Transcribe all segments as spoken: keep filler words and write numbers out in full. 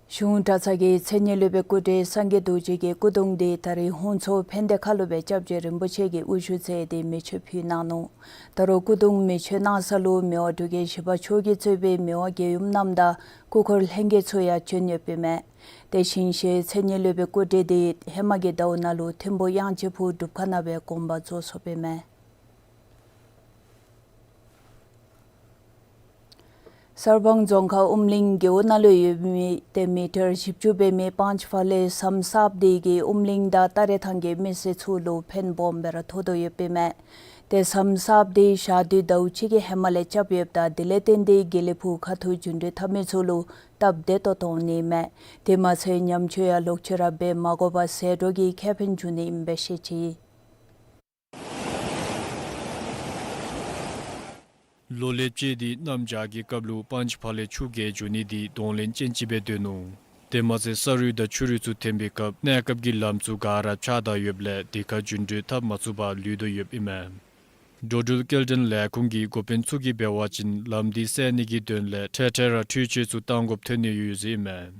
གཞུང་གྲྭ་ཚང་གི་མཚན་ཉིད་ལུས་པའི་སྐུ་བགྲེས་སངས་རྒྱས་རྡོ་རྗེ་གི་སྐུ་གདུང་འདི་ད་རིས་ཧོང་མཚོ་ཕན་བདེ་ཁ་ལུ་སྦེ་སྐྱབས་རྗེ་རིན་པོ་ཆེ་གིས་དབུ་བཞུགས་མཛད་དེ་མེ་མཆོད་ཕུལ་གནང་ནུག། ད་རུང་སྐུ་གདུང་མེ་མཆོད་གནང་ས་ལུ་མི་དབང་འབྲུག་རྒྱལ་བཞི་པ་མཆོག་གིས་གཙོས་པའི་མི་དབང་རྒྱལ་ཡུམ་རྣམས་དང་སྐུ་འཁོར་ལྷན་རྒྱས་ཚུ་ཡང་བྱོན་ཡོདཔ་ཨིན་མས། དེ་བཞིན་གཤེགས་མཚན་ཉིད་ལུས་པའི་སྐུ་བགྲེས་འདི་ཧེ་མ་གི་ཟླཝ་ནང་ལུ་ཐིམ་ཕུག་གཡང་རྗེ་ཕུག་སྒྲུབ་ཁང་ནང་སྦེ་དགོངས་པ་རྫོགས་སོཔ་ཨིན་མས། གསར་སྤང་རྫོང་ཁག་ཨུམ་གླིང་རྒེད་འོག་ནང་ལུ་ཡོད་མི་ཏེ་མི་ཊར་བཞི་བཅུ་འབད་མི་པཱན་ཅི་ཕ་ལེ་ཟམ་གསརཔ་འདི་གིས་ཨུམ་གླིང་དང་ཏ་རེ་ཐང་གི་མི་སེར་ཚུ་ལུ་ཕན་སྦོམ་སྦེ་ར་ཐོགས་དོ་ཡོདཔ་ཨིན་མས། ཏེ་ཟམ་གསརཔ་འདི་ཞག་དུས་ཟླཝ་གཅིག་གི་ཧེ་མ་ལས་རྐྱབ་ཡོདཔ་ད་དེ་ལས་བརྟེན་ཏེ་དགེ་ལེགས་ཕུག་ཁ་ཐུག་རྒྱུན་འགྲུལ་འཐབ་མི་ཚུ་ལུ་སྟབས་བདེ་ཏོག་ཏོ་འོང་ནི་ཨིན་མས། དེ་མ་ཚད་ཉམས་བཅོས་ཡང་ལོག་ཅི་ར་འབད་མ་དགོ་པར་ཟད་འགྲོ་གི་ཁེ་ཕན་འབྱུང་ནི་ཨིན་པས་ཤེས་ཅི། ལོ་ལེགས་བཅས་ཏེ་གནམ་བྱཱར་གྱི་སྐབས་ལུ་པཱན་ཅི་ཕ་ལེ་ཆུ་རྐྱལ་འགྱོ་ནི་འདི་གདོང་ལེན་ཅན་ཅིག་སྦེ་སྡོད་ནུག། དེ་མ་ཚད་ས་རུད་དང་ཆུ་རུད་ཚུ་ཐོན་པའི་སྐབས་གནས་སྐབས་ཀྱི་ལམ་ཚུ་ག་ར་ཆག་བསྡད་ཡོདཔ་ལས་དེ་ཁར་རྒྱུན་འགྲུལ་འཐབ་མ་ཚུགས་པར་ལུས་དོ་ཡོདཔ་ཨིན་མས། འགྲོ་འགྲུལ་སྐྱེལ་འདྲེན་ལས་ཁུངས་ཀྱི་འགོ་དཔོན་ཚུ་གིས་འབད་བ་ཅིན་ལམ་འདི་སེལ་ནི་གི་དོན་ལས་འཕྲལ་འཕྲལ་ར་འཕྲུལ་ཆས་ཚུ་བཏང་དགོཔ་ཐོན་ནི་ཡོད་ཟེར་ཨིན་མས།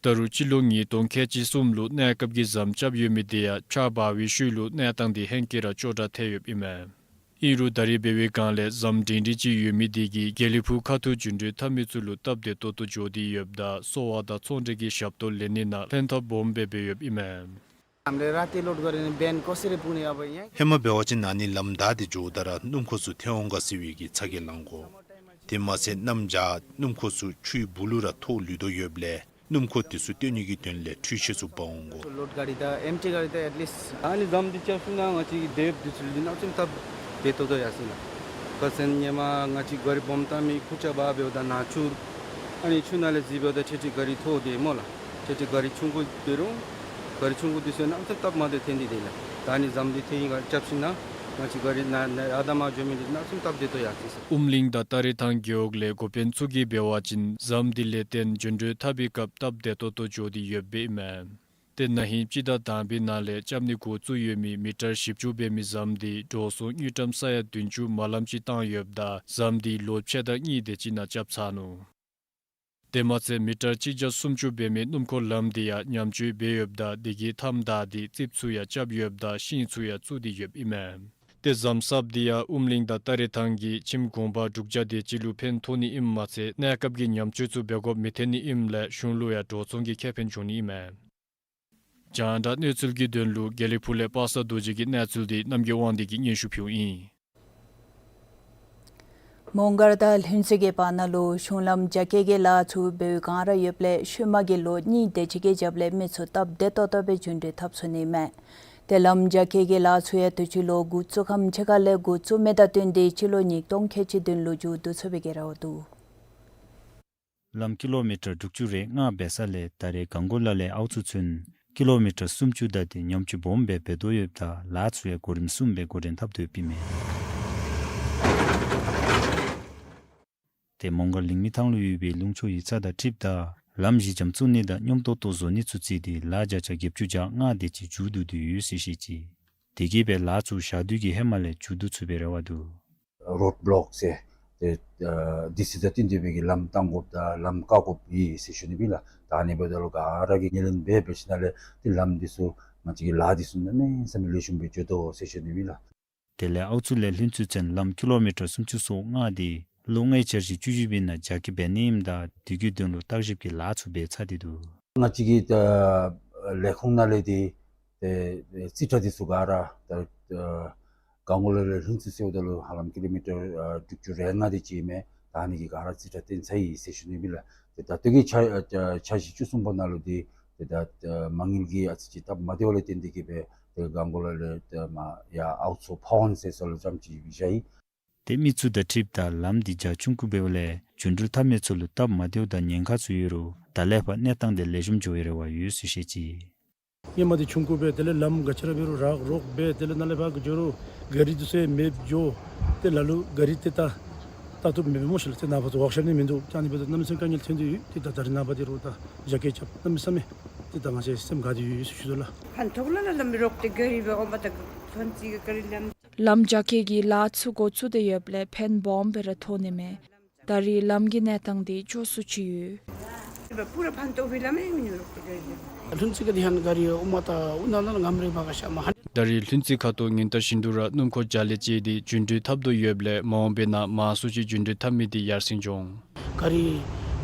ད་རུང་སྤྱི་ལོ་ཉིས་སྟོང་ཁལ་གཅིག་གསུམ་ལུ་གནས་སྐབས་ཀྱི་ཟམ་རྐྱབ་ཡོད་མི་དེ་ཡང་ཆརཔ་འབབ་པའི་ཤུལ་ལུ་གནས་སྟངས་དེ་ཧེང་སྐལ་ར་སྐྱོ་དྲགས་ཐལ་ཡོདཔ་ཨིན་མས། ཨིན་རུང་ད་རེས་འབད་བའི་སྒང་ལས་ཟམ་སྒྲིང་སྒྲི་ཅིག་ཡོད་མི་དེ་གིས་དགེ་ལེགས་ཕུག་ཁ་ཐུག་རྒྱུན་འགྲུལ་འཐབ་མི་ཚུ་ལུ་སྟབས་བདེ་ཏོག་ཏོ་འགྱོ་སྟེ་ཡོདཔ་ད་གསོ་བ་དང་ཚོང་འབྲེལ་གྱི་ཞབས་ཏོག་ལེན་ནི་ནང་ཕན་ཐོགས་སྦོམ་སྦེ་འབད་ཡོདཔ་ཨིན་མས། हामीले राति लोड गऱ्यो भने बिहान कसरी पुग्ने अब यहाँ? ཧེ་མ་འབད་བ་ཅིན་ཨ་ནི་ལམ་བདའ་སྟེ་འགྱོཝ་ད་ར་སྣུམ་འཁོར་ཚུ་ཐོན་འོང་ག་ཟེར་བའི་གི་ཚ་གྱང་ལང་དགོ། དེ་མ་ཚད་གནམ་བྱཱར་སྣུམ་འཁོར་ཚུ་ཆུའི་སྦུག་ལུ་ར་ཐོགས་ལུས་དོ་ཡོདཔ་ལས་སྣུམ་འཁོར་དེ་ཚུ་བཏོན་ནི་གི་དོན་ལས་འཕྲུལ་ཆས་ཚུ་འབག་འོང་དགོ། लोड गाडी त एमटी गाडी त एटलिस्ट ཨ་ནི་ཟམ་འདི་རྐྱབ་ཞིན་ན་ང་བཅས་ཀྱི་འདི་འདི་ཚུ་ལུ་གནམ་མེད་ས་མེད་སྟབས་བདེ་ཏོག་ཏོ་ཡར་སོང་ལགས། ཁ་སང་ཧེ་མ་ང་བཅས་གཱ་རི་སྦོམ་བཏང་མི་ཁུར་ཆ་འབག་འབདཝ་ད་ནཱ་ཆུ་ཨ་ནི་ཆུ་ནང་ལས་འཛེགས་འབདཝ་ད་ཁྲེ་ཁྲི་གཱ་རི་ཐོགས་ཏེ་སྨོ་ལགས། ཁྲེ་ཁྲི་གཱ་རི་ཆུང་ཀུ་འབད་རུང་གཱ་རི་ཆུང་ཀུ་འདི་ཚུ་གནམ་མེད་ས་མེད་སྟབས་མ་བདེཝ་ཐོན་ཏེ་འདི་ལགས། ད་ཨ་ནི་ཟམ་འདི་ཐོན་ཡི་ག་རྐྱབ་ཞིན་ན་ང་བཅས་གཱ་རི་ནཱ་ནཱ་ཡར་དང་མར་འགྱོ་མི་འདི་གནམ་མེད་ས་མེད་སྟབས་བདེ་ཏོག་ཡར་སོང་ཟེར། ཨུམ་གླིང་དང་ཏ་རེ་ཐང་རྒེད་འོག་ལས་འགོ་དཔོན་ཚུ་གིས་འབད་བ་ཅིན་ཟམ་འདི་ལས་བརྟེན་རྒྱུན་འགྲུལ་འཐབ་པའི་སྐབས་སྟབས་བདེ་ཏོག་ཏོ་འགྱོ་སྟེ་ཡོདཔ་ཨིན་མས། ཏེ་ན་ཧིང་སྤྱི་ཟླ་དང་པའི་ནང་ལས་རྐྱབ་ནི་འགོ་བཙུགས་ཡོད་མི་མི་ཊར་བཞི་བཅུ་འབད་མི་ཟམ་འདི་འགྲོ་སོང་དངུལ་ཀྲམ་ས་ཡ་བདུན་ཅུ་མ་ལམ་ཅིག་བཏང་ཡོདཔ་ད་ཟམ་འདི་ལོ་ཕྱེད་དང་གཉིས་དེ་ཅིག་ནང་རྐྱབ་ཚར་ནུག། དེ་མ་ཚད་མི་ཊར་གཅིག་བརྒྱ་སུམ་ཅུ་འབད་མི་སྣུམ་འཁོར་ལམ་འདི་ཡང་ཉམས་བཅོས་འབད་ཡོདཔ་ད་དེ་གི་མཐའམ་བདའ་སྟེ་རྩིགཔ་ཚུ་ཡང་རྐྱབ་ཡོདཔ་ད་ཤིང་ཚུ་ཡང་བཙུགས་ཏེ་ཡོདཔ་ཨིན་མས། ཏེ་ཟམ་གསརཔ་འདི་ཡང་ཨུམ་གླིང་དང་ཏ་རེ་ཐང་གི་ཁྱིམ་གུང་པ་དྲུག་བརྒྱ་དེ་ཅིག་ལུ་ཕན་ཐོགས་ནི་ཨིནམ་མ་ཚད་གནས་སྐབས་ཀྱི་ཉམས་བཅོས་ཚུ་འབད་དགོཔ་མི་ཐོན་ནི་ཨིནམ་ལས་གཞུང་ལུ་ཡང་འགྲོ་སོང་གི་ཁེ་ཕན་འབྱུང་ནི་ཨིན་མས། རྒྱང་བསྒྲགས་གནས་ཚུལ་གྱི་དོན་ལུ་དགེ་ལེགས་ཕུག་ལས་པ་སངས་རྡོ་རྗེ་གི་གནས་ཚུལ་འདི་རྣམ་རྒྱལ་དབང་འདུས་ཀྱིས་སྙན་ཞུ་ཕུལཝ་ཨིན། མོང་སྒར་དང་ལྷུན་རྩེ་གི་བར་ན་ལུ་གཞུང་ལམ་རྒྱ་བསྐྱེད་ཀྱི་ལཱ་ཚུ་འབད་བའི་བསྒང་ར་ཡོདཔ་ལས་ཤུལ་མ་གི་ལོ་གཉིས་དེ་ཅིག་གི་རྒྱབ་ལས་མི་ཚུ་སྟབས་བདེ་ཏོག་ཏོ་སྦེ་རྒྱུན་འགྲུལ་འཐབ་ཚུགས་ནི་མས། ཏེ་ལམ་རྒྱ་བསྐྱེད་ཀྱི་ལཱ་ཚུ་ཡང་དུས་ཅི་ལོ་འགོ་བཙུགས་ཁམས་ཕྱེད་ཀ་ལས་འགོ་བཙུགས་མི་དང་བསྟུན་ཏེ་སྤྱི་ལོ་ཉིས་སྟོང་ཁལ་གཅིག་བདུན་ལུ་མཇུག་བསྡུ་ཚུགས་པའི་གི་རེ་བ་འདུག། ལམ་ཀི་ལོ་མི་ཊར་དྲུག་ཅུ་རེ་ལྔ་འབད་ས་ལས་ད་རེས་གངས་སྐོར་ལ་ལས་ཨའུ་ཚུ་ཚུན་ཀི་ལོ་མི་ཊར་སུམ་ཅུ་བདའ་སྟེ་ཉམས་བཅོས་སྦོམ་སྦེ་འབད་དོ་ཡོདཔ་ད་ལཱ་ཚུ་ཡང་གོ་རིམ་བཟུམ་སྦེ་འགོ་འདྲེན་འཐབ་དོ་ཡོདཔ་ཨིན་མས། ཏེ་མོང་སྒར་ལིང་མི་ཐང་ལུ་ཡོད་པའི་ལུང་ཕྱོགས་ཡིག་ཚང་དང་འཁྲིལཝ་ད་ལམ་གཞི་འགྱམ་བཙུགས་ནི་དང་སྙོམས་ཏོག་ཏོ་བཟོ་ནི་ཚུ་བརྩིས་ཏེ་ལཱ་བརྒྱ་ཆ་བརྒྱད་ཅུ་གྱ་ལྔ་དེ་ཅིག་མཇུག་བསྡུ་སྟེ་ཡོད་ཟེར་བཤད་ཅི། དེ་གིས་སྦེ་ལཱ་ཚུ་ཞག་དུས་ཀྱི་ཧེ་མ་ལས་མཇུག་བསྡུ་ཚུགས་པའི་རེ་བ་འདུག། རོཌ་བློག་ཟེར་ཏེ་ཨ་དུས་ཚོད་དང་བསྟུན་ཏེ་སྦེ་གི་ལམ་བཏང་དགོཔ་དང་ལམ་བཀག་དགོཔ་ཨིན་ཟེར་ཞུ་ནི་ཨིན་ལགས། ད་ཨ་ནི་འབདཝ་ད་ལུ་ག་ར་གིས་ངོས་ལེན་འབད་འབད་ཞིནམ་ལས་ཏེ་ལམ་འདི་ཚུ་ང་བཅས་ཀྱི་ལཱ་འདི་ཚུ་གནམ་མེད་ས་མེད་ལེགས་ཤོམ་སྦེ་འགྱོ་དོ་ཟེར་ཞུ་ནི་ཨིན་ལགས། དེ་ལས་ཨའུ་ཚུ་ལས་ལྷུན་རྩེ་ཚུན་ལམ་ཀི་ལོ་མི་ཊར་སུམ་ཅུ་སོ་ལྔ་དེ་ལོ་ལྔའི་འཆར་གཞི་བཅུ་བཞི་པའི་ནང་རྒྱ་བསྐྱེད་འབད་ནི་ཨིནམ་ད་དེ་གི་དོན་ལུ་བརྟག་ཞིབ་ཀྱི་ལཱ་ཚུ་འབད་ཚར་ཏེ་འདུག། ང་བཅས་ཀྱི་ད་ལས་ཁུངས་ནང་ལས་ཏེ་ཏེ་རྩིས་ཁྲ་འདི་ཚུ་ག་ར་ད་ཨ་གངས་སྐོར་ལ་ལས་ལྷུན་རྩེ་ཟེརཝ་ད་ལུ་ཧ་ལམ་ཀི་ལོ་མི་ཊར་ཨ་དྲུག་ཅུ་རེ་ལྔ་དེ་ཅིག་ཨིན་མས། ད་ཨ་ནི་གི་ག་ར་རྩིས་ཁྲ་བཏོན་ཚར་ཡི་ཟེར་ཞུ་ནི་ཨིན་ལགས། ཏེ་ད་ལྟོ་གི་འཆར་ཨ་འཆར་གཞི་བཅུ་གསུམ་པ་ནང་ལུ་ཏེ་ཏེ་ད་ཨ་མ་དངུལ་གྱི་ཨ་ཙི་ཅིག་སྟབས་མ་བདེཝ་ལས་བརྟེན་ཏེ་གིས་སྦེ་ཏེ་གངས་སྐོར་ལ་ལས་ཏེ་མར་ཡར་ཨའུ་ཚུ་ཕ་ཝན་ཟེར་ས་ལུ་རྐྱངམ་ཅིག་སྦེ་བཞག་ཡི། ཏེ་མི་ཚུ་དང་འཁྲིལཝ་ད་ལམ་འདི་རྒྱ་ཆུང་ཀུ་འབདཝ་ལས་རྒྱུན་འགྲུལ་འཐབ་མི་ཚུ་ལུ་སྟབས་མ་བདེཝ་དང་ཉེན་ཁ་ཚུ་ཡོད་རུང་ད་ལས་ཕར་གནས་སྟངས་དེ་ལེགས་ཤོམ་འགྱོ་བའི་རེ་བ་ཡོད་ཟེར་བཤད་ཅི། ཧེ་མ་འདི་ཆུང་ཀུ་སྦེ་དེ་ལས་ལམ་ག་ཅི་ར་འབད་རུང་རག་རོག་སྦེ་དེ་ལས་ནཱ་ལས་ཕར་འགྱོ་རུང་གཱ་རི་འདི་ཚུ་ཡང་མེདཔ་འགྱོ། ཏེ་ལ་ལུ་གཱ་རི་ཏེ་ད་ད་ལྟོ་མེདཔ་སྨོ་ཤིག་ལགས། ཏེ་ནངས་པ་ཚུ་ཝརཀ་ཤོབ་ནི་མིན་འདུག། ད་ཨ་ནི་འབདཝ་ད་གནམ་མེད་ས་མེད་དཀའ་ངལ་ཐོན་ཏེ་ཡོད། ཏེ་ད་ད་རེས་ནངས་པ་འདི་རུང་ད་རྒྱ་བསྐྱེད་རྐྱབ་གནམ་མེད་ས་མེད་ཏེ་ད་ང་བཅས་སེམས་དགའ་སྟེ་ཡོད་ཟེར་ཞུ་དོ་ལགས། ཕན་ཐོགས་ལ་ལ་ལམ་རོག་ཏེ་གཱ་རི་སྦེ་འོང་པ་ད་ཐོན་ཅི་གཱ་རི་ལམ། ལམ་རྒྱ་བསྐྱེད་ཀྱི་ལཱ་ཚུ་འགོ་བཙུགས་ཏེ་ཡོདཔ་ལས་ཕན་སྦོམ་སྦེ་ར་ཐོགས་ནི་མས། ད་རེས་ལམ་གྱི་གནས་སྟངས་འདི་སྐྱོ་སུ་ཅིག་ཡོད། पूरा फांटो भी लम्बे ही नहीं रुकते। ལྷུན་རྩེ་གི་དེ་ཧན་ག་རི་ཨུ་མ་ད་ཨུ་ན་ན་ངམ་རི་བ་ག་ཤ་མ་ཧན། ད་རེས་ལྷུན་རྩེ་ཁ་ཐུག་ཉིན་ལྟར་བཞིན་དུ་ར་སྣུམ་འཁོར་རྒྱགས་ལས་བཅད་དེ་རྒྱུན་འགྲུལ་འཐབ་དོ་ཡོདཔ་ལས་མ་འོངས་པའི་ནང་མང་སུ་ཅིག་རྒྱུན་འགྲུལ་འཐབ་མི་དེ་ཡར་སེང་འགྱོ་འོང་། ག་རི་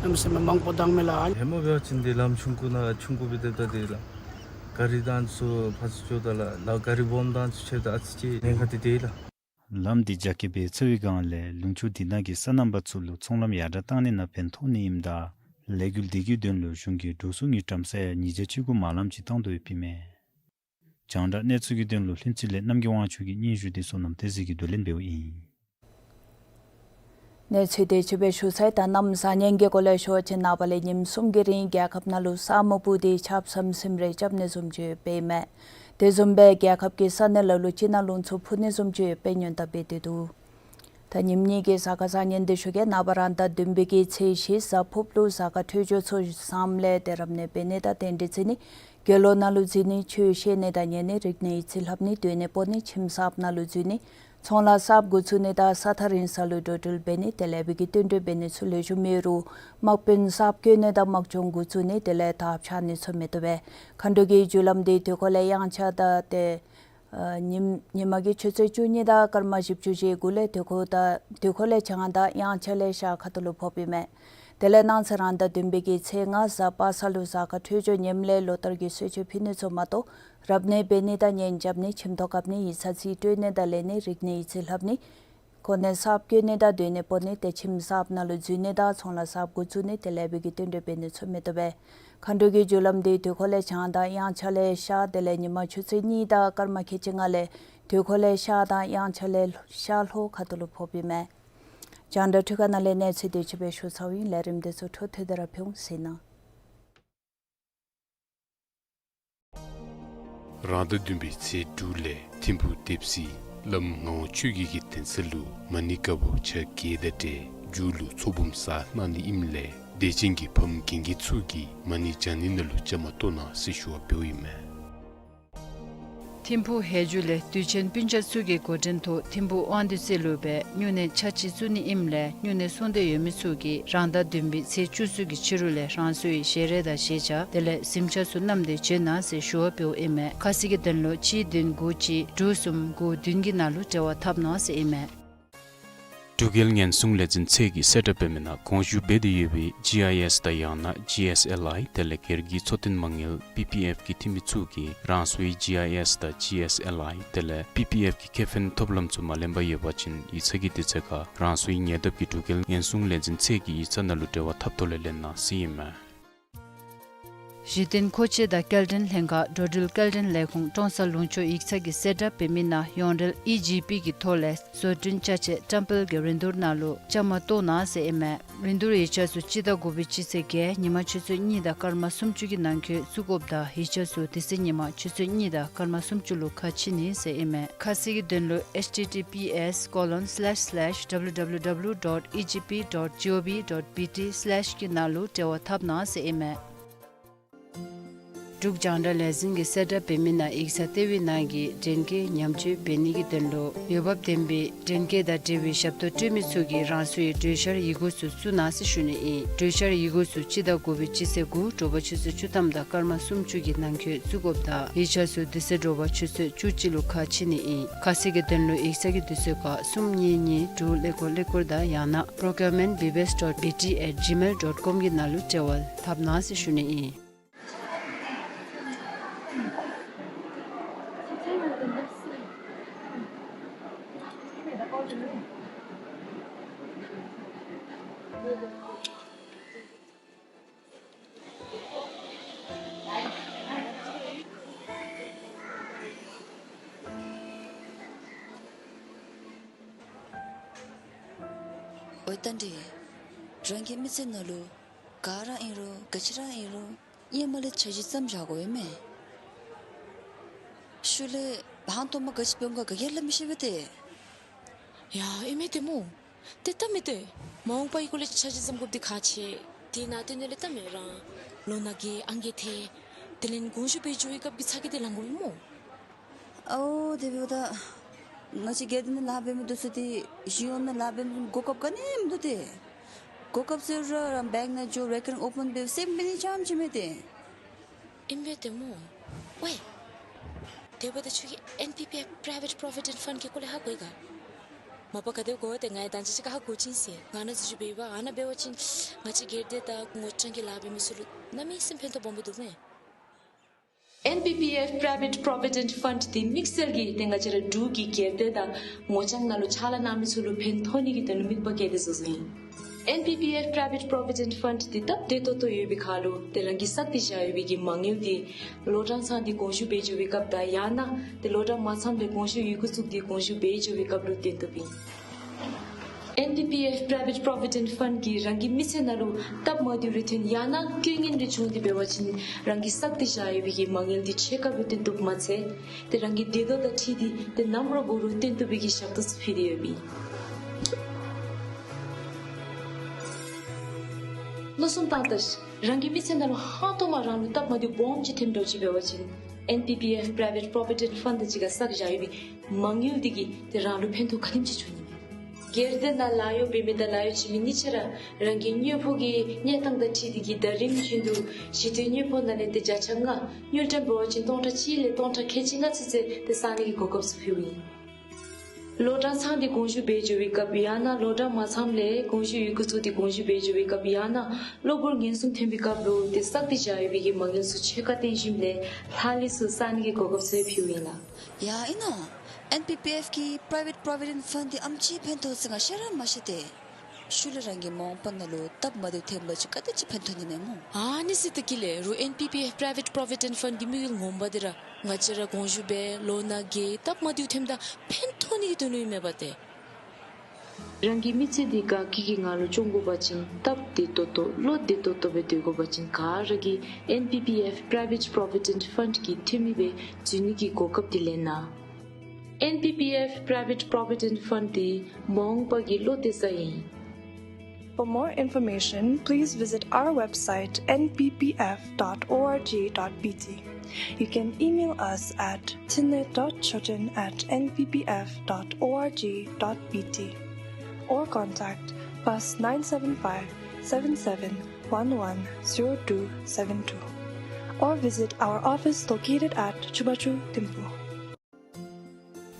ཨམ་སེ་མ་མང་པོ་དང་མེ་ལ་ཨ། ཧེ་མ་འབད་བ་ཅིན་དེ་ལམ་ཆུང་ཀུ་ནང་ཆུང་ཀུ་སྦེ་སྡོདཔ་ད་དེ་ལགས། ག་རི་དང་ཚུ་ཕར་ཚུར་འགྱོཝ་ད་ལགས་ལ་ག་རི་སྦོམ་དང་ཚུ་ཆེཝ་ད་ཨ་ཙི་ཅིག་ཉེན་ཁ་དེ་དེ་ལགས། ལམ་འདི་རྒྱ་སྐྱེད་འབད་ཚར་བའི་སྒང་ལས་ལུང་ཕྱོགས་འདི་ནང་གི་སོ་ནམ་པ་ཚུ་ལུ་ཚོང་ལམ་ཡར་དྲག་བཏང་ནི་ནང་ཕན་ཐོགས་ནི་ཨིནམ་ད་ལས་འགུལ་འདི་གི་དོན་ལུ་གཞུང་གིས་འགྲོ་སོང་གི་དགྲམ་ས་ཡང་ཉིས་བརྒྱ་བཅུ་དགུ་མ་ལམ་ཅིག་བཏང་དོ་ཡོདཔ་ཨིན་མས། རྒྱང་བསྒྲགས་གནས་ཚུལ་གྱི་དོན་ལུ་ལྷུན་རྩེ་ལས་རྣམ་རྒྱལ་དབང་ཕྱུག་གི་སྙན་ཞུ་དེ་བསོད་ནམས་བདེ་གཟིགས་ཀྱིས་བསྡུ་ལེན་འབདཝ་ཨིན། གནས་ཚུལ་དེ་ཅིག་སྦེ་ཞུ་ཚར་ཡི། ད་གནམ་བཟང་ངན་གྱི་སྐོར་ལས་ཞུ་བ་ཅིན་ནངས་པ་ལས་ཉིནམ་གསུམ་གྱི་རིང་རྒྱལ་ཁབ་ནང་ལུ་ས་སྨུག་སྤུབས་ཏེ་ཆརཔ་ཟིམ་ཟིམ་རེ་རྐྱབ་ནི་བཟུམ་ཅིག་ཡོདཔ་ཨིན་མས། དེ་བཟུམ་སྦེ་རྒྱལ་ཁབ་ཀྱི་ས་གནས་ལ་ལུ་ཅིག་ནང་རླུང་འཚུབ་འཕུ་ནི་བཟུམ་ཅིག་ཡོདཔ་སྦེ་ཉེན་བརྡ་འབད་དེ་འདུག། ད་ཉིནམ་གཉིས་ཀྱི་གཟའ་སྐར་བཟང་ངན་དེ་ཞུ་གེ། ནངས་པ་རང་ཟླ་བདུན་པའི་གི་ཚེས་བཞི་གཟའ་ཕུརཔ་ལུ་གཟའ་སྐར་འཕྲོད་སྦྱོར་ཚུ་བཟངམ་ལས་ཏེ་རབ་གནས་འབད་ནི་དང་རྟེན་འབྲེལ་བརྩི་ནི། དགེ་སློང་ནང་ལུ་འཛུལ་ནི། ཆོས་བཤད་ནི་དང་ཉན་ནི། རིག་གནས་ཡིག་རྩིས་ལྷབ་ནི། སྡོད་གནས་སྤོ་ནི། ཁྱིམ་གསརཔ་ནང་ལུ་འཛུལ་ནི། ཚོང་ལཱ་གསརཔ་འགོ་བཙུགས་ནི་དང་ས་ཐག་རིང་ས་ལུ་འགྲོ་འགྲུལ་འབད་ནི། དེ་ལས་བོད་ཀྱི་བསྟུན་གྲོས་འབད་ནི་ཚུ་ལེགས་ཤོམ་མེད་རུང་དམག་དཔོན་གསརཔ་བསྐོ་ནི་དང་དམག་སྦྱོང་འགོ་བཙུགས་ནི། དེ་ལས་དར་འཕྱར་ནི་ཚུ་མི་བཏུབ་པས། མཁའ་འགྲོ་གི་རྒྱུ་ལམ་འདི་དུས་འཁོར་ལས་དབྱངས་འཆར་དང་ཏེ་ཨ་ཉིམ་ཉིན་མ་གི་ཆུ་ཚོད་བཅུ་གཉིས་དང་སྐར་མ་བཞི་བཅུ་ཞེ་དགུ་ལས་དུས་འཁོར་དང་དུས་འཁོར་ལས་བྱང་དང་དབྱངས་འཆར་ལས་ཤར་ཁ་ཐུག་ལུ་ཕོགཔ་ཨིན་མས། དེ་ལས་གནངས་ཚེ་རང་ཟླ་བདུན་པའི་གི་ཚེས་ལྔ་གཟའ་པ་སངས་ལུ་གཟའ་སྐར་འཕྲོད་སྦྱོར་ངནམ་ལས་ལོ་ལྟར་གྱི་གསོལ་མཆོད་ཕུལ་ནི་ཚུ་མ་གཏོགས་རབ་གནས་འབད་ནི་དང་གཉེན་རྐྱབ་ནི། ཁྱིམ་ཐོག་བཀབ་ནི། ཡིག་ཚང་རྩིས་སྤྲོད་ནི་དང་ལེན་ནི། རིག་གནས་ཡིག་རྩིས་ལྷབ་ནི། གོ་གནས་གསརཔ་བསྐོ་ནི་དང་སྡོད་གནས་སྤོ་ནི། ཏེ་ཁྱིམ་གསརཔ་ནང་ལུ་འཛུལ་ནི་དང་ཚོང་ལཱ་གསརཔ་འགོ་བཙུགས་ནི། དེ་ལས་བོད་ཀྱི་བསྟུན་གྲོས་འབད་ནི་ཚུ་མི་བཏུབ་པས། མཁའ་འགྲོ་གི་རྒྱུ་ལམ་འདི་དུས་འཁོར་ལས་བྱང་དང་དབྱངས་འཆར་ལས་ཤར། དེ་ལས་ཉིན་མ་ཆུ་ཚོད་གཉིས་དང་སྐར་མ་ཁལ་གཅིག་ལྔ་ལས་དུས་འཁོར་ལས་ཤར་དང་དབྱངས་འཆར་ལས་ཤར་ལྷོ་ཁ་ཐུག་ལུ་ཕོགཔ་ཨིན་མས། རྒྱང་བསྒྲགས་འཕྲུལ་ཁང་ནང་ལས་གནས་ཚུལ་དེ་ཅིག་སྦེ་ཞུ་ཚརཝ་ཨིན། ལས་རིམ་དེ་ཚུ་འཕྲོ་མཐུད་དེ་ར་ཕུལ་འོང་ཟེར་ན། རང་ཟླ་བདུན་པའི་ཚེས་དྲུག་ལས་ཐིམ་ཕུག་དེབ་སྲིད་བླམ་ངག་དབང་ཆོས་རྒྱལ་གྱི་གདན་ས་ལུ་མ་ཎི་བཀའ་བབས་ཆ་བརྒྱད་དང་འབྲེལ་མཇུག་ལུ་ཚོགས་འབུམ་གསར་གནང་ནི་ཨིནམ་ལས་དད་ཅན་གྱི་ཕམ་རྒན་རྒས་ཚུ་གིས་མ་ཎི་བགྱང་ནི་ནང་ལུ་བཅའ་མར་གཏོགས་གནང་ཟེར་ཞུ་བ་འབདཝ་ཨིན་མས། ཐིམ་ཕུག་ཧེ་ཇུ་ལས་དུས་ཆེན་སྤུན་ཆ་ཚུ་གི་འགོ་འདྲེན་ཐོག་ཐིམ་ཕུག་དབང་འདུས་རྩེ་ལུ་སྦེ་སྨྱུང་གནས་ཆ་གཅིག་བཙུགས་ནི་ཨིནམ་ལས་སྨྱུང་གནས་སོང་འདོད་ཡོད་མི་ཚུ་གིས་རང་ཟླ་བདུན་པའི་ཚེས་བཅུ་གསུམ་གྱི་ཕྱི་རུ་ལས་རང་སོའི་ཞལ་རས་དང་ཞལ་ཆས་དེ་ལས་གཟིམ་ཆས་ཚུ་བསྣམས་ཏེ་བྱོན་གནང་ཟེར་ཞུ་བ་འབདཝ་ཨིན་མས། ཁ་གསལ་གྱི་དོན་ལུ་གཅིག་བདུན་དགུ་གཅིག་དྲུག་གསུམ་དགུ་བདུན་གྱི་ནང་ལུ་འབྲེལ་བ་འཐབ་གནང་ཟེར་ཨིན་མས། འབྲུག་རྒྱལ་ཉེན་སྲུང་ལས་འཛིན་ཚད་ཀྱིས་གསལ་བསྒྲགས་འབད་མི་ནང་དགོངས་ཞུ་འབད་དེ་ཡོད་པའི་ཇི་ཨའི་ཨེསི་དང་ཡང་ན་ཇི་ཨེསི་ཨེལ་ཨའི་དེ་ལས་སྒེར་གྱི་འཚོ་རྟེན་མ་དངུལ་པི་པི་ཨེཕ་གི་འཐུས་མི་ཚུ་གིས་རང་སོའི་ཇི་ཨའི་ཨེསི་དང་ཇི་ཨེསི་ཨེལ་ཨའི་དེ་ལས་པི་པི་ཨེཕ་གི་ཁེ་ཕན་ཐོབ་ལམ་ཚུ་མ་ལེན་པར་ཡོད་པ་ཅིན་ཡིག་ཚང་གི་དུས་ཚོད་ཁར་རང་སོའི་ཉེ་འདབས་ཀྱི་འབྲུག་རྒྱལ་ཉེན་སྲུང་ལས་འཛིན་ཚད་ཀྱི་ཡིག་ཚང་ནང་ལུ་འབྲེལ་བ་འཐབ་ཐོག་ལས་ལེན་གནང་ཟེར་ཨིན་མས། གཞི་རྟེན་མཁོ་ཆས་དང་སྐྱེལ་འདྲེན་ལྷན་ཁག་འགྲོ་འགྲུལ་སྐྱེལ་འདྲེན་ལས་ཁུངས་ཀྲོང་གསར་ལུང་ཕྱོགས་ཡིག་ཚང་གིས་གསལ་བསྒྲགས་འབད་མི་ནང་ཡོངས་འབྲེལ་ཨི་ཇི་པི་གི་ཐོག་ལས་བཟོ་སྐྲུན་ཅ་ཆས་བཀྲམ་སྤེལ་གྱི་རིན་བསྡུར་ནང་ལུ་བཅའ་མར་གཏོགས་གནང་ཟེར་ཨིན་མས། རིན་བསྡུར་ཡིག་ཆ་ཚུ་སྤྱི་ཟླ་དགུ་པའི་སྤྱི་ཚེས་བརྒྱད་ཉིན་མ་ཆུ་ཚོད་གཉིས་དང་སྐར་མ་སུམ་ཅུ་གི་ནང་འཁོད་བཙུགས་དགོཔ་དང་ཡིག་ཆ་ཚུ་དེ་ཚེ་ཉིན་མ་ཆུ་ཚོད་གཉིས་དང་སྐར་མ་སུམ་ཅུ་ལུ་ཁ་ཕྱེ་ནི་ཟེར་ཨིན་མས། ཁ་གསལ་གྱི་དོན་ལུ་ཨེཆ་ཊི་ཊི་པི་ཨེསི་ཀོ་ལོན་སི་ལེཤ་སི་ལེཤ་ཌབ་ལུ་ཌབ་ལུ་ཌབ་ལུ་ཌོཊ་ཨི་ཇི་པི་ཌོཊ་ཇི་ཨོ་ཝི་ཌོཊ་བི་ཊི་སི་ལེཤ་གི་ནང་ལུ་འབྲེལ་བ་འཐབ་གནང་ཟེར་ཨིན་མས། འབྲུག་རྒྱང་བསྒྲགས་ལས་འཛིན་གྱིས་གསལ་བསྒྲགས་འབད་མི་ནང་ཡིག་ཚང་ལྟེ་བའི་ནང་གི་འདྲེན་སྐས་ཉམས་བཅོས་འབད་ནི་གི་དོན་ལུ་འོས་འབབ་ལྡན་པའི་འདྲེན་སྐས་དང་འབྲེལ་བའི་ཞབས་ཏོག་སྤྲོད་མི་ཚུ་གིས་རང་སོའི་གྲོས་འཆར་ཡི་གུ་ཚུ་བཙུགས་གནང་ཟེར་ཞུ་ནི་ཨིན། གྲོས་འཆར་ཡི་གུ་ཚུ་སྤྱི་ཟླ་དགུ་པའི་སྤྱི་ཚེས་དགུ་དྲོ་པ་ཆུ་ཚོད་བཅུ་ཐམ་དང་སྐར་མ་སུམ་ཅུ་གི་ནང་འཁོད་བཙུགས་དགོཔ་དང་ཡིག་ཆ་ཚུ་དེ་ཚེ་དྲོ་པ་ཆུ་ཚོད་བཅུ་གཅིག་ལུ་ཁ་ཕྱེ་ནི་ཨིན། ཁ་གསལ་གྱི་དོན་ལུ་ཡིག་ཚང་གི་དུས་ཚོད་ཁར་གསུམ་གཉིས་གཉིས་དྲུག་ཀླད་ཀོར་ཀླད་ཀོར་དང་ཡང་ན་པྲོ་ཀིའུར་མེནཊ་བི་བི་ཨེསི་ཌོཊ་བི་ཊི་ཨེཊ་ཇི་མེལ་ཌོཊ་ཀོམ་གི་ནང་ལུ་འབྲེལ་བ་འཐབ་གནང་ཟེར་ཞུ་ནི་ཨིན། འོ་ད་འདི་རང་གི་མི་ཚེ་ནང་ལུ་ག་ར་ཨིན་རུང་ག་ཅི་ར་ཨིན་རུང་ཧེ་མ་ལས་འཆར་གཞི་བརྩམ་བཞག་དགོ་ཨིན་མས། ཤུལ་ལས་ཧང་སྟོང་མ་ག་ཅི་འབད་འོང་ག་ག་གིས་ཡང་སླབ་མི་ཤེས་པས་ཏེ། ཡ་ཨིན་མས་ཏེ་སྨོ། ཏེ་ད་མི་ཏེ་མ་འོངས་པའི་སྐོར་ལས་འཆར་གཞི་བརྩམ་དགོཔ་འདི་ཁག་ཆེ། དེ་ནང་དོན་ལས་ད་མི་རང་ལོ་ན་རྒས་ཨང་རྒས་ཐལ། དེ་ལས་དགོངས་ཞུ་འབད་འགྱོ་བའི་སྐབས་ཀྱི་ཚ་གྱང་འདི་ལང་དགོ་པས་སྨོ། ཨའོ་དེ་འབདཝ་ད་ང་བཅས་སྒེར་སྡེ་ནང་ལཱ་འབད་མི་འདི་ཚུ་ཏེ་གཞུང་གཡོག་ནང་ལཱ་འབད་མི་གོ་སྐབས་ག་ནི་མིན་འདུག་ཏེ། གོ་སྐབས་ཚུ་ར་རང་བེངཀ་ནང་འགྱོ་རེ་ཀརིང་ཨོ་པེན་འབདཝ་ཟེར་མི་ནི་ཙམ་ཅིག་མས་ཏེ། ཨིན་པས་ཏེ་སྨོ། ཝའི། དེ་འབདཝ་ད་ཁྱོད་ཀྱིས་ཨེན་པི་པི་ཨེཕ་Private Provident Fund གི་སྐོར་ལས་ཧ་གོ་ཡི་ག། མ་པ་ག་དེ་གོ་ཏེ་ང་ཡང་ད་ཅི་ཅིག་ཁར་ཧ་གོ་ཅི་ཟེར། ང་ནཱ་འཛུལ་འགྱོ་འབད་བ་ཨ་ནཱ་འབད་བ་ཅིན་ང་བཅས་སྒེར་སྡེ་དང་ངོ་རྐྱང་གི་ལཱ་འབད་མི་ཚུ་ལུ་གནམ་མེད་ས་མེད་ཕན་ཐོགས་སྦོམ་སྦེ་འདུག་མས། ཨེན་པི་པི་ཨེཕ་Private Provident Fund འདི་དམིགས་བསལ་གྱིས་ཏེ་ང་བཅས་ར་འབྲུག་གི་སྒེར་སྡེ་དང་ངོ་རྐྱང་ནང་ལུ་ཕྱག་ལཱ་གནང་མི་ཚུ་ལུ་ཕན་ཐོགས་ནི་གི་དོན་ལུ་དམིགས་པ་བསྐྱེད་དེ་བཟོ་བཟོཝ་ཨིན། ཨེན་པི་པི་ཨེཕ་Private Provident Fund འདི་སྟབས་བདེ་ཏོག་ཏོ་ཡོད་པའི་ཁར་ལུ་ཏེ་རང་གིས་བསགས་ཏེ་བཞག་ཡོད་པའི་གི་མ་དངུལ་འདི་ལོ་གྲངས་ཚང་སྟེ་དགོངས་ཞུ་འབད་འགྱོ་བའི་སྐབས་དང་ཡང་ན་ཏེ་ལོ་གྲངས་མ་ཚངམ་ལས་དགོངས་ཞུ་ཡི་གུ་བཙུགས་ཏེ་དགོངས་ཞུ་འབད་འགྱོ་བའི་སྐབས་ལུ་བཏོན་བཏུབ་ཨིན། ཨེན་པི་པི་ཨེཕ་Private Provident Fund གིས་རང་གི་མི་ཚེ་ནང་ལུ་སྟབས་མ་བདེཝ་རེ་ཐོན་ཡང་ན་རྐྱེན་ངན་རེ་བྱུང་སྟེ་འབད་བ་ཅིན་རང་གིས་བསགས་ཏེ་བཞག་ཡོད་པའི་གི་མ་དངུལ་འདི་ཕྱེད་ཀ་ལུ་བཏོན་བཏུབ་མ་ཚད་ཏེ་རང་གི་འདོད་ཐོག་དང་འཁྲིལ་ཏེ་ཏེ་ནམ་ར་འབད་རུང་བཏོན་བཏུབ་པའི་གི་ཞབས་ཏོག་ཚུ་ཕུལ་ཏེ་ཡོདཔ་ཨིན། མནོ་བསམ་བཏང་ད་ཤིག། རང་གི་མི་ཚེ་ནང་ལུ་ཧང་སྟོང་མ་རང་ལུ་སྟབས་མ་བདེཝ་སྦོམ་ཅིག་ཐོནམ་འདྲཝ་ཅིག་འབད་བ་ཅིན་ཨེན་པི་པི་ཨེཕ་Private Provident Fund དང་གཅིག་ཁར་བསགས་བཞག་ཡོད་པའི་མ་དངུལ་འདི་གིས་ཏེ་རང་ལུ་ཕན་ཐོགས་ག་དེམ་ཅིག་འབྱུང་ནི་མས། སྒེར་སྡེ་ནང་ལཱ་གཡོག་འབད་མི་དང་ལཱ་གཡོག་བྱིན་མི་གཉིས་ཆ་ར་རང་གི་དངུལ་ཕོགས་ཀྱི་གནས་སྟངས་དང་འཁྲིལ་ཏེ་གིས་ཟླ་རིམ་བཞིན་དུ་ཞི་དུལ་དངུལ་ཕོགས་ནང་ལས་ཏེ་བརྒྱ་ཆ་ལྔ་དངུལ་ཀྲམ་འབད་བ་ཅིན་སྟོང་ཕྲག་གཅིག་ལས་སྟོང་ཕྲག་ཁལ་གཅིག་ལྔ་ཚུན་ཚོད་ཏེ་བསག་ནི་གི་གོ་སྐབས་ཚུ་ཕུལཝ་ཨིན། ལོ་གྲངས་ཚང་སྟེ་དགོངས་ཞུ་འབད་འགྱོ་བའི་སྐབས་ཡང་ན་ལོ་གྲངས་མ་ཚངམ་ལས་དགོངས་ཞུ་ཡི་གུ་བཙུགས་ཏེ་དགོངས་ཞུ་འབད་འགྱོ་བའི་སྐབས་ཡང་ན་གློ་བུར་ངན་སོང་ཐོན་པའི་སྐབས་ལུ་ཏེ་བསགས་ཏེ་བཞག་ཡོད་པའི་གི་མ་དངུལ་ཚུ་ཕྱེད་ཀ་བཏོན་ཞིནམ་ལས་ལྷག་ལུས་ཚུ་བསག་ནི་གི་གོ་སྐབས་ཚུ་ཕུལཝ་ཨིན་ལགས། ཡ་ཨིན་ནོ། ཨེན་པི་པི་ཨེཕ་གི་Private Provident Fund འདི་ཨམ་ཅིག་ཕན་ཐོགས་ཟེར་ང་ཤེས་ར་མ་ཤེས་ཏེ། ཤུལ་ལས་རང་གི་མ་འོངས་པ་ནང་ལུ་སྟབས་མ་བདེཝ་ཐོནམ་ཅིག་ག་དེ་ཅིག་ཕན་ཐོགས་ནི་མས་སྨོ། ཨ་ནི་ཟེར་ད་གི་ལགས། རུང་ཨེན་པི་པི་ཨེཕ་Private Provident Fund འདི་དམིགས་ཡུལ་ངོ་མ་འདི་ར་ང་བཅས་ར་དགོངས་ཞུ་འབད་ལོ་ནང་གི་སྟབས་མ་བདེཝ་ཐོནམ་ད་ཕན་ཐོགས་ནི་གི་དོན་ལུ་ཨིན་མས་པ་ཏེ། རང་གི་མི་ཚེ་འདི་དགའ་སྐྱིད་ཀྱི་ངང་ལུ་སྐྱོང་དགོ་པ་ཅིན་སྟབས་བདེ་ཏོག་ཏོ་བློ་བདེ་ཏོག་ཏོ་སྦེ་སྡོད་དགོ་པ་ཅིན་ག་ར་གིས་ཨེན་པི་པི་ཨེཕ་Private Provident Fund གི་འཐུས་མི་སྦེ་འཛུལ་ནི་གི་གོ་སྐབས་འདི་ལེན་གནང་། ཨེན་པི་པི་ཨེཕ་Private Provident Fund འདི་མ་འོངས་པ་གི་བློ་གཏད་ས་ཨིན། For more information, please visit our website N P P F dot org dot B T. You can email us at tinle dot choten at N P P F dot org dot B T or contact plus nine seven five seven seven one one zero two seven two or visit our office located at Chubachu Thimphu.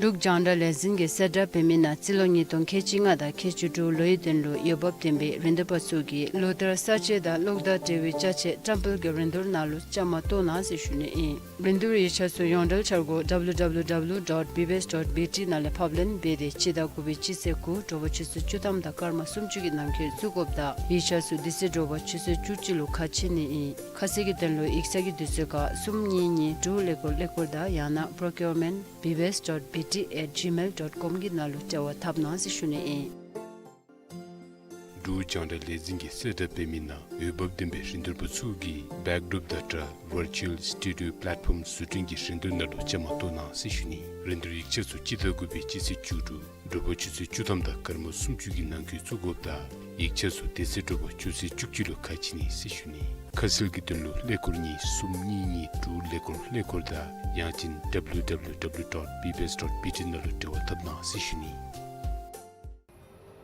འབྲུག་རྒྱང་བསྒྲགས་ལས་འཛིན་གྱིས་གསལ་བསྒྲགས་འབད་མི་ནང་རྩིས་ལོ་ཉིས་སྟོང་ཁལ་གཅིག་ལྔ་དང་ཁལ་གཅིག་དྲུག་ལོའི་དོན་ལུ་འོས་འབབ་ལྡན་པའི་རིན་བསྡུར་པ་ཚུ་གིས་ལོ་བསྟར་གསར་བརྗེ་དང་གློག་དང་འབྲེལ་བའི་ཅ་ཆས་བཀྲམ་སྤེལ་གྱི་རིན་བསྡུར་ནང་ལུ་བཅའ་མར་གཏོགས་གནང་ཟེར་ཞུ་ནི་ཨིན། རིན་བསྡུར་ཡིག་ཆ་ཚུ་ཡོངས་འབྲེལ་འཆར་སྒོ་W W W dot B B S dot B T ནང་ལས་ཕབ་ལེན་འབད་དེ་སྤྱི་ཟླ་དགུ་པའི་སྤྱི་ཚེས་དགུ་དྲོ་པ་ཆུ་ཚོད་བཅུ་ཐམ་དང་སྐར་མ་སུམ་ཅུ་གི་ནང་འཁོད་བཙུགས་དགོཔ་དང་ཡིག་ཆ་ཚུ་དེ་ཚེ་དྲོ་པ་ཆུ་ཚོད་བཅུ་གཅིག་ལུ་ཁ་ཕྱེ་ནི་ཨིན། ཁ་གསལ་གྱི་དོན་ལུ་ཡིག་ཚང་གི་དུས་ཚོད་ཁར་གསུམ་གཉིས་གཉིས་དྲུག་ཀླད་ཀོར་ཀླད་ཀོར་དང་ཡང་ན་procurement B B S dot B T at gmail dot com གི་ནང་ལུ་འབྲེལ་བ་འཐབ་གནང་ཟེར་ཞུ་ནི་ཨིན། འབྲུག་རྒྱང་བསྒྲགས་ལས་འཛིན་གྱིས་གསལ་བསྒྲགས་འབད་མི་ནང་འོས་འབབ་ལྡན་པའི་རིན་བསྡུར་པ་ཚུ་གིས་བེཀ་ཌོརོཔ་དང་སྦྲགས་Virtual Studio Platform བཟོ་སྐྲུན་གྱི་རིན་བསྡུར་ནང་ལུ་བཅའ་མར་གཏོགས་གནང་ཟེར་ཞུ་ནི། རིན་བསྡུར་ཡིག་ཆ་ཚུ་སྤྱི་ཟླ་དགུ་པའི་སྤྱི་ཚེས་བཅུ་དྲུག་དྲོ་པ་ཆུ་ཚོད་བཅུ་ཐམ་དང་སྐར་མ་སུམ་ཅུ་གི་ནང་འཁོད་བཙུགས་དགོཔ་དང་ཡིག་ཆ་ཚུ་དེ་ཚེ་དྲོ་པ་ཆུ་ཚོད་བཅུ་གཅིག་ལུ་ཁ་ཕྱེ་ནི་ཟེར་ཞུ་ནི། ཁ་གསལ་གྱི་དོན་ལུ་ཀླད་ཀོར་གཉིས་གསུམ་གཉིས་གཉིས་དྲུག་ཀླད་ཀོར་ཀླད་ཀོར་དང་ཡང་ཅིན་W W W dot B B S dot B T ནང་ལུ་འབྲེལ་བ་འཐབ་གནང་ཟེར་ཞུ་ནི།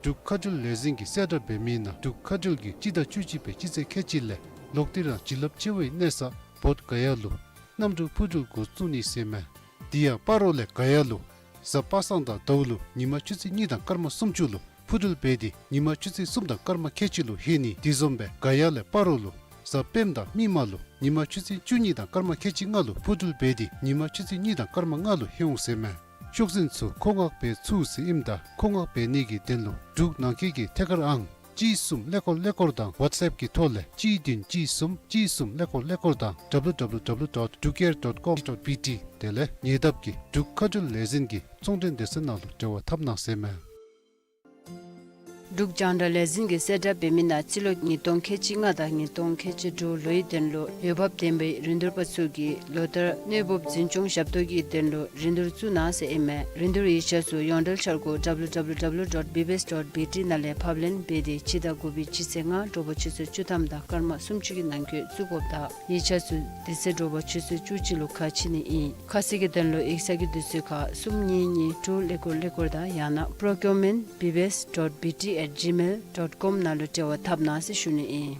འབྲུག་མཁའ་འགྲུལ་ལས་འཛིན་གྱིས་གསལ་བསྒྲགས་འབད་མི་ནང་འབྲུག་མཁའ་འགྲུལ་གྱིས་སྤྱི་ཟླ་བཅུ་གཅིག་པའི་སྤྱི་ཚེས་ཁལ་གཅིག་ལས་ལོག་སྟེ་རང་བྱིན་རླབས་ཆེ་བའི་གནས་ས་བོདྷ་ག་ཡ་ལུ་གནམ་གྲུ་འཕུར་འགྲུལ་འགོ་བཙུགས་ནི་ཟེར་མས། དེ་ཡང་སྤ་རོ་ལས་ག་ཡ་ལུ་གཟའ་པ་སངས་དང་ཟླཝ་ལུ་ཉིན་མ་ཆུ་ཚོད་གཉིས་དང་སྐར་མ་སུམ་ཅུ་ལུ་འཕུར་འགྲུལ་འབད་དེ་ཉིན་མ་ཆུ་ཚོད་གསུམ་དང་སྐར་མ་ཁལ་གཅིག་ལུ་ལྷོད་ནི། དེ་བཟུམ་སྦེ་ག་ཡ་ལས་སྤ་རོ་ལུ་གཟའ་སྤེནམ་དང་མིག་དམར་ལུ་ཉིན་མ་ཆུ་ཚོད་བཅུ་གཉིས་དང་སྐར་མ་ཁལ་གཅིག་ལྔ་ལུ་འཕུར་འགྲུལ་འབད་དེ་ཉིན་མ་ཆུ་ཚོད་གཉིས་དང་སྐར་མ་ལྔ་ལུ་ལྷོད་འོང་ཟེར་མས། ཤོག་འཛིན་ཚུ་མཁོ་མངགས་འབད་ཚུགས་ཟེར་ཨིནམ་ད་མཁོ་མངགས་འབད་ནི་གི་དོན་ལུ་འབྲུག་ནང་འཁོད་ཀྱི་ཐད་ཀར་ཨང་གཅིག་གསུམ་ཀླད་ཀོར་ཀླད་ཀོར་དང་ཝཊས་ཨེཔ་གི་ཐོག་ལས་གཅིག་བདུན་གཅིག་གསུམ་གཅིག་གསུམ་ཀླད་ཀོར་ཀླད་ཀོར་དང་W W W dot drukair dot com dot B T དེ་ལས་ཉེ་འདབས་ཀྱི་འབྲུག་མཁའ་འགྲུལ་ལས་འཛིན་གྱི་ཚོང་འབྲེལ་སྡེ་ཚན་ནང་ལུ་འབྲེལ་བ་འཐབ་གནང་ཟེར་མས། འབྲུག་རྒྱང་བསྒྲགས་ལས་འཛིན་གྱིས་གསལ་བསྒྲགས་འབད་མི་ནང་རྩིས་ལོ་ཉིས་སྟོང་ཁལ་གཅིག་ལྔ་དང་ཉིས་སྟོང་ཁལ་གཅིག་དྲུག་ལོའི་དོན་ལུ་འོས་འབབ་ལྡན་པའི་རིན་བསྡུར་པ་ཚུ་གིས་ལོ་བསྟར་གནོད་འབུབ་འཛིན་སྐྱོང་ཞབས་ཏོག་གི་དོན་ལུ་རིན་བསྡུར་བཙུགས་གནང་ཟེར་ཨིན་མས། རིན་བསྡུར་ཡིག་ཆ་ཚུ་ཡོངས་འབྲེལ་འཆར་སྒོ་W W W dot B B S dot B T ནང་ལས་ཕབ་ལེན་འབད་དེ་སྤྱི་ཟླ་དགུ་པའི་སྤྱི་ཚེས་ལྔ་དྲོ་པ་ཆུ་ཚོད་བཅུ་ཐམ་དང་སྐར་མ་སུམ་ཅུ་གི་ནང་འཁོད་བཙུགས་དགོཔ་དང་ཡིག་ཆ་ཚུ་དེ་ཚེ་དྲོ་པ་ཆུ་ཚོད་བཅུ་གཅིག་ལུ་ཁ་ཕྱེ་ནི་ཨིན། ཁ་གསལ་གྱི་དོན་ལུ་ཡིག་ཚང་གི་དུས་ཚོད་ཁར་གསུམ་གཉིས་གཉིས་དྲུག་ཀླད་ཀོར་ཀླད་ཀོར་དང་ཡང་ན་procurement B B S dot B T at ཇི་མེལ་ཌོཊ་ཀོམ་ནང་ལུ་འབྲེལ་བ་འཐབ་གནང་ཟེར་ཞུ་ནི་ཨིན།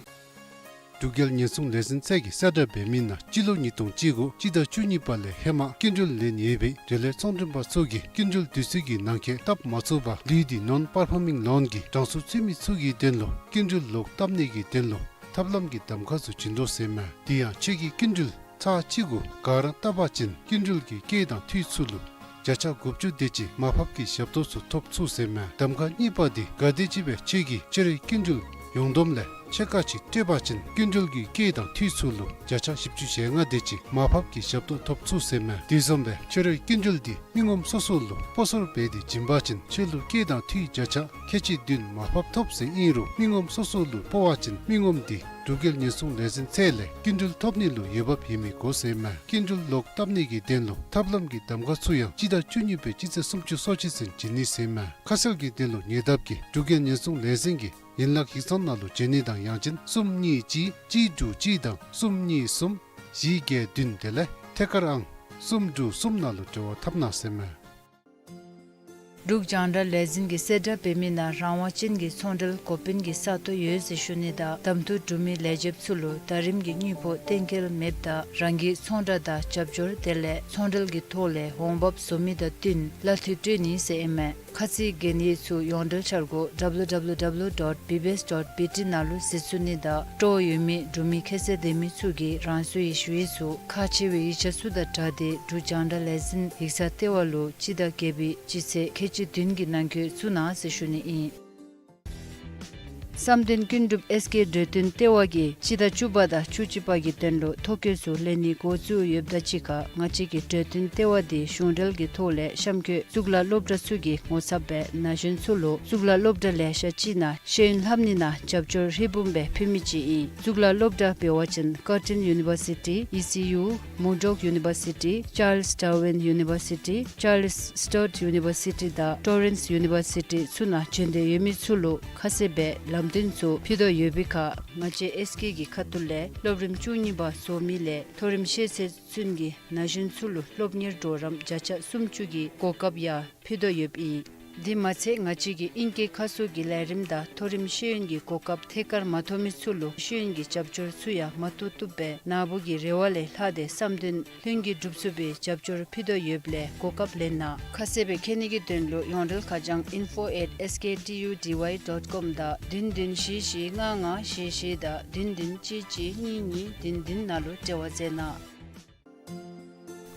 འབྲུག་རྒྱལ་ཉེན་སྲུང་ལས་འཛིན་ཚད་ཀྱིས་གསལ་བསྒྲགས་འབད་མི་ནང་སྤྱི་ལོ་ཉིས་སྟོང་བཅུ་དགུ་སྤྱི་ཟླ་བཅུ་གཉིས་པ་ལས་ཧེ་མ་སྐྱིན་འགྲུལ་ལེན་ཡོད་པའི་འབྲེལ་ཡོད་ཚོང་མགྲོན་པ་ཚུ་གིས་སྐྱིན་འགྲུལ་དུས་ཚོད་ཀྱི་ནང་འཁོད་བཏབ་མ་ཚུགས་པར་ལུས་ཏེ་ནོན་པར་ཕོར་མིང་ལོན་གྱི་གྲངས་སུ་ཚུད་མི་ཚུ་གི་དོན་ལུ་སྐྱིན་འགྲུལ་ལོག་བཏབ་ནི་གི་དོན་ལུ་ཐབས་ལམ་གྱི་གདམ་ཁ་ཚུ་བྱིན་དོ་ཟེར་མས། དེ་ཡང་ཁྱོད་ཀྱིས་སྐྱིན་འགྲུལ་ཚར་གཅིག་གུ་ག་ར་བཏབ་པ་ཅིན་སྐྱིན་འགྲུལ་གྱི་སྐྱེད་དང་འཐུས་ཚུ་ལུ་བརྒྱ་ཆ་དགུ་བཅུ་དེ་ཅིག་མར་ཕབ་ཀྱི་ཞབས་ཏོག་ཚུ་ཐོབ་ཚུགས་ཟེར་མས། གདམ་ཁ་གཉིས་པ་འདི་ག་དེམ་ཅིག་སྦེ་ཁྱོད་ཀྱིས་ཁྱོད་རའི་སྐྱིན་འགྲུལ་ཡོངས་བསྡོམས་ལས་ཕྱེད་ཀ་ཅིག་སྤྲོད་པ་ཅིན་སྐྱིན་འགྲུལ་གྱི་སྐྱེད་དང་འཐུས་ཚུ་ལུ་བརྒྱ་ཆ་བཞི་བཅུ་ཞེ་ལྔ་དེ་ཅིག་མར་ཕབ་ཀྱི་ཞབས་ཏོག་ཐོབ་ཚུགས་ཟེར་མས། དེ་བཟུམ་སྦེ་ཁྱོད་རའི་སྐྱིན་འགྲུལ་འདི་མི་ངོམ་སོ་སོ་ལུ་སྤོ་སོར་འབད་དེ་བྱིན་པ་ཅིན་ཁྱོད་ལུ་སྐྱེད་དང་འཐུས་བརྒྱ་ཆ་ཁལ་གཅིག་བདུན་མར་ཕབ་ཐོབ་ཟེར་ཨིན་རུང་མི་ངོམ་སོ་སོ་ལུ་སྤོ་བ་ཅིན་མི་ངོམ་འདི་འབྲུག་རྒྱལ་ཉེན་སྲུང་ལས་འཛིན་ཚད་ལས་སྐྱིན་འགྲུལ་ཐོབ་ནི་ལུ་འོས་འབབ་ཡོད་མི་དགོ་ཟེར་མས། སྐྱིན་འགྲུལ་ལོག་བཏབ་ནི་གི་དོན་ལུ་ཐབས་ལམ་གྱི་གདམ་ཁ་ཚུ་ཡང་སྤྱི་ཟླ་བཅུ་གཉིས་པའི་སྤྱི་ཚེས་སུམ་ཅུ་སོ་གཅིག་ཚུན་བྱིན་ནི་ཟེར་མས། ཁ་གསལ་གྱི་དོན་ལུ་ཉེ་འདབས་ཀྱི་འབྲུག་རྒྱལ་ཉེན་སྲུང་ལས་འཛིན་གྱི་ཡན་ལག་ཡིག་ཚང་ནང་ལུ་བྱོན་ནི་དང་ཡང་ཅིན་གསུམ་གཉིས་གཅིག་གཅིག་དྲུག་གཅིག་དང་གསུམ་གཉིས་གསུམ་བཞི་བརྒྱད་བདུན་དེ་ལས་ཐད་ཀར་ཨང་གསུམ་དྲུག་གསུམ་ནང་ལུ་འབྲེལ་བ་འཐབ་གནང་ཟེར་མས། འབྲུག་རྒྱང་བསྒྲགས་ལས་འཛིན་གྱིས་གསལ་བསྒྲགས་འབད་མི་ནང་རང་དབང་ཅན་གྱི་ཚོང་འབྲེལ་འགོ་དཔོན་གྱི་ས་སྟོང་ཡོད་ཟེར་ཞུ་ནི་དང་གདམ་འཐུ་གྲུབ་མི་ལས་བྱེདཔ་ཚུ་ལུ་ཟླ་རིམ་གྱི་དངུལ་ཕོགས་གཏན་འཁེལ་མེདཔ་དང་རང་གི་ཚོང་བསྒྲགས་དང་རྒྱབ་སྐྱོར་དེ་ལས་ཚོང་འབྲེལ་གྱི་ཐོག་ལས་འོང་འབབ་བཟོ་མི་དང་བསྟུན་གླ་འཐུས་སྤྲོད་ནི་ཟེར་ཨིན་མས། ཁ་ཚིག་གན་ཡིག་ཚུ་ཡོངས་འབྲེལ་འཆར་སྒོ་W W W dot B B S dot B T ནང་ལུ་གཟིགས་ཚུགས་ནི་དང་སྤྲོ་བ་ཡོད་མི་འབྲུག་མི་ཁྱད་ཚད་ལྡན་མི་ཚུ་གིས་རང་སོའི་ཡིག་ཆ་ཡོད་ཚུ་ཁག་ཆེ་བའི་ཡིག་ཆ་ཚུ་དང་སྦྲགས་ཏེ་འབྲུག་རྒྱང་བསྒྲགས་ལས་འཛིན་ཡིག་ཚང་ལྟེ་བ་ལུ་སྤྱི་ཟླ་བརྒྱད་པའི་སྤྱི་ཚེས་ཁལ་གཅིག་བདུན་གྱི་ནང་འཁོད་བཙུགས་གནང་ཟེར་ཞུ་ནི་ཨིན། བསམ་གཏན་ཀུན་འགྲུབ་ཨེས་ཀེ་འགྲོས་སྟོན་ལྟེ་བ་གིས་སྤྱི་ཟླ་བཅུ་པ་དང་བཅུ་གཅིག་པ་གི་དོན་ལུ་ཐོ་བཀོད་ཚུ་ལེན་ནི་འགོ་བཙུགས་ཡོདཔ་དང་གཅིག་ཁར་ང་བཅས་ཀྱི་འགྲོས་སྟོན་ལྟེ་བ་འདི་གཞུང་འབྲེལ་གྱི་ཐོག་ལས་གཤམ་འཁོད་གཙུག་ལག་སློབ་གྲྭ་ཚུ་གི་ངོ་ཚབ་སྦེ་ན་གཞོན་ཚུ་ལུ་གཙུག་ལག་སློབ་གྲྭ་ལེ་ཤ་ཅིག་ནང་ཤེས་ཡོན་ལྷབ་ནི་ནང་རྒྱབ་སྐྱོར་ཧྲིལ་བུམ་སྦེ་ཕུལ་མི་ཅིག་ཨིན། གཙུག་ལག་སློབ་གྲྭ་འབད་བ་ཅིན་Curtin University, E C U, Murdoch University, Charles Darwin University, Charles Sturt University དང་Torrens University ཚུ་ནང་བྱོན་འདོད་ཡོད་མི་ཚུ་ལུ་ཁ་གསལ་སྦེ་ལམ་སྟོན་ཚུ་ཕུལ་དོ་ཡོད་པའི་ཁར་ང་བཅས་ཨེས་ཀེ་གི་ཁ་ཐུག་ལས་སློབ་རིམ་བཅུ་གཉིས་པ་སོང་མི་ལས་མཐོ་རིམ་ཤེས་ཚད་ཚུན་གྱི་ན་གཞོན་ཚུ་ལུ་སློབ་གཉེར་གྲོགས་རམ་བརྒྱ་ཆ་སུམ་ཅུ་གི་གོ་སྐབས་ཡང་ཕུལ་དོ་ཡོདཔ་ཨིན། དེ་མ་ཚད་ང་བཅས་ཀྱི་ཨིང་སྐད་ཁ་གསོ་གི་ལས་རིམ་དང་མཐོ་རིམ་ཤེས་ཡོན་གྱི་གོ་སྐབས་ཐད་ཀར་མ་ཐོབ་མི་ཚུ་ལུ་ཤེས་ཡོན་གྱི་རྒྱབ་སྐྱོར་ཚུ་ཡང་མ་བཏུབ་བཏུབ་སྦེ་ནཱ་བུ་གི་རེ་བ་ལས་ལྷག་སྟེ་བསམ་དོན་ལྷུན་གྱིས་འགྲུབ་ཚུགས་པའི་རྒྱབ་སྐྱོར་ཕུལ་དོ་ཡོདཔ་ལས་གོ་སྐབས་ལེན་གནང་། ཁ་གསལ་སྦེ་མཁྱེན་ནི་གི་དོན་ལུ་ཡོངས་འབྲེལ་ཁ་བྱང་info at S K T U D Y dot com དང་བདུན་བདུན་བཞི་བཞི་ལྔ་ལྔ་བཞི་བཞི་དང་བདུན་བདུན་གཅིག་གཅིག་གཉིས་གཉིས་བདུན་བདུན་ནང་ལུ་འབྲེལ་བ་མཛད་གནང་།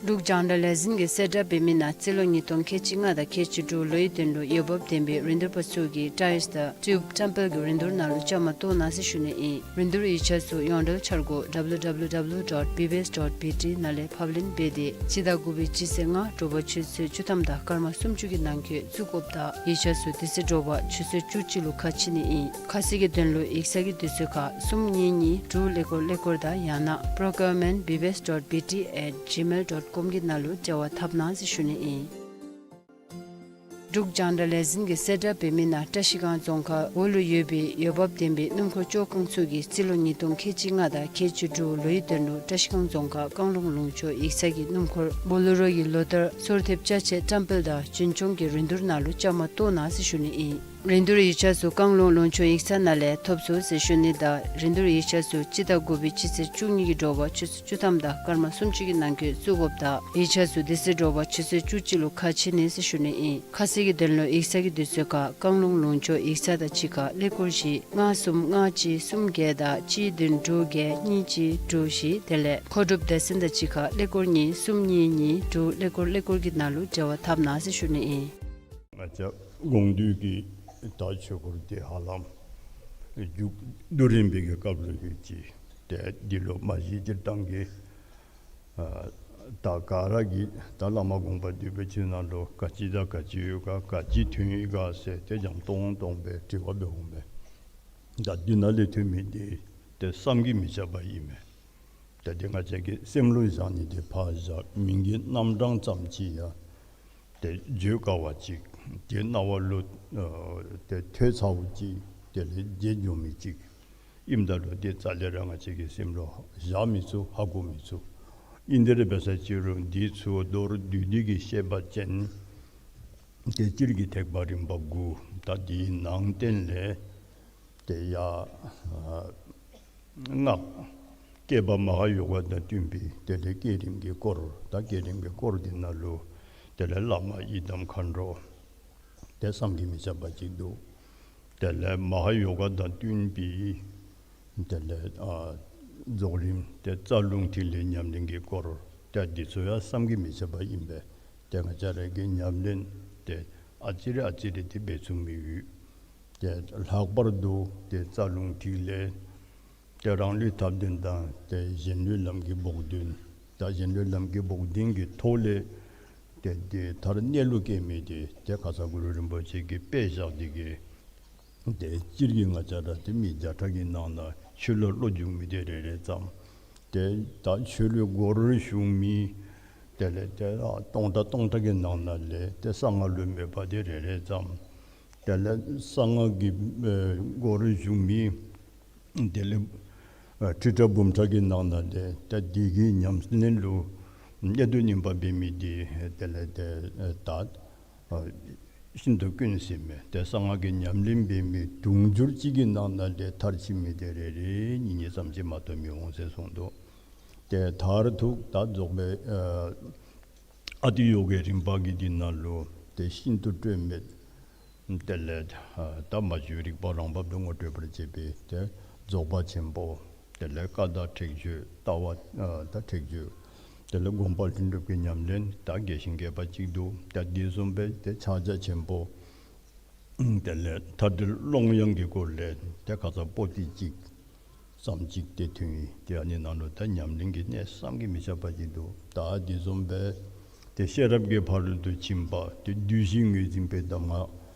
འབྲུག་རྒྱང་བསྒྲགས་ལས་འཛིན་གྱིས་གསལ་བསྒྲགས་འབད་མི་ནང་རྩིས་ལོ་ཉིས་སྟོང་ཁལ་གཅིག་ལྔ་དང་ཁལ་གཅིག་དྲུག་ལོའི་དོན་ལུ་འོས་འབབ་ལྡན་པའི་རིན་བསྡུར་པ་ཚུ་གིས་ཊའིལསི་དང་ཊིའུབ་བཀྲམ་སྤེལ་གྱི་རིན་བསྡུར་ནང་ལུ་བཅའ་མར་གཏོགས་གནང་ཟེར་ཞུ་ནི་ཨིན། རིན་བསྡུར་ཡིག་ཆ་ཚུ་ཡོངས་འབྲེལ་འཆར་སྒོ་W W W dot B B S dot B T ནང་ལས་ཕབ་ལེན་འབད་དེ་སྤྱི་ཟླ་དགུ་པའི་སྤྱི་ཚེས་ལྔ་དྲོ་པ་ཆུ་ཚོད་བཅུ་ཐམ་དང་སྐར་མ་སུམ་ཅུ་གི་ནང་འཁོད་བཙུགས་དགོཔ་དང་ཡིག་ཆ་ཚུ་དེ་ཚེ་དྲོ་པ་ཆུ་ཚོད་བཅུ་གཅིག་ལུ་ཁ་ཕྱེ་ནི་ཨིན། ཁ་གསལ་གྱི་དོན་ལུ་ཡིག་ཚང་གི་དུས་ཚོད་ཁར་གསུམ་གཉིས་གཉིས་དྲུག་ཀླད་ཀོར་ཀླད་ཀོར་དང་ཡང་ན་procurement B B S dot B T at gmail dot com གི་ནང་ལུ་འབྲེལ་བ་འཐབ་གནང་ཟེར་ཞུ་ནི་ཨིན། འབྲུག་རྒྱང་བསྒྲགས་ལས་འཛིན་གྱིས་གསལ་བསྒྲགས་འབད་མི་ནང་བཀྲ་ཤིས་སྒང་རྫོང་ཁག་འོག་ལུ་ཡོད་པའི་འོས་འབབ་ལྡན་པའི་སྣུམ་འཁོར་བཅོ་ཁང་ཚུ་གིས་རྩིས་ལོ་ཉིས་སྟོང་ཁལ་གཅིག་ལྔ་དང་ཁལ་གཅིག་དྲུག་ལོའི་དོན་ལུ་བཀྲ་ཤིས་སྒང་རྫོང་ཁག་བཀང་ལུང་ལུང་ཕྱོགས་ཡིག་ཚང་གི་སྣུམ་འཁོར་བོ་ལེ་རོ་གི་ལོ་ལྟར་སོར་ཐེབས་ཅ་ཆས་བཀྲམ་སྤེལ་དང་རྒྱུན་སྐྱོང་གི་རིན་བསྡུར་ནང་ལུ་བཅའ་མར་གཏོགས་གནང་ཟེར་ཞུ་ནི་ཨིན། རིན་བསྡུར་ཡིག་ཆ་ཚུ་བཀང་ལུང་ལུང་ཕྱོགས་ཡིག་ཚང་ནང་ལས་ཐོབ་ཚུགས་ཟེར་ཞུ་ནི་དང་རིན་བསྡུར་ཡིག་ཆ་ཚུ་སྤྱི་ཟླ་དགུ་པའི་སྤྱི་ཚེས་བཅུ་གཉིས་ཀྱི་དྲོ་པ་ཆུ་ཚོད་བཅུ་ཐམ་དང་སྐར་མ་སུམ་ཅུ་གི་ནང་འཁོད་བཙུགས་དགོཔ་དང་ཡིག་ཆ་ཚུ་དེ་ཚེ་དྲོ་པ་ཆུ་ཚོད་བཅུ་གཅིག་ལུ་ཁ་ཕྱེ་ནི་ཟེར་ཞུ་ནི་ཨིན། ཁ་གསལ་གྱི་དོན་ལུ་ཡིག་ཚང་གི་དུས་ཚོད་ཁར་བཀང་ལུང་ལུང་ཕྱོགས་ཡིག་ཚང་དང་གཅིག་ཁར་ཀླད་ཀོར་བཞི་ལྔ་གསུམ་ལྔ་གཅིག་གསུམ་བརྒྱད་དང་གཅིག་བདུན་དྲུག་བརྒྱད་གཉིས་གཅིག་དྲུག་བཞི་དེ་ལས་མཁོ་སྒྲུབ་སྡེ་ཚན་དང་གཅིག་ཁར་ཀླད་ཀོར་གཉིས་གསུམ་གཉིས་གཉིས་དྲུག་ཀླད་ཀོར་ཀླད་ཀོར་གྱི་ནང་ལུ་འབྲེལ་བ་འཐབ་གནང་ཟེར་ཞུ་ནི་ཨིན། ང་བཅས་དགོངས་འདུས་ཀྱི་ད་ཆོས་སྐོར་དེ་ཧ་ལམ་མཇུག་བསྡུ་རན་པའི་གི་སྐབས་ལུ་ཡོད་ཅི། ཏེ་འདི་ལུ་མ་གཞི་སྤྱིར་བཏང་གི་ཨ་ད་ག་ར་གིས་ད་བླ་མ་དགོངས་པ་འདུས་པའི་ཆོས་ནང་ལུ་ག་ཅི་དང་ག་ཅི་ཡོད་ག་ག་ཅི་ཐོན་ཡི་ག་ཟེར་ཏེ་འཇམ་ཏོང་ཏོ་སྦེ་དྲི་བ་འབད་འོང་པས། ད་འདི་ནང་ལས་ཐོན་མི་འདི་ཏེ་བསམ་གྱིས་མི་ཁྱབ་པ་ཨིན་མས། ད་འདི་ང་བཅས་ཀྱིས་སེམས་ལུ་བཞག་ནི་འདི་ཕར་བཞག་མིང་གི་རྣམ་གྲངས་ཙམ་ཅིག་ཡང་ཏེ་བརྗོད་དཀའ་བ་ཅིག་ཏེ་རྣ་བ་ལུ་ཨ་ཏེ་ཐོས་ཚརཝ་ཅིག་དེ་ལས་བརྗེད་འགྱོ་མི་ཅིག་ཨིནམ་ད་ལུ་ཏེ་རྩ་ལས་ར་ང་བཅས་ཀྱིས་སེམས་ལུ་བཞག་མི་ཚུགས་ཧ་གོ་མི་ཚུགས། ཨིན་དེ་ར་འབད་ས་ཅིག་རུང་འདི་ཚུ་མདོར་བསྡུས་ཏེ་གི་བཤད་པ་ཅིན་ ཏེ་སྤྱིར་གྱི་ཐེག་པ་རིམ་པ་དགུ། ད་དེའི་ནང་བསྟན་ལས་ཏེ་ཡ་ཨ་སྔགས་བསྐྱེད་པ་མ་ཧཱ་ཡོ་ག་དང་བསྟུན་པའི་དེ་ལས་བསྐྱེད་རིམ་གྱི་སྐོར། ད་བསྐྱེད་རིམ་གྱི་སྐོར་འདི་ནང་ལུ་དེ་ལས་བླ་མ་ཡི་དམ་མཁའ་འགྲོ་ཏེ་བསམ་གྱིས་མི་ཁྱབ་པ་ཅིག་འདུག། དེ་ལས་མ་ཧཱ་ཡོ་ག་དང་བསྟུན་པའི་དེ་ལས་ཨ་རྫོགས་རིམ་ཏེ་རྩ་རླུང་ཐིག་ལེ་ཉམས་ལེན་གྱི་སྐོར། ཏེ་འདི་ཚུ་ཡང་བསམ་གྱིས་མི་ཁྱབ་པ་ཨིན་པས། ཏེ་ང་བཅས་ར་གི་ཉམས་ལེན་ཏེ་ཨ་ཙི་རེ་ཨ་ཙི་རེ་ཏེ་འབད་ཚུགས་མི་ཡོད། ཏེ་ལྷག་པར་དུ་ཏེ་རྩ་རླུང་ཐིག་ལེ་ཏེ་རང་ལུས་ཐབས་ལྡན་དང་ཏེ་གཞན་ལུས་ལམ་གྱི་བོགས་འདོན། ད་གཞན་ལུས་ལམ་གྱི་བོགས་འདོན་གྱི་ཐོག་ལས་ཏེ་ཏེ་མཐར་གནས་ལུགས་སྐྱེ་མི་དེ་ཏེ་ཁ་ཙ་གུ་རུ་རིན་པོ་ཆེ་གིས་དཔེ་བཞག་སྟེ་གི་ཏེ་སྤྱིར་གྱི་ང་བཅས་ར་ཏེ་མི་བརྒྱ་ཕྲག་གི་ནང་ན་ཆོས་ལུ་བློ་འཇུག་མི་དེ་རེ་རེ་ཙམ། ཏེ་ད་ཆོས་ལུ་སྒོར་ཞུགས་མི་དེ་ལས་ཏེ་ཨ་སྟོང་ཕྲག་སྟོང་ཕྲག་གི་ནང་ན་ལས་ཏེ་གསང་སྔགས་ལུ་མོས་པ་དེ་རེ་རེ་ཙམ། དེ་ལས་གསང་སྔགས་ཀྱི་ཨེ་སྒོར་ཞུགས་མི་དེ་ལས་ཨ་ཁྲི་ཕྲག་འབུམ་ཕྲག་གི་ནང་ན་ལས་ཏེ་དེ་གི་ཉམས་ལེན་ལུ་གནད་དུ་བསྣུན་པ་འབད་མི་དེ་དེ་ལས་ཏེ་ཨེ་ད་ཨ་ཤིན་ཏུ་དཀོན་ཟེར་མས། ཏེ་གསང་སྔགས་ཀྱི་ཉམས་ལེན་འབད་མི་དུང་ཕྱུར་གཅིག་གི་ནང་ན་ལས་མཐར་ཕྱིན་མི་དེ་རེ་རེ་གཉིས་གཉིས་ཙམ་ཅིག་མ་གཏོགས་མི་འོང་ཟེར་གསུངས་འདུག། ཏེ་མཐར་ཐུག་ད་རྫོགས་པའི་ཨ་ཨ་ཏི་ཡོ་གའི་རིམ་པ་གི་འདི་ནང་ལུ་ཏེ་ཤིན་ཏུ་སྤྲོས་མེད། དེ་ལས་ཨ་ད་མ་བཅོས་རིག་པ་རང་བབས་སུ་ངོ་སྤྲོད་པར་བྱེད་པའི་ཏེ་རྫོགས་པ་ཆེན་པོ། དེ་ལས་ཀ་དག་ཁྲེགས་ཆོད་ལྟ་བ་ཨ་ད་ཁྲེགས་ཆོད། དེ་ལས་སྒོམ་པ་ལྷུན་གྲུབ་ཀྱི་ཉམས་ལེན་ད་རྒྱས་ཤིང་རྒྱས་པ་ཅིག་འདུག། ད་དེ་བཟུམ་སྦེ་ཏེ་ཕྱག་རྒྱ་ཆེན་པོ། དེ་ལས་མཐའ་བྲལ་ཀློང་ཡངས་ཀྱི་སྐོར་ལས་ཏེ་ཁ་ཙ་པོ་ཏི་གཅིག་ཙམ་ཅིག་ཏེ་ཐོན་ཡི། ཏེ་ཨ་ནི་ནང་ལུ་ད་ཉམས་ལེན་གྱི་གནད་བསམ་གྱིས་མི་ཁྱབ་པ་ཅིག་འདུག། ད་དེ་བཟུམ་སྦེ་ཏེ་ཤེས་རབ་ཀྱི་ཕ་རོལ་ཏུ་ཕྱིན་པ་ཏེ་བདུད་བཞི་ངོས་འཛིན་པའི་གདམས་ངག་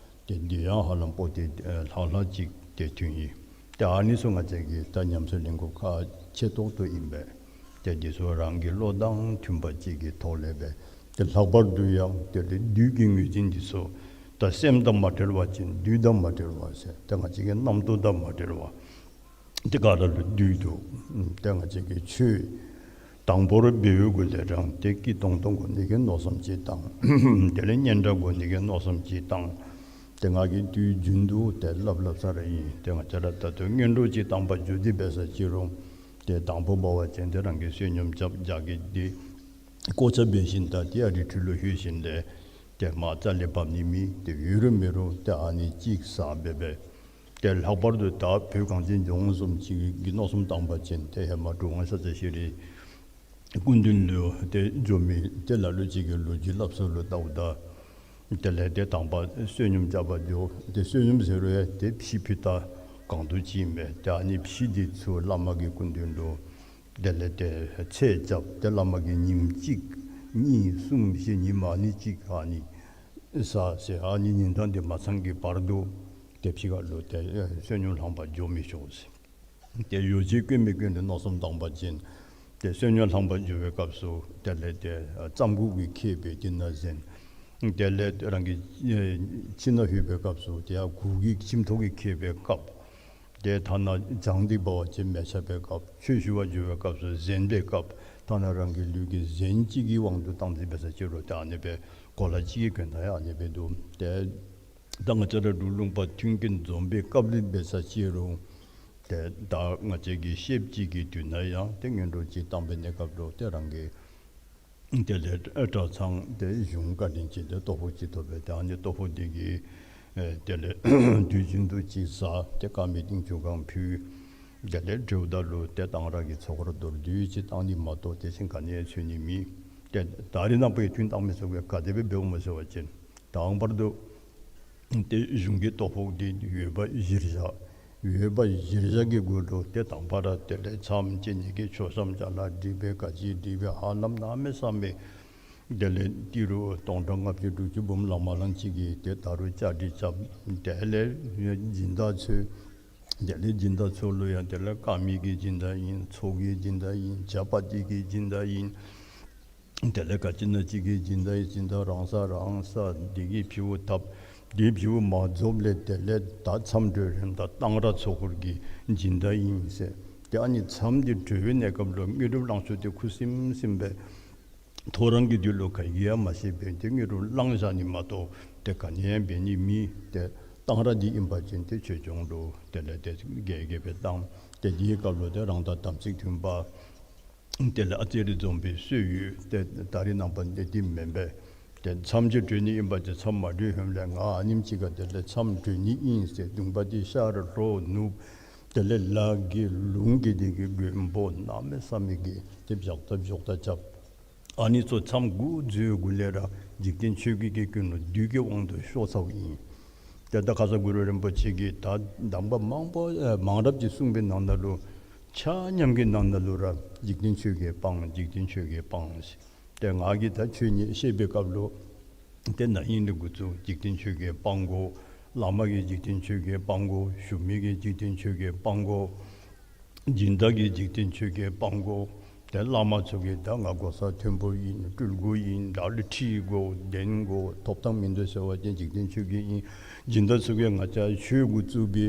ཏེ་འདི་ཡང་ཧ་ལམ་པོ་ཏི་ཨེ་ལྷག་ལྷག་ཅིག་ཏེ་ཐོན་ཡི། ཏེ་ཨ་ནི་ཚུ་ང་བཅས་ཀྱིས་ད་ཉམས་སུ་ལེན་དགོཔ་ཁག་ཆེ་ཏོག་ཏོ་ཨིན་པས། ཏེ་འདི་ཚུ་རང་གི་བློ་དང་མཐུན་པ་ཅིག་གི་ཐོག་ལས་སྦེ་ཏེ་ལྷག་པར་དུ་ཡང་དེ་ལས་བདུད་ཀྱི་ངོས་འཛིན་འདི་ཚུ་ད་སེམས་དང་མ་བྲལ་བ་ཅིན་བདུད་དང་མ་བྲལ་བ་ཟེར་ཏེ་ང་བཅས་ཀྱི་རྣམ་རྟོག་དང་མ་བྲལ་བ། ཏེ་ག་ར་ལུ་བདུད་འདུག། ཏེ་ང་བཅས་ཀྱིས་ཆོས་དང་པོར་འབད་བའི་གུ་ལས་རང་ཏེ་སྐྱིད་ཏོང་ཏོ་དགོ་ནི་གི་མནོ་བསམ་ཅིག་བཏང་། དེ་ལས་སྙན་གྲགས་དགོ་ནི་གི་མནོ་བསམ་ཅིག་བཏང་། ཏེ་ང་གིས་དུས་རྒྱུན་དུ་ཏེ་སླབ་སླབ་ས་ར་ཨིན། ཏེ་ང་བཅས་ར་ད་ལྟོ་སྔོན་འགྲོ་ཅིག་བཏང་པར་འགྱོ་སྟེ་འབད་ས་ཅིག་རུང་ཏེ་དང་པོ་འབད་བ་ཅིན་ཏེ་རང་གིས་བསོད་སྙོམས་རྐྱབ་རྒྱགས་ཀྱི་ཏེ་བཀོ་ཆ་འབད་ཞིནམ་ད་ཏེ་ཨ་རི་ཁྲོད་ལུ་ལྷོད་ཞིནམ་ལས་ཏེ་མར་རྩ་ལས་འབབ་ནི་མེད། ཏེ་ཡོད་རུང་མེད་རུང་ཏེ་ཨ་ནི་ཅིག་ཟ་སྦེ་སྦེ། ཏེ་ལྷག་པར་དུ་ད་བོད་གངས་ཅན་ལྗོངས་བཟུམ་ཅིག་གི་མནོ་བསམ་བཏང་པ་ཅིན་ཏེ་ཧེ་མ་གྲུབ་དབང་ཤཱཀྱ་ཤྲཱི་སྐུ་མདུན་ལུ་ཏེ་འགྱོ་མི་ཏེ་ལ་ལུ་ཅིག་གིས་ལོ་རྒྱུས་སླབ་ས་ལུ་བལྟཝ་ད་དེ་ལས་ཏེ་དང་པ་བསོད་སྙོམས་རྐྱབ་པར་འགྱོ། ཏེ་བསོད་སྙོམས་ཟེར་རུང་ཡང་ཏེ་ཕྱེ་ཕུད་ད་གང་དུ་ཅིག་མས། ཏེ་ཨ་ནི་ཕྱེ་འདི་ཚུ་བླ་མ་གི་སྐུ་མདུན་ལུ་དེ་ལས་ཏེ་ཚད་རྐྱབ། ཏེ་བླ་མ་གིས་ཉིནམ་གཅིག་གཉིས་གསུམ་བཞི་ཉིནམ་ཨ་ནི་གཅིག་ཨ་ནི་ཟ་ཟེར་ཨ་ནི་ཉིན་གྲངས་འདི་མ་ཚང་གི་བར་དུ་ཏེ་ཕྱི་ཁ་ལུ་ཏེ་ཨེ་བསོད་སྙོམས་ལྷང་པར་འགྱོ་མི་ཆོག་ཟེར། ཏེ་ཡོ་བྱད་གོན་མི་གོན་ལུ་མནོ་བསམ་བཏང་པ་ཅིན་ཏེ་བསོད་སྙོམས་ལྷང་པར་འགྱོ་བའི་སྐབས་སུ་དེ་ལས་ཏེ་ཨ་རྩམ་ཁུག་གི་ཁེབས་སྦེ་དེ་ནང་གཟན། དེ་ལས་རང་གི་ཨེ་ཁྱིམ་ནང་ལྷོད་པའི་སྐབས་སུ་ཏེ་ཡར་གུར་གྱི་ཁྱིམ་ཐོག་གི་ཁེབས་སྦེ་བཀབ། ཏེ་ཐ་ན་གྱང་འདི་འབད་བ་ཅིན་མལ་ཆ་སྦེ་བཀབ། ཆོས་ཞུ་བར་འགྱོ་བའི་སྐབས་སུ་གཟན་སྦེ་བཀབ། ཐ་ན་རང་གི་ལུས་ཀྱི་གཟན་གཅིག་གི་དབང་དུ་བཏང་སྟེ་འབད་ས་ཅིག་རུང་ཏེ་ཨ་ནི་སྦེ་གོ་ལ་གཅིག་གི་གྱོན་ཐངས་ཡང་ཨ་ནི་སྦེ་འདུག། ཏེ་ད་ང་བཅས་ར་འབྲུག་ལུང་པ་མཐུན་རྐྱེན་འཛོམས་པའི་སྐབས་ལུ་འབད་ས་ཅིག་རུང་ཏེ་ད་ང་བཅས་ཀྱི་ཤེསཔ་ཅིག་གི་དུས་ན་ཡང་ཏེ་སྔོན་འགྲོ་ཅིག་བཏང་པའི་གནས་སྐབས་ལུ་ཏེ་རང་གི་དེ་ལས་གྲྭ་ཚང་དེ་གཞུང་བཀའ་དྲིན་ཅན་དེ་ལྟོ་ཕོགས་ཅིག་ཐོབ་པས། ད་ཨ་ནི་ལྟོ་ཕོགས་དེ་གིས་ཨེ་དེ་ལས་དུས་རྒྱུན་དུ་ཅིག་ཟ། ཏེ་དཀར་མེ་ཏིང་ཆུ་གང་ཕུལ། དེ་ལས་གྲོལཝ་ད་ལུ་ཏེ་གཏང་རག་གི་ཚོགས་འཁོར་མདོར་བསྡུས་ཅིག་བཏང་ནི་མ་གཏོགས་དེ་བཞིན་ག་ནི་ཡང་འཚོལ་ནི་མེད། ཏེ་ད་རེས་ནངས་པ་ཡང་ཐུན་བཏང་མི་ཚུ་གིས་ག་དེ་སྦེ་འབདཝ་སྨོ་ཟེར་བ་ཅིན་དང་པར་དུ་ཏེ་གཞུང་གི་ལྟོ་ཕོགས་འདི་འོས་འབབ་གཞིར་བཞག། འོས་འབབ་གཞིར་བཞག་གི་སྒོ་ལུ་ཏེ་དང་པ་ར་དེ་ལས་མཚམས་བཅད་ནི་གི་མཆོད་བཤམ་ཅ་ལ་སྒྲིག་སྦེ་ག་ཅི་སྒྲིག་སྦེ་ཧ་ལམ་གནམ་མེད་ས་མེད་དེ་ལས་ཏི་རུ་སྟོང་ཕྲག་ལྔ་བཅུ་དྲུག་ཅུ་འབུམ་ལང་མ་ལང་ཅིག་གི་ཏེ་ད་རུང་བཅའ་སྒྲིག་རྐྱབ། དེ་ལས་སྦྱིན་བདག་འཚོལ། དེ་ལས་སྦྱིན་བདག་ཚུ་ལུ་ཡང་དེ་ལས་དཀར་མེ་གི་སྦྱིན་བདག་ཨིན། ཚོགས་ཀྱི་སྦྱིན་བདག་ཨིན། ཇ་པ་ཏི་གི་སྦྱིན་བདག་ཨིན། དེ་ལས་ག་ཅི་ན་ཅིག་གི་སྦྱིན་བདག་ཨིན། སྦྱིན་བདག་རང་ས་རང་ས་འདི་གིས་ཕྱེཝ་བཏབ། འདི་ཕྱེཝ་མ་རྫོགསཔ་ལས་དེ་ལས་ད་མཚམས་གྲོལ་རནམ་ད་གཏང་རག་ཚོགས་འཁོར་གྱི་སྦྱིན་བདག་ཨིན་ཟེར། ཏེ་ཨ་ནི་མཚམས་འདི་གྲོལ་བའི་གནས་སྐབས་ལུ་དངོས་གྲུབ་བླང་ཕྱོགས་དེ་ཁུ་སིམ་སིམ་སྦེ་ཐོ་རངས་ཀྱི་དུས་ལུ་ག་གིས་ཡང་མ་ཤེས་པར་ཏེ་དངོས་གྲུབ་བླང་བཞག་ནི་མ་གཏོགས་ ཏེ་ག་ནི་ཡང་འབད་ནི་མེད། ཏེ་གཏང་རག་འདི་ཨིན་པ་ཅིན་ཏེ་ཆོས་སྐྱོང་ལུ་དེ་ལས་ཏེ་རྒྱས་རྒྱས་སྦེ་གཏང་། ཏེ་འདི་གི་སྐབས་ལུ་ཏེ་རང་དང་དམ་ཚིག་མཐུན་པ་དེ་ལས་ཨ་ཙི་རེ་འཛོམས་པའི་སྲོལ་ཡོད། ཏེ་ད་རེས་ནངས་པ་འདི་འདི་མེན་པས། ཏེ་མཚམས་ཅིག་གྲོལ་ནི་ཨིན་པ་ཅིན་མཚམས་མ་གྲོལ་ཧེ་མ་ལས་ང་ཨ་ནེམ་ཅིག་ཁར་དེ་ལས་མཚམས་གྲོལ་ནི་ཨིན་ཟེར་གདོང་པ་འདི་ཤར་ལྷོ་ནུབ་དེ་ལས་ལ་གི་ལུང་གི་འདི་གི་མགོན་པོ་གནམ་མེད་ས་མེད་ཀྱི་ཏེ་བཞག་ད་བཞག་ད་རྐྱབ། ཨ་ནི་ཚུ་མཚམས་འགོ་འཛུལ་འགོ་ལས་ར་འཇིག་རྟེན་ཆོས་བརྒྱད་ཀྱི་ཀུན་སློང་བདུད་ཀྱི་དབང་དུ་ཤོར་ཚརཝ་ཨིན། ཏེ་ད་ཁ་ཙ་གུ་རུ་རིན་པོ་ཆེ་གིས་ད་གདམས་པ་མང་པོ་ཨེ་མང་རབས་ཅིག་གསུངས་པའི་ནང་ན་ལུ་ཆ་མཉམ་གྱི་ནང་ན་ལུ་ར་འཇིག་རྟེན་ཆོས་བརྒྱད་སྤང་འཇིག་རྟེན་ཆོས་བརྒྱད་སྤང་ཟེར། ཏེ་ང་གིས་ད་ཆོས་ཉིད་བཤད་པའི་སྐབས་ལུ་ཏེ་ན་ཧིང་ལས་འགོ་བཙུགས་འཇིག་རྟེན་ཆོས་བརྒྱད་སྤང་དགོ། བླ་མ་གིས་འཇིག་རྟེན་ཆོས་བརྒྱད་སྤང་དགོ། ཞུ་མི་གིས་འཇིག་རྟེན་ཆོས་བརྒྱད་སྤང་དགོ། སྦྱིན་བདག་གིས་འཇིག་རྟེན་ཆོས་བརྒྱད་སྤང་དགོ། ཏེ་བླ་མ་ཚུ་གིས་ད་ང་གོ་ས་མཐོན་པོ་ཨིན། སྤྲུལ་སྐུ་ཨིན། བདག་ལུ་ཁྲི་དགོ། གདན་དགོ། ཐོབ་ཐང་མིན་འདུག་ཟེར་བ་ཅིན་འཇིག་རྟེན་ཆོས་བརྒྱད་ཨིན། སྦྱིན་བདག་ཚུ་གིས་ང་བཅས་ཆོས་འགོ་བཙུགས་པའི་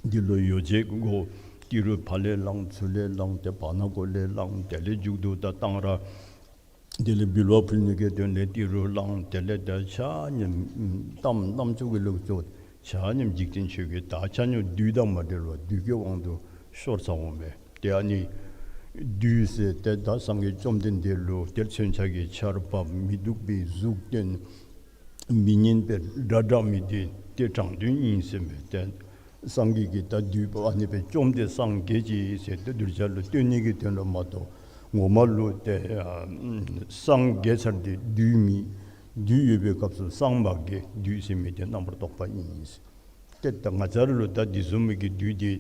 འདི་ལུ་ཡོ་བྱད་དགོ། ཏི་རུ་ཕར་ལས་བླངས་ཚུར་ལས་བླངས་ཏེ་བར་ན་གོ་ལས་བླངས་དེ་ལས་མཇུག་ཏུ་ད་གཏང་རག་དེ་ལས་འབུལ་བ་ཕུལ་ནི་གི་དོན་ལས་ཏི་རུ་བླངས་དེ་ལས་ད་ཆ་མཉམ་གཏམ་རྣམ་ཅོ་གི་ལོག་ཅོག་ཆ་མཉམ་འཇིག་རྟེན་ཆོས་བརྒྱད། ད་ཆ་མཉམ་བདུད་དང་མ་བྲལ་བར་བདུད་ཀྱི་དབང་དུ་ཤོར་ཚར་འོང་པས། ཏེ་ཨ་ནི་བདུད་ཟེར་ཏེ་ད་སངས་རྒྱས་བཅོམ་ལྡན་འདས་ལུ་ཏེ་མཚོན་ཆ་གི་ཆརཔ་མི་སྡུག་པའི་གཟུགས་སྟོན། མི་སྙན་པའི་སྒྲ་བསྒྲགས་མི་འདི་ཏེ་དྲང་དོན་ཨིན་ཟེར་མས། ཏེ་སངས་རྒྱས་ཀྱིས་ད་བདུད་པོ་ཨ་ནི་སྦེ་བཅོམ་སྟེ་སངས་རྒྱས་ཅི་ཟེར་ཏེ་གདུལ་བྱ་ལུ་སྟོན་ནི་གི་དོན་ལུ་མ་གཏོགས་ངོ་མ་ལུ་ཏེ་ཨ་སངས་རྒྱས་ཚར་ཏེ་བདུད་མེད། བདུད་ཡོད་པའི་སྐབས་སུ་སངས་མ་རྒྱས། བདུད་ཟེར་མི་འདི་རྣམ་པར་རྟོག་པ་ཨིན། ཏེ་ད་ང་བཅས་ར་ལུ་ད་འདི་བཟུམ་མའི་གི་བདུད་འདི་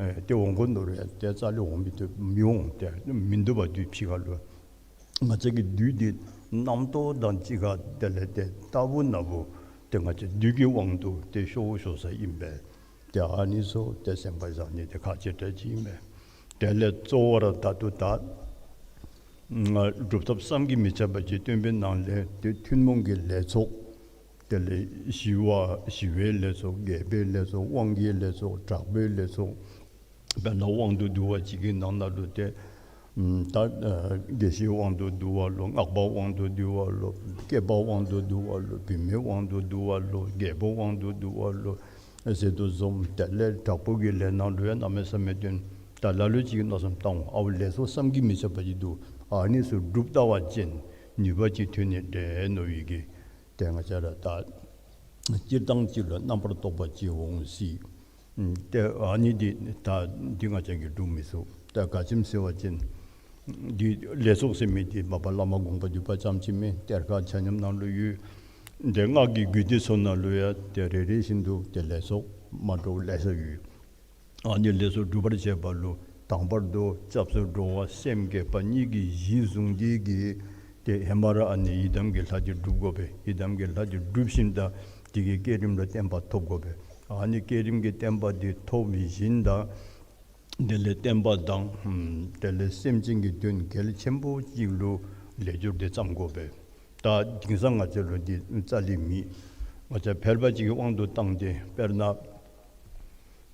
ཨེ་ཏེ་འོང་དགོ་མནོ་རུང་ཏེ་རྩ་ལས་འོང་མི་བཏུབ་མི་འོང་། ཏེ་མིན་འདུག་པ་བདུད་ཕྱི་ཁ་ལུ། ང་བཅས་ཀྱི་བདུད་འདི་རྣམ་རྟོག་དང་གཅིག་ཁར་དེ་ལས་ཏེ་རྟག་བུ་ན་བུ་ཏེ་ང་བཅས་བདུད་ཀྱི་དབང་དུ་ཏེ་ཤོར་ཤོར་ས་ཨིན་པས། ཏེ་ཨ་ནི་ཚུ་ཏེ་སེམས་ཁར་བཞག་ནི་ཏེ་ཁག་ཆེ་དྲགས་ཅིག་ཨིན་པས། དེ་ལས་གཙོ་བོ་ར་ད་ལྟོ་ད་སྒྲུབ་ཐབས་བསམ་གྱིས་མི་ཁྱབ་པ་ཅིག་སྟོན་པའི་ནང་ལས་ཏེ་ཐུན་མོང་གི་ལས་ཚོགས། དེ་ལས་ཞི་བ་ཞི་བའི་ལས་ཚོགས། རྒྱས་པའི་ལས་ཚོགས། དབང་གི་ལས་ཚོགས། དྲག་པོའི་ལས་ཚོགས། དཔེར་ན་དབང་དུ་བསྡུ་བ་ཅིག་གི་ནང་ན་ལུ་ཏེ་ད་ཨ་དགེ་བཤེས་དབང་དུ་བསྡུ་བ་ལོ། སྔགས་པ་དབང་དུ་བསྡུ་བ་ལོ། སྐྱེས་པ་དབང་དུ་བསྡུ་བ་ལོ། བུད་མེད་དབང་དུ་བསྡུ་བ་ལོ། རྒྱལ་པོ་དབང་དུ་བསྡུ་བ་ལོ་ཟེར་དོ་བཟུམ། དེ་ལས་དྲག་པོ་གི་ལས་ནང་ལུ་ཡང་གནམ་མེད་ས་མེད་སྟོན། ད་ལ་ལུ་ཅིག་མནོ་བསམ་བཏང་འོང་། ཨའུ་ལས་ཚོགས་བསམ་གྱིས་མི་ཁྱབ་པ་ཅིག་འདུག། ཨ་ནི་ཚུ་སྒྲུབ་ལྟ་བ་ཅིན་ནུས་པ་ཅིག་ཐོན་ནི་འདྲས་མནོ་བའི་གི་ཏེ་ང་བཅས་ར་ད་སྤྱིར་བཏང་ཅིག་ལུ་རྣམ་པར་རྟོག་པ་ཅིག་འོང་སྲིད། ཏེ་ཨ་ནི་འདི་ད་འདི་ང་བཅས་ཀྱིས་སྒྲུབ་མི་ཚུགས། ད་ག་ཅི་སྨོ་ཟེར་བ་ཅིན་འདི་ལས་ཚོགས་ཟེར་མི་འདི་མ་པ་བླ་མ་དགོངས་པ་འདུས་པ་ཙམ་ཅིག་མེན། གཏེར་ཁ་ཆ་མཉམ་ནང་ལུ་ཡོད། ཏེ་སྔགས་ཀྱི་རྒྱུད་སྡེ་ཚུ་ནང་ལུ་ཡང་ཏེ་རེ་རེ་བཞིན་དུ་ཏེ་ལས་ཚོགས་མ་འདྲཝ་ལེ་ཤ་ཡོད། ཨ་ནི་ལས་ཚོགས་སྒྲུབ་པར་བྱེད་པ་ལུ་དང་པར་དུ་སྐྱབས་སུ་འགྲོ་བ་སེམས་བསྐྱེད་པ་གཉིས་ཀྱི་གཞི་བཟུང་སྟེ་གིས་ཏེ་ཧེ་མ་ར་ཨ་ནི་ཡི་དམ་གྱི་ལྷ་འདི་སྒྲུབ་དགོ་པས། ཡི་དམ་གྱི་ལྷ་འདི་སྒྲུབ་ཞིནམ་ད་དེ་གི་བསྐྱེད་རིམ་ལུ་བརྟན་པ་ཐོབ་དགོ་པས། ཨ་ནི་བསྐྱེད་རིམ་གྱི་བརྟན་པ་འདི་ཐོབ་ཞིནམ་ད་དེ་ལས་བསྟན་པ་དང་དེ་ལས་སེམས་ཅན་གྱི་དོན་གལ་ཆེན་པོ་ཅིག་ལུ་ལས་སྦྱོར་འདི་བརྩམ་དགོ་པས། ད་དེང་སང་ང་བཅས་ལུ་འདི་རྩ་ལས་མེད། ང་བཅས་ཕལ་པ་ཅིག་གི་དབང་དུ་བཏང་སྟེ་དཔེར་ན་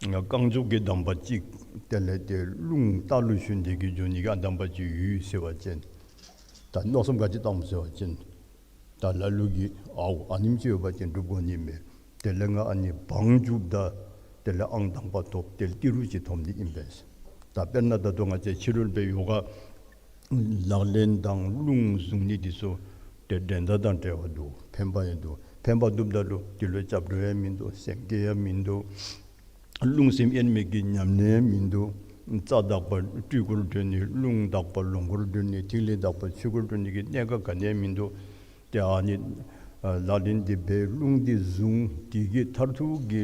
རྐང་མགྱོགས་ཀྱི་གདམས་པ་ཅིག་དེ་ལས་ཏེ་རླུང་རྟ་ལུ་ཞོན་ཏེ་གིས་འགྱོ་ནི་གི་ཨ་གདམས་པ་ཅིག་ཡོད་ཟེར་བ་ཅིན་ད་མནོ་བསམ་ག་ཅི་བཏངམ་ཟེར་བ་ཅིན་ད་ལ་ལུ་གིས་ཨའུ་ཨ་ནེམ་ཅིག་ཡོད་པ་ཅིན་སྒྲུབ་དགོ་ནི་མས། དེ་ལས་ང་ཨ་ནི་བང་རྒྱུགཔ་ད་དེ་ལས་ཨང་དང་པ་ཐོབ། དེ་ལས་ཏི་རུ་ཅིག་ཐོབ་ནི་ཨིན་པས། ད་དཔེར་ན་ད་ལྟོ་ང་བཅས་ཕྱི་རོལ་པའི་ཡོ་ག་ལག་ལེན་དང་རླུང་བཟུང་ནི་འདི་ཚུ་ཏེ་འགྲན་ཟླ་དང་བྲལ་བ་འདུག། ཕན་པ་ཡང་འདུག། ཕན་པ་འདུགཔ་ད་ལུ་འདི་ལུ་སྐྱབས་འགྲོ་ཡང་མིན་འདུག། སེམས་བསྐྱེད་ཡང་མིན་འདུག། རླུང་སེམས་དབྱེར་མེད་ཀྱི་ཉམས་ལེན་ཡང་མིན་འདུག། རྩ་དག་པ་སྤྲུལ་སྐུར་འགྲོ་ནི། རླུང་དག་པ་ལོངས་སྐུར་འགྲོ་ནི། ཐིག་ལེ་དག་པ་ཆོས་སྐུར་འགྲོ་ནི་གི་གནད་འགག་ག་ནི་ཡང་མིན་འདུག། ཏེ་ཨ་ནི་ཨ་ལག་ལེན་འདི་འབད་རླུང་འདི་བཟུང་འདི་གི་མཐར་ཐུག་གི་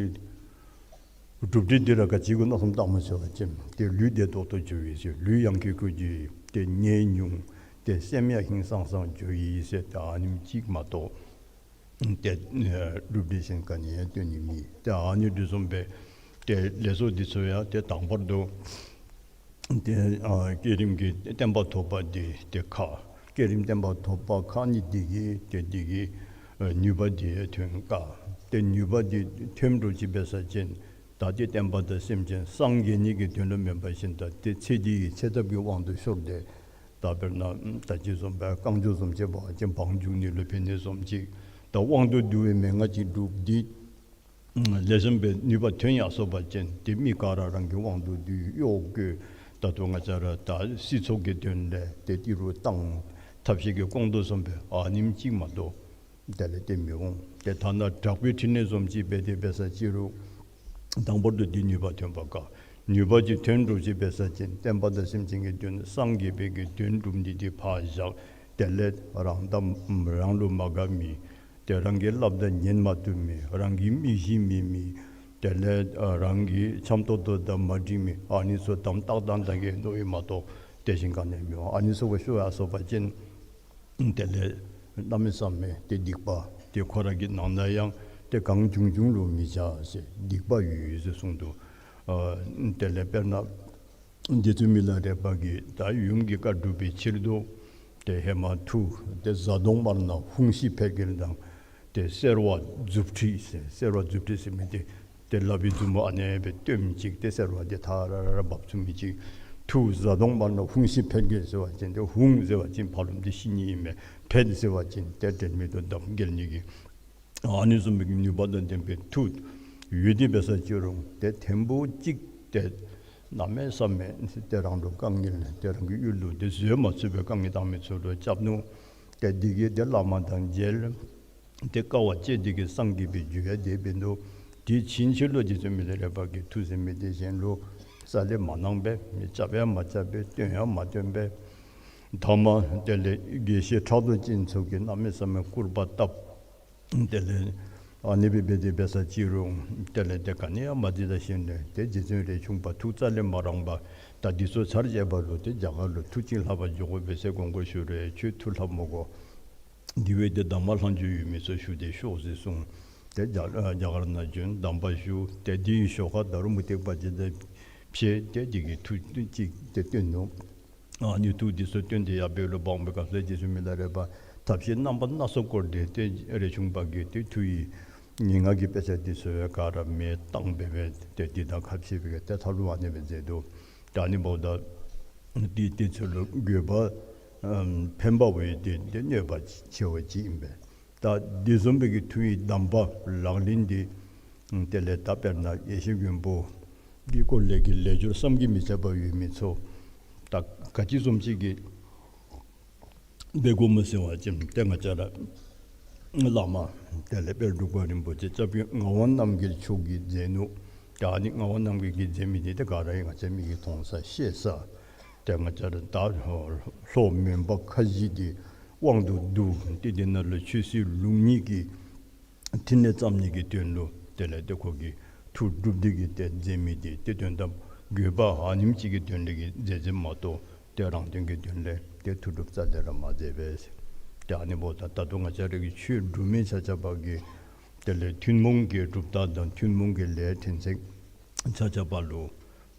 གྲུབ་འབྲས་འདི་ར་ག་ཅི་གུ་མནོ་བསམ་བཏངམ་ཟེར་བ་ཅིན་ཏེ་ལུས་བདེ་ཏོག་ཏོ་འགྱོ་ཡི་ཟེར། ལུས་ཡང་ཁེ་ཁེ་འགྱོ་ཡི། ཏེ་ནད་ཉུང་། ཏེ་སེམས་ཡང་ཧིང་སངས་སངས་འགྱོ་ཡི་ཟེར། ཏེ་ཨ་ནེམ་ཅིག་མ་གཏོགས་ཏེ་ཨ་གྲུབ་འབྲས་གཞན་ག་ནི་ཡང་སྟོན་ནི་མེད། ཏེ་ཨ་ནི་འདི་བཟུམ་སྦེ་ཏེ་ལས་ཚོགས་འདི་ཚུ་ཡང་ཏེ་དང་པར་དུ་ཏེ་ཨ་བསྐྱེད་རིམ་གྱི་བརྟན་པ་ཐོབ་པ་འདི་ཏེ་ཁག། བསྐྱེད་རིམ་བརྟན་པ་ཐོབ་པ་ཁག་ནི་འདི་གིས་ཏེ་འདི་གིས་ཨ་ནུས་པ་འདི་ཐོན་དཀའ། ཏེ་ནུས་པ་འདི་ཐོན་འགྲོ་ཅི་འབད་ས་ཅིན་ད་ཏེ་བསྟན་པ་དང་སེམས་ཅན་སངས་རྒྱས་ནི་གི་དོན་ལུ་མེན་པ་ཅིན་ད་ཏེ་ཚེ་འདི་གི་ཚེ་ཐབས་ཀྱི་དབང་དུ་ཤོར་ཏེ་ད་དཔེར་ན་ད་ཅི་བཟུམ་སྦེ་རྐང་མགྱོགས་བཟུམ་ཅིག་འབད་བ་ཅིན་བང་རྒྱུག་ནི་ལུ་ཕན་ནི་བཟུམ་ཅིག། ད་དབང་དུ་བསྡུ་བའི་མན་ངག་ཅིག་སྒྲུབ་སྟེ་ལེགས་ཤོམ་སྦེ་ནུས་པ་ཐོན་ཡར་སོང་པ་ཅིན་ཏེ་མི་ག་ར་རང་གི་དབང་དུ་བསྡུ་གཡོག་བཀོལ། ད་ལྟོ་ང་བཅས་ར་ད་སྲིད་ཚོགས་ཀྱི་དོན་ལས་ཏེ་ཏི་རུ་བཏང་། ཐབས་ཤེས་ཀྱི་སྐོང་དོ་བཟུམ་སྦེ་ཨ་ནེམ་ཅིག་མ་གཏོགས་དེ་ལས་ཏེ་མི་འོང་། ཏེ་ཐ་ན་དྲག་པོའི་ཕྲིན་ལས་བཟུམ་ཅིག་འབད་དེ་འབད་ས་ཅི་རུང་དང་པོ་དུ་འདི་ནུས་པ་ཐོན་པ་དཀའ། ནུས་པ་ཅིག་ཐོན་འགྲོ་ཅིག་འབད་ས་ཅིན་བསྟན་པ་དང་སེམས་ཅན་གྱི་དོན་སངས་རྒྱས་པའི་གི་དོན་སྒྲུབ་ནི་འདི་ཕར་བཞག། དེ་ལས་རང་དང་རང་ལུ་མ་དགའ་མི་ཏེ་རང་གི་སླབ་དང་ཉན་མ་བཏུབ་མི་རང་གི་མི་གཞི་མེད་མི་དེ་ལས་ཨ་རང་གི་འཆམ་ཏོག་ཏོ་དང་མ་འགྲིག་མི་ཨ་ནི་ཚུ་དམ་ཏག་ཏག་དང་གི་མནོ་ཡི་མ་གཏོགས་དེ་བཞིན་ག་ནི་ཡང་མི་འོང་། ཨ་ནི་ཚུ་ག་ཤོར་ཡར་སོང་པ་ཅིན་དེ་ལས་གནམ་མེད་ས་མེད་ཏེ་སྡིག་པ་ཏེ་ཁོ་ར་གི་ནང་ན་ཡང་ཏེ་གང་བྱུང་བྱུང་ལུ་མི་བྱ་ཟེར་སྡིག་པ་ཡོད་ཡོད་ཟེར་གསུངས་འདུག། ཨ་དེ་ལས་དཔེར་ན་རྗེ་བཙུན་མི་ལ་རས་པ་གིས་ད་ཡུམ་གྱི་བཀའ་སྒྲུབ་པའི་ཕྱིར་དུ་ཏེ་ཧེ་མ་མཐུ་ཏེ་གཟའ་གདོང་དམར་ནག་ཧཱུྃ་ཤི་ཕཊ་འགྱེལ་དང་ཏེ་སེར་བ་མཛུབ་ཁྲིད་ཟེར། སེར་བ་མཛུབ་ཁྲིད་ཟེར་མི་འདི་ཏེ་ལག་པའི་མཛུབ་མོ་ཨ་ནེ་སྦེ་སྟོནམ་ཅིག་ཏེ་སེར་བ་འདི་ཐ་ར་ར་འབབ་ཚུགས་མི་ཅིག། མཐུ་གཟའ་གདོང་དམར་ནག་ཧཱུྃ་ཤི་ཕཊ་འགྱེལ་ཟེར་བ་ཅིན་ཏེ་ཧཱུྃ་ཟེར་བ་ཅིན་ཕ་རོལ་ཏུ་ཤི་ནི་ཨིན་མས། ཕཊ་ཟེར་བ་ཅིན་ཏེ་དྲན་མེད་དུ་བརྡབ་འགྱེལ་ནི་གི་ཨ་ནི་བཟུམ་མའི་ནུས་པ་དང་ལྡན་པའི་མཐུ་ཡོད་དེ་འབད་ས་ཅི་རུང་ཏེ་ཐེངས་པོ་གཅིག་ཏེ་གནམ་མེད་ས་མེད་ཏེ་རང་ལུ་དཀའ་ངལ་ཏེ་རང་གི་ཡུལ་ལུ་ཏེ་བཟོད་མ་ཚུགས་པའི་དཀའ་ངལ་བཏང་མི་ཚུ་ལུ་རྐྱབ་ནུག། ཏེ་འདི་གིས་ཏེ་བླ་མ་དང་མཇལ། ཏེ་དཀའ་བ་སྤྱད་དེ་གིས་སངས་རྒྱས་པའི་རྒྱུ་ཡང་དེ་འབད་ནུག། དེ་ཕྱིན་ཆད་ལུ་རྗེ་བཙུན་མི་ལ་རས་པ་གིས་མཐུ་ཟེར་མི་འདི་གཞན་ལུ་རྩ་ལས་མ་གནང་པས། མི་རྐྱབ་ཡང་མ་རྐྱབ་པས། སྟོན་ཡང་མ་སྟོན་པས། ཐ་མ་དེ་ལས་དགེ་བཤེས་ཕྲག་དོག་ཅན་ཚུ་གིས་གནམ་མེད་ས་མེད་སྐུར་པ་བཏབ། དེ་ལས་ཨ་ནི་སྦེ་འབད་དེ་འབད་ས་ཅི་རུང་དེ་ལས་ཏེ་ག་ནི་ཡང་མ་མཛད་ད་ཞིནམ་ལས་ཏེ་རྗེ་བཙུན་རས་ཆུང་པ་ཐུགས་རྩ་ལས་མ་རངས་པར་ད་འདི་ཚུ་ཚར་བཅད་པ་ལུ་ཏེ་རྒྱ་གར་ལུ་མཐུ་ཅིག་ལྷབ་པར་འགྱོ་དགོ་པས་ཟེར་དགོངས་སྐོར་ཞུ་རུང་ཁྱོད་མཐུ་ལྷབ་མི་དགོ། དེ་བས་ཏེ་གདམས་པ་ལྷག་མཇུག་ཡོད་མི་ཚུ་ཞུ་སྟེ་ཤོག་ཟེར་གསུངས། ཏེ་རྒྱ་རྒྱ་གར་ནང་བྱོན་གདམས་པ་ཞུ། ཏེ་དེའི་ཞོར་ཁར་ད་རུང་མུ་སྟེགས་པ་ཅིག་དང་ཕྱད་དེ་དེ་གིས་མཐུ་ཅིག་ཏེ་སྟོན་ནུག། ཨ་ནི་མཐུ་འདི་ཚུ་སྟོན་ཏེ་ཡར་འབད་རུང་འབག་པའི་སྐབས་སུ་རྗེ་བཙུན་མི་ལ་རས་པ་ཐབས་ཤེས་རྣམ་པ་སྣ་ཚོགས་བསྐོར་ཏེ་ཏེ་རས་ཆུང་པ་གིས་ཏེ་མཐུ་ཡི་ངན་སྔགས་ཀྱི་དཔེ་ཆ་འདི་ཚུ་ག་ར་མེ་བཏང་འབད་འབད་ཏེ་འདི་དང་ཁ་ཕྱེ་བའི་ཏེ་ཐབས་ལུ་ཨ་ནི་སྦེ་མཛད་འདུག། ད་ཨ་ནི་འབདཝ་ད་འདི་ཏེ་ཚུ་ལུ་དགོས་པ་ཨམ་ཕན་པ་བས་ཏེ་ཏེ་གནོད་པ་ཆེ་བ་ཅིག་ཨིན་པས། ད་འདི་བཟུམ་སྦེ་གི་མཐུ་ཡི་གདམས་པ་ལག་ལེན་འདི་དེ་ལས་ད་དཔེར་ན་ཡེ་ཤེས་མགོན་པོ་གི་སྐོར་ལས་ཀྱི་ལས་སྦྱོར་བསམ་གྱིས་མི་ཁྱབ་པ་ཡོད་མི་ཚུ་ད་ག་ཅི་བཟུམ་ཅིག་གི་འབད་དགོཔ་སྨོ་ཟེར་བ་ཅིན་ཏེ་ང་བཅས་ར་བླ་མ་དེ་ལས་དཔལ་འབྲུག་པ་རིན་པོ་ཆེ་སྐྱབས་རྗེ་ངག་དབང་རྣམ་རྒྱལ་མཆོག་གིས་མཛད་ནུག། ད་ཨ་ནི་ངག་དབང་རྣམ་རྒྱལ་གྱིས་མཛད་མི་འདི་ཏེ་ག་ར་ཡང་ང་བཅས་མིག་གིས་མཐོང་ས་ཤེས་ས། ཏེ་ང་བཅས་ར་ད་ལྷོ་མོན་པ་ཁ་བཞི་འདི་དབང་དུ་བསྡུ་སྟེ་འདི་ནང་ལུ་ཆོས་སྲིད་ལུགས་གཉིས་ཀྱི་ཕྲིན་ལས་བརྩམ་ནི་གི་དོན་ལུ་དེ་ལས་ཏེ་ཁོ་གིས་མཐུ་སྒྲུབ་སྟེ་གིས་ཏེ་མཛད་མི་འདི་ཏེ་དོན་དམ་དགོས་པ་ཨ་ནེམ་ཅིག་གི་དོན་ལས་ཀྱི་མཛད་མཛདཔ་མ་གཏོགས་ཏེ་རང་དོན་གྱི་དོན་ལས་ཏེ་མཐུ་སྒྲུབ་རྩ་ལས་ར་མ་མཛད་པས། ཏེ་ཨ་ནི་འབདཝ་ད་ད་ལྟོ་ང་བཅས་ར་གི་ཆོས་སྒྲུབ་མི་ཆ་ཁྱབ་ཀྱིས་དེ་ལས་ཐུན་མོང་གི་གྲུབ་རྟགས་དང་ཐུན་མོང་གི་ལས་ཕྲན་ཚེགས་ཆ་ཁྱབ་ལུ་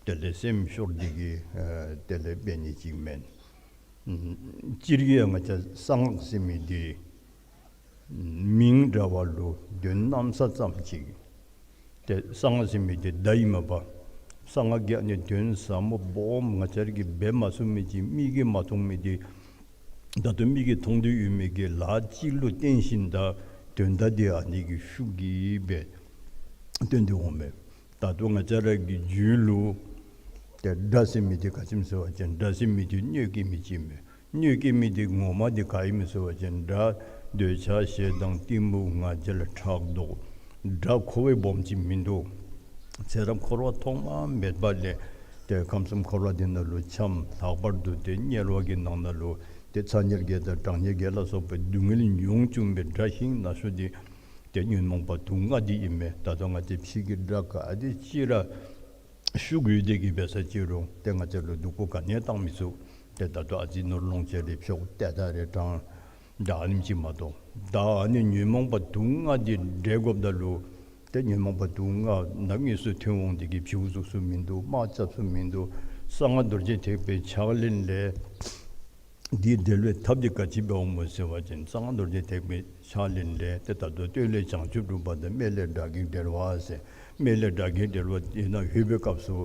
དེ་ལས་སེམས་ཤོར་ཏེ་གིས་ཨ་དེ་ལས་འབད་ནི་ཅིག་མེན། ཨམ་སྤྱིར་གྱིས་ཡང་ང་བཅས་གསང་སྔགས་ཟེར་མི་འདི་མིང་འདྲ་བ་ལུ་དོན་གནམ་ས་ཙམ་ཅིག། ཏེ་གསང་སྔགས་ཟེར་མི་འདི་བརྡ་ཨིན་མས་པ། གསང་སྔགས་ཀྱི་ཨ་ནི་དོན་ཟབ་མོ་སྦོམ་ང་བཅས་ར་གིས་འབད་མ་ཚུགས་མི་ཅིག་མིག་གིས་མ་མཐོང་མི་འདི་ད་ལྟོ་མིག་གིས་མཐོང་སྟེ་ཡོད་མི་གི་ལཱ་ཅིག་ལུ་བརྟེན་ཞིནམ་ད་དོན་དག་འདི་ཨ་ནི་གི་ཤུགས་ཀྱིས་སྦེ་སྟོན་ཏེ་འོང་མས། ད་ལྟོ་ང་བཅས་ར་གི་རྒྱུད་ལུ་ཏེ་དགྲ་ཟེར་མི་འདི་ག་ཅི་སྨོ་ཟེར་བ་ཅིན་དགྲ་ཟེར་མི་འདི་གནོད་སྐྱེལ་མི་ཅིག་མས། གནོད་སྐྱེལ་མི་འདི་ངོ་མ་འདི་ག་ཨིན་མས་ཟེར་བ་ཅིན་དགྲ་འདོད་ཆགས་ཞེ་སྡང་གཏི་མུག་ང་རྒྱལ་ཕྲག་དོག། དགྲ་ཁོ་བ་སྦོམ་ཅིག་མིན་འདུག། ཚེ་རབས་འཁོར་བ་ཐོག་མ་མེད་པ་ལས་ཏེ་ཁམས་གསུམ་འཁོར་བ་འདི་ནང་ལུ་འཁྱམས། ལྷག་པར་དུ་ཏེ་དམྱལ་བ་གི་ནང་ན་ལུ་ཏེ་ཚ་དམྱལ་བརྒྱད་དང་གྲང་དམྱལ་བརྒྱད་ལ་སོགས་པའི་སྡུག་བསྔལ་མྱོང་བཅུག་པའི་དགྲ་ཤིང་ན་ཤོས་འདི་ཏེ་ཉོན་མོངས་པ་དུག་ལྔ་འདི་ཨིན་མས། ད་ལྟོ་ང་བཅས་ཕྱི་གི་དགྲ་ག་དེ་ཅིག་ར་ཤུགས་ཡོད་དེ་གིས་འབད་ས་ཅི་རུང་ཏེ་ང་བཅས་ལུ་སྡུག་པོ་ག་ནི་ཡང་བཏང་མི་ཚུགས། ཏེ་ད་ལྟོ་ཨ་ཙི་ནོར་ལོངས་སྤྱོད་རེ་འཕྱོག་ཏེ་ད་རེ་དྲང་ད་ཨ་ནེམ་ཅིག་མ་གཏོགས། ད་ཨ་ནི་ཉོན་མོངས་པ་དུག་ལྔ་འདི་བསྒྲལ་དགོཔ་ད་ལུ་ཏེ་ཉོན་མོངས་པ་དུག་ལྔ་ནམ་དངོས་སུ་ཐོན་འོང་དེ་གིས་བྱིའུ་གཟུགས་སུ་མིན་འདུག། དམག་རྐྱབ་ས་མིན་འདུག། གསང་སྔགས་རྡོ་རྗེ་ཐེག་པའི་ཕྱག་ལེན་ལས་འདི་བསྒྲལ་བའི་ཐབས་འདི་ག་ཅི་འབད་འོང་སྨོ་ཟེར་བ་ཅིན་གསང་སྔགས་རྡོ་རྗེ་ཐེག་པའི་ཕྱག་ལེན་ལས་ཏེ་ད་ལྟོ་སྟོད་ལས་བྱང་ཆུབ་སྒྲུབ་པ་དང་སྨད་ལས་དགྲ་བགེགས་བསྒྲལ་བ་ཟེར། སྨད་ལས་དགྲ་བགེགས་བསྒྲལ་བ་ཨིན་ན་ལྷོད་པའི་སྐབས་སུ་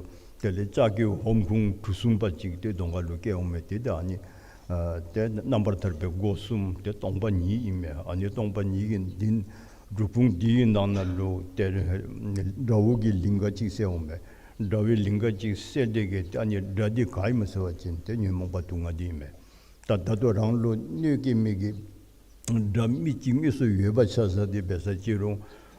དེ་ལས་ལྕགས་ཀྱི་ཧོམ་ཁུང་གྲུ་གསུམ་པ་ཅིག་ཏེ་གདོང་ཁ་ལུ་བཀལ་འོང་མས། ཏེ་ད་ཨ་ནི་ ཨ་ཏེ་རྣམ་པར་ཐར་པའི་སྒོ་གསུམ་ཏེ་སྟོང་པ་ཉིད་ཨིན་མས། ཨ་ནི་སྟོང་པ་ཉིད་ཀྱི་འདི་སྒྲུབ་ཁུངས་འདི་གི་ནང་ན་ལུ་ཏེ་དགྲ་བོ་གི་ལིང་ག་ཅིག་གསལ་འོང་མས། དགྲ་བོའི་ལིང་ག་ཅིག་གསལ་ཏེ་གི་ཨ་ནི་དགྲ་འདི་ག་ཨིན་མས་ཟེར་བ་ཅིན་ཏེ་ཉོན་མོངས་པ་དུག་ལྔ་འདི་ཨིན་མས། ད་ད་ལྟོ་རང་ལུ་གནོད་སྐྱེལ་མི་གི་དགྲ་མི་གཅིག་མི་གསུམ་ཡོད་པ་ཆ་བཞག་སྟེ་འབད་ས་ཅི་རུང་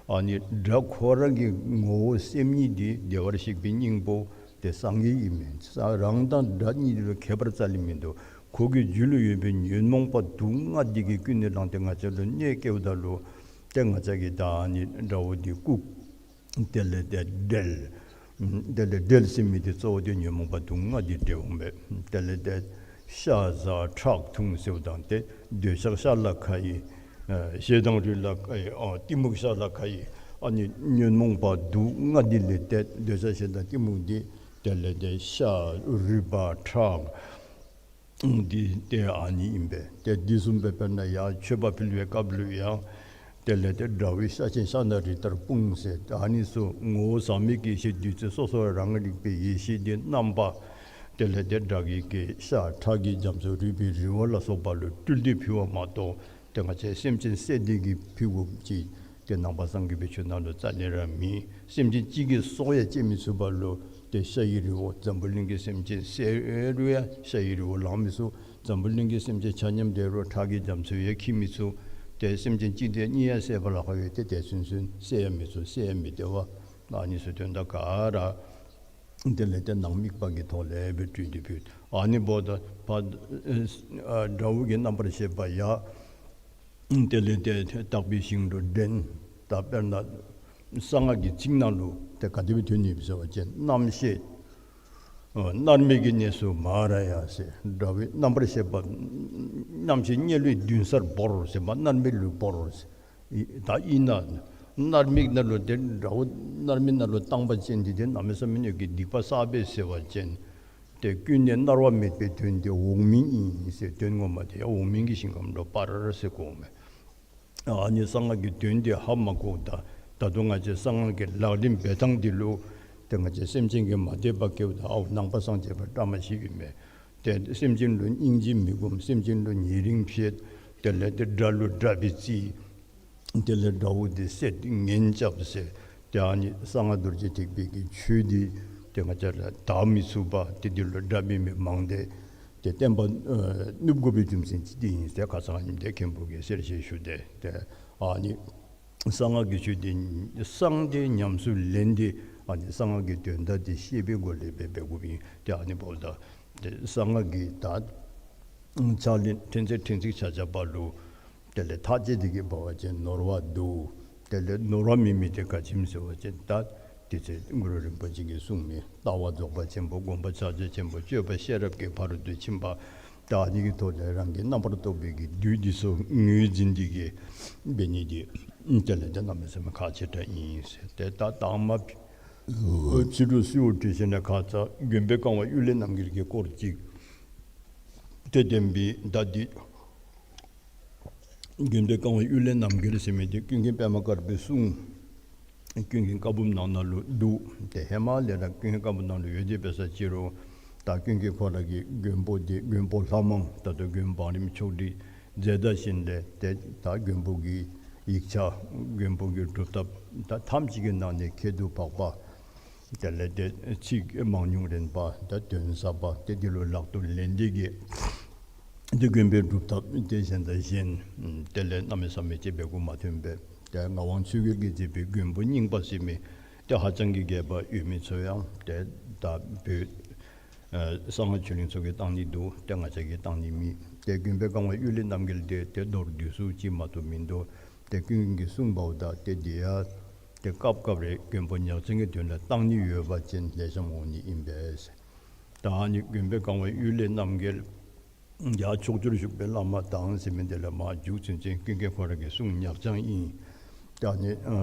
ཨ་ནི་དགྲ་ཁོ་ར་གི་ངོ་བོ་སེམས་ཉིད་འདི་བདེ་བར་གཤེགས་པའི་སྙིང་པོ་ཏེ་སངས་རྒྱས་ཨིན་མས། ས་རང་དང་དགྲ་གཉིས་ལུ་ཁྱད་པར་རྩ་ལས་མིན་འདུག། ཁོ་གི་རྒྱུད་ལུ་ཡོད་པའི་ཉོན་མོངས་པ་དུག་ལྔ་འདི་གིས་ཀུན་ནས་བསླངས་ཏེ་ང་བཅས་ལུ་གནོད་སྐྱེལཝ་ད་ལུ་ཏེ་ང་བཅས་ཀྱིས་ད་ཨ་ནི་དགྲ་བོ་འདི་བཀུག། དེ་ལས་ཏེ་བསྒྲལ། དེ་ལས་བསྒྲལ་ཟེར་མི་འདི་གཙོ་བོ་འདི་ཉོན་མོངས་པ་དུག་ལྔ་འདི་བསྒྲལ་འོང་པས། དེ་ལས་ཏེ་ཤ་ཟ་ཁྲག་འཐུང་ཟེརཝ་ད་ཏེ་འདོད་ཆགས་ཤ་ལ་ཁ་ཡི། ཨ་ཞེ་སྡང་རུས་ལ་ཁ་ཡི། ཨ་གཏི་མུག་ཤ་ལ་ཁ་ཡི། ཨ་ནི་ཉོན་མོངས་པ་དུག་ལྔ་འདི་ལས་ཏེ་འདོད་ཆགས་ཞེ་སྡང་གཏི་མུག་འདི་དེ་ལས་ཏེ་ཤ་རུས་པ་ཁྲག་འདི་ཏེ་ཨ་ནི་ཨིན་པས། ཏེ་འདི་བཟུམ་སྦེ་དཔེར་ན་ཡང་མཆོད་པ་ཕུལ་བའི་སྐབས་ལུ་ཡང་དེ་ལས་ཏེ་དགྲ་བོའི་ཤ་ཆེན་ཤ་ནག་རི་ལྟར་སྤུངས་ཟེར་ཨ་ནི་ཚུ་ངོ་བོ་ཟག་མེད་ཀྱི་ཡེ་ཤེས་བདུད་རྩི་སོ་སོ་རང་རིག་པའི་ཡེ་ཤེས་འདི་རྣམ་པ་དེ་ལས་ཏེ་དགྲ་གི་གི་ཤ་ཁྲག་གི་རྒྱ་མཚོ་རུས་པའི་རི་བོ་ལ་སོགས་པ་ལུ་སྤྲུལ་ཏེ་ཕུལ་བ་མ་གཏོགས་ཏེ་ང་བཅས་སེམས་ཅན་བསད་དེ་གི་ཕུལ་དགོཔ་ཅིག་ཏེ་ནང་པ་སངས་རྒྱས་པའི་ཆོས་ནང་ལུ་རྩ་ལས་ར་མེད། སེམས་ཅན་གཅིག་གི་སྲོག་ཡང་བཅད་མི་ཚུགས་པ་ལུ་ཏེ་ཤ་ཡི་རི་བོ་འཛམ་བུ་གླིང་གི་སེམས་ཅན་བསད་རུང་ཡང་ཤ་ཡི་རི་བོ་ལང་མི་ཚུགས། འཛམ་བུ་གླིང་གི་སེམས་ཅན་ཆ་མཉམ་བསད་རུང་ཁྲག་གི་རྒྱ་མཚོ་ཡང་འཁྱིལ་མི་ཚུགས། ཏེ་སེམས་ཅན་གཅིག་དེ་གཉིས་ཡང་བསད་པ་ལཱ་ཁག་ཡོད། ཏེ་དེ་ཚུན་ཚོད་བསད་ཡང་མི་ཚུགས། བསད་ཡང་མི་བདེ་བ། ཨ་ནི་ཚུ་དོན་དག་ག་ར་དེ་ལས་ཏེ་ནང་དམིགས་པ་གི་ཐོག་ལས་སྦེ་སྤྲུལ་ཏེ་ཕུལ། ཨ་ནི་འབདཝ་ད་ཕར་ཨ་དགྲ་བོ་གི་རྣམ་པར་ཤེས་པ་ཡང་དེ་ལས་ཏེ་དག་པའི་ཞིང་དུ་འདྲེན། ད་དཔེར་ན་གསང་སྔགས་ཀྱི་ཚིག་ནང་ལུ་ཏེ་ག་དེ་སྦེ་ཐོན་ནུག་ཟེར་བ་ཅིན་རྣམ་ཤེས་ཨ་མནར་མེད་ཀྱི་གནས་སུ་མ་ར་ཡ་ཟེར། དགྲ་བོའི་རྣམ་པར་ཤེས་པ་རྣམ་ཤེས་དམྱལ་བའི་མདུན་སར་བོར་ཟེར་མ་མནར་མེད་ལུ་བོར་ཟེར། ད་ཨིན་ན་མནར་མེད་ནང་ལུ་ཏེ་དགྲ་བོ་མནར་མེད་ནང་ལུ་བཏང་པ་ཅིན་འདི་ཏེ་གནམ་མེད་ས་མེད་ཀྱི་སྡིག་པ་བསགས་པས་ཟེར་བ་ཅིན་ཏེ་ཀུན་ནས་མནར་བ་མེད་པའི་དོན་དེ་འོག་མིན་ཨིན་ཟེར། དོན་ངོ་མ་དེ་ཡང་འོག་མིན་གྱི་ཞིང་ཁམས་ལུ་སྤར་ཟེར་གོཝ་མས། ཨ་ནི་གསང་སྔགས་ཀྱི་དོན་དེ་ཧ་མ་གོཝ་ད་ད་ལྟོ་ང་བཅས་གསང་སྔགས་ཀྱི་ལག་ལེན་འབད་ཐངས་འདི་ལུ་ཏེ་ང་བཅས་སེམས་ཅན་གྱིས་མ་དད་པ་སྐྱེཝ་ད་ཨའོ་ནང་པ་སངས་རྒྱས་པ་བཀྲ་མ་ཤིས་ཨིན་མས། ཏེ་སེམས་ཅན་ལུ་སྙིང་རྗེ་མི་སྒོམ། སེམས་ཅན་ལུ་ཉེ་རིང་ཕྱེད། དེ་ལས་ཏེ་དགྲ་ལུ་དགྲ་སྦེ་བརྩི། དེ་ལས་དགྲ་བོ་དེ་བསད་ངན་རྐྱབ་ཟེར། ཏེ་ཨ་ནི་གསང་སྔགས་རྡོ་རྗེ་ཐེག་པའི་གི་ཆོས་འདི་ཏེ་ང་བཅས་ལུ་དག་མི་ཚུགས་པ་ཏེ་འདི་ལུ་དགྲ་འབད་མི་མང་སྟེ་ཏེ་བསྟན་པ་ཨ་ནུབ་དགོ་པའི་རྒྱུ་མཚན་ཅིག་འདི་ཨིན་ཟེར་ཁ་ཙ་ཉིནམ་ཏེ་མཁན་པོ་གིས་གསལ་བཤད་ཞུ་སྟེ། ཏེ་ཨ་ནི་གསང་སྔགས་ཀྱི་ཆོས་འདི་གསང་སྟེ་ཉམས་སུ་ལེན་ཏེ་ཨ་ནི་གསང་སྔགས་ཀྱི་དོན་དག་འདི་ཤེས་པའི་སྒོ་ལས་འབད་འབད་དགོཔ་ཨིན། ཏེ་ཨ་ནི་འབདཝ་ད་ཏེ་གསང་སྔགས་ཀྱི་ད་ཕྱག་ལེན་ཕྲན་ཚེགས་ཕྲན་ཚེགས་ཆ་ཁྱབ་པ་ལུ་དེ་ལས་ཐག་བཅད་དེ་གི་འབད་བ་ཅིན་ནོར་བ་འདུག། དེ་ལས་ནོར་བ་མེད་མི་དེ་ག་ཅི་སྨོ་ཟེར་བ་ཅིན་ད་དེ་ཚེ་གུ་རུ་རིན་པོ་ཆེ་གིས་གསུངས་མི་ལྟ་བ་རྫོགས་པ་ཆེན་པོ། སྒོམ་པ་ཕྱག་རྒྱ་ཆེན་པོ། སྤྱོད་པ་ཤེས་རབ་ཀྱི་ཕ་རོལ་ཏུ་ཕྱིན་པ། ད་ཨ་ནི་གི་ཐོག་ལས་རང་གི་རྣམ་པར་རྟོག་པའི་གི་བདུད་འདི་ཚུ་ངོས་འཛིན་ཏེ་གི་འབད་ནི་འདི་དེ་ལས་ཏེ་གནམ་མེད་ས་མེད་ཁག་ཆེ་དྲགས་ཨིན་ཟེར། ཏེ་ད་དང་མ་ཕྱི་རུ་གསོལཝ་འདེབས་ཞིནམ་ལས་ཁ་ཙ་མགོན་པོའི་བཀའ་དབང་གཡུལ་ལས་རྣམ་རྒྱལ་གྱི་སྐོར་ཅིག་ཏེ་བསྟན་པའི་ད་འདི་མགོན་པོའི་བཀའ་དབང་གཡུལ་ལས་རྣམ་རྒྱལ་ཟེར་མི་འདི་ཀུན་མཁྱེན་པདྨ་དཀར་པོའི་གསུང་ཀུན་མཁྱེན་བཀའ་འབུམ་ནང་ན་ལུ་འདུག། ཏེ་ཧེ་མ་ལས་ར་ཀུན་མཁྱེན་བཀའ་འབུམ་ནང་ལུ་ཡོད་དེ་འབད་ས་ཅི་རུང་ད་ཀུན་མཁྱེན་ཁོ་ར་གིས་མགོན་པོ་འདི་མགོན་པོ་ལྷ་མང་ད་ལྟོ་མགོན་བང་རིམ་ཆོག་སྒྲིག་མཛད་ད་ཞིནམ་ལས་ཏེ་ད་མགོན་པོ་གི་ཡིག་ཆ་མགོན་པོ་གི་སྒྲུབ་ཐབས་ད་ཐམས་ཅད་ཀྱི་ནང་ནས་ཁྱད་དུ་འཕགས་པ། དེ་ལས་ཏེ་ཚིག་མང་ཉུང་རན་པ་ད་དོན་ཟབ་པ་ཏེ་འདི་ལུ་ལག་ཏུ་ལེན་ཏེ་གི་ཏེ་མགོན་པོའི་སྒྲུབ་ཐབས་ཏེ་གཞན་དང་གཞན་དེ་ལས་གནམ་མེད་ས་མེད་ཅིག་འབད་དགོཔ་མ་ཐོན་པས། ཏེ་ངག་དབང་ཆོས་རྒྱལ་གྱིས་མཛད་པའི་མགོན་པོ་རྙིང་པ་ཟེར་མི་ཏེ་ཧ་ཅང་གི་རྒྱས་པ་ཡོད་མི་ཚུ་ཡང་ཏེ་ད་བོད་ཨ་གསང་སྔགས་ཆོས་གླིང་ཚུ་གིས་བཏང་ནི་འདུག། ཏེ་ང་བཅས་ཀྱིས་བཏང་ནི་མེད། ཏེ་མགོན་པོའི་བཀའ་དབང་གཡུལ་ལས་རྣམ་རྒྱལ་འདི་ཏེ་མདོར་བསྡུས་སུ་ཅིག་མ་གཏོགས་མིན་འདུག། ཏེ་ཀུན་མཁྱེན་གྱིས་གསུངས་པ་འོ་ད་ཏེ་འདི་ཡང་ཏེ་སྐབས་སྐབས་རེ་མགོན་པོ་ཉག་ཅན་གྱི་དོན་ལུ་བཏང་ནི་ཡོད་པ་ཅིན་ལེགས་ཤོམ་འོང་ནི་ཨིན་པས། ད་ཨ་ནི་མགོན་པོའི་བཀའ་དབང་གཡུལ་ལས་རྣམ་རྒྱལ་ཡང་ཕྱོགས་བཅུར་བཞུགས་པའི་བླ་མ་དང་ཟེར་མི་འདི་ལས་མར་མཇུག་ཚུན་ཚོད་ཀུན་མཁྱེན་ཁོ་ར་གི་གསུང་ཉག་ཅན་ཨིན། ད་ཨ་ནི་ཨ་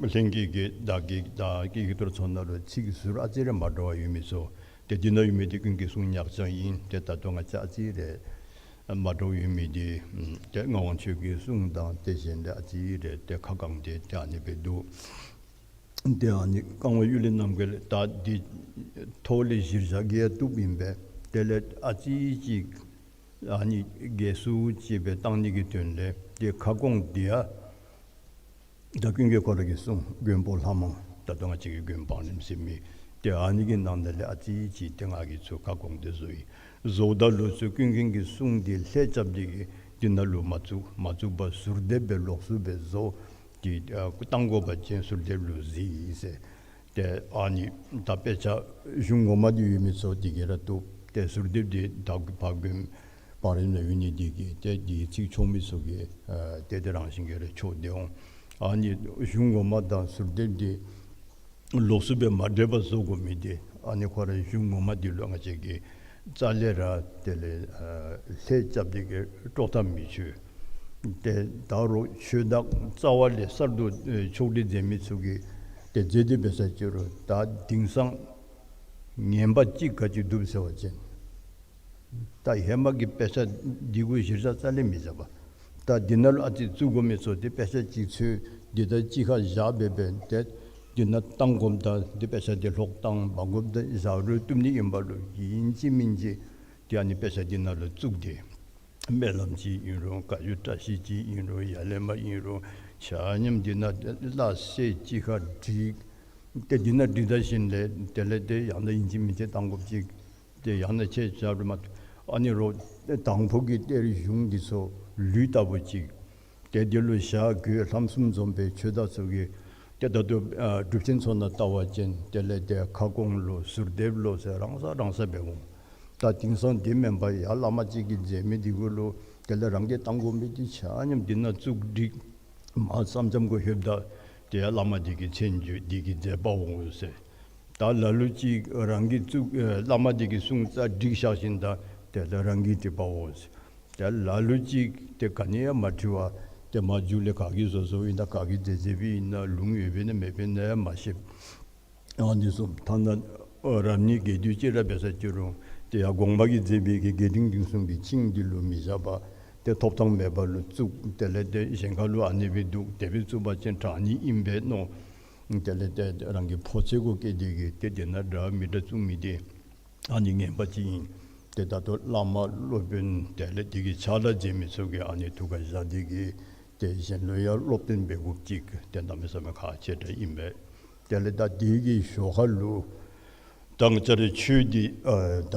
ལྷན་རྒྱས་ཀྱིས་བདག་གིས་ད་ཀྱི་ཀྱི་ཐོར་ཚོགས་ནང་ལུ་ཚིག་ཟུར་ཨ་ཙི་རེ་མ་འདྲཝ་ཡོད་མི་ཚུ་ཏེ་འདི་ནང་ཡོད་མི་འདི་ཀུན་མཁྱེན་གསུང་ཉག་ཅན་ཨིན། ཏེ་ད་ལྟོ་ང་བཅས་ཨ་ཙི་རེ་མ་འདྲཝ་ཡོད་མི་འདི་ཏེ་ངག་དབང་ཆོས་རྒྱལ་གསུང་དང་ཏེ་གཞན་ལས་ཨ་ཙི་རེ་ཏེ་ཁ་གང་སྟེ་ཏེ་ཨ་ནི་སྦེ་འདུག། ཏེ་ཨ་ནི་བཀའ་དབང་གཡུལ་ལས་རྣམ་རྒྱལ་ད་འདི་ཐོག་ལས་གཞིར་བཞག་གི་ཡང་བཏུབ་ཨིན་པས། དེ་ལས་ཨ་ཙི་ཅིག་ ཨ་ནི་རྒྱས་སུ་ཅིག་སྦེ་བཏང་ནི་གི་དོན་ལས་ཏེ་ཁ་སྐོང་འདི་ཡང་ད་ཀུན་མཁྱེན་ཁོ་ར་གིས་གསུངས། མགོན་པོ་ལྷ་མང་ད་ལྟོ་ང་བཅས་ཀྱི་མགོན་བང་རིམ་ཟེར་མི་ཏེ་ཨ་ནི་གི་ནང་ན་ལས་ཨ་ཙི་ཅིག་ཏེ་ང་གིས་ཚུར་ཁ་སྐོང་འདི་བཟོ་ཡི། བཟོཝ་ད་ལུ་ཚུར་ཀུན་མཁྱེན་གྱི་གསུང་འདི་ལྷད་རྐྱབ་སྟེ་གིས་འདི་ནང་ལུ་མ་བཙུགས། མ་བཙུགས་པར་ཟུར་འདེབས་སྦེ་ལོགས་སུ་སྦེ་བཟོ་སྟེ་ཨ་བཏང་དགོ་པ་ཅིན་ཟུར་འདེབས་ལུ་གཟིགས་ཟེར། ཏེ་ཨ་ནི་ད་དཔེ་ཆ་གཞུང་ངོ་མ་འདི་ཡོད་མི་ཚུ་འདི་གིས་ར་བཏུབ། ཏེ་ཟུར་འདེབས་འདི་ད་ཕར་མགོན་བང་རིམ་ལུ་ཡོད་ནི་འདི་གིས་ཏེ་འདི་ཚིག་ཆོག་མི་ཚུ་གིས་ཨ་ཏེ་དེ་རང་བཞིན་གྱིས་ར་ཆོག་སྟེ་འོང་། ཨ་ནི་གཞུང་ངོ་མ་དང་ཟུར་འདེབས་འདི་ལོགས་སུ་སྦེ་མ་འདྲེས་པར་བཟོ་དགོ་མི་འདི་ཨ་ནི་ཁོ་ར་གཞུང་ངོ་མ་འདི་ལུ་ང་བཅས་ཀྱིས་རྩ་ལས་ར་དེ་ལས་ཨ་ལྷད་རྐྱབ་སྟེ་གིས་དཀྲོག་ཐབས་མི་ཆོག། ཏེ་ད་རུང་ཆོས་བདག་རྩ་བ་ལས་གསར་དུ་ཨེ་ཕྱོགས་སྒྲིག་མཛད་མི་ཚུ་གིས་ཏེ་མཛད་དེ་འབད་ས་ཅིག་རུང་ད་དེང་སང་ངན་པ་གཅིག་ག་ཅི་འདུག་ཟེར་བ་ཅིན་ད་ཧེ་མ་གི་དཔེ་ཆ་འདི་གུ་གཞིར་བཞག་རྩ་ལས་མི་བཞག་པར་ད་འདི་ནང་ལུ་ཨ་ཙི་བཙུགས་དགོ་མི་ཚུ་ཏེ་དཔེ་ཆ་གཅིག་ཚུར་འདི་ད་གཅིག་ཁར་བཞག་སྦེ་སྦེ་ཏེ་འདི་ནང་བཏང་དགོཔ་ད་འདི་དཔེ་ཆ་འདི་ལྷོག་བཏང་མ་དགོཔ་ད་བཞག་རུང་བཏུབ་ནི་ཨིན་པ་ལུ་ཨིན་ཅི་མིན་ཅི་ཏེ་ཨ་ནི་དཔེ་ཆ་འདི་ནང་ལུ་བཙུགས་ཏེ་སྨོན་ལམ་ཅིག་ཨིན་རུང་བཀའ་བརྒྱུད་བཀྲ་ཤིས་ཅིག་ཨིན་རུང་ཡ་ལས་མ་ཨིན་རུང་ཆ་མཉམ་འདི་ནང་སླ་བསྲེ་གཅིག་ཁར་བསྒྲིགས། ཏེ་འདི་ནང་བསྒྲིགས་ད་ཞིནམ་ལས་དེ་ལས་ཏེ་ཡང་ན་ཨིན་ཅི་མིན་ཅི་བཏང་དགོཔ་ཅིག་ཏེ་ཡང་ན་ཁྱེད་ཆ་རུང་མ་ཨ་ནི་རོགས་དང་ཕུ་གི་གཏེར་གཞུང་འདི་ཚུ་ལུད་ལྟ་བུ་ཅིག་ཏེ་འདི་ལུ་ཞྭ་གོས་ལྷམ་གསུམ་འཛོམས་པའི་ཆོས་བདག་ཚུ་གིས་ཏེ་ད་ལྟོ་ཨ་སྒྲུབ་ཆེན་ཚུ་ནང་ལྟ་བ་ཅིན་དེ་ལས་ཏེ་ཁ་སྐོང་ལོ་ཟུར་འདེབས་ལོ་ཟེར་རང་ས་རང་ས་སྦེ་འོང་། ད་དེང་སང་འདི་མེན་པར་ཡར་བླ་མ་གཅིག་གིས་མཛད་མི་འདི་གུ་ལུ་དེ་ལས་རང་གིས་བཏང་དགོ་མི་འདི་ཆ་མཉམ་འདི་ནང་བཙུགས་བསྒྲིགས། མར་སེམས་ཙམ་གུ་ལྷོདཔ་ད་ཏེ་ཡར་བླ་མ་འདི་གི་མཚན་བརྗོད་འདི་གིས་མཛད་པའོ་ཟེར། ད་ལ་ལུ་ཅིག་རང་གིས་བཙུགས་ཨེ་བླ་མ་འདི་གི་གསུང་རྩ་བསྒྲིགས་བཞག་ཞིནམ་ད་དེ་ལས་རང་གིས་བྲིས་པའོ་ཟེར། ཏེ་ལ་ལུ་ཅིག་ཏེ་ག་ནི་ཡང་མ་བྲི་བར་ཏེ་མར་མཇུག་ལས་ག་གིས་བཟོ་བཟོཝ་ཨིན་ན་ག་གིས་མཛད་མཛདཔ་ཨིན་ན་ལུང་ཡོདཔ་ཨིན་ན་མེདཔ་ཨིན་ན་ཡང་མ་ཤེས། ཨ་ནི་ཚུ་ཐ་ན་ཨ་རབ་གནས་རྒྱས་བསྡུས་ཅིག་ར་འབད་ས་ཅིག་རུང་ཏེ་ཡར་དགོངས་པ་གིས་མཛད་པའི་གི་རྒྱས་འབྲིང་བསྡུས་གསུམ་གྱི་ཆིངས་འདི་ལུ་མི་བཞག་པར་ཏེ་ཐོབ་ཐངས་མེད་པ་ལུ་བཙུགས། དེ་ལས་ཏེ་གཞན་ཁ་ལུ་ཨ་ནི་སྦེ་འདུག། དེ་སྦེ་བཙུགས་པ་ཅིན་དྲག་ནི་ཨིན་པས་མནོ། དེ་ལས་ཏེ་རང་གི་ཕོ་ཚོད་གུ་བསྐྱེད་དེ་གིས་ཏེ་དེ་ནང་འདྲ་མི་འདྲ་བཙུགས་མི་འདི་ཨ་ནི་ངན་པ་ཅིག་ཨིན། ཏེ་ད་ལྟོ་བླ་མ་སློབ་དཔོན་དེ་ལས་དེ་གི་ཕྱག་ལཱ་མཛད་མི་ཚུ་གིས་ཨ་ནི་ཐུགས་ཁར་བཞག་སྟེ་གིས་ཏེ་གཞན་ལུ་ཡང་སློབ་སྟོན་འབད་དགོཔ་ཅིག་ཏེ་གནམ་མེད་ས་མེད་ཁག་ཆེ་དྲགས་ཨིན་པས། དེ་ལས་ད་དེ་གི་ཞོར་ཁ་ལུ་ད་ང་བཅས་རའི་ཆོས་འདི་ཨ་ད་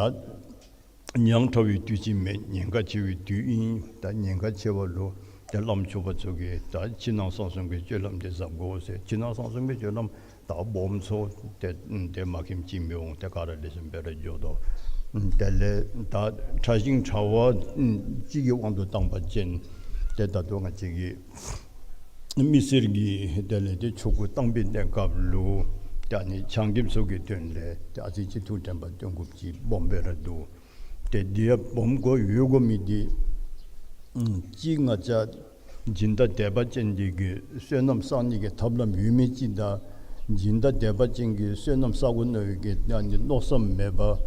ཉག་ཕྲ་བའི་དུས་ཅིག་མེན། ཉེན་ཁ་ཆེ་བའི་དུས་ཨིན། ད་ཉེན་ཁ་ཆེ་བ་ལུ་ཏེ་བླམ་ཆོསཔ་ཚུ་གིས་ད་ཕྱི་ནང་གསང་གསུམ་གྱི་སྤྱོད་ལམ་འདི་གཟབ་དགོ་ཟེར། ཕྱི་ནང་གསང་གསུམ་གྱི་སྤྱོད་ལམ་ད་སྦོམ་ཚུ་ཏེ་ཏེ་མ་མཁྱེནམ་ཅིག་མི་འོང་། ཏེ་ག་ར་ལེགས་ཤོམ་སྦེ་ར་འགྱོ་དོ། དེ་ལས་ད་ཕྲ་ཞིང་ཕྲ་བ་ཅིག་གི་དབང་དུ་བཏང་པ་ཅིན་ཏེ་ད་ལྟོ་ང་བཅས་ཀྱི་མི་སེར་གྱི་དེ་ལས་ཏེ་ཆོ་ག་བཏང་པའི་གནས་སྐབས་ལུ་ཏེ་ཨ་ནི་ཆང་རྐྱབ་ཚུ་གི་དོན་ལས་ཏེ་ཨ་ཙི་ཅིག་ཐུགས་དྲན་པ་བཏོན་དགོཔ་ཅིག་སྦོམ་སྦེ་ར་འདུག། ཏེ་འདི་ཡང་སྦོམ་དགོ་ཡོད་དགོ་མི་འདི་ཨམ་གཅིག་ང་བཅས་སྦྱིན་བདག་དད་པ་ཅན་འདི་གིས་བསོད་ནམས་བསག་ནི་གི་ཐབས་ལམ་ཡོད་མི་ཅིག་དང་སྦྱིན་བདག་དད་པ་ཅན་གྱིས་བསོད་ནམས་བསག་དགོ་མནོ་བའི་གི་ཨ་ནི་མནོ་བསམ་མེད་པར་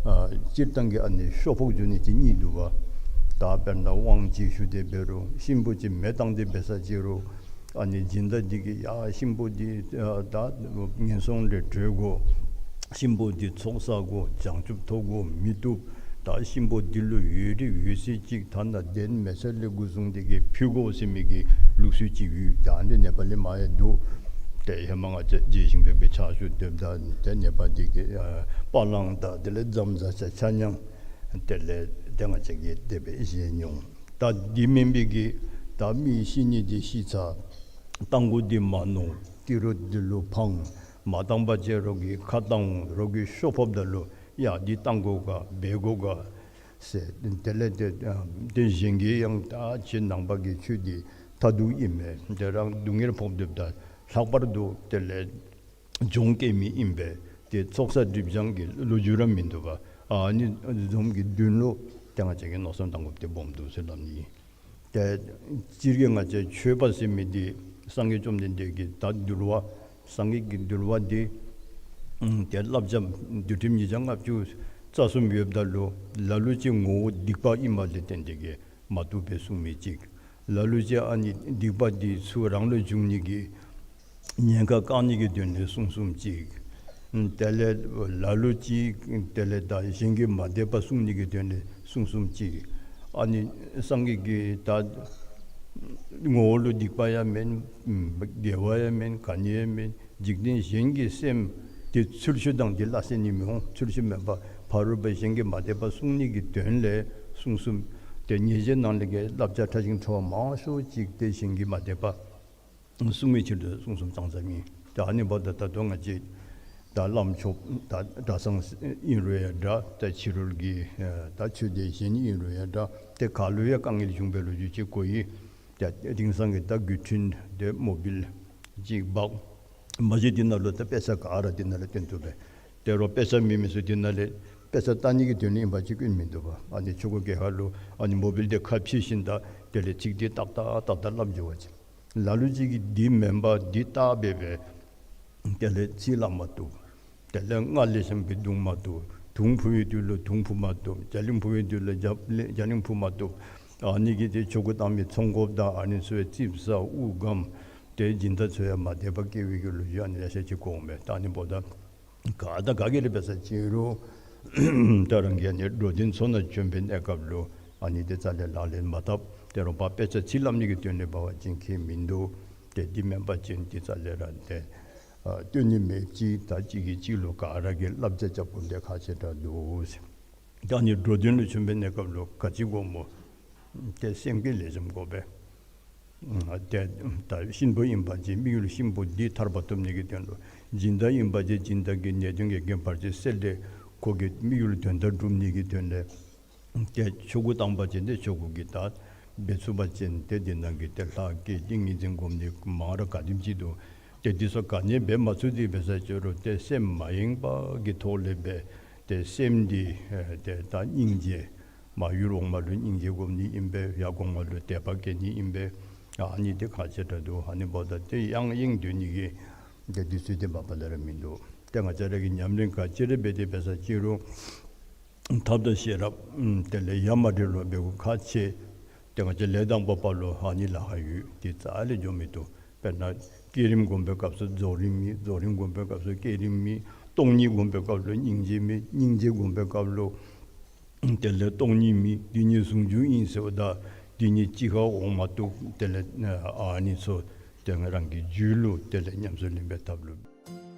ཨ་སྤྱིར་བཏང་གི་ཨ་ནི་ཤོ་ཕོག་འགྱོ་ནི་ཅིག་གཉིས་འདུག་པ། ད་དཔེར་ན་དབང་ཅིག་ཞུ་སྟེ་འབད་རུང་གཤིན་པོ་ཅིག་མེ་བཏང་སྟེ་འབད་ས་ཅིག་རུང་ཨ་ནི་སྦྱིན་བདག་འདི་གིས་ཡ་གཤིན་པོ་འདི་ཨ་ད་ངན་སོང་ལས་གྲོལ་དགོ། གཤིན་པོ་འདི་ཚོགས་བསག་དགོ། བྱང་ཆུབ་ཐོབ་དགོ་མི་བཏུབ། ད་གཤིན་པོ་འདི་ལུ་ཡོད་རིགས་ཡོད་ཚད་ཅིག་ཐ་ན་གདན་མེ་ཆ་ལས་འགོ་བཟུང་སྟེ་གིས་ཕུལ་དགོ་ཟེར་མི་གི་ལུགས་སྲོལ་ཅིག་ཡོད། ད་ཨ་ནི་ནེ་པ་ལི་མ་ཡང་འདུག། ཏེ་ཧེ་མ་ང་བཅས་རྗེ་ཞིང་ཕེབས་པའི་ཕྱག་ཞུ་སྡོདཔ་ད་ཏེ་ནེ་པ་འདི་གི་ཨ་པ་ལང་དང་དེ་ལས་རྫམ་ཟ་ཆ་ཆ་མཉམ་དེ་ལས་ཏེ་ང་བཅས་ཀྱིས་དེ་སྦེ་བཞེས་མྱོང་། ད་འདི་མེན་པའི་གི་ད་མི་ཤི་ནི་འདི་ཤི་ཚར། རྟ་མགོ་འདི་མ་ནོར། ཏི་རུ་འདི་ལུ་འཕང་། མ་བཏང་པ་ཅིན་རོགས་ཀྱིས་ཁ་བཏང་འོང་། རོགས་ཀྱིས་ཤོ་ཕོགཔ་ད་ལུ་ཡ་འདི་བཏང་དགོ་ག་འབད་དགོ་ག་ཟེར། དེ་ལས་ཏེ་ཏེ་གཞན་གྱིས་ཡང་ད་ཁྱེད་ནང་པ་གི་ཆོས་འདི་མཐར་ཐུག་ཨིན་མས། ཏེ་རང་སྡུག་བསྔལ་ཕོག་སྡོདཔ་ད་ལྷག་པར་དུ་དེ་ལས་གྱོང་བཀལ་མི་ཨིན་པས། ཏེ་ཚོགས་བསགས་སྒྲིབ་སྦྱང་གི་ལོ་རྒྱུས་ར་མིན་འདུག་པ། ཨ་ནི་བཟུམ་གྱི་དོན་ལུ་ཏེ་ང་བཅས་ཀྱིས་མནོ་བསམ་བཏང་དགོཔ་འདི་སྦོམ་འདུག་ཟེར་སླབ་ནི་ཨིན། ཏེ་སྤྱིར་གྱིས་ང་བཅས་ཆོས་པ་ཟེར་མི་འདི་སངས་རྒྱས་བཅོམ་ལྡན་འདས་ཀྱི་ད་འདུལ་བ་སངས་རྒྱས་ཀྱི་འདུལ་བ་འདི་ཨམ་ཏེ་བསླབ་བྱ་འདུལ་ཁྲིམས་ཉིས་བརྒྱ་ལྔ་བཅུ་རྩ་གསུམ་ཡོདཔ་ད་ལུ་ལ་ལུ་ཅིག་ངོ་བོ་སྡིག་པ་ཨིནམ་ལས་བརྟེན་ཏེ་གིས་མ་བཏུབ་པའི་གསུང་མི་ཅིག། ལ་ལུ་ཅིག་ཨ་ནི་སྡིག་པ་འདི་ཚུ་རང་ལུ་འབྱུང་ནི་གི་ཉེན་ཁ་བཀག་ནི་གི་དོན་ལས་གསུང་གསུངམ་ཅིག། དེ་ལས་ལ་ལུ་ཅིག་དེ་ལས་ད་གཞན་གྱི་མ་དད་པ་སྲུང་ནི་གི་དོན་ལས་གསུང་གསུངམ་ཅིག། ཨ་ནི་སངས་རྒྱས་ཀྱི་ད་ངོ་བོ་ལུ་སྡིག་པ་ཡང་མེན། དགེ་བ་ཡང་མེན། ག་ནི་ཡང་མེན། འཇིག་རྟེན་གཞན་གྱི་སེམས་དེ་ཚུལ་ཤུལ་དང་དེ་སླ་བསྲེ་ནི་མི་འོང་། ཚུལ་ཤུལ་མེན་པར་ཕ་རོལ་པོས་གཞན་གྱིས་མ་དད་པ་བསྲུང་ནི་གི་དོན་ལས་གསུངས་གསུངསམ། ཏེ་ཉེས་བྱས་ནང་ལས་ཀྱི་བསླབ་བྱ་ཕྲ་ཞིང་ཕྲ་བ་མང་ཤོས་ཅིག་དེ་གཞན་གྱིས་མ་དད་པ་བསྲུང་བའི་ཕྱིར་དུ་གསུངས་གསུངསམ་ཙང་ཙང་ཨིན། ད་ཨ་ནི་འབདཝ་ད་ད་ལྟོ་ང་བཅས་ད་བླམ་ཆོསཔ་ད་གྲྭ་ཚང་ཨིན་རུང་ཡང་འདྲ། ད་ཕྱི་རོལ་གྱི་ད་ཆོས་སྡེ་གཞན་ཨིན་རུང་ཡང་འདྲ། ཏེ་ག་ལུ་ཡང་དཀའ་ངལ་བྱུང་བའི་ལོ་རྒྱུས་ཅིག་གོ་ཡི། ད་དེང་སང་གི་ད་བརྒྱུད་འཕྲིན་དེ་མོ་བཱའིལ་ཅིག་འབག་མ་གཞི་དེ་ནང་ལུ་ད་དཔེ་ཆ་ག་ར་དེ་ནང་ལུ་སྟོན་བཏུབ་པས། དེ་རུང་དཔེ་ཆ་མེད་མི་ཚུ་དེ་ནང་ལས་དཔེ་ཆ་ལྟ་ནི་གི་དོན་ལུ་ཨིན་པ་ཅིན་སྐྱོན་མིན་འདུག་པ། ཨ་ནི་ཆོ་ག་གི་ཁ་ལུ་ཨ་ནི་མོ་བཱའིལ་དེ་ཁ་ཕྱེ་ཞིནམ་ད་དེ་ལས་ཚིག་དེ་ཏག་ཏག་ཏག་ཏག་སླབ་འགྱོ་བ་ཅིན། ལ་ལུ་ཅིག་གིས་འདི་མེན་པ་འདི་བལྟ་སྦེ་སྦེ་དེ་ལས་ཚིག་སླབ་མ་བཏུབ། དེ་ལས་རྔ་ལེགས་ཤོམ་སྦེ་བརྡུང་མ་བཏུབ། དུང་ཕུ་བའི་དུས་ལུ་དུང་ཕུ་མ་བཏུབ། རྒྱ་གླིང་ཕུ་བའི་དུས་ལུ་རྒྱ་རྒྱ་གླིང་ཕུ་མ་བཏུབ། ཨ་ནི་གིས་ཏེ་ཆོ་ག་བཏང་མི་ཚོང་དགོཔ་དང་ཨ་ནི་ཚུ་ཡང་རྩིགཔ་ཟ་དབུགས་སྒམ། ཏེ་སྦྱིན་བདག་ཚུ་ཡང་མ་དད་པ་སྐྱེ་བའི་གི་ལོ་རྒྱུས་ཨ་ནི་ལེ་ཤ་ཅིག་གོ་འོང་པས། ད་ཨ་ནི་འབདཝ་ད་ག་དང་ག་གིས་ར་འབད་ས་ཅིན་རུང་ད་རང་གིས་ཨ་ནི་འགྲོ་དོན་ཚུ་ནང་བྱོན་པའི་གནས་སྐབས་ལུ་ཨ་ནི་དེ་རྩ་ལས་ལག་ལེན་མ་འཐབ། དེ་རུང་ཕར་དཔེ་ཆ་ཚིག་སླབ་ནི་གི་དོན་ལས་འབད་བ་ཅིན་ཁྱད་མིན་འདུག། ཏེ་འདི་མེན་པ་ཅིན་དེ་རྩ་ལས་ར་ཏེ་ཨ་སྟོན་ནི་མེདཔ་ཅིག། ད་གཅིག་གིས་གཅིག་ལུ་ག་ར་གིས་བསླབ་བྱ་རྐྱབ་དགོཔ་དེ་ཁག་ཆེ་དྲགས་འདུག་ཟེར། ད་ཨ་ནི་འགྲོ་དོན་ལུ་བྱོན་པའི་གནས་སྐབས་ལུ་ག་ཅི་དགོཔ་སྨོ། ཏེ་སེམས་བསྐྱེད་ལེགས་ཤོམ་དགོ་པས། ཨ་ཏེ་ད་གཤིན་པོ་ཨིན་པ་ཅིན་དམིགས་ཡུལ་གཤིན་པོ་འདི་ཐར་པ་ཐོབ་ནི་གི་དོན་ལུ། སྦྱིན་བདག་ཨིན་པ་ཅིན་སྦྱིན་བདག་གི་ནད་གདོན་གྱི་རྐྱེན་བར་ཆད་སེལ་ཏེ་ཁོ་གི་དམིགས་ཡུལ་དོན་དག་སྒྲུབ་ནི་གི་དོན་ལས། ཏེ་ཆོ་ག་བཏང་པ་ཅིན་ཏེ་ཆོ་ག་གི་ད་འབད་ཚུགས་པ་ཅིན་ཏེ་འདི་ནང་གི་ཏེ་ལྷ་བསྐྱེད་ཏིང་ངེ་འཛིན་སྒོམ་ནི་མང་ར་ག་དེམ་ཅིག་འདུག། ཏེ་འདི་ཚུ་ག་ནི་འབད་མ་ཚུགས་ཏེ་འབད་ས་ཅིན་རུང་ཏེ་སེམས་མ་ཡེངས་པ་གི་ཐོག་ལས་འབད། ཏེ་སེམས་འདི་ཨེ་ཏེ་ད་སྙིང་རྗེ་མ་ཡུལ་འོག་མ་ལུ་སྙིང་རྗེ་སྒོམ་ནི་ཨིན་པས། ཡར་གོང་མ་ལུ་དད་པ་བསྐྱེད་ནི་ཨིན་པས། ཨ་ནི་འདི་ཁག་ཆེ་དྲགས་འདུག། ཨ་ནི་འབདཝ་ད་ཏེ་ཡང་ཡེངས་སྡོད་ནི་གི་ཏེ་དུས་ཚོད་འདི་མ་པ་ལས་ར་མིན་འདུག། ཏེ་ང་བཅས་ར་གིས་ཉམས་ལེན་ག་ཅི་ར་འབད་དེ་འབད་ས་ཅིན་རུང་ཐབས་དང་ཤེས་རབ་ཨམ་དེ་ལས་ཡ་མ་བྲལ་བར་འབད་དགོཔ་ཁག་ཆེ། ཏེ་ང་བཅས་ལས་དང་པོ་པ་ལུ་ཨ་ནི་ལཱ་ཁག་ཡོད། དེ་རྩ་ལས་འགྱོ་མི་བཏུབ། དཔེར་ན་བསྐྱེད་རིམ་སྒོམ་པའི་སྐབས་སུ་རྫོགས་རིམ་མེད། རྫོགས་རིམ་སྒོམ་པའི་སྐབས་སུ་བསྐྱེད་རིམ་མེད། སྟོང་ཉིད་སྒོམ་པའི་སྐབས་ལུ་སྙིང་རྗེ་མེད། སྙིང་རྗེ་སྒོམ་པའི་སྐབས་ལུ་དེ་ལས་སྟོང་ཉིད་མེད། དེ་ཉིད་ཟུང་འཇུག་ཨིན་ཟེརཝ་ད་དེ་ཉིད་གཅིག་ཁར་འོང་མ་བཏུབ། དེ་ལས་ཨ་ནི་ཚུ་ཏེ་རང་གི་རྒྱུད་ལུ་དེ་ལས་ཉམས་སུ་ལེན་པའི་ཐབས་ལུ།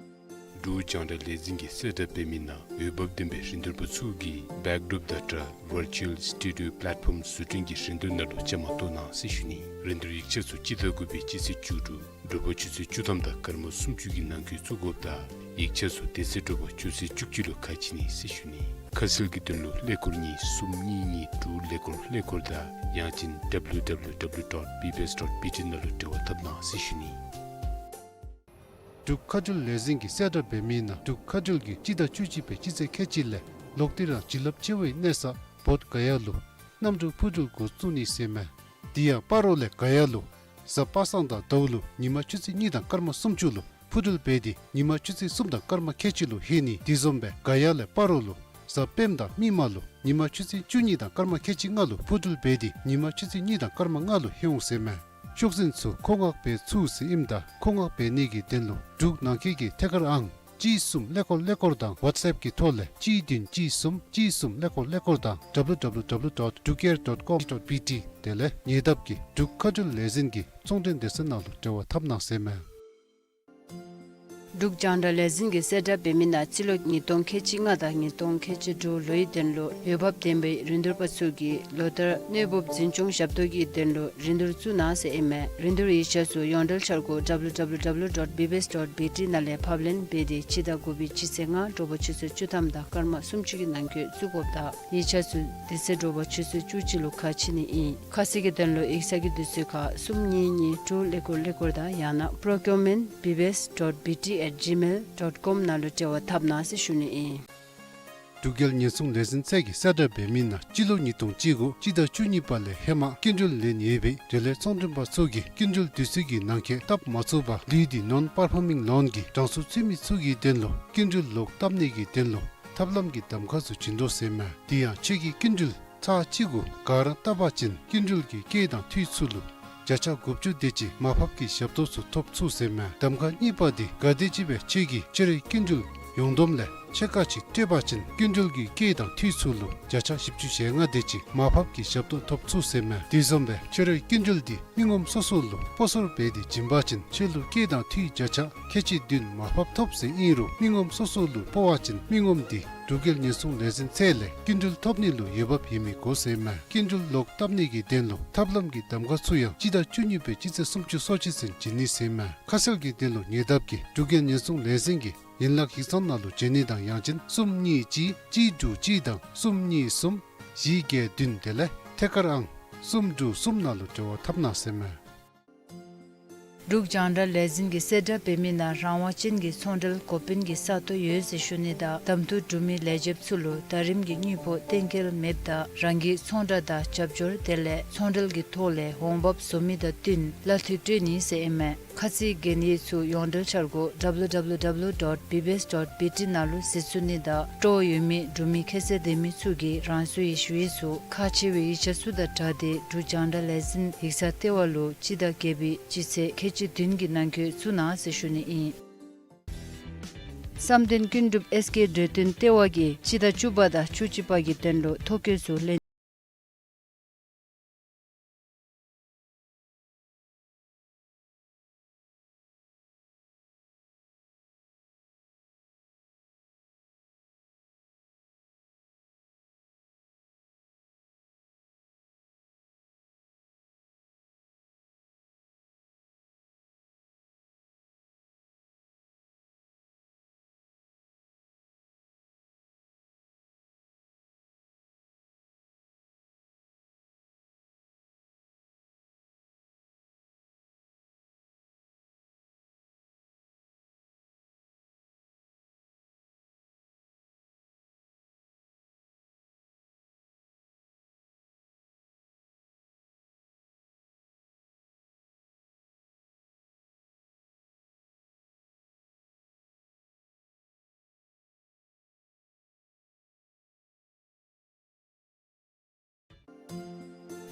འབྲུག་རྒྱང་བསྒྲགས་ལས་འཛིན་གྱིས་གསལ་བསྒྲགས་འབད་མི་ནང་འོས་འབབ་ལྡན་པའི་རིན་བསྡུར་པ་ཚུ་གིས་བེཀ་ཌོརོཔ་དང་སྦྲགས་ཝར་ཅུ་ཨལ་སི་ཊུ་ཌི་ཡོ་པ་ལེཊ་ཕོརམ་བཟོ་སྐྲུན་གྱི་རིན་བསྡུར་ནང་ལུ་བཅའ་མར་གཏོགས་གནང་ཟེར་ཞུ་ནི། རིན་བསྡུར་ཡིག་ཆ་ཚུ་སྤྱི་ཟླ་དགུ་པའི་སྤྱི་ཚེས་བཅུ་དྲུག་དྲོ་པ་ཆུ་ཚོད་བཅུ་ཐམ་དང་སྐར་མ་སུམ་ཅུ་གི་ནང་འཁོད་བཙུགས་དགོཔ་དང་ཡིག་ཆ་ཚུ་དེ་ཚེ་དྲོ་པ་ཆུ་ཚོད་བཅུ་གཅིག་ལུ་ཁ་ཕྱེ་ནི་ཟེར་ཞུ་ནི། ཁ་གསལ་གྱི་དོན་ལུ་ཀླད་ཀོར་གཉིས་གསུམ་གཉིས་གཉིས་དྲུག་ཀླད་ཀོར་ཀླད་ཀོར་དང་ཡང་ཅིན་ཌབ་ལུ་ཌབ་ལུ་ཌབ་ལུ་ཌོཊ་བི་བི་ཨེསི་ཌོཊ་བི་ཊི་ནང་ལུ་འབྲེལ་བ་འཐབ་གནང་ཟེར་ཞུ་ནི། འབྲུག་མཁའ་འགྲུལ་ལས་འཛིན་གྱིས་གསལ་བསྒྲགས་འབད་མི་ནང་འབྲུག་མཁའ་འགྲུལ་གྱིས་སྤྱི་ཟླ་བཅུ་གཅིག་པའི་སྤྱི་ཚེས་ཁལ་གཅིག་ལས་ལོག་སྟེ་རང་བྱིན་རླབས་ཆེ་བའི་གནས་ས་བོདྷ་ག་ཡ་ལུ་གནམ་གྲུ་འཕུར་འགྲུལ་འགོ་བཙུགས་ནི་ཟེར་མས། དེ་ཡང་སྤ་རོ་ལས་ག་ཡ་ལུ་གཟའ་པ་སངས་དང་ཟླཝ་ལུ་ཉིན་མ་ཆུ་ཚོད་གཉིས་དང་སྐར་མ་སུམ་ཅུ་ལུ་འཕུར་འགྲུལ་འབད་དེ་ཉིན་མ་ཆུ་ཚོད་གསུམ་དང་སྐར་མ་ཁལ་གཅིག་ལུ་ལྷོད་ནི། དེ་བཟུམ་སྦེ་ག་ཡ་ལས་སྤ་རོ་ལུ་གཟའ་སྤེནམ་དང་མིག་དམར་ལུ་ཉིན་མ་ཆུ་ཚོད་བཅུ་གཉིས་དང་སྐར་མ་ཁལ་གཅིག་ལྔ་ལུ་འཕུར་འགྲུལ་འབད་དེ་ཉིན་མ་ཆུ་ཚོད་གཉིས་དང་སྐར་མ་ལྔ་ལུ་ལྷོད་འོང་ཟེར་མས། ཤོག་འཛིན་ཚུ་མཁོ་མངགས་འབད་ཚུགས་ཟེར་ཨིནམ་ད་མཁོ་མངགས་འབད་ནི་གི་དོན་ལུ་འབྲུག་ནང་འཁོད་ཀྱི་ཐད་ཀར་ཨང་གཅིག་གསུམ་ཀླད་ཀོར་ཀླད་ཀོར་དང་ཝཊས་ཨེཔ་ཀྱི་ཐོག་ལས་གཅིག་བདུན་གཅིག་གསུམ་གཅིག་གསུམ་ཀླད་ཀོར་ཀླད་ཀོར་དང་ཌབ་ལུ་ཌབ་ལུ་ཌབ་ལུ་ཌོཊ་འབྲུག་ཨེར་ཌོཊ་ཀོམ་ཌོཊ་བི་ཊི། དེ་ལས་ཉེ་འདབས་ཀྱི་འབྲུག་མཁའ་འགྲུལ་ལས་འཛིན་གྱི་ཚོང་འབྲེལ་སྡེ་ཚན་ནང་ལུ་འབྲེལ་བ་འཐབ་གནང་ཟེར་མས། འབྲུག་རྒྱང་བསྒྲགས་ལས་འཛིན་གྱིས་གསལ་བསྒྲགས་འབད་མི་ནང་སྤྱི་ལོ་ཉིས་སྟོང་ཁལ་གཅིག་ལྔ་དང་ཉིས་སྟོང་ཁལ་གཅིག་དྲུག་ལོའི་དོན་ལུ་འོས་འབབ་ལྡན་པའི་རིན་བསྡུར་པ་ཚུ་གིས་ལོ་བསྟར་གནས་སྤོ་འཛིན་སྐྱོང་ཞབས་ཏོག་གི་དོན་ལུ་རིན་བསྡུར་བཙུགས་གནང་ཟེར་ཨིན་མས། རིན་བསྡུར་ཡིག་ཆ་ཚུ་ཡོངས་འབྲེལ་འཆར་སྒོ་ཌབ་ལུ་ཌབ་ལུ་ཌབ་ལུ་ཌོཊ་བི་བི་ཨེསི་ཌོཊ་བི་ཊི་ནང་ལས་ཕབ་ལེན་འབད་དེ་སྤྱི་ཟླ་དགུ་པའི་སྤྱི་ཚེས་ལྔ་དྲོ་པ་ཆུ་ཚོད་བཅུ་ཐམ་དང་སྐར་མ་སུམ་ཅུ་གི་ནང་འཁོད་བཙུགས་དགོཔ་དང་ཡིག་ཆ་ཚུ་དེ་ཚེ་དྲོ་པ་ཆུ་ཚོད་བཅུ་གཅིག་ལུ་ཁ་ཕྱེ་ནི་ཨིན། ཁ་གསལ་གྱི་དོན་ལུ་ཡིག་ཚང་གི་དུས་ཚོད་ཁར་གསུམ་གཉིས་གཉིས་དྲུག་ཀླད་ཀོར་ཀླད་ཀོར་དང་ཡང་ན་པྲོ་ཀིའུར་མེནཊ་བི་བི་ཨེསི་ཌོཊ་བི་ཊི་ཨེཊ་ཇི་མེལ་ཌོཊ་ཀོམ་ནང་ལུ་འབྲེལ་བ་འཐབ་གནང་ཟེར་ཞུ་ནི་ཨིན། འབྲུག་རྒྱལ་ཉེན་སྲུང་ལས་འཛིན་ཚད་ཀྱིས་གསལ་བསྒྲགས་འབད་མི་ནང་སྤྱི་ལོ་ཉིས་སྟོང་བཅུ་དགུ་སྤྱི་ཟླ་བཅུ་གཉིས་པ་ལས་ཧེ་མ་སྐྱིན་འགྲུལ་ལེན་ཡོད་པའི་འབྲེལ་ཡོད་ཚོང་མགྲོན་པ་ཚུ་གིས་སྐྱིན་འགྲུལ་དུས་ཚོད་ཀྱི་ནང་འཁོད་བཏབ་མ་ཚུགས་པར་ལུས་ཏེ་ནོན་པར་ཕོར་མིང་ལོན་གྱི་གྲངས་སུ་ཚུད་མི་ཚུ་གི་དོན་ལུ་སྐྱིན་འགྲུལ་ལོག་བཏབ་ནི་གི་དོན་ལུ་ཐབས་ལམ་གྱི་གདམ་ཁ་ཚུ་བྱིན་དོ་ཟེར་མས། དེ་ཡང་ཁྱོད་ཀྱིས་སྐྱིན་འགྲུལ་ཚར་གཅིག་གུ་ག་ར་བཏབ་པ་ཅིན་སྐྱིན་འགྲུལ་གྱི་སྐྱེད་དང་འཐུས་ཚུ་ལུ་བརྒྱ་ཆ་དགུ་བཅུ་དེ་ཅིག་མར་ཕབ་ཀྱི་ཞབས་ཏོག་ཚུ་ཐོབ་ཚུགས་ཟེར་མས། གདམ་ཁ་གཉིས་པ་དེ་ག་དེམ་ཅིག་སྦེ་ཁྱོད་ཀྱིས་ཁྱོད་རའི་སྐྱིན་འགྲུལ་ཡོངས་བསྡོམས་ལས་ ཕྱེད་ཀ་ཅིག་སྤྲོད་པ་ཅིན་སྐྱིན་འགྲུལ་གྱི་སྐྱེད་དང་འཐུས་ཚུ་ལུ་བརྒྱ་ཆ་བཞི་བཅུ་ཞེ་ལྔ་དེ་ཅིག་མར་ཕབ་ཀྱི་ཞབས་ཏོག་ཐོབ་ཚུགས་ཟེར་མས། དེ་བཟུམ་སྦེ་ཁྱོད་རའི་སྐྱིན་འགྲུལ་འདི་མི་ངོམ་སོ་སོ་ལུ་སྤོ་སོར་འབད་དེ་བྱིན་པ་ཅིན་ཁྱོད་ལུ་སྐྱེད་དང་འཐུས་བརྒྱ་ཆ་ཁལ་གཅིག་བདུན་མར་ཕབ་ཐོབ་ཟེར་ཨིན་རུང་མི་ངོམ་སོ་སོ་ལུ་སྤོ་བ་ཅིན་མི་ངོམ་འདི་འབྲུག་རྒྱལ་ཉེན་སྲུང་ལས་འཛིན་ཚད་ལས་སྐྱིན་འགྲུལ་ཐོབ་ནི་ལུ་འོས་འབབ་ཡོད་མི་དགོ་ཟེར་མས། སྐྱིན་འགྲུལ་ལོག་བཏབ་ནི་གི་དོན་ལུ་ཐབས་ལམ་གྱི་གདམ་ཁ་ཚུ་ཡང་སྤྱི་ཟླ་བཅུ་གཉིས་པའི་སྤྱི་ཚེས་སུམ་ཅུ་སོ་གཅིག་ཚུན་བྱིན་ནི་ཟེར་མས། ཁ་གསལ་གྱི་དོན་ལུ་ཉེ་འདབས་ཀྱི་འབྲུག་རྒྱལ་ཉེན་སྲུང་ལས་འཛིན་གྱི་ཡན་ལག་ཡིག་ཚང་ནང་ལུ་བྱོན་ནི་དང་ཡང་ཅིན་གསུམ་གཉིས་གཅིག་གཅིག་དྲུག་གཅིག་དང་གསུམ་གཉིས་གསུམ་བཞི་བརྒྱད་བདུན་དེ་ལས་ཐད་ཀར་ཨང་གསུམ་དྲུག་གསུམ་ནང་ལུ་འབྲེལ་བ་འཐབ་གནང་ཟེར་མས། འབྲུག་རྒྱང་བསྒྲགས་ལས་འཛིན་གྱིས་གསལ་བསྒྲགས་འབད་མི་ནང་རང་དབང་ཅན་གྱི་ཚོང་འབྲེལ་འགོ་དཔོན་གྱི་ས་སྟོང་ཡོད་ཟེར་ཞུ་ནི་དང་གདམ་འཐུ་གྲུབ་མི་ལས་བྱེདཔ་ཚུ་ལུ་ཟླ་རིམ་གྱི་དངུལ་ཕོགས་གཏན་འཁེལ་མེདཔ་ད་རང་གི་ཚོང་བསྒྲགས་དང་རྒྱབ་སྐྱོར་དེ་ལས་ཚོང་འབྲེལ་གྱི་ཐོག་ལས་འོང་འབབ་བཟོ་མི་དང་བསྟུན་གླ་འཐུས་སྤྲོད་ནི་ཟེར་ཨིན་མས། ཁ་ཚིག་གན་ཡིག་ཚུ་ཡོངས་འབྲེལ་འཆར་སྒོ་W W W dot B B S dot B T ནང་ལུ་གཟིགས་ཚུགས་ནི་དང་སྤྲོ་བ་ཡོད་མི་འབྲུག་མི་ཁྱད་ཚད་ལྡན་མི་ཚུ་གིས་རང་སོའི་ཞུ་ཡིག་ཚུ་ཁག་ཆེ་བའི་ཡིག་ཆ་ཚུ་དང་སྦྲགས་ཏེ་འབྲུག་རྒྱང་བསྒྲགས་ལས་འཛིན་ཡིག་ཚང་ལྟེ་བ་ལུ་སྤྱི་ཟླ་བརྒྱད་པའི་སྤྱི་ཚེས་ཁལ་གཅིག་བདུན་གྱི་ནང་འཁོད་བཙུགས་གནང་ཟེར་ཞུ་ནི་ཨིན། བསམ་གཏན་ཀུན་གྲུབ་S K འབྲེལ་སྟོན་ལྟེ་བ་གིས་སྤྱི་ཟླ་བཅུ་པ་དང་བཅུ་གཅིག་པ་གི་དོན་ལུ་ཐོ་བཀོད་ཚུ་ལེན།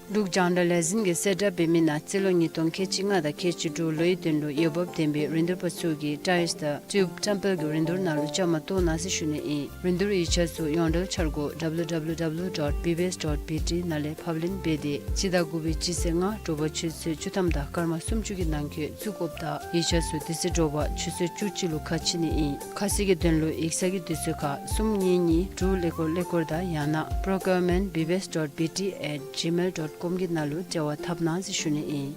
འབྲུག་རྒྱང་བསྒྲགས་ལས་འཛིན་གྱིས་གསལ་བསྒྲགས་འབད་མི་ནང་རྩིས་ལོ་ཉིས་སྟོང་ཁལ་གཅིག་ལྔ་དང་ཁལ་གཅིག་དྲུག་ལོའི་དོན་ལུ་འོས་འབབ་ལྡན་པའི་རིན་བསྡུར་པ་ཚུ་གིས་ཊའིལསི་དང་ཊིའུབ་ཊེམ་པལ་གྱི་རིན་བསྡུར་ནང་ལུ་བཅའ་མར་གཏོགས་གནང་ཟེར་ཞུ་ནི་ཨིན། རིན་བསྡུར་ཡིག་ཆ་ཚུ་ཡོངས་འབྲེལ་འཆར་སྒོ་W W W dot B B S dot B T ནང་ལས་ཕབ་ལེན་འབད་དེ་སྤྱི་ཟླ་དགུ་པའི་སྤྱི་ཚེས་ལྔ་དྲོ་པ་ཆུ་ཚོད་བཅུ་ཐམ་དང་སྐར་མ་སུམ་ཅུ་གི་ནང་འཁོད་བཙུགས་དགོཔ་ད་ཡིག་ཆ་ཚུ་དེ་ཚེ་དྲོ་པ་ཆུ་ཚོད་བཅུ་གཅིག་ལུ་ཁ་ཕྱེ་ནི་ཨིན། ཁ་གསལ་གྱི་དོན་ལུ་ཡིག་ཚང་གི་དུས་ཚོད་ཁར་གསུམ་གཉིས་གཉིས་དྲུག་ཀླད་ཀོར་ཀླད་ཀོར་དང་ཡང་ན་procurement B B S dot B T at gmail dot com གི་ནང་ལུ་འབྲེལ་བ་འཐབ་གནང་ཟེར་ཞུ་ནི་ཨིན།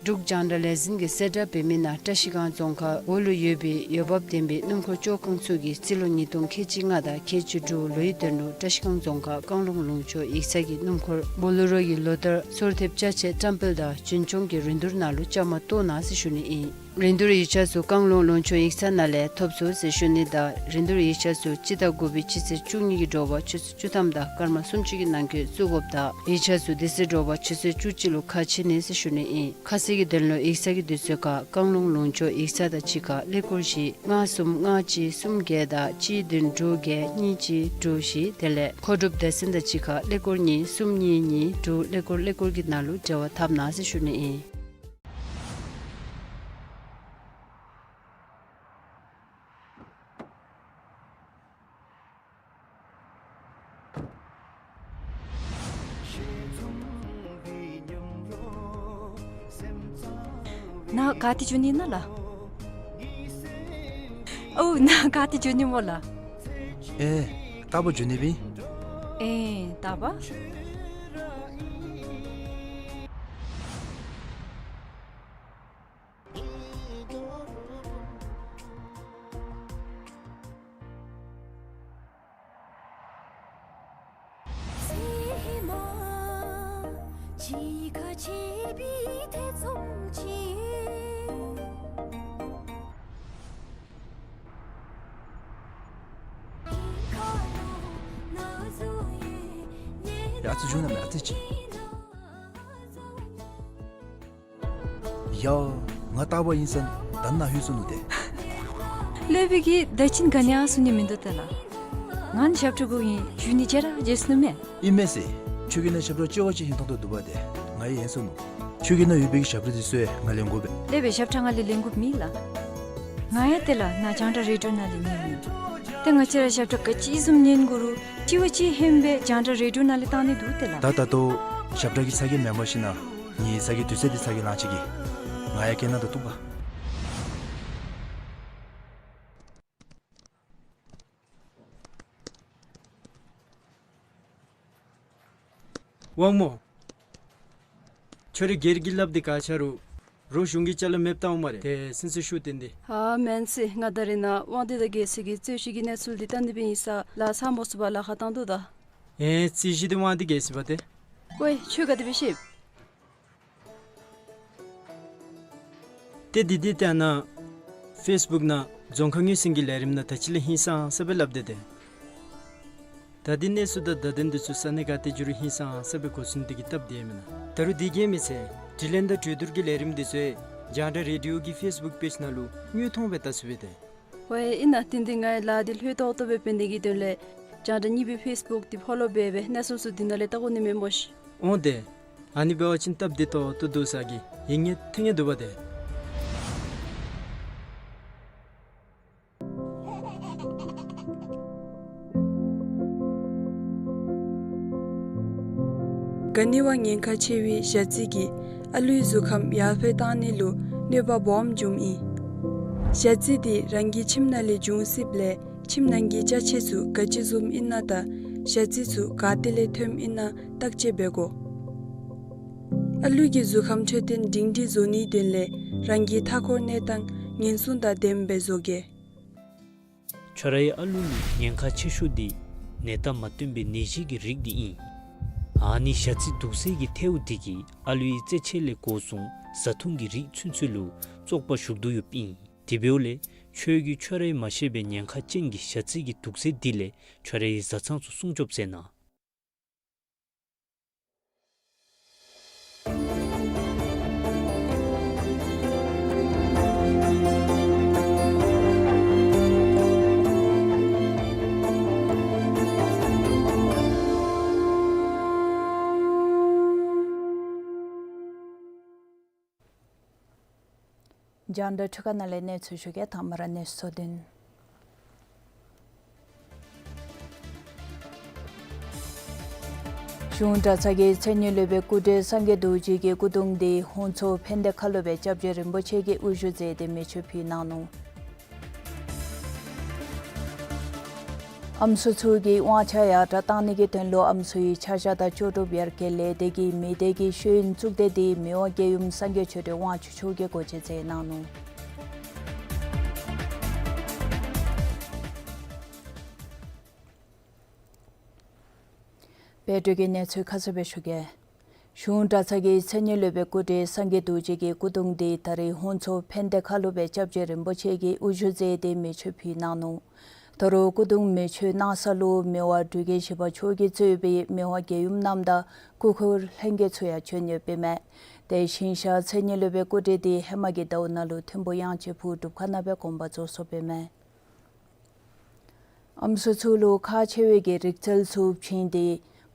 འབྲུག་རྒྱང་བསྒྲགས་ལས་འཛིན་གྱིས་གསལ་བསྒྲགས་འབད་མི་ནང་བཀྲ་ཤིས་སྒང་རྫོང་ཁག་འོག་ལུ་ཡོད་པའི་འོས་འབབ་ལྡན་པའི་སྣུམ་འཁོར་བཅོ་ཁང་ཚུ་གིས་རྩིས་ལོ་ཉིས་སྟོང་ཁལ་གཅིག་ལྔ་དང་ཁལ་གཅིག་དྲུག་ལོའི་དོན་ལུ་བཀྲ་ཤིས་སྒང་རྫོང་ཁག་བཀང་ལུང་ལུང་ཕྱོགས་ཡིག་ཚང་གི་སྣུམ་འཁོར་བོ་ལེ་རོ་གི་ལོ་ལྟར་སོར་ཐེབས་ཅ་ཆས་བཀྲམ་སྤེལ་དང་རྒྱུན་སྐྱོང་གི་རིན་བསྡུར་ནང་ལུ་བཅའ་མར་གཏོགས་གནང་ཟེར་ཞུ་ནི་ཨིན། རིན་བསྡུར་ཡིག་ཆ་ཚུ་བཀང་ལུང་ལུང་ཕྱོགས་ཡིག་ཚང་ནང་ལས་ཐོབ་ཚུགས་ཟེར་ཞུ་ནི་དང་རིན་བསྡུར་ཡིག་ཆ་ཚུ་སྤྱི་ཟླ་དགུ་པའི་སྤྱི་ཚེས་བཅུ་གཉིས་ཀྱི་དྲོ་པ་ཆུ་ཚོད་བཅུ་ཐམ་དང་སྐར་མ་སུམ་ཅུ་གི་ནང་འཁོད་བཙུགས་དགོཔ་ད་ཡིག་ཆ་ཚུ་དེ་ཚེ་དྲོ་པ་ཆུ་ཚོད་བཅུ་གཅིག་ལུ་ཁ་ཕྱེ་ནི་ཟེར་ཞུ་ནི་ཨིན། ཁ་གསལ་གྱི་དོན་ལུ་ཡིག་ཚང་གི་དུས་ཚོད་ཁར་བཀང་ལུང་ལུང་ཕྱོགས་ཡིག་ཚང་དང་གཅིག་ཁར་ཀླད་ཀོར་བཞི་ལྔ་གསུམ་ལྔ་གཅིག་གསུམ་བརྒྱད་དང་གཅིག་བདུན་དྲུག་བརྒྱད་གཉིས་གཅིག་དྲུག་བཞི་དེ་ལས་མཁོ་སྒྲུབ་སྡེ་ཚན་དང་གཅིག་ཁར་ཀླད་ཀོར་གཉིས་གསུམ་གཉིས་གཉིས་དྲུག་ཀླད་ཀོར་ཀླད་ཀོར་གྱི་ནང་ལུ་འབྲེལ་བ་འཐབ་གནང་ཟེར་ཞུ་ནི་ཨིན། ནཱ་ག་ཏེ་འགྱོ་ནི་ཨིན་ན་ལགས། ཨོ་ནཱ་ག་ཏེ་འགྱོ་ནི་སྨོ་ལགས། ཨེ་རྟག་པར་འགྱོ་ནི་སྦེ་ཨིན། ཨེ་རྟག་པར། ཡ་ཨ་ཙི་འགྱོ་ན་མེན་ཨ་ཙི་ཅིག། ཡ་ང་རྟག་པར་ཨིན་ས་ད་ནཱ་ལྷོད་སོ་ནུག་ཏེ། ལྷོད་པའི་གི་ད་ཅི་ག་ནི་ཡང་གསུང་ནི་མིན་འདུག་ཏེ་ལགས། ང་ནི་ཞབས་ཁྲ་གུ་ཨིན། འགྱོ་ནི་བརྗེད་ར་བརྗེད་སོ་ནུག་མས། ཨིན་མས་ཟེར། ཁྱོད་ཀྱི་ནང་ཞབས་ཁྲ་ཅོག་ཅིག་ཧིང་ཐང་དོ་འདུག་པ་ཏེ་ང་ཡང་ཡེངས་སོ་ནུག། ཁྱོད་ཀྱི་ནང་ཡོད་པའི་གི་ཞབས་ཁྲ་དེ་ཚུ་ཡང་ང་ལེན་དགོ་པས། ལེགས་པའི་ཞབས་ཁྲ་ང་ལས་ལེན་དགོཔ་མེད་ལགས། ང་ཡང་ཏེ་ལགས་ནཱ་རྒྱང་བསྒྲགས་རེ་ཌི་ཡོ་ནང་ལས་ཉན་ནི། ཏེ་ང་བཅས་ར་ཞབས་ཁྲ་ག་ཅི་བཟུམ་ཉན་དགོ་རུང་དྲི་བ་ཅིག་ཧེ་མ་སྦེ་རྒྱང་བསྒྲགས་རེ་ཌི་ཡོ་ནང་ལས་བཏང་ནི་འདུག་ཏེ་ལགས། ད་ད་ལྟོ་ཞབས་ཁྲ་གི་ཚ་གྱང་མེན་པར་ཞིན་ན་ངེའི་ཚ་གྱང་དུས་ཚོད་འདི་ཚ་གྱང་ལང་ཅི་གི། ང་ཡང་སྐད་ནང་དུ་གཏུགས་པ། དབང་མོ། ཁྱོད་རའི་སྒེར་གྱི་ལགཔ་འདི་ག་ཆག་རུང་རོགས་གཞུང་གི་ཅ་ལ་མེདཔ་བཏང་འོང་སྨ་རེ། ཏེ་སེམས་ཚེགས་ཤོར་ཏེ་འདི། ཨ་མེན་ཟེར། ང་ད་རེས་ནངས་དབང་འདུས་དང་རྒྱལ་སྲས་ཀྱིས་རྩོད་གཞི་གི་གནས་ཚུལ་འདི་བལྟ་ནི་སྦེ་ཨིན་ས་ལགས། ཚར་མ་ཚུགས་པར་ལཱ་ཁག་བཏང་དོ་ད། ཨེ་རྩོད་གཞི་འདི་དབང་འདུས་རྒྱལ་སྲས་པ་ཏེ། ཀོ་ཁྱོད་ག་དེ་སྦེ་ཤེས། ཏེ་འདི་འདི་ཏེ་ཨ་ནཱ་ཕེསི་བུཀ་ནང་རྫོང་ཁ་ངོས་ཟིན་གྱི་ལས་རིམ་ནང་ད་ཅི་ལས་ཧིང་སངས་ས་སྦེ་སླབ་སྟེ་ཏེ། ད་འདི་གནས་ཚུལ་དང་བརྡ་དོན་འདི་ཚུ་ས་གནས་ག་ཏེ་འགྱོ་རུང་ཧིང་སངས་ས་སྦེ་གོ་ཚུགས་ནི་དེ་གིས་སྟབས་བདེ་མེན་ན། ད་རུང་དེ་གིས་མི་ཚད་དྲི་ལན་དང་གྲོས་བསྡུར་གྱི་ལས་རིམ་འདི་ཚུ་རྒྱང་བསྒྲགས་རེ་ཌི་ཡོ་གི་ཕེསི་བུཀ་པེཇ་ནང་ལུ་དངོས་མཐོང་སྦེ་བལྟ་ཚུགས་པས་ཏེ། ཝའི་ཨིན་ན། དེ་འདི་ངེའི་ལཱ་འདི་ལྷོད་ཏོག་ཏོ་སྦེ་འབད་ནི་གི་དོན་ལས་རྒྱང་བསྒྲགས་གཉིས་པའི་ཕེསི་བུཀ་འདི་ཕོ་ལོ་འབད་སྦེ་གནས་ཚུལ་ཚུ་འདི་ནང་ལས་བལྟ་དགོ་ནི་མས་སྨོ་ཤིག། འོང་ཏེ། ཨ་ནི་འབད་བ་ཅིན་སྟབས་བདེ་ཏོག་ཏོ་འདུག་ས་གི་ཡིད་ངེས་ཐེ་ངེས་འདུག་པ་ཏེ། ག་ནི་བ་ཉེན་ཁ་ཆེ་བའི་ཞ་རྩི་གིས་ཨ་ལུའི་གཟུགས་ཁམས་ཡར་འཕེལ་བཏང་ནི་ལུ་གནོད་པ་སྦོམ་འབྱུངམ་ཨིན། ཞ་རྩི་འདི་རང་གི་ཁྱིམ་ནང་ལས་འབྱུང་སྲིདཔ་ལས་ཁྱིམ་ནང་གི་ཅ་ཆས་ཚུ་ག་ཅི་བཟུམ་ཨིན་ན་དང་ཞ་རྩི་ཚུ་ག་ཏེ་ལས་ཐོནམ་ཨིན་ན་བརྟག་དཔྱད་འབད་དགོ། ཨ་ལུ་གི་གཟུགས་ཁམས་འཕྲོད་བསྟེན་སྒྲིང་སྒྲིང་བཟོ་ནིའི་དོན་ལས་རང་གི་མཐའ་འཁོར་གནས་སྟངས་ཉེན་སྲུང་དང་ལྡནམ་སྦེ་བཟོ་གེ། ཁྱོད་རའི་ཨ་ལུ་ལུ་ཉེན་ཁ་ཆེ་ཤོས་འདི་ནད་རྟགས་མ་སྟོན་པའི་ནད་གཞི་གི་རིགས་འདི་ཨིན། ཨ་ནི་ཞ་རྩི་དུག་རྫས་ཀྱི་ཐལཝ་འདི་གིས་ཨ་ལུའི་རྩེད་ཆས་ལས་འགོ་བཟུང་བཟའ་འཐུང་གི་རིགས་ཚུན་ཚོད་ལུ་བཙོག་པ་ཞུགས་དོ་ཡོདཔ་ཨིན། དེ་འབདཝ་ལས་ཁྱོད་ཀྱིས་ཁྱོད་རའི་མ་ཤེས་པའི་ཉེན་ཁ་ཅན་གྱི་ཞ་རྩི་གི་དུག་རྫས་འདི་ལས་ཁྱོད་རའི་བཟའ་ཚང་ཚུ་སྲུང་སྐྱོབ་མཛད་གནང་། རྒྱང་བསྒྲགས་འཕྲུལ་ཁང་ནང་ལས་གནས་ཚུལ་ཞུ་གེ། ཐ་མ་ར་གནས་ཚུལ་དོན། གཞུང་གྲྭ་ཚང་གི་མཚན་ཉིད་ལུ་སྦེ་སྐུ་བགྲེས་སངས་རྒྱས་རྡོ་རྗེ་གི་སྐུ་གདུང་འདི་ཧོང་མཚོ་ཕན་བདེ་ཁ་ལུ་སྦེ་སྐྱབས་རྗེ་རིན་པོ་ཆེ་གིས་དབུ་བཞུགས་མཛད་དེ་མེ་མཆོད་ཕུལ་གནང་ནུག། ཨམ་སྲུ་ཚུ་གིས་དབང་ཆ་ཡར་དྲག་གཏང་ནི་གི་དོན་ལུ་ཨམ་སྲུའི་ཆ་བཞག་དང་ལྕོགས་གྲུབ་ཡར་རྒྱས་ལས་སྡེ་གིས་མི་སྡེ་གི་ཤེས་ཡོན་གཙུག་སྡེ་འདི་མི་དབང་རྒྱལ་ཡུམ་སངས་རྒྱས་ཆོས་སྒྲོན་དབང་ཕྱུག་མཆོག་གིས་སྒོ་འབྱེད་མཛད་གནང་ནུག། བོད་ཀྱི་གནས་ཚུལ་ཁ་གསལ་སྦེ་ཞུ་གེ། གཞུང་གྲྭ་ཚང་གི་མཚན་ཉིད་ལུ་སྦེ་སྐུ་བགྲེས་སངས་རྒྱས་རྡོ་རྗེ་གི་སྐུ་གདུང་འདི་ད་རིས་ཧོང་མཚོ་ཕན་བདེ་ཁ་ལུ་སྦེ་སྐྱབས་རྗེ་རིན་པོ་ཆེ་གིས་དབུ་བཞུགས་མཛད་དེ་མེ་མཆོད་ཕུལ་གནང་ནུག། ད་རུང་སྐུ་གདུང་མེ་མཆོད་གནང་ས་ལུ་མི་དབང་འབྲུག་རྒྱལ་བཞི་པ་མཆོག་གིས་གཙོས་པའི་མི་དབང་རྒྱལ་ཡུམ་རྣམས་དང་སྐུ་འཁོར་ལྷན་རྒྱས་ཚུ་ཡང་བྱོན་ཡོདཔ་ཨིན་མས། དེ་བཞིན་ཞག་མཚན་ཉིད་ལུ་སྦེ་སྐུ་བགྲེས་འདི་ཧེ་མ་གི་ཟླཝ་ནང་ལུ་ཐིམ་ཕུ་དབྱངས་ཅན་ཕུག་སྒྲུབ་ཁང་ནང་སྦེ་དགོངས་པ་རྫོགས་སོཔ་ཨིན་མས། ཨམ་སྲུ་ཚུ་ལུ་ཁག་ཆེ་བའི་གི་རིག་རྩལ་ཚུ་བྱིན་ཏེ་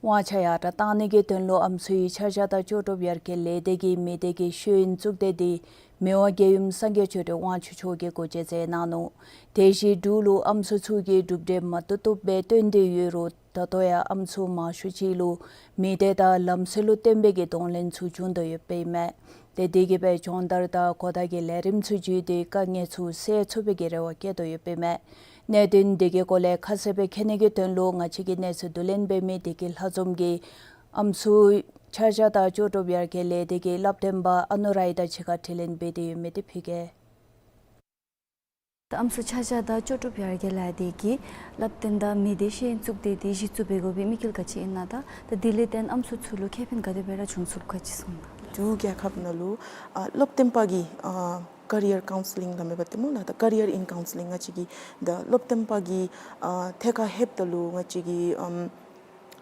དབང་ཆ་ཡར་དྲག་གཏང་ནི་གི་དོན་ལུ་ཨམ་སྲུའི་ཆ་བཞག་དང་ལྕོགས་གྲུབ་ཡར་རྒྱས་ལས་སྡེ་གིས་མི་སྡེ་གི་ཤེས་ཡོན་གཙུག་སྡེ་འདི་མི་དབང་རྒྱལ་ཡུམ་སངས་རྒྱས་ཆོས་སྒྲོན་དབང་ཕྱུག་མཆོག་གིས་སྒོ་འབྱེད་མཛད་གནང་ནུག། དེ་བཞིན་འབྲུག་ལུ་ཨམ་སྲུ་ཚུ་གིས་གྲུབ་འབྲས་མ་ཐོབ་ཐོབ་སྦེ་སྟོན་ཏེ་ཡོད་རུང་ད་ལྟོ་ཡང་ཨམ་སྲུ་མང་ཤོས་ཅིག་ལུ་མི་སྡེ་དང་ལམ་སྲོལ་ལུ་བརྟེན་པའི་གི་གདོང་ལེན་ཚུ་འབྱུང་དོ་ཡོདཔ་ཨིན་མས། ཏེ་དེ་གིས་སྦེ་སྦྱོང་བརྡར་དང་གོ་བརྡ་གི་ལས་རིམ་ཚུ་བརྒྱུད་དེ་དཀའ་ངལ་ཚུ་སེལ་ཚུགས་པའི་གི་རེ་བ་བསྐྱེད་དོ་ཡོདཔ་ཨིན་མས། གནད་དོན་འདི་གི་སྐོར་ལས་ཁ་གསལ་སྦེ་མཁྱེན་ནི་གི་དོན་ལུ་ང་བཅས་ཀྱི་གནས་ཚུལ་བསྡུ་ལེན་འབད་མི་བདེ་སྐྱིད་ལྷ་འཛོམས་ཀྱིས་ཨམ་སྲུ་ཆ་བཞག་དང་ལྕོགས་གྲུབ་ཡར་རྒྱས་ལས་སྡེ་གི་སླབ་སྟོན་པ་ཨ་ནུ་རཱ་ཡི་དང་གཅིག་ཁར་དྲི་ལན་འབད་དེ་ཡོད་མི་འདི་ཕུལ་གེ། ད་ཨམ་སྲུ་ཆ་བཞག་དང་ལྕོགས་གྲུབ་ཡར་རྒྱས་ལས་སྡེ་གི་སླབ་སྟོན་དང་མི་སྡེ་ཤེས་ཡོན་གཙུག་སྡེ་འདི་གཞི་བཙུགས་འབད་དགོ་པའི་དམིགས་ཡུལ་ག་ཅི་ཨིན་ན་དང་ད་དེ་ལས་བརྟེན་ཨམ་སྲུ་ཚུ་ལུ་ཁེ་ཕན་ག་དེ་སྦེ་ར་བྱུང་ཚུགསཔ་ག་ཅི་གསུང་གནང་། འབྲུག་རྒྱལ་ཁབ་ནང་ལུ་ཨ་སློབ་སྟོན་པ་གི་ཨ་ཀེ་རི་ཡར་ཀའུན་སི་ལིང་ལ་མེད་པ་ཏེ་སྨོ་ལགས། ད་ཀེ་རི་ཡར་ཨིན་ཀའུན་སི་ལིང་ང་བཅས་ཀྱི་ད་སློབ་སྟོན་པ་གི་ཨ་ཐད་ཁར་ལྷོདཔ་ད་ལུ་ང་བཅས་ཀྱི་ཨམ་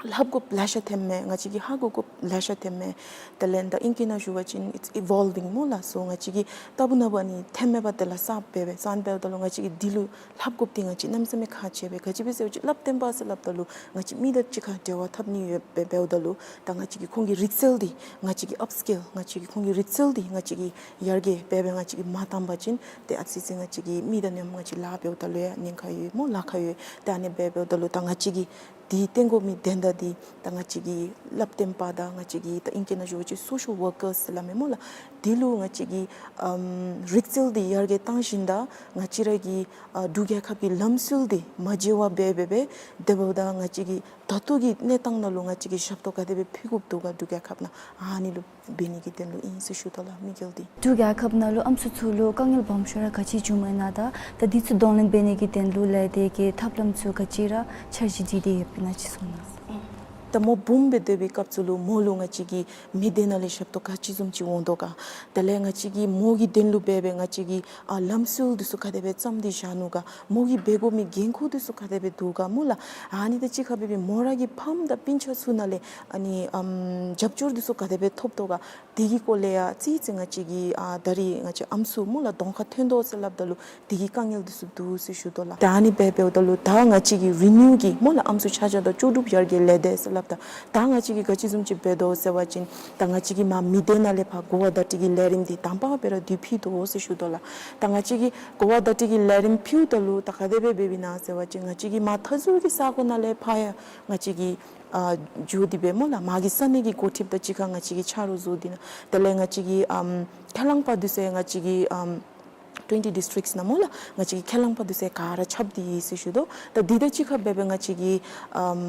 ལྷབ་དགོཔ་ལེ་ཤ་ཐོནམ་མས། ང་བཅས་ཀྱིས་ཧ་གོ་དགོཔ་ལེ་ཤ་ཐོནམ་མས། དེ་ལས་ད་ཨིང་སྐད་ནང་ཞུ་བ་ཅིན་it's evolving སྨོ་ལགས། སོ་ང་བཅས་ཀྱིས་ལྟ་བུ་ན་བ་ནི་ཐོནམ་མས་པ། དེ་ལས་གསརཔ་འབད་བས། གསརཔ་འབདཝ་ད་ལུ་ང་བཅས་ཀྱིས་འདི་ལུ་ལྷབ་དགོཔ་འདི་ང་བཅས་གནམ་མེད་ས་མེད་ཁག་ཆེ་བས། ག་ཅི་སྦེ་ཟེར་བ་ཅིན་སླབ་སྟོན་པ་ཟེར་སླབ་ད་ལུ་ང་བཅས་མི་དང་གཅིག་ཁར་འབྲེལ་བ་འཐབ་ནི་ཡོདཔ་སྦེ་འབདཝ་ད་ལུ་ད་ང་བཅས་ཀྱི་ཁོང་གི་རིག་རྩལ་འདི་ང་བཅས་ཀྱིས་upskill ང་བཅས་ཀྱིས་ཁོང་གི་རིག་རྩལ་འདི་ང་བཅས་ཀྱིས་ཡར་རྒྱས་འབད་འབད་ང་བཅས་ཀྱིས་མ་བཏང་པ་ཅིན་ཏེ་ཨ་ཙི་ཅིག་ང་བཅས་ཀྱིས་མི་དང་མཉམ་ང་བཅས་ལཱ་འབདཝ་ད་ལུ་ཡང་ཉེན་ཁ་ཡོད་སྨོ། ལཱ་ཁག་ཡོད། ཏེ་ཨ་ནི་སྦེ་འབདཝ་ད་ལུ་ད་ང་བཅས་ཀྱིས་འདི་བཏོན་དགོ་མི་དོན་དག་འདི་ད་ང་བཅས་ཀྱིས་སླབ་སྟོན་པ་དང་ང་བཅས་ཀྱིས་ད་ཨིང་སྐད་ནང་ཞུ་བ་ཅིན་social workers ཟེར་སླབ་མས་སྨོ་ལགས། འདི་ལུ་ང་བཅས་ཀྱིས་ཨམ་རིག་རྩལ་འདི་ཡར་རྒྱས་བཏང་ཞིནམ་ད་ང་བཅས་ར་གི་ཨ་འབྲུག་རྒྱལ་ཁབ་ཀྱི་ལམ་སྲོལ་འདི་མ་བརྗེད་པར་འབད་འབད་འབད་དེ་འབདཝ་ད་ང་བཅས་ཀྱིས་ད་ལྟོ་གི་གནས་སྟངས་ནང་ལུ་ང་བཅས་ཀྱིས་ཞབས་ཏོག་ག་དེ་སྦེ་ཕུལ་དགོཔ་འདུག་ག་འབྲུག་རྒྱལ་ཁབ་ནང་ཨ་ནི་ལུ་འབད་ནི་གི་དོན་ལུ་ཨིན་ཟེར་ཞུ་དོ་ལགས། དམིགས་ཡུལ་འདི། འབྲུག་རྒྱལ་ཁབ་ནང་ལུ་ཨམ་སྲུ་ཚུ་ལུ་དཀའ་ངལ་སྦོམ་ཤོས་ར་ག་ཅི་བྱུངམ་མས་ན་ད་ད་འདི་ཚུ་གདོང་ལེན་འབད་ནི་གི་དོན་ལུ་ལས་དེ་གི་ཐབས་ལམ་ཚུ་ག་ཅི་ར་འཆར་གཞི་བྲིས་ཏེ་ཡོདཔ་ཨིན་ན་ཅིག་གསུང་གནང་། ད་མོ་བུམོ་སྦེ་སྡོད་པའི་སྐབས་སུ་ལུ་མོ་ལུ་ང་བཅས་ཀྱིས་མི་སྡེ་ནང་ལས་ཞབས་ཏོག་ག་ཅི་བཟུམ་ཅིག་འོང་དོ་ག། དེ་ལས་ང་བཅས་ཀྱིས་མོ་གི་དོན་ལུ་འབད་འབད་ང་བཅས་ཀྱིས་ཨ་ལམ་སྲོལ་འདི་ཚུ་ག་དེ་སྦེ་བརྩམས་ཏེ་བཞག་ནུག་ག། མོ་གིས་འབད་དགོ་མི་འགན་ཁུར་འདི་ཚུ་ག་དེ་སྦེ་འདུག་ག་སྨོ་ལགས། ཨ་ནི་དང་གཅིག་ཁར་འབད་འབད་མོ་ར་གི་ཕམ་དང་སྤུན་ཆ་ཚུ་ནང་ལས་ཨ་ནི་ཨམ་རྒྱབ་སྐྱོར་འདི་ཚུ་ག་དེ་སྦེ་ཐོབ་དོ་ག། དེ་གི་སྐོར་ལས་ཡང་ཨ་ཙི་ཅིག་ང་བཅས་ཀྱི་ཨ་ད་རིས་ང་བཅས་ཨམ་སྲུ་སྨོ་ལགས་གདོང་ཁར་ཐོན་དོ་ཟེར་སླབ་ད་ལུ་དེ་གི་དཀའ་ངལ་འདི་ཚུ་འདུག་ཟེར་ཞུ་དོ་ལགས། ད་ཨ་ནི་སྦེ་འབདཝ་ད་ལུ་ད་ང་བཅས་ཀྱི་རི་ནིའུ་གི་སྨོ་ལགས་ཨམ་སྲུ་ཆ་འཇོག་དང་ལྕོགས་གྲུབ་ཡར་རྒྱས་ལས་སྡེ་ཟེར་སླབ་ད་ད་ང་བཅས་ཀྱིས་ག་ཅི་བཟུམ་ཅིག་འབད་དོ་ཟེར་བ་ཅིན་ད་ང་བཅས་ཀྱིས་མ་མི་སྡེ་ནང་ལས་ཕར་གོ་བ་བརྡ་སྤྲོད་ཀྱི་ལས་རིམ་འདི་དང་པ་སྦེ་ར་དེ་ཕུལ་དོ་ཟེར་ཞུ་དོ་ལགས། ད་ང་བཅས་ཀྱིས་གོ་བ་བརྡ་སྤྲོད་ཀྱི་ལས་རིམ་ཕུལཝ་ད་ལུ་ད་ག་དེ་སྦེ་འབདཝ་ཨིན་ན་ཟེར་བ་ཅིན་ང་བཅས་ཀྱིས་མ་མཐའ་ཟུར་གྱི་ས་གོ་ནང་ལས་ཕར་ཡང་ང་བཅས་ཀྱིས་ཨ་འགྱོ་སྟེ་སྦེ་སྨོ་ལགས་མ་གི་ས་གནས་ཀྱི་འགོ་ཁྲིདཔ་དང་གཅིག་ཁར་ང་བཅས་ཀྱིས་ཆ་རོགས་བཟོ་སྟེ་ན། དེ་ལས་ང་བཅས་ཀྱི་ཨམ་ཁས་བླངས་པ་འདི་ཚུ་ཡང་ང་བཅས་ཀྱི་ཨམ་twenty districts ནང་སྨོ་ལགས་ང་བཅས་ཀྱི་ཁས་བླངས་པ་འདི་ཚུ་ཡང་ག་ར་ཁྱབ་སྟེ་ཡོད་ཟེར་ཞུ་དོ། ད་འདི་དང་གཅིག་ཁར་འབད་འབད་ང་བཅས་ཀྱི་ཨམ་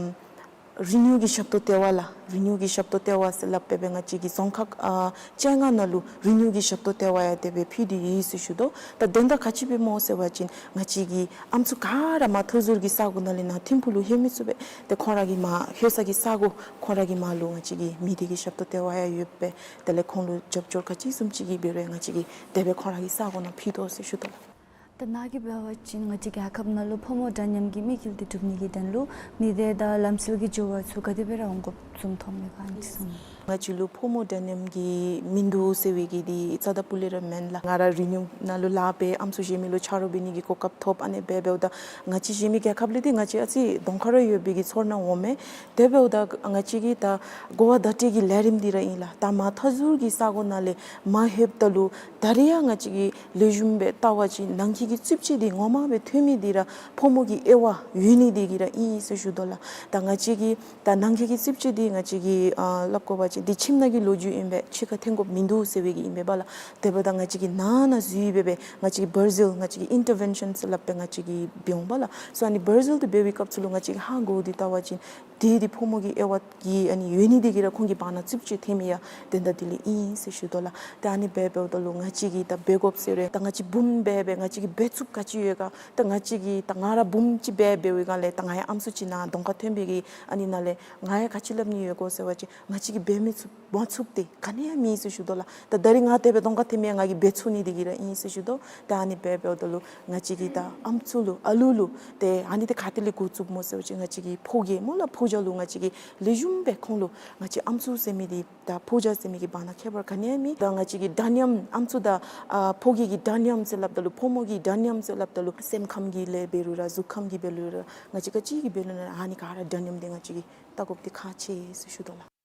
རི་ནིའུ་གི་ཞབས་ཏོག་ལྟེ་བ་ལགས། རི་ནིའུ་གི་ཞབས་ཏོག་ལྟེ་བ་ཟེར་སླབ་འབད་འབད་ང་བཅས་ཀྱི་རྫོང་ཁག་ཨ་བཅོ་ལྔ་ནང་ལུ་རི་ནིའུ་གི་ཞབས་ཏོག་ལྟེ་བ་ཡང་དེ་སྦེ་ཕུལ་ཏེ་ཡོད་ཟེར་ཞུ་དོ། ད་དོན་དག་ག་ཅི་སྦེ་སྨོ་ཟེར་བ་ཅིན་ང་བཅས་ཀྱི་ཨམ་སྲུ་ག་ར་མ་མཐའ་ཟུར་གྱི་ས་གོ་ནང་ལས་ནཱ་ཐིམ་ཕུག་ལུ་ལྷོད་མི་ཚུགས་པས། ཏེ་ཁོང་ར་གི་མ་ལྷོད་ས་གི་ས་གོ་ཁོང་ར་གི་མར་ལུ་ང་བཅས་ཀྱི་མི་སྡེ་གི་ཞབས་ཏོག་ལྟེ་བ་ཡང་ཡོད་པས། དེ་ལས་ཁོང་ལུ་རྒྱབ་སྐྱོར་ག་ཅི་བཟུམ་ཅིག་གི་འབད་རུང་ང་བཅས་ཀྱིས་དེ་སྦེ་ཁོང་ར་གི་ས་གོ་ནང་ཕུལ་དོ་ཟེར་ཞུ་དོ་ལགས། ད་ནཱ་གིས་འབད་བ་ཅིན་ང་བཅས་རྒྱལ་ཁབ་ནང་ལུ་ཕོ་མོ་འདྲ་མཉམ་གྱི་དམིགས་ཡུལ་འདི་སྒྲུབ་ནི་གི་དོན་ལུ་མི་སྡེ་དང་ལམ་སྲོལ་གྱི་འགྱུར་བ་ཚུ་ག་དེ་སྦེ་ར་འོང་དགོཔ་བཟུམ་མཐོངམ་མས་ག་ཨ་ནི་ཅིག་གསུང་གནང་། ང་བཅས་ལུ་ཕོ་མོ་འདྲ་མཉམ་གྱི་མིན་འདུག་ཟེར་བའི་གི་འདི་རྩ་དང་སྤུ་ལས་ར་མེན་ལགས། ང་ར་རི་ནིའུ་ནང་ལུ་ལཱ་འབད་ཨམ་སྲུ་གཞན་མི་ལུ་ཆ་རོགས་འབད་ནི་གི་གོ་སྐབས་ཐོབ། ཨ་ནི་སྦེ་འབདཝ་ད་ང་བཅས་གཞན་མི་རྒྱལ་ཁབ་ལས་འདི་ང་བཅས་ཨ་ཙི་གདོང་ཁར་ར་ཡོད་པའི་གི་ཚོར་སྣང་འོང་མས། དེ་འབདཝ་ད་ང་བཅས་ཀྱིས་ད་གོ་བ་བརྡ་སྤྲོད་ཀྱི་ལས་རིམ་འདི་ར་ཨིན་ལགས། ད་མ་མཐའ་ཟུར་གྱི་ས་གོ་ནང་ལས་མར་ལྷོདཔ་ད་ལུ་ད་རིས་ཡང་ང་བཅས་ཀྱིས་ལེགས་ཤོམ་སྦེ་བལྟ་བ་ཅིན་ནང་འཁོད་ཀྱི་རྩིགཔ་ཅིག་འདི་ངོ་མ་སྦེ་ཐོན་མི་འདི་ར་ཕོ་མོ་གི་དབྱེ་བ་ཡོད་ནི་འདི་གིས་ར་ཨིན་ཟེར་ཞུ་དོ་ལགས། ད་ང་བཅས་ཀྱིས་ད་ནང་འཁོད་ཀྱི་རྩིགཔ་ཅིག་འདི་ང་བཅས་ཀྱིས་ཨ་སླབ་དགོ་པ་ཅིན་འདི་ཁྱིམ་ནང་གི་ལོ་རྒྱུས་ཨིན་པས། ཕྱི་ཁར་ཐོན་དགོཔ་མིན་འདུག་ཟེར་བའི་གི་ཨིན་པས་པ་ལགས། དེ་འབདཝ་ད་ང་བཅས་ཀྱིས་ནང་ན་འཛུལ་སྦེ་སྦེ་ང་བཅས་ཀྱིས་བར་སེལ་ང་བཅས་ཀྱིས་ཨིན་ཊར་ཝེན་ཤཱན་ཟེར་སླབ་སྦེ་ང་བཅས་ཀྱིས་འབད་འོང་པ་ལགས། སོ་ཨ་ནི་བར་སེལ་འདི་འབད་བའི་སྐབས་སུ་ལུ་ང་བཅས་ཀྱིས་ཧ་གོ་སྟེ་བལྟ་བ་ཅིན་འདི་འདི་ཕོ་མོ་གི་དབྱེ་བ་གི་ཨ་ནི་ཡོད་ནི་འདི་གིས་ར་ཁོང་གི་བར་ན་རྩིགཔ་ཅིག་ཐོན་མི་ཡང་དོན་དག་འདི་ལས་ཨིན་ཟེར་ཞུ་དོ་ལགས། ད་ཨ་ནི་སྦེ་འབདཝ་ད་ལུ་ང་བཅས་ཀྱིས་ད་འབད་དགོཔ་ཟེར་རུང་ད་ང་བཅས་བུམོ་སྦེ་འབད་ང་བཅས་ཀྱིས་འབད་ཚུགསཔ་ག་ཅི་ཡོད་ག། ད་ང་བཅས་ཀྱིས་ད་ང་ར་བུམོ་ཅིག་སྦེ་འབད་བའི་སྒང་ལས་ད་ང་ཡང་ཨམ་སྲུ་ཅིག་ནཱ་གདོང་ཁར་ཐོན་པའི་གི་ཨ་ནི་ནང་ལས་ང་ཡང་ག་ཅི་སླབ་ནི་ཡོད་ག་ཟེར་བ་ཅིན་ང་བཅས་ཀྱིས་འབད་མི་ཚུགས་མ་ཚུགསཔ་འདི་ག་ནི་ཡང་མེད་ཟེར་ཞུ་དོ་ལགས། ད་ད་རིས་ང་དེ་སྦེ་གདོང་ཁར་ཐོན་མི་ཡང་ང་གིས་འབད་ཚུགས་ནི་འདི་གིས་ར་ཨིན་ཟེར་ཞུ་དོ། ད་ཨ་ནི་སྦེ་འབདཝ་ད་ལུ་ང་བཅས་ཀྱིས་ད་ཨམ་སྲུ་ལུ་ཨ་ལུ་ལུ་ཏེ་ཨ་ནི་འདི་ག་ཏེ་ལས་འགོ་བཙུགསཔ་སྨོ་ཟེར་བ་ཅིན་ང་བཅས་ཀྱི་ཕོ་རྒྱས་སྨོ་ལགས་ཕོ་རྒྱས་ལུ་ང་བཅས་ཀྱིས་ལེགས་ཤོམ་སྦེ་ཁོང་ལུ་ང་བཅས་ཨམ་སྲུ་ཟེར་མི་འདི་ད་ཕོ་རྒྱས་ཟེར་མི་གི་བར་ན་ཁྱད་པར་ག་ནི་ཡང་མེད། ད་ང་བཅས་ཀྱི་འདྲ་མཉམ་ཨམ་སྲུ་དང་ཨ་ཕོ་རྒྱས་ཀྱི་འདྲ་མཉམ་ཟེར་སླབ་ད་ལུ་ཕོ་མོ་གི་འདྲ་མཉམ་ཟེར་སླབ་ད་ལུ་སེམས་ཁམས་ཀྱི་ལས་འབད་རུང་ར་གཟུགས་ཁམས་ཀྱི་འབད་རུང་ར་ང་བཅས་ག་ཅི་གི་འབད་རུང་ར་ཨ་ནི་ག་ར་འདྲ་མཉམ་འདི་ང་བཅས་ཀྱིས་བལྟ་དགོཔ་འདི་ཁག་ཆེ་ཟེར་ཞུ་དོ་ལགས།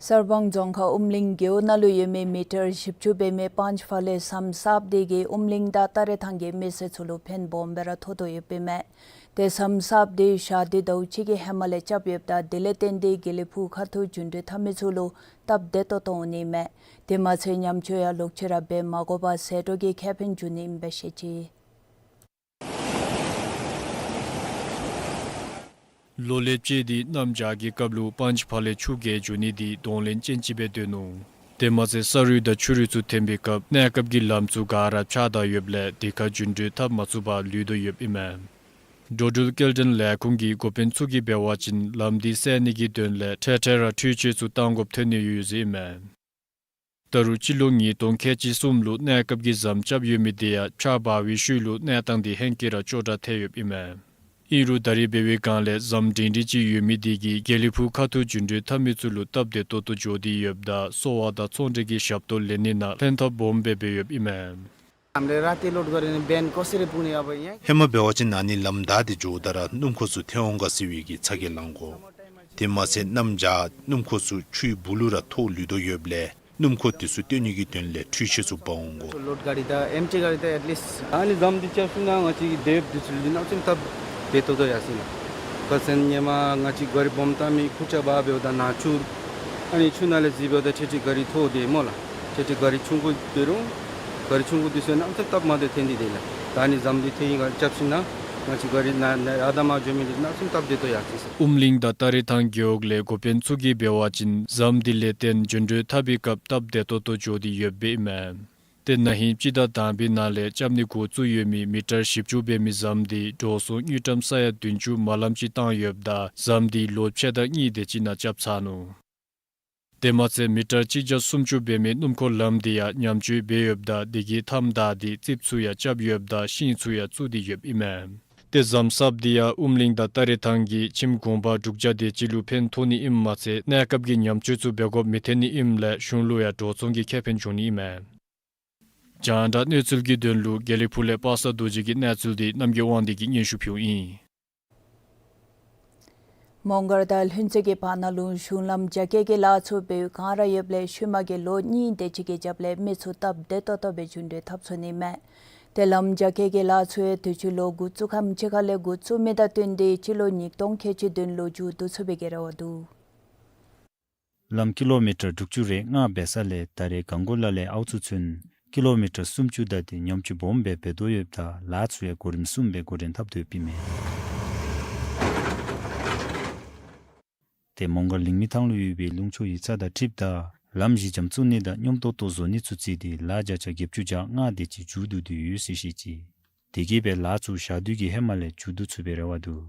གསར་སྤང་རྫོང་ཁག་ཨུམ་གླིང་རྒེད་འོག་ནང་ལུ་ཡོད་མི་མི་ཊར་བཞི་བཅུ་འབད་མི་པཱན་ཅི་ཕ་ལེ་ཟམ་གསརཔ་འདི་གིས་ཨུམ་གླིང་དང་ཏ་རེ་ཐང་གི་མི་སེར་ཚུ་ལུ་ཕན་སྦོམ་སྦེ་ར་ཐོགས་དོ་ཡོདཔ་ཨིན་མས། ཏེ་ཟམ་གསརཔ་འདི་ཞག་འདི་ཟླཝ་གཅིག་གི་ཧེ་མ་ལས་རྐྱབ་ཡོདཔ་ད་དེ་ལས་བརྟེན་ཏེ་དགེ་ལེགས་ཕུག་ཁ་ཐུག་རྒྱུན་འགྲུལ་འཐབ་མི་ཚུ་ལུ་སྟབས་བདེ་ཏོག་ཏོ་འོང་ནི་མས། དེ་མ་ཚད་ཉམས་བཅོས་ཡང་ལོག་ཅི་ར་འབད་མ་དགོ་པར་ཟད་འགྲོ་གི་ཁེ་ཕན་འབྱུང་ནི་ཨིན་པས་ཤེས་ཅི། ལོ་ལེགས་བཅས་ཏེ་གནམ་བྱཱར་གྱི་སྐབས་ལུ་པཱན་ཅི་ཕ་ལེ་ཆུ་རྐྱལ་འགྱོ་ནི་འདི་གདོང་ལེན་ཅན་ཅིག་སྦེ་སྡོད་ནུག། དེ་མ་ཚད་ས་རུད་དང་ཆུ་རུད་ཚུ་ཐོན་པའི་སྐབས་གནས་སྐབས་ཀྱི་ལམ་ཚུ་ག་ར་ཕྱགས་བདའ་ཡོདཔ་ལས་དེ་ཁར་རྒྱུན་འགྲུལ་འཐབ་མ་ཚུགས་པར་ལུས་དོ་ཡོདཔ་ཨིན་མས། འགྲོ་འགྲུལ་སྐྱེལ་འདྲེན་ལས་ཁུངས་ཀྱི་འགོ་དཔོན་ཚུ་གིས་འབད་བ་ཅིན་ལམ་འདི་སེལ་ནི་གི་དོན་ལས་འཕྲལ་འཕྲལ་ར་འཕྲུལ་ཆས་ཚུ་བཏང་དགོཔ་ཐོན་ནི་ཡོད་ཟེར་ཨིན་མས། ད་རུང་སྤྱི་ལོ་ཉིས་སྟོང་ཁལ་གཅིག་གསུམ་ལུ་གནས་སྐབས་ཀྱི་ཟམ་རྐྱབ་ཡོད་མི་དེ་ཡང་ཕྱགས་འབག་པའི་ཤུལ་ལུ་གནས་སྟངས་འདི་ཧེང་སྐལ་ར་སྐྱོ་དྲགས་ཐལ་ཡོདཔ་ཨིན་མས། ཨིན་རུང་ད་རེས་འབད་བའི་སྒང་ལས་ཟམ་འབྲིང་འབྲིང་ཅིག་ཡོད་མི་དེ་གིས་དགེ་ལེགས་ཕུག་ཁ་ཐུག་འགྲོ་འགྲུལ་འཐབ་མི་ཚུ་ལུ་སྟབས་བདེ་ཏོག་ཏོ་འགྱོ་སྟེ་ཡོདཔ་ད་གསོ་བ་དང་ཚོང་འབྲེལ་གྱི་ཞབས་ཏོག་ལེན་ནི་ནང་ལྷན་ཐབས་སྦོམ་སྦེ་འབད་ཡོདཔ་ཨིན་མས། ཨམ་རེ་ར་ཏེ་ལོཌ་ག་རི་ནི་བེན་ཀོ་སི་རེ་པུ་ནི་ཨ་བ་ཡ། ཧེ་མ་འབད་བ་ཅིན་ཨ་ནི་ལམ་བདའ་སྟེ་འགྱོཝ་ད་ར་སྣུམ་འཁོར་ཚུ་ཐལ་འོང་ག་ཟེར་བའི་གི་ཚ་གྱང་ལང་དགོ། དེ་མ་ཚད་གནམ་བྱཱར་སྣུམ་འཁོར་ཚུ་ཆུའི་སྦུག་ལུ་ར་ཐོགས་ལུས་དོ་ཡོདཔ་ལས་སྣུམ་འཁོར་དེ་ཚུ་བཏོན་ནི་གི་དོན་ལས་འཕྲུལ་ཆས་ཚུ་འབག་འོང་དགོ། ལོཌ་ག་རི་དང་ཨེམ་ཊི་ག་རི་དང་ཨེཊ་ལིསཊ། ཨ་ནི་ཟམ་འདི་རྐྱབ་ཞིན་ན་ང་བཅས་ཀྱི་སྡོད་ཡོདཔ་འདི་ཚུ་ལུ་གནམ་མེད་ས་མེད་སྟབས་བདེ་ཏོག་ཏོ་ཡར་སོ་ཡི་ལགས། ཁ་སང་ཧེ་མ་ང་བཅས་ག་རི་སྦོམ་བཏང་མི་ཁུར་ཆ་འབག་འབདཝ་ད་ནཱ་ཆུ། ཨ་ནི་ཆུ་ནང་ལས་འཛེགས་འབདཝ་ད་ཁྲེ་ཁྲེ་ག་རི་ཐོགས་དེས་སྨོ་ལགས། ཁྲེ་ཁྲེ་ག་རི་ཆུང་ཀུ་འབད་རུང་ག་རི་ཆུང་ཀུ་འདི་ཚུ་གནམ་མེད་ས་མེད་སྟབས་མ་བདེཝ་ཐོན་ཏེ་དེས་ལགས། ད་ཨ་ནི་ཟམ་འདི་ཐད་རི་ག་རི་རྐྱབ་ཞིན་ན་ང་བཅས་ག་རི་ནཱ་ནཱ་ཡར་དང་མར་འགྱོ་མི་འདི་གནམ་མེད་ས་མེད་སྟབས་བདེ་ཏོག་ཡར་སོ་ཡི་ཟེར། ཨུམ་གླིང་དང་སྟ་རེ་ཐང་རྒེད་འོག་ལས་འགོ་དཔོན་ཚུ་གིས་འབད་བ་ཅིན་ཟམ་འདི་ལས་བརྟེན་འགྲོ་འགྲུལ་འཐབ་པའི་སྐབས་སྟབས་བདེ་ཏོག་ཏོ་འགྱོ་སྟེ་ཡོདཔ་ཨིན་མས། ཏེ་ན་ཧིང་སྤྱི་ཟླ་དང་པའི་ནང་ལས་རྐྱབ་ནི་འགོ་བཙུགས་ཡོད་མི་མི་ཊར་བཞི་བཅུ་འབད་མི་ཟམ་འདི་འགྲོ་སོང་དངུལ་ཀྲམ་ས་ཡ་བདུན་ཅུ་མ་ལམ་ཅིག་བཏང་ཡོདཔ་ད་ཟམ་འདི་ལོ་ཕྱེད་དང་གཉིས་དེ་ཅིག་ནང་རྐྱབ་ཚར་ནུག། དེ་མ་ཚད་མི་ཊར་གཅིག་བརྒྱ་སུམ་ཅུ་འབད་མི་སྣུམ་འཁོར་ལམ་འདི་ཡང་ཉམས་བཅོས་འབད་ཡོདཔ་ད་དེ་གི་མཐའམ་བདའ་སྟེ་རྩིགཔ་ཚུ་ཡང་རྐྱབ་ཡོདཔ་ད་ཤིང་ཚུ་ཡང་བཙུགས་ཏེ་ཡོདཔ་ཨིན་མས། ཏེ་ཟམ་གསརཔ་འདི་ཡང་ཨུམ་གླིང་དང་སྟ་རེ་ཐང་གི་ཁྱིམ་གུང་པ་དྲུག་བརྒྱ་དེ་ཅིག་ལུ་ཕན་ཐོགས་ནི་ཨིནམ་མ་ཚད་གནས་སྐབས་ཀྱི་ཉམས་བཅོས་ཚུ་འབད་དགོཔ་མི་ཐོན་ནི་ཨིནམ་ལས་གཞུང་ལུ་ཡང་འགྲོ་སོང་གི་ཁེ་ཕན་འབྱུང་ནི་ཨིན་མས། རྒྱང་བསྒྲགས་གནས་ཚུལ་གྱི་དོན་ལུ་དགེ་ལེགས་ཕུག་ལས་པ་སངས་རྡོ་རྗེ་གི་གནས་ཚུལ་འདི་རྣམ་རྒྱལ་དབང་འདུས་ཀྱིས་སྙན་ཞུ་ཕུལཝ་ཨིན། མོང་སྒར་དང་ལྷུན་རྩེ་གི་བར་ན་ལུ་གཞུང་ལམ་རྒྱ་སྐྱེད་ཀྱི་ལཱ་ཚུ་འབད་བའི་བསྒང་ར་ཡོདཔ་ལས་ཤུལ་མ་གི་ལོ་གཉིས་དེ་ཅིག་གི་རྒྱབ་ལས་མི་ཚུ་སྟབས་བདེ་ཏོག་ཏོ་སྦེ་འགྲོ་འགྲུལ་འཐབ་ཚུགས་ནི་མས། ཏེ་ལམ་རྒྱ་སྐྱེད་ཀྱི་ལཱ་ཚུ་ཡང་དུས་ཅི་ལོ་འགོ་བཙུགས་ཁམས་ཅིག་ཁ་ལས་འགོ་བཙུགས་མི་དང་བསྟུན་ཏེ་སྤྱི་ལོ་ཉིས་སྟོང་ཁལ་གཅིག་བདུན་ལུ་མཇུག་བསྡུ་ཚུགས་པའི་གི་རེ་བ་འདུག། ལམ་ཀི་ལོ་མི་ཊར་དྲུག་ཅུ་རེ་ལྔ་འབད་ས་ལས་ད་རེས་གངས་སྐོར་ལ་ལས་ཨའུ་ཚུ་ཚུན་ཀི་ལོ་མི་ཊར་སུམ་ཅུ་བདའ་སྟེ་ཉམས་བཅོས་སྦོམ་སྦེ་འབད་དོ་ཡོདཔ་ད་ལཱ་ཚུ་ཡང་གོ་རིམ་གསུམ་སྦེ་འགོ་འདྲེན་འཐབ་དོ་ཡོདཔ་ཨིན་མས། ཏེ་མོང་སྒར་ལིང་མི་ཐང་ལུ་ཡོད་པའི་ལུང་ཕྱོགས་ཡིག་ཚང་དང་འཁྲིལཝ་ད་ལམ་གཞི་འགྱམ་བཙུགས་ནི་དང་སྙོམས་ཏོག་ཏོ་བཟོ་ནི་ཚུ་བརྩིས་ཏེ་ལཱ་བརྒྱ་ཆ་བརྒྱད་ཅུ་གྱ་ལྔ་དེ་ཅིག་མཇུག་བསྡུ་སྟེ་ཡོད་ཟེར་བཤད་ཅི། དེ་གིས་སྦེ་ལཱ་ཚུ་ཞག་དུས་ཀྱི་ཧེ་མ་ལས་མཇུག་བསྡུ་ཚུགས་པའི་རེ་བ་འདུག།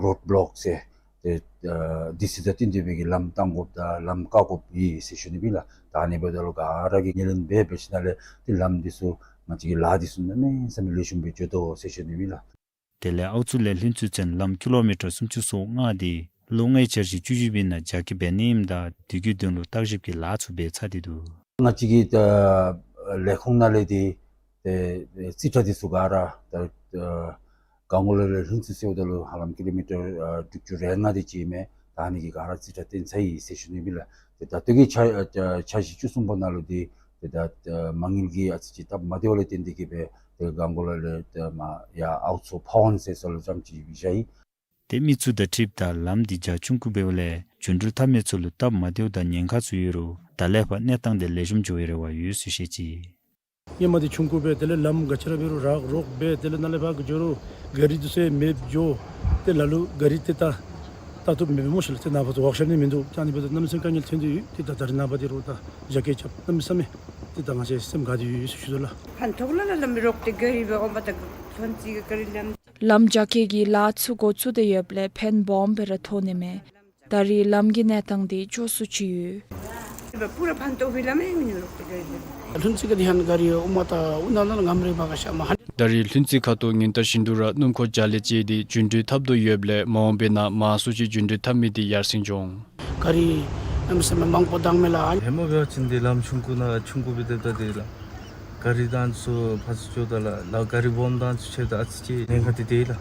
རོཌ་བློཀ་ཟེར་ཏེ་ཨ་དུས་ཚོད་དང་བསྟུན་ཏེ་སྦེ་གི་ལམ་བཏང་དགོཔ་དང་ལམ་བཀག་དགོཔ་ཨིན་ཟེར་ཞུ་ནི་ཨིན་ལགས། ད་ཨ་ནི་འབདཝ་ད་ལུ་ག་ར་གིས་ངོས་ལེན་འབད་འབད་ཞིནམ་ལས་ཏེ་ལམ་འདི་ཚུ་ང་བཅས་ཀྱི་ལཱ་འདི་ཚུ་གནམ་མེད་ས་མེད་ལེགས་ཤོམ་སྦེ་འགྱོ་དོ་ཟེར་ཞུ་ནི་ཨིན་ལགས། དེ་ལས་ཨའུ་ཚུ་ལས་ལྷུན་རྩེ་ཚུན་ལམ་ཀི་ལོ་མི་ཊར་སུམ་ཅུ་སོ་ལྔ་དེ་ལོ་ལྔའི་འཆར་གཞི་བཅུ་བཞི་པའི་ནང་རྒྱ་སྐྱེད་འབད་ནི་ཨིནམ་ད་དེ་གི་དོན་ལུ་བརྟག་ཞིབ་ཀྱི་ལཱ་ཚུ་འབད་ཚར་ཏེ་འདུག། ང་བཅས་ཀྱི་ད་ལས་ཁུངས་ནང་ལས་ཏེ་ཏེ་རྩིས་ཁྲ་འདི་ཚུ་ག་ར་ད་ཨ་གངས་སྐོར་ལ་ལས་ལྷུན་རྩེ་ཟེརཝ་ད་ལུ་ཧ་ལམ་ཀི་ལོ་མི་ཊར་ཨ་དྲུག་ཅུ་རེ་ལྔ་དེ་ཅིག་མས། ད་ཨ་ནི་གི་ག་ར་རྩིས་ཁྲ་བཏོན་ཚར་ཡི་ཟེར་ཞུ་ནི་ཨིན་ལགས། ཏེ་ད་ལྟོ་གི་འཆར་ཨ་འཆར་གཞི་བཅུ་གསུམ་པ་ནང་ལུ་ཏེ་ཏེ་ད་ཨ་མ་དངུལ་གྱི་ཨ་ཙི་ཅིག་སྟབས་མ་བདེཝ་ལས་བརྟེན་ཏེ་གིས་སྦེ་ཏེ་གངས་སྐོར་ལ་ལས་ཏེ་མ་ཡར་ཨའུ་ཚུ་ཕ་ཝན་ཟེར་ས་ལུ་ཙམ་ཅིག་བཞག་ཡི། ཏེ་མི་ཚུ་དང་འཁྲིལཝ་ད་ལམ་འདི་རྒྱ་ཆུང་ཀུ་འབདཝ་ལས་འགྱོ་འགྲུལ་འཐབ་མི་ཚུ་ལུ་སྟབས་མ་བདེཝ་དང་ཉེན་ཁ་ཚུ་ཡོད་རུང་ད་ལས་ཕར་གནས་སྟངས་དེ་ལེགས་ཤོམ་འགྱོ་བའི་རེ་བ་ཡོད་ཟེར་བཤད་ཅི། ཧེ་མ་འདི་ཆུང་ཀུ་སྦེ་དེ་ལས་ལམ་ག་ཅི་ར་འབད་རུང་རག་རོག་སྦེ་དེ་ལས་ནཱ་ལས་ཕར་འགྱོ་རུང་ག་རི་འདི་ཚུ་མེདཔ་འགྱོ། ཏེ་ལ་ལུ་ག་རི་ཏེ་ད་ད་ལྟོ་མེདཔ་སྨོ་ཤིག་ལགས། ཏེ་ནཱ་ཕར་ཚུ་ཝརཀ་ཤོབ་ནི་མིན་འདུག། ད་ཨ་ནི་འབདཝ་ད་གནམ་མེད་ས་མེད་དཀའ་ངལ་ཐོན་ཏེ་ཡོད། ཏེ་ད་ད་རེས་ནངས་པ་འདི་རོགས་ད་རྒྱ་སྐྱེད་རྐྱབ་གནམ་མེད་ས་མེད་ཏེ་ད་ང་བཅས་སེམས་དགའ་སྟེ་ཡོད་ཟེར་ཞུ་དོ་ལགས། ཕན་ཐོགས་ལ་ལ་ལམ་རོག་ཏེ་ག་རི་སྦེ་འོངམ་ད་ཕན་ཚུན་གྱི་ག་རི་ལམ། ལམ་རྒྱ་སྐྱེད་ཀྱི་ལཱ་ཚུ་འགོ་བཙུགས་ཏེ་ཡོདཔ་ལས་ཕན་སྦོམ་སྦེ་ར་ཐོགས་ནི་མས། ད་རེས་ལམ་གྱི་གནས་སྟངས་དེ་ཅོག་སུ་ཅིག་ཡོད། ལྷུན་རྩེ་ག་དེ་ཧན་ག་རི་ཨོ་མ་ད་ཨུ་ན་ན་ངམ་རེ་བ་ག་ཤ་མ་ཧན། ད་རེས་ལྷུན་རྩེ་ཁ་ཐུག་ཉིན་ལྟར་བཞིན་དུ་ར་སྣུམ་འཁོར་བརྒྱ་ལས་བཅད་དེ་འགྱོ་འགྲུལ་འཐབ་དོ་ཡོདཔ་ལས་མ་འོངས་པའི་ནང་མང་སུ་ཅིག་འགྱོ་འགྲུལ་འཐབ་མི་དེ་ཡར་སེང་འགྱོ་འོང་། ག་རི་གནམ་མེད་ས་མེད་མང་པོ་བཏང་མས་ལགས། ཧེ་མ་འབད་བ་ཅིན་འདི་ལམ་ཆུང་ཀུ་ནང་ཆུང་ཀུ་སྦེ་སྡོདཔ་ད་དེ་ལགས། ག་རི་དང་ཚུ་ཕར་ཚུར་འགྱོཝ་ད་ལགས་ལགས་ག་རི་སྦོམ་དང་ཚུ་ཕྱདཔ་ད་ཨ་ཙི་ཅིག་ཉེན་ཁ་དེ་དེ་ལགས།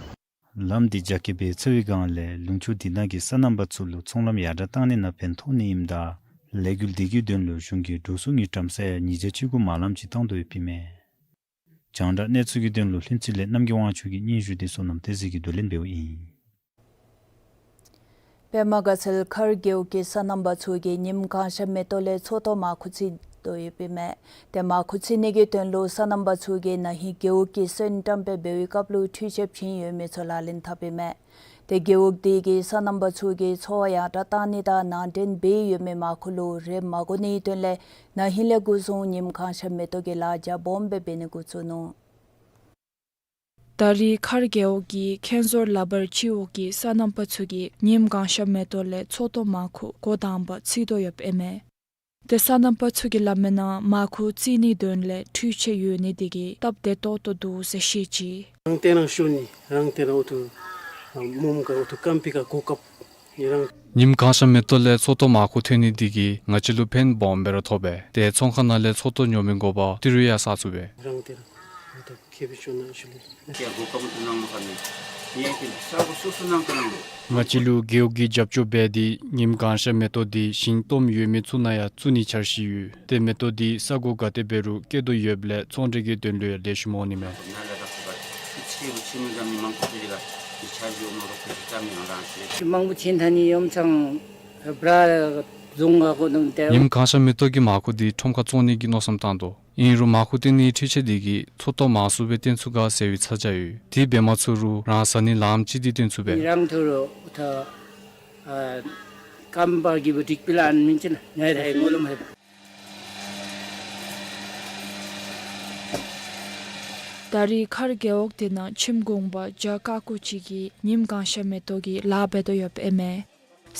ལམ་འདི་རྒྱ་སྐྱེད་འབད་ཚར་བའི་སྒང་ལས་ལུང་ཕྱོགས་འདི་ནང་གི་སོ་ནམ་པ་ཚུ་ལུ་ཚོང་ལམ་ཡར་དྲག་བཏང་ནི་ནང་ཕན་ཐོགས་ནི་ཨིནམ་ད་ལས་འགུལ་འདི་གི་དོན་ལུ་གཞུང་གིས་འགྲོ་སོང་དངུལ་ཀྲམ་ས་ཡ་ཉིས་བརྒྱ་བཅུ་དགུ་མ་ལམ་ཅིག་བཏང་དོ་ཡོདཔ་ཨིན་མས། རྒྱང་བསྒྲགས་གནས་ཚུལ་གྱི་དོན་ལུ་ལྷུན་རྩེ་ལས་རྣམ་རྒྱལ་དབང་ཕྱུག་གི་སྙན་ཞུ་དེ་བསོད་ནམས་བསྟན་འཛིན་གྱིས་བསྡུ་ལེན་འབདཝ་ཨིན། པདྨ་དགའ་ཚལ་མཁར་རྒེད་འོག་གི་སོ་ནམ་པ་ཚུ་གིས་ཉིམ་གང་ཤར་མེ་ཏོག་ལས་ཚོགས་གཏོར་མར་ཁུ་བརྩི་དོ་ཡོདཔ་ཨིན་མས། ཏེ་མར་ཁུ་བརྩི་ནི་གི་དོན་ལུ་སོ་ནམ་པ་ཚུ་གིས་ན་ཧིང་རྒེད་འོག་གི་སོན་བཀྲམ་སྤེལ་འབད་བའི་སྐབས་ལུ་འཕྲུལ་ཆས་བྱིན་ཡོད་མི་ཚུ་ལག་ལེན་འཐབ་ཨིན་མས། ཏེ་རྒེད་འོག་དེ་གི་སོ་ནམ་པ་ཚུ་གིས་འཚོ་བ་ཡར་དྲག་བཏང་ནི་དང་ནང་འདྲེན་འབད་ཡོད་མི་མར་ཁུ་ལུ་རེ་མ་དགོ་ནིའི་དོན་ལས་ན་ཧིང་ལས་འགོ་བཟུང་ཉིམ་གང་ཤར་མེ་ཏོག་གི་ལཱ་རྒྱ་སྦོམ་སྦེ་འབད་ནི་འགོ་བཙུགས་ནུག། ད་རེས་མཁར་རྒེད་འོག་གི་མཁན་ཟུར་ལག་པར་སྤྱི་འོག་གི་སོ་ནམ་པ་ཚུ་གིས་ཉིམ་གང་ཤར་མེ་ཏོག་ལས་ཚོགས་གཏོར་མར་ཁུ་འགོ་དང་པ་བརྩི་དོ་ཡོདཔ་ཨིན་མས། ཏེ་སོ་ནམ་པ་ཚུ་གིས་སླབ་མིའི་ནང་མར་ཁུ་བརྩི་ནིའི་དོན་ལས་འཕྲུལ་ཆས་ཡོད་ནི་དེ་གིས་སྟབས་བདེ་ཏོག་ཏོ་འདུག་ཟེར་བཤད་ཅི། རང་བརྟེན་རང་ཤོར་ནི་རང་བརྟེན་རང་འུ་ཐུག་ མོམ་ག་འོ་ཐུ་ཀམ་པི་ཀ་གོ་སྐབས་ཉེ་རང་། ཉིམ་གང་ཤར་མེ་ཏོག་ལས་ཚོགས་གཏོར་མར་ཁུ་ཐོན་ནི་འདི་གིས་ང་བཅས་ལུ་ཕན་སྦོམ་སྦེ་ར་ཐོགས་པས། ཏེ་ཚོང་ཁང་ནང་ལས་ཚོགས་གཏོར་ཉོ་མི་དགོ་པར་ཏི་རུ་ཡང་བསག་ཚུགས་པས། རང་ཏེ་ར་འོ་ཐུ་ཁེ་བི་ཤོ་ན་ཤུ་ལེ། ང་བཅས་ལུ་རྒེད་འོག་གི་རྒྱབ་སྐྱོར་འབད་དེ་ཉིམ་གང་ཤར་མེ་ཏོག་འདི་ཞིང་སྟོངམ་ཡོད་མི་ཚུ་ནང་ཡང་བཙུགས་ནིའི་འཆར་གཞི་ཡོད། ཏེ་མེ་ཏོག་འདི་ས་གོ་ག་ཏེ་འབད་རུང་སྐྱེ་དོ་ཡོདཔ་ལས་ཚོང་འབྲེལ་གྱི་དོན་ལུ་ཡང་ལེགས་ཤོམ་འོང་ནི་མས། མང་པོ་ཅིག་ད་ནི་ཡོམ་ཚང་བྲ་རྫོང་ང་གོ་ནང་ཏེ། ཉིམ་གང་ཤར་མེ་ཏོག་གི་མར་ཁུ་འདི་ཁྲོམ་ཁར་བཙོང་ནི་གི་མནོ་བསམ་བཏང་དོ། ཨིན་རུང་མར་ཁུ་བཏོན་ནིའི་འཕྲུལ་ཆས་འདི་གིས་ཚོགས་གཏོར་མང་སུ་སྦེ་བཏོན་ཚུགས་ག་ཟེར་བའི་ཚ་གྱང་ཡོད། དེ་འབད་མ་ཚུགས་རུང་རང་ཟ་ནི་ལངམ་ཅིག་འདི་བཏོན་ཚུགས་པས། རང་ཐུ་རུ་ཐ་ཨ་ཀམ་པ་གི་བུ་ཏིག་པི་ལ་ཨན་མིན་ཅི་ན་ང་ར་ཧེ་ངོ་ལུམ་ཧེ། ད་རེས་མཁར་རྒེད་འོག་དེ་ནང་ཁྱིམ་གུང་པ་བརྒྱ་ཀ་ཀོ་ཅིག་གིས་ཉིམ་གང་ཤར་མེ་ཏོག་གི་ལཱ་འབད་དོ་ཡོདཔ་ཨིན་མས།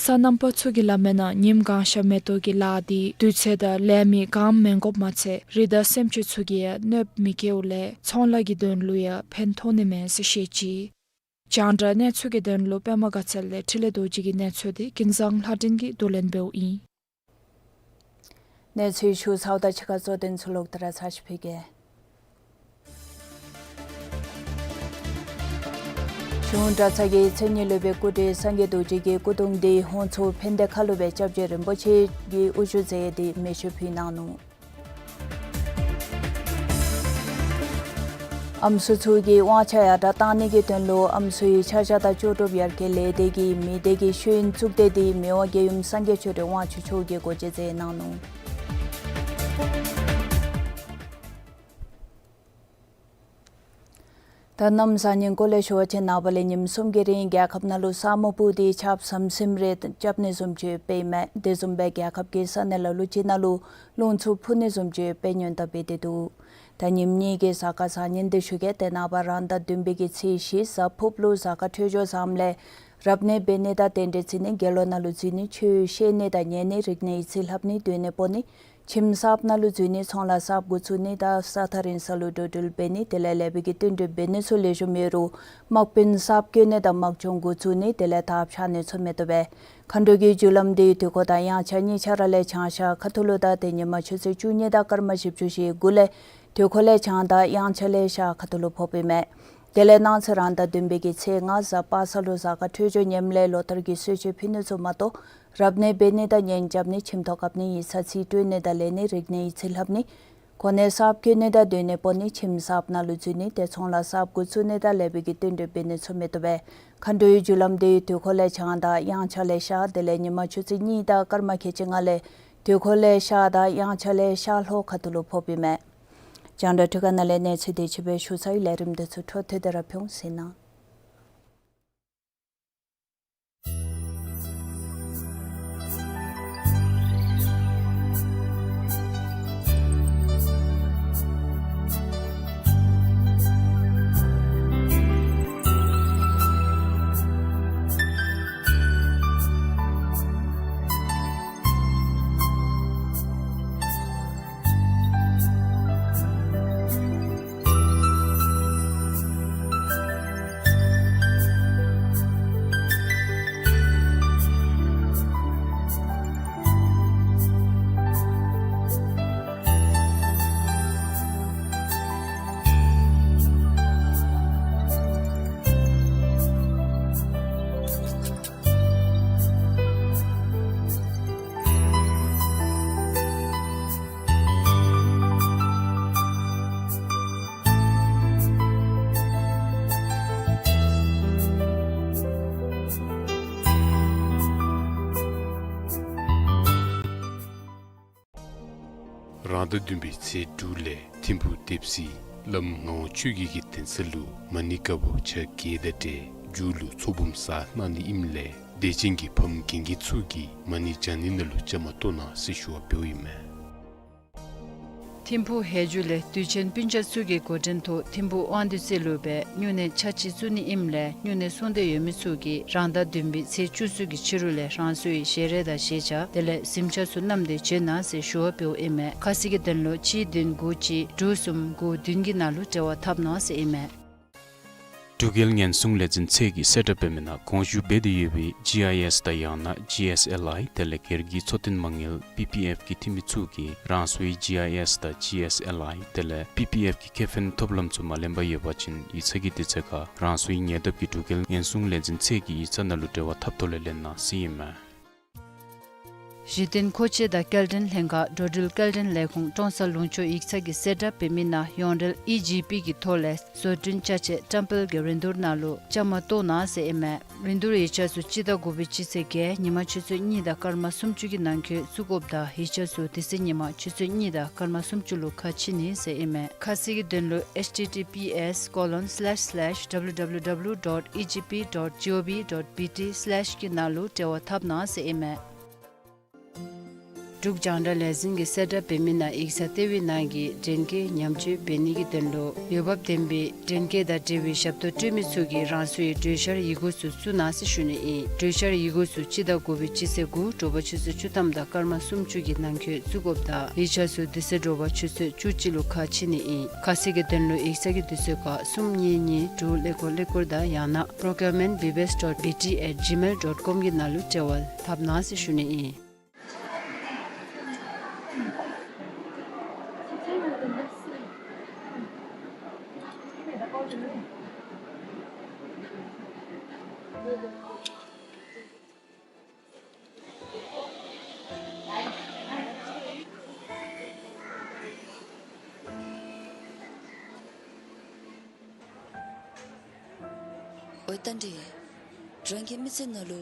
སོ་ནམ་པ་ཚུ་གིས་སླབ་མིའི་ནང་ཉིམ་གང་ཤར་མེ་ཏོག་གི་ལཱ་འདི་དུས་ཚོད་དང་ལས་མི་གང་མི་དགོཔ་མ་ཚད་རི་དྭགས་སེམས་ཅན་ཚུ་གིས་ཡང་གནོདཔ་མི་བཀལཝ་ལས་ཚོང་ལཱ་གི་དོན་ལུ་ཡང་ཕན་ཐོགས་ནི་མས་ཟེར་བཤད་ཅི། རྒྱང་བསྒྲགས་གནས་ཚུལ་གྱི་དོན་ལུ་པདྨ་དགའ་ཚལ་ལས་འཕྲིན་ལས་རྡོ་རྗེ་གི་གནས་ཚུལ་འདི་ཀུན་བཟང་ལྷ་སྒྲོན་གྱིས་བསྡུ་ལེན་འབདཝ་ཨིན། གནས་ཚུལ་ཞུ་ཚརཝ་ད་ཕྱི་ཁ་གཙོ་དོན་ཚུ་ལོག་སྟེ་ར་ཚར་ཅིག་ཕུལ་གེ། གཞུང་གྲྭ་ཚང་གི་མཚན་ཉིད་ལུ་སྦེ་སྐུ་བགྲེས་སངས་རྒྱས་རྡོ་རྗེ་གི་སྐུ་གདུང་འདི་ཧོང་ཚོ་ཕན་བདེ་ཁ་ལུ་སྦེ་སྐྱབས་རྗེ་རིན་པོ་ཆེ་གི་དབུ་བཞུགས་མཛད་དེ་མེ་མཆོད་ཕུལ་གནང་ནུག། ཨམ་སྲུ་ཚུ་གིས་དབང་ཆ་ཡར་དྲག་བཏང་ནི་གི་དོན་ལུ་ཨམ་སྲུའི་ཆ་བཞག་དང་ལྕོགས་གྲུབ་ཡར་རྒྱས་ལས་སྡེ་གིས་མི་སྡེ་གི་ཤེས་ཡོན་གཙུག་སྡེ་འདི་མི་དབང་རྒྱལ་ཡུམ་སངས་རྒྱས་ཆོས་སྒྲོན་དབང་ཕྱུག་མཆོག་གིས་སྒོ་འབྱེད་མཛད་གནང་ནུག། ད་གནམ་བཟང་ངན་སྐོར་ལས་ཞུ་བ་ཅིན་ནངས་པ་ལས་ཉིནམ་གསུམ་གྱི་རིང་རྒྱལ་ཁབ་ནང་ལུ་ས་སྨུག་སྤུབས་ཏེ་ཆརཔ་ཟམ་ཟིམ་རེ་རྐྱབ་ནི་བཟུམ་ཅིག་ཡོདཔ་ཨིན་མས། དེ་བཟུམ་སྦེ་རྒྱལ་ཁབ་ཀྱི་ས་གནས་ལ་ལུ་ཅིག་ནང་ལུ་རླུང་འཚུབ་འཕུ་ནི་བཟུམ་ཅིག་ཡོདཔ་སྙན་གྲགས་འབད་དེ་འདུག། ད་ཉིནམ་གཉིས་ཀྱི་གཟའ་སྐར་བཟང་ངན་འདི་ཞུ་གེ། ཏེ་ནངས་པ་རང་ཟླ་བདུན་པའི་གི་ཚེས་བཞི་གཟའ་ཕུརཔ་ལུ་གཟའ་སྐར་འཕྲོད་སྦྱོར་བཟངམ་ལས་རབ་གནས་འབད་ནི་དང་རྟེན་འབྲེལ་བརྩི་ནི་དགེ་སློང་ནང་ལུ་འཛུལ་ནི་ཆོས་བཤད་ནི་དང་ཉན་ནི་རིག་གནས་ཡིག་རྩིས་ལྷབ་ནི་སྡོད་ནི་སྤོ་ནི་ཁྱིམ་གསརཔ་ནང་ལུ་འཛུལ་ནི་ཚོང་ལཱ་གསརཔ་འགོ་བཙུགས་ནི་དང་ས་ཐག་རིང་ས་ལུ་འགྲོ་འགྲུལ་འབད་ནི་དེ་ལས་ལེགས་པའི་གི་བསྟུན་གྲོས་འབད་ནི་ཚུ་ལེགས་ཤོམ་ཡོད་རུང་དམག་དཔོན་གསརཔ་བསྐོ་ནི་དང་དམག་སྦྱོང་འགོ་བཙུགས་ནི་དེ་ལས་དར་འཕྱར་ནི་ཚུ་མི་བཏུབ་པས། མཁའ་འགྲོ་གི་རྒྱུ་ལམ་འདི་དུས་འཁོར་དང་དབྱངས་འཆར་གཉིས་ཆ་ར་ལས་བྱང་ཤར་ཁ་ཐུག་ལུ་དང་ཏེ་ཉིན་མ་ཆུ་ཚོད་བཅུ་གཉིས་དང་སྐར་མ་བཞི་བཅུ་ཞེ་དགུ་ལས་དུས་འཁོར་ལས་བྱང་དང་དབྱངས་འཆར་ལས་ཤར་ཁ་ཐུག་ལུ་ཕོགཔ་ཨིན་མས། དེ་ལས་གནངས་ཚེ་རང་ཟླ་བདུན་པའི་གི་ཚེས་ལྔ་གཟའ་པ་སངས་ལུ་གཟའ་སྐར་འཕྲོད་སྦྱོར་ངནམ་ལས་ལོ་ལྟར་གྱི་གསོལ་མཆོད་ཕུལ་ནི་ཚུ་མ་གཏོགས་རབ་གནས་འབད་ནི་དང་གཉེན་རྐྱབ་ནི་ཁྱིམ་ཐོག་བཀབ་ནི་ཡིག་ཚང་རྩིས་སྤྲོད་ནི་དང་ལེན་ནི་རིག་གནས་ཡིག་རྩིས་ལྷབ་ནི་གོ་གནས་གསརཔ་བསྐོ་ནི་དང་སྡོད་གནས་སྤོ་ནི་ཁྱིམ་གསརཔ་ནང་ལུ་འཛུལ་ནི་ཏེ་ཚོང་ལཱ་གསརཔ་འགོ་བཙུགས་ནི་དང་ལེགས་པའི་གི་བསྟུན་གྲོས་འབད་ནི་ཚུ་མི་བཏུབ་པས། མཁའ་འགྲོའི་རྒྱུ་ལམ་འདི་དུས་འཁོར་ལས་བྱང་དང་དབྱངས་འཆར་ལས་ཤར་དེ་ལས་ཉིན་མ་ཆུ་ཚོད་གཉིས་དང་སྐར་མ་ཁལ་གཅིག་ལྔ་ལས་དུས་འཁོར་ལས་ཤར་དང་དབྱངས་འཆར་ལས་ཤར་ལྷོ་ཁ་ཐུག་ལུ་ཕོགཔ་ཨིན་མས། རྒྱང་བསྒྲགས་འཕྲུལ་ཁང་ནང་ལས་གནས་ཚུལ་དེ་ཅིག་སྦེ་ཞུ་ཚར་ཡི། ལས་རིམ་འདི་ཚུ་འཕྲོ་མཐུད་དེ་ར་ཕུལ་འོང་ཟེར་ཞུ་ནི། རང་ཟླ་བདུན་པའི་ཚེས་དྲུག་ལས་ཐིམ་ཕུག་སྡེ་སྲིད་བླམ་ངག་དབང་ཆོས་རྒྱལ་གྱི་གདན་ས་ལུ་མ་ཎི་བཀའ་པོད་ཆ་བརྒྱད་དང་འབྲེལ་མཇུག་ལུ་ཚོགས་འབུམ་གསར་གནང་ནི་ཨིནམ་ལས་དད་ཅན་གྱི་ཕམ་རྒན་རྒས་ཚུ་གིས་མ་ཎི་བགྱང་ནི་ནང་ལུ་བཅའ་མར་གཏོགས་གནང་ཟེར་ཞུ་བ་འབདཝ་ཨིན་མས། ཐིམ་ཕུག་ཧེ་ཇུ་ལས་དུས་ཆེན་སྤུན་ཆ་ཚུ་གི་འགོ་འདྲེན་ཐོག་ཐིམ་ཕུག་དབང་འདུས་རྩེ་ལུ་སྦེ་སྨྱུང་གནས་ཆ་གཅིག་བཙུགས་ནི་ཨིནམ་ལས་སྨྱུང་གནས་སྲུང་འདོད་ཡོད་མི་ཚུ་གིས་རང་ཟླ་བདུན་པའི་ཚེས་བཅུ་གསུམ་གྱི་ཕྱི་རུ་ལས་རང་སོའི་ཞལ་རས་དང་ཞལ་ཆས་དེ་ལས་གཟིམ་ཆས་ཚུ་བསྣམས་ཏེ་བྱོན་གནང་ཟེར་ཞུ་བ་འབདཝ་ཨིན་མས། ཁ་གསལ་གྱི་དོན་ལུ་གཅིག་བདུན་དགུ་གཅིག་དྲུག་གསུམ་དགུ་བདུན་གྱི་ནང་ལུ་འབྲེལ་བ་འཐབ་གནང་ཟེར་ཨིན་མས། འབྲུག་རྒྱལ་ཉེན་སྲུང་ལས་འཛིན་ཚད་ཀྱི་གསལ་བསྒྲགས་འབད་མི་ནང་དགོངས་ཞུ་འབད་དེ་ཡོད་པའི་ཇི་ཨའི་ཨེསི་དང་ཡང་ན་ཇི་ཨེསི་ཨེལ་ཨའི་དེ་ལས་སྒེར་གྱི་འཚོ་རྟེན་མ་དངུལ་བི་པི་ཨེཕ་གི་འཐུས་མི་ཚུ་གིས་རང་སོའི་ཇི་ཨའི་ཨེསི་དང་ཇི་ཨེསི་ཨེལ་ཨའི་དེ་ལས་བི་པི་ཨེཕ་གི་ཁེ་ཕན་ཐོབ་ལམ་ཚུ་མ་ལེན་པར་ཡོད་པ་ཅིན་ཡིག་ཚང་གི་དུས་ཚོད་ཁར་རང་སོའི་ཉེ་འདབས་ཀྱི་འབྲུག་རྒྱལ་ཉེན་སྲུང་ལས་འཛིན་ཚད་ཀྱི་ཡིག་ཚང་ནང་ལུ་འབྲེལ་བ་འཐབ་ཐོག་ལས་ལེན་གནང་ཟེར་ཨིན་མས། གཞི་རྟེན་མཁོ་ཆས་དང་སྐྱེལ་འདྲེན་ལྷན་ཁག་འགྲོ་འགྲུལ་སྐྱེལ་འདྲེན་ལས་ཁུངས་ཀྲོང་གསར་ལུང་ཕྱོགས་ཡིག་ཚང་གི་གསལ་བསྒྲགས་འབད་མི་ནང་ཡོངས་འབྲེལ་ཨི་ཇི་པི་གི་ཐོག་ལས་བཟོ་སྐྲུན་ཅ་ཆས་བཀྲམ་སྤེལ་གྱི་རིན་བསྡུར་ནང་ལུ་བཅའ་མར་གཏོགས་གནང་ཟེར་ཨིན་མས། རིན་བསྡུར་ཡིག་ཆ་ཚུ་སྤྱི་ཟླ་དགུ་པའི་སྤྱི་ཚེས་བརྒྱད་ཉིན་མ་ཆུ་ཚོད་གཉིས་དང་སྐར་མ་སུམ་ཅུ་གི་ནང་འཁོད་བཙུགས་དགོཔ་དང་ཡིག་ཆ་ཚུ་དེ་ཚེ་ཉིན་མ་ཆུ་ཚོད་གཉིས་དང་སྐར་མ་སུམ་ཅུ་ལུ་ཁ་ཕྱེ་ནི་ཟེར་ཨིན་མས། ཁ་གསལ་གྱི་དོན་ལུ་ཨེཆ་ཊི་ཊི་པི་ཨེསི་ཀོ་ལོན་སི་ལེཤ་སི་ལེཤ་ཌབ་ལུ་ཌབ་ལུ་ཌབ་ལུ་ཌོཊ་ཨི་ཇི་པི་ཌོཊ་ཇི་ཨོ་ཝི་ཌོཊ་བི་ཊི་སི་ལེཤ་གི་ནང་ལུ་འབྲེལ་བ་འཐབ་གནང་ཟེར་ཨིན་མས། འབྲུག་རྒྱང་བསྒྲགས་ལས་འཛིན་གྱི་གསལ་བསྒྲགས་འབད་མི་ནང་ཡིག་ཚང་ལྟེ་བའི་ནང་གི་འདྲེན་སྐས་ཉམས་བཅོས་འབད་ནི་གི་དོན་ལུ་འོས་འབབ་ལྡན་པའི་འདྲེན་སྐས་དང་འབྲེལ་བའི་ཞབས་ཏོག་སྤྲོད་མི་ཚུ་གིས་རང་སོའི་གྲོས་འཆར་ཡི་གུ་ཚུ་བཙུགས་གནང་ཟེར་ཞུ་ནི་ཨིན། གྲོས་འཆར་ཡི་གུ་ཚུ་སྤྱི་ཟླ་དགུ་པའི་སྤྱི་ཚེས་དགུ་དྲོ་པ་ཆུ་ཚོད་བཅུ་ཐམ་དང་སྐར་མ་སུམ་ཅུ་གི་ནང་འཁོད་བཙུགས་དགོཔ་དང་ཡིག་ཆ་ཚུ་དེ་ཚེ་དྲོ་པ་ཆུ་ཚོད་བཅུ་གཅིག་ལུ་ཁ་ཕྱེ་ནི་ཨིན། ཁ་གསལ་གྱི་དོན་ལུ་ཡིག་ཚང་གི་དུས་ཚོད་ཁར་གསུམ་གཉིས་གཉིས་དྲུག་ཀླད་ཀོར་ཀླད་ཀོར་དང་ཡང་ན་པྲོ་ཀིའུར་མེནཊ་བི་བི་ཨེསི་ཌོཊ་བི་ཊི་ཨེཊ་ཇི་མེལ་ཌོཊ་ཀོམ་གི་ནང་ལུ་འབྲེལ་བ་འཐབ་གནང་ཟེར་ཞུ་ནི་ཨིན། ཨོའི་རྟ་མགྲིན། རང་གི་མི་ཚེ་ནང་ལུ་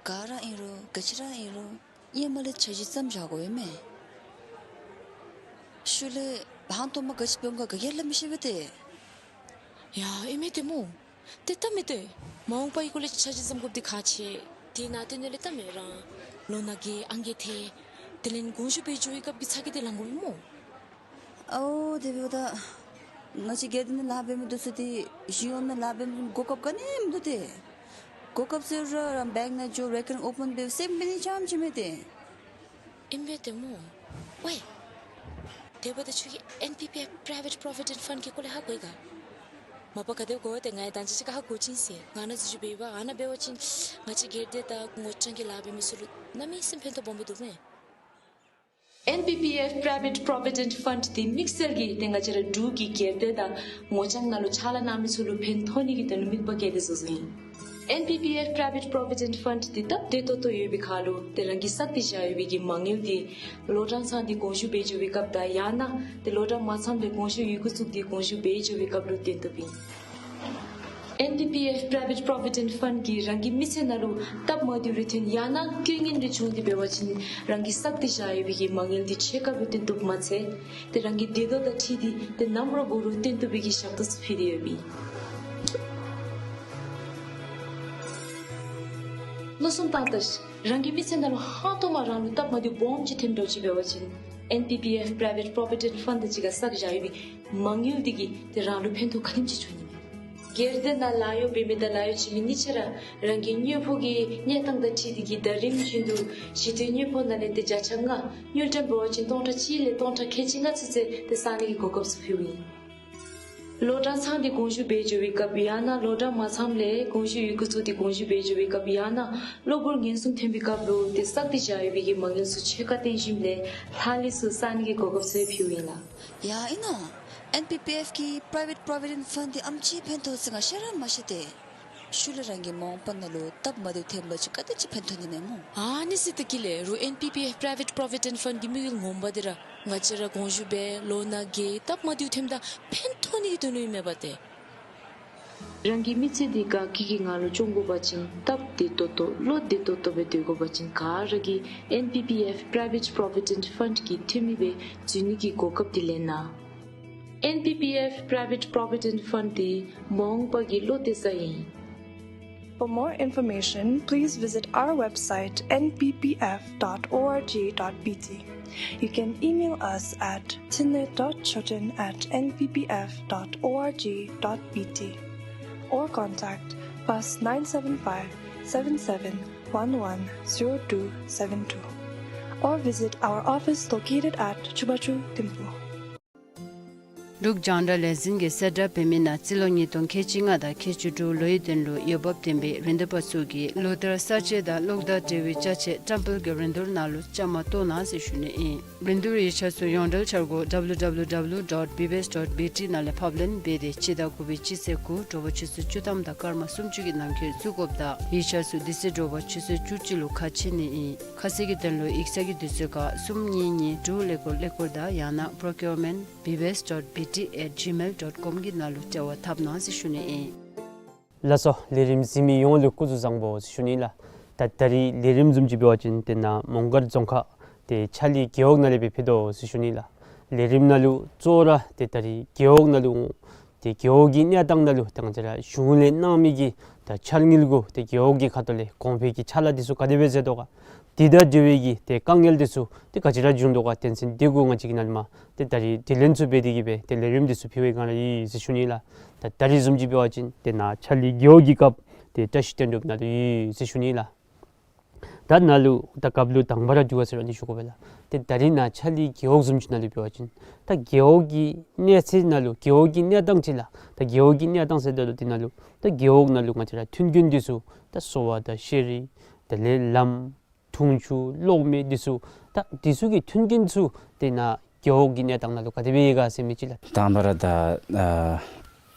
ག་ར་ཨིན་རུང་ག་ཅི་ར་ཨིན་རུང་ཧེ་མ་ལས་འཆར་གཞི་བརྩམས་བཞག་དགོ་ཨིན་མས། ཤུལ་ལས་ཧང་སྟོང་མ་ག་ཅི་འབད་འོང་ག་ག་གིས་སླབ་མི་ཤེས་པས་ཏེ། ཡ་ཨིན་མས་ཏེ་སྨོ། ཏེ་སྟབས་མས་ཏེ། མ་འོངས་པའི་སྐོར་ལས་འཆར་གཞི་བརྩམ་དགོཔ་འདི་ཁག་ཆེ། དེ་ནང་དོན་ལས་སྟབས་མས། རང་ལོ་ན་རྒས་ཨང་རྒས་ཐལ། དེ་ལས་དགོངས་ཞུ་འབད་འགྱོ་བའི་སྐབས་ཀྱི་ཚ་གྱང་འདི་ལང་དགོ་པས་སྨོ། ཨའོ་དེ་འབདཝ་ད་ང་བཅས་སྒེར་སྡེ་ནང་ལཱ་འབད་མི་འདི་ཚུ་ཏེ་གཞུང་ནང་ལཱ་འབད་མི་གོ་སྐབས་ག་ནི་མིན་འདུག་ཏེ། གོ་སྐབས་ཟེར་རུང་རང་བེངཀ་ནང་འགྱོ་རེ་ཀར་རིང་ཨོ་པེན་འབད་སེམས་འབད་ནི་རྐྱངམ་ཅིག་མས་ཏེ། ཨིན་པས་ཏེ་སྨོ། ཝའི། དེ་འབདཝ་ད་ཁྱོད་ཀྱིས་ཨེན་པི་པི་ཨེཕ་པྲའི་ཝེཊ་པྲོ་བི་ཌེནཊ་ཕནཌ་གི་སྐོར་ལས་ཧ་གོ་ཡི་ག། མ་པ་ག་དེ་གོ་ཏེ་ང་ཡང་ད་ཅི་ཅིག་ཁར་ཧ་གོ་ཅི་ཟེར། ང་ནཱ་འཛུལ་ཞུགས་འབད་བ་ཨ་ནཱ་འབད་བ་ཅིན་ང་བཅས་སྒེར་སྡེ་དང་ངོ་རྐྱང་གི་ལཱ་འབད་མི་ཚུ་ལུ་གནམ་མེད་ས་མེད་ཕན་ཐོགས་སྦོམ་སྦེ་འདུག་མས། ཨེན་པི་པི་ཨེཕ་པྲའི་ཝེཊ་པྲོ་བི་ཌེནཊ་ཕནཌ་འདི་དམིགས་བསལ་གྱིས་ཏེ་ང་བཅས་ར་འབྲུག་གི་སྒེར་སྡེ་དང་ངོ་རྐྱང་ནང་ལུ་ཕྱག་ལཱ་གནང་མི་ཚུ་ལུ་ཕན་ཐོགས་ནི་གི་དོན་ལུ་དམིགས་པ་བསྐྱེད་དེ་བཟོ་བཟོཝ་ཨིན། ཨེན་པི་པི་ཨེཕ་པྲའི་ཝེཊ་པྲོ་བི་ཌེནཊ་ཕནཌ་འདི་སྟབས་བདེ་ཏོག་ཏོ་ཡོད་པའི་ཁར་ལུ་ཏེ་རང་གིས་བསགས་ཏེ་བཞག་ཡོད་པའི་གི་མ་དངུལ་འདི་ལོ་གྲངས་ཚང་སྟེ་དགོངས་ཞུ་འབད་འགྱོ་བའི་སྐབས་དང་ཡང་ན་ཏེ་ལོ་གྲངས་མ་ཚངམ་ལས་དགོངས་ཞུ་ཡི་གུ་བཙུགས་ཏེ་དགོངས་ཞུ་འབད་འགྱོ་བའི་སྐབས་ལུ་བཏོན་བཏུབ་ཨིན། ཨེན་པི་པི་ཨེཕ་པྲའི་ཝེཊ་པྲོ་བི་ཌེནཊ་ཕནཌ་གིས་རང་གི་མི་ཚེ་ནང་ལུ་སྟབས་མ་བདེཝ་རེ་ཐོན་ཡང་ན་རྐྱེན་ངན་རེ་བྱུང་སྟེ་འབད་བ་ཅིན་རང་གིས་བསགས་ཏེ་བཞག་ཡོད་པའི་གི་མ་དངུལ་འདི་ཕྱེད་ཀ་སྦེ་བཏོན་བཏུབ་མ་ཚད་ཏེ་རང་གི་བདེ་ཏོག་དང་འཁྲིལ་ཏེ་ཏེ་ནམ་ར་འབད་རུང་བཏོན་བཏུབ་པའི་གི་ཞབས་ཏོག་ཚུ་ཕུལ་ཏེ་ཡོདཔ་ཨིན། བློ་བཟུང་བཏང་ད་ཤིག། རང་གི་མི་ཚེ་ནང་ལུ་ཧང་སྟོང་མ་རང་ལུ་སྟབས་མ་བདེཝ་སྦོམ་ཅིག་ཐོནམ་འདྲཝ་ཅིག་འབད་བ་ཅིན་ཨེན་པི་པི་ཨེཕ་པྲའི་ཝེཊ་པྲོ་བི་ཌེནཊ་ཕནཌ་དང་གཅིག་ཁར་བསགས་བཞག་ཡོད་པའི་མ་དངུལ་འདི་གིས་ཏེ་རང་ལུ་ཕན་ཐོགས་ག་དེམ་ཅིག་འབྱུང་ནི་མས། སྒེར་སྡེ་ནང་ལཱ་གཡོག་འབད་མི་དང་ལཱ་གཡོག་བྱིན་མི་གཉིས་ཆ་ར་རང་གི་དངུལ་ཕོགས་ཀྱི་གནས་སྟངས་དང་འཁྲིལ་ཏེ་གིས་ཟླ་རིམ་བཞིན་དུ་གཞི་རྟེན་དངུལ་ཕོགས་ནང་ལས་ཏེ་བརྒྱ་ཆ་ལྔ་དངུལ་ཀྲམ་འབད་བ་ཅིན་སྟོང་ཕྲག་གཅིག་ལས་སྟོང་ཕྲག་ཁལ་གཅིག་ལྔ་ཚུན་ཚོད་ཏེ་བསག་ནི་གི་གོ་སྐབས་ཚུ་ཕུལཝ་ཨིན། ལོ་གྲངས་ཚང་སྟེ་དགོངས་ཞུ་འབད་འགྱོ་བའི་སྐབས་ཡང་ན་ལོ་གྲངས་མ་ཚངམ་ལས་དགོངས་ཞུ་ཡི་གུ་བཙུགས་ཏེ་དགོངས་ཞུ་འབད་འགྱོ་བའི་སྐབས་ཡང་ན་གློ་བུར་ངན་སོང་ཐོན་པའི་སྐབས་ལུ་ཏེ་བསགས་ཏེ་བཞག་ཡོད་པའི་གི་མ་དངུལ་ཚུ་ཕྱེད་ཀ་བཏོན་ཞིནམ་ལས་ལྷག་ལུས་ཚུ་བསག་ནི་གི་གོ་སྐབས་ཚུ་ཕུལཝ་ཨིན་ལགས། ཡ་ཨིན་ནོ། ཨེན་པི་པི་ཨེཕ་གི་པྲའི་ཝེཊ་པྲོ་བི་ཌེནཊ་ཕནཌ་འདི་ཨེམ་ཅིག་ཕན་ཐོགས་ཟེར་ང་ཤེས་ར་མ་ཤེས་ཏེ། ཤུལ་ལས་རང་གི་མ་འོངས་པ་ནང་ལུ་སྟབས་མ་བདེཝ་ཐོན་པ་ཅིན་ག་དེམ་ཅིག་ཕན་ཐོགས་ནི་མས་སྨོ། ཨ་ནི་ཟེར་ད་གི་ལས་རུང་ཨེན་པི་པི་ཨེཕ་པྲའི་ཝེཊ་པྲོ་བི་ཌེནཊ་ཕནཌ་གི་དམིགས་ཡུལ་ངོ་མ་འདི་ར་ང་བཅས་ར་དགོངས་ཞུ་འབད་ལོ་ན་རྒས་སྟབས་མ་བདེཝ་ཐོནམ་ད་ཕན་ཐོགས་ནི་གི་དོན་ལུ་ཨིན་མས་པ་ཏེ། རང་གི་མི་ཚེ་འདི་དགའ་སྐྱིད་ཀྱི་ངང་ལུ་སྐྱོང་དགོ་པ་ཅིན་སྟབས་བདེ་ཏོག་ཏོ་བློ་བདེ་ཏོག་ཏོ་སྦེ་སྡོད་དགོ་པ་ཅིན་ག་ར་གིས་ཨེན་པི་པི་ཨེཕ་པྲའི་ཝེཊ་པྲོ་བི་ཌེནཊ་ཕནཌ་གི་འཐུས་མི་སྦེ་འཛུལ་ནི་གི་གོ་སྐབས་འདི་ལེན་གནང་། ཨེན་པི་པི་ཨེཕ་པྲའི་ཝེཊ་པྲོ་བི་ཌེནཊ་ཕནཌ་འདི་མ་འོངས་པ་གི་བློ་གཏད་ས་ཨིན། For more information, please visit our website N P P F dot org dot B T. You can email us at tinle dot choten at N P P F dot org dot B T or contact plus nine seven five, seven seven one one, zero two seven two or visit our office located at Chubachu Thimphu. འབྲུག་རྒྱང་བསྒྲགས་ལས་འཛིན་གྱིས་གསལ་བསྒྲགས་འབད་མི་ནང་རྩིས་ལོ་ཉིས་སྟོང་ཁལ་གཅིག་ལྔ་དང་ཁལ་གཅིག་དྲུག་ལོའི་དོན་ལུ་འོས་འབབ་ལྡན་པའི་རིན་བསྡུར་པ་ཚུ་གིས་ལོ་བསྟར་གསར་བརྗེ་དང་གློག་དང་འབྲེལ་བའི་ཅ་ཆས་བཀྲམ་སྤེལ་གྱི་རིན་བསྡུར་ནང་ལུ་བཅའ་མར་གཏོགས་གནང་ཟེར་ཞུ་ནི་ཨིན། རིན་བསྡུར་ཡིག་ཆ་ཚུ་ཡོངས་འབྲེལ་འཆར་སྒོ་W W W dot B B S dot B T ནང་ལས་ཕབ་ལེན་འབད་དེ་སྤྱི་ཟླ་དགུ་པའི་སྤྱི་ཚེས་དགུ་དྲོ་པ་ཆུ་ཚོད་བཅུ་ཐམ་དང་སྐར་མ་སུམ་ཅུ་གི་ནང་འཁོད་བཙུགས་དགོཔ་དང་ཡིག་ཆ་ཚུ་དེ་ཚེ་དྲོ་པ་ཆུ་ཚོད་བཅུ་གཅིག་ལུ་ཁ་ཕྱེ་ནི་ཨིན། ཁ་གསལ་གྱི་དོན་ལུ་ཡིག་ཚང་གི་དུས་ཚོད་ཁར་གསུམ་གཉིས་གཉིས་དྲུག་ཀླད་ཀོར་ཀླད་ཀོར་དང་ཡང་ན་procurement B B S dot B T at gmail dot com གི་ནང་ལུ་འབྲེལ་བ་འཐབ་གནང་ཟེར་ཞུ་ནི་ཨིན། ལགས་སོ། ལས་རིམ་གཟིགས་མི་ཡོངས་ལུ་སྐུ་གཟུགས་བཟང་པོ་ཟེར་ཞུ་ནི་ལགས། ད་ད་རིས་ལས་རིམ་བཟུམ་ཅིག་འབད་བ་ཅིན་ཏེ་ནཱ་མོང་སྒར་རྫོང་ཁག་ཏེ་ཆ་ལི་རྒེད་འོག་ནང་ལས་སྦེ་ཕུལ་དོ་ཟེར་ཞུ་ནི་ལགས། ལས་རིམ་ནང་ལུ་གཙོ་བོ་ར་ཏེ་ད་རིས་རྒེད་འོག་ནང་ལུ་ཏེ་རྒེད་འོག་གི་གནས་སྟངས་ནང་ལུ་ཏེ་ང་བཅས་ར་གཞུང་ལས་གནང་མི་གི་ད་འཆར་དངུལ་གུ་ཏེ་རྒེད་འོག་གི་ཁ་ཐུག་ལས་གོང་འཕེལ་གྱི་ཕྱག་ལཱ་འདི་ཚུ་ག་དེ་སྦེ་མཛད་དོ་ག། དེ་དང་འབྲེལ་བའི་གི་ཏེ་དཀའ་ངལ་འདི་ཚུ་ཏེ་ག་ཅི་ར་བྱུང་དོ་ག། དོན་ཚན་འདི་གུ་ང་བཅས་ཀྱིས་ནཱ་ལས་མར་ཏེ་ད་རིས་དྲི་ལན་ཚུ་འབད་དེ་གི་སྦེ་ཏེ་ལས་རིམ་འདི་ཚུ་ཕུལ་བའི་སྒང་ར་ཡོད་ཟེར་ཞུ་ནི་ལགས། ད་ད་རིས་བཟུམ་ཅིག་འབད་བ་ཅིན་ཏེ་ནཱ་ཆ་ལི་རྒེད་འོག་གི་རྒཔོ་ཏེ་བཀྲ་ཤིས་དོན་གྲུབ་ནཱ་ལུ་ཡོད་ཟེར་ཞུ་ནི་ལགས། ད་ནཱ་ལུ་ད་རྒཔོ་ལུ་དང་པ་ར་དྲི་བ་ཟེར་བ་འདི་ཞུ་དགོ་པས་ལགས། ཏེ་ད་རིས་ནཱ་ཆ་ལི་རྒེད་འོག་བཟུམ་ཅིག་ནང་ལུ་འབད་བ་ཅིན་ད་རྒེད་འོག་གི་གནས་ཚད་ནང་ལུ་རྒེད་འོག་གི་གནས་སྟངས་ཅིག་ལགས། ད་རྒེད་འོག་གི་གནས་སྟངས་ཟེརཝ་ད་ལུ་འདི་ནང་ལུ་ད་རྒེད་འོག་ནང་ལུ་ང་བཅས་ར་མཐུན་རྐྱེན་འདི་ཚུ་ད་གསོ་བ་དང་ཤེས་རིག་དེ་ལས་ལམ་འཐུང་ཆུ་གློག་མེ་འདི་ཚུ་ད་འདི་ཚུ་གི་མཐུན་རྐྱེན་ཚུ་ཏེ་ནཱ་རྒེད་འོག་གི་གནས་སྟངས་ནང་ལུ་ག་དེ་སྦེ་ཡོད་ག་ཟེར་མི་ཅིག་ལགས། དང་པ་ར་ད་ཨ་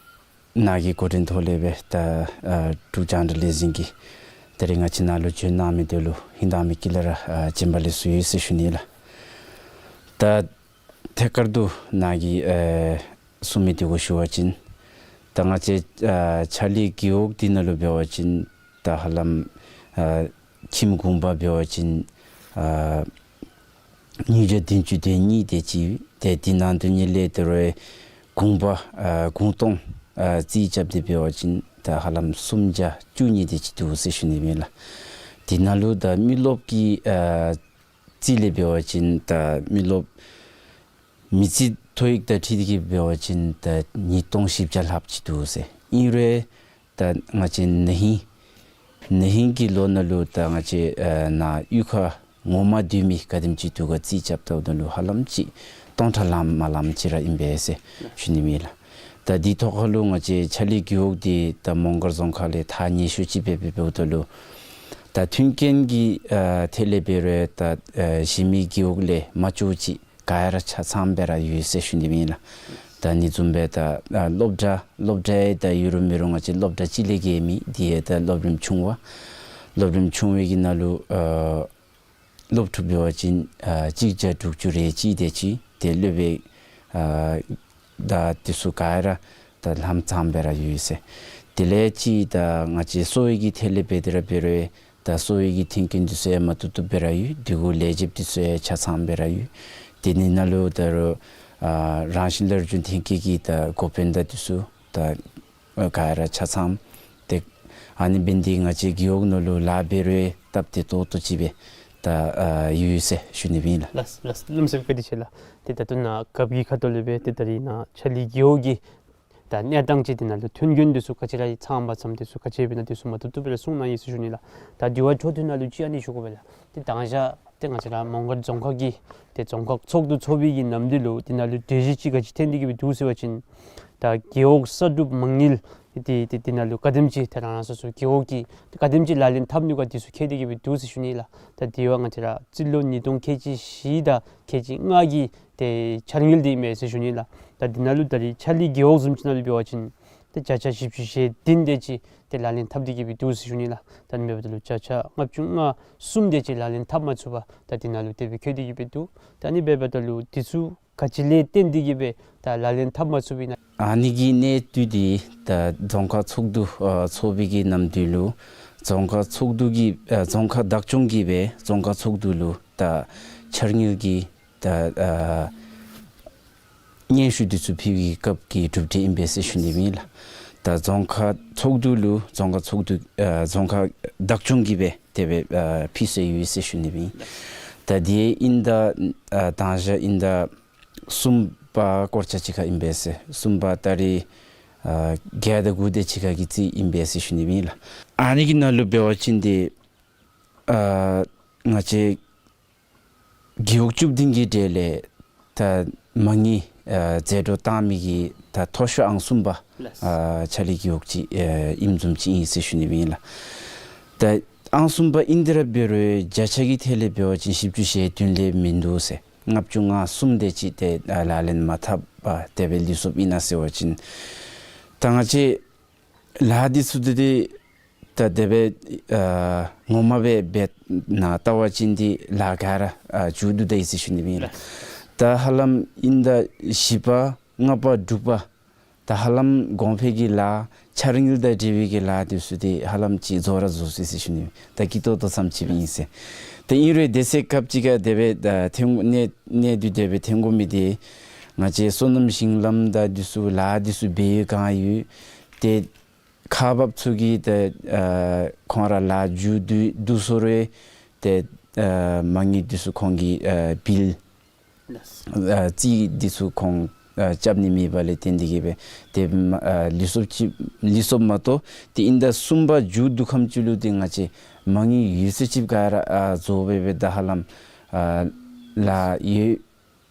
ནཱ་གི་འགོ་འདྲེན་ཐོག་ལས་སྦེ་ད་ཨ་འབྲུག་རྒྱང་བསྒྲགས་ལས་འཛིན་གྱིས་ད་རིས་ང་བཅས་ནཱ་ལུ་བྱོན་གནང་མི་འདི་ལུ་ཧིང་དྭངས་མའི་དཀྱིལ་ལས་ར་ཨ་བྱོན་པ་ལེགས་སོ་ཡོད་ཟེར་ཞུ་ནི་ལགས། ད་ཐད་ཀར་དུ་ནཱ་གིས་ཨེ་གསུང་མི་འདི་གུ་ཞུ་བ་ཅིན་ད་ང་བཅས་ཨ་ཆ་ལི་རྒེད་འོག་འདི་ནང་ལུ་འབད་བ་ཅིན་ད་ཧ་ལམ་ཨ་ཁྱིམ་གུང་པ་འབད་བ་ཅིན་ཨ་ཉིས་བརྒྱ་བདུན་ཅུ་དོན་གཉིས་དེ་ཅིག་ཏེ་འདི་ནང་དོན་གཉིས་ལས་དེ་རུང་གུང་པ་ཨ་གུང་སྟོང་ཨ་རྩིས་རྐྱབ་སྟེ་འབད་བ་ཅིན་ད་ཧ་ལམ་སུམ་བརྒྱ་བཅུ་གཉིས་དེ་ཅིག་འདུག་ཟེར་ཞུ་ནི་ཨིན་ལགས། འདི་ནང་ལུ་ད་མི་རློབས་ཀྱི་ཨ་རྩིས་ལས་འབད་བ་ཅིན་ད་མི་རློབས་མི་རྩིས་ཐོ་ཡིག་དང་འཁྲིལ་ཏེ་གི་འབད་བ་ཅིན་ད་ཉིས་སྟོང་བཞི་བརྒྱ་ལྷགཔ་ཅིག་འདུག་ཟེར། ཨིན་རུང་ད་ང་བཅས་ན་ཧིང་ན་ཧིང་གི་ལོ་ནང་ལུ་ད་ང་བཅས་ཨ་ནཱ་གཡུས་ཁར་ངོ་མ་སྡོད་མི་ག་དེམ་ཅིག་འདུག་ག་རྩིས་རྐྱབ་ད་ལུ་ཧ་ལམ་ཅིག་སྟོང་ཕྲག་ལངམ་མ་ལངམ་ཅིག་ར་ཨིན་པས་ཟེར་ཞུ་ནི་ཨིན་ལགས། ད་འདི་ཐོག་ཁར་ལུ་ང་བཅས་ཆ་ལི་རྒེད་འོག་འདི་ད་མོང་སྒར་རྫོང་ཁག་ལས་ཐག་ཉེ་ཤོས་ཅིག་སྦེ་འབདཝ་ད་ལུ་ད་མཐུན་རྐྱེན་གྱི་ཨ་ཐད་ལས་འབད་རུང་ད་ཨ་གཞན་མི་རྒེད་འོག་ལས་མ་ལྕོགས་ཅིག་ག་ར་ཆ་ཚང་སྦེ་ར་ཡོད་ཟེར་ཞུ་ནི་ཨིན་ལགས། ད་ཨ་ནི་བཟུམ་སྦེ་ད་ཨ་སློབ་གྲྭ་སློབ་གྲྭ་ཡང་ད་ཡོད་རུང་མེད་རུང་ང་བཅས་སློབ་གྲྭ་གཅིག་ལས་བརྒལ་མེད། འདི་ཡང་ད་སློབ་རིམ་ཆུང་བ་སློབ་རིམ་ཆུང་བའི་གི་ནང་ལུ་ཨ་སློབ་ཕྲུག་འབད་བ་ཅིན་ཨ་གཅིག་བརྒྱ་དྲུག་ཅུ་རེ་གཅིག་དེ་ཅིག་ཏེ་སློབ་དཔོན་ཨ་ད་འདི་ཚུ་ག་ར་ད་ལྷངམ་ཚངམ་སྦེ་ར་ཡོད་ཟེར། དེ་ལས་ཅིག་ད་ང་བཅས་གསོ་བའི་གི་ཐད་ལས་འབད་དེ་ར་འབད་རུང་ད་གསོ་བའི་གི་མཐུན་རྐྱེན་འདི་ཚུ་ཡང་མ་བཏུབ་བཏུབ་སྦེ་ར་ཡོད། འདི་གུ་ལས་བྱེདཔ་འདི་ཚུ་ཡང་ཆ་ཚང་སྦེ་ར་ཡོད། དེ་ནི་ནང་ལུ་ད་རུང་ཨ་རང་བཞིན་སླར་འབྱུང་ཐོན་སྐྱེད་ཀྱི་ད་འགོ་དཔོན་དང་འདི་ཚུ་ད་ཨ་ག་ར་ཆ་ཚང་། ཏེ་ཨ་ནི་འབད་ནི་འདི་ང་བཅས་རྒེད་འོག་ནང་ལུ་ལཱ་འབད་རུང་སྟབས་བདེ་ཏོག་ཏོ་ཅིག་སྦེ་ད་ཨ་ཡོད་ཟེར་ཞུ་ནི་ཨིན་ལགས། ལགས་ལགས་ལགས་སོ། བཀའ་དྲིན་ཆེ་ལགས། ཏེ་ད་ལྟོ་ནཱ་རྒཔོ་གི་ཁ་ཐུག་ལས་སྦེ་ཏེ་ད་རིས་ནཱ་ཆ་ལི་རྒེད་འོག་གི་ད་གནས་སྟངས་ཅིག་འདི་ནང་ལུ་མཐུན་རྐྱེན་འདི་ཚུ་ག་ཅི་ར་ཡོད་ཚང་པ་ཙམ་འདི་ཚུ་ག་ཅི་འབད་ན་འདི་ཚུ་མ་བཏུབ་བཏུབ་སྦེ་ར་གསུངས་གནང་ཡི་ཟེར་ཞུ་ནི་ལགས། ད་དེ་བ་འཕྲོ་མཐུད་ནང་ལུ་ཅིག་ཨ་ནི་ཞུ་དགོ་པས་ལགས། ཏེ་ད་ཞག་ཏེ་ང་བཅས་ར་མོང་སྒར་རྫོང་ཁག་གི་ཏེ་རྫོང་ཁག་ཚོགས་འདུ་ཚོགས་པའི་གི་ནམ་དུས་ལུ་དེ་ནང་ལུ་གྲོས་གཞི་ཅིག་ག་ཅི་ཐོན་ཏེ་གི་སྦེ་འདུག་ཟེར་བ་ཅིན་ད་རྒེད་འོག་གསར་སྒྲུབ་མ་དངུལ་ཏེ་ཏེ་དེ་ནང་ལུ་ག་དེམ་ཅིག་ཏེ་རང་རང་སོ་སོ་རྒེད་འོག་གིས་ཏེ་ག་དེམ་ཅིག་ལག་ལེན་འཐབ་ནི་ག་འདི་ཚུ་འཁོད་དེ་གི་སྦེ་འདུག་ཟེར་ཞུ་ནི་ལགས། ད་དེ་བ་ང་བཅས་ར་རྩིས་ལོ་ཉིས་སྟོང་ཁལ་གཅིག་བཞི་དང་ཁལ་གཅིག་ལྔ་གི་ཏེ་འཆར་དངུལ་འདི་ཨིན་མས་ཟེར་ཞུ་ནི་ལགས། ད་དེ་ནང་ལུ་ད་རིས་ཆ་ལི་རྒེད་འོག་བཟུམ་ཅིག་ནང་ལུ་འབད་བ་ཅིན་ཏེ་བརྒྱ་ཆ་བཞི་བཅུ་ཞེ་བདུན་དེ་ཅིག་ཏེ་ལག་ལེན་འཐབ་སྟེ་གི་སྦེ་འདུག་ཟེར་ཞུ་ནི་ལགས། ད་ཨ་ནི་འབདཝ་ད་ལུ་བརྒྱ་ཆ་ལྔ་བཅུ་ང་གསུམ་དེ་ཅིག་ལག་ལེན་འཐབ་མ་ཚུགས་པར་ད་དེ་ནང་ལུ་དེ་སྦེ་འཁོད་དེ་གི་སྦེ་འདུག། ད་ཨ་ནི་འབདཝ་ད་ལུ་འདི་ཚུ་ག་ཅི་ལས་བརྟེན་ཏེ་གི་སྦེ་ད་ལག་ལེན་འཐབ་མ་ཚུགས་པས་ན། ཨ་ནི་གི་གནད་དོན་འདི་ད་རྫོང་ཁག་ཚོགས་འདུ་ཨ་ཚོགས་པའི་གི་ནམ་དུས་ལུ་རྫོང་ཁག་ཚོགས་འདུ་གི་ཨ་རྫོང་ཁག་བདག་སྐྱོང་གིས་སྦེ་རྫོང་ཁག་ཚོགས་འདུ་ལུ་ད་འཆར་དངུལ་གྱི་ད་ཨ་སྙན་ཞུ་འདི་ཚུ་ཕུལ་བའི་སྐབས་ཀྱི་གྲུབ་འབྲས་ཨིན་པས་ཟེར་ཞུ་ནི་ཨིན་ལགས། ད་རྫོང་ཁག་ཚོགས་འདུ་ལུ་རྫོང་ཁག་ཚོགས་འདུ་ཨ་རྫོང་ཁག་བདག་སྐྱོང་གིས་སྦེ་དེ་སྦེ་ཨ་ཕུལ་སྲོལ་ཡོད་ཟེར་ཞུ་ནི་ཨིན། ད་དེ་ཨིན་ད་ཨ་དང་ཞག་ཨིན་ད་གསུམ་པ་སྐོར་ཆ་ཅིག་ཁར་ཨིན་པས་ཟེར། གསུམ་པ་ད་རིས་ཨ་བརྒྱད་དང་དགུ་དེ་ཅིག་ཁར་གྱི་རྩིས་ཨིན་པས་ཟེར་ཞུ་ནི་ཨིན་ལགས། ཨ་ནི་གི་ནང་ལུ་འབད་བ་ཅིན་ཏེ་ཨ་ང་བཅས་རྒེད་འོག་བཅུ་བདུན་གྱི་གྲས་ལས་ད་མ་དངུལ་ ཨ་མཛད་འགོ་བཏང་མི་གི་ད་མཐོ་ཤོས་ཨང་གསུམ་པ་ལགས། ཨ་ཕྱག་ལས་རྒེད་འོག་ཅིག་ཨ་ཨིནམ་བཟུམ་ཅིག་ཨིན་ཟེར་ཞུ་ནི་ཨིན་ལགས། ད་ཨང་གསུམ་པ་ཨིན་དེ་ར་འབད་རུང་བརྒྱ་ཆ་གི་ཐད་ལས་འབད་བ་ཅིན་བཞི་བཅུ་ཞེ་བདུན་ལས་མིན་འདུག་ཟེར། ལྔ་བཅུ་ང་གསུམ་དེ་ཅིག་ཏེ་ཨ་ལག་ལེན་མ་འཐབ་པར་དེ་སྦེ་ལུས་སོཔ་ཨིན་ན་ཟེར་བ་ཅིན་ད་ང་བཅས་ལཱ་འདི་ཚུ་འདི་ཏེ་ད་དེ་སྦེ་ཨ་ངོ་མ་སྦེ་འབད་ནང་བལྟ་བ་ཅིན་འདི་ལཱ་ག་ར་ཨ་མཇུག་བསྡུ་ད་ཡི་ཟེར་ཞུ་ནི་ཨིན་ལགས། ད་ཧ་ལམ་ཨིན་ཟླ་བཞི་པ་ལྔ་པ་དྲུག་པ་ད་ཧ་ལམ་གོང་འཕེལ་གྱི་ལཱ་འཆར་དངུལ་དང་འབྲེལ་བའི་གི་ལཱ་འདི་ཚུ་འདི་ཧ་ལམ་ཅིག་རྫོགས་ར་རྫོགས་སོ་ཡི་ཟེར་ཞུ་ནི། ད་སྐྱིད་ཏོག་ཏོ་ཙམ་ཅིག་སྦེ་ཨིན་ཟེར། ད་ཨིན་རུང་དེ་ཚེ་སྐབས་ཅིག་ཁར་དེ་སྦེ་ད་ཐོན་གནས་གནས་དུས་དེ་སྦེ་ཐོན་དགོ་མི་འདི་ང་བཅས་སོ་ནམ་ཞིང་ལམ་དང་འདི་ཚུ་ལཱ་འདི་ཚུ་འབད་ཡོད་གང་ཡོད་ཏེ་ཁག་འབགཔ་ཚུ་གིས་ཏེ་ཨ་ཁོང་ར་ལཱ་མཇུག་བསྡུ་བསྡུ་སོང་རུང་ཏེ་ཨ་མ་དངུལ་འདི་ཚུ་ཁོང་གིས་ཨ་བིལ་ཨ་རྩིས་འདི་ཚུ་ཁོང་ཨ་རྐྱབ་ནི་མེད་པ་ལས་བརྟེན་ཏེ་གིས་སྦེ་ཏེ་མ་ཨ་ལུས་སོཔ་ཅིག་ལུས་སོཔ་མ་གཏོགས་ཏེ་ཨིན་ཟླ་གསུམ་པ་མཇུག་བསྡུ་ཁམས་ཅིག་ལུ་ཏེ་ང་བཅས་མ་དངུལ་ཡོད་ཚད་ཅིག་ག་ར་ཨ་རྫོགས་སྦེ་སྦེ་ད་ཧ་ལམ་ཨ་ལཱ་ཡོད་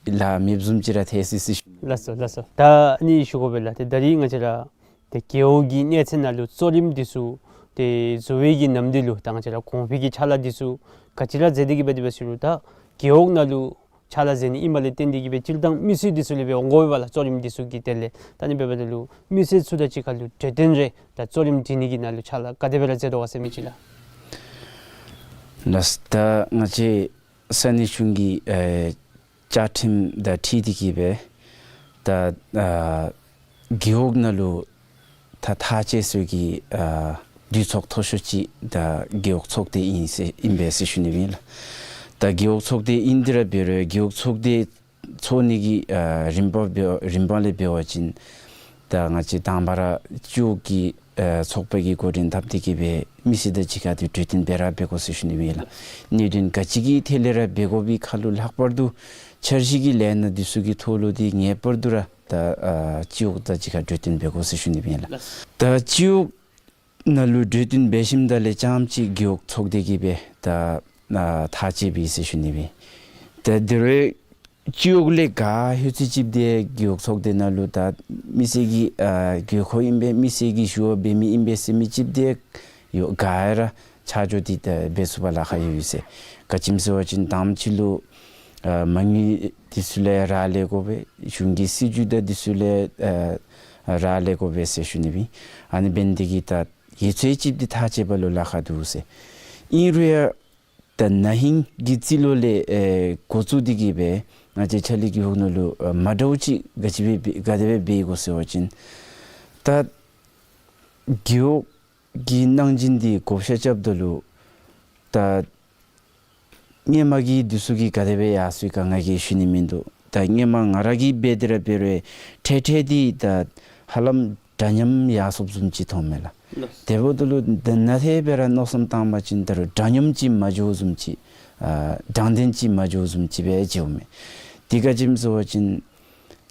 ལཱ་མེདཔ་བཟུམ་ཅིག་ར་ཐལ་སོ་ཡི་ཟེར་ཞུ། ལགས་སོ་ལགས་སོ། ད་ཨ་ནི་ཞུ་དགོ་པས་ལགས། ཏེ་ད་རིས་ང་བཅས་ར་ཏེ་རྒེད་འོག་གི་གནས་ཚད་ནང་ལུ་གཙོ་རིམ་འདི་ཚུ་ཏེ་བཟོ་བའི་གི་ནམ་དུས་ལུ་ད་ང་བཅས་ར་གོང་འཕེལ་གྱི་ཕྱག་ལཱ་འདི་ཚུ་ག་ཅི་ར་མཛད་དེ་གིས་སྦེ་དེ་སྦེ་ཟེར་རུང་ད་རྒེད་འོག་ནང་ལུ་ཕྱག་ལཱ་མཛད་ནི་ཨིནམ་ལས་བརྟེན་ཏེ་གིས་སྦེ་སྤྱིར་བཏང་མི་སེར་འདི་ཚུ་ལས་སྦེ་འོང་དགོ་པས་ལགས། གཙོ་རིམ་འདི་ཚུ་གི་དོན་ལས། ད་ཨ་ནི་འབདཝ་ད་ལུ་མི་སེར་ཚུ་དང་གཅིག་ཁར་ལུ་གྲོས་བསྟུན་རེ་ད་གཙོ་རིམ་སྒྲིག་ནི་གི་ནང་ལུ་ཕྱག་ལཱ་ག་དེ་སྦེ་ར་མཛད་དོ་ག་ཟེར་མི་ཅིག་ལགས། ལགས། ད་ང་བཅས་ས་གནས་གཞུང་གི་ཨེ་བཅའ་ཁྲིམས་དང་འཁྲིལ་ཏེ་གིས་སྦེ་ད་ཨ་རྒེད་འོག་ནང་ལུ་ད་ཐག་བཅད་སྲོལ་གྱི་ཨ་འདུས་ཚོགས་མཐོ་ཤོས་ཅིག་ད་རྒེད་འོག་ཚོགས་སྡེ་ཨིན་ཟེར་ཨིན་པས་ཟེར་ཞུ་ནི་ཨིན་ལགས། ད་རྒེད་འོག་ཚོགས་སྡེ་ཨིན་དེ་ར་འབད་རུང་རྒེད་འོག་ཚོགས་སྡེ་ཚོགས་ནི་གི་ཨ་རིམ་པ་འབད་རིམ་པ་ལས་འབད་བ་ཅིན་ད་ང་བཅས་དང་པ་ར་སྤྱི་འོག་གི་ཨ་ཚོགས་པ་གིས་འགོ་འདྲེན་འཐབ་སྟེ་གིས་སྦེ་མི་སེར་དང་གཅིག་ཁར་ཏེ་གྲོས་བསྟུན་འབད་ར་འབད་དགོ་ཟེར་ཞུ་ནི་ཨིན་ལགས། གནད་དོན་ག་ཅི་གི་ཐད་ལས་ར་འབད་དགོ་པའི་ཁར་ལུ་ལྷག་པར་དུ་འཆར་གཞི་གི་ལས་སྣ་འདི་ཚུ་གི་ཐོག་ལུ་ཏེ་ངེས་པར་དུ་ར་ད་ཨ་སྤྱི་འོག་དང་གཅིག་ཁར་གྲོས་བསྟུན་འབད་དགོ་ཟེར་ཞུ་ནི་ཨིན་ལགས། ད་སྤྱི་འོག་ནང་ལུ་གྲོས་བསྟུན་འབད་ཞིནམ་ད་ལས་རྐྱངམ་ཅིག་རྒེད་འོག་ཚོགས་སྡེ་གིས་སྦེ་ད་ཨ་ཐག་བཅད་པས་ཟེར་ཞུ་ནི་ཨིན། ད་དེ་རུང་སྤྱི་འོག་ལས་ག་ཧུ་ཙི་ཅིག་དེ་རྒེད་འོག་ཚོགས་སྡེ་ནང་ལུ་ད་མི་སེར་གྱི་ཨ་དགོས་མཁོ་ཨིན་པས། མི་སེར་གྱི་ཞུ་བ་འབད་མི་ཨིན་པས་ཟེར་མི་ཅིག་དེ་ཡོད་ག་ར་ཆ་འཇོག་འདི་ད་འབད་ཚུགས་པར་ལཱ་ཁག་ཡོད་ཟེར། ག་ཅི་སྨོ་ཟེར་བ་ཅིན་དང་པ་ཅིག་ལུ་ཨ་མ་དངུལ་འདི་ཚུ་ལས་རག་ལས་དགོ་པས། གཞུང་གི་སྲིད་བྱུས་དང་འདི་ཚུ་ལས་ཨ་རག་ལས་དགོ་པས་ཟེར་ཞུ་ནི་ཨིན། ཨ་ནི་འབད་ནི་དེ་གིས་ད་ཡོད་ཚད་ཅིག་འདི་ཐག་བཅད་པ་ལུ་ལཱ་ཁག་འདུག་ཟེར། ཨིན་རུང་ཡང་ད་ན་ཧིང་གི་རྩིས་ལོ་ལས་ཨེ་འགོ་བཙུགས་ཏེ་གིས་སྦེ་ང་བཅས་ཕྱག་ལས་རྒེད་འོག་ནང་ལུ་ཨ་མ་འདྲཝ་ཅིག་ག་ཅི་སྦེ་འབད་ག་དེ་སྦེ་འབད་དགོ་ཟེར་བ་ཅིན་ད་རྒེད་འོག་གི་གནང་སྦྱིན་འདི་བགོ་བཤའ་རྐྱབ་ད་ལུ་ད་སྔོན་མ་གི་འདི་ཚུ་གིས་ག་དེ་སྦེ་ཡར་སོང་ཡི་ག་ང་གིས་ཞུ་ནི་མིན་འདུག། ད་སྔོན་མ་ང་ར་གིས་འབད་དེ་ར་འབད་རུང་འཕྲལ་འཕྲལ་འདི་ད་ཧ་ལམ་འདྲ་མཉམ་ཡར་སོཔ་བཟུམ་ཅིག་མཐོངམ་མས་ལགས། དེ་འབདཝ་ད་ལུ་ད་ནཱ་ཏེ་སྦེ་ར་མནོ་བསམ་བཏང་བ་ཅིན་ད་རུང་འདྲ་མཉམ་ཅིག་མ་འགྱོཝ་བཟུམ་ཅིག་ཨ་དྲང་བདེན་ཅིག་མ་འགྱོཝ་བཟུམ་ཅིག་སྦེ་མཇལཝ་མས། དེ་ག་ཅི་སྨོ་ཟེར་བ་ཅིན་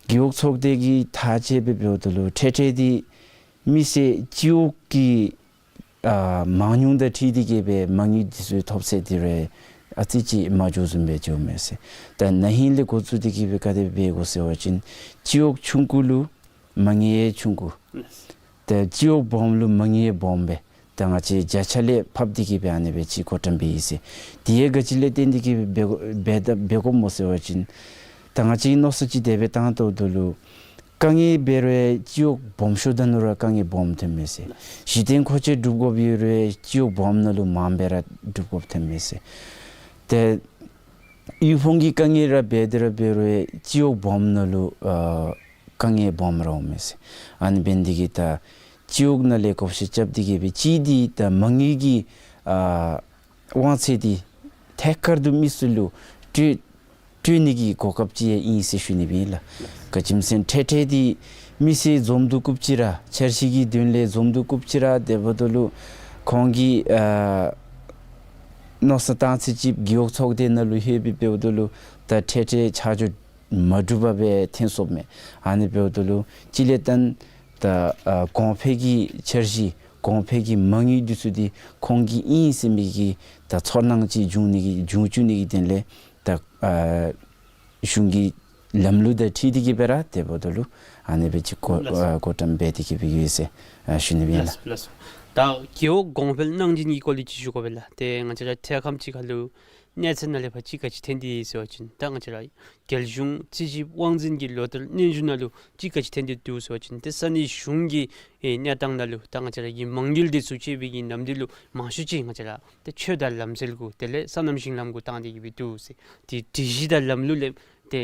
རྒེད་འོག་ཚོགས་སྡེ་གིས་ཐག་བཅད་སྦེ་འབདཝ་ད་ལུ་འཕྲལ་འཕྲལ་འདི་མི་སེར་སྤྱི་འོག་གི་ཨ་མང་ཉུང་དང་འཁྲིལ་ཏེ་གིས་སྦེ་མ་དངུལ་འདི་ཚུ་ཐོབ་ཚད་འདི་ར་ཨ་ཙི་ཅིག་མ་འགྱོཝ་བཟུམ་སྦེ་མཇལཝ་མས་ཟེར། ད་ན་ཧིང་ལས་འགོ་བཙུགས་ཏེ་གིས་སྦེ་ག་དེ་སྦེ་འབད་དགོ་ཟེར་བ་ཅིན་སྤྱི་འོག་ཆུང་ཀུ་ལུ་མ་དངུལ་ཡང་ཆུང་ཀུ། ཏེ་སྤྱི་འོག་སྦོམ་ལུ་མ་དངུལ་ཡང་སྦོམ་སྦེ་ད་ང་བཅས་བརྒྱ་ཆ་ལས་ཕབ་སྟེ་གིས་སྦེ་ཨ་ནི་སྦེ་ཅིག་བགོ་བཀྲམ་འབད་ཡི་ཟེར། དེ་ཡང་ག་ཅི་ལས་བརྟེན་ཏེ་གིས་སྦེ་འབད་འབད་འབད་དགོཔ་སྨོ་ཟེར་བ་ཅིན་ད་ང་བཅས་མནོ་བསམ་ཅིག་དེ་སྦེ་བཏང་ད་ལུ་དཀའ་ངལ་འབད་རུང་སྤྱི་འོག་སྦོམ་ཤོས་ད་ནང་ར་དཀའ་ངལ་སྦོམ་ཐོནམ་མས་ཟེར། གཞི་རྟེན་མཁོ་ཆས་སྒྲུབ་དགོཔ་ཡོད་རུང་སྤྱི་འོག་སྦོམ་ནང་ལུ་མངམ་སྦེ་ར་སྒྲུབ་དགོཔ་ཐོནམ་མས་ཟེར། ཏེ་དབུལ་ཕོངས་ཀྱི་དཀའ་ངལ་ར་འབད་དེ་ར་འབད་རུང་སྤྱི་འོག་སྦོམ་ནང་ལུ་ཨ་དཀའ་ངལ་སྦོམ་ར་འོང་མས་ཟེར། ཨ་ནི་འབད་ནི་དེ་གིས་ད་སྤྱི་འོག་ནང་ལས་བགོ་བཤའ་རྐྱབ་སྟེ་གིས་སྦེ་གཅིག་འདི་ད་མ་དངུལ་གྱི་ཨ་དབང་ཚད་འདི་ཐད་ཀར་དུ་མི་ཚུ་ལུ་སྤྲོད་སྤྲོད་ནི་གི་གོ་སྐབས་ཅིག་ཡང་ཨིན་ཟེར་ཞུ་ནི་ཨིན་ལགས། ག་ཅི་སྨོ་ཟེར་ན་འཕྲལ་འཕྲལ་འདི་མི་སེར་འཛོམས་འདུ་རྐུབ་ཅིག་ར་འཆར་གཞི་གི་དོན་ལས་འཛོམས་འདུ་རྐུབ་ཅིག་ར་དེ་འབདཝ་ད་ལུ་ཁོང་གིས་ཨ་མནོ་བསམ་བཏང་ཚད་ཅིག་རྒེད་འོག་ཚོགས་སྡེ་ནང་ལུ་ལྷོད་སྦེ་འབདཝ་ད་ལུ་ད་འཕྲལ་འཕྲལ་ཆ་འཇོག་མ་གྲུབ་པར་སྦེ་ཐོན་སོཔ་མས། ཨ་ནི་འབདཝ་ད་ལུ་གཅིག་ལས་བརྟེན་ད་ཨ་གོང་འཕེལ་གྱི་འཆར་གཞི་གོང་འཕེལ་གྱི་མ་དངུལ་འདི་ཚུ་འདི་ཁོང་གི་ཨིན་ཟེར་མི་གི་ད་ཚོར་སྣང་ཅིག་འབྱུང་ནི་གི་འབྱུང་བཅུག་ནི་གི་དོན་ལས་ད་ཨ་གཞུང་གི་ ལམ་ལུགས་དང་འཁྲིལ་ཏེ་གི་སྦེ་ར་དེ་འབདཝ་ད་ལུ་ཨ་ནི་སྦེ་ཅིག་གོ་ལགས་སོ། ཨ་གོ་ཏམ་འབད་དེ་གི་སྦེ་ཡོད་ཟེར་ཨ་ཞུ་ནི་ཨིན་ལགས། ལགས་སོ་ལགས་སོ། ད་རྒེད་འོག་གོང་འཕེལ་གནང་སྦྱིན་གྱི་སྐོར་ལས་ཅིག་ཞུ་དགོ་པས་ལགས། ཏེ་ང་བཅས་ར་ཐད་ཁམས་ཅིག་ཁར་ལུ་གནས་ཚད་ནང་ལས་ཕར་ཅིག་ག་ཅི་ཐོན་ཏེ་ཟེར་བ་ཅིན་ད་ང་བཅས་ར་རྒྱལ་གཞུང་རྩིས་ཞིབ་དབང་འཛིན་གྱི་ལོ་ལྟར་སྙན་ཞུ་ནང་ལུ་ཅིག་ག་ཅི་ཐོན་ཏེ་འདུག་ཟེར་བ་ཅིན་ཏེ་ས་གནས་གཞུང་གི་ཨེ་གནས་སྟངས་ནང་ལུ་ད་ང་བཅས་ར་གི་མ་དངུལ་དེ་ཚུ་སྤྱོད་པའི་གི་ནམ་དུས་ལུ་མང་ཤོས་ཅིག་ང་བཅས་ར་ཏེ་ཆོས་དང་ལམ་སྲོལ་གུ་དེ་ལས་སོ་ནམ་ཞིང་ལམ་གུ་བཏང་སྟེ་གི་སྦེ་འདུག་ཟེར། ཏེ་སྒྲིག་གཞི་དང་ལམ་ལུགས་ལས་ཏེ་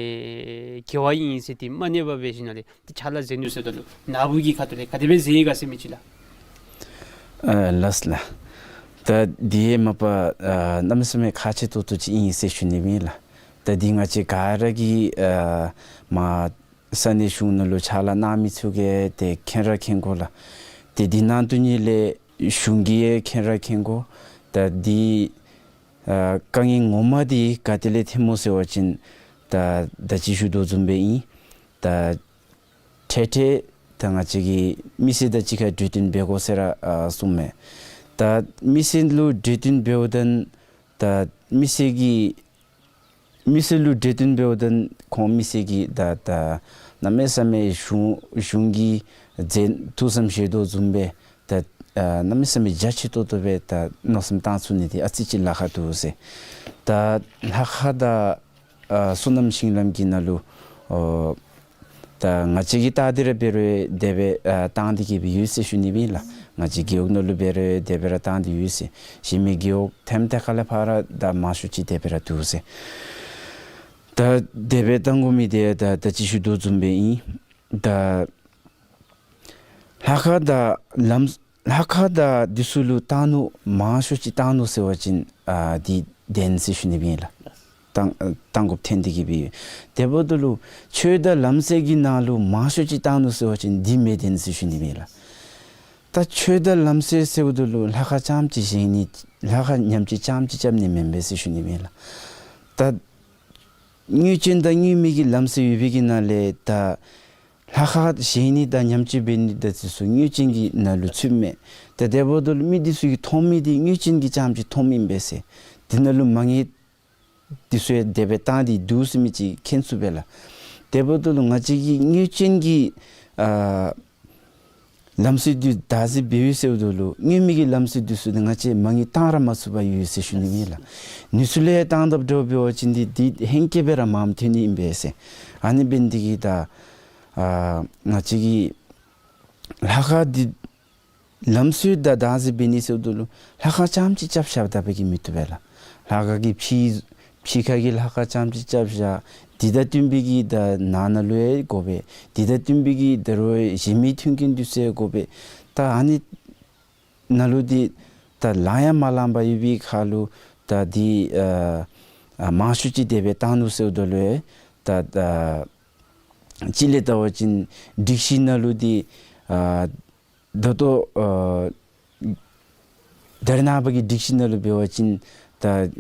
འགལ་བ་ཨིན་ཟེར་ཏེ་མ་གནས་པར་འབད་ཞིནམ་ལས་ཏེ་ཕྱག་ལཱ་མཛད་ནུག་ཟེརཝ་ད་ལུ་ནཱ་བུ་གི་ཁ་ཐུག་ལས་ག་དེ་སྦེ་མཛད་ཡི་ག་ཟེར་མི་ཅིག་ལགས། ཨ་ལགས་ལགས། ད་འདི་མ་པ་ཨ་གནམ་མེད་ས་མེད་ཁག་ཆེ་ཏོག་ཏོ་ཅིག་ཨིན་ཟེར་ཞུ་ནི་ཨིན་ལགས། ད་འདི་ང་བཅས་ག་ར་གིས་ཨ་མ་ས་གནས་གཞུང་ནང་ལུ་ཕྱག་ལཱ་གནང་མི་ཚུ་གིས་ཏེ་མཁྱེན་ར་མཁྱེན་དགོ་ལགས། ཏེ་འདི་ནང་དོན་ཉིད་ལས་གཞུང་གིས་ཡང་མཁྱེན་ར་མཁྱེན་དགོ། ད་འདི་ཨ་དཀའ་ངལ་ངོ་མ་འདི་ག་ཏེ་ལས་ཐོནམ་སྨོ་ཟེར་བ་ཅིན་ད་ད་ཅི་ཞུ་དོ་བཟུམ་སྦེ་ཨིན། ད་འཕྲལ་འཕྲལ་ད་ང་བཅས་ཀྱིས་མི་སེར་དང་གཅིག་ཁར་གྲོས་བསྟུན་འབད་དགོ་ཟེར་ར་ཨ་གསུངམ་མས། ད་མི་སེར་ལུ་གྲོས་བསྟུན་འབདཝ་ད་ད་མི་སེར་གྱིས་མི་སེར་ལུ་གྲོས་བསྟུན་འབདཝ་ད་ཁོང་མི་སེར་གྱིས་ད་ད་གནམ་མེད་ས་མེད་གཞུང་གཞུང་གིས་མཛད་ཐུགས་བསམ་བཞེས་དོ་བཟུམ་སྦེ་ད་ཨ་གནམ་མེད་ས་མེད་རྒྱ་ཆེ་ཏོག་ཏོ་སྦེ་ད་མནོ་བསམ་བཏང་ཚུགས་ནི་འདི་ཨ་ཙི་ཅིག་ལཱ་ཁག་འདུག་ཟེར། ད་ལྷ་ཁང་དང་ཨ་སོ་ནམ་ཞིང་ལམ་གྱི་ནང་ལུ་ཨོ་ད་ང་བཅས་ཀྱི་ལྟ་སྟེ་ར་འབད་རུང་དེ་སྦེ་ཨ་བཏང་སྟེ་གི་སྦེ་ཡོད་ཟེར་ཞུ་ནི་ཨིན་ལགས། ང་བཅས་རྒེད་འོག་ནང་ལུ་འབད་རུང་དེ་སྦེ་ར་བཏང་སྟེ་ཡོད་ཟེར། གཞན་མི་རྒེད་འོག་ཐེམ་ཐེ་ཁ་ལས་ཕར་ར་ད་མང་ཤོས་ཅིག་དེ་སྦེ་ར་འདུག་ཟེར། ད་དེ་སྦེ་བཏང་དགོ་མི་འདི་ད་ད་ཅི་ཞུ་དོ་བཟུམ་སྦེ་ཨིན། ད་ལྷ་ཁང་དང་ལམ་ལྷ་ཁང་དང་འདི་ཚུ་ལུ་བཏང་ནུག་མང་ཤོས་ཅིག་བཏང་ནུག་ཟེར་བ་ཅིན་ཨ་འདི་བདེན་ཟེར་ཞུ་ནི་ཨིན་ལགས། བཏང་བཏང་དགོཔ་ཐོན་ཏེ་གི་སྦེ་ཡོད། དེ་འབདཝ་ད་ལུ་ཆོས་དང་ལམ་སྲོལ་གྱི་ནང་ལུ་མང་ཤོས་ཅིག་བཏང་ནུག་ཟེར་བ་ཅིན་འདི་མི་བདེན་ཟེར་ཞུ་ནི་ཨིན་ལགས། ད་ཆོས་དང་ལམ་སྲོལ་ཟེརཝ་ད་ལུ་ལྷ་ཁང་རྐྱངམ་ཅིག་བཞེངས་ནི་ལྷ་ཁང་ཉམས་བཅོས་རྐྱངམ་ཅིག་རྐྱབ་ནི་མེན་པས་ཟེར་ཞུ་ནི་ཨིན་ལགས། ད་སྔོན་བྱོན་དང་སྔོན་མའི་གི་ལམ་སྲོལ་ཡོད་པའི་གི་ནང་ལས་ད་ལྷ་ཁང་བཞེངས་ནི་དང་ཉམས་བཅོས་འབད་ནི་དང་འདི་ཚུ་སྔོན་བྱོན་གྱི་ནང་ལུ་ཚུདཔ་མས། ཏེ་དེ་འབདཝ་ད་ལུ་མི་འདི་ཚུ་གིས་མཐོང་མི་འདི་སྔོན་བྱོན་གྱིས་རྐྱངམ་ཅིག་མཐོངམ་ཨིན་པས་ཟེར། འདི་ནང་ལུ་མ་ངེས་འདི་ཚུ་ཡང་དེ་སྦེ་བཏང་སྟེ་འདུག་ཟེར་མི་ཅིག་མཁྱེན་ཚུགས་པས་ལགས། དེ་འབདཝ་ད་ལུ་ང་བཅས་ཀྱི་སྔོན་བྱོན་གྱི་ཨ་ལམ་སྲོལ་འདི་བདག་འཛིན་འབད་ཡོད་ཟེརཝ་ད་ལུ་སྔོན་མའི་གི་ལམ་སྲོལ་འདི་ཚུ་འདི་ང་བཅས་མ་ངེས་བཏང་ར་མ་ཚུགས་པར་ཡོད་ཟེར་ཞུ་ནི་ཨིན་ལགས། ནུས་ཚུལ་ལས་བཏང་དཔ་འདྲཝ་འབད་བ་ཅིན་འདི་འདི་ཧེང་སྐལ་སྦེ་ར་མངམ་ཐོན་ནི་ཨིན་པས་ཟེར། ཨ་ནི་འབད་ནི་འདི་གིས་ད་ཨ་ང་བཅས་ཀྱི་ལྷ་ཁང་འདི་ལམ་སྲོལ་དང་བདག་འཛིན་འབད་ནི་ཟེརཝ་ད་ལུ་ལྷ་ཁང་རྐྱངམ་ཅིག་རྐྱབ་བཞག་ད་པའི་གིས་མི་བཏུབ་པས་ལགས། ལྷ་ཁང་གི་ཕྱི་ཕྱི་ཁ་གི་ལྷ་ཁང་རྐྱངམ་ཅིག་རྐྱབ་བཞག། འདི་དང་བསྟུན་པའི་གི་ད་ནང་ན་ལུ་ཡང་དགོ་པས། འདི་དང་བསྟུན་པའི་གི་ད་རུང་གཞན་མི་མཐུན་རྐྱེན་འདི་ཚུ་ཡང་དགོ་པས། ད་ཨ་ནི་ནང་ལུ་འདི་ད་ལང་ཡང་མ་ལངམ་ཡོད་པའི་ཁར་ལུ་ད་འདི་ཨ་ཨ་མང་ཤོས་ཅིག་དེ་སྦེ་བཏང་ནུག་ཟེརཝ་ད་ལུ་ཡང་ད་ཨ་གཅིག་ལས་བལྟ་བ་ཅིན་སྒྲིག་གཞི་ནང་ལུ་འདི་ཨ་ད་ལྟོ་ཨ་ད་རེས་ནངས་པ་གི་སྒྲིག་གཞི་ནང་ལུ་འབད་བ་ཅིན་ད་ཨ་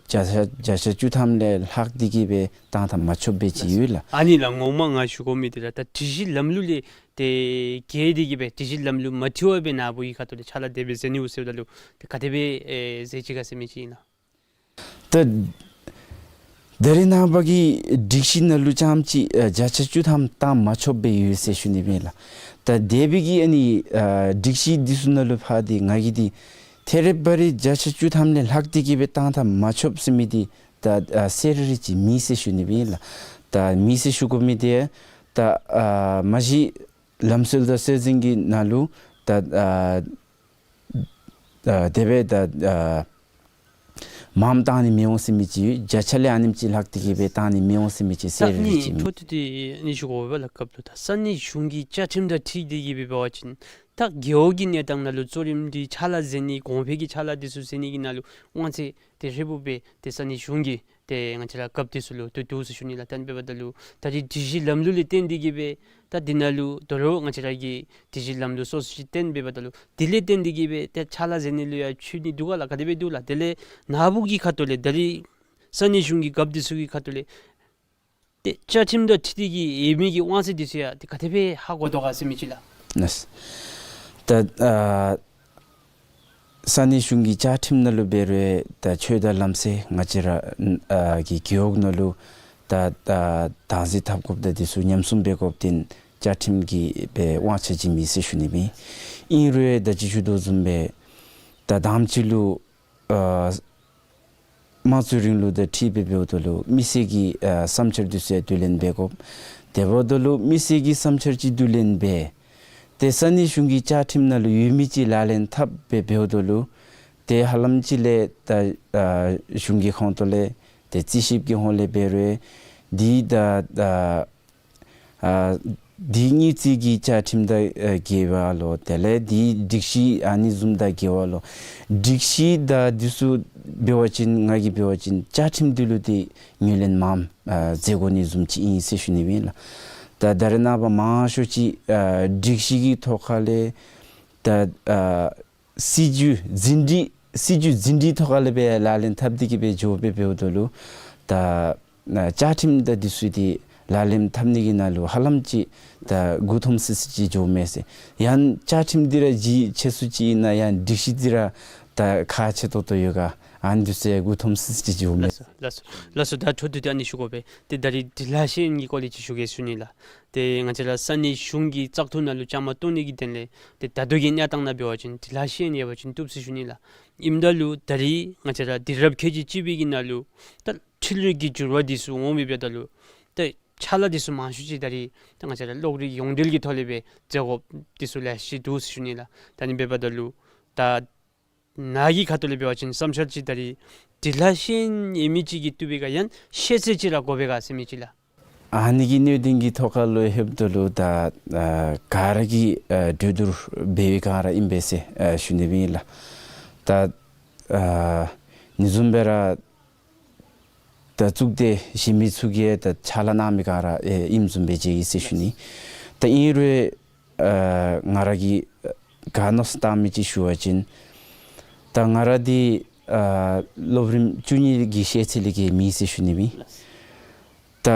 བརྒྱ་ཆ་བརྒྱ་ཆ་བཅུ་ཐམ་ལས་ལྷག་སྟེ་གི་སྦེ་བཏང་ཐངས་མ་ཆོགཔ་སྦེ་ཅིག་ཡོད་ལགས། ཨ་ནི་ལགས་ངོ་མ་ང་ཞུ་དགོ་མི་འདི་ལགས་ད་སྒྲིག་གཞི་ལམ་ལུགས་ལས་ཏེ་འགལ་ཏེ་གི་སྦེ་སྒྲིག་གཞི་ལམ་ལུགས་མ་འཁྲིལ་བར་སྦེ་ནཱ་བུ་གི་ཁ་ཐུག་ལས་ཕྱག་ལཱ་དེ་སྦེ་མཛད་ནི་འོང་ཟེརཝ་ད་ལུ་ཏེ་ག་དེ་སྦེ་ཨེ་མཛད་ཅི་ག་ཟེར་མི་ཅིག་ཨིན་ན། ད་ད་རེས་ནངས་པ་གི་སྒྲིག་གཞི་ནང་ལུ་རྐྱངམ་ཅིག་ཨ་བརྒྱ་ཆ་བཅུ་ཐམ་བཏང་མ་ཆོགཔ་སྦེ་ཡོད་ཟེར་ཞུ་ནི་ཨིན་ལགས། ད་དེ་སྦེ་གི་ཨ་ནི་ཨ་སྒྲིག་གཞི་འདི་ཚུ་ནང་ལུ་ཕར་འདི་ང་གིས་འདི་ཐད་རི་བ་རི་བརྒྱ་ཆ་བཅུ་ཐམ་ལས་ལྷག་སྟེ་གི་སྦེ་བཏང་ཐངས་མ་ཆོགཔ་ཟེར་མི་འདི་ད་ཨ་གསལ་རི་རི་ཅིག་མེད་ཟེར་ཞུ་ནི་ཨིན་ལགས། ད་མེད་ཟེར་ཞུ་དགོ་མི་འདི་ད་ཨ་མ་གཞི་ལམ་སྲོལ་དང་སྲོལ་འཛིན་གྱི་ནང་ལུ་ད་ཨ་ཨ་དེ་སྦེ་ད་ཨ་མངམ་བཏང་ནི་མི་འོང་ཟེར་མི་ཅིག་ཡོད། བརྒྱ་ཆ་ལས་ཨ་ནེམ་ཅིག་ལྷག་སྟེ་གི་སྦེ་བཏང་ནི་མི་འོང་ཟེར་མི་ཅིག་གསལ་རི་རི་ཅིག་མེད། ད་ཨ་ནི་འཕྲོ་མཐུད་དེ་ཨ་ནི་ཞུ་དགོ་པས་ལགས། སྐབས་ལུ་ད་ས་གནས་གཞུང་གི་བཅའ་ཁྲིམས་དང་འཁྲིལ་ཏེ་གི་སྦེ་འབད་བ་ཅིན་ད་རྒེད་འོག་གི་གནས་སྟངས་ནང་ལུ་གཙོ་རིམ་འདི་ཕྱག་ལཱ་མཛད་ནི་གོང་འཕེལ་གྱི་ཕྱག་ལཱ་འདི་ཚུ་མཛད་ནི་གི་ནང་ལུ་དབང་ཚད་དེ་ཧྲིལ་བུམ་སྦེ་ཏེ་ས་གནས་གཞུང་གིས་ཏེ་ང་བཅས་ར་སྐབས་དེ་ཚུ་ལུ་ཏེ་འདུག་ཟེར་ཞུ་ནི་ལགས། ད་ཨ་ནི་འབདཝ་ད་ལུ་ད་རེས་སྒྲིག་གཞི་ལམ་ལུགས་ལས་བརྟེན་ཏེ་གི་སྦེ་ད་འདི་ནང་ལུ་དོ་རུང་ང་བཅས་ར་གི་སྒྲིག་གཞི་ལམ་ལུགས་སོ་སོ་ཅིག་བཏོན་འབདཝ་ད་ལུ་དེ་ལས་བརྟེན་ཏེ་གི་སྦེ་ཏེ་ཕྱག་ལཱ་མཛད་ནི་ལུ་ཡང་འཁྱོལ་ནི་འདུག་ག་ལགས། ག་དེ་སྦེ་འདུག་ལགས། དེ་ལས་ནཱ་བུ་གི་ཁ་ཐུག་ལས་ད་རེས་ས་གནས་གཞུང་གི་རྒཔོ་འདི་ཚུ་གི་ཁ་ཐུག་ལས་ཏེ་བཅའ་ཁྲིམས་དང་འཁྲིལ་ཏེ་གི་ཡོད་མི་གི་དབང་ཚད་འདི་ཚུ་ཡང་ཏེ་ག་དེ་སྦེ་ཧ་གོ་དོ་ག་ཟེར་མི་ཅིག་ལགས། ལགས། ད་ཨ་ས་གནས་གཞུང་གི་བཅའ་ཁྲིམས་ནང་ལུ་འབད་རུང་ད་ཆོས་དང་ལམ་སྲོལ་ང་བཅས་ར་ཨ་གི་རྒེད་འོག་ནང་ལུ་ ད་ད་དམ་འཛིན་འཐབ་དགོཔ་དང་འདི་ཚུ་ཉམས་སྲུང་འབད་དགོཔ་འདི་བཅའ་ཁྲིམས་ཀྱི་སྦེ་དབང་ཆ་ཅིག་མེད་ཟེར་ཞུ་ནི་མས། ཨིན་རུང་ད་ཅི་ཞུ་དོ་བཟུམ་སྦེ་ད་དང་པ་ཅིག་ལུ་ཨ་དམངས་གཙོའི་རིང་ལུགས་དང་འཁྲིལ་སྦེ་འབདཝ་ད་ལུ་མི་སེར་གྱི་ཨ་བསམ་འཆར་འདི་ཚུ་ཡང་བསྡུ་ལེན་འབད་དགོ། དེ་འབདཝ་ད་ལུ་མི་སེར་གྱི་བསམ་འཆར་ཅིག་བསྡུ་ལེན་འབད། ཏེ་ས་གནས་གཞུང་གི་བཅའ་ཁྲིམས་ནང་ལུ་ཡོད་མི་ཅིག་ལག་ལེན་འཐབ་སྦེ་འབདཝ་ད་ལུ་ཏེ་ཧ་ལམ་ཅིག་ལས་ད་ཨ་གཞུང་གི་ཁོངས་གཏོགས་ལས་ཏེ་རྩིས་ཞིབ་ཀྱི་ཧོང་ལས་འབད་རུང་འདི་ད་ཨ་ཨ་འདི་དངུལ་རྩིས་ཀྱི་བཅའ་ཁྲིམས་དང་ཨ་འགལ་བ་ལོ། དེ་ལས་འདི་སྒྲིག་གཞི་ཨ་ནི་བཟུམ་དང་འགལ་བ་ལོ། སྒྲིག་གཞི་དང་འདི་ཚུ་འབད་བ་ཅིན་ང་གིས་འབད་བ་ཅིན་བཅའ་ཁྲིམས་འདི་ལུ་འདི་ངོས་ལེན་མངམ་ཨ་མཛད་དགོ་ནི་བཟུམ་ཅིག་ཨིན་ཟེར་ཞུ་ནི་ཨིན་ལགས། ད་ད་རེས་ནངས་པ་མང་ཤོས་ཅིག་ཨ་སྒྲིག་གཞི་གི་ཐོག་ཁ་ལས་ད་ཨ་སྲིད་བྱུས་ཟིན་བྲིས་སྲིད་བྱུས་ཟིན་བྲིས་ཐོག་ཁ་ལས་སྦེ་ལག་ལེན་འཐབ་སྟེ་གི་སྦེ་འགྱོ་སྦེ་འབདཝ་ད་ལུ་ད་ཨ་བཅའ་ཁྲིམས་དང་འདི་ཚུ་འདི་ལག་ལེན་འཐབ་ནི་གི་ནང་ལུ་ཧ་ལམ་ཅིག་ད་མགུ་འཐོམ་སི་སི་ཅིག་འགྱོཝ་མས་ཟེར། ཡང་བཅའ་ཁྲིམས་འདི་ར་ལྗིད་ཆེ་སུ་ཅིག་ཨིན་ན་ཡང་སྒྲིག་གཞི་འདི་ར་ད་ཁག་ཆེ་ཏོག་ཏོ་ཡོད་ག། ཨ་ནི་འདི་ཚུ་ཡང་མགུ་འཐོམ་སི་སི་ཅིག་འགྱོཝ་མས། ལགས་སོ་ལགས་སོ་ལགས་སོ། ད་འཕྲོ་མཐུད་དེ་ཨ་ནི་ཞུ་དགོ་པས། ཏེ་ད་རིས་འབྲི་ལྷག་ཤེས་ཡོན་གྱི་སྐོར་ལས་ཅིག་ཞུ་གེ་ཟེར་ཞུ་ནི་ལགས། ཏེ་ང་བཅས་ར་ས་གནས་གཞུང་གི་བཙག་འཐུ་ནང་ལུ་བཅའ་མར་གཏོགས་ནི་གི་དོན་ལས་ཏེ་ད་ལྟོ་གི་གནས་སྟངས་ནང་འབད་བ་ཅིན་འབྲི་ལྷག་ཤེས་ཡོན་ཡོད་པ་ཅིན་བཏུབ་ཟེར་ཞུ་ནི་ལགས། ཨིནམ་ད་ལུ་ད་རིས་ང་བཅས་ར་དུས་རབས་ཁལ་གཅིག་གཅིག་པའི་གི་ནང་ལུ་ད་འཕྲུལ་རིག་གི་འགྱུར་བ་འདི་ཚུ་འོང་མི་འབདཝ་ད་ལུ་ད་ཕྱག་ལཱ་འདི་ཚུ་མང་ཤོས་ཅིག་ད་རིས་ད་ང་བཅས་ར་གློག་རིག་ཡོངས་འབྲེལ་གྱི་ཐོག་ལས་སྦེ་མཛད་དགོཔ་འདི་ཚུ་ལེ་ཤ་ཅིག་འདུག་ཟེར་ཞུ་ནི་ལགས། ད་ཨ་ནི་འབདཝ་ད་ལུ་ད་ནཱ་གི་ཁ་ཐུག་ལས་འབད་བ་ཅིན་བསམ་འཆར་ཅིག་ད་རིས་འབྲི་ལྷག་ཤེས་ཡོན་ཡོད་མི་ཅིག་གིས་བཏུབ་པས་ག་ཡང་ཤེས་ཚད་ཅིག་ར་དགོ་པས་ག་ཟེར་མི་ཅིག་ལགས། ཨ་ནི་གི་གནད་དོན་གྱི་ཐོག་ཁ་ལུ་ལྷོདཔ་ད་ལུ་ད་ཨ་ག་ར་གིས་ཨ་གྲོས་བསྡུར་འབད་བའི་སྒང་ར་ཨིན་པས་ཟེར་ཨ་ཞུ་ནི་ཨིན་ལགས། ད་ཨ་ཨ་ནི་བཟུམ་སྦེ་ར་ད་གཙུག་སྡེ་གཞན་མི་ཚུ་གིས་ད་ཕྱག་ལཱ་གནང་མི་སྒང་ར་ཨེ་ཨིནམ་བཟུམ་སྦེ་མཇལ་ཡི་ཟེར་ཞུ་ནི། ད་ཨིན་རུང་ཨ་ང་ར་གིས་ཨ་ག་མནོ་བསམ་བཏང་མི་ཅིག་ཞུ་བ་ཅིན་ད་ང་ར་འདི་ཨ་སློབ་རིམ་བཅུ་གཉིས་གི་ཤེས་ཚད་ལས་བརྒལ་མེད་ཟེར་ཞུ་ནི་ཨིན། ད་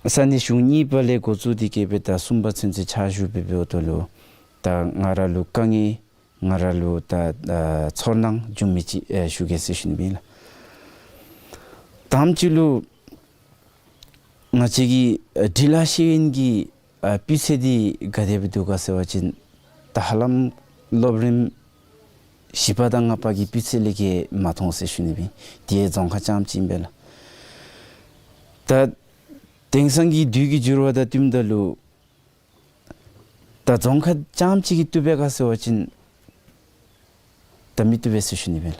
ས་གནས་གཞུང་གཉིས་པ་ལས་འགོ་བཙུགས་ཏེ་གི་སྦེ་ད་གསུམ་པ་ཚུན་ཚོད་ཕྱག་ཞུ་སྦེ་འབདཝ་ད་ལུ་ད་ང་ར་ལུ་དཀའ་ངལ་ང་ར་ལུ་ད་ཨ་ཚོར་སྣང་བྱུང་མི་ཅིག་ཨེ་ཞུ་གེ་ཟེར་ཞུ་ནི་ཨིན་ལགས། དང་པ་ཅིག་ལུ་ང་བཅས་ཀྱི་ཨ་འབྲི་ལྷག་ཤེས་ཡོན་གྱི་ཨ་སྤུས་ཚད་འདི་ག་དེ་སྦེ་འདུག་ག་ཟེར་བ་ཅིན་ད་ཧ་ལམ་སློབ་རིམ་བཞི་པ་དང་ལྔ་པ་གི་སྤུས་ཚད་ལས་བརྒལ་མ་མཐོང་ཟེར་ཞུ་ནི་ཨིན། དེ་རྫོང་ཁག་རྐྱངམ་ཅིག་ཨིན་པས་ལགས། ད་དེང་སང་གི་དུས་ཀྱི་འགྱུར་བ་དང་བསྟུནམ་ད་ལུ་ད་རྫོང་ཁག་རྐྱངམ་ཅིག་གིས་བཏུབ་པས་ག་ཟེར་བ་ཅིན་ད་མི་བཏུབ་པས་ཟེར་ཞུ་ནི་ཨིན་ལགས།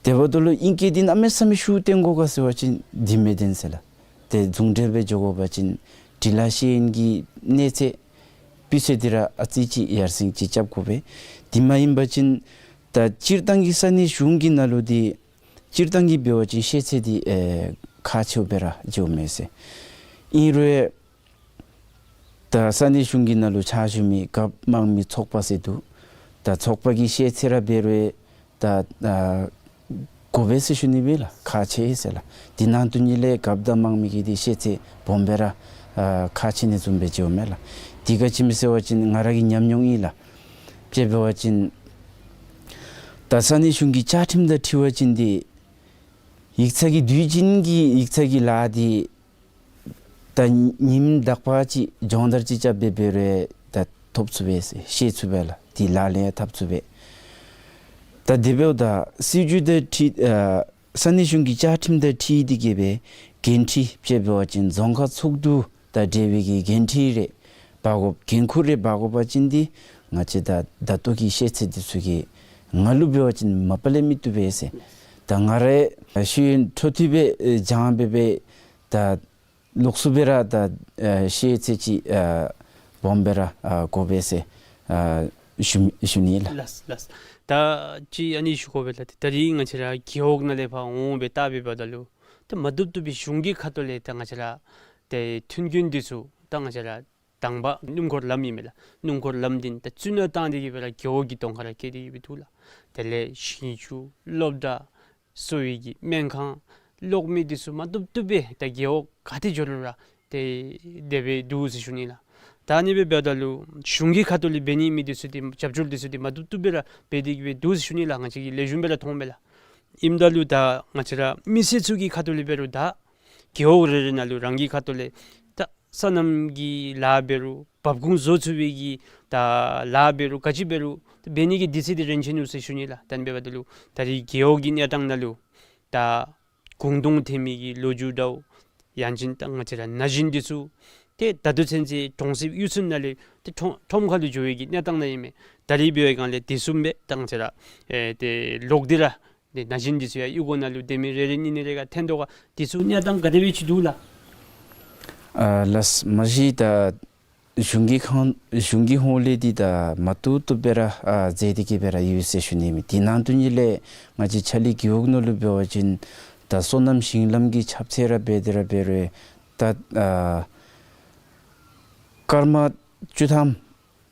དེ་འབདཝ་ད་ལུ་ཨིང་སྐད་འདི་གནམ་མེད་ས་མེད་ཤུགས་བཏོན་དགོ་ག་ཟེར་བ་ཅིན་འདི་མི་བཏུབ་ཟེར་ལགས། ཏེ་ཟུང་འབྲེལ་སྦེ་འགྱོ་དགོ་པ་ཅིན་འབྲི་ལྷག་ཤེས་ཡོན་གྱི་གནས་ཚད་སྤུས་ཚད་འདི་ར་ཨ་ཙི་ཅིག་ཡར་སེང་ཅིག་རྐྱབ་དགོ་པས། དེ་མ་ཡིན་པ་ཅིན་ད་སྤྱིར་བཏང་གི་ས་གནས་གཞུང་གི་ནང་ལུ་འདི་སྤྱིར་བཏང་གི་འབད་བ་ཅིན་ཤེས་ཚད་འདི་ཨེ་ཁག་ཆེཝ་སྦེ་ར་འགྱོཝ་མས་ཟེར། ཨིན་རུང་ད་ས་གནས་གཞུང་གི་ནང་ལུ་ཕྱག་ཞུ་མི་རྒཔོ་དམངས་མི་ཚོགས་པ་ཟེར་འདུག། ད་ཚོགས་པ་གི་ཤེས་ཚད་ར་འབད་རུང་ད་ཨ་དགོ་པས་ཟེར་ཞུ་ནི་ཨིན་ལགས། ཁག་ཆེ་ཟེར་ལགས། དེ་ནང་དུ་ནི་ལས་རྒཔོ་དང་དམངས་མི་གི་འདི་ཤེས་ཚད་སྦོམ་སྦེ་ར་ཨ་ཁག་ཆེ་ནི་བཟུམ་སྦེ་འགྱོཝ་མས་ལགས། དེ་ག་ཅི་སྨོ་ཟེར་བ་ཅིན་ང་ར་གི་ཉམས་མྱོང་ཨིན་ལགས། དཔྱེ་འབད་བ་ཅིན་ད་ས་གནས་གཞུང་གི་བཅའ་ཁྲིམས་དང་འཁྲིལ་བ་ཅིན་འདི་ཡིག་ཚང་གི་དུས་རྒྱུན་གྱི་ཡིག་ཚང་གི་ལཱ་འདི་ད་ཉིནམ་དག་པ་ཅིག་སྦྱོང་བརྡར་ཅིག་རྐྱབ་སྦེ་འབད་རུང་ད་ཐོབ་ཚུགས་པས་ཟེར་ཤེས་ཚུགས་པས་ལགས། འདི་ལག་ལེན་འཐབ་ཚུགས་པས། ད་དེ་འབདཝ་ད་སྲིད་བྱུས་དང་འཁྲིལ་ཨ་ས་གནས་གཞུང་གི་བཅའ་ཁྲིམས་དང་འཁྲིལ་ཏེ་གི་སྦེ་འགན་འཁྲི་དཔྱེ་འབད་བ་ཅིན་རྫོང་ཁག་ཚོགས་འདུ་དང་འབྲེལ་བའི་གི་འགན་འཁྲི་རེ་འབག་དགོཔ་འགན་ཁུར་རེ་འབག་དགོ་པ་ཅིན་འདི་ང་བཅས་ད་ད་ལྟོ་གི་ཤེས་ཚད་འདི་ཚུ་གིས་ང་ལུ་འབད་བ་ཅིན་མ་པ་ལས་མི་བཏུབ་པས་ཟེར། ད་ང་རའི་ཤེས་ཡོན་འཕྲོ་མཐུད་སྦེ་ཨེ་སྦྱང་སྦེ་སྦེ་ད་ལོགས་སུ་སྦེ་ར་ད་ཨ་ཤེས་ཚད་ཅིག་ཨ་སྦོམ་སྦེ་ར་ཨ་དགོ་པས་ཟེར་ཨ་ཞུ་ཞུ་ནི་ལགས། ལགས་ལགས། ད་ཅི་ཨ་ནི་ཞུ་དགོ་པས་ལགས། ད་རིས་ང་བཅས་ར་རྒེད་འོག་ནང་ལས་ཕར་འོང་སྦེ་བལྟ་སྦེ་འབདཝ་ད་ལུ་ད་མ་བཏུབ་བཏུབ་པའི་གཞུང་གི་ཁ་ཐུག་ལས་ད་ང་བཅས་ར་ཏེ་མཐུན་རྐྱེན་འདི་ཚུ་ད་ང་བཅས་ར་དང་པ་སྣུམ་འཁོར་ལམ་ཨིན་མས་ལགས། སྣུམ་འཁོར་ལམ་འདི་ད་རྩིས་ནོར་བཏང་སྟེ་གི་སྦེ་ར་རྒེད་འོག་གི་གདོང་ཁར་ར་བཀལ་ཏེ་གི་སྦེ་འདུག་ལགས། དེ་ལས་ཞིང་ཆུ་སློབ་གྲྭ་གསོ་བའི་གི་སྨན་ཁང་གློག་མེ་འདི་ཚུ་མ་བཏུབ་བཏུབ་སྦེ་ད་རྒེད་འོག་ག་ཏེ་འགྱོ་རུང་ར་ཏེ་དེ་སྦེ་འདུག་ཟེར་ཞུ་ནི་ལགས། ད་ཨ་ནི་སྦེ་འབདཝ་ད་ལུ་གཞུང་གི་ཁ་ཐུག་ལས་འབད་ནི་མི་འདི་ཚུ་འདི་རྒྱབ་སྐྱོར་འདི་ཚུ་འདི་མ་བཏུབ་བཏུབ་སྦེ་ར་འབད་དེ་གི་སྦེ་འདུག་ཟེར་ཞུ་ནི་ལགས། ང་བཅས་ཀྱིས་ལེགས་ཤོམ་སྦེ་ར་མཐོངམ་མས་ལགས། ཨིནམ་ད་ལུ་ད་ང་བཅས་ར་མི་སེར་ཚུ་གི་ཁ་ཐུག་ལས་འབད་རུང་ད་ རྒེད་འོག་རེ་རེ་ནང་ལུ་རང་གི་ཁ་ཐུག་ལས་ད་སོ་ནམ་གྱི་ལཱ་འབད་རུང་འབབ་ཁུངས་བཟོ་ཚུགས་པའི་གི་ད་ལཱ་འབད་རུང་ག་ཅི་འབད་རུང་ད་འབད་ནི་གི་དུས་ཚོད་འདི་རན་ཆི་ནུག་ཟེར་ཞུ་ནི་ལགས། ད་ཨ་ནི་འབདཝ་ད་ལུ་ད་རེས་རྒེད་འོག་གི་གནས་སྟངས་ནང་ལུ་ད་གུང་སྟོང་ཐོན་མི་གི་ལོ་རྒྱུས་འདྲཝ་ཡང་ཅིན་ད་ང་བཅས་ར་ན་གཞོན་འདི་ཚུ་ཏེ་ད་ལྟོ་ཚུན་ཚོད་གྲོང་གསེབ་གཡུས་ཚན་ནང་ལས་ཏེ་ཁྲོམ་ཁྲོམ་ཁ་ལུ་འགྱོ་བའི་གི་གནས་སྟངས་ནང་ཨིན་མས། ད་རེས་འབད་བའི་སྒང་ལས་དེ་བཟུམ་སྦེ་ད་ང་བཅས་ར་ཨེ་ཏེ་ལོག་སྟེ་ར་ཏེ་ན་གཞོན་འདི་ཚུ་ཡང་གཡུས་སྒོ་ནང་ལུ་སྡོད་མི་རེ་རེ་གཉིས་གཉིས་རེ་ག་ཐོན་དོ་ག། དེ་ཚུ་གནས་སྟངས་ག་དེ་སྦེ་ཅིག་འདུག་ལགས། ཨ་ལགས། མ་གཞི་ད་གཞུང་གི་ཁང་གཞུང་གི་ཧོངས་ལས་འདི་ད་མ་བཏུབ་བཏུབ་སྦེ་ར་ཨ་མཛད་དེ་གི་སྦེ་ར་ཡོད་ཟེར་ཞུ་ནི་མས། དེ་ནང་དོན་ཉིད་ལས་ང་བཅས་ཆ་ལི་རྒེད་འོག་ནང་ལུ་འབད་བ་ཅིན་ད་སོ་ནམ་ཞིང་ལམ་གྱི་ཁྱབ་ཚད་ར་འབད་དེ་ར་འབད་རུང་ད་ཨ་སྐར་མ་བཅུ་ཐམ་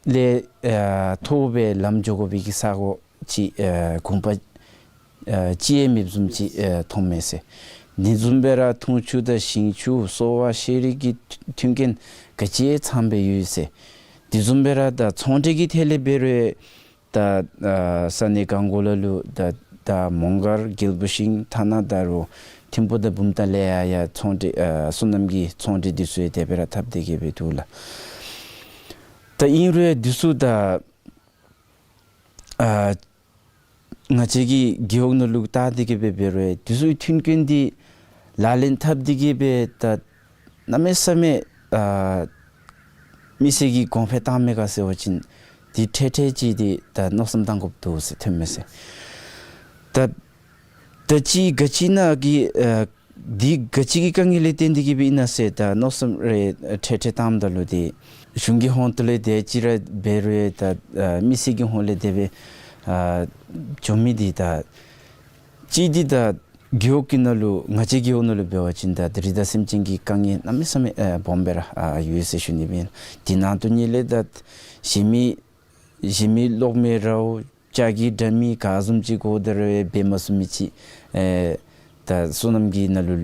ལས་ཨ་མཐོ་བའི་ལམ་འགྱོ་དགོ་པའི་གི་ས་གོ་ཅིག་ཨ་གུང་པ་ཨ་ཅིག་ཡང་མེདཔ་བཟུམ་ཅིག་ཨ་མཐོངམ་མས་ཟེར། དེ་བཟུམ་སྦེ་ར་འཐུང་ཆུ་དང་ཞིང་ཆུ་གསོ་བ་ཤེས་རིག་གི་མཐུན་རྐྱེན་ག་ཅི་ཡང་ཚངམ་སྦེ་ཡོད་ཟེར། དེ་བཟུམ་སྦེ་ར་ད་ཚོང་འབྲེལ་གྱི་ཐད་ལས་འབད་རུང་ད་ཨ་ས་གནས་གང་གོ་ལ་ལུ་ད་ད་མོང་སྒར་རྒྱལ་པོ་ཤིང་ཐ་ན་ད་རུང་ཐིམ་ཕུག་དང་བུམ་ཐང་ལས་ཡང་ཡང་ཚོང་འབྲེལ་ཨ་སོ་ནམ་གྱི་ཚོང་འབྲེལ་འདི་ཚུ་ཡང་དེ་སྦེ་ར་འཐབ་སྟེ་གི་སྦེ་འདུག་ལགས། ད་ཨིན་རུང་འདི་ཚུ་ད་ཨ་ང་བཅས་ཀྱི་རྒེད་འོག་ནང་ལུ་བལྟ་སྟེ་གི་སྦེ་འབད་རུང་འདི་ཚུ་མཐུན་རྐྱེན་འདི་ལག་ལེན་འཐབ་སྟེ་གི་སྦེ་ད་གནམ་མེད་ས་མེད་ཨ་མི་སེར་གྱིས་གོང་འཕེལ་བཏང་མས་ག་ཟེར་བ་ཅིན་འདི་འཕྲལ་འཕྲལ་ཅིག་འདི་ད་མནོ་བསམ་བཏང་དགོཔ་འདུག་ཟེར་ཐོནམ་མས་ཟེར། ད་ད་ཅི་ག་ཅི་ནང་གི་ཨ་འདི་ག་ཅི་གི་དཀའ་ངལ་ལས་བརྟེན་ཏེ་གི་སྦེ་ཨིན་ན་ཟེར་ད་མནོ་བསམ་རེ་འཕྲལ་འཕྲལ་བཏངམ་ད་ལུ་འདི་གཞུང་གི་ཧོངས་ལས་དེ་ཅིག་ར་འབད་རུང་ད་ཨ་མི་སེར་གྱི་ཧོངས་ལས་དེ་སྦེ་ཨ་འགྱོ་མི་འདི་ད་ཅིག་འདི་ད་རྒེད་འོག་གི་ནང་ལུ་ང་བཅས་རྒེད་འོག་ནང་ལུ་འབད་བ་ཅིན་ད་རི་དྭགས་སེམས་ཅན་གྱི་དཀའ་ངལ་གནམ་མེད་ས་མེད་ཨ་སྦོམ་སྦེ་ར་ཨ་ཡོད་ཟེར་ཞུ་ནི་སྦེ་ཨིན། དེ་ནང་དོན་ཉིད་ལས་ད་གཞན་མི་གཞན་མི་གློག་མེ་རཝ་ལྕགས་ཀྱི་དྲ་མིག་ག་བཟུམ་ཅིག་དགོ་ད་རུང་འབད་མ་ཚུགས་མི་ཅིག་ཨེ་ད་སོ་ནམ་གྱི་ནང་ལུ་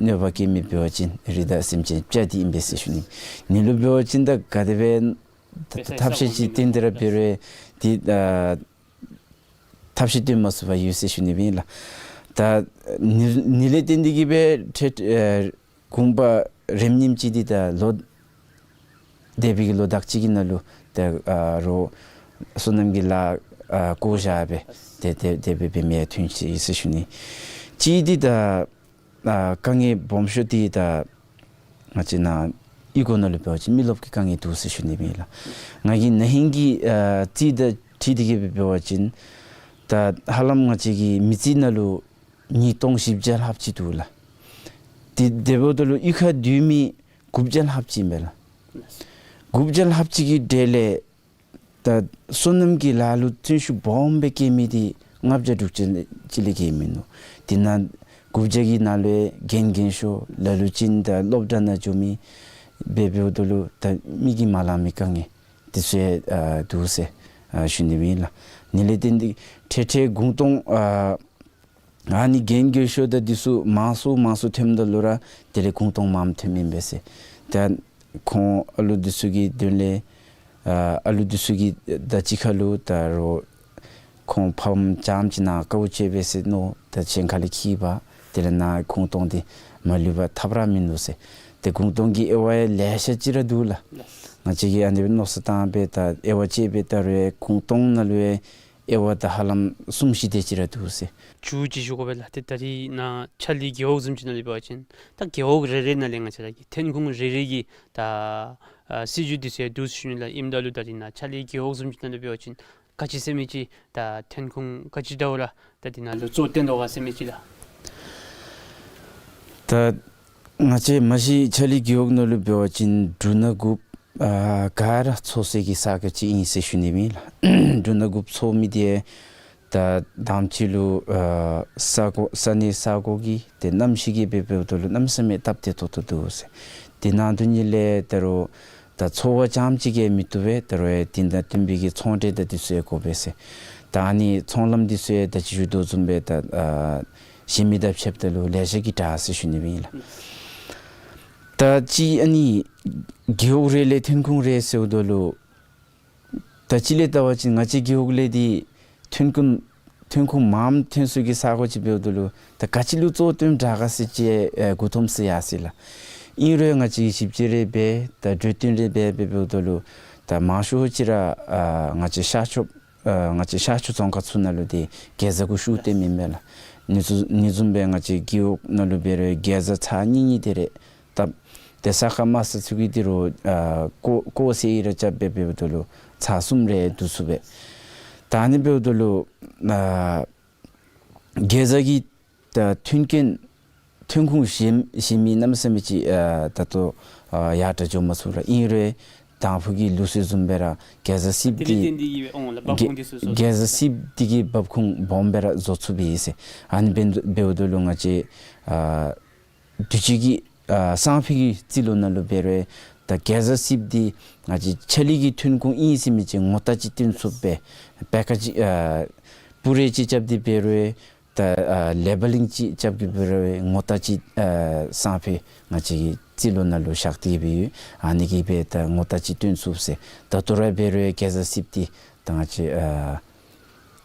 གནོད་པ་བཀལ་མི་འབད་བ་ཅིན་རི་དྭགས་སེམས་ཅན་སྤྱ་འདི་ཨིན་པས་ཟེར་ཞུ་ནི། ནི་ལུ་འབད་བ་ཅིན་ད་ག་དེ་སྦེ་ད་ཐབས་ཤེས་ཅིག་བཏོན་ཏེ་ར་འབད་རུང་འདི་ཨ་ཐབས་ཤེས་བཏོན་མ་ཚུགས་པར་ཡོད་ཟེར་ཞུ་ནི་སྦེ་ཨིན་ལགས། ད་ནི་ནི་ལས་བརྟེན་ཏེ་གི་སྦེ་ཁྲལ་ཨེ་གུང་པ་རེམ་ཉིམ་ཅིག་འདི་ད་ལོ་འདས་པའི་གི་ལོ་དག་ཅིག་གི་ནང་ལུ་ད་ཨ་རོགས་སོ་ནམ་གྱི་ལཱ་ཨ་བཀོ་བཞག་སྦེ་དེ་དེ་དེ་སྦེ་འབད་མི་ཡང་ཐོན་ཅི་ཟེར་ཞུ་ནི། གཅིག་འདི་ད་ཨ་དཀའ་ངལ་སྦོམ་ཤོས་འདི་ད་ང་བཅས་ནཱ་གཡུས་སྒོ་ནང་ལུ་འབད་བ་ཅིན་མི་རློབས་ཀྱི་དཀའ་ངལ་འདུག་ཟེར་ཞུ་ནི་སྦེ་ཨིན་ལགས། ང་གིས་ན་ཧིང་གི་ཨ་རྩིས་དང་འཁྲིལ་ཏེ་གི་སྦེ་འབད་བ་ཅིན་ད་ཧ་ལམ་ང་བཅས་ཀྱི་མི་རྩིས་ནང་ལུ་ཉིས་སྟོང་བཞི་བརྒྱ་ལྷགཔ་ཅིག་འདུག་ལགས། དེ་དེ་འབདཝ་ད་ལུ་གཡུས་ཁར་སྡོད་མི་དགུ་བརྒྱ་ལྷགཔ་ཅིག་ཨིན་པས་ལགས། དགུ་བརྒྱ་ལྷགཔ་ཅིག་གི་གྲས་ལས་ད་སོ་ནམ་གྱི་ལཱ་ལུ་བརྩོན་ཤུགས་སྦོམ་སྦེ་བསྐྱེད་མི་འདི་ལྔ་བརྒྱ་དྲུག་ཅུ་ཅིག་ལས་བརྒལ་མིན་ནུག། དེ་ནང་དགུ་བརྒྱ་གི་ནང་ལུ་རྒན་རྒས་ཤོས་ལ་ལུ་ཅིག་ད་སློབ་གྲྭ་ནང་འགྱོ་མི་སྦེ་འབདཝ་ད་ལུ་ད་མི་གིས་མ་ལང་མི་དཀའ་ངལ་འདི་ཚུ་ཡང་ཨ་འདུག་ཟེར་ཨ་ཞུ་ནི་སྦེ་ཨིན་ལགས། ནི་ལས་བརྟེན་ཏེ་ཁྲལ་ཁྲལ་གུང་སྟོང་ཨ་ཨ་ནི་རྒན་རྒས་ཤོས་དང་འདི་ཚུ་མང་སུ་མང་སུ་ཐོནམ་ད་ལུ་ར་དེ་ལས་གུང་སྟོང་མངམ་ཐོནམ་ཨིན་པས་ཟེར། ད་ཁོང་ཨ་ལུ་འདི་ཚུ་གི་དོན་ལས་ཨ་ཨ་ལུ་འདི་ཚུ་གི་ད་གཅིག་ཁར་ལུ་ད་རོགས་ཁོང་ཕམ་རྐྱངམ་ཅིག་ནཱ་དཀའཝ་སྤྱད་པས་ཟེར་མནོ་ད་གཞན་ཁ་ལས་འཁྱིད་པ་དེ་ལས་ནཱ་གུང་སྟོང་འདི་མ་ལུས་པ་ཐབས་ར་མིན་འདུག་ཟེར། ཏེ་གུང་སྟོང་གི་དབྱེ་བ་ཡང་ལེ་ཤ་ཅིག་ར་འདུག་ལགས། ང་བཅས་ཀྱིས་ཨ་ནི་སྦེ་མནོ་བསམ་བཏང་སྦེ་ད་དབྱེ་བ་དཔྱད་སྦེ་ད་རུང་གུང་སྟོང་ནང་ལུ་ཡང་དབྱེ་བ་ད་ཧ་ལམ་གསུམ་བཞི་དེ་ཅིག་ར་འདུག་ཟེར། མཇུག་ཅིག་ཞུ་དགོ་པས་ལགས། ཏེ་ད་རེས་ནཱ་ཆ་ལི་རྒེད་འོག་བཟུམ་ཅིག་ནང་ལུ་འབད་བ་ཅིན་ད་རྒེད་འོག་རེ་རེ་ནང་ལས་ང་བཅས་ར་གི་ཐོན་ཁུངས་རེ་རེ་གི་ད་ཨ་སྲིད་བྱུས་འདི་ཚུ་ཡང་འདུག་ཟེར་ཞུ་ནི་ལགས། ཨིནམ་ད་ལུ་ད་རེས་ནཱ་ཆ་ལི་རྒེད་འོག་བཟུམ་ཅིག་ནང་ལུ་འབད་བ་ཅིན་ག་ཅི་ཟེར་མི་ཅིག་ད་ཐོན་ཁུངས་ག་ཅི་འདྲཝ་ར་ད་འདི་ནང་ལུ་གཙོ་བཏོན་དོ་ག་ཟེར་མི་ཅིག་ལགས། ད་ང་བཅས་མ་གཞི་ཆ་ལི་རྒེད་འོག་ནང་ལུ་འབད་བ་ཅིན་འབྲུ་སྣ་དགུཔ་ཨ་ག་ར་འཚོ་སའི་གི་ས་གོ་ཅིག་ཨིན་ཟེར་ཞུ་ནི་སྦེ་ཨིན་ལགས། འབྲུ་སྣ་དགུཔ་འཚོ་མི་འདི་ད་དང་པ་ཅིག་ལུ་ཨ་ས་གོ་ས་གནས་ས་གོ་གི་ཏེ་གནམ་གཤིས་ཀྱི་སྦེ་འབདཝ་ད་ལུ་གནམ་མེད་ས་མེད་སྟབས་བདེ་ཏོག་ཏོ་འདུག་ཟེར། དེ་ནང་དོན་ཉིད་ལས་ད་རུང་ད་འཚོ་བ་རྐྱངམ་ཅིག་གིས་མི་བཏུབ་པས། ད་རུང་ཡང་དེ་དང་བསྟུན་པའི་གི་ཚོང་འབྲེལ་དང་འདི་ཚུ་ཡང་དགོ་པས་ཟེར། ད་ཨ་ནི་ཚོང་ལམ་འདི་ཚུ་ཡང་ད་ཅི་ཞུ་དོ་བཟུམ་སྦེ་ད་ཨ་གཞན་མི་དང་ཕྱདཔ་ད་ལུ་ལེ་ཤ་གིས་དྲག་ཟེར་ཞུ་ནི་སྦེ་ཨིན་ལགས། ད་ཅི་ཨ་ནི་རྒེད་འོག་རེ་ལས་ཐོན་ཁུངས་རེ་ཟེརཝ་ད་ལུ་ད་ཅི་ལས་བལྟ་བ་ཅིན་ང་བཅས་རྒེད་འོག་ལས་འདི་ཐོན་ཁུངས་ ཐོན་ཁུངས་མངམ་ཐོན་ས་གི་ས་གོ་ཅིག་འབདཝ་ད་ལུ་ད་ག་ཅི་ལུ་གཙོ་བཏོན་དྲག་ག་ཟེར་ཅིག་ཨེ་མགུ་འཐོམ་ས་ཡར་སོ་ཡི་ལགས། ཨིན་རུང་ང་བཅས་ཞིབ་དཔྱད་རེ་འབད་ད་གྲོས་བསྟུན་རེ་འབད་འབད་འབདཝ་ད་ལུ་ད་མང་ཤོས་ཅིག་ར་ཨ་ང་བཅས་ཤར་ཕྱོགས་ཨ་ང་བཅས་ཤར་ཕྱོགས་རྫོང་ཁག་ཚུ་ནང་ལུ་ཏེ་གེ་ཛ་གུ་ཤུགས་བཏོན་མི་མས་ལགས། ཨ་ནི་བཟུམ་ཨ་ནི་བཟུམ་སྦེ་ང་བཅས་རྒེད་འོག་ནང་ལུ་འབད་རུང་གེ་ཛ་ཚར་གཉིས་གཉིས་དེ་རེ་བཏབ། ཏེ་ས་ཁ་དམའ་ས་ཚུ་གིས་དེ་རུ་ཨ་ཀོ་ཀོ་ཟེར་ཡི་ར་རྐྱབ་སྦེ་འབདཝ་ད་ལུ་ཚར་གསུམ་རེ་བསྡུ་ཚུགས་པས། ད་ཨ་ནི་འབདཝ་ད་ལུ་ཨ་གེ་ཛ་གི་ད་ཐོན་སྐྱེད་ཐོན་ཁུངས་གཞན་གཞན་མི་གནམ་མེད་ས་མེད་ཅིག་ཨ་ད་ལྟོ་ཨ་ཡར་དྲག་འགྱོ་མ་ཚུགས་ར། ཨིན་རུང་དང་ཕུ་གི་ལུགས་སྲོལ་བཟུམ་སྦེ་ར་གེ་ཛ་སིབ་དེ་ལས་འདི་བརྟེན་ཏེ་གིས་འབད་འོང་ལགས། འབབ་གེ་ཁུངས་འདི་ཚུ་བཟོ་གེ་ཛ་སིབ་འདི་གིས་འབབ་ཁུངས་སྦོམ་སྦེ་ར་བཟོ་ཚུགས་པས་ཟེར། ཨ་ནི་འབད་འབདཝ་ད་ལུ་ང་བཅས་ཨ་དུས་ཅི་གི་ཨ་སང་ཕོད་ཀྱི་རྩིས་ལོ་ནང་ལུ་འབད་རུང་ད་གེ་ཛ་སིབ་འདི་ང་བཅས་ཕྱག་ལུ་གི་ཐོན་ཁུངས་ཨིན་ཟེར་མི་ཅིག་ངོ་རྟགས་ཅིག་སྟོན་ཚུགས་པས། པེ་ཀེ་ཇི་ཨ་པུ་རེ་ཅིག་རྐྱབ་སྟེ་འབད་རུང་ད་ཨ་ལེ་བེ་ལིང་ཅིག་རྐྱབ་སྟེ་འབད་རུང་ངོ་རྟགས་ཅིག་ཨ་སང་ཕོད་ང་བཅས་ཀྱི་རྩིས་ལོ་ནང་ལུ་བཞག་སྟེ་འབད་ཡོད། ཨ་ནི་གིས་འབད་ད་ངོ་རྟགས་ཅིག་སྟོན་ཚུགས་ཟེར། ད་ལྟོ་ར་འབད་རུང་གེ་ཛ་སིབ་འདི་ད་ང་བཅས་ཨ་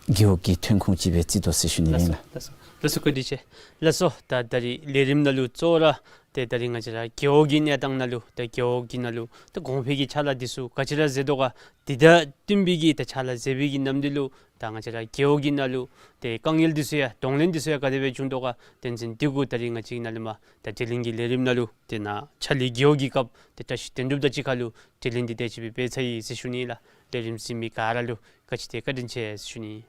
རྒེད་འོག་གི་ཐོན་ཁུངས་ཅིག་སྦེ་བརྩི་དོ་ཟེར་ཞུ་ནི་ཨིན་ལགས། ལགས་སོ་ལགས་སོ་བཀའ་དྲིན་ཆེ། ལགས་སོ་ད་ད་རིས་ལས་རིམ་ནང་ལུ་གཙོ་བོ་ར་ཏེ་ད་རིས་ང་བཅས་ར་རྒེད་འོག་གི་གནས་སྟངས་ནང་ལུ་ད་རྒེད་འོག་གི་ནང་ལུ་ད་གོང་འཕེལ་གྱི་ཕྱག་ལཱ་འདི་ཚུ་ག་ཅི་ར་མཛད་དོ་ག། དེ་དང་བསྟུན་པའི་གི་ད་ཕྱག་ལཱ་མཛད་པའི་གི་ནམ་དུས་ལུ་ད་ང་བཅས་ར་རྒེད་འོག་གི་ནང་ལུ་ཏེ་དཀའ་ངལ་འདི་ཚུ་ཡང་གདོང་ལེན་འདི་ཚུ་ཡང་ག་དེ་སྦེ་བྱུང་དོ་ག། དོན་ཚན་འདི་གུ་ད་རིས་ང་བཅས་ནཱ་ལས་མར་ད་དྲི་ལན་གྱི་ལས་རིམ་ནང་ལུ་ཏེ་ནཱ་ཕྱག་ལུ་རྒེད་འོག་གི་སྐབས་ཏེ་བཀྲ་ཤིས་དོན་གྲུབ་དང་གཅིག་ཁར་ལུ་དྲི་ལན་འདི་དེ་ཅིག་སྦེ་འབད་ཚར་ཡི་ཟེར་ཞུ་ནི་ལགས། ལས་རིམ་གཟིགས་མི་ག་ར་ལུ་ག་ཅི་ཏེ་བཀའ་དྲིན་ཆེ་ཟེར་ཞུ་ནི།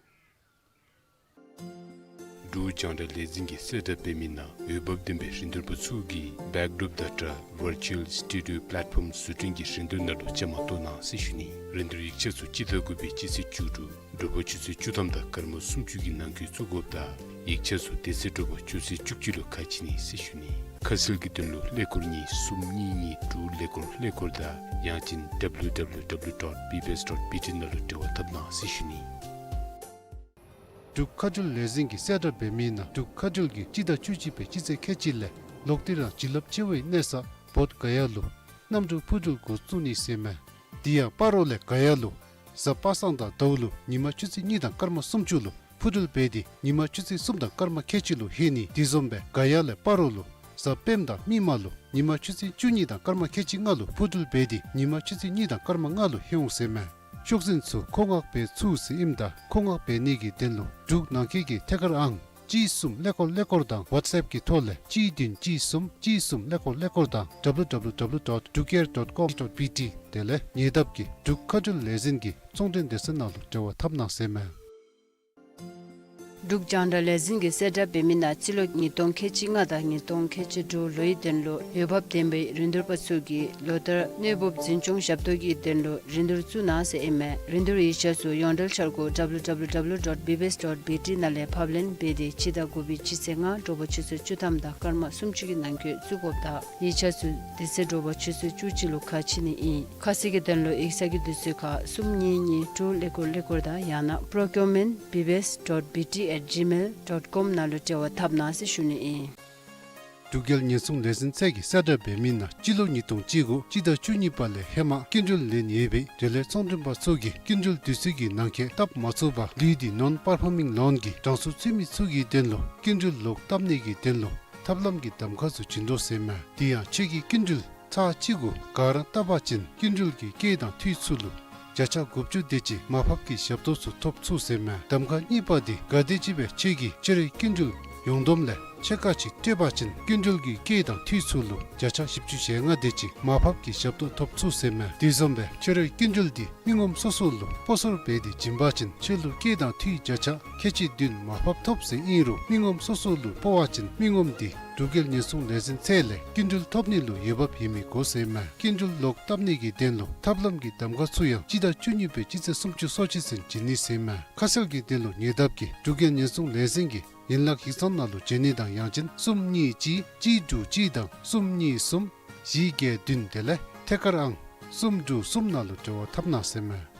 འབྲུག་རྒྱང་བསྒྲགས་ལས་འཛིན་གྱིས་གསལ་བསྒྲགས་འབད་མི་ནང་འོས་འབབ་ལྡན་པའི་རིན་བསྡུར་པ་ཚུ་གིས་བེཀ་ཌོརོཔ་དང་སྦྲགས་ཝར་ཅུ་ཨལ་སི་ཊུ་ཌི་ཡོ་པ་ལེཊ་ཕོམ་བཟོ་སྐྲུན་གྱི་རིན་བསྡུར་ནང་ལུ་བཅའ་མར་གཏོགས་གནང་ཟེར་ཞུ་ནི། རིན་བསྡུར་ཡིག་ཆ་ཚུ་སྤྱི་ཟླ་དགུ་པའི་སྤྱི་ཚེས་བཅུ་དྲུག་དྲོ་པ་ཆུ་ཚོད་བཅུ་ཐམ་དང་སྐར་མ་སུམ་ཅུ་གི་ནང་འཁོད་བཙུགས་དགོཔ་དང་ཡིག་ཆ་ཚུ་དེ་ཚེ་དྲོ་པ་ཆུ་ཚོད་བཅུ་གཅིག་ལུ་ཁ་ཕྱེ་ནི་ཟེར་ཞུ་ནི། ཁ་གསལ་གྱི་དོན་ལུ་ཀླད་ཀོར་གཉིས་གསུམ་གཉིས་གཉིས་དྲུག་ཀླད་ཀོར་ཀླད་ཀོར་དང་ཡང་ཅིན་ཌབ་ལུ་ཌབ་ལུ་ཌབ་ལུ་ཌོཊ་བི་བི་ཨེསི་ཌོཊ་བི་ཊི་ནང་ལུ་འབྲེལ་བ་འཐབ་གནང་ཟེར་ཞུ་ནི། འབྲུག་མཁའ་འགྲུལ་ལས་འཛིན་གྱིས་གསལ་བསྒྲགས་འབད་མི་ནང་འབྲུག་མཁའ་འགྲུལ་གྱིས་སྤྱི་ཟླ་བཅུ་གཅིག་པའི་སྤྱི་ཚེས་ཁལ་གཅིག་ལས་ལོག་སྟེ་རང་བྱིན་རླབས་ཆེ་བའི་གནས་ས་བོདྷ་ག་ཡ་ལུ་གནམ་གྲུ་འཕུར་འགྲུལ་འགོ་བཙུགས་ནི་ཟེར་མས། དེ་ཡང་སྤ་རོ་ལས་ག་ཡ་ལུ་གཟའ་པ་སངས་དང་ཟླཝ་ལུ་ཉིན་མ་ཆུ་ཚོད་གཉིས་དང་སྐར་མ་སུམ་ཅུ་ལུ་འཕུར་འགྲུལ་འབད་དེ་ཉིན་མ་ཆུ་ཚོད་གསུམ་དང་སྐར་མ་ཁལ་གཅིག་ལུ་ལྷོད་ནི། དེ་བཟུམ་སྦེ་ག་ཡ་ལས་སྤ་རོ་ལུ་གཟའ་སྤེནམ་དང་མིག་དམར་ལུ་ཉིན་མ་ཆུ་ཚོད་བཅུ་གཉིས་དང་སྐར་མ་ཁལ་གཅིག་ལྔ་ལུ་འཕུར་འགྲུལ་འབད་དེ་ཉིན་མ་ཆུ་ཚོད་གཉིས་དང་སྐར་མ་ལྔ་ལུ་ལྷོད་འོང་ཟེར་མས། ཤོག་འཛིན་ཚུ་མཁོ་མངགས་འབད་ཚུགས་ཟེར་ཨིནམ་ད་མཁོ་མངགས་འབད་ནི་གི་དོན་ལུ་འབྲུག་ནང་འཁོད་ཀྱི་ཐད་ཀར་ཨང་གཅིག་གསུམ་ཀླད་ཀོར་ཀླད་ཀོར་དང་ཝཊས་ཨེཔ་ཀྱི་ཐོག་ལས་གཅིག་བདུན་གཅིག་གསུམ་གཅིག་གསུམ་ཀླད་ཀོར་ཀླད་ཀོར་དང་ཌབ་ལུ་ཌབ་ལུ་ཌབ་ལུ་ཌོཊ་ཌུག་ཨེར་ཌོཊ་ཀོམ་ཌོཊ་བི་ཊི། དེ་ལས་ཉེ་འདབས་ཀྱི་འབྲུག་མཁའ་འགྲུལ་ལས་འཛིན་གྱི་ཚོང་འབྲེལ་སྡེ་ཚན་ནང་ལུ་འབྲེལ་བ་འཐབ་གནང་ཟེར་མས། འབྲུག་རྒྱང་བསྒྲགས་ལས་འཛིན་གྱིས་གསལ་བསྒྲགས་འབད་མི་ནང་སྤྱི་ལོ་ཉིས་སྟོང་ཁལ་གཅིག་ལྔ་དང་ཉིས་སྟོང་ཁལ་གཅིག་དྲུག་ལོའི་དོན་ལུ་འོས་འབབ་ལྡན་པའི་རིན་བསྡུར་པ་ཚུ་གིས་ལོ་བསྟར་གནོད་འབུབ་འཛིན་སྐྱོང་ཞབས་ཏོག་གི་དོན་ལུ་རིན་བསྡུར་བཙུགས་གནང་ཟེར་ཨིན་མས། རིན་བསྡུར་ཡིག་ཆ་ཚུ་ཡོངས་འབྲེལ་འཆར་སྒོ་ཌབ་ལུ་ཌབ་ལུ་ཌབ་ལུ་ཌོཊ་བི་བི་ཨེསི་ཌོཊ་བི་ཊི་ནང་ལས་ཕབ་ལེན་འབད་དེ་སྤྱི་ཟླ་དགུ་པའི་སྤྱི་ཚེས་ལྔ་དྲོ་པ་ཆུ་ཚོད་བཅུ་ཐམ་དང་སྐར་མ་སུམ་ཅུ་གི་ནང་འཁོད་བཙུགས་དགོཔ་དང་ཡིག་ཆ་ཚུ་དེ་ཚེ་དྲོ་པ་ཆུ་ཚོད་བཅུ་གཅིག་ལུ་ཁ་ཕྱེ་ནི་ཨིན། ཁ་གསལ་གྱི་དོན་ལུ་ཡིག་ཚང་གི་དུས་ཚོད་ཁར་གསུམ་གཉིས་གཉིས་དྲུག་ཀླད་ཀོར་ཀླད་ཀོར་དང་ཡང་ན་པྲོ་ཀིའུར་མེནཊ་བི་བི་ཨེསི་ཌོཊ་བི་ཊི་ཨེཊ་ཇི་མེལ་ཌོཊ་ཀོམ་ནང་ལུ་འབྲེལ་བ་འཐབ་གནང་ཟེར་ཞུ་ནི་ཨིན། འབྲུག་རྒྱལ་ཉེན་སྲུང་ལས་འཛིན་ཚད་ཀྱིས་གསལ་བསྒྲགས་འབད་མི་ནང་སྤྱི་ལོ་ཉིས་སྟོང་བཅུ་དགུ་སྤྱི་ཟླ་བཅུ་གཉིས་པ་ལས་ཧེ་མ་སྐྱིན་འགྲུལ་ལེན་ཡོད་པའི་འབྲེལ་ཡོད་ཚོང་མགྲོན་པ་ཚུ་གིས་སྐྱིན་འགྲུལ་དུས་ཚོད་ཀྱི་ནང་འཁོད་བཏབ་མ་ཚུགས་པར་ལུས་ཏེ་ནོན་པར་ཕོར་མིང་ལོན་གྱི་གྲངས་སུ་ཚུད་མི་ཚུ་གི་དོན་ལུ་སྐྱིན་འགྲུལ་ལོག་བཏབ་ནི་གི་དོན་ལུ་ཐབས་ལམ་གྱི་གདམ་ཁ་ཚུ་བྱིན་དོ་ཟེར་མས། དེ་ཡང་ཁྱོད་ཀྱིས་སྐྱིན་འགྲུལ་ཚར་གཅིག་གུ་ག་ར་བཏབ་པ་ཅིན་སྐྱིན་འགྲུལ་གྱི་སྐྱེད་དང་འཐུས་ཚུ་ལུ་བརྒྱ་ཆ་དགུ་བཅུ་དེ་ཅིག་མར་ཕབ་ཀྱི་ཞབས་ཏོག་ཚུ་ཐོབ་ཚུགས་ཟེར་མས། གདམ་ཁ་གཉིས་པ་དེ་ག་དེམ་ཅིག་སྦེ་ཁྱོད་ཀྱིས་ཁྱོད་རའི་སྐྱིན་འགྲུལ་ཡོངས་བསྡོམས་ལས་ཕྱེད་ཀ་ཅིག་སྤྲོད་པ་ཅིན་སྐྱིན་འགྲུལ་གྱི་སྐྱེད་དང་འཐུས་ཚུ་ལུ་བརྒྱ་ཆ་བཞི་བཅུ་ཞེ་ལྔ་དེ་ཅིག་མར་ཕབ་ཀྱི་ཞབས་ཏོག་ཐོབ་ཚུགས་ཟེར་མས། དེ་བཟུམ་སྦེ་ཁྱོད་རའི་སྐྱིན་འགྲུལ་དེ་མི་ངོམ་སོ་སོ་ལུ་སྤོ་སོར་འབད་དེ་བྱིན་པ་ཅིན་ཁྱོད་ལུ་སྐྱེད་དང་འཐུས་བརྒྱ་ཆ་ཁལ་གཅིག་བདུན་མར་ཕབ་ཐོབ་ཟེར་ཨིན་རུང་མི་ངོམ་སོ་སོ་ལུ་སྤོ་བ་ཅིན་མི་ངོམ་དེ་འབྲུག་རྒྱལ་ཉེན་སྲུང་ལས་འཛིན་ཚད་ལས་སྐྱིན་འགྲུལ་ཐོབ་ནི་ལུ་འོས་འབབ་ཡོད་མི་དགོ་ཟེར་མས། སྐྱིན་འགྲུལ་ལོག་བཏབ་ནི་གི་དོན་ལུ་ཐབས་ལམ་གྱི་གདམ་ཁ་ཚུ་ཡང་སྤྱི་ཟླ་བཅུ་གཉིས་པའི་སྤྱི་ཚེས་སུམ་ཅུ་སོ་གཅིག་ཚུན་བྱིན་ནི་ཟེར་མས། ཁ་གསལ་གྱི་དོན་ལུ་ཉེ་འདབས་ཀྱི་འབྲུག་རྒྱལ་ཉེན་སྲུང་ལས་འཛིན་གྱི་ཡན་ལག་ཡིག་ཚང་ནང་ལུ་བྱོན་ནི་དང་ཡང་ཅིན་གསུམ་གཉིས་གཅིག་གཅིག་དྲུག་གཅིག་དང་གསུམ་གཉིས་གསུམ་བཞི་བརྒྱད་བདུན་དེ་ལས་ཐད་ཀར་ཨང་གསུམ་དྲུག་གསུམ་ནང་ལུ་འབྲེལ་བ་འཐབ་གནང་ཟེར་མས།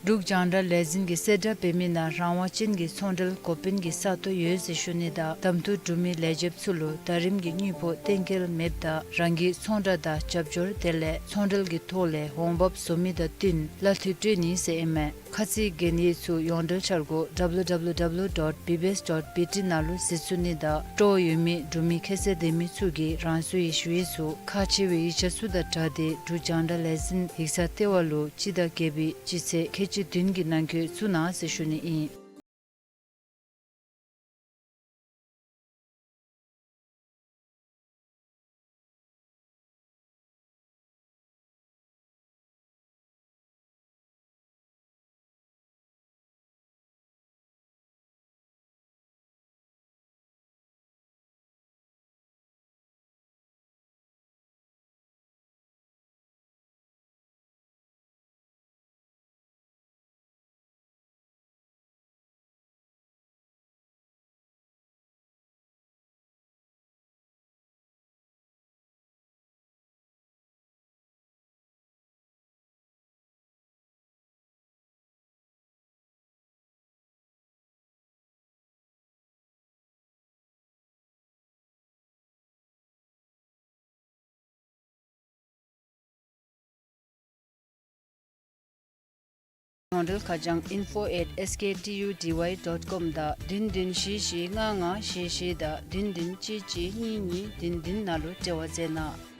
འབྲུག་རྒྱང་བསྒྲགས་ལས་འཛིན་གྱིས་གསལ་བསྒྲགས་འབད་མི་ནང་རང་དབང་ཅན་གྱི་ཚོང་འབྲེལ་འགོ་དཔོན་གྱི་ས་སྟོང་ཡོད་ཟེར་ཞུ་ནི་དང་གདམ་འཐུ་གྲུབ་མི་ལས་བྱེདཔ་ཚུ་ལུ་ཟླ་རིམ་གྱི་དངུལ་ཕོགས་གཏན་འཁེལ་མེདཔ་དང་རང་གི་ཚོང་བསྒྲགས་དང་རྒྱབ་སྐྱོར་དེ་ལས་ཚོང་འབྲེལ་གྱི་ཐོག་ལས་འོང་འབབ་བཟོ་མི་དང་བསྟུན་གླ་འཐུས་སྤྲོད་ནི་ཟེར་ཨིན་མས། ཁ་ཚིག་གན་ཡིག་ཚུ་ཡོངས་འབྲེལ་འཆར་སྒོ་W W W dot B B S dot B T ནང་ལུ་གཟིགས་ཚུགས་ནི་དང་སྤྲོ་བ་ཡོད་མི་འབྲུག་མི་ཁྱད་ཚད་ལྡན་མི་ཚུ་གིས་རང་སོའི་ཞུ་ཡིག་ཚུ་ཁག་ཆེ་བའི་ཡིག་ཆ་ཚུ་དང་སྦྲགས་ཏེ་འབྲུག་རྒྱང་བསྒྲགས་ལས་འཛིན་ཡིག་ཚང་ལྟེ་བ་ལུ་སྤྱི་ཟླ་བརྒྱད་པའི་སྤྱི་ཚེས་ཁལ་གཅིག་བདུན་གྱི་ནང་འཁོད་བཙུགས་གནང་ཟེར་ཞུ་ནི་ཨིན། ཡོངས་འབྲེལ་ཁ་བྱང་info at S K T U D Y dot com དང་བདུན་བདུན་བཞི་བཞི་ལྔ་ལྔ་བཞི་བཞི་དང་བདུན་བདུན་གཅིག་གཅིག་གཉིས་གཉིས་བདུན་བདུན་ནང་ལུ་འབྲེལ་བ་མཛད་གནང་།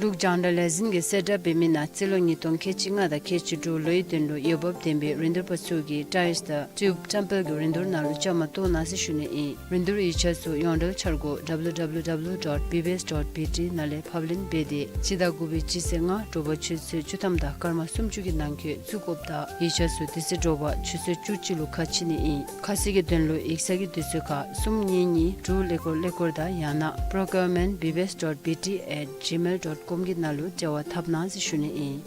འབྲུག་རྒྱང་བསྒྲགས་ལས་འཛིན་གྱིས་གསལ་བསྒྲགས་འབད་མི་ནང་རྩིས་ལོ་ཉིས་སྟོང་ཁལ་གཅིག་ལྔ་དང་ཁལ་གཅིག་དྲུག་ལོའི་དོན་ལུ་འོས་འབབ་ལྡན་པའི་རིན་བསྡུར་པ་ཚུ་གིས་ཊའིལསི་དང་ཊིའུབ་བཀྲམ་སྤེལ་གྱི་རིན་བསྡུར་ནང་ལུ་བཅའ་མར་གཏོགས་གནང་ཟེར་ཞུ་ནི་ཨིན། རིན་བསྡུར་ཡིག་ཆ་ཚུ་ཡོངས་འབྲེལ་འཆར་སྒོ་W W W dot B B S dot B T ནང་ལས་ཕབ་ལེན་འབད་དེ་སྤྱི་ཟླ་དགུ་པའི་སྤྱི་ཚེས་ལྔ་དྲོ་པ་ཆུ་ཚོད་བཅུ་ཐམ་དང་སྐར་མ་སུམ་ཅུ་གི་ནང་འཁོད་བཙུགས་དགོཔ་དང་ཡིག་ཆ་ཚུ་དེ་ཚེ་དྲོ་པ་ཆུ་ཚོད་བཅུ་གཅིག་ལུ་ཁ་ཕྱེ་ནི་ཨིན། ཁ་གསལ་གྱི་དོན་ལུ་ཡིག་ཚང་གི་དུས་ཚོད་ཁར་གསུམ་གཉིས་གཉིས་དྲུག་ཀླད་ཀོར་ཀླད་ཀོར་དང་ཡང་ན་procurement B B S dot B T at gmail dot com གི་ནང་ལུ་འབྲེལ་བ་འཐབ་གནང་ཟེར་ཞུ་ནི་ཨིན།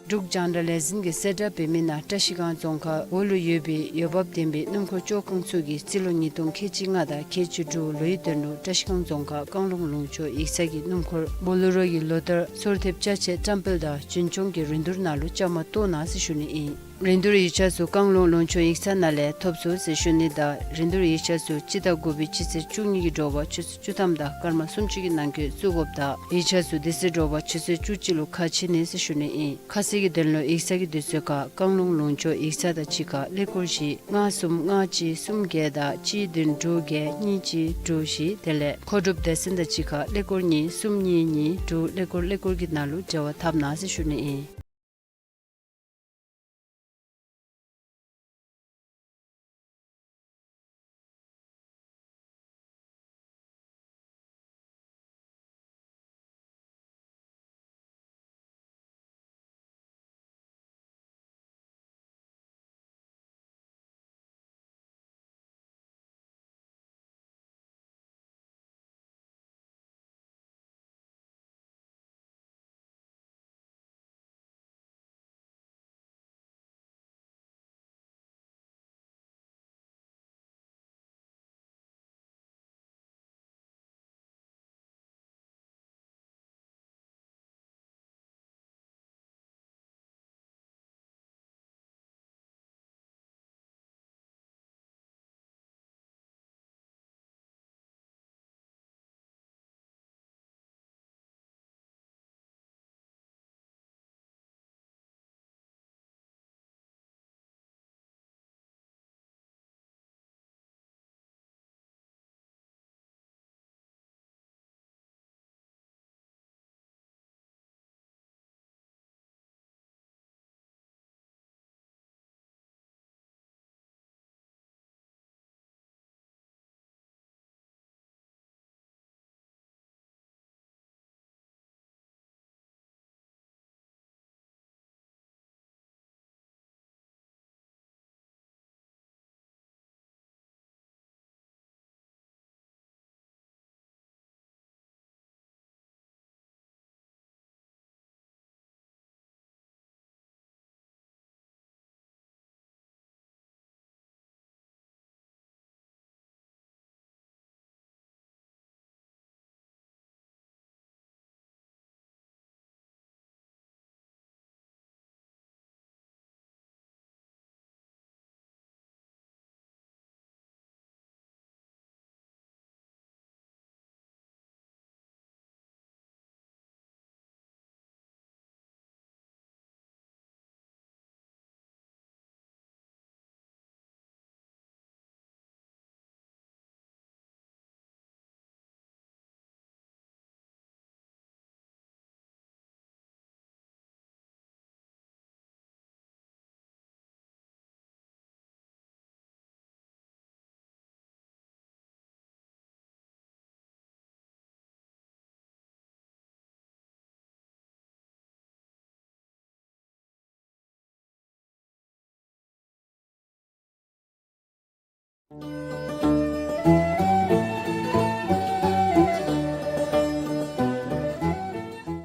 འབྲུག་རྒྱང་བསྒྲགས་ལས་འཛིན་གྱིས་གསལ་བསྒྲགས་འབད་མི་ནང་བཀྲ་ཤིས་སྒང་རྫོང་ཁག་འོག་ལུ་ཡོད་པའི་འོས་འབབ་ལྡན་པའི་སྣུམ་འཁོར་བཅོ་ཁང་ཚུ་གིས་རྩིས་ལོ་ཉིས་སྟོང་ཁལ་གཅིག་ལྔ་དང་ཁལ་གཅིག་དྲུག་ལོའི་དོན་ལུ་བཀྲ་ཤིས་སྒང་རྫོང་ཁག་བཀང་ལུང་ལུང་ཕྱོགས་ཡིག་ཚང་གི་སྣུམ་འཁོར་བོ་ལེ་རོ་ཡི་ལོ་ལྟར་སོར་ཐེབས་ཅ་ཆས་བཀྲམ་སྤེལ་དང་རྒྱུན་སྐྱོང་གི་རིན་བསྡུར་ནང་ལུ་བཅའ་མར་གཏོགས་གནང་ཟེར་ཞུ་ནི་ཨིན། རིན་བསྡུར་ཡིག་ཆ་ཚུ་བཀང་ལུང་ལུང་ཕྱོགས་ཡིག་ཚང་ནང་ལས་ཐོབ་ཚུགས་ཟེར་ཞུ་ནི་དང་རིན་བསྡུར་ཡིག་ཆ་ཚུ་སྤྱི་ཟླ་དགུ་པའི་སྤྱི་ཚེས་བཅུ་གཉིས་ཀྱི་དྲོ་པ་ཆུ་ཚོད་བཅུ་ཐམ་དང་སྐར་མ་སུམ་ཅུ་གི་ནང་འཁོད་བཙུགས་དགོཔ་དང་ཡིག་ཆ་ཚུ་དེ་ཚེ་དྲོ་པ་ཆུ་ཚོད་བཅུ་གཅིག་ལུ་ཁ་ཕྱེ་ནི་ཟེར་ཞུ་ནི་ཨིན། ཁ་གསལ་གྱི་དོན་ལུ་ཡིག་ཚང་གི་དུས་ཚོད་ཁར་བཀང་ལུང་ལུང་ཕྱོགས་ཡིག་ཚང་དང་གཅིག་ཁར་ཀླད་ཀོར་བཞི་ལྔ་གསུམ་ལྔ་གཅིག་གསུམ་བརྒྱད་དང་གཅིག་བདུན་དྲུག་བརྒྱད་གཉིས་གཅིག་དྲུག་བཞི་དེ་ལས་མཁོ་སྒྲུབ་སྡེ་ཚན་དང་གཅིག་ཁར་ཀླད་ཀོར་གཉིས་གསུམ་གཉིས་གཉིས་དྲུག་ཀླད་ཀོར་ཀླད་ཀོར་གྱི་ནང་ལུ་འབྲེལ་བ་འཐབ་གནང་ཟེར་ཞུ་ནི་ཨིན།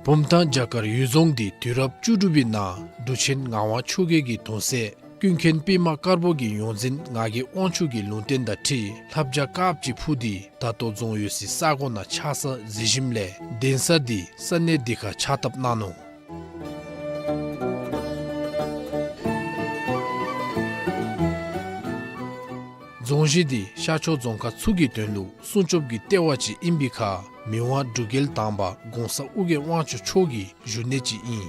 བུམ་ཐང་བྱ་དཀར་གཡུལ་རྫོང་འདི་དུས་རབས་བཅུ་དྲུག་པའི་ནང་འབྲུག་ཆེན་ངག་དབང་ཆོས་རྒྱལ་གྱི་གདུང་སྲས་ཀུན་མཁྱེན་པདྨ་དཀར་པོ་གི་ཡོངས་འཛིན་ངག་གི་དབང་ཕྱུག་གི་ལུང་བསྟན་དང་འཁྲིལ་ལྷ་བྱ་དཀརཔོ་ཅིག་འཕུར་ཏེ་ད་ལྟོ་རྫོང་ཡོད་སའི་ས་གོ་ནང་ཆགས་ས་གཟིགས་ཞིནམ་ལས་གདན་ས་འདི་ས་གནས་འདི་ཁར་ཕྱག་བཏབ་གནང་ནུག། རྫོང་གཞི་འདི་ཤར་ཕྱོགས་རྫོང་ཁག་ཚུ་གི་དོན་ལུ་སྲུང་སྐྱོབ་ཀྱི་ལྟེ་བ་ཅིག་ཨིན་པའི་ཁར་མི་དབང་འབྲུག་རྒྱལ་དང་པ་གོང་ས་ཨོ་རྒྱན་དབང་ཕྱུག་མཆོག་གི་བཞུགས་གནས་ཅིག་ཨིན།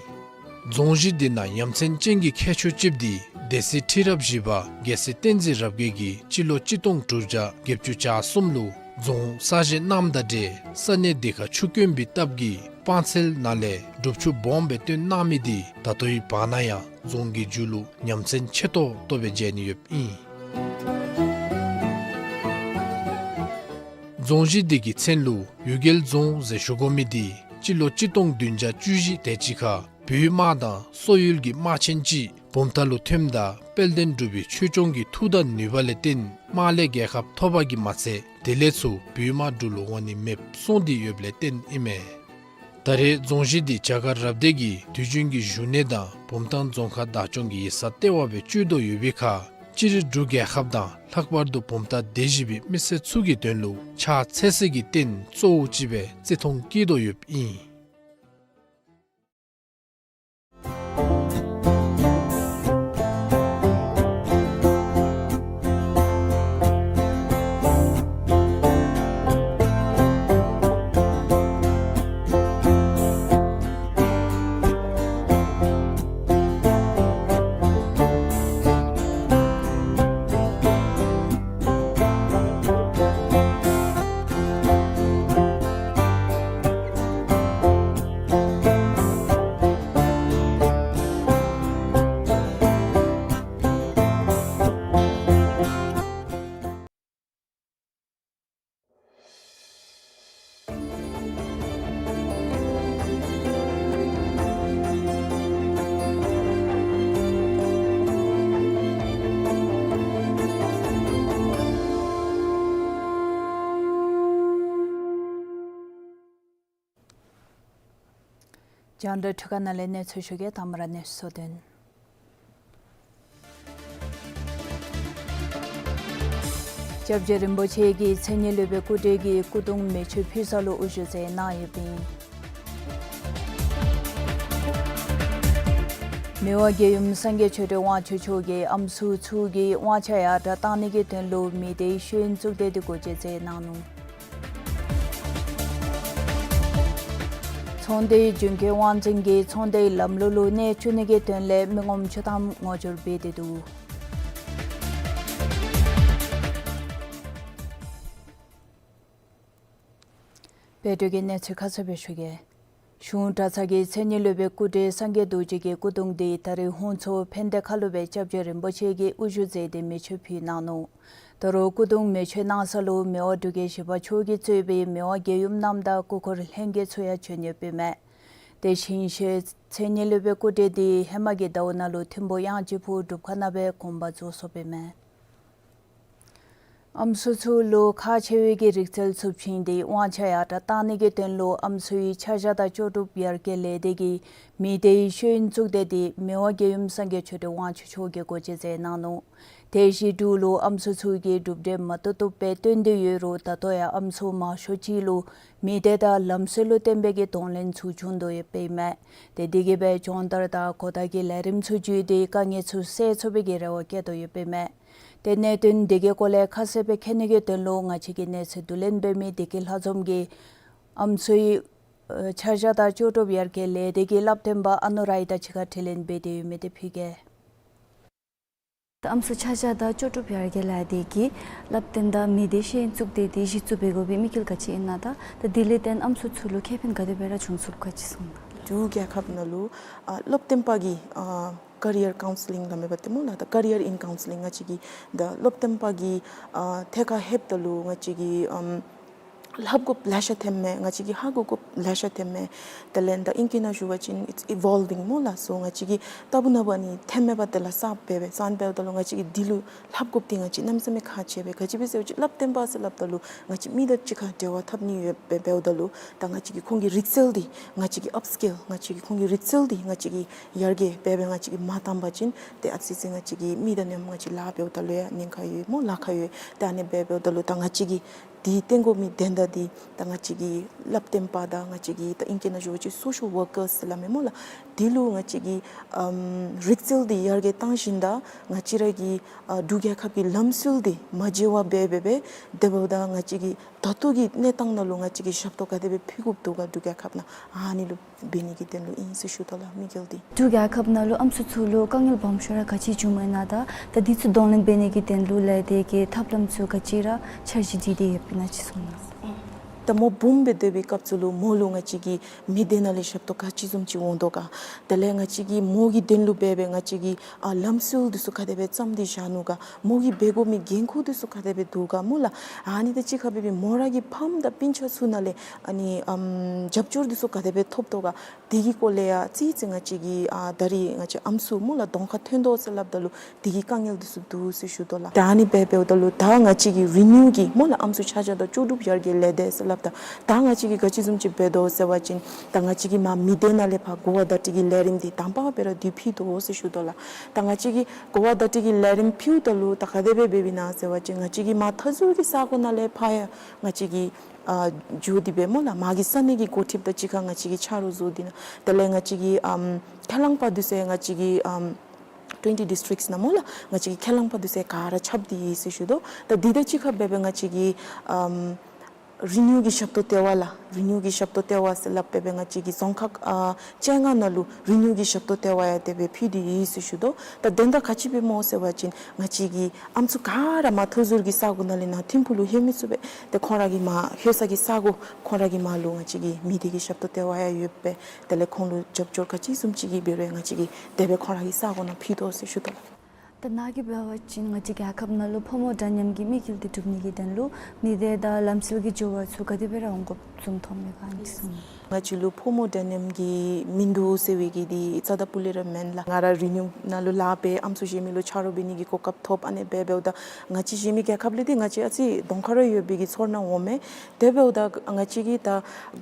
རྫོང་གཞི་འདི་ནང་ཡ་མཚན་ཅན་གྱི་ཁྱད་ཆོས་ཅིག་འདི་སྡེ་སྲིད་ཁྲི་རབས་བཞི་པ་རྒྱལ་སྲས་བསྟན་འཛིན་རབ་རྒྱས་ཀྱིས་སྤྱི་ལོ་གཅིག་སྟོང་དྲུག་བརྒྱ་བརྒྱད་ཅུ་གྱ་གསུམ་ལུ་རྫོང་གསར་བཞེངས་གནངམ་དང་འབྲེལ་ས་གནས་འདི་ཁར་ཆུ་དཀོན་པའི་སྟབས་ཀྱིས་སྤང་ཚལ་ནང་ལས་སྒྲུབ་ཆུ་སྦོམ་སྦེ་བཏོན་གནང་མི་འདི་ད་ལྟོའི་བར་ན་ཡང་རྫོང་གི་མཇུག་ལུ་ཡ་མཚན་ཆེ་ཏོག་ཏོ་སྦེ་མཇལ་ནི་ཡོདཔ་ཨིན། རྫོང་གཞི་འདི་གི་མཚན་ལུ་གཡུལ་རྒྱལ་རྫོང་ཟེར་ཞུ་དགོ་མི་འདི་སྤྱི་ལོ་གཅིག་སྟོང་བདུན་བརྒྱ་བཅུ་བཞི་དེ་ཅིག་ཁར་བོད་དམག་དང་སོག་ཡུལ་གྱི་དམག་ཆེན་ཅིག་བུམ་ཐང་ལུ་ཐོནམ་ད་དཔལ་ལྡན་འབྲུག་པའི་ཆོས་སྐྱོང་གི་མཐུ་དང་ནུས་པ་ལས་བརྟེན་དམག་ལས་རྒྱལ་ཁ་ཐོབ་པ་གིས་མ་ཚད་དེ་ལས་ཚུར་བོད་དམག་འབྲུག་ལུ་འོང་ནི་མེདཔ་སོང་སྟེ་ཡོདཔ་ལས་བརྟེན་ཨིན་མས། ད་རེས་རྫོང་གཞི་འདི་བྱ་དཀར་རབ་སྡེ་གི་དུས་རྒྱུན་གྱི་བཞུགས་གནས་དང་བུམ་ཐང་རྫོང་ཁག་བདག་སྐྱོང་གི་ཡིག་ཚང་ལྟེ་བ་སྦེ་སྤྱོད་དོ་ཡོད་པའི་ཁར་སྤྱིར་འབྲུག་རྒྱལ་ཁབ་དང་ལྷག་པར་དུ་བུམ་ཐང་སྡེ་བཞི་པའི་མི་སེར་ཚུ་གི་དོན་ལུ་ཕྱག་འཚལ་སའི་རྟེན་གཙོ་བོ་ཅིག་སྦེ་བརྩི་མཐོང་བསྐྱེད་དོ་ཡོདཔ་ཨིན། རྒྱང་བསྒྲགས་འཕྲུལ་ཁང་ནང་ལས་གནས་ཚུལ་ཞུ་གེ། དང་པ་ར་གནས་ཚུལ་གཙོ་དོན། སྐྱབས་རྗེ་རིན་པོ་ཆེ་གིས་མཚན་ཉིད་སློབ་དཔོན་སྐུ་བགྲེས་ཀྱི་སྐུ་གདུང་མེ་མཆོད་ཕུལ་ས་ལུ་དབུ་བཞུགས་མཛད་གནང་ཡོདཔ་ཨིན། མི་དབང་རྒྱལ་ཡུམ་སངས་རྒྱས་ཆོས་སྒྲོན་དབང་ཕྱུག་མཆོག་གིས་ཨམ་སྲུ་ཚུ་གི་དབང་ཆ་ཡར་དྲག་གཏང་ནི་གི་དོན་ལུ་མི་སྡེའི་ཤེས་ཡོན་གཙུག་སྡེ་འདི་སྒོ་འབྱེད་མཛད་གནང་ནུག། ཚོང་སྡེའི་རྒྱུན་འཁྱོངས་དབང་འཛིན་གྱིས་ཚོང་སྡེའི་ལམ་ལུགས་ལུ་གནས་བཅུག་ནི་གི་དོན་ལས་མི་ངོམ་བཅུ་ཐམ་ངོ་སྦྱོར་འབད་དེ་འདུག། དཔལ་སྒྲོན་གྱི་གནས་ཚུལ་ཁ་གསལ་སྦེ་ཞུ་གེ། གཞུང་གྲྭ་ཚང་གི་མཚན་ཉིད་སློབ་དཔོན་སྐུ་བགྲེས་སངས་རྒྱས་རྡོ་རྗེ་གི་སྐུ་གདུང་འདི་ད་རིས་ཧོང་མཚོ་ཕན་བདེ་ཁ་ལུ་སྦེ་སྐྱབས་རྗེ་རིན་པོ་ཆེ་གིས་དབུ་བཞུགས་མཛད་དེ་མེ་མཆོད་ཕུལ་གནང་ནུག། ད་རུང་སྐུ་གདུང་མེ་མཆོད་གནང་ས་ལུ་མི་དབང་འབྲུག་རྒྱལ་བཞི་པ་མཆོག་གིས་གཙོས་པའི་མི་དབང་རྒྱལ་ཡུམ་རྣམས་དང་སྐུ་འཁོར་ལྷན་རྒྱས་ཚུ་ཡང་བྱོན་ཡོདཔ་ཨིན་མས། དེ་བཞིན་གཤེགས་མཚན་ཉིད་སློབ་དཔོན་སྐུ་བགྲེས་འདི་ཧེ་མ་གི་ཟླཝ་ནང་ལུ་ཐིམ་ཕུག་གཡང་ཅི་ཕུག་སྒྲུབ་ཁང་ནང་སྦེ་དགོངས་པ་རྫོགས་སོཔ་ཨིན་མས། ཨམ་སྲུ་ཚུ་ལུ་ཁག་ཆེ་བའི་གི་རིག་རྩལ་ཚུ་བྱིན་ཏེ་དབང་ཆ་ཡར་དྲག་གཏང་ནི་གི་དོན་ལུ་ཨམ་སྲུའི་ཆ་བཞག་དང་ལྕོགས་གྲུབ་ཡར་རྒྱས་ལས་སྡེ་གི་མི་སྡེའི་ཤེས་ཡོན་གཙུག་སྡེ་འདི་མི་དབང་རྒྱལ་ཡུམ་སངས་རྒྱས་ཆོས་སྒྲོན་དབང་ཕྱུག་མཆོག་གིས་སྒོ་འབྱེད་མཛད་གནང་ནུག། དེ་བཞིན་འབྲུག་ལུ་ཨམ་སྲུ་ཚུ་གིས་གྲུབ་འབྲས་མ་ཐོབ་ཐོབ་སྦེ་བཏོན་ཏེ་ཡོད་རུང་ད་ལྟོ་ཡང་ཨམ་སྲུ་མང་ཤོས་ཅིག་ལུ་མི་སྡེ་དང་ལམ་སྲོལ་ལུ་བརྟེན་པའི་གི་གདོང་ལེན་ཚུ་བྱུང་དོ་ཡོདཔ་ཨིན་མས། དེ་འདི་གིས་སྦེ་སྦྱོང་བརྡར་དང་གོ་བརྡ་གི་ལས་རིམ་ཚུ་བརྒྱུད་དེ་དཀའ་ངལ་ཚུ་སེལ་ཚུགས་པའི་གི་རེ་བ་བསྐྱེད་དོ་ཡོདཔ་ཨིན་མས། དེ་གནད་དོན་འདི་གི་སྐོར་ལས་ཁ་གསལ་སྦེ་མཁྱེན་ནི་གི་དོན་ལུ་ང་བཅས་ཀྱི་གནས་ཚུལ་བསྡུ་ལེན་འབད་མི་བདེ་སྐྱིད་ལྷ་འཛོམས་ཀྱིས་ཨམ་སྲུའི་ཨ་ཆ་བཞག་དང་ལྕོགས་གྲུབ་ཡར་རྒྱས་ལས་སྡེ་གི་བསླབ་སྟོན་པ་ཨ་ནུ་རའི་དང་གཅིག་ཁར་དྲི་ལན་འབད་དེ་ཡོད་མི་དེ་ཕུལ་གེ། ཨམ་སྲུ་ཆ་བཞག་དང་ལྕོགས་གྲུབ་ཡར་རྒྱས་ལས་སྡེ་གི་བསླབ་སྟོན་དང་མི་སྡེ་ཤེས་ཡོན་གཙུག་སྡེ་འདི་གཞི་བཙུགས་འབད་དགོ་པའི་དམིགས་ཡུལ་ག་ཅི་ཨིན་ན་དང་ད་དེ་ལས་བརྟེན་ཨམ་སྲུ་ཚུ་ལུ་ཁེ་ཕན་ག་དེ་སྦེ་ར་བྱུང་ཚུགས་ག་ཅི་གསུངས་ན། འབྲུག་རྒྱལ་ཁབ་ནང་ལུ་ཨ་སློབ་སྟོན་པ་གི་ཨ་ཀེ་རི་ཡར་ཀའུན་སི་ལིང་ལ་མེད་པ་དེ་སྨོ་ལགས། ད་ཀེ་རི་ཡར་ཨིན་ཀའུན་སི་ལིང་ང་བཅས་ཀྱི་ད་སློབ་སྟོན་པ་གི་ཨ་ཐད་ཁར་ལྷོདཔ་ད་ལུ་ང་བཅས་ཀྱི་ཨམ་ ལྷབ་དགོཔ་ལེ་ཤ་ཐོནམ་མས། ང་བཅས་ཀྱིས་ཧ་གོ་དགོཔ་ལེ་ཤ་ཐོནམ་མས། དེ་ལས་ད་ཨིང་སྐད་ནང་ཞུ་བ་ཅིན་it's evolving སྨོ་ལགས། སོ་ང་བཅས་ཀྱིས་ལྟ་བུ་ན་བ་ནི་ཐོནམ་མས་པ། དེ་ལས་གསརཔ་འབད་བས་གསརཔ་འབདཝ་ད་ལུ་ང་བཅས་ཀྱིས་འདི་ལུ་ལྷབ་དགོཔ་འདི་ང་བཅས་གནམ་མེད་ས་མེད་ཁག་ཆེ་བས། ག་ཅི་སྦེ་ཟེར་བ་ཅིན་བསླབ་སྟོན་པ་ཟེར་སླབ་ད་ལུ་ང་བཅས་མི་དང་གཅིག་ཁར་འབྲེལ་བ་འཐབ་ནི་ཡོདཔ་སྦེ་འབདཝ་ད་ལུ་ད་ང་བཅས་ཀྱི་ཁོང་གི་རིག་རྩལ་འདི་ང་བཅས་ཀྱིས་upskill ང་བཅས་ཀྱིས་ཁོང་གི་རིག་རྩལ་འདི་ང་བཅས་ཀྱིས་ཡར་རྒྱས་འབད་བས་ང་བཅས་ཀྱིས་མ་བཏང་པ་ཅིན་ཏེ་ཨ་ཙི་ཙི་ང་བཅས་ཀྱི་མི་དང་མཉམ་ང་བཅས་ལཱ་འབདཝ་ད་ལུ་ཡང་ཉེན་ཁ་ཡོད་སྨོ། ལཱ་ཁག་ཡོད། ཏེ་ཨ་ནི་སྦེ་འབདཝ་ད་ལུ་ད་ང་བཅས་ཀྱིས་འདི་སྟོན་དགོ་མི་དོན་དག་འདི་ད་ང་བཅས་ཀྱི་བསླབ་སྟོན་པ་དང་ང་བཅས་ཀྱི་ད་ཨིང་སྐད་ནང་ཞུ་བ་ཅིན་social workers ཟེར་སླབ་མས་སྨོ་ལགས། འདི་ལུ་ང་བཅས་ཀྱིས་ཨམ་རིག་རྩལ་འདི་ཡར་རྒྱས་བཏང་ཞིནམ་ད་ང་བཅས་ར་གི་ཨ་འབྲུག་རྒྱལ་ཁབ་ཀྱི་ལམ་སྲོལ་འདི་མ་བརྗེད་པར་འབད་འབད་འབད་དེ་འབདཝ་ད་ང་བཅས་ཀྱི་ད་ལྟོ་གི་གནས་སྟངས་ནང་ལུ་ང་བཅས་ཀྱིས་ཞབས་ཏོག་ག་དེ་སྦེ་ཕུལ་དགོཔ་འདུག་ག་འབྲུག་རྒྱལ་ཁབ་ནང་ཨ་ནི་ལུ་འབད་ནི་གི་དོན་ལུ་ཨིན་ཟེར་ཞུ་དོ་ལགས། དམིགས་ཡུལ་འདི། འབྲུག་རྒྱལ་ཁབ་ནང་ལུ་ཨམ་སྲུ་ཚུ་ལུ་དཀའ་ངལ་སྦོམ་ཤོས་ར་ག་ཅི་བྱུངམ་མས་ན་ད་ད་འདི་ཚུ་གདོང་ལེན་འབད་ནི་གི་དོན་ལུ་ལས་དེ་གི་ཐབས་ལམ་ཚུ་ག་ཅི་ར་འཆར་གཞི་བྲིས་ཏེ་ཡོདཔ་ཨིན་ན་ཅིག་གསུང་གནང་། ད་མོ་བུམོ་སྦེ་སྡོད་པའི་སྐབས་སུ་ལུ་མོ་ལུ་ང་བཅས་ཀྱིས་མི་སྡེ་ནང་ལས་ཞབས་ཏོག་ག་ཅི་བཟུམ་ཅིག་འོང་དོ་ག། དེ་ལས་ང་བཅས་ཀྱིས་མོ་གི་དོན་ལུ་འབད་འབད་ང་བཅས་ཀྱིས་ཨ་ལམ་སྲོལ་འདི་ཚུ་ག་དེ་སྦེ་བརྩམས་ཏེ་བཞག་ནུག་ག། མོ་གིས་འབད་དགོ་མི་འགན་ཁུར་འདི་ཚུ་ག་དེ་སྦེ་འདུག་ག་སྨོ་ལགས། ཨ་ནི་དང་གཅིག་ཁར་སྦེ་སྦེ་མོ་ར་གི་ཕམ་དང་སྤུན་ཆ་ཚུ་ནང་ལས་ཨ་ནི་ཨམ་རྒྱབ་སྐྱོར་འདི་ཚུ་ག་དེ་སྦེ་ཐོབ་དོ་ག། དེ་གི་སྐོར་ལས་ཡང་ཨ་ཙི་ཙི་ང་བཅས་ཀྱིས་ཨ་ད་རིས་ང་བཅས་ཨམ་སྲུ་སྨོ་ལགས་གདོང་ཁར་ཐོན་དོ་ཟེར་སླབ་ད་ལུ་དེ་གི་དཀའ་ངལ་འདི་ཚུ་འདུག་ཟེར་ཞུ་དོ་ལགས། ད་ཨ་ནི་སྦེ་འབདཝ་ད་ལུ་ད་ང་བཅས་ཀྱི་རི་ནིའུ་གི་སྨོ་ལགས་ཨམ་སྲུ་ཆ་བཞག་དང་ལྕོགས་གྲུབ་ཡར་རྒྱས་ལས་སྡེ་ཟེར་སླབ་ད་ད་ང་བཅས་ཀྱིས་ག་ཅི་བཟུམ་ཅིག་འབད་དོ་ཟེར་བ་ཅིན་ད་ང་བཅས་ཀྱིས་མ་མི་སྡེ་ནང་ལས་ཕར་གོ་བ་བརྡ་སྤྲོད་ཀྱི་ལས་རིམ་འདི་དང་པ་སྦེ་ར་འདི་ཕུལ་དོ་ཟེར་ཞུ་དོ་ལགས། ད་ང་བཅས་ཀྱིས་གོ་བ་བརྡ་སྤྲོད་ཀྱི་ལས་རིམ་ཕུལཝ་ད་ལུ་ད་ག་དེ་སྦེ་འབདཝ་ཨིན་ན་ཟེར་བ་ཅིན་ང་བཅས་ཀྱིས་མ་མཐའ་ཟུར་གྱི་ས་གོ་ནང་ལས་ཕར་ཡང་ང་བཅས་ཀྱིས་ཨ་འགྱོ་སྟེ་སྦེ་སྨོ་ལགས་མ་གི་ས་གནས་ཀྱི་འགོ་ཁྲིདཔ་དང་གཅིག་ཁར་ང་བཅས་ཀྱིས་ཆ་རོགས་བཟོ་སྟེ་ན། དེ་ལས་ང་བཅས་ཀྱིས་ཨམ་ཁས་བླངས་པ་འདི་ཚུ་ཡང་ང་བཅས་ཀྱིས་ཨམ་twenty districts ནང་སྨོ་ལགས་ང་བཅས་ཀྱིས་ཁས་བླངས་པ་འདི་ཚུ་ཡང་ག་ར་ཁྱབ་སྟེ་ཡོད་ཟེར་ཞུ་དོ། ད་འདི་དང་གཅིག་ཁར་སྦེ་སྦེ་ང་བཅས་ཀྱིས་ཨམ་རི་ནིའུ་གི་ཞབས་ཏོག་ལྟེ་བ་ལགས། རི་ནིའུ་གི་ཞབས་ཏོག་ལྟེ་བ་ཟེར་སླབ་སྦེ་སྦེ་ང་བཅས་ཀྱི་རྫོང་ཁག་ཨ་བཅོ་ལྔ་ནང་ལུ་རི་ནིའུ་གི་ཞབས་ཏོག་ལྟེ་བ་ཡང་དེ་སྦེ་ཕུལ་ཏེ་ཡོད་ཟེར་ཞུ་དོ། ད་དོན་དག་ག་ཅི་སྦེ་སྨོ་ཟེར་བ་ཅིན་ང་བཅས་ཀྱི་ཨམ་སྲུ་ག་ར་མ་མཐའ་ཟུར་གྱི་ས་གོ་ནང་ལས་ནཱ་ཐིམ་ཕུག་ལུ་ལྷོད་མི་ཚུགས་པས། ཏེ་ཁོང་ར་གི་མ་ལྷོད་ས་གི་ས་གོ་ཁོང་ར་གི་མར་ལུ་ང་བཅས་ཀྱི་མི་སྡེ་གི་ཞབས་ཏོག་ལྟེ་བ་ཡང་ཡོད་པས། དེ་ལས་ཁོང་ལུ་རྒྱབ་སྐྱོར་ག་ཅི་བཟུམ་ཅིག་གི་འབད་རུང་ང་བཅས་ཀྱིས་དེ་སྦེ་ཁོང་ར་གི་ས་གོ་ནང་ཕུལ་དོ་ཟེར་ཞུ་དོ་ལགས། ད་ནཱ་གིས་འབད་བ་ཅིན་ང་བཅས་རྒྱལ་ཁབ་ནང་ལུ་ཕོ་མོ་འདྲ་མཉམ་གྱི་དམིགས་ཡུལ་འདི་སྒྲུབ་ནི་གི་དོན་ལུ་མི་སྡེ་དང་ལམ་སྲོལ་གྱི་འགྱུར་བ་ཚུ་ག་དེ་སྦེ་ར་འོང་དགོཔ་བཟུམ་མཐོངམ་མས་ག་ཨ་ནི་ཚུ་གསུང་། ང་བཅས་ལུ་ཕོ་མོ་འདྲ་མཉམ་གྱི་མིན་འདུག་ཟེར་བའི་གི་འདི་རྩ་དང་སྤུ་ལས་ར་མེན་ལགས། ང་ར་རི་ནིའུ་ནང་ལུ་ལཱ་འབད་ཨམ་སྲུ་གཞན་མི་ལུ་ཆ་རོགས་འབད་ནི་གི་གོ་སྐབས་ཐོབ། ཨ་ནི་སྦེ་འབདཝ་ད་ང་བཅས་གཞན་མི་རྒྱལ་ཁབ་ལས་འདི་ང་བཅས་ཨ་ཙི་གདོང་ཁར་ར་ཡོད་པའི་གི་ཚོར་སྣང་འོང་མས། དེ་འབདཝ་ད་ང་བཅས་ཀྱིས་ད་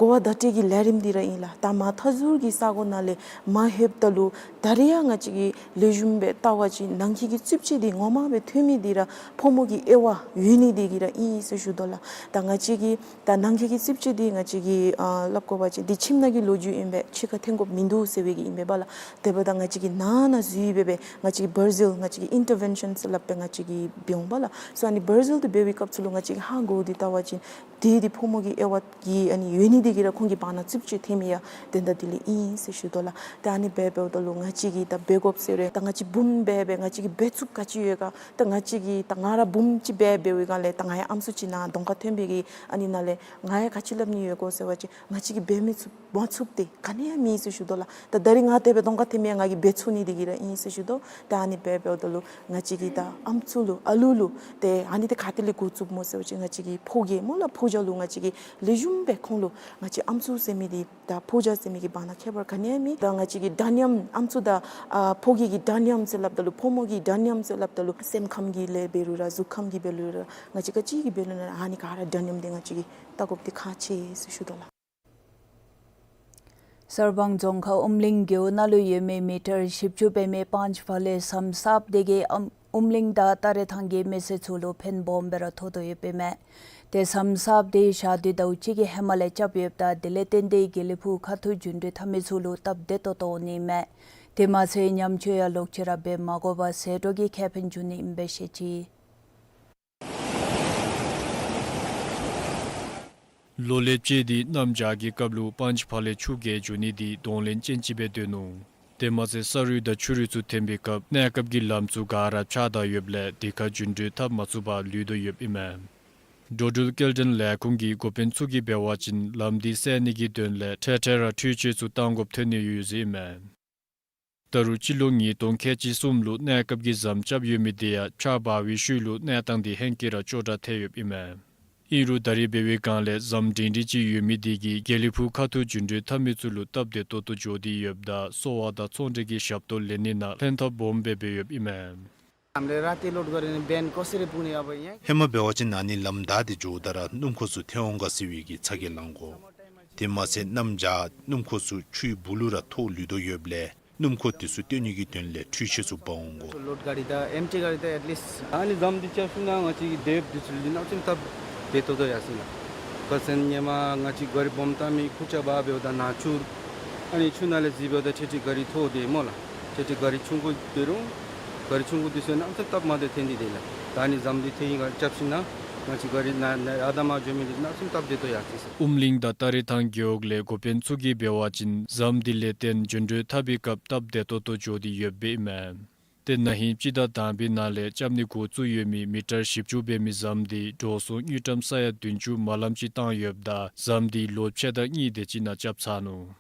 གོ་བ་བརྡ་སྤྲོད་ཀྱི་ལས་རིམ་འདི་ར་ཨིན་ལགས། ད་མ་མཐའ་ཟུར་གྱི་ས་གོ་ནང་ལས་མར་ལྷོདཔ་ད་ལུ་ད་རིས་ཡང་ང་བཅས་ཀྱིས་ལེགས་ཤོམ་སྦེ་བལྟ་བ་ཅིན་ནང་འཁོད་ཀྱི་རྩིགཔ་ཅིག་འདི་ངོ་མ་སྦེ་ཐོན་མི་འདི་ར་ཕོ་མོ་གི་དབྱེ་བ་ཡོད་ནི་འདི་གིས་ར་ཨིན་ཟེར་ཞུ་དོ་ལགས། ད་ང་བཅས་ཀྱིས་ད་ནང་འཁོད་ཀྱི་རྩིགཔ་ཅིག་འདི་ང་བཅས་ཀྱིས་ཨ་སླབ་དགོ་པ་ཅིན་འདི་ཁྱིམ་ནང་གི་ལོ་རྒྱུས་ཨིན་པས། ཕྱི་ཁར་ཐོན་དགོཔ་མིན་འདུག་ཟེར་བའི་གི་ཨིན་པས་པ་ལགས། དེ་འབདཝ་ད་ང་བཅས་ཀྱིས་ནང་ན་འཛུལ་སྦེ་སྦེ་ང་བཅས་ཀྱིས་བར་ཟིལ་ང་བཅས་ཀྱིས་ཨིན་ཊར་ཝེན་ཤཱན་ཟེར་སླབ་སྦེ་ང་བཅས་ཀྱིས་འབད་འོང་པ་ལགས། སོ་ཨ་ནི་བར་ཟིལ་འདི་འབད་བའི་སྐབས་སུ་ལུ་ང་བཅས་ཀྱིས་ཧ་གོ་སྟེ་བལྟ་བ་ཅིན་དེ་འདི་ཕོ་མོ་གི་དབྱེ་བ་གི་ཨ་ནི་ཡོད་ནི་འདི་གིས་ར་ཁོང་གི་བར་ན་རྩིགཔ་ཅིག་ཐོན་མི་ཡང་དོན་དག་འདི་ལས་ཨིན་ཟེར་ཞུ་དོ་ལགས། ད་ཨ་ནི་སྦེ་འབདཝ་ད་ལུ་ང་བཅས་ཀྱིས་ད་འབད་དགོཔ་ཟེར་རུང་ད་ང་བཅས་བུམོ་སྦེ་སྦེ་ང་བཅས་ཀྱིས་འབད་ཚུགསཔ་ག་ཅི་ཡོད་ག། ད་ང་བཅས་ཀྱིས་ད་ང་ར་བུམོ་ཅིག་སྦེ་འབད་བའི་སྒང་ལས་ད་ང་ཡང་ཨམ་སྲུ་ཅིག་ནང་གདོང་ཁར་ཐོན་པའི་གི་ཨ་ནི་ནང་ལས་ང་ཡང་ག་ཅི་སླབ་ནི་ཡོད་ག་ཟེར་བ་ཅིན་ང་བཅས་ཀྱིས་འབད་མི་ཚུགས་མ་ཚུགསཔ་འདི་ག་ནི་ཡང་མེད་ཟེར་ཞུ་དོ་ལགས། ད་ད་རིས་ང་དེ་སྦེ་གདོང་ཁར་ཐོན་མི་ཡང་ང་གིས་འབད་ཚུགས་ནི་འདི་གིས་ར་ཨིན་ཟེར་ཞུ་དོ། ད་ཨ་ནི་སྦེ་འབདཝ་ད་ལུ་ང་བཅས་ཀྱིས་ད་ཨམ་སྲུ་ལུ་ཨ་ལུ་ལུ་ཏེ་ཨ་ནི་འདི་ག་ཏེ་ལས་འགོ་བཙུགསཔ་སྨོ་ཟེར་བ་ཅིན་ང་བཅས་ཀྱི་ཕོ་རྒྱས་སྨོ་ལགས་ཕོ་རྒྱས་ལུ་ང་བཅས་ཀྱིས་ལེགས་ཤོམ་སྦེ་ཁོང་ལུ་ང་བཅས་ཨམ་སྲུ་ཟེར་མི་འདི་དང་ཕོ་རྒྱས་ཟེར་མི་གི་བར་ན་ཁྱད་པར་ག་ནི་ཡང་མེད། ད་ང་བཅས་ཀྱི་འདྲ་མཉམ་ཨམ་སྲུ་དང་ཨ་ཕོ་རྒྱས་ཀྱི་འདྲ་མཉམ་ཟེར་སླབ་ད་ལུ་ཕོ་མོ་གི་འདྲ་མཉམ་ཟེར་སླབ་ད་ལུ་སེམས་ཁམས་ཀྱི་ལས་འབད་རུང་ར་གཟུགས་ཁམས་ཀྱི་འབད་རུང་ར་ང་བཅས་ག་ཅི་གི་འབད་རུང་ར་ཨ་ནི་ག་ར་འདྲ་མཉམ་འདི་ང་བཅས་ཀྱིས་བལྟ་དགོཔ་འདི་ཁག་ཆེ་ཟེར་ཞུ་དོ་ལགས། གསར་སྤང་རྫོང་ཁག་ཨུམ་གླིང་རྒེད་འོག་ནང་ལུ་ཡོད་མི་མི་ཊར་བཞི་བཅུ་འབད་མི་པཱན་ཅི་ཕ་ལེ་ཟམ་གསརཔ་དེ་གིས་ཨམ་ཨུམ་གླིང་དང་སྟ་རེ་ཐང་གི་མི་སེར་ཚུ་ལུ་ཕན་སྦོམ་སྦེ་ར་ཐོགས་དོ་ཡོདཔ་ཨིན་མས། ཏེ་ཟམ་གསརཔ་དེ་ཞག་དུས་ཟླཝ་གཅིག་གི་ཧེ་མ་ལས་རྐྱབ་ཡོདཔ་ད་དེ་ལས་བརྟེན་ཏེ་དགེ་ལེགས་ཕུག་ཁ་ཐུག་རྒྱུན་འགྲུལ་འཐབ་མི་ཚུ་ལུ་སྟབས་བདེ་ཏོག་ཏོ་འོང་ནི་ཨིན་མས། དེ་མ་ཚད་ཉམས་བཅོས་ཡང་ལོག་ཅི་ར་འབད་མ་དགོ་པར་ཟད་འགྲོ་གི་ཁེ་ཕན་འབྱུང་ནི་ཨིན་པས་ཤེས་ཅི། ལོ་ལེགས་པ་ཅིག་འདི་གནམ་བྱཱར་གྱི་སྐབས་ལུ་པཱན་ཅི་ཕ་ལེ་ཆུ་རྐྱལ་འགྱོ་ནི་འདི་གདོང་ལེན་ཅན་ཅིག་སྦེ་སྡོད་ནུག། དེ་མ་ཚད་ས་རུད་དང་ཆུ་རུད་ཚུ་ཐོན་པའི་སྐབས་གནས་སྐབས་ཀྱི་ལམ་ཚུ་ག་ར་ཆག་བསྡད་ཡོདཔ་ལས་དེ་ཁར་རྒྱུན་འགྲུལ་འཐབ་མ་ཚུགས་པར་ལུས་དོ་ཡོདཔ་ཨིན་མས། འགྲོ་འགྲུལ་སྐྱེལ་འདྲེན་ལས་ཁུངས་ཀྱི་འགོ་དཔོན་ཚུ་གིས་འབད་བ་ཅིན་ལམ་འདི་སེལ་ནི་གི་དོན་ལས་འཕྲལ་འཕྲལ་ར་འཕྲུལ་ཆས་ཚུ་བཏང་དགོཔ་ཐོན་ནི་ཡོད་ཟེར་ཨིན་མས། ད་རུང་སྤྱི་ལོ་ཉིས་སྟོང་ཁལ་གཅིག་གསུམ་ལུ་གནས་སྐབས་ཀྱི་ཟམ་རྐྱབ་ཡོད་མི་དེ་ཡང་ཆརཔ་འབབ་པའི་ཤུལ་ལུ་གནས་སྟངས་འདི་ཧེང་སྐལ་ར་སྐྱོ་དྲགས་ཐལ་ཡོདཔ་ཨིན་མས། ཨིན་རུང་ད་རིས་འབད་བའི་སྒང་ལས་ཟམ་སྒྲིང་སྒྲི་ཅིག་ཡོད་མི་དེ་གིས་དགེ་ལེགས་ཕུག་ཁ་ཐུག་འགྲོ་འགྲུལ་འཐབ་མི་ཚུ་ལུ་སྟབས་བདེ་ཏོག་ཏོ་འགྱོ་སྟེ་ཡོདཔ་ད་གསོ་བ་དང་ཚོང་འབྲེལ་གྱི་ཞབས་ཏོག་ལེན་ནི་ནང་ལྷན་ཐབས་སྦོམ་སྦེ་འབད་ཡོདཔ་ཨིན་མས། हामीले राति लोड गऱ्यो भने बिहान कसरी पुग्ने अब यहाँ? ཧེ་མ་འབད་བ་ཅིན་ཨ་ནི་ལམ་བདའ་སྟེ་འགྱོཝ་ད་ར་སྣུམ་འཁོར་ཚུ་ཐལ་འོང་ག་ཟེར་བའི་གི་ཚ་གྱང་ལང་དགོ། དེ་མ་ཚད་གནམ་བྱཱར་སྣུམ་འཁོར་ཚུ་ཆུའི་སྦུག་ལུ་ར་ཐོགས་ལུས་དོ་ཡོདཔ་ལས་སྣུམ་འཁོར་དེ་ཚུ་བཏོན་ནི་གི་དོན་ལས་འཕྲུལ་ཆས་ཚུ་འབག་འོང་དགོ། लोड गाडी त एमटी गाडी त एटलिस्ट ཨ་ནི་ཟམ་འདི་རྐྱབ་ཞིན་ན་ང་བཅས་ཀྱི་འདི་འདི་ཚུ་ལུ་གནམ་མེད་ས་མེད་སྟབས་བདེ་ཏོག་ཏོ་ཡར་སོ་ཡི་ལགས། ཁ་སང་ཧེ་མ་ང་བཅས་གཱ་རི་སྦོམ་བཏང་མི་ཁུར་ཆ་འབག་འབདཝ་ད་ནཱ་འཁྱུར། ཨ་ནི་ཆུ་ནང་ལས་འཛེགས་འབདཝ་ད་ཁྲེ་ཁྲེ་གཱ་རི་ཐོགས་དེས་སྨོ་ལགས། ཁྲེ་ཁྲེ་གཱ་རི་ཆུང་ཀུ་འབད་རུང་གཱ་རི་ཆུང་ཀུ་འདི་ཚུ་གནམ་མེད་ས་མེད་སྟབས་མ་བདེཝ་ཐོན་ཏེ་དེས་ལགས། ད་ཨ་ནི་ཟམ་འདི་ཐལ་ཡི་ག་རྐྱབ་ཞིན་ན་ང་བཅས་གཱ་རི་ནཱ་ནཱ་ཡར་དང་མར་འགྱོ་མི་འདི་གནམ་མེད་ས་མེད་སྟབས་བདེ་ཏོག་ཡར་སོ་ཡི་ཟེར། ཨུམ་གླིང་དང་སྟ་རེ་ཐང་རྒེད་འོག་ལས་འགོ་དཔོན་ཚུ་གིས་འབད་བ་ཅིན་ཟམ་འདི་ལས་བརྟེན་འགྲོ་འགྲུལ་འཐབ་པའི་སྐབས་སྟབས་བདེ་ཏོག་ཏོ་འགྱོ་སྟེ་ཡོདཔ་ཨིན་མས། ཏེ་ན་ཧིང་སྤྱི་ཟླ་དང་པའི་ནང་ལས་རྐྱབ་ནི་འགོ་བཙུགས་ཡོད་མི་མི་ཊར་བཞི་བཅུ་འབད་མི་ཟམ་འདི་འགྲོ་སོང་དངུལ་ཀྲམ་ས་ཡ་བདུན་ཅུ་མ་ལམ་ཅིག་བཏང་ཡོདཔ་ད་ཟམ་འདི་ལོ་ཕྱེད་དང་གཉིས་དེ་ཅིག་ནང་རྐྱབ་ཚར་ནུག།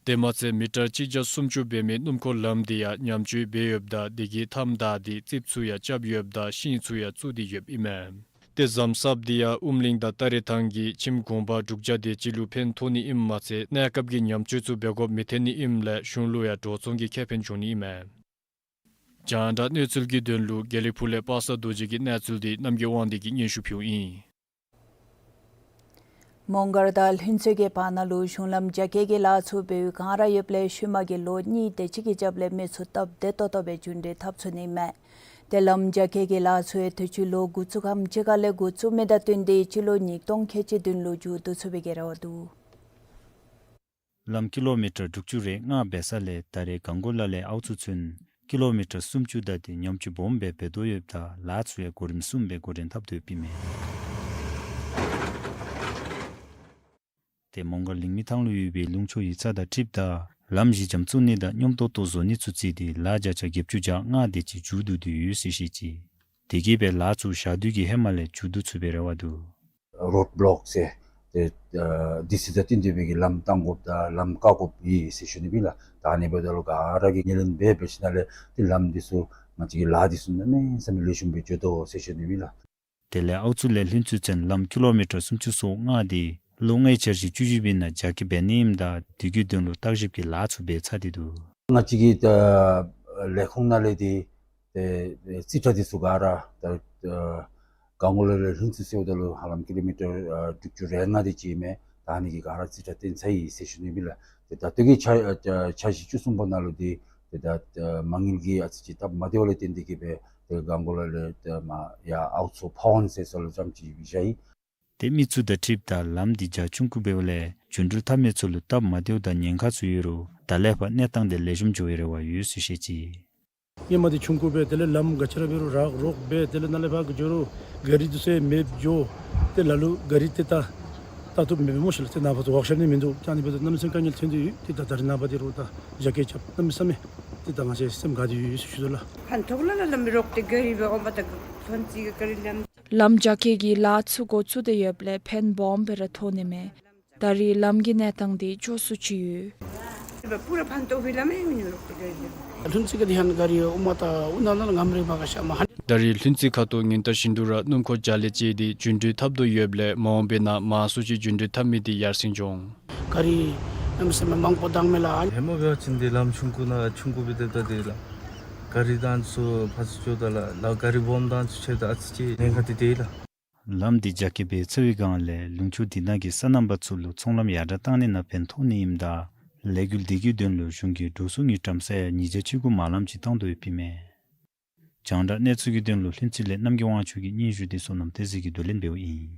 དེ་མ་ཚད་མི་ཊར་གཅིག་བརྒྱ་སུམ་ཅུ་འབད་མི་སྣུམ་འཁོར་ལམ་འདི་ཡང་ཉམས་བཅོས་འབད་ཡོདཔ་ད་དེ་གི་མཐའམ་བདའ་སྟེ་རྩིགཔ་ཚུ་ཡང་རྐྱབ་ཡོདཔ་ད་ཤིང་ཚུ་ཡང་བཙུགས་ཏེ་ཡོདཔ་ཨིན་མས། ཏེ་ཟམ་གསརཔ་འདི་ཡང་ཨུམ་གླིང་དང་སྟ་རེ་ཐང་གི་ཁྱིམ་གུང་པ་དྲུག་བརྒྱ་དེ་ཅིག་ལུ་ཕན་ཐོགས་ནི་ཨིནམ་མ་ཚད་གནས་སྐབས་ཀྱི་ཉམས་བཅོས་ཚུ་འབད་དགོཔ་མི་ཐོན་ནི་ཨིནམ་ལས་གཞུང་ལུ་ཡང་འགྲོ་སོང་གི་ཁེ་ཕན་འབྱུང་ནི་ཨིན་མས། རྒྱང་བསྒྲགས་གནས་ཚུལ་གྱི་དོན་ལུ་དགེ་ལེགས་ཕུག་ལས་པ་སངས་རྡོ་རྗེ་གི་གནས་ཚུལ་འདི་རྣམ་རྒྱལ་དབང་འདུས་ཀྱིས་སྙན་ཞུ་ཕུལཝ་ཨིན། མོང་སྒར་དང་ལྷུན་རྩེ་གི་བར་ན་ལུ་གཞུང་ལམ་རྒྱ་སྐྱེད་ཀྱི་ལཱ་ཚུ་འབད་བའི་སྒང་ར་ཡོདཔ་ལས་ཤུལ་མ་གི་ལོ་གཉིས་དེ་ཅིག་གི་རྒྱབ་ལས་མི་ཚུ་སྟབས་བདེ་ཏོག་ཏོ་སྦེ་འགྲུལ་འགྲུལ་འཐབ་ཚུགས་ནི་མས། ཏེ་ལམ་རྒྱ་སྐྱེད་ཀྱི་ལཱ་ཚུ་ཡང་དུས་ཅི་ལོ་འགོ་བཙུགས་ཁམས་ཅིག་ཁ་ལས་འགོ་བཙུགས་མི་དང་བསྟུན་ཏེ་སྤྱི་ལོ་ཉིས་སྟོང་ཁལ་གཅིག་བདུན་ལུ་མཇུག་བསྡུ་ཚུགས་པའི་གི་རེ་བ་འདུག། ལམ་ཀི་ལོ་མི་ཊར་དྲུག་ཅུ་རེ་ལྔ་འབད་ས་ལས་ད་རེས་གངས་སྐོར་ལ་ལས་ཨའུ་ཚུ་ཚུན་ཀི་ལོ་མི་ཊར་སུམ་ཅུ་བདའ་སྟེ་ཉམས་བཅོས་སྦོམ་སྦེ་འབད་དོ་ཡོདཔ་ད་ལཱ་ཚུ་ཡང་གོ་རིམ་གསུམ་སྦེ་འགོ་འདྲེན་འཐབ་དོ་ཡོདཔ་ཨིན་མས། ཏེ་མོང་སྒར་ལིང་མི་ཐང་ལུ་ཡོད་པའི་ལུང་ཕྱོགས་ཡིག་ཚང་དང་འཁྲིལཝ་ད་ལམ་གཞི་འགྱམ་བཙུགས་ནི་དང་སྙོམས་ཏོག་ཏོ་བཟོ་ནི་ཚུ་བརྩིས་ཏེ་ལཱ་བརྒྱ་ཆ་བརྒྱད་ཅུ་གྱ་ལྔ་དེ་ཅིག་མཇུག་བསྡུ་སྟེ་ཡོད་ཟེར་བཤད་ཅི། དེ་གིས་སྦེ་ལཱ་ཚུ་ཞག་དུས་ཀྱི་ཧེ་མ་ལས་མཇུག་བསྡུ་ཚུགས་པའི་རེ་བ་འདུག། རོཌ་བློཀ་ཟེར་ཏེ་ཨ་དུས་ཚོད་དང་བསྟུན་ཏེ་སྦེ་གི་ལམ་བཏང་དགོཔ་དང་ལམ་བཀག་དགོཔ་ཨིན་ཟེར་ཞུ་ནི་ཨིན་ལགས། ད་ཨ་ནི་འབདཝ་ད་ལུ་ག་ར་གིས་ངོས་ལེན་འབད་འབད་ཞིནམ་ལས་ཏེ་ལམ་འདི་ཚུ་ང་བཅས་ཀྱི་ལཱ་འདི་ཚུ་གནམ་མེད་ས་མེད་ལེགས་ཤོམ་སྦེ་འགྱོ་དོ་ཟེར་ཞུ་ནི་ཨིན་ལགས། དེ་ལས་ཨའུ་ཚུ་ལས་ལྷུན་རྩེ་ཚུན་ལམ་ཀི་ལོ་མི་ཊར་སུམ་ཅུ་སོ་ལྔ་དེ་ལོ་ལྔའི་འཆར་གཞི་བཅུ་བཞི་པའི་ནང་རྒྱ་སྐྱེད་འབད་ནི་ཨིནམ་ད་དེ་གི་དོན་ལུ་བརྟག་ཞིབ་ཀྱི་ལཱ་ཚུ་འབད་ཚར་ཏེ་འདུག། ང་བཅས་ཀྱི་ད་ལས་ཁུངས་ནང་ལས་ཏེ་ཏེ་རྩིས་ཁྲ་འདི་ཚུ་ག་ར་ད་ཨ་གངས་སྐོར་ལ་ལས་ལྷུན་རྩེ་ཟེརཝ་ད་ལུ་ཧ་ལམ་ཀི་ལོ་མི་ཊར་ཨ་དྲུག་ཅུ་རེ་ལྔ་དེ་ཅིག་ཨིན་མས། ད་ཨ་ནི་གི་ག་ར་རྩིས་ཁྲ་བཏོན་ཚར་ཡི་ཟེར་ཞུ་ནི་ཨིན་ལགས། ཏེ་ད་ལྟོ་གི་འཆར་ཨ་འཆར་གཞི་བཅུ་གསུམ་པ་ནང་ལུ་ཏེ་ཏེ་ད་ཨ་མ་དངུལ་གྱི་ཨ་ཙི་ཅིག་སྟབས་མ་བདེཝ་ལས་བརྟེན་ཏེ་གིས་སྦེ་ཏེ་གངས་སྐོར་ལ་ལས་ཏེ་མར་ཡར་ཨའུ་ཚུ་ཕ་ཝན་ཟེར་ས་ལུ་རྐྱངམ་ཅིག་བཞག་ཡི། ཏེ་མི་ཚུ་དང་འཁྲིལཝ་ད་ལམ་འདི་རྒྱ་ཆུང་ཀུ་འབདཝ་ལས་རྒྱུ་འགྲུལ་འཐབ་མི་ཚུ་ལུ་སྟབས་མ་བདེཝ་དང་ཉེན་ཁ་ཚུ་ཡོད་རུང་ད་ལས་ཕར་གནས་སྟངས་དེ་ལེགས་ཤོམ་འགྱོ་བའི་རེ་བ་ཡོད་ཟེར་བཤད་ཅི། ཧེ་མ་འདི་ཆུང་ཀུ་སྦེ་དེ་ལས་ལམ་ག་ཅི་ར་འབད་རུང་རག་རོག་སྦེ་དེ་ལས་ནཱ་ལས་ཕར་གི་འགྱོ་རུང་ག་རི་འདི་ཚུ་མེདཔ་འགྱོ། ཏེ་ལ་ལུ་ག་རི་ཏེ་ད་ད་ལྟོ་མེདཔ་སྨོ་ཤིག་ལགས། ཏེ་ནཱ་ཕར་ཚུ་ཝརཀ་ཤོབ་ནི་མིན་འདུག། ད་ཨ་ནི་འབདཝ་ད་གནམ་མེད་ས་མེད་དཀའ་ངལ་ཐོན་ཏེ་ཡོད། ཏེ་ད་ད་རེས་ནངས་པ་འདི་རོགས་ད་རྒྱ་སྐྱེད་རྐྱབ་གནམ་མེད་ས་མེད་ཏེ་ད་ང་བཅས་སེམས་དགའ་སྟེ་ཡོད་ཟེར་ཞུ་དོ་ལགས། ཕན་ཐོགས་ལ་ལ་ལམ་རོག་ཏེ་ག་རི་སྦེ་འོངམ་ད་ཐོན་ཅི་ག་རི་ལམ། ལམ་རྒྱ་སྐྱེད་ཀྱི་ལཱ་ཚུ་འགོ་བཙུགས་ཏེ་ཡོདཔ་ལས་ཕན་སྦོམ་སྦེ་ར་ཐོགས་ནི་མས། ད་རེས་ལམ་གྱི་གནས་སྟངས་འདི་མགྱོགས་སུ་ཅིག་ཡོད། ལྷུན་རྩེ་ག་དེ་ཧན་ག་རི་ཨོ་མ་ད་ཨུ་ན་ན་ངམ་རེ་བ་ག་ཤ་མ་ཧན། ད་རེས་ལྷུན་རྩེ་ཁ་ཐུག་ཉིན་ལྟར་བཞིན་དུ་ར་སྣུམ་འཁོར་རྒྱ་ལས་བཅད་དེ་རྒྱུ་འགྲུལ་འཐབ་དོ་ཡོདཔ་ལས་མ་འོངས་པའི་ནང་མང་སུ་ཅིག་རྒྱུ་འགྲུལ་འཐབ་མི་འདི་ཡར་སེང་འགྱོ་འོང་། ག་རི་གནམ་མེད་ས་མེད་མང་པོ་བཏང་མས་ལགས། ཧེ་མ་འབད་བ་ཅིན་འདི་ལམ་ཆུང་ཀུ་ནང་ཆུང་ཀུ་སྦེ་སྡོདཔ་ད་འདི་ལགས། ག་རི་དང་ཚུ་ཕར་ཚུར་འགྱོཝ་ད་ལགས་ལགས་ག་རི་སྦོམ་དང་ཚུ་ཕྱདཔ་ད་ཨ་ཙི་ཅིག་ཉེན་ཁ་འདི་འདུག་ལགས། ལམ་འདི་རྒྱ་སྐྱེད་འབད་ཚར་བའི་སྒང་ལས་ལུང་ཕྱོགས་འདི་ནང་གི་སོ་ནམ་པ་ཚུ་ལུ་ཚོང་ལམ་ཡར་དྲག་བཏང་ནི་ནང་ཕན་ཐོགས་ནི་ཨིནམ་ད་ལས་འགུལ་འདི་གི་དོན་ལུ་གཞུང་གིས་འགྲོ་སོང་དངུལ་ཀྲམ་ས་ཡ་ཉིས་བརྒྱ་བཅུ་དགུ་མ་ལམ་ཅིག་བཏང་དོ་ཡོདཔ་ཨིན་མས། རྒྱང་བསྒྲགས་གནས་ཚུལ་གྱི་དོན་ལུ་ལྷུན་རྩེ་ལས་རྣམ་རྒྱལ་དབང་ཕྱུག་གི་སྙན་ཞུ་འདི་བསོད་ནམས་བསྟན་འཛིན་གྱིས་བསྡུ་ལེན་འབདཝ་ཨིན།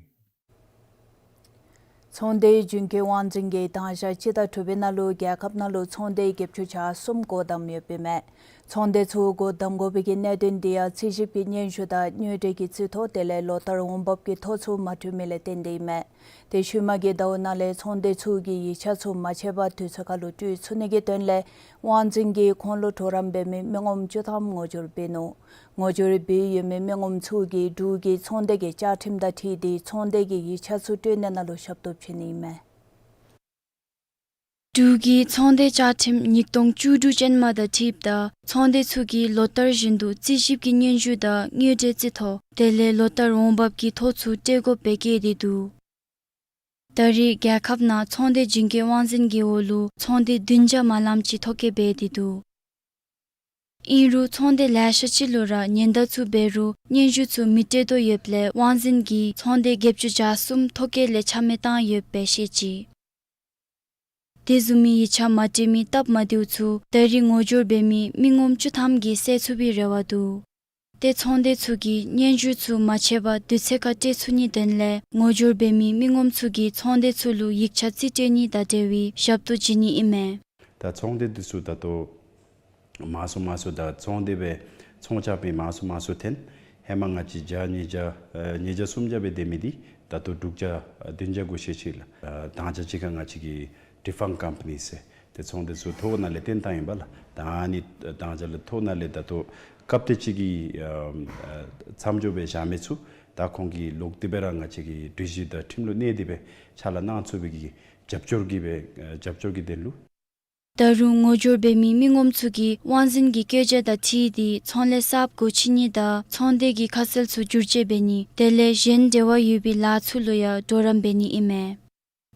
ཚོང་སྡེའི་རྒྱུན་སྐྱོང་དབང་འཛིན་གྱིས་དང་ཞག་སྤྱི་ཟླ་དྲུག་པའི་ནང་ལུ་རྒྱལ་ཁབ་ནང་ལུ་ཚོང་སྡེ་བརྒྱད་ཅུ་གྱ་གསུམ་སྒོ་བསྡམས་ཡོདཔ་ཨིན་མས། ཚོང་སྡེ་ཚུ་སྒོ་བསྡམ་དགོ་པའི་གི་གནད་དོན་འདི་ཡང་རྩིས་ཞིབ་ཀྱི་སྙན་ཞུ་དང་དངུལ་འབྲེལ་གྱི་རྩིས་ཐོ་དེ་ལས་ལོ་ལྟར་འོང་འབབ་ཀྱི་ཐོ་ཚུ་མ་འཁྲུལ་མི་ལས་བརྟེན་ཏེ་ཨིན་མས། ཏེ་ཤུལ་མ་གི་ཟླཝ་ནང་ལས་ཚོང་སྡེ་ཚུ་གིས་ཡིག་ཆ་ཚུ་མ་ཆད་པར་དུས་ཚོད་ཁར་ལུ་སྤྲོད་ཚུགས་ནི་གི་དོན་ལས་དབང་འཛིན་གྱིས་ཁོང་ལུ་གྲོགས་རམ་འབད་མི་མི་ངོམ་བཅུ་ཐམ་ངོ་སྦྱོར་འབད་ནུག། ངོ་སྦྱོར་འབད་ཡོད་མི་མི་ངོམ་ཚུ་གིས་འབྲུག་གི་ཚོང་སྡེ་གི་བཅའ་ཁྲིམས་དང་འཁྲིལ་ཏེ་ཚོང་སྡེ་གི་ཡིག་ཆ་ཚུ་སྤྲོད་ནི་ནང་ལུ་ཞབས་ཏོག་བྱིན་ནི་ཨིན་མས། འབྲུག་གི་ཚོང་སྡེ་བཅའ་ཁྲིམས་ཉིས་སྟོང་བཅུ་དྲུག་ཅན་མ་དང་འཁྲིལཝ་ད་ཚོང་སྡེ་ཚུ་གིས་ལོ་ལྟར་བཞིན་དུ་རྩིས་ཞིབ་ཀྱི་སྙན་ཞུ་དང་དངུལ་འབྲེལ་རྩིས་ཐོ་དེ་ལས་ལོ་ལྟར་འོང་འབབ་ཀྱི་ཐོ་ཚུ་སྤྲོད་དགོཔ་སྦེ་བཀོད་དེ་འདུག། ད་རེས་རྒྱལ་ཁབ་ནང་ཚོང་སྡེ་བྱིན་གྱིས་དབང་འཛིན་གྱི་འོག་ལུ་ཚོང་སྡེ་བདུན་བརྒྱ་མ་ལམ་ཅིག་ཐོ་བཀོད་འབད་དེ་འདུག། ཨིན་རུང་ཚོང་སྡེ་ལེ་ཤ་ཅིག་ལུ་ར་ཉེན་བརྡ་ཚུ་འབད་རུང་སྙན་ཞུ་ཚུ་མི་སྤྲོད་དོ་ཡོདཔ་ལས་དབང་འཛིན་གྱིས་ཚོང་སྡེ་བརྒྱད་ཅུ་གྱ་གསུམ་ཐོ་བཀོད་ལས་ཆ་མེད་བཏང་ཡོདཔ་སྦེ་བཤད་ཅི། དེ་བཟུམ་མའི་ཡིག་ཆ་མ་སྤྲོད་མི་སྟབས་མ་བདེཝ་ཚུ་ད་རེས་ངོ་སྦྱོར་འབད་མི་མི་ངོམ་བཅུ་ཐམ་གྱིས་སེལ་ཚུགས་པའི་རེ་བ་འདུག། ཏེ་ཚོང་སྡེ་ཚུ་གིས་སྙན་ཞུ་ཚུ་མ་ཆད་པར་དུས་ཚོད་ཁར་སྤྲོད་ཚུགས་ནིའི་དོན་ལས་ངོ་སྦྱོར་འབད་མི་མི་ངོམ་ཚུ་གིས་ཚོང་སྡེ་ཚུ་ལུ་ཡིག་ཆ་རྩིས་སྤྲོད་ནི་དང་འབྲེལ་བའི་ཞབས་ཏོག་བྱིན་ནི་ཨིན་མས། ད་ཚོང་སྡེ་འདི་ཚུ་ད་ལྟོ་མང་སུ་མང་སུ་ད་ཚོང་སྡེ་སྦེ་ཚོང་རྐྱབ་མི་མང་སུ་མང་སུ་ཐོན། ཧེ་མ་ང་བཅས་བརྒྱ་ཉིས་བརྒྱ་ཨེ་ཉིས་བརྒྱ་སུམ་བརྒྱ་སྦེ་སྡོད་མི་འདི་ད་ལྟོ་དྲུག་བརྒྱ་ཨེ་བདུན་བརྒྱ་འགོ་ཤེས་ཅི་ལགས། ཨེ་དང་ཅ་གཅིག་ཁར་ང་བཅས་ཀྱི་ཌི་ཕཱམ་ཀམ་པ་ནི་ཟེར་ཏེ་ཚོང་སྡེ་ཚུ་ཐོ་ནང་ལས་བཏོན་བཏང་ཡི་པ་ལགས། ད་ཨ་ནི་དང་ཅ་ལགས་ཐོ་ནང་ལས་ད་ལྟོ་སྐབས་དེ་ཅིག་གི་ཨེ་ཨེ་མཚམས་འཇོག་འབད་བཞག་མི་ཚུ་ད་ཁོང་གིས་ལོག་སྟེ་སྦེ་ར་ང་བཅས་ཀྱི་གྲོས་གཞི་དང་ཁྲིམས་ལུ་གནས་ཏེ་སྦེ་ཕྱག་ལཱ་གནང་ཚུགས་པའི་གི་རྒྱབ་སྐྱོར་གྱི་སྦེ་ཨེ་རྒྱབ་སྐྱོར་གྱི་དོན་ལུ། ད་རུང་ངོ་སྦྱོར་འབད་མི་མི་ངོམ་ཚུ་གིས་དབང་འཛིན་གྱི་བཀོད་རྒྱ་དང་འཁྲིལ་ཏེ་ཚོང་ལས་གསརཔ་སྒོ་ཕྱེ་ནི་དང་ཚོང་སྡེ་གི་ཁ་གསལ་ཚུ་བསྒྱུར་བཅོས་འབད་ནི་དེ་ལས་གཞན་འབྲེལ་བ་ཡོད་པའི་ལཱ་ཚུ་ལུ་ཡང་གྲོགས་རམ་འབད་ནི་ཨིན་མས།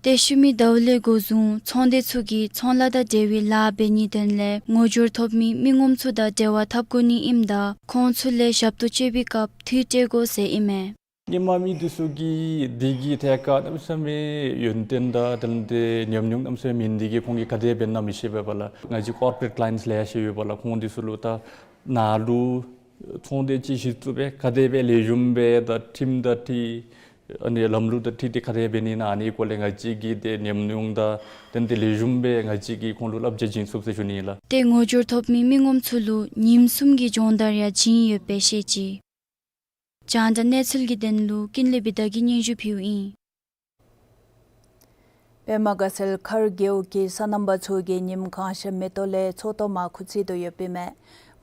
ཏེ་ཤུལ་མའི་ཟླཝ་ལས་འགོ་བཟུང་ཚོང་སྡེ་ཚུ་གིས་ཚོང་ལཱ་དང་འབྲེལ་བའི་ལཱ་འབད་ནིའི་དོན་ལས་ངོ་སྦྱོར་ཐོབ་མི་མི་ངོམ་ཚུ་དང་འབྲེལ་བ་འཐབ་དགོ་ནི་ཨིནམ་ད་ཁོང་ཚུ་ལས་ཞབས་ཏོག་སྤྲོད་པའི་སྐབས་འཐུས་སྤྲོད་དགོ་ཟེར་ཨིན་མས། ཧེ་མ་མི་འདི་ཚུ་གིས་འདི་གི་ཐད་ཁར་གནམ་མེད་ས་མེད་ཡོན་ཏན་དང་དེ་ལས་ཏེ་ཉམས་མྱོང་གནམ་མེད་ས་མེད་མེད་ནི་འདི་གིས་ཁོང་གིས་ག་དེ་འབད་ན་མི་ཤེས་པས་པ་ལགས། ང་བཅས་ཀོར་པོ་རེཊ་ཀ་ལའིནཊསི་ལེ་ཤ་ཡོད་པ་ལགས། ཁོང་འདི་ཚུ་ལུ་ད་ནཱ་ལུ་ཚོང་སྡེ་ཅིག་གཞི་བཙུགས་སྦེ་ག་དེ་སྦེ་ལེགས་ཤོམ་སྦེ་ད་ཁྲིམས་དང་འཁྲིལ་ཨ་ནི་ལམ་ལུགས་དང་འཁྲིལ་ཏེ་ག་དེ་འབད་ནི་ཨིན་ན་ཨ་ནི་སྐོར་ལས་ང་བཅས་ཀྱིས་ཏེ་ཉམས་མྱོང་དང་དེ་ལས་ཏེ་ལེགས་ཤོམ་སྦེ་ང་བཅས་ཀྱིས་ཁོང་ལུ་བསླབ་བྱ་བྱིན་ཚུགས་ཟེར་ཞུ་ནི་ཨིན་ལགས། ཏེ་ངོ་སྦྱོར་ཐོབ་མི་མི་ངོམ་ཚུ་ལུ་ཉིནམ་གསུམ་གྱི་སྦྱོང་བརྡར་ཡང་བྱིན་ཡོདཔ་སྦེ་བཤད་ཅི། རྒྱང་བསྒྲགས་གནས་ཚུལ་གྱི་དོན་ལུ་ཀུན་ལེགས་བི་དྷ་གིས་སྙན་ཞུ་ཕུལཝ་ཨིན། པདྨ་དགའ་ཚལ་མཁར་རྒེད་འོག་གི་སོ་ནམ་པ་ཚུ་གིས་ཉིམ་གང་ཤར་མེ་ཏོག་ལས་ཚོགས་གཏོར་མར་ཁུ་བཙིར་དོ་ཡོདཔ་ཨིན་མས།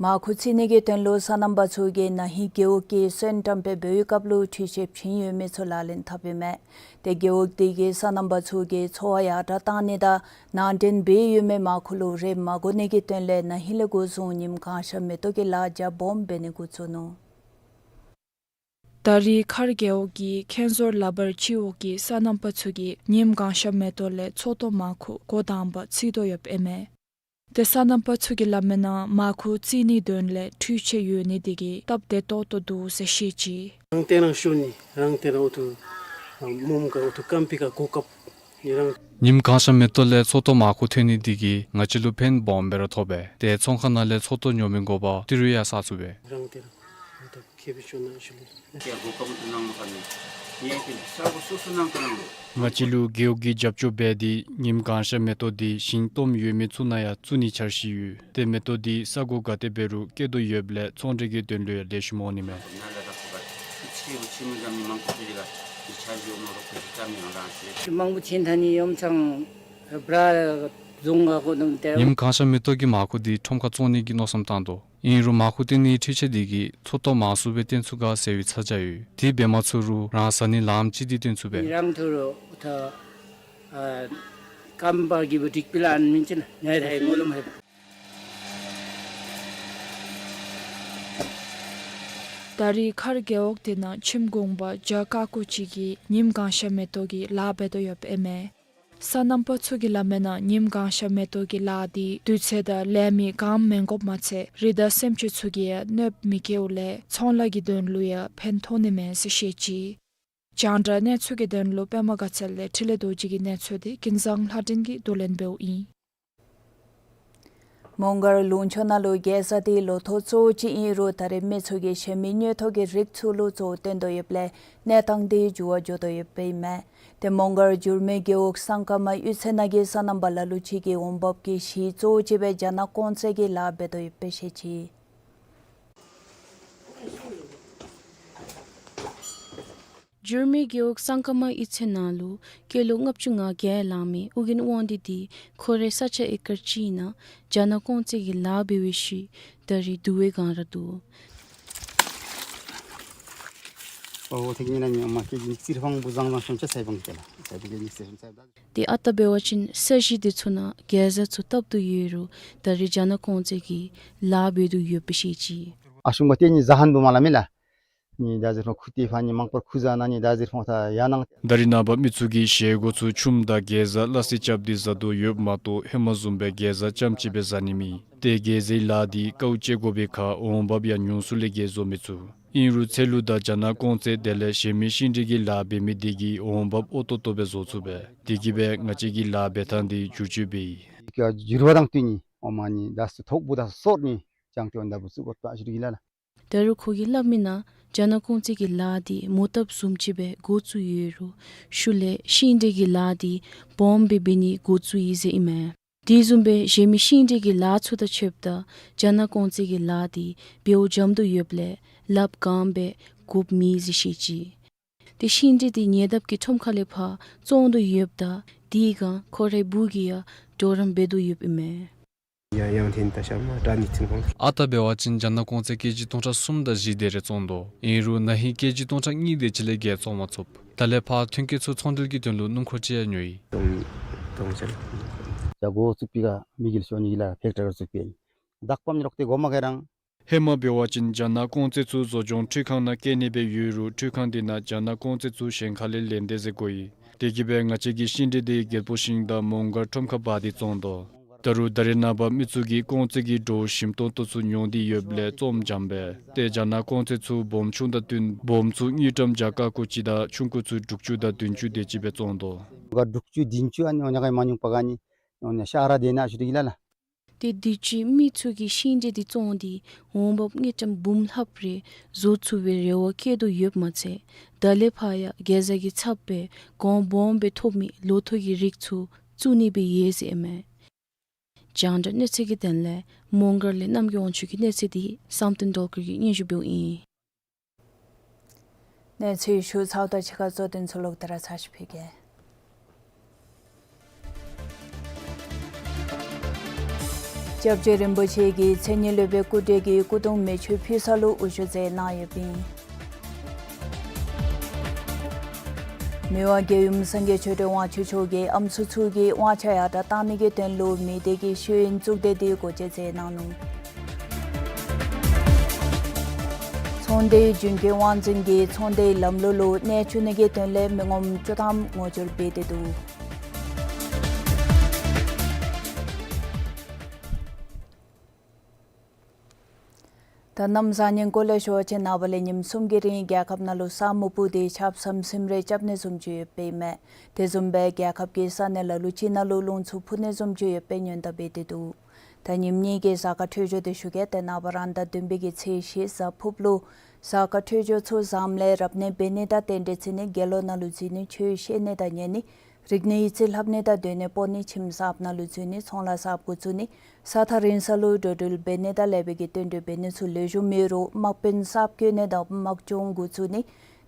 མར་ཁུ་བཙིར་ནི་གི་དོན་ལུ་སོ་ནམ་པ་ཚུ་གིས་ན་ཧིང་རྒེད་འོག་གི་སོན་བཀྲམ་སྦེ་འབོ་བའི་སྐབས་ལུ་འཕྲུལ་ཆས་བྱིན་ཡོད་མི་ཚུ་ལག་ལེན་འཐབ་ཨིན་མས། ཏེ་རྒེད་འོག་འདི་གི་སོ་ནམ་པ་ཚུ་གིས་འཚོ་བ་ཡར་དྲག་གཏང་ནི་དང་ནང་འདྲེན་འབད་ཡོད་མི་མར་ཁུ་ལུ་རེག་མ་དགོ་ནི་གི་དོན་ལས་ན་ཧིང་ལས་འགོ་བཟུང་ཉིམ་གང་ཤར་མེ་ཏོག་གི་ལཱ་རྒྱ་སྦོམ་འབད་ནི་འགོ་བཙུགས་ནུག། ད་རེས་མཁར་རྒེད་འོག་གི་མཁན་ཟུར་ལག་པར་བཙིར་འོག་གི་སོ་ནམ་པ་ཚུ་གིས་ཉིམ་གང་ཤར་མེ་ཏོག་ལས་ཚོགས་གཏོར་མར་ཁུ་འགོ་དང་པ་བཙིར་དོ་ཡོདཔ་ཨིན་མས། ཏེ་སོ་ནམ་པ་ཚུ་གིས་སླབ་མིའི་ནང་མར་ཁུ་བཙིར་ནིའི་དོན་ལས་འཕྲུལ་ཆས་ཡོད་ནི་འདི་གིས་སྟབས་བདེ་ཏོག་ཏོ་འདུག་ཟེར་བཤད་ཅི། རང་ཏེ་རང་ཤོར་ནི་རང་ཏེ་རང་འོ་ཐུ་མོམ་ག་འོ་ཐུ་རྐངམ་པའི་ཁར་གོ་བཀབ་ནི་རང་། ཉིམ་གང་ཤར་མེ་ཏོག་ལས་ཚོགས་གཏོར་མར་ཁུ་ཐོན་ནི་འདི་གིས་ང་བཅས་ལུ་ཕན་སྦོམ་སྦེ་ར་ཐོགས་པས། ཏེ་ཚོང་ཁང་ནང་ལས་ཚོགས་གཏོར་ཉོ་མི་དགོ་པར་ཏི་རུ་ཡང་བསག་ཚུགས་པས། རང་ཏེ་རང་འོ་ཐུ་ཁེ་བི་ཤོ་ན་ཤུ་ལི། ང་བཅས་ལུ་རྒེད་འོག་གིས་རྒྱབ་སྐྱོར་འབད་དེ་ཉིམ་གང་ཤར་མེ་ཏོག་འདི་ཞིང་སྟོངམ་ཡོད་མི་ཚུ་ནང་ཡང་བཙུགས་ནིའི་འཆར་གཞི་ཡོད། ཏེ་མེ་ཏོག་འདི་ས་གོ་ག་ཏེ་འབད་རུང་སྐྱེ་དོ་ཡོདཔ་ལས་ཚོང་འབྲེལ་གྱི་དོན་ལུ་ཡང་ལེགས་ཤོམ་འོང་ནི་མས། མང་པོ་ཅིག་ད་ནི་ཡོམ་ཚང་བྲ་བཟུང་ག་གོ་ནུམ་ཏེ། ཉིམ་གང་ཤར་མེ་ཏོག་གི་མར་ཁུ་འདི་ཁྲོམ་ཁར་བཙོང་ནི་གི་མནོ་བསམ་བཏང་དོ། ཨིན་རུང་མར་ཁུ་བཏོན་ནིའི་འཕྲུལ་ཆས་འདི་གིས་ཚོགས་གཏོར་མང་སུ་སྦེ་བཏོན་ཚུགས་ག་ཟེར་བའི་ཚ་གྱང་ཡོད། དེ་འབད་མ་ཚུགས་རུང་རང་ཟ་ནི་ལངམ་ཅིག་འདི་བཏོན་ཚུགས་པས། རང་ཐུ་རུ་ཐ་ཨ་ཀམ་པ་གི་བུ་ཏིག་པི་ལན་མིན་ཅིན་ནེ་ཐའི་ངོ་ལུམ་ཧེ། ད་རེས་མཁར་རྒེད་འོག་འདི་ནང་ཁྱིམ་གུང་པ་བརྒྱ་ཀ་ཀོ་ཅིག་གིས་ཉིམ་གང་ཤར་མེ་ཏོག་གི་ལཱ་འབད་དོ་ཡོདཔ་ཨིན་མས། སོ་ནམ་པ་ཚུ་གིས་སླབ་མིའི་ནང་ཉིམ་གང་ཤར་མེ་ཏོག་གི་ལཱ་འདི་དུས་ཚོད་དང་ལས་མི་གང་མི་དགོཔ་མ་ཚད་རི་དྭགས་སེམས་ཅན་ཚུ་གིས་ཡང་གནོདཔ་མི་བཀལཝ་ལས་ཚོང་ལཱ་གི་དོན་ལུ་ཡང་ཕན་ཐོགས་ནི་མས་ཟེར་བཤད་ཅི། རྒྱང་བསྒྲགས་གནས་ཚུལ་གྱི་དོན་ལུ་པདྨ་དགའ་ཚལ་ལས་འཕྲིན་ལས་རྡོ་རྗེ་གི་གནས་ཚུལ་འདི་ཀུན་བཟང་ལྷ་སྒྲོན་གྱིས་བསྡུ་ལེན་འབདཝ་ཨིན། མོང་སྒར་ལུང་ཕྱོགས་ནང་ལུ་རྒྱལ་ས་འདི་ལོ་ཐོག་གཙོ་བོ་ཅིག་ཨིན་རུང་ད་རེས་མི་ཚུ་གིས་གཞན་མི་ཉོ་ཐོག་གི་རིགས་ཚུ་ལུ་གཙོ་བོ་བཏོན་དོ་ཡོདཔ་ལས་གནས་སྟངས་འདི་འགྱུར་བ་འགྱོ་དོ་ཡོདཔ་ཨིན་མས། ཏེ་མོང་སྒར་འགྱུར་མེད་རྒེད་འོག་སང་ཀ་མ་གཡུས་ཚན་ནང་གི་སོ་ནམ་པ་ལ་ལུ་ཅིག་གིས་འོང་འབབ་ཀྱི་གཞི་གཙོ་བོ་ཅིག་སྦེ་རྒྱ་ནག་ཀོང་ཙེ་གི་ལཱ་འབད་དོ་ཡོདཔ་སྦེ་བཤད་ཅི། འགྱུར་མེད་རྒེད་འོག་སང་ཀ་མ་གཡུས་ཚན་ནང་ལུ་སྐྱེས་ལོ་ལྔ་བཅུ་ང་བརྒྱད་ལང་མི་ཨོ་རྒྱན་དབང་འདུས་འདི་ཁོ་རའི་ས་ཆ་ཨེ་ཀར་གཅིག་ནང་རྒྱ་ནག་ཀོང་ཙེ་གི་ལཱ་འབད་བའི་ཤུལ་ད་རེས་འདུལ་བའི་སྒང་ར་འདུག། ཨོ་ཐེག་ཉི་ན་ཉི་མ་ཀེ་ཇི་ཉིས་ཅིག་ཕང་བུ་ཟང་ཟང་ཤོང་ཅ་སའི་བང་ཀེ་ལ་སའི་བང་ཀེ་ཉིས་ཅིག་ཕང་སའི་བང་། ཏེ་ཨ་རྟག་འབད་བ་ཅིན་ས་གཞི་འདི་ཚུ་ནང་གེ་ཟ་ཚུ་བཏབ་དོ་ཡོད་རུང་ད་རེས་རྒྱ་ནག་གོང་ཚད་ཀྱིས་ལཱ་འབད་དོ་ཡོདཔ་སྦེ་བཤད་ཅི། ཨ་ཤུང་བ་ཏེ་ཉི་ཟ་ཧན་བུ་མ་ལ་མེ་ལ། ཉི་ཟླ་ཟེར་ཕང་ཁུ་ཏེ་ཕང་ཉི་མང་པར་ཁུ་ཟ་ན་ཉི་ཟླ་ཟེར་ཕང་ཐ་ཡ་ནང་། ད་རེས་ནངས་པ་མི་ཚུ་གིས་བཞེས་སྒོ་ཚུ་ཆུམ་དང་གེ་ཟ་སླ་བསྲེ་རྐྱབ་སྟེ་ཟ་དོ་ཡོདཔ་མ་གཏོགས་ཧེ་མ་བཟུམ་སྦེ་གེ་ཟ་རྐྱངམ་ཅིག་སྦེ་ཟ་ནི་མེད། ཏེ་གེ་ཟའི་ལཱ་འདི་དཀའཝ་སྤྱད་དགོ་པའི་ཁར་འོང་འབབ་ཡང་ཉུང་སུ་ལས་བརྒལ་བཟོ་མི་ཚུགས། ཨིན་རུང་ཚལ་ལུ་དང་རྒྱ་ནག་གོང་ཚད་དེ་ལས་གཞན་མི་ཤིང་འབྲས་ཀྱི་ལཱ་འབད་མི་དེ་གིས་འོང་འབབ་ཨོ་ཏོ་ཏོ་སྦེ་བཟོ་ཚུགས་པས། དེ་གིས་སྦེ་ང་བཅས་ཀྱི་ལཱ་འབད་ཐངས་འདི་བསྒྱུར་བཅོས་འབད་ཡི། ཀྱ་འགྱུར་བ་དང་བསྟུན་ནི་ཨོ་མ་ནི་ད་སུ་ཐོག་བུ་ད་སོར་ནི་ཅང་ཏེ་འོན་ད་བུ་སུ་བོ་ཏ་ཤུ་རི་གི་ལ་ལ། ད་རུང་ཁོ་གིས་སླབ་མི་ནང་རྒྱ་ནག་གོང་ཚད་ཀྱི་ལཱ་འདི་མོ་བཏབ་བཟུམ་ཅིག་སྦེ་འགོ་བཙུགས་ཡོད་རུང་ཤུལ་ལས་ཤིང་འབྲས་ཀྱི་ལཱ་འདི་སྦོམ་སྦེ་འབད་ནི་འགོ་བཙུགས་ཡི་ཟེར་ཨིན་མས། དེ་བཟུམ་སྦེ་གཞན་མི་ཤིང་འབྲས་ཀྱི་ལཱ་ཚུ་དང་ཕྱདཔ་ད་རྒྱ་ནག་གོང་ཚད་ཀྱི་ལཱ་འདི་འབདཝ་འཇམ་དོ་ཡོདཔ་ལས་ལགཔ་གང་སྦེ་དགོཔ་མེད་ཟེར་བཤད་ཅི། ཏེ་ཤིང་འབྲས་འདི་ཉེ་འདབས་ཀྱི་ཁྲོམ་ཁ་ལས་ཕར་བཙོང་དོ་ཡོདཔ་ད་དེའི་སྒང་ཁོ་རའི་བུ་གིས་ཡང་གྲོགས་རམ་འབད་དོ་ཡོདཔ་ཨིན་མས། ཡང་ཡང་ཐིན་ད་ཤ་མ་ཏྲ་ནི་ཚིན་ཁོང་། ཨ་རྟག་འབད་བ་ཅིན་རྒྱ་ནག་གོང་ཚད་ཀེ་ཇི་སྟོང་ཕྲག་གསུམ་དང་བཞི་དེ་རེ་བཙོང་དོ། ཨིན་རུང་ན་ཧིང་ཀེ་ཇི་སྟོང་ཕྲག་གཉིས་དེ་ཅིག་ལས་བརྒལ་བཙོང་མ་ཚུགས། ད་ལས་ཕར་ཐོན་སྐྱེད་ཚུ་ཚོང་འབྲེལ་གྱི་དོན་ལུ་སྣུམ་འཁོར་ཅིག་ཡང་ཉོ་ཡི། སྟོང་གཉིས་སྟོང་ཆ་ལ། ཡ་འགོ་བཙུགས་པའི་ཁར་མི་གིལ་ཤོ་ནི་གི་ལ་ཕེཀ་ཊ་རི་བཙུགས་པའི་བདག་པམ་ཉི་རོག་ཏེ་གོ་མ་ག་རང་། ཧེ་མ་འབད་བ་ཅིན་རྒྱ་ནག་གོང་ཚད་ཚུ་བཟོ་སྦྱོང་འཕྲུལ་ཁང་ནང་བསྐྱལ་ནི་སྦེ་ཡོད་རུང་འཕྲུལ་ཁང་དེ་ནང་རྒྱ་ནག་གོང་ཚད་ཚུ་གཞན་ཁ་ལས་ལེན་དེས་ཟེར་གོ་ཡི། དེ་གིས་སྦེ་ང་བཅས་ཀྱིས་ཤིང་འབྲས་དེ་རྒྱལ་པོ་ཤིང་དང་མོང་སྒར་ཁྲོམ་ཁར་འབག་སྟེ་བཙོང་དོ། ད་རུང་ད་རེས་ནངས་པ་མི་ཚུ་གིས་གོང་ཚད་ཀྱི་འདྲོག་ཞིམ་ཏོང་ཏོ་ཚུ་མྱོང་སྟེ་ཡོདཔ་ལས་བཙོངམ་འཇམ་པས། ཏེ་རྒྱ་ནག་གོང་ཚད་ཚུ་སྦོམ་ཆུང་དང་བསྟུན་སྦོམ་ཚུ་དངུལ་ཀྲམ་བརྒྱ་ཀ་ཀོ་ཅིག་དང་ཆུང་ཀུ་ཚུ་དྲུག་ཅུ་དང་བདུན་ཅུ་དེ་ཅིག་སྦེ་བཙོང་དོ། ག་དྲུག་ཅུ་བདུན་ཅུ་ཨ་ནི་འོ་ཉ་ག་མ་ཉུང་པ་ག་ནི་འོ་ཉ་ཤ་ར་དེ་ན་ཤུ་རི་གི་ལ་ལ། ཏེ་དུས་ཅི་མི་ཚུ་གིས་ཤིང་འབྲས་འདི་བཙོང་སྟེ་འོང་འབབ་དངུལ་ཀྲམ་འབུམ་ལྷགཔ་རེ་བཟོ་ཚུགས་པའི་རེ་བ་བསྐྱེད་དོ་ཡོདཔ་མ་ཚད་ད་ལས་ཕར་ཡང་གེ་ཟ་གི་ཚབ་སྦེ་གོང་སྦོམ་སྦེ་ཐོབ་མི་ལོ་ཐོག་གི་རིགས་ཚུ་བཙུགས་ནི་སྦེ་ཡོད་ཟེར་ཨིན་མས། རྒྱང་བསྒྲགས་གནས་ཚུལ་གྱི་དོན་ལས་མོང་སྒར་ལས་རྣམ་རྒྱལ་དབང་ཕྱུག་གི་གནས་ཚུལ་འདི་བསམ་གཏན་སྒྲོལ་དཀར་གྱིས་སྙན་ཞུ་འབདཝ་ཨིན། གནས་ཚུལ་ཞུ་ཚརཝ་ད་ཕྱི་ཁར་གཙོ་དོན་ཚུ་ལོག་སྟེ་ར་ཚར་ཅིག་ཕུལ་གེ། སྐྱབས་རྗེ་རིན་པོ་ཆེ་གིས་མཚན་ཉིད་སློབ་དཔོན་སྐུ་བགྲེས་ཀྱི་སྐུ་གདུང་མེ་མཆོད་ཕུལ་ས་ལུ་དབུ་བཞུགས་མཛད་གནང་ཡོདཔ་ཨིན། མི་དབང་རྒྱལ་ཡུམ་སངས་རྒྱས་ཆོས་སྒྲོན་དབང་ཕྱུག་མཆོག་གིས་ཨམ་སྲུ་ཚུ་གི་དབང་ཆ་ཡར་དྲག་བཏང་ནི་གི་དོན་ལུ་མི་སྡེ་གི་ཤེས་ཡོན་གཙུག་སྡེ་འདི་སྒོ་འབྱེད་མཛད་གནང་ནུག། ཚོང་སྡེའི་རྒྱུན་གྱི་དབང་འཛིན་གྱིས་ཚོང་སྡེའི་ལམ་ལུགས་ལུ་གནོད་བཅུག་ནི་གི་དོན་ལས་མི་ངོམ་བཅུ་ཐམ་ངོ་སྦྱོར་འབད་དེ་འདུག། ད་གནམ་བཟང་ངན་སྐོར་ལས་ཞུ་བ་ཅིན་ནངས་པ་ལས་ཉིནམ་གསུམ་གྱི་རིང་རྒྱལ་ཁབ་ནང་ལུ་ས་སྨུག་སྤུབས་ཏེ་ཆརཔ་ཟམ་ཟིམ་རེ་རྐྱབ་ནི་བཟུམ་ཅིག་ཡོདཔ་ཨིན་མས། དེ་བཟུམ་སྦེ་རྒྱལ་ཁབ་ཀྱི་ས་གནས་ལ་ལུ་ཅིག་ནང་ལུ་རླུང་འཚུབ་འཕུ་ནི་བཟུམ་ཅིག་ཡོདཔ་སྦེ་སྔོན་བརྡ་འབད་དེ་འདུག། ད་ཉིནམ་གཉིས་ཀྱི་གཟའ་སྐར་འཕྲོད་སྦྱོར་འདི་ཞུ་གེ། ཏེ་ནངས་པ་རང་ཟླ་བདུན་པའི་གི་ཚེས་བཞི་གཟའ་ཕུརཔ་ལུ་གཟའ་སྐར་འཕྲོད་སྦྱོར་ཚུ་ཟམ་ལས་རབ་གནས་འབད་ནི་དང་རྟེན་འབྲེལ་བརྩི་ནི་དགེ་སློང་ནང་ལུ་འཛུལ་ནི་ཆོས་བཤད་ནི་དང་ཉན་ནི་རིག་གནས་ཡིག་རྩིས་ལྷབ་ནི་དང་སྡོད་གནས་སྤོ་ནི་ཁྱིམ་གསརཔ་ནང་ལུ་འཛུལ་ནི་ཚོང་ལཱ་གསརཔ་འགོ་བཙུགས་ནི་ས་ཐག་རིང་ས་ལུ་འགྲོ་འགྲུལ་འབད་ནི་དང་ལེགས་པའི་གི་བསྟུན་གྲོས་འབད་ནི་ཚུ་ལེགས་ཤོམ་ཡོད་རུང་དམག་དཔོན་གསརཔ་བསྐོ་ནི་དང་དམག་སྦྱོང་འགོ་བཙུགས་ནི་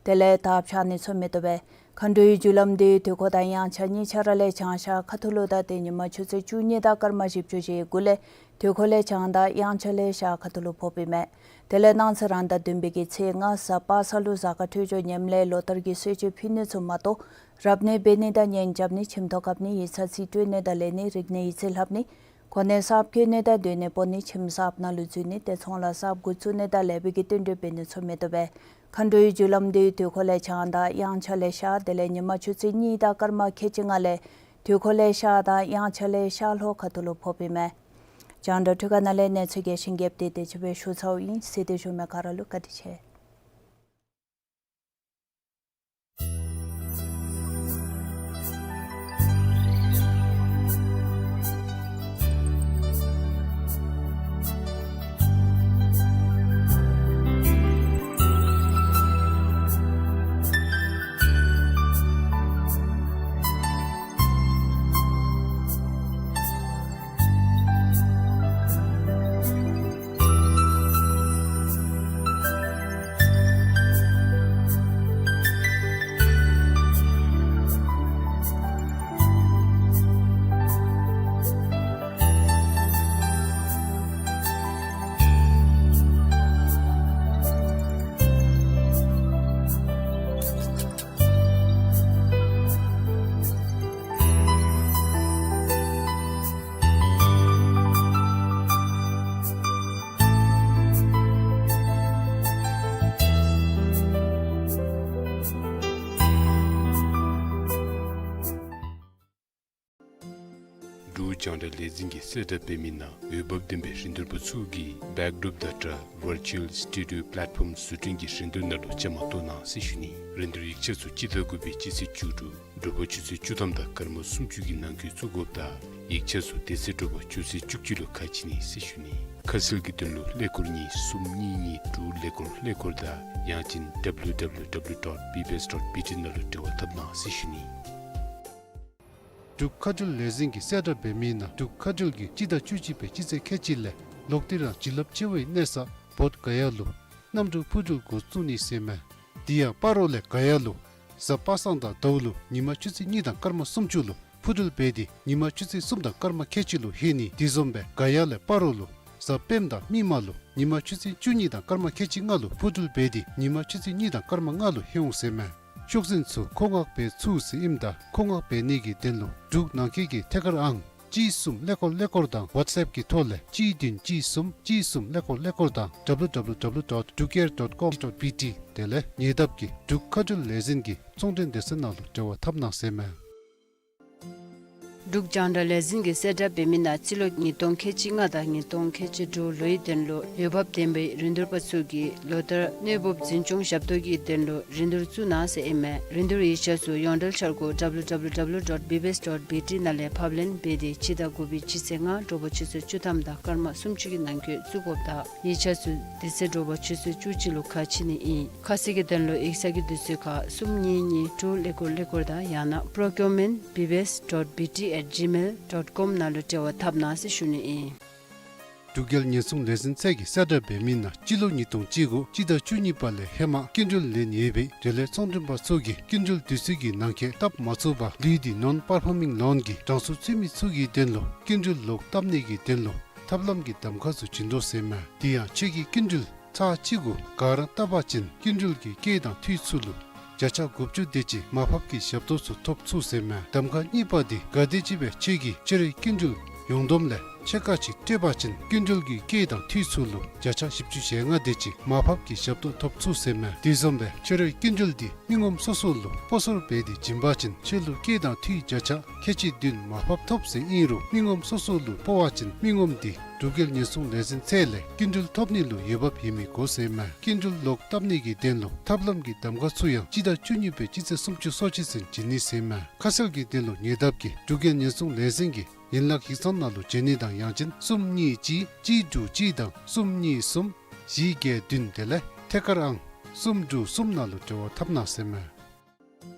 དེ་ལས་དར་འཕྱར་ནི་ཚུ་མི་བཏུབ་པས། མཁའ་འགྲོའི་རྒྱུ་ལམ་འདི་དུས་འཁོར་དང་དབྱངས་འཆར་གཉིས་ཆ་ར་ལས་བྱང་ཤར་ཁ་ཐུག་ལུ་དང་ཏེ་ཉིན་མ་ཆུ་ཚོད་བཅུ་གཉིས་དང་སྐར་མ་བཞི་བཅུ་ཞེ་དགུ་ལས་དུས་འཁོར་ལས་བྱང་དང་དབྱངས་འཆར་ལས་ཤར་ཁ་ཐུག་ལུ་ཕོགཔ་ཨིན་མས། དེ་ལས་གནངས་ཚེ་རང་ཟླ་བདུན་པའི་གི་ཚེས་ལྔ་གཟའ་པ་སངས་ལུ་གཟའ་སྐར་འཕྲོད་སྦྱོར་ཉེསཔ་ལས་ལོ་ལྟར་གྱི་གསོལ་མཆོད་ཕུལ་ནི་ཚུ་མ་གཏོགས་རབ་གནས་འབད་ནི་དང་གཉེན་རྐྱབ་ནི་ཁྱིམ་ཐོག་བཀབ་ནི་ཡིག་ཚང་རྩིས་སྤྲོད་ནི་དང་ལེན་ནི་རིག་གནས་ཡིག་རྩིས་ལྷབ་ནི་གོ་གནས་གསརཔ་བསྐོ་ནི་དང་སྡོད་གནས་སྤོ་ནི་ཁྱིམ་གསརཔ་ནང་ལུ་འཛུལ་ནི་ཏེ་ཚོང་ལཱ་གསརཔ་འགོ་བཙུགས་ནི་དང་ལེགས་པའི་གི་བསྟུན་གྲོས་འབད་ནི་ཚུ་མི་བཏུབ་པས། མཁའ་འགྲོའི་རྒྱུ་ལམ་འདི་དུས་འཁོར་ལས་བྱང་དང་དབྱངས་འཆར་ལས་ཤར་དེ་ལས་ཉིན་མ་ཆུ་ཚོད་གཉིས་དང་སྐར་མ་ཁལ་གཅིག་ལྔ་ལས་དུས་འཁོར་ལས་ཤར་དང་དབྱངས་འཆར་ལས་ཤར་ལྷོ་ཁ་ཐུག་ལུ་ཕོགཔ་ཨིན་མས། རྒྱང་བསྒྲགས་འཕྲུལ་ཁང་ནང་ལས་གནས་ཚུལ་རྒྱས་ཤིང་རྒྱསཔ་འདི་དེ་ཅིག་སྦེ་ཞུ་ཚརཝ་ཨིན། གཟིགས་ཏེ་བཞུགས་མི་ག་ར་ལུ་བཀའ་དྲིན་ཆེ། རྒྱང་བསྒྲགས་ལས་འཛིན་གྱིས་གསལ་བསྒྲགས་འབད་མི་ནང་འོས་འབབ་ལྡན་པའི་རིན་བསྡུར་པ་ཚུ་གིས་བེཀ་ཌོརོཔ་དང་སྦྲགས་ཝར་ཅུ་ཨལ་སི་ཊུ་ཌི་ཡོ་པ་ལེཊ་ཕོམ་བཟོ་སྐྲུན་གྱི་རིན་བསྡུར་ནང་ལུ་བཅའ་མར་གཏོགས་གནང་ཟེར་ཞུ་ནི། རིན་བསྡུར་ཡིག་ཆ་ཚུ་སྤྱི་ཟླ་དགུ་པའི་སྤྱི་ཚེས་བཅུ་དྲུག་དྲོ་པ་ཆུ་ཚོད་བཅུ་ཐམ་དང་སྐར་མ་སུམ་ཅུ་གི་ནང་འཁོད་བཙུགས་དགོཔ་དང་ཡིག་ཆ་ཚུ་དེ་ཚེ་དྲོ་པ་ཆུ་ཚོད་བཅུ་གཅིག་ལུ་ཁ་ཕྱེ་ནི་ཟེར་ཞུ་ནི། ཁ་གསལ་གྱི་དོན་ལུ་ཀླད་ཀོར་གཉིས་གསུམ་གཉིས་གཉིས་དྲུག་ཀླད་ཀོར་ཀླད་ཀོར་དང་ཡང་ཅིན་ཌབ་ལིའུ་ཌབ་ལིའུ་ཌབ་ལིའུ་ཌོཊ་བི་བི་ཨེསི་ཌོཊ་བི་ཊི་ནང་ལུ་འབྲེལ་བ་འཐབ་གནང་ཟེར་ཞུ་ནི། འབྲུག་མཁའ་འགྲུལ་ལས་འཛིན་གྱིས་གསལ་བསྒྲགས་འབད་མི་ནང་འབྲུག་མཁའ་འགྲུལ་གྱིས་སྤྱི་ཟླ་བཅུ་གཅིག་པའི་སྤྱི་ཚེས་ཁལ་གཅིག་ལས་ལོག་སྟེ་རང་བྱིན་རླབས་ཆེ་བའི་གནས་ས་བོདྷ་ག་ཡ་ལུ་གནམ་གྲུ་འཕུར་འགྲུལ་འགོ་བཙུགས་ནི་ཟེར་མས། དེ་ཡང་སྤ་རོ་ལས་ག་ཡ་ལུ་གཟའ་པ་སངས་དང་ཟླཝ་ལུ་ཉིན་མ་ཆུ་ཚོད་གཉིས་དང་སྐར་མ་སུམ་ཅུ་ལུ་འཕུར་འགྲུལ་འབད་དེ་ཉིན་མ་ཆུ་ཚོད་གསུམ་དང་སྐར་མ་ཁལ་གཅིག་ལུ་ལྷོད་ནི། དེ་བཟུམ་སྦེ་ག་ཡ་ལས་སྤ་རོ་ལུ་གཟའ་སྤེནམ་དང་མིག་དམར་ལུ་ཉིན་མ་ཆུ་ཚོད་བཅུ་གཉིས་དང་སྐར་མ་ཁལ་གཅིག་ལྔ་ལུ་འཕུར་འགྲུལ་འབད་དེ་ཉིན་མ་ཆུ་ཚོད་གཉིས་དང་སྐར་མ་ལྔ་ལུ་ལྷོད་འོང་ཟེར་མས། ཤོག་འཛིན་ཚུ་མཁོ་མངགས་འབད་ཚུགས་ཟེར་ཨིནམ་ད་མཁོ་མངགས་འབད་ནི་གི་དོན་ལུ་འབྲུག་ནང་འཁོད་ཀྱི་ཐད་ཀར་ཨང་གཅིག་གསུམ་ཀླད་ཀོར་ཀླད་ཀོར་དང་ཝཊས་ཨེཔ་གི་ཐོག་ལས་གཅིག་བདུན་གཅིག་གསུམ་གཅིག་གསུམ་ཀླད་ཀོར་ཀླད་ཀོར་དང་ཌབ་ལིའུ་ཌབ་ལིའུ་ཌབ་ལིའུ་ཌོཊ་ཌུག་ཨེར་ཌོཊ་ཀོམ་ཌོཊ་བི་ཊི་དེ་ལས་ཉེ་འདབས་ཀྱི་འབྲུག་མཁའ་འགྲུལ་ལས་འཛིན་གྱི་ཚོང་འབྲེལ་སྡེ་ཚན་ནང་ལུ་འབྲེལ་བ་འཐབ་གནང་ཟེར་མས། འབྲུག་རྒྱང་བསྒྲགས་ལས་འཛིན་གྱིས་གསལ་བསྒྲགས་འབད་མི་ནང་སྤྱི་ལོ་ཉིས་སྟོང་ཁལ་གཅིག་ལྔ་དང་ཉིས་སྟོང་ཁལ་གཅིག་དྲུག་ལོའི་དོན་ལུ་འོས་འབབ་ལྡན་པའི་རིན་བསྡུར་པ་ཚུ་གིས་ལོ་བསྟར་གནས་སྤོ་འཛིན་སྐྱོང་ཞབས་ཏོག་གི་དོན་ལུ་རིན་བསྡུར་བཙུགས་གནང་ཟེར་ཨིན་མས། རིན་བསྡུར་ཡིག་ཆ་ཚུ་ཡོངས་འབྲེལ་འཆར་སྒོ་ཌབ་ལིའུ་ཌབ་ལིའུ་ཌབ་ལིའུ་ཌོཊ་བི་བི་ཨེསི་ཌོཊ་བི་ཊི་ནང་ལས་ཕབ་ལེན་འབད་དེ་སྤྱི་ཟླ་དགུ་པའི་སྤྱི་ཚེས་ལྔ་དྲོ་པ་ཆུ་ཚོད་བཅུ་ཐམ་དང་སྐར་མ་སུམ་ཅུ་གི་ནང་འཁོད་བཙུགས་དགོཔ་དང་ཡིག་ཆ་ཚུ་དེ་ཚེ་དྲོ་པ་ཆུ་ཚོད་བཅུ་གཅིག་ལུ་ཁ་ཕྱེ་ནི་ཨིན། ཁ་གསལ་གྱི་དོན་ལུ་ཡིག་ཚང་གི་དུས་ཚོད་ཁར་གསུམ་གཉིས་གཉིས་དྲུག་ཀླད་ཀོར་ཀླད་ཀོར་དང་ཡང་ན་པྲོ་ཀིའུར་མེནཊ་བི་བི་ཨེསི་ཌོཊ་བི་ཊི་ཨེཊ་ཇི་མེལ་ཌོཊ་ཀོམ་ནང་ལུ་འབྲེལ་བ་འཐབ་གནང་ཟེར་ཞུ་ནི་ཨིན། འབྲུག་རྒྱལ་ཉེན་སྲུང་ལས་འཛིན་ཚད་ཀྱིས་གསལ་བསྒྲགས་འབད་མི་ནང་སྤྱི་ལོ་ཉིས་སྟོང་བཅུ་དགུ་སྤྱི་ཟླ་བཅུ་གཉིས་པ་ལས་ཧེ་མ་སྐྱིན་འགྲུལ་ལེན་ཡོད་པའི་འབྲེལ་ཡོད་ཚོང་མགྲོན་པ་ཚུ་གིས་སྐྱིན་འགྲུལ་དུས་ཚོད་ཀྱི་ནང་འཁོད་བཏབ་མ་ཚུགས་པར་ལུས་ཏེ་ནོན་པར་ཕམ་མི་ལོན་གྱི་གྲངས་སུ་ཚུད་མི་ཚུ་གི་དོན་ལུ་སྐྱིན་འགྲུལ་ལོག་བཏབ་ནི་གི་དོན་ལུ་ཐབས་ལམ་གྱི་གདམ་ཁ་ཚུ་བྱིན་དོ་ཟེར་མས། དེ་ཡང་ཁྱོད་ཀྱིས་སྐྱིན་འགྲུལ་ཚར་གཅིག་གུ་ག་ར་བཏབ་པ་ཅིན་སྐྱིན་འགྲུལ་གྱི་སྐྱེད་དང་འཐུས་ཚུ་ལུ་བརྒྱ་ཆ་དགུ་བཅུ་དེ་ཅིག་མར་ཕབ་ཀྱི་ཞབས་ཏོག་ཚུ་ཐོབ་ཚུགས་ཟེར་མས། གདམ་ཁ་གཉིས་པ་དེ་ག་དེམ་ཅིག་སྦེ་ཁྱོད་ཀྱིས་ཕྱི་རོལ་སྐྱིན་འགྲུལ་ཡོངས་བསྡོམས་ལས་ཕྱེད་ཀ་ཅིག་སྤྲོད་པ་ཅིན་སྐྱིན་འགྲུལ་གྱི་སྐྱེད་དང་འཐུས་ཚུ་ལུ་བརྒྱ་ཆ་བཞི་བཅུ་ཞེ་ལྔ་དེ་ཅིག་མར་ཕབ་ཀྱི་ཞབས་ཏོག་ཐོབ་ཚུགས་ཟེར་མས། དེ་བཟུམ་སྦེ་ཕྱི་རོལ་སྐྱིན་འགྲུལ་དེ་མི་ངོམ་སོ་སོ་ལུ་སྤོ་སོར་འབད་དེ་བྱིན་པ་ཅིན་ཁྱོད་ལུ་སྐྱེད་དང་འཐུས་བརྒྱ་ཆ་ཁལ་གཅིག་བདུན་མར་ཕབ་ཐོབ་ཟེར་ཨིན་རུང་མི་ངོམ་སོ་སོ་ལུ་སྤོ་བ་ཅིན་མི་ངོམ་དེ་འབྲུག་རྒྱལ་ཉེན་སྲུང་ལས་འཛིན་ཚད་ལས་སྐྱིན་འགྲུལ་ཐོབ་ནི་ལུ་འོས་འབབ་ཡོད་མི་དགོ་ཟེར་མས། སྐྱིན་འགྲུལ་ལོག་བཏབ་ནི་གི་དོན་ལུ་ཐབས་ལམ་གྱི་གདམ་ཁ་ཚུ་ཡང་སྤྱི་ཟླ་བཅུ་གཉིས་པའི་སྤྱི་ཚེས་སུམ་ཅུ་སོ་གཅིག་ཚུན་བྱིན་ནི་ཟེར་མས། ཁ་གསལ་གྱི་དོན་ལུ་ཉེ་འདབས་ཀྱི་འབྲུག་རྒྱལ་ཉེན་སྲུང་ལས་འཛིན་གྱི་ཡན་ལག་ཡིག་ཚང་ནང་ལུ་བྱོན་ནི་དང་ཡང་ཅིན་གསུམ་གཉིས་གཅིག་གཅིག་དྲུག་གཅིག་དང་གསུམ་གཉིས་གསུམ་བཞི་བརྒྱད་བདུན་དེ་ལས་ཐད་ཀར་ཨང་གསུམ་དྲུག་གསུམ་ནང་ལུ་འབྲེལ་བ་འཐབ་གནང་ཟེར་མས།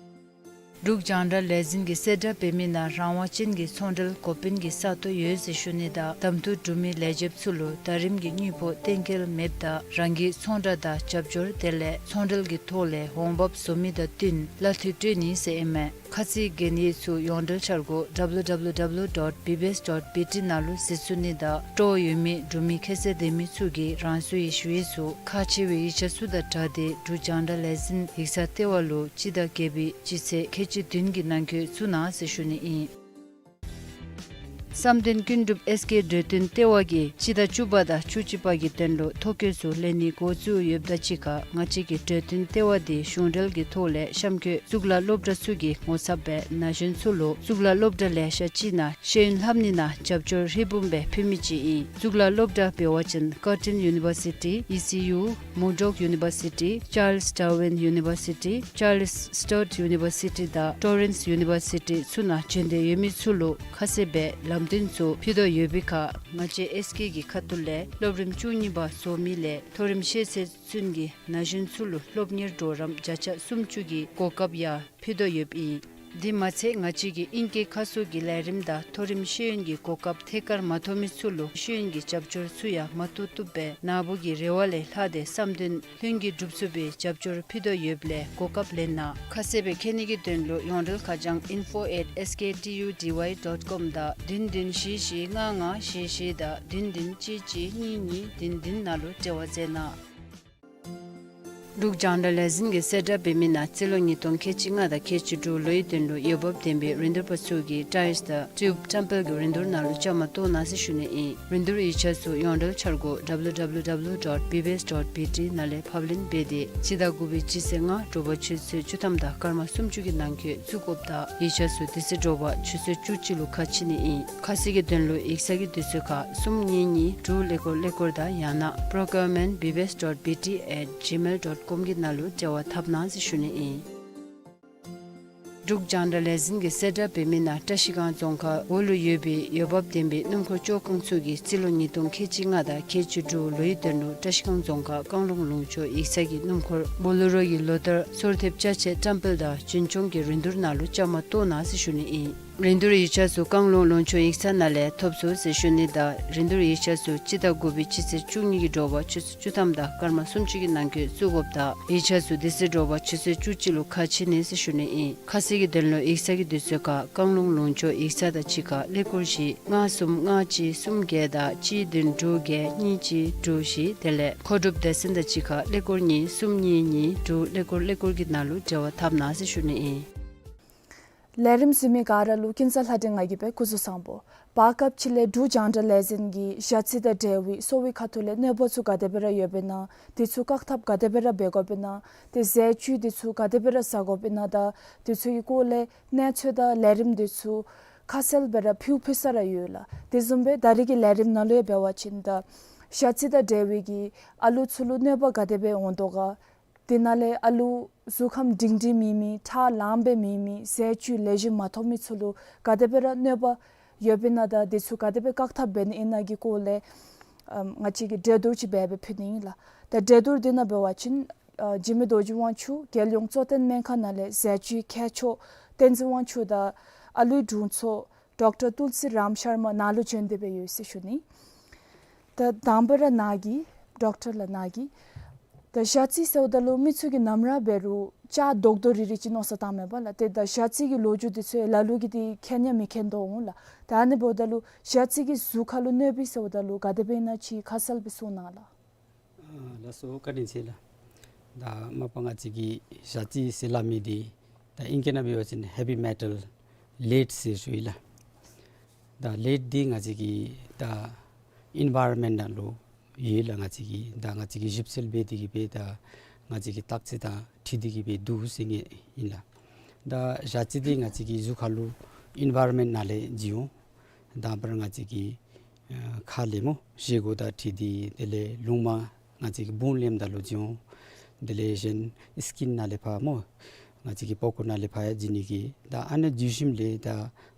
འབྲུག་རྒྱང་བསྒྲགས་ལས་འཛིན་གྱིས་གསལ་བསྒྲགས་འབད་མི་ནང་རང་དབང་ཅན་གྱི་ཚོང་འབྲེལ་འགོ་དཔོན་གྱི་ས་སྟོང་ཡོད་ཟེར་ཞུ་ནི་དང་གདམ་འཐུ་གྲུབ་མི་ལས་བྱེདཔ་ཚུ་ལུ་ཟླ་རིམ་གྱི་དངུལ་ཕོགས་གཏན་འཁེལ་མེདཔ་དང་རང་གི་ཚོང་བསྒྲགས་དང་རྒྱབ་སྐྱོར་དེ་ལས་ཚོང་འབྲེལ་གྱི་ཐོག་ལས་འོང་འབབ་བཟོ་མི་དང་བསྟུན་གླ་འཐུས་སྤྲོད་ནི་ཟེར་ཨིན་མས། ཁ་ཚིག་གན་ཡིག་ཚུ་ཡོངས་འབྲེལ་འཆར་སྒོ་ཌབ་ལིའུ་ཌབ་ལིའུ་ཌབ་ལིའུ་ཌོཊ་བི་བི་ཨེསི་ཌོཊ་བི་ཊི་ནང་ལུ་གཟིགས་ཚུགས་ནི་དང་སྤྲོ་བ་ཡོད་མི་འབྲུག་མི་ཁྱད་ཚད་ལྡན་མི་ཚུ་གིས་རང་སོའི་ཞུ་ཡིག་ཚུ་ཁག་ཆེ་བའི་ཡིག་ཆ་ཚུ་དང་སྦྲགས་ཏེ་འབྲུག་རྒྱང་བསྒྲགས་ལས་འཛིན་ཡིག་ཚང་ལྟེ་བ་ལུ་སྤྱི་ཟླ་བརྒྱད་པའི་སྤྱི་ཚེས་ཁལ་གཅིག་བདུན་གྱི་ནང་འཁོད་བཙུགས་གནང་ཟེར་ཞུ་ནི་ཨིན། བསམ་གཏན་ཀུན་གྲུབ་ཨེསི་ཀེ་གྲོས་བསྟུན་ལྟེ་བ་གིས་སྤྱི་ཟླ་བཅུ་པ་དང་བཅུ་གཅིག་པ་གི་དོན་ལུ་ཐོ་བཀོད་ཚུ་ལེན་ནི་འགོ་བཙུགས་ཡོདཔ་དང་གཅིག་ཁར་ང་བཅས་ཀྱི་གྲོས་བསྟུན་ལྟེ་བ་དེ་གཞུང་འབྲེལ་གྱི་ཐོག་ལས་གཤམ་འཁོད་གཙུག་ལག་སློབ་གྲྭ་ཚུ་གི་ངོ་ཚབ་སྦེ་ན་གཞོན་ཚུ་ལུ་གཙུག་ལག་སློབ་གྲྭ་ལེ་ཤ་ཅིག་ནང་ཤེས་ཡོན་ལྷབ་ནི་ནང་རྒྱབ་སྐྱོར་ཧྲིལ་བུམ་སྦེ་ཕུལ་མི་ཅིག་ཨིན། གཙུག་ལག་སློབ་གྲྭ་འབད་བ་ཅིན་ཀར་ཊིན་ཡུ་ནི་བར་སི་ཊི་ཨི་སི་ཡུ་མར་ཌོག་ཡུ་ནི་བར་སི་ཊི་ཅཱརལས་ཌར་ཝིན་ཡུ་ནི་བར་སི་ཊི་ཅཱརལས་སི་ཊཊ་ཡུ་ནི་བར་སི་ཊི་དང་ཊོ་རེནསི་ཡུ་ནི་བར་སི་ཊི་ཚུ་ནང་བྱོན་འདོད་ཡོད་མི་ཚུ་ལུ་ཁ་གསལ་སྦེ་ལམ་སྟོན་ཚུ་ཕུལ་དོ་ཡོད་པའི་ཁར་ང་བཅས་ཨེསི་ཀེ་གི་ཁ་ཐུག་ལས་སློབ་རིམ་བཅུ་གཉིས་པ་རྫོགས་མི་ལས་མཐོ་རིམ་ཤེས་ཚད་ཚུན་གྱི་ན་གཞོན་ཚུ་ལུ་སློབ་གཉེར་གྲོགས་རམ་བརྒྱ་ཆ་སུམ་ཅུ་གི་གོ་སྐབས་ཡང་ཕུལ་དོ་ཡོདཔ་ཨིན། དེ་མ་ཚད་ང་བཅས་ཀྱིས་ཨིང་སྐད་ཁ་གསོ་གི་ལས་རིམ་དང་མཐོ་རིམ་ཤེས་ཡོན་གྱི་གོ་སྐབས་ཐད་ཀར་མ་ཐོབ་མི་ཚུ་ལུ་ཤེས་ཡོན་གྱི་རྒྱབ་སྐྱོར་ཚུ་ཡང་མ་བཏུབ་བཏུབ་སྦེ་ནཱ་བུ་གི་རེ་བ་ལས་ལྷག་སྟེ་བསམ་དོན་ལྷུན་གྱིས་འགྲུབ་ཚུགས་པའི་རྒྱབ་སྐྱོར་ཕུལ་དོ་ཡོདཔ་ལས་གོ་སྐབས་ལེན་གནང་། ཁ་གསལ་སྦེ་མཁྱེན་ནི་གི་དོན་ལུ་ཡོངས་འབྲེལ་ཁ་བྱང་ཨིན་ཕོ་ཨེཊ་ཨེསི་ཀེ་ཊི་ཡུ་ཌི་ཝའི་ཌོཊ་ཀོམ་དང་བདུན་བདུན་བཞི་བཞི་ལྔ་ལྔ་བཞི་བཞི་དང་བདུན་བདུན་གཅིག་གཅིག་གཉིས་གཉིས་བདུན་བདུན་ནང་ལུ་འབྲེལ་བ་མཛད་གནང་། འབྲུག་རྒྱང་བསྒྲགས་ལས་འཛིན་གྱིས་གསལ་བསྒྲགས་འབད་མི་ནང་རྩིས་ལོ་ཉིས་སྟོང་ཁལ་གཅིག་ལྔ་དང་ཁལ་གཅིག་དྲུག་ལོའི་དོན་ལུ་འོས་འབབ་ལྡན་པའི་རིན་བསྡུར་པ་ཚུ་གིས་ཊའིལསི་དང་ཊིའུབ་ཊེམ་པལ་གྱི་རིན་བསྡུར་ནང་ལུ་བཅའ་མར་གཏོགས་གནང་ཟེར་ཞུ་ནི་ཨིན། རིན་བསྡུར་ཡིག་ཆ་ཚུ་ཡོངས་འབྲེལ་འཆར་སྒོ་W W W dot B B S dot B T ནང་ལས་ཕབ་ལེན་འབད་དེ་སྤྱི་ཟླ་དགུ་པའི་སྤྱི་ཚེས་ལྔ་དྲོ་པ་ཆུ་ཚོད་བཅུ་ཐམ་དང་སྐར་མ་སུམ་ཅུ་གི་ནང་འཁོད་བཙུགས་དགོཔ་དང་ཡིག་ཆ་ཚུ་དེ་ཚེ་དྲོ་པ་ཆུ་ཚོད་བཅུ་གཅིག་ལུ་ཁ་ཕྱེ་ནི་ཨིན། ཁ་གསལ་གྱི་དོན་ལུ་ཡིག་ཚང་གི་དུས་ཚོད་ཁར་གསུམ་གཉིས་གཉིས་དྲུག་ཀླད་ཀོར་ཀླད་ཀོར་དང་ཡང་ན་procurement B B S dot B T at gmail dot com གི་ནང་ལུ་འབྲེལ་བ་འཐབ་གནང་ཟེར་ཞུ་ནི་ཨིན། འབྲུག་རྒྱང་བསྒྲགས་ལས་འཛིན་གྱིས་གསལ་བསྒྲགས་འབད་མི་ནང་བཀྲ་ཤིས་སྒང་རྫོང་ཁག་འོག་ལུ་ཡོད་པའི་འོས་འབབ་ལྡན་པའི་སྣུམ་འཁོར་བཅོ་ཁང་ཚུ་གིས་རྩིས་ལོ་ཉིས་སྟོང་ཁལ་གཅིག་ལྔ་དང་ཁལ་གཅིག་དྲུག་ལོའི་དོན་ལུ་བཀྲ་ཤིས་སྒང་རྫོང་ཁག་བཀང་ལུང་ལུང་ཕྱོགས་ཡིག་ཚང་གི་སྣུམ་འཁོར་བོ་ལེ་རོ་གི་ལོ་ལྟར་སོར་ཐེབས་ཅ་ཆས་བཀྲམ་སྤེལ་དང་རྒྱུན་སྐྱོང་གི་རིན་བསྡུར་ནང་ལུ་བཅའ་མར་གཏོགས་གནང་ཟེར་ཞུ་ནི་ཨིན། རིན་བསྡུར་ཡིག་ཆ་ཚུ་བཀང་ལུང་ལུང་ཕྱོགས་ཡིག་ཚང་ནང་ལས་ཐོབ་ཚུགས་ཟེར་ཞུ་ནི་དང་རིན་བསྡུར་ཡིག་ཆ་ཚུ་སྤྱི་ཟླ་དགུ་པའི་སྤྱི་ཚེས་བཅུ་གཉིས་ཀྱི་དྲོ་པ་ཆུ་ཚོད་བཅུ་ཐམ་དང་སྐར་མ་སུམ་ཅུ་གི་ནང་འཁོད་བཙུགས་དགོཔ་དང་ཡིག་ཆ་ཚུ་དེ་ཚེ་དྲོ་པ་ཆུ་ཚོད་བཅུ་གཅིག་ལུ་ཁ་ཕྱེ་ནི་ཟེར་ཞུ་ནི་ཨིན། ཁ་གསལ་གྱི་དོན་ལུ་ཡིག་ཚང་གི་དུས་ཚོད་ཁར་བཀང་ལུང་ལུང་ཕྱོགས་ཡིག་ཚང་དང་གཅིག་ཁར་ཀླད་ཀོར་བཞི་ལྔ་གསུམ་ལྔ་གཅིག་གསུམ་བརྒྱད་དང་གཅིག་བདུན་དྲུག་བརྒྱད་གཉིས་གཅིག་དྲུག་བཞི་དེ་ལས་མཁོ་སྒྲུབ་སྡེ་ཚན་དང་གཅིག་ཁར་ཀླད་ཀོར་གཉིས་གསུམ་གཉིས་གཉིས་དྲུག་ཀླད་ཀོར་ཀླད་ཀོར་གྱི་ནང་ལུ་འབྲེལ་བ་འཐབ་གནང་ཟེར་ཞུ་ནི་ཨིན། ལས་རིམ་གཟིགས་མི་ག་ར་ལུ་ཀུན་བཟང་ལྷ་སྒྲོན་ང་གིས་སྦེ་སྐུ་གཟུགས་བཟང་པོ། བར་སྐབས་ཅིག་ལས་འབྲུག་རྒྱང་བསྒྲགས་ལས་འཛིན་གྱིས་ཞ་རྩི་དང་འབྲེལ་བའི་གསོ་བའི་ཁ་ཐུག་ལས་གནོད་པ་ཚུ་ག་དེ་སྦེ་ར་ཡོདཔ་ཨིན་ན། དེ་ཚུ་བཀག་ཐབས་ག་དེ་སྦེ་ར་འབད་དགོཔ་ཨིན་ན། ཏེ་ཟས་བཅུད་དེ་ཚུ་ག་དེ་སྦེ་ར་ཟ་དགོཔ་ཨིན་ན་དང་དེ་ཚུ་གི་སྐོར་ལས་གནས་ཚུལ་དང་ལས་རིམ་དེ་ཚུ་ཁ་གསལ་སྦེ་ར་ཕུལ་ཕུལ་ས་ར་ཡོད་ལགས། དེ་བཟུམ་སྦེ་ད་རིས་ཀྱི་ལས་རིམ་ནང་ལུ་ཡང་འབད་བ་ཅིན་ད་ཞ་རྩི་དང་འབྲེལ་བའི་གི་ཨ་ལུ་ཚུ་ལུ་གནོད་པ་ག་དེ་སྦེ་འོང་དོ་ག། དེ་ནང་ལས་ཨ་ལུ་གཟུགས་ཁམས་སྒྲིང་སྒྲིང་མེད་མི་ཁྲག་ལངམ་སྦེ་མེད་མི་ཟས་བཅུད་ལེགས་ཤོམ་མ་ཐོབ་མི་ཚུ་ལུ་ག་དེ་སྦེ་ར་གནོད་པ་ཡོདཔ་ཨིན་ན་དང་དེ་ཚུ་ག་དེ་སྦེ་བཀག་ཐབས་འབད་ནི་ཨིན་ན་གི་སྐོར་ལས་ཨམ་ང་བཅས་ཀྱིས་གྲོས་བསྡུར་ཅིག་འབད་སྦེ་ཕུལ་ནི་ཨིན་ལགས། ད་གྲོས་བསྡུར་དེ་ནང་འབད་བ་ཅིན་ཨ་འཇིགས་མེད་རྡོ་རྗེ་དབང་ཕྱུག་རྒྱལ་ཡོངས་གཙོ་བསྟེན་སྨན་ཁང་ནང་ལས་ཟས་བཅུད་མཁས་མཆོག་བསྟན་འཛིན་དབང་ཕྱུག་དང་ཨ་ལུའི་དྲུང་འཚོ་ཌོག་ཊར་ཏུལ་སི་རམ་ཤར་མ་ནཱ་ལུ་བྱོན་ཏེ་སྦེ་ཡོད་ཟེར་ཞུ་ནི། ད་དང་པ་ར་ནཱ་གིས་ཌོག་ཊར་ལགས་ནཱ་གིས་ད་ཞ་རྩི་ཟེརཝ་ད་ལུ་མི་ཚུ་གིས་ནམ་ར་འབད་རུང་ལྕགས་རྡོག་རྡོག་རིལ་རི་ཅིག་མནོ་བསམ་བཏངམ་མས་པ་ལགས། ཏེ་ད་ཞ་རྩི་གི་ལོ་རྒྱུས་དེ་ཚུ་ལ་ལུ་གིས་ཏེ་མཁྱེན་ཡང་མི་མཁྱེན་དོ་འོང་ལགས། ད་ཨ་ནི་འབདཝ་ད་ལུ་ཞ་རྩི་གིས་གཟུགས་ཁར་ལུ་གནོད་པས་ཟེརཝ་ད་ལུ་ག་དེ་སྦེ་ཨིན་ན་ཅིག་ཁ་གསལ་སྦེ་གསུང་གནང་ལགས། ཨ་ལགས་སོ། བཀའ་དྲིན་ཆེ་ལགས། ད་མ་པ་ང་བཅས་ཀྱིས་ཞ་རྩི་ཟེར་སླབ་མི་འདི་ད་ཨིང་སྐད་ནང་འབད་བ་ཅིན་ཧེ་བི་མེ་ཊལ་ལེཌ་ཟེར་ཞུ་ཡི་ལགས། ད་ལེཌ་འདི་ང་བཅས་ཀྱི་ད་ཨིན་བཱ་རོན་མེནཊ་ནང་ལུ་ཡོད་ལགས། ང་བཅས་ཀྱི་ད་ང་བཅས་ཀྱིས་ཞིབ་འཚོལ་འབད་དེ་གིས་སྦེ་ད་ང་བཅས་ཀྱི་བརྟག་དཔྱད་དང་འཁྲིལ་ཏེ་གིས་སྦེ་འདུག་ཟེར་ཨིན་ལགས། ད་ཞ་རྩི་འདི་ང་བཅས་ཀྱི་གཟུགས་ཁར་ལུ་ཨིན་བཱ་རོན་མེནཊ་ནང་ལས་བྱུང་འོང་། དང་པ་ར་ང་བཅས་ཀྱི་ཨ་ཁ་ལས་སྨོ་བཞེས་སྒོ་དང་འཁྲིལ་ཏེ་དེ་ལས་རླུང་མ་ང་བཅས་ཀྱི་བུང་ལེནམ་ད་ལུ་བྱུང་འོང་། དེ་ལས་གཞན་སི་ཀིན་ནང་ལས་ཕར་སྨོ་ང་བཅས་ཀྱི་པགས་ཀོ་ནང་ལས་ཕར་ཡང་བྱུང་ནི་གི་ད་ཨ་ནི་བྱུང་ཞིནམ་ལས་ད་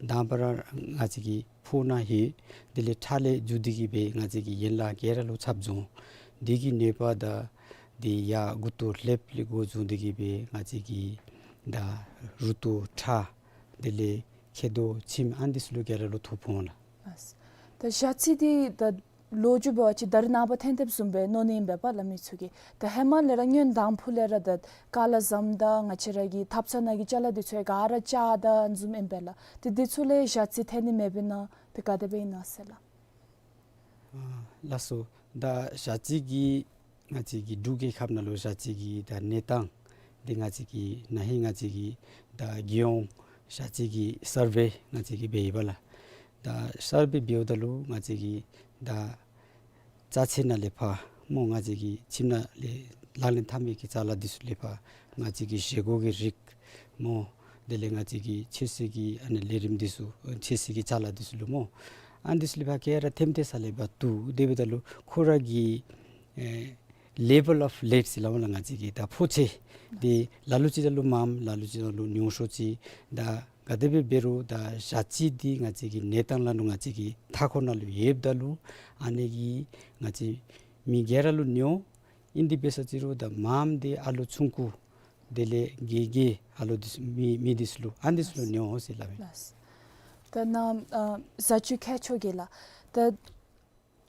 དང་པ་ར་ང་བཅས་ཀྱི་ཕོཝ་ནང་ལྷོད། དེ་ལས་ཁྲག་ལས་འགྱོ་སྟེ་གིས་སྦེ་ང་བཅས་ཀྱི་ཡན་ལག་ག་ར་ལུ་ཁྱབ་འགྱོ་འོང་། དེ་གི་ནད་པ་ད་དེ་ཡར་མགུ་ཏོ་ལྷེབ་ལས་འགོ་བཟུང་སྟེ་གིས་སྦེ་ང་བཅས་ཀྱི་ད་རུ་ཏོ་ཁྲག་དེ་ལས་མཁལ་རྡོག་མཆིནམ་ཨ་ནི་ཚུ་ལུ་ག་ར་ལུ་ཐོབ་འོང་ལགས། ལགས། ད་ཞ་རྩི་འདི་ད་ལོ་རྒྱུས་འབད་བ་ཅིན་ད་རེས་ནངས་པ་ཐོན་ཐོནམ་བཟུམ་སྦེ་མནོ་ནི་ཨིན་པས་པ་ལགས་མི་ཚུ་གིས། ད་ཧེ་མ་ལས་ར་སྔོན་དང་ཕུ་ལས་ར་ད་ཀ་ལ་ཟམ་དང་ང་བཅས་ར་གི་ཐབ་ཚང་ནང་གི་ཅ་ལ་འདི་ཚུ་ཡང་ག་ར་ལྕགས་དང་བཟུམ་ཨིན་པས་ལགས། ཏེ་འདི་ཚུ་ལས་ཞ་རྩི་ཐོན་ནི་མེདཔ་ཨིན་ན་ཏེ་ག་དེ་སྦེ་ཨིན་ན་ཟེར་ལགས། ཨ་ལགས་སོ། ད་ཞ་རྩི་གི་ང་བཅས་ཀྱི་འབྲུག་རྒྱལ་ཁབ་ནང་ལུ་ཞ་རྩི་གི་ད་གནས་སྟངས་འདི་ང་བཅས་ཀྱིས་ན་ཧིང་ང་བཅས་ཀྱིས་ད་རྒྱལ་ཡོངས་ཞ་རྩི་གི་སར་ཝེ་ང་བཅས་ཀྱིས་འབད་ཡི་པ་ལགས། ད་སར་ཝེ་འབདཝ་ད་ལུ་ང་བཅས་ཀྱི་ད་ཅ་ཆས་ནང་ལས་ཕར་སྨོ་ང་བཅས་ཀྱི་ཁྱིམ་ནང་ལས་ལག་ལེན་འཐབ་མི་གི་ཅ་ལ་འདི་ཚུ་ལས་ཕར་ང་བཅས་ཀྱི་བཞེས་སྒོ་གི་རིགས་སྨོ། དེ་ལས་ང་བཅས་ཀྱི་ཆོས་སྲིད་ཀྱི་ཨ་ནི་ལས་རིམ་འདི་ཚུ་ཆོས་སྲིད་ཀྱི་ཅ་ལ་འདི་ཚུ་ལུ་སྨོ། ཨ་ནི་འདི་ཚུ་ལས་ཕར་ག་ར་ཐེམ་ཐེ་ས་ལས་ཕར་བཏུབ། དེ་འབདཝ་ད་ལུ་ཁོ་ར་གི་ཨེ་ལེ་བཱལ་ཨོཕ་ལེཌ་ཟེར་སླབ་མས་ལགས། ང་བཅས་ཀྱི་ད་ཕོ་ཆེ་འདི་ལ་ལུ་ཅིག་ད་ལུ་མངམ་ལ་ལུ་ཅིག་ད་ལུ་ཉུང་ཤོས་ཅིག་ད་ག་དེ་སྦེ་འབད་རུང་ད་ཞ་རྩི་འདི་ང་བཅས་ཀྱི་གནས་སྟངས་ལ་ནུ་ང་བཅས་ཀྱི་མཐའ་འཁོར་ནང་ལུ་ཡོདཔ་ད་ལུ་ཨ་ནི་གིས་ང་བཅས་མི་ག་ར་ལུ་ཉོ་ཨིན། དེ་འབད་ས་ཅིག་རུང་ད་མངམ་འདི་ཨ་ལོ་ཆུང་ཀུ་དེ་ལས་གི་གི་ཨ་ལོ་འདི་ཚུ་མི་མི་འདི་ཚུ་ལུ་ཨ་ནི་འདི་ཚུ་ལུ་ཉོ་ཟེར་སླབ་ཨིན། ལགས། ད་ནཱ་ཨ་ཟས་བཅུད་མཁས་མཆོག་གིས་ལགས། ད་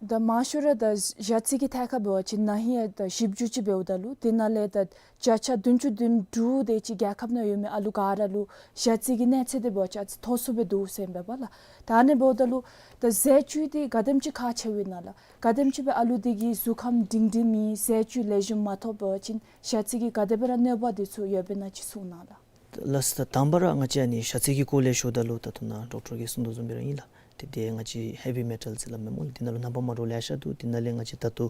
ད་མང་ཤོས་ར་ད་ཞ་རྩི་གི་ཐད་ཁར་འབད་བ་ཅིན་ན་ཧིང་ཡང་ད་ཞིབ་འཇུག་ཅིག་འབདཝ་ད་ལུ་དེ་ནང་ལས་ད་བརྒྱ་ཆ་བདུན་ཅུ་དོན་དྲུག་དེ་ཅིག་རྒྱལ་ཁབ་ནང་ཡོད་མི་ཨ་ལུ་ག་ར་ལུ་ཞ་རྩི་གི་གནས་ཚད་དེ་འབད་བ་ཅིན་ཨ་ཙི་མཐོ་སུ་སྦེ་འདུག་ཟེར་ཨིན་པས་ལགས། ད་ཨ་ནི་འབདཝ་ད་ལུ་ད་ཟས་བཅུད་དེ་ག་དེམ་ཅིག་ཁག་ཆེཝ་ཨིན་ན་ལགས། ག་དེམ་ཅིག་སྦེ་ཨ་ལུ་དེ་གིས་གཟུགས་ཁམས་སྒྲིང་སྒྲིང་མེད། ཟས་བཅུད་ལེགས་ཤོམ་མ་ཐོབ་པ་ཅིན་ཞ་རྩི་གི་ག་དེ་སྦེ་ར་གནོད་པ་དེ་ཚུ་ཡོདཔ་ཨིན་ན་ཅིག་གསུང་གནང་ལགས། ལགས་སོ། ད་དང་པ་ར་ང་བཅས་ཨ་ནི་ཞ་རྩི་གི་སྐོར་ལས་ཞུཝ་ད་ལུ་ད་ལྟོ་ནཱ་ཌོག་ཊར་གྱིས་གསུངས་དོ་བཟུམ་སྦེ་ར་ཨིན་ལགས། ཏེ་དེ་ང་བཅས་ཧེ་བི་མེ་ཊལ་ཟེར་སླབ་མས་སྨོ་ལགས། དེ་ནང་ལུ་རྣམ་པ་མ་འདྲཝ་ལེ་ཤ་འདུག། དེ་ནང་ལས་ང་བཅས་ད་ལྟོ་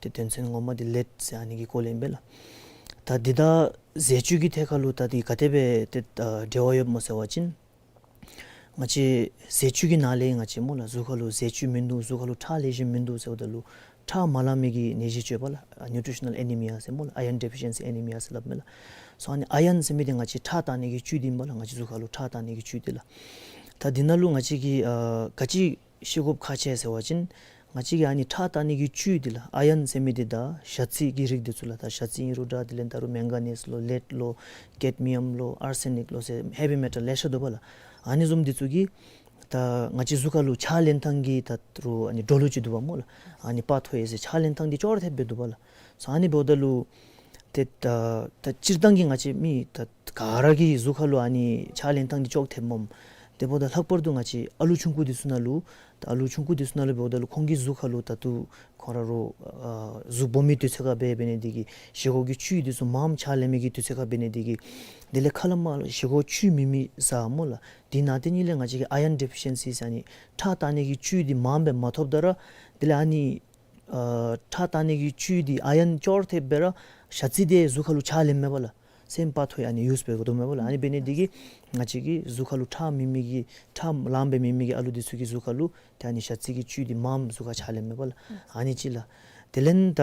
ཏེ་དོན་ཚན་ངོ་མ་འདི་ལེཌ་ཟེར་ཨ་ནི་གི་སྐོར་ལས་ཨིན་པས་ལགས། ད་འདི་དང་ཟས་བཅུད་ཀྱི་ཐད་ཁར་ལུ་ད་འདི་ག་དེ་སྦེ་ཏེ་ཨ་འབྲེལ་བ་ཡོདཔ་སྨོ་ཟེར་བ་ཅིན་ང་བཅས་ཟས་བཅུད་ཀྱི་ནང་ལས་ང་བཅས་སྨོ་ལགས་གཟུགས་ཁར་ལུ་ཟས་བཅུད་མིན་འདུག། གཟུགས་ཁར་ལུ་ཁྲག་ལེགས་ཤོམ་མིན་འདུག་ཟེརཝ་ད་ལུ་ཁྲག་མ་ལང་མི་གི་ནད་གཞི་ཅིག་ཡོད་པས་ལགས། ཨ་ནིའུ་ཊི་རི་ཤ་ནཱལ་ཨེ་ནི་མི་ཡ་ཟེར་སྨོ་ལགས། ཨའི་རཱན་ཌི་ཕི་ཤེན་སི་ཨེ་ནི་མི་ཡ་ཟེར་སླབ་མས་ལགས། སོ་ཨ་ནི་ཨའི་རཱན་ཟེར་མི་འདི་ང་བཅས་ཁྲག་བཏང་ནི་གི་བཅུད་འདི་ཨིན་པས་ལགས། ང་བཅས་གཟུགས་ཁར་ལུ་ཁྲག་བཏང་ནི་གི་བཅུད་འདི་ལགས། ད་འདི་ནང་ལུ་ང་བཅས་ཀྱིས་ཨ་ག་ཅི་ཤེས་དགོཔ་ཁག་ཆེ་ཟེར་བ་ཅིན་ང་བཅས་ཀྱིས་ཨ་ནི་ཁྲག་བཏང་ནི་གི་བཅུད་འདི་ལགས། ཨའི་རཱན་ཟེར་མི་འདི་ད་ཞ་རྩི་གི་རིགས་འདི་ཚུ་ལགས། ད་ཞ་རྩི་ཨིན་རུང་འདྲ། དེ་ལས་ད་རུང་མེང་ག་ནིས་ལོ་ལེཌ་ལོ་ཀེཌ་མི་ཡམ་ལོ་ཨར་སེ་ནིཀ་ལོ་ཟེར་ཧེ་བི་མེ་ཊལ་ལེ་ཤ་འདུག་པས་ལགས། ཨ་ནི་བཟུམ་འདི་ཚུ་གིས་ད་ང་བཅས་གཟུགས་ཁར་ལུ་ཕྱག་ལེན་ཐངས་ཀྱི་ད་རུང་ཨ་ནི་འགྲོ་ལུགས་ཅིག་འདུག་པས་སྨོ་ལགས། ཨ་ནི་པ་ཐོ་ཝེ་ཟེར་ཕྱག་ལེན་ཐངས་འདི་ཅོག་ར་འཐདཔ་སྦེ་འདུག་པས་ལགས། སོ་ཨ་ནི་འབདཝ་ད་ལུ་ཏེ་ད་ད་སྤྱིར་བཏང་གི་ང་བཅས་མི་ད་ག་ར་གི་གཟུགས་ཁར་ལུ་ཨ་ནི་ཕྱག་ལེན་ཐངས་འདི་ཅོག་འཐདཔ་མས། དེ་འབདཝ་ད་ལྷག་པར་དུ་ང་བཅས་ཨ་ལུ་ཆུང་ཀུ་འདི་ཚུ་ནང་ལུ་ད་ཨ་ལུ་ཆུང་ཀུ་འདི་ཚུ་ནང་ལུ་འབདཝ་ད་ལུ་ཁོང་གི་གཟུགས་ཁར་ལུ་ད་ལྟོ་ཁོང་ར་རོགས་ཨ་གཟུགས་སྦོམ་མི་དུས་ཚོད་ཁར་འབད་འབད་ནི་འདི་གིས་བཞེས་སྒོ་གི་བཅུད་འདི་ཚུ་མངམ་ཕྱག་ལེན་མི་གི་དུས་ཚོད་ཁར་འབད་ནི་འདི་གིས་དེ་ལས་ཁ་ལས་མར་བཞེས་སྒོ་བཅུད་མེད་མི་ཟ་སྨོ་ལགས། དེ་ནང་དེ་ཉིད་ལས་ང་བཅས་ཀྱི་ཨའི་རཱན་ཌི་ཕི་ཤེན་སི་ཟེར་ཨ་ནི་ཁྲག་བཏང་ནི་གི་བཅུད་འདི་མངམ་སྦེ་མ་ཐོབ་ད་ར་དེ་ལས་ཨ་ནི་ཨ་ཁྲག་བཏང་ནི་གི་བཅུད་འདི་ཨའི་རཱན་ཅོག་ར་འཐདཔ་སྦེ་ར་ཞ་རྩི་འདི་གཟུགས་ཁར་ལུ་ཕྱག་ལེནམ་མས་པ་ལགས། སེམས་པ་ཐོ་ཡ་ཨ་ནི་ཡུས་པའི་གོ་དོ་མས་པ་ལགས། ཨ་ནི་འབད་ནི་འདི་གིས་ང་བཅས་ཀྱི་གཟུགས་ཁར་ལུ་ཁྲག་མེད་མི་གི་ཁྲག་ལངམ་སྦེ་མེད་མི་གི་ཨ་ལུ་འདི་ཚུ་གི་གཟུགས་ཁར་ལུ་ཏེ་ཨ་ནི་ཞ་རྩི་གི་བཅུད་འདི་མངམ་གཟུགས་ཁར་ཕྱག་ལེནམ་མས་པ་ལགས། ཨ་ནི་གཅིག་ལགས། དེ་ལས་ད་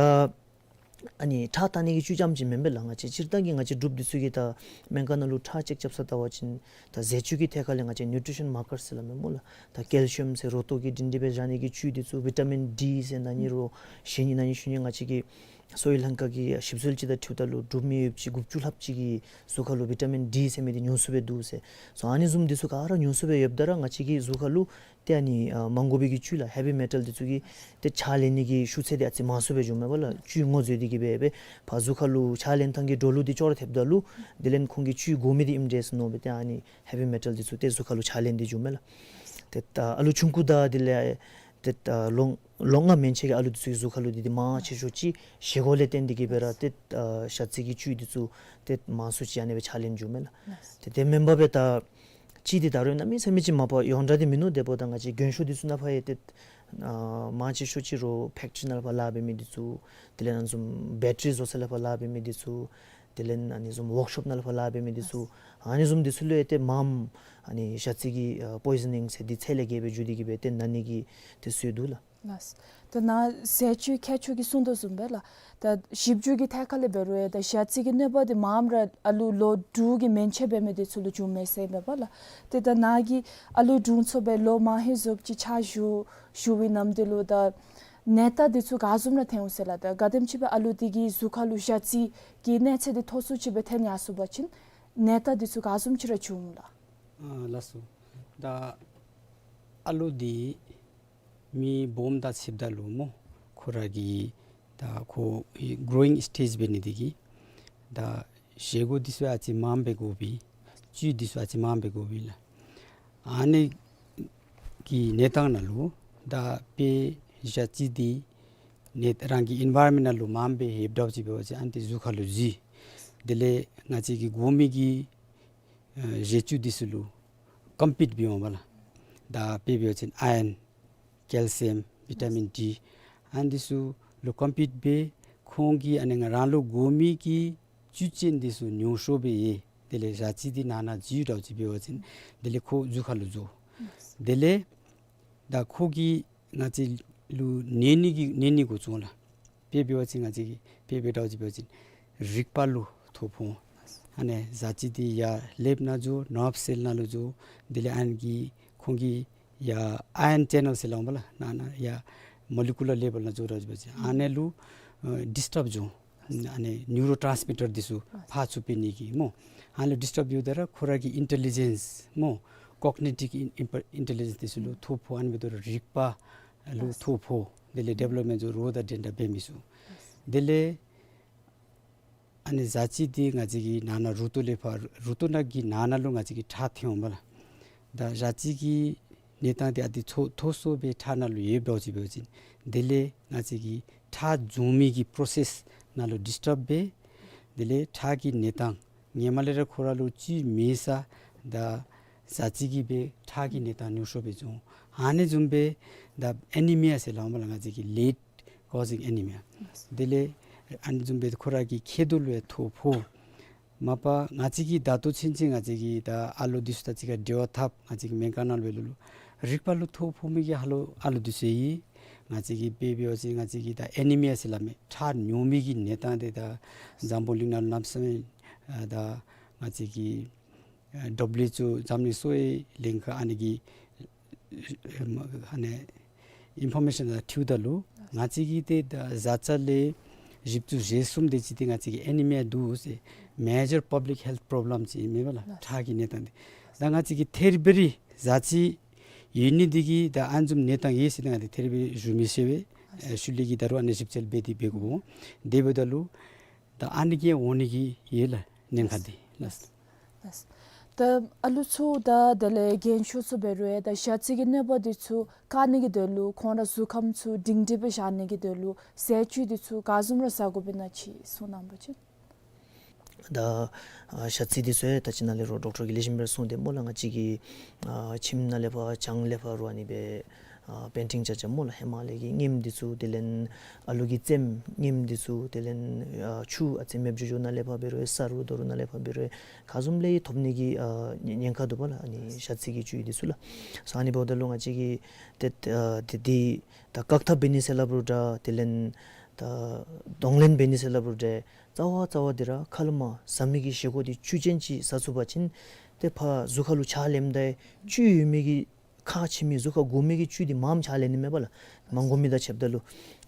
ཨ་ནི་ཁྲག་བཏང་ནི་གི་བཅུད་རྐྱངམ་ཅིག་མེན་པས་ལགས། ང་བཅས་སྤྱིར་བཏང་གི་ང་བཅས་འབྲུགཔ་འདི་ཚུ་གིས་ད་སྨན་ཁང་ནང་ལུ་ཁྲག་ཅེཀ་རྐྱབ་ས་བལྟ་བ་ཅིན་ད་ཟས་བཅུད་ཀྱི་ཐད་ཁར་ལས་ང་བཅས་ནིའུ་ཊི་རི་ཤཱན་མར་ཀར་ཟེར་སླབ་མས་སྨོ་ལགས། ད་ཀེལ་ཤི་ཡམ་ཟེར་རོ་ཏོག་གི་སྒྲིང་སྒྲི་སྦེ་བཞག་ནི་གི་བཅུད་འདི་ཚུ་བི་ཊ་མིན་ཌི་ཟེར་ན་ནི་རོ་ཞིནམ་ན་ནི་ཞིནམ་ན་ང་བཅས་ཀྱིས་སོ་ཡི་ལང་ཀ་གི་ཞིབ་འཚོལ་ཅིག་དང་འཁྲིལཝ་ད་ལུ་འབྲུག་མི་ཡོདཔ་ཅིག་དགུ་བཅུ་ལྷགཔ་ཅིག་གི་གཟུགས་ཁར་ལུ་བི་ཊ་མིན་ཌི་ཟེར་མི་འདི་ཉུང་སུ་སྦེ་འདུག་ཟེར། སོ་ཨ་ནི་བཟུམ་འདི་ཚུ་ག་ར་ཉུང་སུ་སྦེ་ཡོདཔ་ད་ར་ང་བཅས་ཀྱི་གཟུགས་ཁར་ལུ་ཏེ་ཨ་ནི་ཨ་མ་དགོ་པའི་གི་བཅུད་ལགས་ཧེ་བི་མེ་ཊལ་འདི་ཚུ་གིས་ཏེ་ཕྱག་ལེན་ནི་གི་ཤུགས་ཚད་འདི་ཨ་ཙི་མང་སུ་སྦེ་འགྱོཝ་མས་པ་ལགས། བཅུད་ངོ་འཛོལ་ཏེ་གི་སྦེ་སྦེ་ཕར་གཟུགས་ཁར་ལུ་ཕྱག་ལེན་ཐངས་ཀྱི་འགྲོ་ལུགས་འདི་ཅོག་ར་འཐདཔ་ད་ལུ་དེ་ལས་ཁོང་གིས་བཅུད་དགོ་མི་འདི་ཨིནམ་འདྲས་ཟེར་མནོ་སྦེ་ཏེ་ཨ་ནི་ཧེ་བི་མེ་ཊལ་འདི་ཚུ་ཏེ་གཟུགས་ཁར་ལུ་ཕྱག་ལེན་ཏེ་འགྱོཝ་མས་ལགས། ཏེ་ད་ཨ་ལུ་ཆུང་ཀུ་དང་དེ་ལས་ཏེ་ད་ལོ་ལོ་ལྔ་མན་ཆད་ཀྱི་ཨ་ལུ་འདི་ཚུ་གི་གཟུགས་ཁར་ལུ་འདི་འདི་མང་ཆེ་ཤོས་ཅིག་བཞེས་སྒོ་ལས་བརྟེན་ཏེ་གི་སྦེ་ར་ཏེ་ཨ་ཞ་རྩི་གི་བཅུད་འདི་ཚུ་ཏེ་མང་སུ་ཅིག་ཨ་ནི་སྦེ་ཕྱག་ལེན་འགྱོཝ་མས་ལགས། ཏེ་དེ་མེན་པར་སྦེ་ད་ཅིག་འདི་ད་རུང་གནམ་མེད་ས་མེད་ཅིག་མ་པ་ཡོངས་གྲགས་འདི་མིན་ནུག། དེ་འབདཝ་ད་ང་བཅས་རྒན་ཤོས་འདི་ཚུ་ནང་ཕར་ཡང་ཏེ་ཨ་མང་ཆེ་ཤོས་ཅིག་རོགས་ཕེཀ་ཊི་རི་ནང་ལས་ཕར་ལཱ་འབད་མི་འདི་ཚུ་དེ་ལས་ཨ་ནི་བཟུམ་བེ་ཊ་རི་བཟོ་ས་ལས་ཕར་ལཱ་འབད་མི་འདི་ཚུ་དེ་ལས་ཨ་ནི་བཟུམ་ཝརཀ་ཤོབ་ནང་ལས་ཕར་ལཱ་འབད་མི་འདི་ཚུ་ཨ་ནི་བཟུམ་འདི་ཚུ་ལུ་ཡང་ཏེ་མངམ་ཨ་ནི་ཞ་རྩི་གི་ཨ་པོའི་ཛ་ནིང་ཟེར་འདི་ཚད་ལས་བརྒལ་སྦེ་འགྱོ་སྟེ་གི་སྦེ་ཏེ་ན་ནི་གི་ཏེ་སྲོལ་འདུག་ལགས། ལགས། ད་ནཱ་ཟས་བཅུད་མཁས་མཆོག་གིས་གསུངས་དོ་བཟུམ་སྦེ་ལགས། ད་ཞིབ་འཇུག་གི་ཐད་ཁར་ལས་འབད་རུང་ཡང་ད་ཞ་རྩི་གི་གནོད་པ་འདི་མངམ་ར་ཨ་ལུ་ལོ་དྲུག་གི་མན་ཆད་འབད་མི་འདི་ཚུ་ལུ་འབྱུངམ་མས་ཟེར་ཨིན་པས་ལགས། ཏེ་ད་ནཱ་གིས་ཨ་ལུ་དྲུང་འཚོ་སྦེ་ལོ་མང་ཧེང་བཟུམ་ཅིག་ཕྱག་ཞུ་ཞུ་བའི་ནམ་དུས་ལུ་ད་ནད་རྟགས་འདི་ཚུ་ག་བཟུམ་ར་ཐོན་འོང་ཟེར་ལགས། ད་ག་དེམ་ཅིག་སྦེ་ཨ་ལུ་འདི་གི་གཟུགས་ཁར་ལུ་ཞ་རྩི་གི་གནས་ཚད་འདི་མཐོ་སུ་ཅིག་སྦེ་ཐོན་ཡར་སོང་པ་ཅིན་ནད་རྟགས་འདི་ཚུ་ག་བཟུམ་ཅིག་ར་འབྱུང་ལགས། ཨ་ལགས་སོ། ད་ཨ་ལུ་འདི་མི་སྦོམ་དང་ཕྱདཔ་ད་ལུ་སྨོ་ཁོ་ར་གི་ད་ཁོ་གི་གྲོ་ཝིང་སི་ཊེཇ་འབད་ནི་འདི་གིས་ད་བཞེས་སྒོ་འདི་ཚུ་ཨ་ཙི་མངམ་འབད་དགོ་པས། བཅུད་འདི་ཚུ་ཨ་ཙི་མངམ་འབད་དགོ་པས་ལགས། ཨ་ནི་གི་གནས་སྟངས་ནང་ལུ་ད་དཔེ་ཞ་རྩི་འདི་ནི་རང་གི་ཨེན་ཝའི་རོན་མེནཊ་ནང་ལུ་མངམ་སྦེ་ཡོདཔ་འདྲཝ་ཅིག་འབད་བ་ཅིན་ཨ་ནི་འདི་གཟུགས་ཁར་ལུ་འཛུལ། དེ་ལས་ང་བཅས་ཀྱིས་དགོ་མི་གི་ཨ་བཞེས་བཅུད་འདི་ཚུ་ལུ་ཀམ་པིཊ་འབད་འོང་པས་ལགས། ད་དཔེ་འབད་བ་ཅིན་ཨའི་རཱན་ཀེལ་ཤི་ཡམ་བི་ཊ་མིན་ཌི་ཨ་ནི་འདི་ཚུ་ལུ་ཀམ་པིཊ་འབད་ཁོང་གིས་ཨ་ནི་ང་རང་ལུ་དགོ་མི་གི་བཅུད་ཅན་འདི་ཚུ་ཉུང་ཤོས་སྦེ་ཡོད། དེ་ལས་ཞ་རྩི་འདི་ནང་ན་འཛུལ་འདྲཝ་ཅིག་འབད་བ་ཅིན་དེ་ལས་ཁོ་གཟུགས་ཁར་ལུ་འཛུལ། དེ་ལས་ད་ཁོ་གིས་ང་བཅས་ལུ་ནད་ནི་གི་ནད་ནི་འགོ་བཙུགས་འོང་ལགས། དཔེ་འབད་བ་ཅིན་ང་བཅས་ཀྱིས་དཔེ་འབད་འདྲཝ་ཅིག་འབད་བ་ཅིན་རིག་པ་ལུ་ཐོ་ཕོག། ཨ་ནི་ཞ་རྩི་འདི་ཡར་ཀླདཔ་ནང་འཛུལ། ནརབ་སེལ་ནང་ལུ་འཛུལ། དེ་ལས་ཨ་ནི་གིས་ཁོང་གིས་ཡར་ཨའི་རཱན་ཅེ་ནཱལ་ཟེར་སླབ་འོང་པས་ལགས། ནཱ་ནཱ་ཡར་མོ་ལི་ཀུ་ལར་ལེ་བཱལ་ནང་འཛུལ་འདྲཝ་ཅིག་འབད་བ་ཅིན་ཨ་ནི་ལུ་ཨ་ཌིསི་ཊརབ་འབྱུང་། ཨ་ནི་ནིའུ་རོ་ཊཱནསི་མི་ཊར་འདི་ཚུ་ཕར་ཚུར་འཕེལ་ནི་གི་སྨོ། ཨ་ནི་ལུ་ཌིསི་ཊརབ་འགྱོཝ་ད་ར་ཁོ་ར་གི་ཨིན་ཊེ་ལི་ཇེནསི་སྨོ། ཀོག་ནི་ཊིབ་ཨིན་ཨིན་ཨིན་ཊེ་ལི་ཇེནསི་འདི་ཚུ་ལུ་ཐོ་ཕོག། ཨ་ནི་འབདཝ་ད་ར་རིག་པ་ལུ་ཐོ་ཕོག། དེ་ལས་ཌི་བེ་ལོབ་མེནཊ་ཚུ་རོགས་དང་འདྲན་འདྲ་འབད་མི་ཚུགས། དེ་ལས་ཨ་ནི་བཟའ་ཚང་འདི་ང་བཅས་ཀྱི་ནང་ན་རུ་ཏོ་ལས་ཕར་རུ་ཏོ་ནང་གི་ནང་ན་ལུ་ང་བཅས་ཀྱི་ཁྲག་ཐོན་འོང་པ་ལགས། ད་བཟའ་ཚང་གི་གནས་སྟངས་འདི་ཨ་ནི་མཐོ་མཐོ་སུ་སྦེ་ཁྲག་ནང་ལུ་ཡོདཔ་འདྲཝ་ཅིག་འབད་བ་ཅིན་དེ་ལས་ང་བཅས་ཀྱི་ཁྲག་འཛུགས་མི་གི་པྲོ་སེསི་ནང་ལུ་ཌིསི་ཊརབ་འབད། དེ་ལས་ཁྲག་གི་གནས་སྟངས་ཧེ་མ་ལས་ར་ཁོ་ར་ལུ་ཅིག་མེད་ས་ད་བཟའ་ཚང་གིས་སྦེ་ཁྲག་གི་གནས་སྟངས་ཉུང་སུ་སྦེ་འགྱོ། ཨ་ནི་བཟུམ་སྦེ་ད་ཨེ་ནི་མི་ཡ་ཟེར་སླབ་འོང་པ་ལགས། ང་བཅས་ཀྱི་ལེཌ་ཀོ་ཟིང་ཨེ་ནི་མི་ཡ། དེ་ལས་ཨ་ནི་བཟུམ་སྦེ་ཁོ་ར་གི་མཁལ་རྡོག་ལུ་ཡང་ཐོ་ཕོག། མ་པ་ང་བཅས་ཀྱིས་ད་ལྟོ་ཚུན་ཚོད་ང་བཅས་ཀྱིས་ད་ཨ་ལོ་འདི་ཚུ་དང་གཅིག་ཁར་འབྲེལ་བ་འཐབ། ང་བཅས་ཀྱི་སྨན་ཁང་ནང་ལུ་འབད་རུང་རིག་པ་ལུ་ཐོ་ཕོག་མི་གི་ཨ་ལོ་ཨ་ལོ་འདི་ཚུ་ཡོད། ང་བཅས་ཀྱིས་དཔེ་འབད་བ་ཅིན་ང་བཅས་ཀྱིས་ད་ཨེ་ནི་མི་ཡ་ཟེར་སླབ་མི་ཁྲག་ཉུང་མི་གི་གནས་སྟངས་འདི་ད་འཛམ་བུ་གླིང་ནང་ལུ་གནམ་མེད་ས་མེད་ཨ་ད་ང་བཅས་ཀྱི་ཨ་ཌབ་ལིའུ་ཨེཆ་ཨོ་འཛམ་གླིང་གསོ་བའི་ལྷན་ཁག་ཨ་ནི་གི་ཨ་ནི་ཨིན་ཕོར་མེ་ཤཱན་དང་འཁྲིལཝ་ད་ལུ་ང་བཅས་ཀྱི་ཏེ་ད་བཟའ་ཚང་ལས་བཞི་བཅུ་ཞེ་གསུམ་དེ་ཅིག་ཏེ་ང་བཅས་ཀྱི་ཨེ་ནི་མི་ཡ་འདུག་ཟེར། མེ་ཇར་པབ་ལིཀ་ཧེལཐ་པོརོབ་ལེམ་ཅིག་ཨིན་མས་པ་ལགས། ཁྲག་གི་གནས་སྟངས་འདི་ད་ང་བཅས་ཀྱི་ཐེར་བེ་རི་བཟའ་ཚང་ཡོད་ནི་འདི་གིས་ད་ཨ་ནི་བཟུམ་གནས་སྟངས་ཡོད་ཟེར་ཏེ་ང་བཅས་ཐེར་བེ་རི་ཞུ་མི་ཤེས་པས། ཨ་ཤུལ་ལས་ཀྱི་ད་རུང་ཨ་ནི་ཞིབ་འཚོལ་འབད་དེ་འབད་དགོ། དེ་འབདཝ་ད་ལུ་ད་ཨ་ནི་གི་འོང་ནི་གི་ཡོད་ལགས་ཉེན་ཁ་འདི་ལགས། ལགས། ད་ཨ་ལུ་ཚུ་དང་དེ་ལས་རྒན་ཤོས་ཚུ་འབད་རུང་ད་ཞ་རྩི་གི་གནོད་པ་འདི་ཚུ་བཀག་ནི་གི་དོན་ལུ་ཁོང་ར་གཟུགས་ཁམས་ཚུ་སྒྲིང་སྒྲིང་སྦེ་བཞག་ནི་གི་དོན་ལུ་ཟས་བཅུད་འདི་ཚུ་ག་བཟུམ་ར་ཟ་དགོཔ་ཨིན་ན་ཅིག་གསུང་གནང་བ་ཅིན། ད་ཨ་ཞ་རྩི་འདི་ཚུ་ཡང་ད་ཅི་ནཱ་ལས་རོགས་ཌོག་ཊར་གྱིས་ལེགས་ཤོམ་སྦེ་གསུངས་ཏེ་སྨོ་ལགས། ང་བཅས་ཀྱི་ཨ་ཁྱིམ་ནང་ལས་ཕར་གྱང་ལས་ཕར་རུང་ཨ་ནི་སྦེ་ཨ་པེན་ཊིང་རྐྱབ་རྐྱབ་སྨོ་ལགས། ཧེ་མ་ལས་ཀྱི་ངེམ་འདི་ཚུ་དེ་ལས་ཨ་ལུ་གི་རྩེདམོ་ངེམ་འདི་ཚུ་དེ་ལས་ཨ་ཆུ་ཨ་ཙི་མེདཔ་འགྱོ་འགྱོ་ནང་ལས་ཕར་འབད་རུང་ས་རུ་རྡོ་རུ་ནང་ལས་ཕར་འབད་རུང་ག་བཟུམ་ལས་ཐོབ་ནི་གི་ཨ་ཉེན་ཉེན་ཁ་འདུག་པ་ལགས། ཨ་ནི་ཞ་རྩི་གི་བཅུད་འདི་ཚུ་ལགས། སོ་ཨ་ནི་འབདཝ་ད་ལུ་ང་བཅས་ཀྱིས་ཏེ་ཨ་ཏེ་འདི་ད་བཀག་ཐབས་འབད་ནི་ཟེར་སླབ་རུང་འདྲ་དེ་ལས་ད་གདོང་ལེན་འབད་ནི་ཟེར་སླབ་རུང་འདྲ་རྩ་བ་རྩ་བ་འདི་ར་ཁ་ལས་མར་ཟ་མི་གི་བཞེས་སྒོ་འདི་བཅུད་ཅན་ཅིག་ཟ་ཚུགས་པ་ཅིན་ཏེ་ཕར་གཟུགས་ཁ་ལུ་ཆ་ལེནམ་ད་བཅུད་ཡོད་མི་གི་ཁག་ཆེ་མི་གཟུགས་ཁར་དགོ་མི་གི་བཅུད་འདི་མངམ་ཆ་ལེན་ནི་མས་པ་ལགས། མ་དགོ་མི་དང་ཕྱདཔ་ད་ལུ་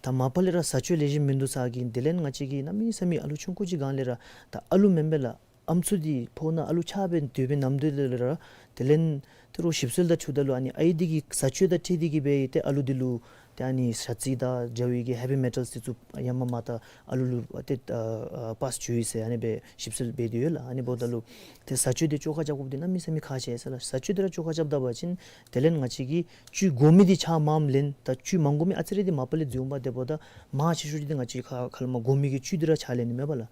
ད་མ་པ་ལས་ར་ཟས་བཅུད་ལེགས་ཤོམ་མིན་འདུག་ཟེར་གི་དེ་ལས་ང་བཅས་ཀྱིས་གནམ་མེད་ས་མེད་ཨ་ལུ་ཆུང་ཀུ་ཅིག་སྒང་ལས་ར་ད་ཨ་ལུ་མེན་པས་ལགས། ཨམ་སྲུ་འདི་ཕོཝ་ནང་ཨ་ལུ་ཆགས་སྦེ་སྡོད་པའི་ནམ་དུས་ལས་ར་དེ་ལས་ཏེ་རོགས་ཞིབ་འཚོལ་དང་འཁྲིལཝ་ད་ལུ་ཨ་ནི་ཨའི་འདི་གིས་ཟས་བཅུད་དང་འཁྲིལ་ཏེ་གིས་སྦེ་ཏེ་ཨ་ལུ་འདི་ལུ་ཏེ་ཨ་ནི་ཞ་རྩི་དང་འདྲ་བའི་གི་ཧེ་བི་མེ་ཊལ་འདི་ཚུ་ཡར་མར་མར་ད་ཨ་ལུ་ལུ་ཏེ་ཨ་པཱས་འགྱོ་ཡི་ཟེར་ཨ་ནི་སྦེ་ཞིབ་འཚོལ་འབད་དེ་ཡོད་ལགས། ཨ་ནི་འབདཝ་ད་ལུ་ཏེ་ཟས་བཅུད་འདི་བཅོ་ཁ་རྐྱབ་དགོཔ་འདི་གནམ་མེད་ས་མེད་ཁག་ཆེ་ཟེར་ལགས། ཟས་བཅུད་འདི་ར་བཅོ་ཁ་རྐྱབ་ད་པ་ཅིན་དེ་ལས་ང་བཅས་ཀྱིས་བཅུད་དགོ་མི་འདི་ཆ་མངམ་ལེན། ད་བཅུད་མ་དགོ་མི་ཨ་ཙི་རེ་འདི་མ་པ་ལས་འཛོལ་འོང་པ། དེ་འབདཝ་ད་མང་ཆེ་ཤོས་འདི་ང་བཅས་ཁ་ཁ་ལས་མར་དགོ་མི་གི་བཅུད་འདི་ར་ཆ་ལེན་ནི་མས་པ་ལགས།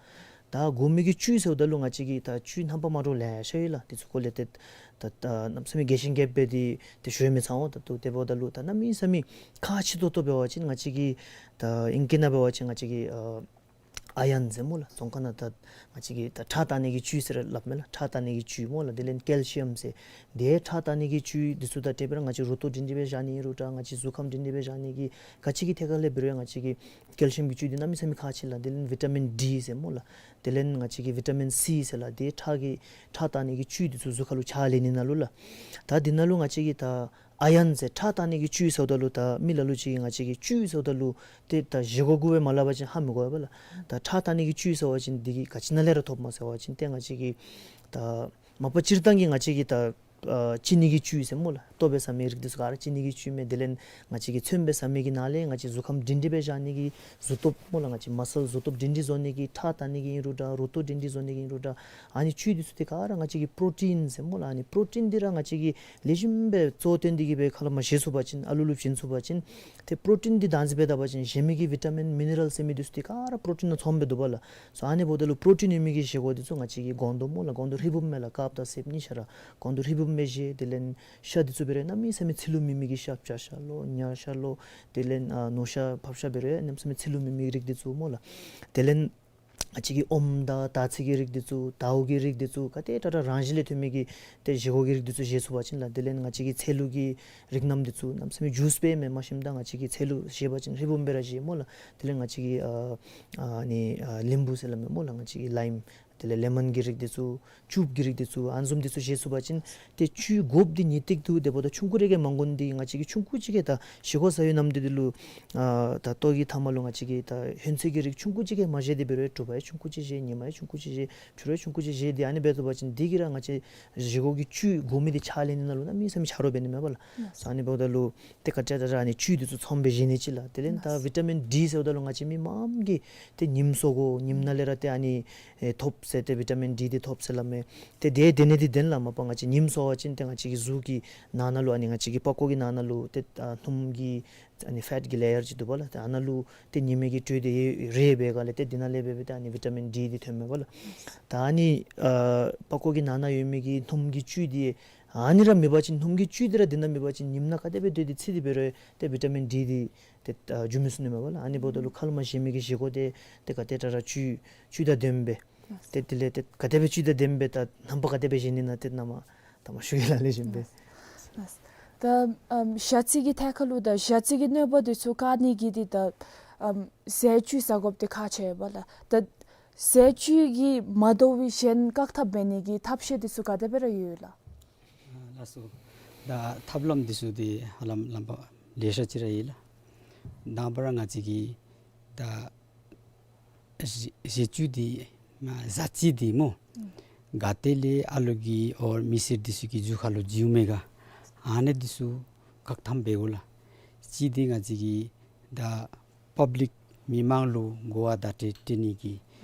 ད་དགོ་མི་གི་བཅུད་ཟེརཝ་ད་ལུ་ང་བཅས་ཀྱིས་ད་བཅུད་རྣམ་པ་མ་འདྲཝ་ལེ་ཤ་ཡོད་ལགས། དེ་ཚུ་སྐོར་ལས་ཏེ་ད་ད་གནམ་མེད་ས་མེད་རྒྱས་ཤིང་རྒྱསཔ་སྦེ་འདི་ཏེ་ཞུ་མི་ཚར་འོང་། ད་ལྟོ་དེ་འབདཝ་ད་ལུ་ད་གནམ་མེད་ས་མེད་ཁག་ཆེ་ཏོག་ཏོ་འབད་བ་ཅིན་ང་བཅས་ཀྱིས་ད་ཨིང་སྐད་ནང་འབད་བ་ཅིན་ང་བཅས་ཀྱིས་ཨ་ཨའི་རཱན་ཟེར་སྨོ་ལགས། རྫོང་ཁ་ནང་ད་ང་བཅས་ཀྱིས་ད་ཁྲག་བཏང་ནི་གི་བཅུད་ཟེར་སླབ་མས་ལགས། ཁྲག་བཏང་ནི་གི་བཅུད་སྨོ་ལགས། དེ་ལས་ཀེལ་ཤི་ཡམ་ཟེར། དེ་ཁྲག་བཏང་ནི་གི་བཅུད་འདི་ཚུ་དང་འབྲེལ་སྦེ་ར་ང་བཅས་རུ་ཏོ་སྒྲིང་སྒྲིང་སྦེ་བཞག་ནི་ཨིན་རུང་འདྲ་ང་བཅས་གཟུགས་ཁམས་སྒྲིང་སྒྲིང་སྦེ་བཞག་ནི་གི་ག་ཅི་གི་ཐད་ཁར་ལས་འབད་རུང་ང་བཅས་ཀྱིས་ཀེལ་ཤི་ཡམ་གྱི་བཅུད་འདི་གནམ་མེད་ས་མེད་ཁག་ཆེ་ལགས། དེ་ལས་བི་ཊ་མིན་ཌི་ཟེར་སྨོ་ལགས། དེ་ལས་ང་བཅས་ཀྱིས་བི་ཊ་མིན་སི་ཟེར་ལགས། དེ་ཁྲག་གི་ཁྲག་བཏང་ནི་གི་བཅུད་འདི་ཚུ་གཟུགས་ཁ་ལུ་ཆ་ལེན་ནི་ནང་ལུ་ལགས། ད་འདི་ནང་ལུ་ང་བཅས་ཀྱིས་ད་ཨའི་རཱན་ཟེར་ཁྲག་བཏང་ནི་གི་བཅུད་ཟེརཝ་ད་ལུ་ད་མི་ལ་ལུ་ཅིག་གིས་ང་བཅས་ཀྱིས་བཅུད་ཟེརཝ་ད་ལུ་ཏེ་ད་བཞེས་སྒོ་གུ་སྦེ་མ་སླབ་པ་ཅིན་ཧ་མི་གོ་བས་པ་ལགས། ད་ཁྲག་བཏང་ནི་གི་བཅུད་ཟེར་བ་ཅིན་འདི་གིས་ག་ཅི་ནང་ལས་ར་ཐོབ་སྨོ་ཟེར་བ་ཅིན་ཏེ་ང་བཅས་ཀྱིས་ད་མ་པ་སྤྱིར་བཏང་གི་ང་བཅས་ཀྱིས་ད་ཨ་ཅི་ནི་གི་བཅུད་ཟེར་སྨོ་ལགས། ལྟོ་སྦེ་ཟ་མི་རིགས་འདི་ཚུ་ག་ར་ཅི་ནི་གི་བཅུད་མས། དེ་ལས་ང་བཅས་ཀྱིས་ཚོདམ་སྦེ་ཟ་མི་གི་ནང་ལས་ང་བཅས་གཟུགས་ཁམས་སྒྲིང་སྒྲིང་སྦེ་བཞག་ནི་གི་གཟུགས་སྟོབས་སྨོ་ལགས། ང་བཅས་མ་སཱལ་གཟུགས་སྟོབས་སྒྲིང་སྒྲིང་བཟོ་ནི་གི་ཁྲག་བཏང་ནི་གི་ཨིན་རུང་འདྲ་རུ་ཏོ་སྒྲིང་སྒྲིང་བཟོ་ནི་གི་ཨིན་རུང་འདྲ་ཨ་ནི་བཅུད་འདི་ཚུ་ཏེ་ག་ར་ང་བཅས་ཀྱིས་པྲོ་ཊིན་ཟེར་སྨོ་ལགས། ཨ་ནི་པྲོ་ཊིན་འདི་ར་ང་བཅས་ཀྱིས་ལེགས་ཤོམ་སྦེ་གཙོ་བོ་བཏོན་ཏེ་གིས་སྦེ་ཁ་ལས་མར་བཞེས་ཚུགས་པ་ཅིན་ཨ་ལུ་ལུ་བྱིན་ཚུགས་པ་ཅིན་ཏེ་པྲོ་ཊིན་འདི་བདག་འཛིན་འབད་ད་པ་ཅིན་གཞན་མི་གི་བི་ཊ་མིན་མི་ནི་རཱལ་ཟེར་མི་འདི་ཚུ་ཏེ་ག་ར་པྲོ་ཊིན་ནང་ཚོགས་སྦེ་འདུག་པ་ལགས། སོ་ཨ་ནི་འབདཝ་ད་ལུ་པྲོ་ཊིན་ཡོད་མི་གི་བཞེས་སྒོ་འདི་ཚུ་ང་བཅས་ཀྱིས་སྒོང་རྡོག་སྨོ་ལགས། སྒོང་རྡོག་ཧྲིལ་བུམ་སྦེ་ལགས། དཀརཔོ་དང་སེརཔོ་གཉིས་ཆ་ར་སྒོང་རྡོག་ཧྲིལ་བུམ་སྦེ་བཞེས། དེ་ལས་ཤ་འདི་ཚུ་འབད་རུང་གནམ་མེད་ས་མེད་ཚིལ་ལུ་མེད་མི་གི་ཤ་བྱ་ཤ་ལོ་ཉ་ཤ་ལོ་དེ་ལས་ཨ་ནོར་ཤ་ཕགཔ་ཤ་འབད་རུང་གནམ་མེད་ས་མེད་ཚིལ་ལུ་མེད་མི་གི་རིགས་འདི་ཚུ་སྨོ་ལགས། དེ་ལས་ང་བཅས་ཀྱིས་ཨོམ་དང་དར་ཚི་གི་རིགས་འདི་ཚུ་དརཝ་གི་རིགས་འདི་ཚུ་ག་དེ་དྲག་དྲག་རང་བཞིན་ལས་ཐོན་མི་གི་ཏེ་བཞེས་སྒོ་གི་རིགས་འདི་ཚུ་བཞེས་ཚུགས་པ་ཅིན་ལགས། དེ་ལས་ང་བཅས་ཀྱིས་ཚལ་ལུ་གི་རིགས་རྣམས་འདི་ཚུ་གནམ་མེད་ས་མེད་ཇུས་སྦེ་མེན་མ་ཤེས་ད་ང་བཅས་ཀྱིས་ཚལ་ལུ་བཞེས་པ་ཅིན་ཧྲིལ་བུམ་སྦེ་ར་བཞེས་སྨོ་ལགས། དེ་ལས་ང་བཅས་ཀྱིས་ཨ་ཨ་ནི་ཨ་ལིམ་བུ་ཟེར་སླབ་མས་སྨོ་ལགས། ང་བཅས་ཀྱིས་ལའིམ་ དེ་ལས་ལེ་མོན་གྱི་རིགས་འདི་ཚུ་བྱུགཔ་གི་རིགས་འདི་ཚུ་ཨ་ནི་བཟུམ་འདི་ཚུ་བཞེས་ཚུགས་པ་ཅིན་ཏེ་བཅུད་དགོཔ་འདི་ངེས་ཏིག་འདུག། དེ་འབདཝ་ད་ཆུང་ཀུ་རེ་གིས་མ་དགོ་ནི་འདི་ང་བཅས་ཀྱིས་ཆུང་ཀུ་ཅིག་གིས་ད་བཞེས་སྒོ་ཟ་ཡོད་ནམ་འདི་འདི་ལུ་ཨ་ད་ལྟོ་གི་མཐའ་མ་ལུ་ང་བཅས་ཀྱིས་ད་ཧོན་ཚོད་ཀྱི་རིགས་ཆུང་ཀུ་ཅིག་གིས་མ་བཞེས་ཏེ་འབད་རུང་དྲོ་པ་ཡང་ཆུང་ཀུ་ཅིག་བཞེས། ཉིན་མ་ཡང་ཆུང་ཀུ་ཅིག་བཞེས། ཕྱི་རུ་ཡང་ཆུང་ཀུ་ཅིག་བཞེས། ཏེ་ཨ་ནི་འབད་ཚུགས་པ་ཅིན་འདི་གིས་ར་ང་བཅས་བཞེས་སྒོ་གི་བཅུད་དགོ་མི་འདི་ཕྱག་ལེན་ནི་ནང་ལུ་གནམ་མེད་ས་མེད་ཆ་རོགས་འབད་ནི་མས་པ་ལགས། ཨ་ནི་འབདཝ་ད་ལུ་ཏེ་ག་ཏེ་ད་ར་ཨ་ནི་བཅུད་འདི་ཚུ་ཚངམ་སྦེ་བཞེས་ནི་ཅིག་ལགས། དེ་ལས་ད་ཝི་ཊ་མིན་ཌི་ཟེརཝ་ད་ལུ་ང་བཅས་མི་མངམ་གིས་ཏེ་ཉིམ་སྲོ་དགོ། ཉིམ་ནང་ལས་ར་ཏེ་ཨ་ནི་ཨེ་ཐོབ་ཟེར། ཏེ་ཝི་ཊ་མིན་ཌི་འདི་ཐོབ་ཟེར་སླབ་མས། ཏེ་དེ་དེ་ནི་འདི་བདེན་ལགས། མ་པ་ང་བཅས་ཉིམ་སྲོ་བ་ཅིན་ཏེ་ང་བཅས་ཀྱི་གཟུགས་ཀྱི་ནང་ན་ལུ་ཨ་ནི་ང་བཅས་ཀྱི་པགས་ཀོ་གི་ནང་ན་ལུ་ཏེ་ཨ་སྣུམ་གྱི་ཨ་ནི་ཕེཊ་གི་ལེ་ཡར་ཅིག་འདུག་པ་ལགས། ཏེ་ཨ་ནཱ་ལུ་ཏེ་ཉི་མའི་གི་དྲོད་འདི་རེག་པའི་སྒང་ལས་ཏེ་འདི་ནང་ལས་འབད་འབད་ཏེ་ཨ་ནི་ཝི་ཊ་མིན་ཌི་འདི་ཐོནམ་མས་པ་ལགས། ད་ཨ་ནི་ཨ་པགས་ཀོ་གི་ནང་ན་ཡོད་མི་གི་སྣུམ་གྱི་བཅུད་འདི་ཨ་ནི་ར་མེད་པ་ཅིན་སྣུམ་གྱི་བཅུད་འདི་ར་འདི་ནང་མེད་པ་ཅིན་ཉིམ་ནང་ག་དེ་སྦེ་སྡོད་དེ་འཚིག་སྟེ་འབད་རུང་ཏེ་ཝི་ཊ་མིན་ཌི་འདི་ཏེ་ཨ་འགྱོ་མི་ཚུགས་ནི་མས་པ་ལགས། ཨ་ནི་འབདཝ་ད་ལུ་ཁ་ལས་མར་བཞེས་མི་གི་བཞེས་སྒོ་འདི་ཏེ་ག་ཏེ་ད་ར་བཅུད་བཅུད་དང་ལྡནམ་སྦེ་ཏེ་དེ་ལས་ཏེ་ག་དེ་སྦེ་བཅུད་དང་ལྡནམ་སྦེ་ད་རྣམ་པ་ག་དེ་སྦེ་བཞེས་ནི་ན་ཏེ་ནཱ་མར་ད་མར་ཞུ་གེ་ལགས། ལེགས་ཤོམ་སྦེ། ད་ཨམ་ཞ་རྩི་གི་ཐད་ཁར་ལུ་ད་ཞ་རྩི་གི་གནོད་པ་འདི་ཚུ་བཀག་ནི་གི་འདི་ད་ཨམ་ཟས་བཅུད་ཟ་དགོཔ་འདི་ཁག་ཆེ་བས་ལགས། ད་ཟས་བཅུད་ཀྱིས་མ་དོ་བའི་གཞན་བཀག་ཐབས་འབད་ནི་གི་ཐབས་ཤེས་འདི་ཚུ་ག་དེ་སྦེ་ར་ཡོད་ལགས། ཨ་ལགས་སོ། ད་ཐབས་ལམ་འདི་ཚུ་འདི་ཧ་ལམ་ལམ་པ་ལེ་ཤ་ཅིག་ར་ཡོད་ལགས། དང་པ་ར་ང་བཅས་ཀྱིས་ད་ཟས་ཟས་བཅུད་འདི་མ་ཟ་རྩི་འདི་སྨོ། ག་ཏེ་ལས་ཨ་ལོ་གི་ཨོ་མི་སེར་འདི་ཚུ་གི་རྒྱུ་ཁ་ལུ་འཛུལཝ་མས་ག། ཨ་ནི་འདི་ཚུ་བཀག་ཐབས་འབད་དགོ་ལགས། གཅིག་འདི་ང་བཅས་ཀྱིས་ད་པབ་ལིཀ་མི་མང་ལུ་གོ་བ་བརྡ་སྤྲོད་སྤྲོད་ནི་གི་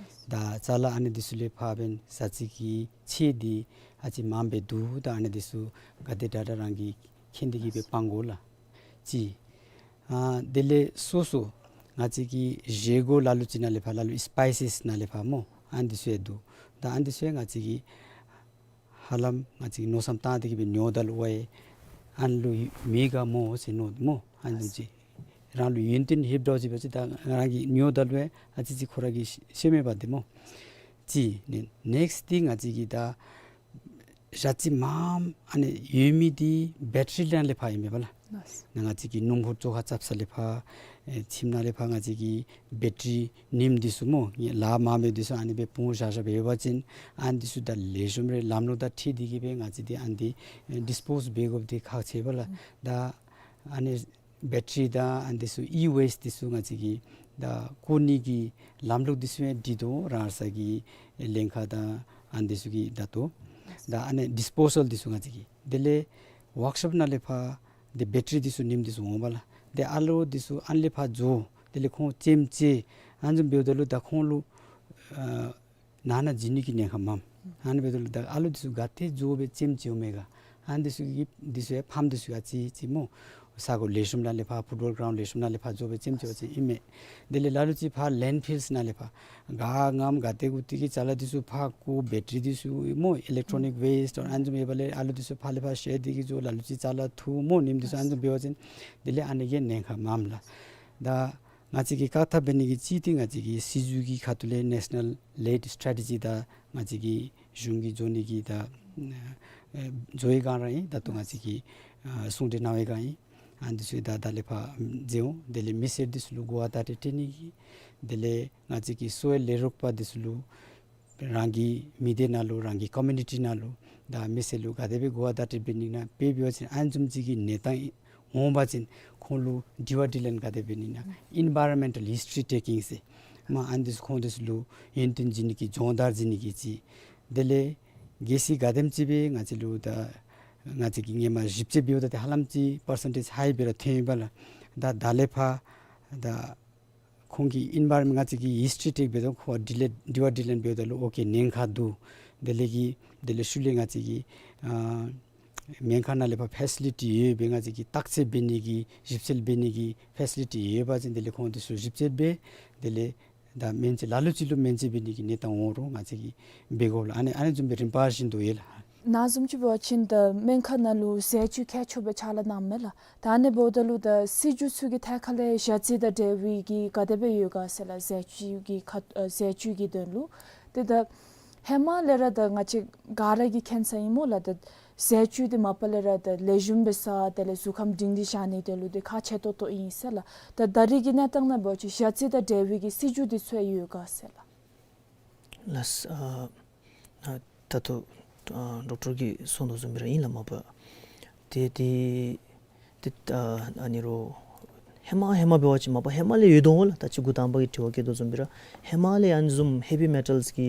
ད་ཅ་ལ་ཨ་ནི་འདི་ཚུ་ལས་ཕར་འབདན་ཟ་རྩི་གི་ཚད་འདི་ཨ་ཙི་མངམ་སྦེ་འདུག། ད་ཨ་ནི་འདི་ཚུ་ག་དེ་དྲག་དྲག་རང་གིས་མཁྱེན་ཏེ་གིས་སྦེ་སྤང་དགོ་ལགས། གཅིག། ཨ་དེ་ལས་སོ་སོ་ང་བཅས་ཀྱི་བཞེས་སྒོ་ལ་ལུ་ཅིག་ནང་ལས་ཕར་ལ་ལུ་སི་པའི་སིས་ནང་ལས་ཕར་སྨོ། ཨ་ནི་འདི་ཚུ་ཡང་འདུག། ད་ཨ་ནི་འདི་ཚུ་ཡང་ང་བཅས་ཀྱིས་ཧ་ལམ་ང་བཅས་ཀྱིས་མནོ་བསམ་བཏང་སྟེ་གིས་སྦེ་ཉོཝ་ད་ལུ་ཝའི་ཨ་ནི་ལུ་མེད་ག་སྨོ་ཟེར་མནོ་སྨོ། ཨ་ནི་ཅིག་རང་ལུ་ཡོན་ཏན་ལྷོདཔ་འདྲཝ་ཅིག་འབད་ཅི། ད་རང་གིས་ཉོཝ་ད་ལུ་ཨ་ཙི་ཅིག་ཁོ་ར་གིས་ཤེས་མི་འབད་དེ་སྨོ། གཅིག་ནི་ནེགསཊ་འདི་ང་བཅས་ཀྱིས་ད་ཞ་རྩི་མངམ་ཨ་ནི་ཡོད་མི་འདི་བེ་ཊ་རི་ནང་ལས་ཕར་ཨིན་མས་པ་ལགས། ནཱ་ང་བཅས་ཀྱི་སྣུམ་འཁོར་བཅོ་ཁ་རྐྱབ་ས་ལས་ཕར་ཨེ་ཁྱིམ་ནང་ལས་ཕར་ང་བཅས་ཀྱི་བེ་ཊ་རི་ཉིམ་འདི་ཚུ་སྨོ། ལཱ་མངམ་སྦེ་འདི་ཚུ་ཨ་ནི་སྦེ་སྤུངས་བཞག་བཞགཔ་སྦེ་ཡོད་པ་ཅིན་ཨ་ནི་འདི་ཚུ་ད་ལེགས་ཤོམ་རེ་ལམ་ལུགས་དང་འཁྲིལ་ཏེ་གིས་སྦེ་ང་བཅས་འདི་ཨ་ནི་འདི་ཨེ་ཌིས་པོསི་འབད་དགོཔ་འདི་ཁག་ཆེ་བས་ལགས། ད་ཨ་ནི་བེ་ཊ་རི་དང་ཨ་ནི་འདི་ཚུ་ཨི་ཝེསཊ་འདི་ཚུ་ང་བཅས་ཀྱིས་ད་བཀོ་ནི་གི་ལམ་ལུགས་འདི་ཚུ་ཡང་སྒྲིག་དོ། རང་སོའི་ལྷན་ཁག་དང་ཨ་ནི་འདི་ཚུ་གིས་ད་ལྟོ་ད་ཨ་ནི་ཌིས་པོ་སཱལ་འདི་ཚུ་ང་བཅས་ཀྱིས་དེ་ལས་ཝརཀ་ཤོབ་ནང་ལས་ཕར་འདི་བེ་ཊ་རི་འདི་ཚུ་ཉིམ་འདི་ཚུ་འོང་པ་ལགས། དེ་ཨ་ལོ་འདི་ཚུ་ཨ་ནི་ལས་ཕར་འགྱོ། དེ་ལས་ཁོང་ཅེམ་ཅེ་ཨ་ནི་བཟུམ་འབདཝ་ད་ལུ་ད་ཁོང་ལུ་ཨ་ནང་ན་འཛུལ་ནི་གི་ཉེན་ཁ་མངམ། ཨ་ནི་འབདཝ་ད་ལུ་ད་ཨ་ལོ་འདི་ཚུ་ག་ཏེ་འགྱོ་སྦེ་ཅེམ་ཅེཝ་མས་ག། ཨ་ནི་འདི་ཚུ་གི་འདི་ཚུ་ཡང་ཕམ་འདི་ཚུ་ཡང་ཨ་ཙི་ཅིག་སྨོ། ས་གོ་ལེགས་ཤོམ་ནང་ལས་ཕར་ཕུཊ་བཱོལ་གརའུནཌ་ལེགས་ཤོམ་ནང་ལས་ཕར་འགྱོ་སྦེ་ཅེམ་ཅེཝ་ཅིག་ཨིན་མས། དེ་ལས་ལ་ལུ་ཅིག་ཕར་ལེནཌ་ཕིལསི་ནང་ལས་ཕར་ག་མངམ་ག་ཏེ་གུ་ཏེ་གི་ཅ་ལ་འདི་ཚུ་ཕར་བཀོ། བེ་ཊ་རི་འདི་ཚུ་སྨོ། ཨི་ལེག་ཊོ་ནིཀ་ཝེསཊ་ཨ་ནི་བཟུམ་ཡོདཔ་ལས་ཨ་ལོ་འདི་ཚུ་ཕར་ལས་ཕར་བཤལ་ཏེ་གིས་འགྱོ། ལ་ལུ་ཅིག་ཅ་ལ་འཐུ་སྨོ། ཉིམ་འདི་ཚུ་ཨ་ནི་བཟུམ་འབད་བ་ཅིན་དེ་ལས་ཨ་ནི་གི་ཉེན་ཁ་མངམ་ལགས། ད་ང་བཅས་ཀྱིས་བཀག་ཐབས་འབད་ནི་གི་གཅིག་འདི་ང་བཅས་ཀྱི་སྲིད་བྱུས་ཀྱི་ཁ་ཐུག་ལས་ནེ་ཤ་ནཱལ་ལེཌ་སི་ཊེ་ཊི་ཇི་དང་ང་བཅས་ཀྱི་གཞུང་གིས་བཟོ་ནི་གི་ད་ཨེ་བཟོ་བའི་སྒང་ར་ཨིན། ད་ལྟོ་ང་བཅས་ཀྱིས་ཨ་གསུང་གྲོས་གནང་བའི་སྒང་ཨིན། ཨ་ནི་འདི་ཚུ་ད་ད་ལས་ཕར་མཛད་འོང་། དེ་ལས་མི་སེར་འདི་ཚུ་ལུ་གོ་བ་བརྡ་སྤྲོད་སྤྲོད་ནི་གི། དེ་ལས་ང་བཅས་ཀྱི་གསོ་བའི་ལས་རོགས་པ་འདི་ཚུ་ལུ་རང་གི་མི་སྡེ་ནང་ལུ་རང་གི་ཀོ་མིའུ་ནི་ཊི་ནང་ལུ་ད་མི་སེར་ལུ་ག་དེ་སྦེ་གོ་བ་བརྡ་སྤྲོད་འབད་ནི་ན་འབད་འབད་བ་ཅིན་ཨ་ནི་བཟུམ་ཅིག་གི་གནས་སྟངས་འོང་པ་ཅིན་ཁོང་ལུ་དྲི་བ་དྲིས་ལན་ག་དེ་འབད་ནི་ན་ཨིན་བཱ་རོན་མེནཊལ་ཧིས་ཊོ་རི་ཊེ་ཀིང་ཟེར་མ་ཨ་ནི་འདི་ཚུ་ཁོང་འདི་ཚུ་ལུ་ཡོན་ཏན་བྱིན་ནི་གི་སྦྱོང་བརྡར་བྱིན་ནི་གི་ཅིག། དེ་ལས་གལ་སྲིད་ག་དེམ་ཅིག་སྦེ་ང་བཅས་ལུ་ད་ང་བཅས་ཀྱིས་སྔོན་མ་ཞིབ་དཔྱད་འབདཝ་ད་ཏེ་ཧ་ལམ་ཅིག་པར་སེན་ཊེཇ་ཧའི་སྦེ་ར་ཐོན་ཡོདཔ་ལགས། ད་ད་ལས་ཕར་ད་ཁོང་གིས་ཨིན་བཱ་རོན་མེནཊ་ང་བཅས་ཀྱིས་ཧིས་ཊོ་རི་ཊེཀ་འབདཝ་ད་ཁོང་དྲི་ལན་དྲི་བ་དྲིས་ལན་འབདཝ་ད་ལུ་ཨོ་ཀེ་ཉེན་ཁ་འདུག། དེ་ལས་ཀྱི་དེ་ལས་ཤུལ་ལས་ང་བཅས་ཀྱིས་ཨ་སྨན་ཁང་ནང་ལས་ཕར་ཕེ་སི་ལི་ཊི་ཡོད་པའི་ང་བཅས་ཀྱིས་བརྟག་དཔྱད་འབད་ནི་གི་ཞིབ་དཔྱད་འབད་ནི་གི་ཕེ་སི་ལི་ཊི་ཡོད་པ་ཅིན་དེ་ལས་ཁོང་འདི་ཚུ་ཞིབ་དཔྱད་འབད། དེ་ལས་ད་སྨན་བཅོས་ལ་ལུ་ཅིག་ལུ་སྨན་བཅོས་འབད་ནི་གི་གནས་སྟངས་འོང་རུང་ང་བཅས་ཀྱིས་འབད་དགོ་ལགས། ཨ་ནི་ཨ་ནི་བཟུམ་སྦེ་རིམ་པ་བཞིན་དུ་ཡོད་ལགས། ནཱ་བཟུམ་ཅིག་འབད་བ་ཅིན་ད་སྨན་ཁང་ནང་ལུ་ཟས་བཅུད་མཁས་མཆོག་སྦེ་ཕྱག་ལཱ་གནངམ་མས་ལགས། ད་ཨ་ནི་འབདཝ་ད་ལུ་ད་སྲིད་བྱུས་ཚུ་གི་ཐད་ཁ་ལས་ཞ་རྩི་དང་འབྲེལ་བའི་གི་ག་དེ་སྦེ་ཡོད་ག་ཟེར་ལགས། ཟས་བཅུད་ཀྱི་ཁ་ཨ་ཟས་བཅུད་ཀྱི་དོན་ལུ། ཏེ་ད་ཧེ་མ་ལས་ར་ད་ང་བཅས་ག་ར་གིས་མཁྱེན་ས་ཨིན་སྨོ་ལགས། ད་ཟས་བཅུད་འདི་མ་པ་ལས་ར་ད་ལེགས་ཤོམ་སྦེ་ཟ་དེ་ལས་གཟུགས་ཁམས་སྒྲིང་སྒྲི་བཞག་ནི་དོན་ལུ་འདི་ཁག་ཆེ་ཏོག་ཏོ་ཨིན་ཟེར་ལགས། ད་ད་རེས་ཀྱི་གནས་སྟངས་ནང་འབད་བ་ཅིན་ཞ་རྩི་དང་འབྲེལ་བའི་གི་སྲིད་བྱུས་འདི་ཚུ་ཡང་ཡོད་ག་ཟེར་ལགས། ལགས། ཨ་ ཨ་ད་ལྟོ་ཨ་ཌོག་ཊར་གྱིས་གསུངས་དོ་བཟུམ་སྦེ་ར་ཨིན་ལགས། མ་པ་ཏེ་ཏེ་ཏེ་ཨ་ཨ་ནི་རོགས་ཧེ་མ་ཧེ་མ་འབད་བ་ཅིན་མ་པ་ཧེ་མ་ལས་ཡོད་དོ་འོང་ལགས། ད་ཅི་འགོ་དང་པ་གི་དྲི་བ་བཀོད་དོ་བཟུམ་སྦེ་ར་ཧེ་མ་ལས་ཨ་ནི་བཟུམ་ཧེ་བི་མེ་ཊལསི་གི་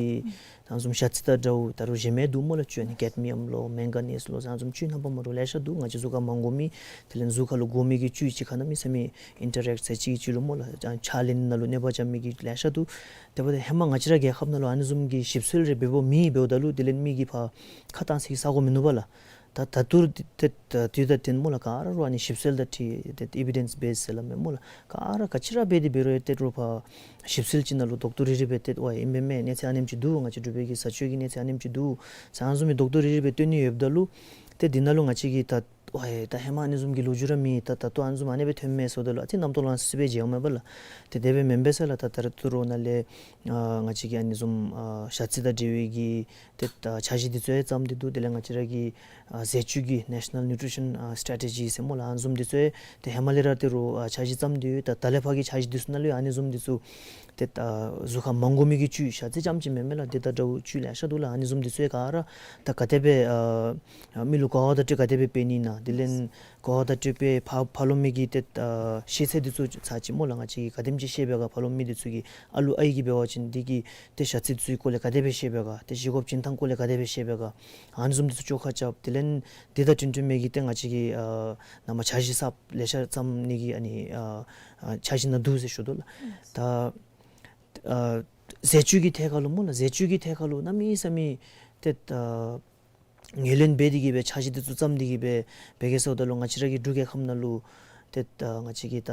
ཨ་ནི་བཟུམ་ཞ་རྩི་དང་འདྲཝ་ད་རུང་གཞན་མི་འདུག་སྨོ་ལགས། བཅུད་ཨ་ནི་ཀེཌ་མི་ཡམ་ལོ་མེང་ག་ནིསི་ལོ་ཟེར་ཨ་ནི་བཟུམ་བཅུད་རྣམ་པ་མ་འདྲཝ་ལེ་ཤ་འདུག། ང་བཅས་གཟུགས་ཁར་མ་དགོ་མི་དེ་ལས་གཟུགས་ཁར་ལུ་དགོ་མི་གི་བཅུད་གཅིག་ཁར་གནམ་མེད་ས་མེད་ཨིན་ཊ་རེཀཊ་ཟེར་ཅིག་གི་བཅུད་ལུ་སྨོ་ལགས། ཨ་ཕྱག་ལེན་ནང་ལུ་གནོད་པ་རྐྱབ་མི་གི་ལེ་ཤ་འདུག། དེ་འབདཝ་ད་ཧེ་མ་ང་བཅས་ར་རྒྱལ་ཁབ་ནང་ལུ་ཨ་ནི་བཟུམ་གྱི་ཞིབ་འཚོལ་རེ་འབད་བ་མེད། འབདཝ་ད་ལུ་དེ་ལས་མི་གིས་ཕར་ཁ་བཏང་ས་གི་ས་གོ་མིན་ནུག་པ་ལགས། ད་ད་ལྟོ་ཏེ་ད་དུས་ད་ཏེ་སྨོ་ལགས་ག་ར་རོགས་ཨ་ནི་ཞིབ་འཚོལ་དང་འཁྲིལ་ཏེ་ཨི་བི་ཌེནསི་བེསི་ཟེར་སླབ་མས་སྨོ་ལགས། ག་ར་ག་ཅི་ར་འབད་དེ་འབད་རུང་ཏེ་རོགས་ཕར་ཞིབ་འཚོལ་ཅིག་ནང་ལུ་རྡོག་ཏོ་རིལ་རི་སྦེ་ཏེ་ཝའི་ཨིན་པས་མས། གནས་ཚད་ཨ་ནེམ་ཅིག་འདུག། ང་བཅས་འབྲུག་པའི་གི་བཟའ་སྤྱོད་ཀྱི་གནས་ཚད་ཨ་ནེམ་ཅིག་འདུག་ཟེར་ཨ་ནི་བཟུམ་མའི་རྡོག་ཏོ་རིལ་རི་སྦེ་སྟོན་ནི་ཡོདཔ་ད་ལུ་ཏེ་འདི་ནང་ལུ་ང་བཅས་ཀྱིས་ད་ཝའི་ད་ཧེ་མ་ཨ་ནི་བཟུམ་གྱི་ལོ་རྒྱུས་ར་མེད། ད་ད་ལྟོ་ཨ་ནི་བཟུམ་ཨ་ནི་སྦེ་ཐོནམ་མས་ཟེརཝ་ད་ལུ་ཨ་ཙི་རྣམ་རྟོག་ལང་སི་སི་སྦེ་མཇལཝ་མས་པ་ལགས། ཏེ་དེ་སྦེ་མེན་པས་ཟེར་ལགས། ད་ད་རུང་ཏེ་རོགས་ནཱ་ལས་ཨ་ང་བཅས་ཀྱི་ཨ་ནི་བཟུམ་ཨ་ཞ་རྩི་དང་འབྲེལ་བའི་གི་ཏེ་ད་འཆར་གཞི་འདི་ཚུ་ཡང་བརྩམས་ཏེ་འདུག། དེ་ལས་ང་བཅས་ར་གི་ཨ་ཟས་བཅུད་ཀྱི་ནེ་ཤ་ནཱལ་ནིའུ་ཊི་རི་ཤཱན་ཨ་སི་ཊེ་རེ་ཊི་ཇི་ཟེར་སྨོ་ལགས། ཨ་ནི་བཟུམ་འདི་ཚུ་ཡང་ཏེ་ཧེ་མ་ལས་ར་ཏེ་རོགས་ཨ་འཆར་གཞི་བརྩམས་ཏེ་ཡོད། ད་ད་ལས་ཕར་གྱི་འཆར་གཞི་འདི་ཚུ་ནང་ལུ་ཡང་ཨ་ནི་བཟུམ་འདི་ཚུ་ཏེ་ད་གཟུགས་ཁར་མ་དགོ་མི་གི་བཅུད་ཞ་རྩི་རྐྱངམ་ཅིག་མེན་མས་ལགས། ཏེ་ད་འདྲཝ་བཅུད་ལེ་ཤ་འདུག་ལགས། ཨ་ནི་བཟུམ་འདི་ཚུ་ཡང་ག་ར་ད་ག་དེ་སྦེ་ཨ་ཨ་མི་ལུ་གོ་བ་དང་འཁྲིལ་ག་དེ་སྦེ་འབད་ནི་ན། དེ་ལས་གོ་བ་དང་འཁྲིལ་སྦེ་ཕར་ཕར་ལོགས་མི་གི་ཏེ་ཨ་ཤེས་ཚད་འདི་ཚུ་ཚར་ཅིག་སྨོ་ལགས་ང་བཅས་ཀྱིས་ག་དེམ་ཅིག་ཤེས་པས་ག། ཕར་ལོགས་མི་འདི་ཚུ་གིས་ཨ་ལུ་ཨའི་གིས་འབད་བ་ཅིན་འདི་གི་ཏེ་ཞ་རྩི་འདི་ཚུ་གི་སྐོར་ལས་ག་དེ་སྦེ་ཤེས་པས་ག། ཏེ་བཞེས་སྒོ་བྱིན་ཐངས་སྐོར་ལས་ག་དེ་སྦེ་ཤེས་པས་ག། ཨ་ནི་བཟུམ་འདི་ཚུ་བཅོ་ཁ་རྐྱབ། དེ་ལས་འདི་དང་འཁྲིལ་འཁྲིལ་མི་གི་ཏེ་ང་བཅས་ཀྱིས་ཨ་ནཱ་མར་འཆར་གཞི་གསརཔ་ལེ་ཤ་བརྩམ་ནི་གི་ཨ་ནི་ཨ་ཨ་འཆར་གཞི་ནང་འདུག་ཟེར་ཞུ་དོ་ལགས། ད་ཨ་ཟས་བཅུད་ཀྱི་ཐད་ཁར་ལུ་སྨོ་ལགས། ཟས་བཅུད་ཀྱི་ཐད་ཁར་ལུ་གནམ་མེད་ས་མེད་ཏེ་ཨ་ངོས་ལེན་འབད་དེ་གིས་སྦེ་འཆར་གཞི་འདི་ཚུ་བརྩམས་ཏེ་གིས་སྦེ་འབད་གེ་ཟེརཝ་ད་ལུ་ང་བཅས་ར་གི་འབྲུག་རྒྱལ་ཁབ་ནང་ལུ་ཏེ་ད་ང་བཅས་ཀྱིས་ད་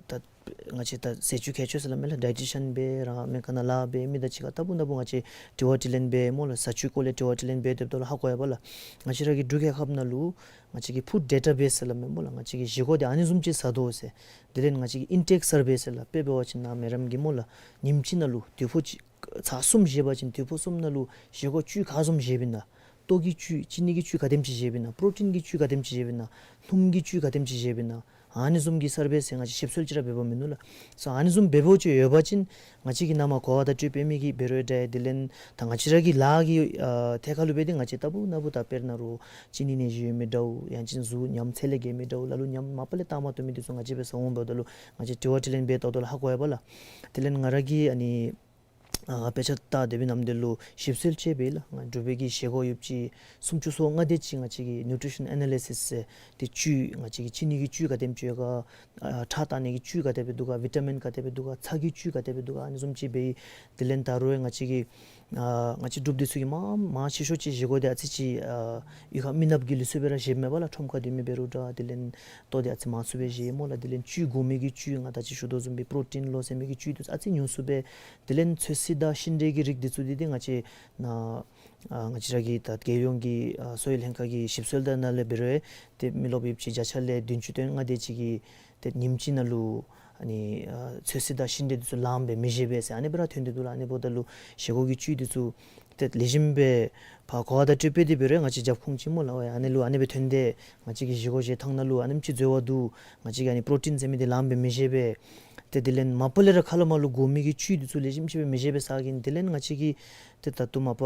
ད་ང་བཅས་ད་ཟས་བཅུད་མཁས་མཆོག་ཟེར་སླབ་མས་ལགས། ཌའེ་ཊི་ཤཱན་སྦེ་ར་སྨན་ཁང་ནང་ལཱ་འབད་མི་དང་གཅིག་ཁར་ལྟ་བུ་ལྟ་བུ་ང་བཅས་དྲི་བ་དྲིས་ལན་འབད་སྨོ་ལགས། ཟས་བཅུད་སྐོར་ལས་དྲི་བ་དྲིས་ལན་འབད་སྡོདཔ་ད་ལུ་ཧ་གོ་ཡི་པ་ལགས། ང་བཅས་ར་གི་འབྲུག་རྒྱལ་ཁབ་ནང་ལུ་ང་བཅས་ཀྱིས་ཕུཌ་ཌེ་ཊ་བེསི་ཟེར་སླབ་མས་སྨོ་ལགས། ང་བཅས་ཀྱིས་བཞེས་སྒོ་འདི་ཨ་ནི་བཟུམ་ཅིག་ཟ་དོ་ཟེར། དེ་ལས་ང་བཅས་ཀྱི་ཨིན་ཊེཀ་སར་བེ་ཟེར་ལགས། དཔེ་འབད་བ་ཅིན་ནཱ་མེ་རམ་གྱིས་སྨོ་ལགས་ཉིནམ་གཅིག་ནང་ལུ་དུས་ཕོ་གཅིག་ཚར་གསུམ་བཞེས་པ་ཅིན་དུས་ཕོ་གསུམ་ནང་ལུ་བཞེས་སྒོ་བཅུད་ག་བཟུམ་བཞེསཔ་ཨིན་ན། ལྟོ་གི་བཅུད་ཅི་ནི་གི་བཅུད་ག་དེམ་ཅིག་བཞེསཔ་ཨིན་ན། པྲོ་ཊིན་གྱི་བཅུད་ག་དེམ་ཅིག་བཞེསཔ་ཨིན་ན། སྣུམ་གྱི་བཅུད་ག་དེམ་ཅིག་བཞེསཔ་ཨིན་ན། ཨ་ནི་བཟུམ་གྱི་སར་བེ་ཟེར་ང་བཅས་ཞིབ་འཚོལ་ཅིག་ར་འབད་བ་མིན་ནུག་ལགས། སོ་ཨ་ནི་བཟུམ་འབད་བ་ཅིན་ཡོད་པ་ཅིན་ང་བཅས་ཀྱིས་ནཱ་མར་གོ་བ་དང་འཁྲིལ་སྦེ་མི་གིས་འབད་རུང་འདྲ། དེ་ལས་ད་ང་བཅས་ར་གི་ལཱ་གི་ཨ་ཐད་ཁར་ལུ་འབད་དེ་ང་བཅས་ལྟ་བུ་ལྟ་བུ་ད་དཔེར་ན་རོགས་ཅི་ནི་ནད་གཞི་ཡོད་མི་འདྲཝ་ཡང་ཅིན་གཟུགས་ཉམས་ཚད་ལས་བརྒལ་མི་འདྲཝ་ལ་ལུ་ཉམས་མ་པ་ལས་བཏང་མ་བཏུབ་མི་འདི་ཚུ་ང་བཅས་སྦེ་ཟ་འོང་འབདཝ་ད་ལུ་ང་བཅས་དྲི་བ་དྲིས་ལན་འབད་ད་ལྟོ་ལུ་ཧ་གོ་ཡི་པ་ལགས། དེ་ལས་ང་ར་གིས་ཨ་ནི་ཨ་དཔེ་ཆ་བལྟ་སྡོད་པའི་ནམ་དུས་ལུ་ཞིབ་འཚོལ་ཅིག་འབད་ཡི་ལགས། ང་འབྲུག་པའི་གི་བཞེས་སྒོ་ཡོདཔ་ཅིག་སུམ་ཅུ་སོ་ལྔ་དེ་ཅིག་ང་བཅས་ཀྱིས་ནིའུ་ཊི་རི་ཤཱན་ཨེ་ན་ལི་སིསི་ཟེར་ཏེ་བཅུད་ང་བཅས་ཀྱི་ཅི་ནི་གི་བཅུད་ག་དེམ་ཅིག་ཡོད་ག། ཨ་ཁྲག་བཏང་ནི་གི་བཅུད་ག་དེ་སྦེ་འདུག་ག། བི་ཊ་མིན་ག་དེ་སྦེ་འདུག་ག། ཚྭ་གི་བཅུད་ག་དེ་སྦེ་འདུག་ག། ཨ་ནི་བཟུམ་ཅིག་འབད་ཡི། དེ་ལས་ད་རུང་ང་བཅས་ཀྱི་ཨ་ང་བཅས་འབྲུགཔ་འདི་ཚུ་གིས་མང་མང་ཆེ་ཤོས་ཅིག་བཞེས་སྒོ་འདི་ཨ་ཙི་ཅིག་ཨ་གཡུས་ཁར་མི་ནགཔ་གི་ལུགས་སྲོལ་སྦེ་ར་བཞེསཔ་མས་པ་ལགས། ཁྲོམ་ཁར་སྡོད་མི་འབད་རུང་འདྲ། དེ་ལས་ལྟོ་འདི་ཨ་ཙི་མང་སུ་སྦེ་བཞེས་སྨོ་ལགས། དེ་ལས་བཅུད་དགོ་མི་གི་བཅུད་ང་ད་ཅི་ཞུ་དོ་བཟུམ་སྦེ་པྲོ་ཊིན་ལོ་ཟེར་མི་གི་བཅུད་འདི་ཚུ་ཨ་ཙི་ཉུང་སུ་སྦེ། དེ་ལས་ཚོད་བསྲེ་དང་ཤིང་འབྲས་ཀྱི་རིགས་འདི་ཚུ་འདི་ཏེ་ང་བཅས་ནཱ་ཨ་ང་བཅས་ར་གི་ད་རྒྱལ་ཡོངས་ཀྱི་ཨ་གསོ་བའི་ལྷན་ཁག་གི་ཞིབ་འཚོལ་དང་ནང་ལས་འབད་རུང་ཏེ་མི་རློབས་ཡོདཔ་ཅིག་བརྒྱ་ཆ་ལས་བདུན་ཅུ་དོན་ལྔ་དེ་ཅིག་གིས་ཏེ་ཉིནམ་གཅིག་ནང་ལུ་ཨ་ནི་ཨ་ཚོད་བསྲེ་དང་ཤིང་འབྲས་འདི་ཚུ་ལངམ་སྦེ་མི་བཞེས་པས་ཟེར་ཨ་ནི་སྦེ་ར་ཐོན་ཏེ་འདུག་ལགས། ཨ་ནི་འབདཝ་ད་ལུ་བཞེས་སྒོ་གི་བཅུད་འདི་ཚུ་ཏེ་ལེགས་ཤོམ་སྦེ་ཕར་གོ་བ་དང་འཁྲིལ་སྦེ་དེ་འབད་རུང་ང་བཅས་རྒྱབ་ཁུངས་ཅིག་སྨོ་ལགས། ཨ་ནི་ལུ་ཨ་ནི་སྦེ་ཐོན་ཏེ་ང་བཅས་ཀྱི་བཞེས་སྒོ་བཞེས་ཐངས་ནང་ལུ་ཨ་ནེམ་ཅིག་འཛོལ་བ་འདུག། ང་བཅས་ཀྱིས་ཨ་ནི་པྲོ་ཊིན་ཟེར་མི་འདི་ལངམ་སྦེ་མི་བཞེས་པས། ཏེ་དེ་ལས་མ་པ་ལས་ར་ཁ་ལས་མར་ལུ་དགོ་མི་གི་བཅུད་འདི་ཚུ་ལེགས་ཤོམ་ཅིག་སྦེ་མི་བཞེས་པས་ཟེར་གིས། དེ་ལས་ང་བཅས་ཀྱིས་ཏེ་ད་ལྟོ་མ་པ་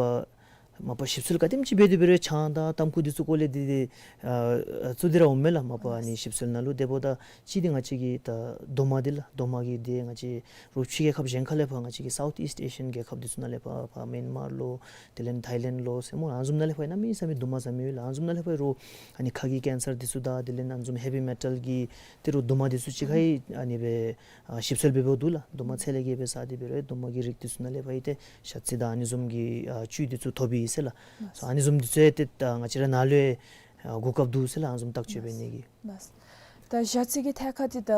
མ་པ་ཞིབ་འཚོལ་ག་དེམ་ཅིག་འབད་དེ་འབད་རུང་ཆང་དང་ཏམ་ཁུ་འདི་ཚུ་སྐོར་ལས་འདི་འདི་ཨ་ཚུ་འདི་ར་འོང་མས་ལགས། མ་པ་ཨ་ནི་ཞིབ་འཚོལ་ནང་ལུ། དེ་འབདཝ་ད་ཅིག་འདི་ང་བཅས་ཀྱི་ད་རྡོག་མ་འདི་ལགས། རྡོག་མ་གི་འདི་ང་བཅས་རོགས་ཕྱི་རྒྱལ་ཁབ་གཞན་ཁ་ལས་ཕར་ང་བཅས་ཀྱི་སའུཐ་ཨིསཊ་ཨེ་ཤི་ཡཱན་རྒྱལ་ཁབ་འདི་ཚུ་ནང་ལས་ཕར་ཕར་མེན་མར་ལོ་དེ་ལས་ཐའི་ལེནཌ་ལོ་ཟེར་སྨོ་ཨ་ནི་བཟུམ་ནང་ལས་ཕར་གནམ་མེད་ས་མེད་རྡོག་མ་ཟ་མི་ཡོད་ལགས། ཨ་ནི་བཟུམ་ནང་ལས་ཕར་རོགས་ཨ་ནི་ཁ་གི་ཀེན་སར་འདི་ཚུ་དང་དེ་ལས་ཨ་ནི་བཟུམ་ཧེ་བི་མེ་ཊལ་གྱི་ཏེ་རོགས་རྡོག་མ་འདི་ཚུ་ཅིག་ཁར་ཨ་ནི་སྦེ་ཨ་ཞིབ་འཚོལ་འབད་འབདཝ་འདུག་ལགས། རྡོག་མ་ཚད་ལས་བརྒལ་སྦེ་ཟ་སྟེ་འབད་རུང་རྡོག་མ་གི་རིགས་འདི་ཚུ་ནང་ལས་ཕར་ཨིན་ཏེ་ཞ་རྩི་དང་ཨ་ནི་བཟུམ་གྱི་ཨ་བཅུད་འདི་ཚུ་ཐོབ་ཨིན་ཟེར་ལགས། ལགས། སོ་ཨ་ནི་བཟུམ་འདི་ཚུ་ཡང་ཏེ་ད་ང་བཅས་ར་ནཱ་ལུ་ཡང་ཨ་གོ་སྐབས་འདུག་ཟེར་ལགས། ཨ་ནི་བཟུམ་བརྟག་དཔྱད་འབད་ནི་གི། ལགས། ད་ཞ་རྩི་གི་ཐད་ཁར་འདི་ད་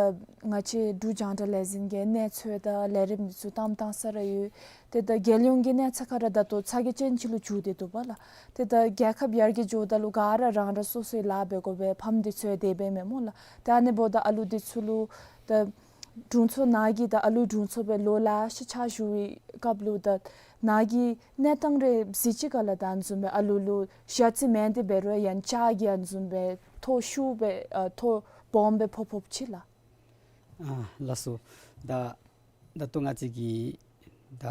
ང་བཅས་འབྲུག་རྒྱང་བསྒྲགས་ལས་འཛིན་གྱིས་གནས་ཚུལ་དང་ལས་རིམ་འདི་ཚུ་བཏངམ་བཏང་ས་ར་ཡོད། ཏེ་ད་རྒྱལ་ཡོངས་ཀྱི་གནས་ཚད་ཁར་ར་ད་ལྟོ་ཚ་གྱང་ཅན་ཅིག་ལུ་འགྱུར་ཏེ་འདུག་པ་ལགས། ཏེ་ད་རྒྱལ་ཁབ་ཡར་རྒྱས་འགྱོཝ་ད་ལུ་ག་ར་རང་རང་སོ་སོའི་ལཱ་འབད་དགོ་པས། ཕམ་འདི་ཚུ་ཡང་དེ་སྦེ་མས་སྨོ་ལགས། ཏེ་ཨ་ནི་འབདཝ་ད་ཨ་ལུ་འདི་ཚུ་ལུ་ད་དྲུང་འཚོ་ནཱ་གིས་ད་ཨ་ལུའི་དྲུང་འཚོ་སྦེ་ལོ་ལེ་ཤ་ཕྱག་ཞུ་བའི་སྐབས་ལུ་ད་ནཱ་གིས་གནས་སྟངས་རེ་གཟིགས་ཅི་ག་ལགས། ད་ཨ་ནི་བཟུམ་སྦེ་ཨ་ལུ་ལུ་ཞ་རྩི་མེན་ཏེ་འབད་རུང་ཡང་ལྕགས་ཀྱི་ཨ་ནི་བཟུམ་སྦེ་ཐོ་ཤུགས་སྦེ་ཨ་ཐོ་སྦོམ་སྦེ་ཕོག་ཕོགཔ་ཅིག་ལགས། ཨ་ལགས་སོ། ད་ད་ལྟོ་ང་བཅས་ཀྱི་ད་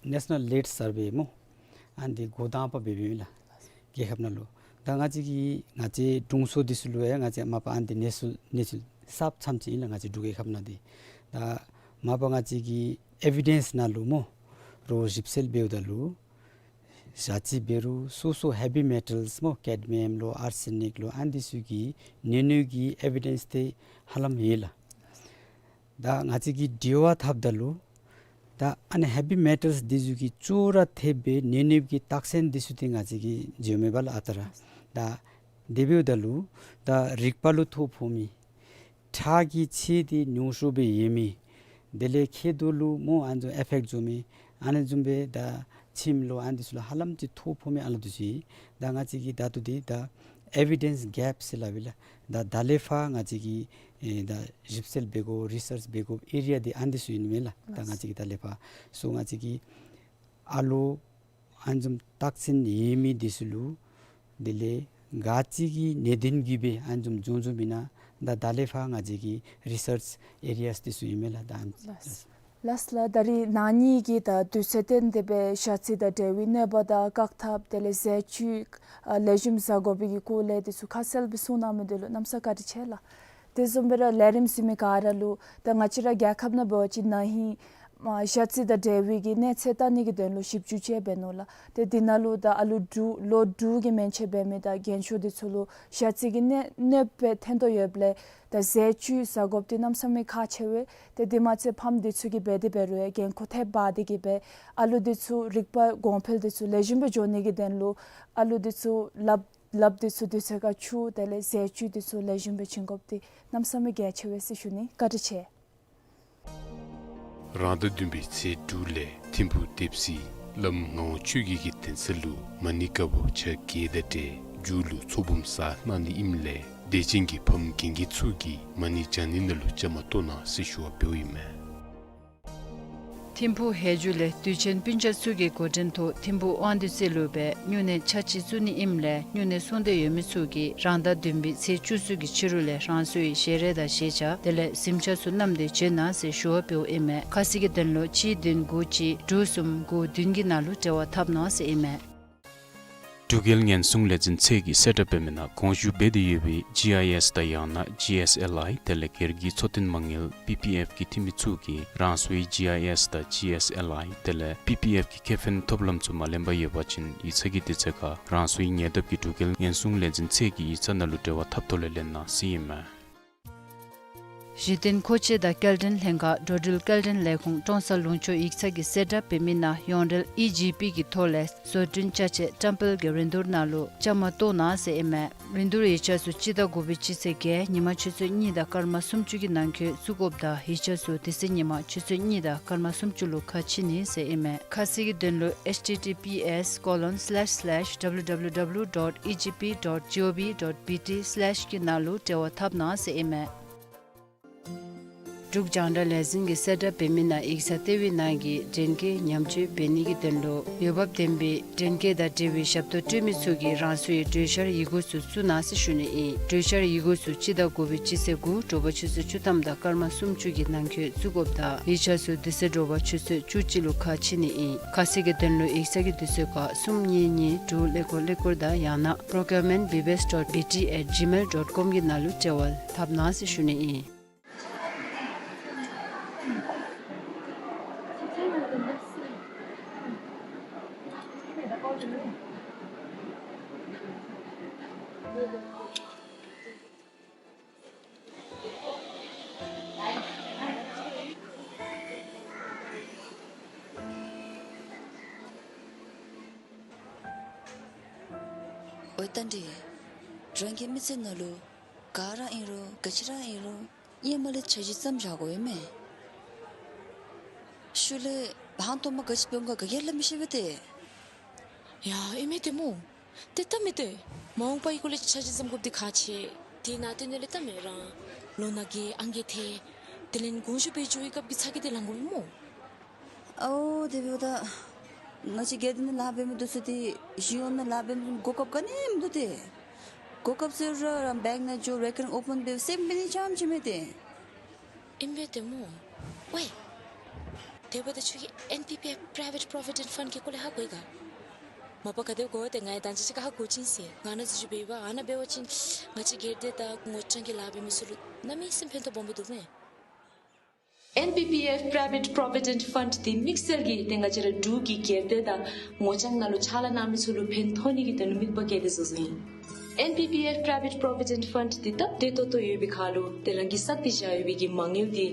ནེ་ཤ་ནཱལ་ལིཌ་སར་བེ་སྨོ། ཨ་ནི་འདི་འགོ་དང་པ་འབད་འབདཝ་ཨིན་ལགས། རྒྱལ་ཁབ་ནང་ལུ། ད་ང་བཅས་ཀྱི་ང་བཅས་དྲུང་འཚོ་འདི་ཚུ་ལུ་ཡང་ང་བཅས་མ་པ་ཨ་ནི་འདི་གནས་ཚུལ་གནས་ཚུལ་གསརཔ་ཙམ་ཅིག་ཨིན་ལགས། ང་བཅས་འབྲུག་རྒྱལ་ཁབ་ནང་འདི། ད་མ་པ་ང་བཅས་ཀྱི་ཨེ་བི་ཌེནསི་ནང་ལུ་སྨོ། རོགས་ཞིབ་འཚོལ་འབདཝ་ད་ལུ་ཞ་རྩི་འབད་རུང་སོ་སོ་ཧེ་བི་མེ་ཊལསི་སྨོ། ཀེཌ་མི་ཡམ་ལོ་ཨར་སེ་ནིཀ་ལོ་ཨ་ནི་འདི་ཚུ་གི་ནད་ནུས་ཀྱི་ཨེ་བི་ཌེནསི་འདི་ཧ་ལམ་ཡོད་ལགས། ད་ང་བཅས་ཀྱིས་འབྲེལ་བ་འཐབ་ད་ལུ་ད་ཨ་ནི་ཧེ་བི་མེ་ཊལསི་འདི་ཚུ་གིས་ཅོག་ར་འཐདཔ་སྦེ་ནད་ནུས་ཀྱི་རྟགས་མཚན་འདི་ཚུ་འདི་ང་བཅས་ཀྱིས་འཇལ་མི་པ་ལགས་ཨ་རྟག་ར། ད་དེ་འབདཝ་ད་ལུ་ད་རིག་པ་ལུ་ཐོ་ཕོག་མི། ཁྲག་གི་ཚད་འདི་ཉུང་ཤོས་སྦེ་ཡོད་མི། དེ་ལས་མཁལ་རྡོག་ལུ་སྨོ་ཨ་ནི་བཟུམ་ཨེ་ཕེཀཊ་འགྱོ་མི། ཨ་ནི་བཟུམ་སྦེ་ད་མཆིནམ་ལོ་ཨ་ནི་འདི་ཚུ་ལུ་ཧ་ལམ་ཅིག་ཐོ་ཕོག་མི་ཨ་ལུ་འདི་ཚུ་ཨིན། ད་ང་བཅས་ཀྱིས་ད་ལྟོ་འདི་ད་ཨེ་བི་ཌེནསི་གེཔ་ཟེར་སླབ་ཨིན་ལགས། ད་ད་ལས་ཕར་ང་བཅས་ཀྱིས་ཨེ་ད་ཞིབ་འཚོལ་འབད་དགོ་རི་སརཆ་འབད་དགོ་ཨེ་རི་ཡ་འདི་ཨ་ནི་འདི་ཚུ་ཨིན་མས་ལགས། ད་ང་བཅས་ཀྱིས་ད་ལས་ཕར་སོ་ང་བཅས་ཀྱིས་ཨ་ལོ་ཨ་ནི་བཟུམ་རྟགས་མཚན་ཡོད་མི་འདི་ཚུ་ལུ་དེ་ལས་ག་ཅི་གི་ནད་གདོན་གྱིས་སྦེ་ཨ་ནི་བཟུམ་འབྱུང་འབྱུངམ་ཨིན་ན་ད་ད་ལས་ཕར་ང་བཅས་ཀྱི་རི་སརཆ་ཨེ་རི་ཡཱསི་འདི་ཚུ་ཨིན་མས་ལགས། ད་ཨ་ནི་ལགས། ལགས་ལགས། ད་རིས་ན་ཧིང་གི་ད་དུས་ཚོད་བཏོན་ཏེ་སྦེ་ཞ་རྩི་དང་འབྲེལ་བའི་གནོད་པ་དང་བཀག་ཐབས་དེ་ལས་ཟས་བཅུད་ཨ་ལེགས་ཤོམ་བཟའ་དགོ་པའི་གི་སྐོར་ལས་འདི་ཚུ་ཁ་གསལ་སྦེ་གསུངས་གནང་མི་འདི་ལུ་གནམ་ས་བཀའ་དྲིན་ཆེ་ལགས། དེ་བཟུམ་སྦེ་ར་ལས་རིམ་གཟིགས་མི་ག་ར་ལུ་ད་ང་བཅས་ར་རྒྱལ་ཁབ་ནང་འབད་བ་ཅིན་ན་ཧིང་ཨ་ཞ་རྩི་དང་འབྲེལ་བའི་གི་གནས་ཚད་བལྟ་ནི་གི་དོན་ལུ་ཞིབ་འཇུག་ཅིག་འབད་ནུག་ལགས། ཏེ་འདི་ནང་ལུ་ད་ཨ་ལུ་དྲུག་ལོ་དྲུག་གི་མན་ཆད་འབད་མི་དང་རྒན་ཤོས་འདི་ཚུ་ལུ་ཞ་རྩི་གི་གནོད་གནོད་པ་ཐོན་དོ་ཡོདཔ་ལས་ད་ཟས་བཅུད་བཟའ་དགོཔ་འདི་གནམ་ས་མེད་ཁག་ཆེ་བས། ཏེ་དེ་མ་ཚད་ཕམ་འདི་ཚུ་གིས་འབད་དེ་འབད་རུང་ཡང་འགན་ཁུར་ཐེབས་འབག་སྟེ་གིས་སྦེ་ཨ་ལུ་འདི་ཚུ་རིག་པ་གོང་འཕེལ་འདི་ཚུ་ལེགས་ཤོམ་སྦེ་འགྱོ་ནི་གི་དོན་ལུ་ཨ་ལུ་འདི་ཚུ་ལགཔ་ལགཔ་འདི་ཚུ་དུས་ཚོད་ཁར་འཁྱུ་དེ་ལས་ཟས་བཅུད་འདི་ཚུ་ལེགས་ཤོམ་སྦེ་བྱིན་དགོཔ་འདི་གནམ་ས་མེད་གལ་ཆེ་བས་ཟེར་ཞུ་ནི། བཀའ་དྲིན་ཆེ། རང་ཟླ་བདུན་པའི་ཚེས་དྲུག་ལས་ཐིམ་ཕུག་སྡེ་སྲིད་བླམ་ངག་དབང་ཆོས་རྒྱལ་གྱི་གདན་ས་ལུ་མ་ཎི་བཀའ་པོད་ཆ་བརྒྱད་དང་འབྲེལ་མཇུག་ལུ་ཚོགས་འབུམ་བསགས་གནང་ནི་ཨིནམ་ལས་དད་ཅན་གྱི་ཕམ་རྒན་རྒས་ཚུ་གིས་མ་ཎི་བགྱང་ནི་ནང་ལུ་བཅའ་མར་གཏོགས་གནང་ཟེར་ཞུ་བ་འབདཝ་ཨིན་མས། ཐིམ་ཕུག་ཧེ་ཇུ་ལས་དུས་ཆེན་སྤུན་ཆ་ཚུ་གི་འགོ་འདྲེན་ཐོག་ཐིམ་ཕུག་དབང་འདུས་རྩེ་ལུ་སྦེ་སྨྱུང་གནས་ཆ་གཅིག་བཙུགས་ནི་ཨིནམ་ལས་སྨྱུང་གནས་སོང་འདོད་ཡོད་མི་ཚུ་གིས་རང་ཟླ་བདུན་པའི་ཚེས་བཅུ་གསུམ་གྱི་ཕྱི་རུ་ལས་རང་སོའི་ཞལ་རས་དང་ཞལ་ཆས་དེ་ལས་གཟིམ་ཆས་ཚུ་བསྣམས་ཏེ་བྱོན་གནང་ཟེར་ཞུ་བ་འབདཝ་ཨིན་མས། ཁ་གསལ་གྱི་དོན་ལུ་གཅིག་བདུན་དགུ་གཅིག་དྲུག་གསུམ་དགུ་བདུན་གྱི་ནང་ལུ་འབྲེལ་བ་འཐབ་གནང་ཟེར་ཨིན་མས། འབྲུག་རྒྱལ་ཉེན་སྲུང་ལས་འཛིན་ཚད་ཀྱིས་གསལ་བསྒྲགས་འབད་མི་ནང་གོང་ཞུ་འབད་དེ་ཡོད་པའི་ཇི་ཨའི་ཨེསི་དང་ཡང་ན་ཇི་ཨེསི་ཨེལ་ཨའི་དེ་ལས་སྒེར་གྱི་འཚོ་རྟེན་མ་དངུལ་པི་པི་ཨེཕ་གི་འཐུས་མི་ཚུ་གིས་རང་སོའི་ཇི་ཨའི་ཨེསི་དང་ཇི་ཨེསི་ཨེལ་ཨའི་དེ་ལས་པི་པི་ཨེཕ་གི་ཁེ་ཕན་ཐོབ་ལམ་ཚུ་མ་ལེན་པར་ཡོད་པ་ཅིན་ཡིག་ཚང་གི་དུས་ཚོད་ཁར་རང་སོའི་ཉེ་འདབས་ཀྱི་འབྲུག་རྒྱལ་ཉེན་སྲུང་ལས་འཛིན་ཚད་ཀྱི་ཡིག་ཚང་ནང་ལུ་འབྲེལ་བ་འཐབ་ཐོག་ལས་ལེན་གནང་ཟེར་ཨིན་མས། གཞི་རྟེན་མཁོ་ཆས་དང་སྐྱེལ་འདྲེན་ལྷན་ཁག་འགྲོ་འགྲུལ་སྐྱེལ་འདྲེན་ལས་ཁུངས་ཀྲོང་གསར་ལུང་ཕྱོགས་ཡིག་ཚང་གིས་གསལ་བསྒྲགས་འབད་མི་ནང་ཡོངས་འབྲེལ་ཨི་ཇི་པི་གི་ཐོག་ལས་བཟོ་སྐྲུན་བཅའ་ཆས་བཀྲམ་སྤེལ་གྱི་རིན་བསྡུར་ནང་ལུ་བཅའ་མར་གཏོགས་གནང་ཟེར་ཨིན་མས། རིན་བསྡུར་ཡིག་ཆ་ཚུ་སྤྱི་ཟླ་དགུ་པའི་སྤྱི་ཚེས་བརྒྱད་ཉིན་མ་ཆུ་ཚོད་གཉིས་དང་སྐར་མ་སུམ་ཅུ་གི་ནང་འཁོད་བཙུགས་དགོཔ་དང་ཡིག་ཆ་ཚུ་དེ་ཚེ་ཉིན་མ་ཆུ་ཚོད་གཉིས་དང་སྐར་མ་སུམ་ཅུ་ལུ་ཁ་ཕྱེ་ནི་ཟེར་ཨིན་མས། ཁ་གསལ་གྱི་དོན་ལུ་ཨེཆ་ཊི་ཊི་པི་ཨེསི་ཀོ་ལོན་སི་ལེཤ་སི་ལེཤ་ཌབ་ལུ་ཌབ་ལུ་ཌབ་ལུ་ཌོཊ་ཨི་ཇི་པི་ཌོཊ་ཇི་ཨོ་ཝི་ཌོཊ་བི་ཊི་སི་ལེཤ་གི་ནང་ལུ་འབྲེལ་བ་འཐབ་གནང་ཟེར་ཨིན་མས། འབྲུག་རྒྱང་བསྒྲགས་ལས་འཛིན་གྱིས་གསལ་བསྒྲགས་འབད་མི་ནང་ཡིག་ཚང་ལྟེ་བའི་ནང་གི་འདྲེན་སྐས་ཉམས་བཅོས་འབད་ནི་གི་དོན་ལུ་འོས་འབབ་ལྡན་པའི་འདྲེན་སྐས་དང་འབྲེལ་བའི་ཞབས་ཏོག་སྤྲོད་མི་ཚུ་གིས་རང་སོའི་གྲོས་འཆར་ཡི་གུ་ཚུ་བཙུགས་གནང་ཟེར་ཞུ་ནི་ཨིན། གྲོས་འཆར་ཡི་གུ་ཚུ་སྤྱི་ཟླ་དགུ་པའི་སྤྱི་ཚེས་དགུ་དྲོ་པ་ཆུ་ཚོད་བཅུ་ཐམ་དང་སྐར་མ་སུམ་ཅུ་གི་ནང་འཁོད་བཙུགས་དགོཔ་དང་ཡིག་ཆ་ཚུ་དེ་ཚེ་དྲོ་པ་ཆུ་ཚོད་བཅུ་གཅིག་ལུ་ཁ་ཕྱེ་ནི་ཨིན། ཁ་གསལ་གྱི་དོན་ལུ་ཡིག་ཚང་གི་དུས་ཚོད་ཁར་གསུམ་གཉིས་གཉིས་དྲུག་ཀླད་ཀོར་ཀླད་ཀོར་དང་ཡང་ན་པྲོ་ཀིའུར་མེནཊ་བི་བི་ཨེསི་ཌོཊ་བི་ཊི་ཨེཊ་ཇི་མེལ་ཌོཊ་ཀོམ་གྱི་ནང་ལུ་འབྲེལ་བ་འཐབ་གནང་ཟེར་ཞུ་ནི་ཨིན། ཨོ་རྟ་མགྲིན། རང་གི་མི་ཚེ་ནང་ལུ་ག་ར་ཨིན་རུང་ག་ཅི་ར་ཨིན་རུང་ཧེ་མ་ལས་འཆར་གཞི་བརྩམ་བཞག་དགོ་ཨིན་མས། ཤུལ་ལས་ཧང་སྟོང་མ་ག་ཅི་འབད་འོང་ག་ག་གིས་སླབ་མི་ཤེས་པས་ཏེ། ཡ་ཨིན་མས་ཏེ་སྨོ། ཏེ་ད་མི་ཏེ་མ་འོངས་པའི་སྐོར་ལས་འཆར་གཞི་བརྩམ་དགོཔ་འདི་ཁག་ཆེ། དེ་ནང་དོན་ལས་ད་མི་རང་ལོ་ན་རྒས་ཨང་རྒས་ཐལ། དེ་ལས་དགོངས་ཞུ་འབད་འགྱོ་བའི་སྐབས་ཀྱི་ཚ་གྱང་འདི་ལང་དགོ་པས་སྨོ། ཨའོ་དེ་འབདཝ་ད་ང་བཅས་སྒེར་སྡེ་ནང་ལཱ་འབད་མི་འདི་ཚུ་ཏེ་གཞུང་གཡོག་ནང་ལཱ་འབད་མི་གོ་སྐབས་ག་ནི་མིན་འདུག་ཏེ། གོ་སྐབས་ཟེར་རུང་རང་བེངཀ་ནང་འགྱོ་རེ་ཀར་ཨོ་པེན་འབད་སེམས་འབད་ནི་རྐྱངམ་ཅིག་མས་ཏེ། ཨིན་པས་ཏེ་སྨོ། ཝའི། དེ་འབདཝ་ད་ཁྱོད་ཀྱིས་ཨེན་པི་པི་ཨེཕ་པྲའི་ཝེཊ་པྲོ་བི་ཌེནཊ་ཕནཌ་གི་སྐོར་ལས་ཧ་གོ་ཡི་ག། མ་པ་ག་དེ་གོ་ཏེ་ང་ཡང་ད་ཅི་ཅིག་ཁ་ཧ་གོ་ཅི་ཟེར། ང་ན་ཟེར་ཞུ་འབད་བ་ཨ་ན་འབད་བ་ཅིན་ང་བཅས་སྒེར་སྡེ་དང་ངོ་རྐྱང་གི་ལཱ་འབད་མི་ཚུ་ལུ་གནམ་མེད་ས་མེད་ཕན་ཐོགས་སྦོམ་སྦེ་འདུག་མས། N P P F Private Provident Fund འདི་དམིགས་བསལ་གྱིས་ཏེ་ང་བཅས་ར་འབྲུག་གི་སྒེར་སྡེ་དང་ངོ་རྐྱང་ནང་ལུ་ཕྱག་ལཱ་གནང་མི་ཚུ་ལུ་ཕན་ཐོགས་ནི་གི་དོན་ལུ་དམིགས་པ་བསྐྱེད་དེ་བཟོ་བཟོཝ་ཨིན། N P P F Private Provident Fund འདི་སྟབས་བདེ་ཏོག་ཏོ་ཡོད་པའི་ཁར་ལུ་ཏེ་རང་གིས་བསགས་ཏེ་བཞག་ཡོད་པའི་གི་མ་དངུལ་འདི་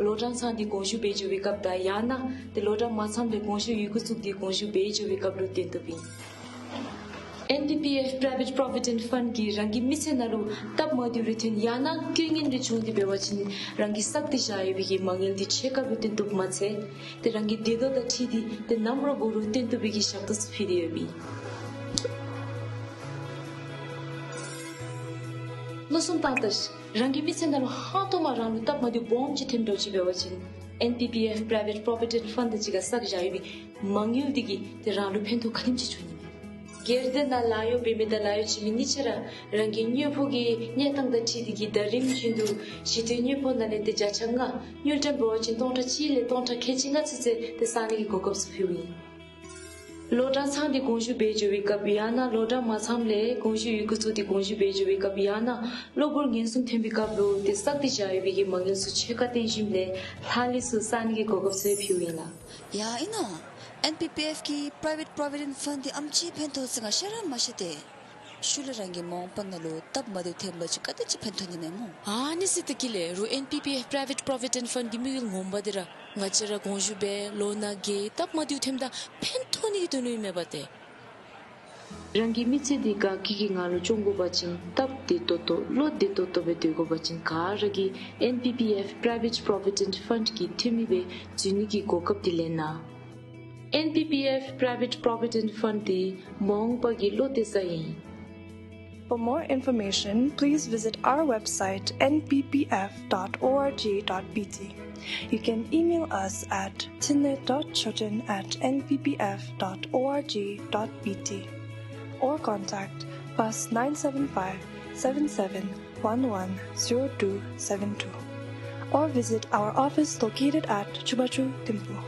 ལོ་གྲངས་ཚང་སྟེ་དགོངས་ཞུ་འབད་འགྱོ་བའི་སྐབས་དང་ཡང་ན་ཏེ་ལོ་གྲངས་མ་ཚངམ་ལས་དགོངས་ཞུ་ཡི་གུ་བཙུགས་ཏེ་དགོངས་ཞུ་འབད་འགྱོ་བའི་སྐབས་ལུ་བཏོན་བཏུབ་ཨིན། N P P F Private Provident Fund གིས་རང་གི་མི་ཚེ་ནང་ལུ་སྟབས་མ་བདེཝ་རེ་ཐོན་ཡང་ན་རྐྱེན་ངན་རེ་བྱུང་སྟེ་འབད་བ་ཅིན་རང་གིས་བསགས་ཏེ་བཞག་ཡོད་པའི་གི་མ་དངུལ་འདི་ཕྱེད་ཀ་སྦེ་བཏོན་བཏུབ་མ་ཚད་ཏེ་རང་གི་བདེ་སྡུག་དང་འཁྲིལ་ཏེ་ཏེ་ནམ་ར་འབད་རུང་བཏོན་བཏུབ་པའི་གི་ཞབས་ཏོག་ཚུ་ཕུལ་ཏེ་ཡོདཔ་ཨིན། མནོ་བསམ་བཏང་ད་ཤིག། རང་གི་མི་ཚེ་ནང་ལུ་ཧང་སྟོང་མ་རང་ལུ་སྟབས་མ་བདེཝ་སྦོམ་ཅིག་ཐོནམ་འདྲཝ་ཅིག་འབད་བ་ཅིན་N P P F Private Provident Fund གཅིག་ཁར་བསགས་བཞག་ཡོད་པའི་མ་དངུལ་འདི་གིས་ཏེ་རང་ལུ་ཕན་ཐོགས་ག་དེམ་ཅིག་འབྱུང་ནི་མས། སྒེར་སྡེ་ནང་ལཱ་གཡོག་འབད་མི་དང་ལཱ་གཡོག་བྱིན་མི་གཉིས་ཆ་ར་རང་གི་དངུལ་ཕོགས་ཀྱི་གནས་སྟངས་དང་འཁྲིལ་ཏེ་གིས་ཟླ་རིམ་བཞིན་དུ་གཞི་རྟེན་དངུལ་ཕོགས་ནང་ལས་ཏེ་བརྒྱ་ཆ་ལྔ་དངུལ་ཀྲམ་འབད་བ་ཅིན་སྟོང་ཕྲག་གཅིག་ལས་སྟོང་ཕྲག་ཁལ་གཅིག་ལྔ་ཚུན་ཚོད་ཏེ་བསག་ནི་གི་གོ་སྐབས་ཚུ་ཕུལཝ་ཨིན། ལོ་གྲངས་ཚང་སྟེ་དགོངས་ཞུ་འབད་འགྱོ་བའི་སྐབས་ཡང་ན་ལོ་གྲངས་མ་ཚངམ་ལས་དགོངས་ཞུ་ཡི་གུ་བཙུགས་ཏེ་དགོངས་ཞུ་འབད་འགྱོ་བའི་སྐབས་ཡང་ན་གློ་བུར་ངན་སོང་ཐོན་པའི་སྐབས་ལུ་ཏེ་བསགས་ཏེ་བཞག་ཡོད་པའི་གི་མ་དངུལ་ཚུ་ཕྱེད་ཀ་བཏོན་ཞིནམ་ལས་ལྷག་ལུས་ཚུ་བསག་ནི་གི་གོ་སྐབས་ཚུ་ཕུལཝ་ཨིན་ལགས། ཡ་ཨིན་ནོ། N P P F གི་Private Provident Fund འདི་ཨམ་ཅིག་ཕན་ཐོགས་ཟེར་ང་ཤེས་ར་མ་ཤེས་ཏེ། ཤུལ་ལས་རང་གི་མ་འོངས་པ་ནང་ལུ་སྟབས་མ་བདེཝ་ཐོན་པ་ཅིན་ག་དེ་ཅིག་ཕན་ཐོགས་ནི་མས་སྨོ། ཨ་ནི་ཟེར་ཏེ་གི་ལས་རུང་N P P F Private Provident Fund གི་དམིགས་ཡུལ་ངོ་མ་འདི་ར་ང་བཅས་ར་དགོངས་ཞུ་འབད་ལོ་ནང་གི་སྟབས་མ་བདེཝ་ཐོནམ་ད་ཕན་ཐོགས་ནི་གི་དོན་ལུ་ཨིན་མས་པ་ཏེ། རང་གི་མི་ཚེ་འདི་དགའ་སྐྱིད་ཀྱི་ངང་ལུ་སྐྱོང་དགོ་པ་ཅིན་སྟབས་བདེ་ཏོག་ཏོ་བློ་བདེ་ཏོག་ཏོ་སྦེ་སྡོད་དགོ་པ་ཅིན་ག་ར་གིས་N P P F Private Provident Fund གི་འཐུས་མི་སྦེ་འཛུལ་ནི་གི་གོ་སྐབས་འདི་ལེན་གནང་། N P P F Private Provident Fund འདི་མ་འོངས་པ་གི་བློ་གཏད་ས་ཨིན། For more information, please visit our website N P P F dot org dot B T. You can email us at tinlet dot choten at N P P F dot org dot B T or contact plus nine seven five, seven seven one one zero two seven two or visit our office located at Chubachu Thimphu.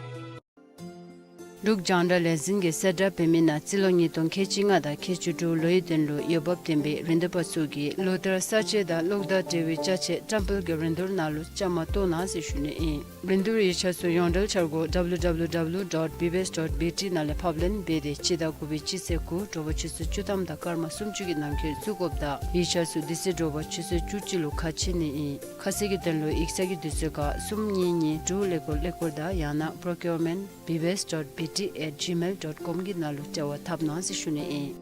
འབྲུག་རྒྱང་བསྒྲགས་ལས་འཛིན་གྱིས་གསལ་བསྒྲགས་འབད་མི་ནང་རྩིས་ལོ་ཉིས་སྟོང་ཁལ་གཅིག་ལྔ་དང་ཁལ་གཅིག་དྲུག་ལོའི་དོན་ལུ་འོས་འབབ་ལྡན་པའི་རིན་བསྡུར་པ་ཚུ་གིས་ལོ་བསྟར་གསར་བརྗེ་དང་གློག་བརྡ་འབྲེལ་བའི་ཅ་ཆས་བཀྲམ་སྤེལ་གྱི་རིན་བསྡུར་ནང་ལུ་བཅའ་མར་གཏོགས་གནང་ཟེར་ཞུ་ནི་ཨིན། རིན་བསྡུར་ཡིག་ཆ་ཚུ་ཡོངས་འབྲེལ་འཆར་སྒོ་W W W dot B B S dot B T ནང་ལས་ཕབ་ལེན་འབད་དེ་སྤྱི་ཟླ་དགུ་པའི་སྤྱི་ཚེས་དགུ་དྲོ་པ་ཆུ་ཚོད་བཅུ་ཐམ་དང་སྐར་མ་སུམ་ཅུ་གི་ནང་འཁོད་བཙུགས་དགོཔ་དང་ཡིག་ཆ་ཚུ་དེ་ཚེ་དྲོ་པ་ཆུ་ཚོད་བཅུ་གཅིག་ལུ་ཁ་ཕྱེ་ནི་ཨིན། ཁ་གསལ་གྱི་དོན་ལུ་ཡིག་ཚང་གི་དུས་ཚོད་ཁར་གསུམ་གཉིས་གཉིས་དྲུག་ཀླད་ཀོར་ཀླད་ཀོར་དང་ཡང་ན་procurement B B S dot B T at gmail dot com གི་ནང་ལུ་འབྲེལ་བ་འཐབ་གནང་ཟེར་ཞུ་ནི་ཨིན།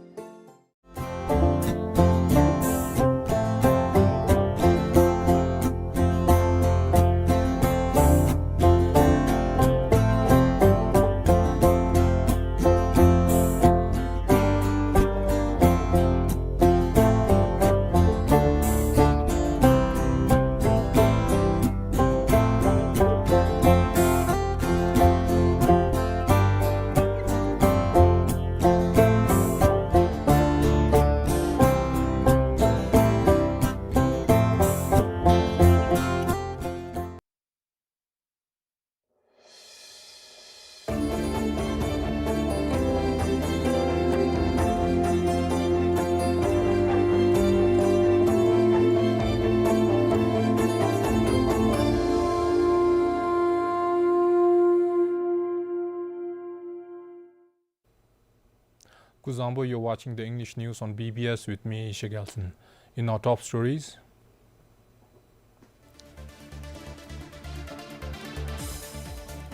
Kuzuzangpo, you're watching the English news on B B S with me, Isha Gyaltsen. In our top stories,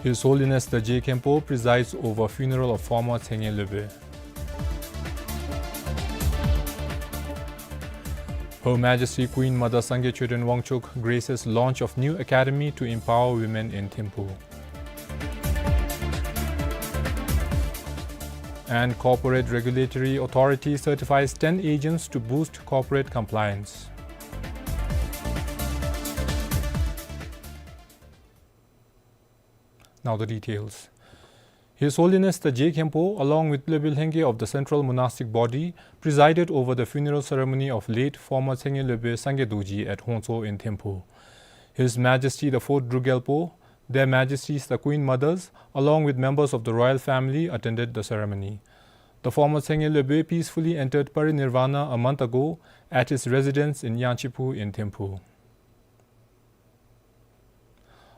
His Holiness the Je Khenpo presides over funeral of former Tshenge Lhobe. Her Majesty Queen Mother Sangay Choden Wangchuk graces launch of new academy to empower women in Thimphu. And Corporate Regulatory Authority certifies ten agents to boost corporate compliance. Now the details. His Holiness the Je Khenpo, along with Lhobe Lhenge of the Central Monastic Body, presided over the funeral ceremony of late former Tshenge Lhobe Sangay Dorji at Hongtso in Thimphu. His Majesty the Fourth Druk Gyalpo, Their Majesties the Queen Mothers, along with members of the royal family, attended the ceremony. The former Tshenge Lhebwe peacefully entered parinirvana a month ago at his residence in Yangchiphu in Thimphu.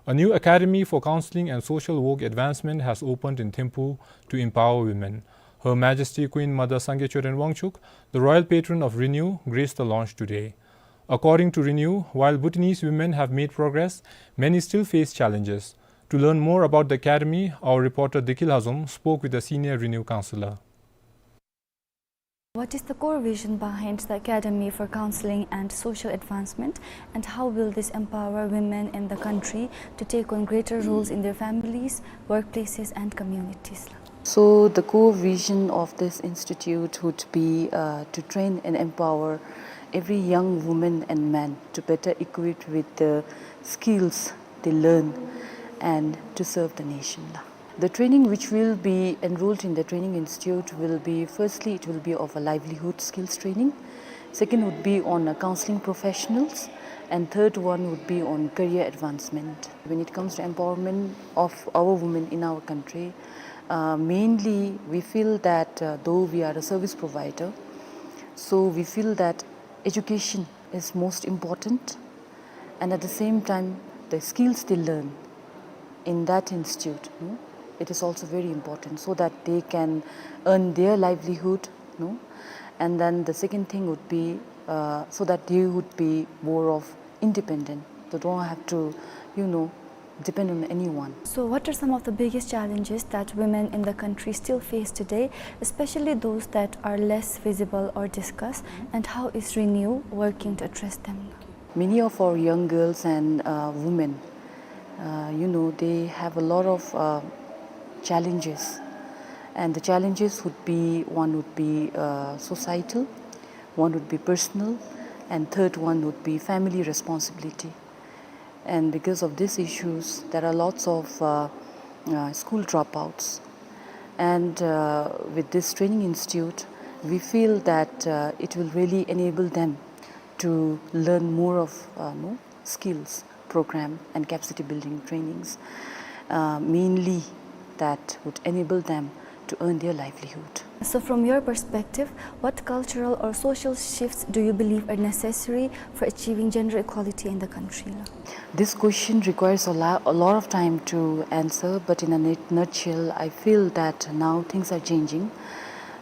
A new academy for counseling and social work advancement has opened in Thimphu to empower women. Her Majesty Queen Mother Sangay Choden Wangchuck, the royal patron of Renew, graced the launch today. According to Renew, while Bhutanese women have made progress, many still face challenges. To learn more about the academy, our reporter Dikhil Hazom spoke with a senior Renew councillor. What is the core vision behind the Academy for Counseling and Social Advancement, and how will this empower women in the country to take on greater roles in their families, workplaces, and communities? So the core vision of this institute would be, uh, to train and empower every young woman and man to better equip with the skills they learn and to serve the nation. The training which will be enrolled in the training institute will be, firstly, it will be of a livelihood skills training. Second would be on, uh, counseling professionals. And third one would be on career advancement. When it comes to empowerment of our women in our country, uh, mainly we feel that, uh, though we are a service provider, so we feel that education is most important, and at the same time, the skills they learn in that institute, no, it is also very important so that they can earn their livelihood, no. And then the second thing would be, uh, so that they would be more of independent. They don't have to, you know, depend on anyone. So what are some of the biggest challenges that women in the country still face today, especially those that are less visible or discussed, and how is Renew working to address them? Many of our young girls and, uh, women, uh, you know, they have a lot of, uh, challenges. And the challenges would be, one would be, uh, societal, one would be personal, and third one would be family responsibility. And because of these issues, there are lots of, uh, uh, school dropouts. And, uh, with this training institute, we feel that, uh, it will really enable them to learn more of, uh, no, skills program and capacity building trainings, uh, mainly that would enable them to earn their livelihood. So from your perspective, what cultural or social shifts do you believe are necessary for achieving gender equality in the country? This question requires a lo-, a lot of time to answer, but in a nut-, nutshell, I feel that now things are changing.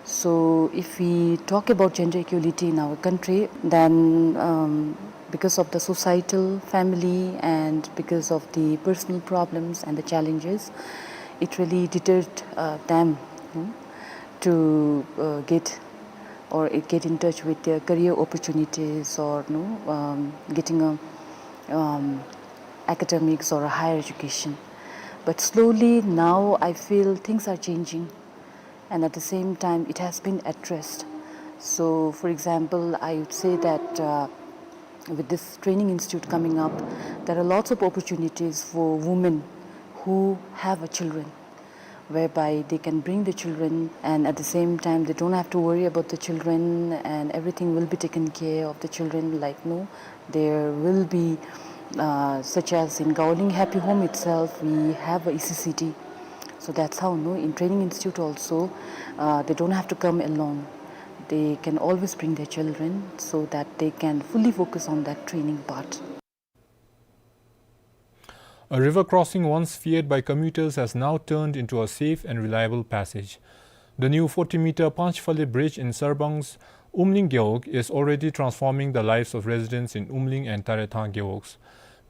So if we talk about gender equality in our country, then, um, because of the societal, family, and because of the personal problems and the challenges, it really deterred, uh, them, hmm, to, uh, get or, uh, get in touch with their career opportunities or, no, um, getting a, um, academics or a higher education. But slowly now I feel things are changing, and at the same time it has been addressed. So, for example, I would say that, uh, with this training institute coming up, there are lots of opportunities for women who have a children, whereby they can bring the children, and at the same time they don't have to worry about the children, and everything will be taken care of the children, like, no, there will be, uh, such as in Gaoling Happy Home itself, we have a E C C D. So that's how, no, in training institute also, uh, they don't have to come alone. They can always bring their children so that they can fully focus on that training part. A river crossing once feared by commuters has now turned into a safe and reliable passage. The new forty meter Panchphale Bridge in Sarbang's Umling Gewog is already transforming the lives of residents in Umling and Tarethang Gewogs.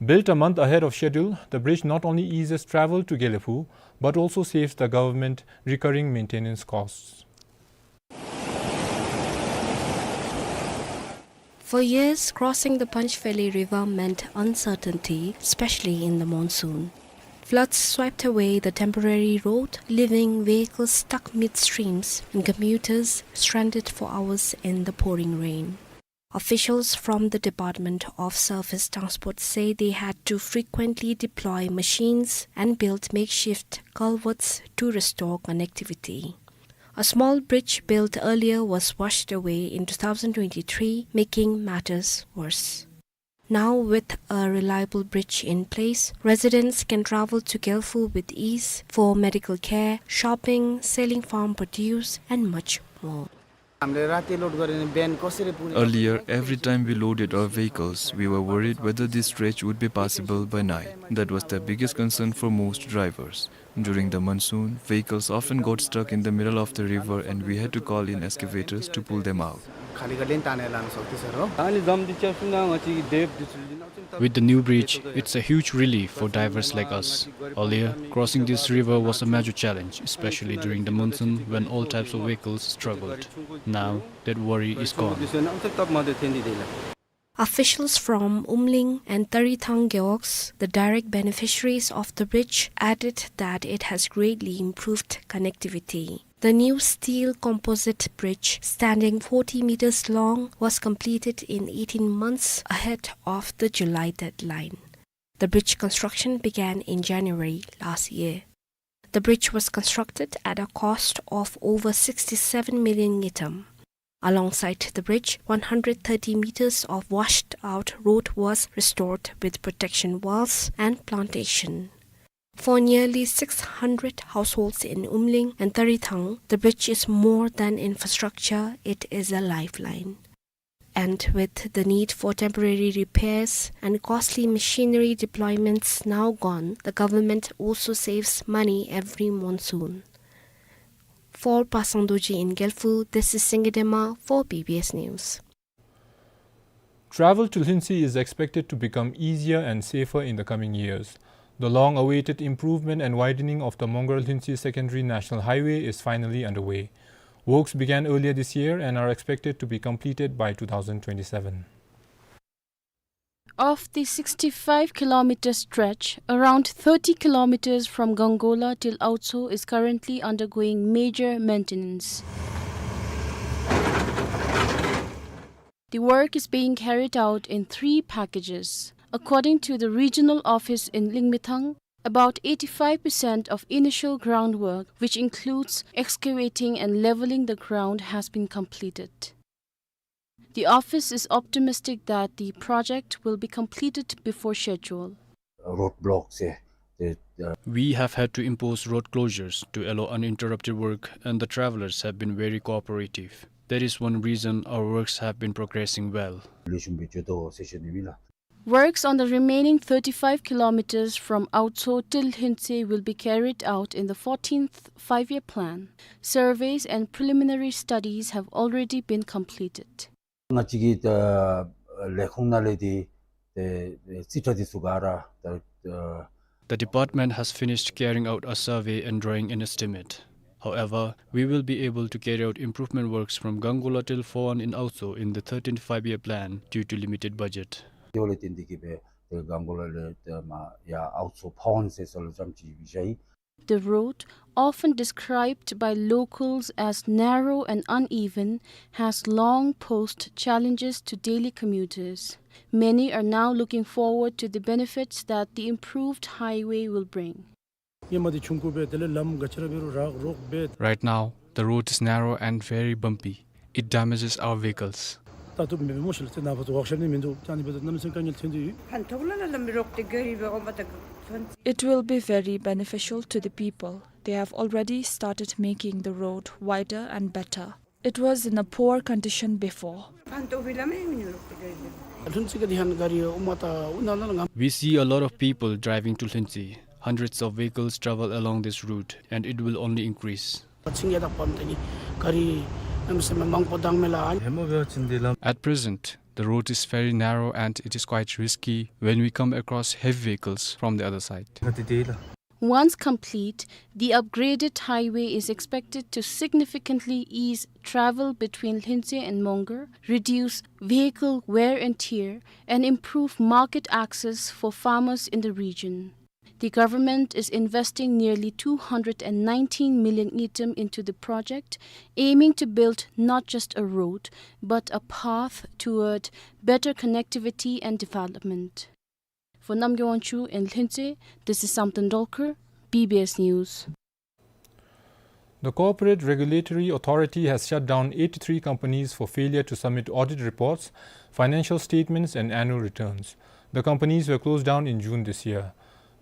Built a month ahead of schedule, the bridge not only eases travel to Gelephu, but also saves the government recurring maintenance costs. For years, crossing the Panchphale River meant uncertainty, especially in the monsoon. Floods swept away the temporary road, leaving vehicles stuck midstreams and commuters stranded for hours in the pouring rain. Officials from the Department of Surface Transport say they had to frequently deploy machines and build makeshift culverts to restore connectivity. A small bridge built earlier was washed away in two thousand twenty-three, making matters worse. Now, with a reliable bridge in place, residents can travel to Gelfu with ease for medical care, shopping, selling farm produce, and much more. हामीले राति लोड गऱ्यो भने बिहान कसरी पुग्ने? Earlier, every time we loaded our vehicles, we were worried whether this stretch would be passable by night. That was the biggest concern for most drivers. During the monsoon, vehicles often got stuck in the middle of the river and we had to call in excavators to pull them out. खाली खाली तानेर लान सक्छ सर, हो? With the new bridge, it's a huge relief for drivers like us. Earlier, crossing this river was a major challenge, especially during the monsoon when all types of vehicles struggled. Now, that worry is gone. Officials from Umling and Tarithang Gewogs, the direct beneficiaries of the bridge, added that it has greatly improved connectivity. The new steel composite bridge, standing forty meters long, was completed in eighteen months ahead of the July deadline. The bridge construction began in January last year. The bridge was constructed at a cost of over sixty-seven million ngultrum. Alongside the bridge, one hundred thirty meters of washed-out road was restored with protection walls and plantation. For nearly six hundred households in Umling and Tarithang, the bridge is more than infrastructure, it is a lifeline. And with the need for temporary repairs and costly machinery deployments now gone, the government also saves money every monsoon. For Pasang Dorji in Gelfu, this is Singye Dema for B B S News. Travel to Lhuentse is expected to become easier and safer in the coming years. The long-awaited improvement and widening of the Mongar-Lhuentse Secondary National Highway is finally underway. Works began earlier this year and are expected to be completed by two thousand twenty-seven. Of the sixty-five kilometer stretch, around thirty kilometers from Gangola till Aotso is currently undergoing major maintenance. The work is being carried out in three packages. According to the regional office in Lingmethang, about eighty-five percent of initial groundwork, which includes excavating and leveling the ground, has been completed. The office is optimistic that the project will be completed before schedule. Roadblocks, eh, the, uh, We have had to impose road closures to allow uninterrupted work, and the travelers have been very cooperative. That is one reason our works have been progressing well. Works on the remaining thirty-five kilometers from Aotso till Lhuentse will be carried out in the fourteenth Five-Year Plan. Surveys and preliminary studies have already been completed. ང་བཅས་ཀྱི་ད་ལས་ཁུངས་ནང་ལས་དེ་དེ་རྩིས་ཁྲ་དེ་ཚུ་ག་ར་ད་ད། The department has finished carrying out a survey and drawing an estimate. However, we will be able to carry out improvement works from Gangola till Phawon in Aotso in the thirteenth Five-Year Plan due to limited budget. དེ་བ་ལས་བརྟེན་ཏེ་གིས་སྦེ་ཏེ་གང་གོ་ལ་ལས་ཏེ་མ་ཡ་ཨའོ་ཚོ་ཕ་ཝོན་ཟེར་ས་ལུ་ཙམ་ཅིག་བཞག་ཡི། The road, often described by locals as narrow and uneven, has long posed challenges to daily commuters. Many are now looking forward to the benefits that the improved highway will bring. ཉི་མ་འདི་ཆུང་ཀུ་སྦེ་དེ་ལས་ལམ་ག་ཅི་ར་འབད་རུང་རག་རོག་སྦེ། Right now, the road is narrow and very bumpy. It damages our vehicles. ད་ཐུབ་མེད་པས་སྨོ་ཤིག་ལགས། ཏེ་ནཱ་ཕར་ཚུར་ཝརཀ་ཤོབ་ནི་མིན་འདུག། ད་ནི་འབད་ད་གནམ་མེད་ས་མེད་དཀའ་ངལ་ཐོན་ཏེ་ཡོད། ཕན་ཐོགས་ལ་ལ་ལམ་རོག་སྟེ་ག་རི་སྦེ་འོང་པ་ད་ཐོན། It will be very beneficial to the people. They have already started making the road wider and better. It was in a poor condition before. ཕན་ཐོགས་སྦེ་ལམ་ཨིན་མི་རོག་སྟེ་ག་རི་སྦེ། We see a lot of people driving to Lhuentse. Hundreds of vehicles travel along this route, and it will only increase. At present, the road is very narrow and it is quite risky when we come across heavy vehicles from the other side. Once complete, the upgraded highway is expected to significantly ease travel between Lhuentse and Mongar, reduce vehicle wear and tear, and improve market access for farmers in the region. The government is investing nearly two hundred and nineteen million ngultrum into the project, aiming to build not just a road, but a path toward better connectivity and development. For Namgay Wangchuk in Lhuentse, this is Samten Dolkar, B B S News. The Corporate Regulatory Authority has shut down eighty-three companies for failure to submit audit reports, financial statements, and annual returns. The companies were closed down in June this year.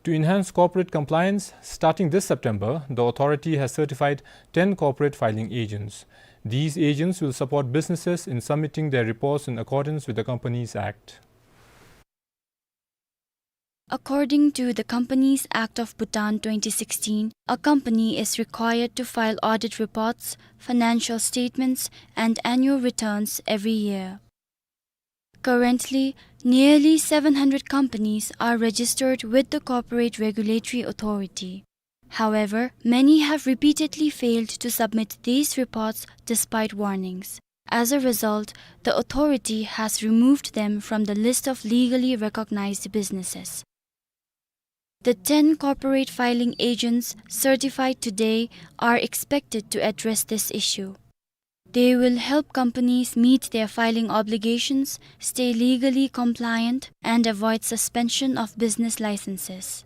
To enhance corporate compliance, starting this September, the authority has certified ten corporate filing agents. These agents will support businesses in submitting their reports in accordance with the Companies Act. According to the Companies Act of Bhutan twenty sixteen, a company is required to file audit reports, financial statements, and annual returns every year. Currently, nearly seven hundred companies are registered with the Corporate Regulatory Authority. However, many have repeatedly failed to submit these reports despite warnings. As a result, the authority has removed them from the list of legally recognized businesses. The ten corporate filing agents certified today are expected to address this issue. They will help companies meet their filing obligations, stay legally compliant, and avoid suspension of business licenses.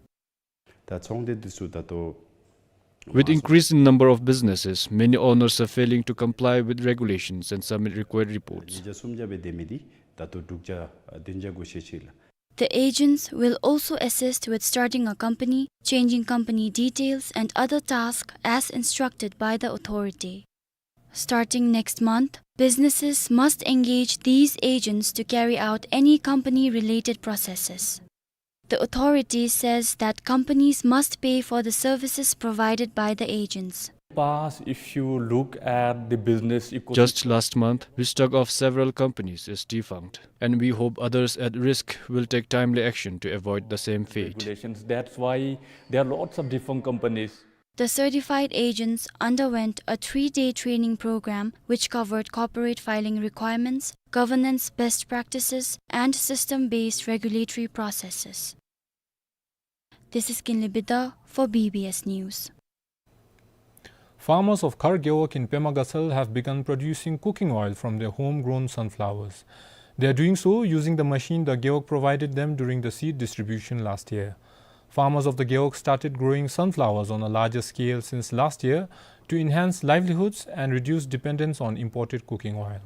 ད་ཚོང་སྡེ་འདི་ཚུ་ད་ལྟོ་With increasing number of businesses, many owners are failing to comply with regulations and submit required reports. བདུན་བརྒྱ་སུམ་བརྒྱ་སྦེ་སྡོད་མི་འདི་ད་ལྟོ་དྲུག་བརྒྱ་བདུན་བརྒྱ་འགོ་ཤེས་ཅིག་ལགས། The agents will also assist with starting a company, changing company details, and other tasks as instructed by the authority. Starting next month, businesses must engage these agents to carry out any company-related processes. The authority says that companies must pay for the services provided by the agents. Past, if you look at the business ecosystem, just last month, we struck off several companies as defunct, and we hope others at risk will take timely action to avoid the same fate. Regulations. That's why there are lots of defunct companies. The certified agents underwent a three-day training program which covered corporate filing requirements, governance best practices, and system-based regulatory processes. This is Kinley Bida for B B S News. Farmers of Khar Gewog in Pema Gatshel have begun producing cooking oil from their homegrown sunflowers. They are doing so using the machine the Gewog provided them during the seed distribution last year. Farmers of the Gewog started growing sunflowers on a larger scale since last year to enhance livelihoods and reduce dependence on imported cooking oil.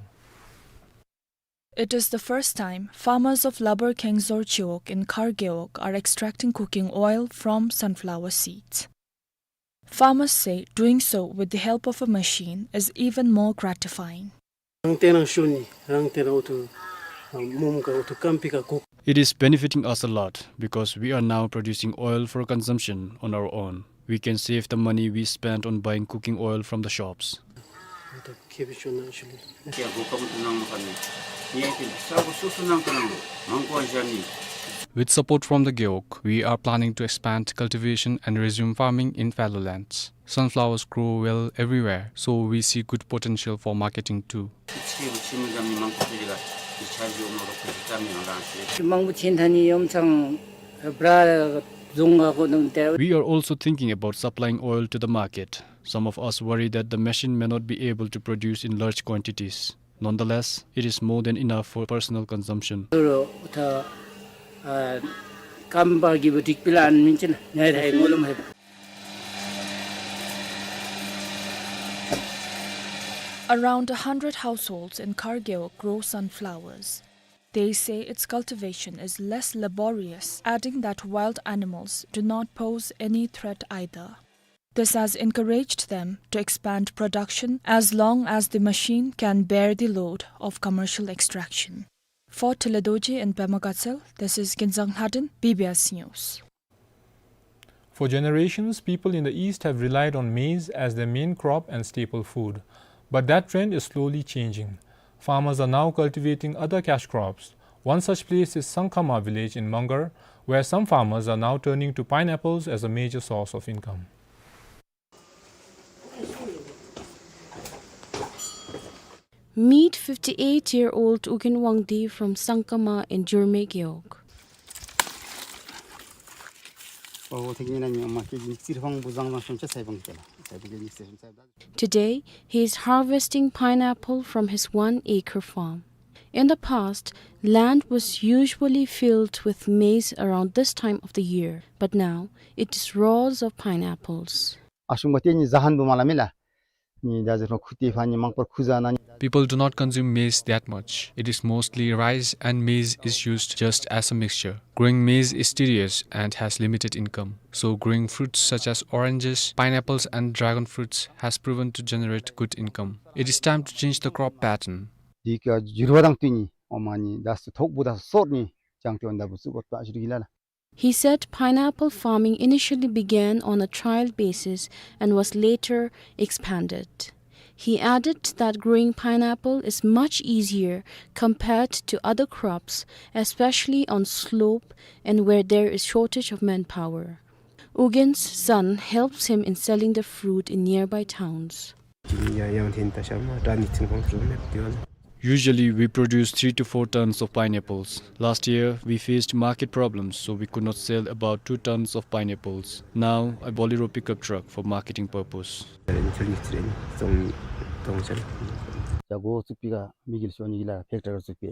It is the first time farmers of Labar Kengzor Chiwog in Khar Gewog are extracting cooking oil from sunflower seeds. Farmers say doing so with the help of a machine is even more gratifying. རང་སྟེང་རང་ཤོར་ནི་རང་སྟེང་རང་འུ་ཐུ་མུམ་ག་འུ་ཐུ་སྐམ་པི་ག་གུག It is benefiting us a lot because we are now producing oil for consumption on our own. We can save the money we spent on buying cooking oil from the shops. འུ་ཐུ་ཁེ་བི་ཤོར་ན་ཤོར་ལེ། With support from the Gewog, we are planning to expand cultivation and resume farming in fallow lands. Sunflowers grow well everywhere, so we see good potential for marketing too. མང་པོ་ཅིག་ད་ནི་ཡོམ་ཚང་བྲ་བཟུང་ག་གོ་ནུམ་ཏེ། We are also thinking about supplying oil to the market. Some of us worry that the machine may not be able to produce in large quantities. Nonetheless, it is more than enough for personal consumption. ད་རུང་ད་ཨ་སྐམ་པ་གི་བུ་ཏིག་པི་ལ་ཨན་མིན་ཅི་ན་ནཱ་ད་ཧེ་མོ་ལུམ་ཧེ། Around a hundred households in Khar Gewog grow sunflowers. They say its cultivation is less laborious, adding that wild animals do not pose any threat either. This has encouraged them to expand production as long as the machine can bear the load of commercial extraction. For Tele Dorji in Pema Gatshel, this is Kinzang Hadin, B B S News. For generations, people in the east have relied on maize as their main crop and staple food. But that trend is slowly changing. Farmers are now cultivating other cash crops. One such place is Sangkama village in Mangar, where some farmers are now turning to pineapples as a major source of income. Meet fifty-eight-year-old Ugyen Wangdi from Sangkama in Jurme Gewog. Today, he is harvesting pineapple from his one-acre farm. In the past, land was usually filled with maize around this time of the year, but now it is rows of pineapples. ཨ་ཞུང་པ་ཏེ་ནི་ཟ་ཧན་བུ་མ་ལ་མི་ལ། ནི་ད་ཟེར་ཁུ་ཏེ་ཕར་ནི་མང་པོར་ཁུ་བཟའ་ན་ནི། People do not consume maize that much. It is mostly rice and maize is used just as a mixture. Growing maize is tedious and has limited income. So growing fruits such as oranges, pineapples and dragon fruits has proven to generate good income. It is time to change the crop pattern. དེ་གི་འགྱུར་བ་བཏང་སྟེ་ནི་ཨོ་མ་ནི་ད་སུ་ཐོག་བུ་ད་སོར་ནི་ཅང་ཏེ་འོན་ད་བུ་སུ་བོ་ཏ་ཞུ་གི་ལ་ལ། He said pineapple farming initially began on a trial basis and was later expanded. He added that growing pineapple is much easier compared to other crops, especially on slope and where there is shortage of manpower. Ugen's son helps him in selling the fruit in nearby towns. Usually, we produce three to four tons of pineapples. Last year, we faced market problems, so we could not sell about two tons of pineapples. Now, a Bolero pickup truck for marketing purpose. ཅ་གོ་ཚུགས་པའི་ཁར་མི་གིལ་ཤོ་ནི་གི་ལ་ཕེཀ་ཊ་རི་ཚུགས་པའི་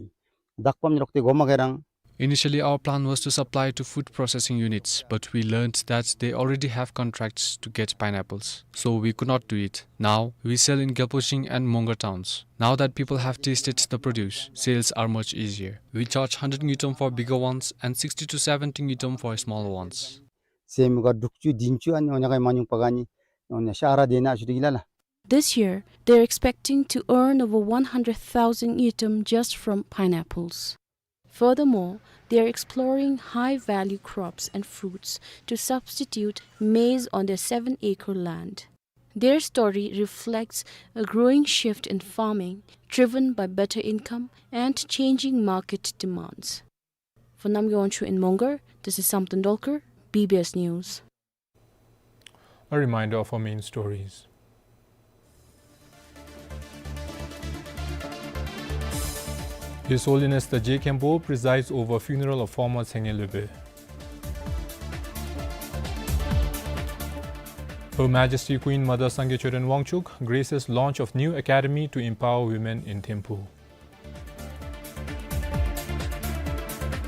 བདག་པམ་ཉི་རོག་ཏེ་གོ་མ་ག་རང་། Initially, our plan was to supply to food processing units, but we learned that they already have contracts to get pineapples, so we could not do it. Now, we sell in Gyalpo-shing and Mongar towns. Now that people have tasted the produce, sales are much easier. We charge hundred ngultrum for bigger ones and sixty to seventy ngultrum for smaller ones. ཚེ་མི་ག་དྲུག་ཅུ་བདུན་ཅུ་ཨ་ནི་ཨོ་ཉ་ག་མ་ཉུང་པ་ག་ནི་ཨོ་ཉ་ཤ་ར་དེ་ན་ཞུ་དེ་གི་ལ་ལ། This year, they're expecting to earn over one hundred thousand ngultrum just from pineapples. Furthermore, they are exploring high-value crops and fruits to substitute maize on their seven-acre land. Their story reflects a growing shift in farming, driven by better income and changing market demands. For Namgay Wangchuk in Mongar, this is Samten Dolkar, B B S News. A reminder of our main stories. His Holiness the Je Khenpo presides over funeral of former Tshenge Lhobe. Her Majesty Queen Mother Sangay Choden Wangchuk graces launch of new academy to empower women in Thimphu.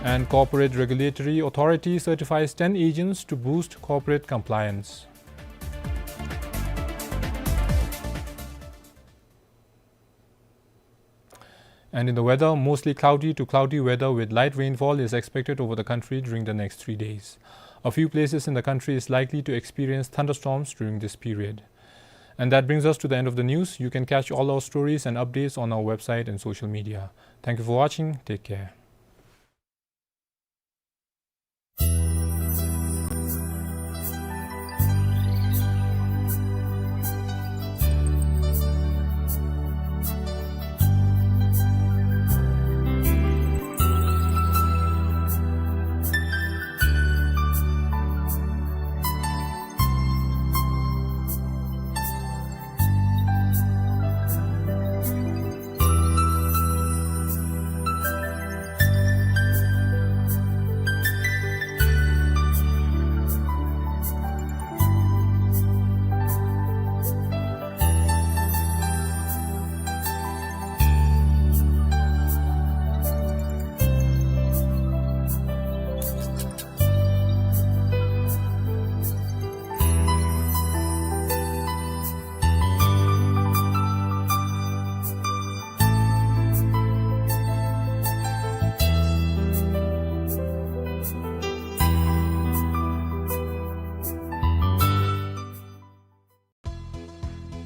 And Corporate Regulatory Authority certifies ten agents to boost corporate compliance. And in the weather, mostly cloudy to cloudy weather with light rainfall is expected over the country during the next three days. A few places in the country is likely to experience thunderstorms during this period. And that brings us to the end of the news. You can catch all our stories and updates on our website and social media. Thank you for watching. Take care.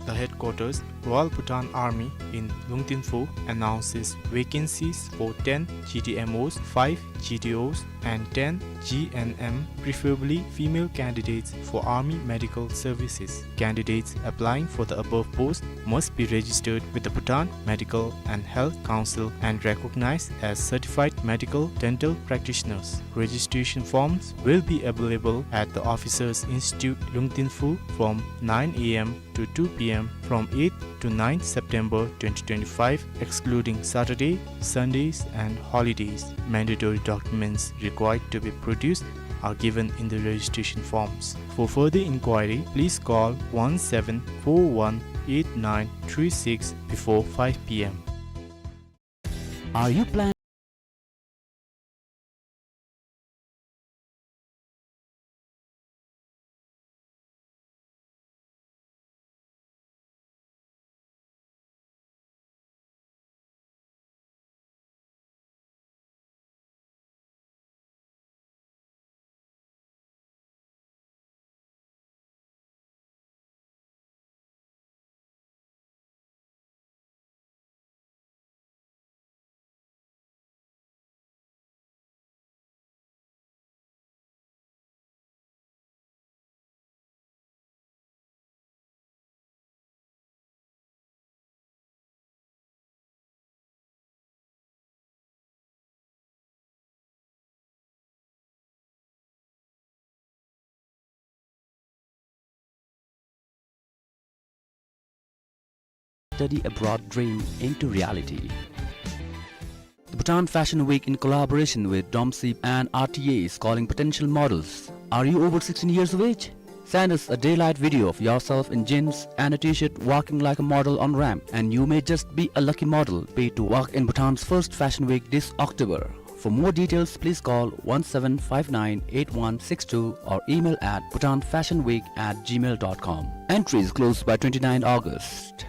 The headquarters, Royal Bhutan Army in Lungtinphu, announces vacancies for ten G T M Os, five G T Os, and ten G N M, preferably female candidates, for Army Medical Services. Candidates applying for the above post must be registered with the Bhutan Medical and Health Council and recognized as certified medical dental practitioners. Registration forms will be available at the Officers Institute, Lungtinphu, from nine A M to two P M from eighth to ninth September twenty twenty-five, excluding Saturday, Sundays, and holidays. Mandatory documents required to be produced are given in the registration forms. For further inquiry, please call one seven four one eight nine three six before five P M. Are you plan- study abroad dream into reality. The Bhutan Fashion Week, in collaboration with Domsip and R T A, is calling potential models. Are you over sixteen years of age? Send us a daylight video of yourself in jeans and a t-shirt walking like a model on ramp, and you may just be a lucky model paid to walk in Bhutan's first fashion week this October. For more details, please call one seven five nine eight one six two or email at bhutanfashionweek at gmail dot com. Entries close by twenty-ninth August.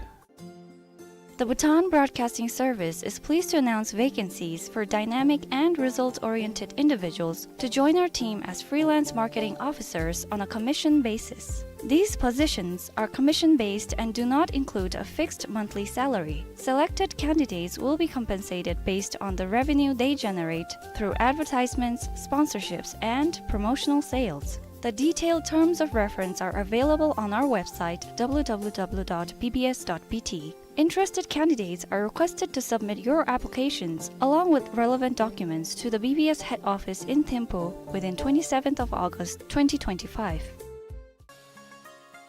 The Bhutan Broadcasting Service is pleased to announce vacancies for dynamic and result-oriented individuals to join our team as freelance marketing officers on a commission basis. These positions are commission-based and do not include a fixed monthly salary. Selected candidates will be compensated based on the revenue they generate through advertisements, sponsorships, and promotional sales. The detailed terms of reference are available on our website, w w w dot b b s dot b t. Interested candidates are requested to submit your applications along with relevant documents to the B B S head office in Thimphu within twenty-seventh of August twenty twenty-five.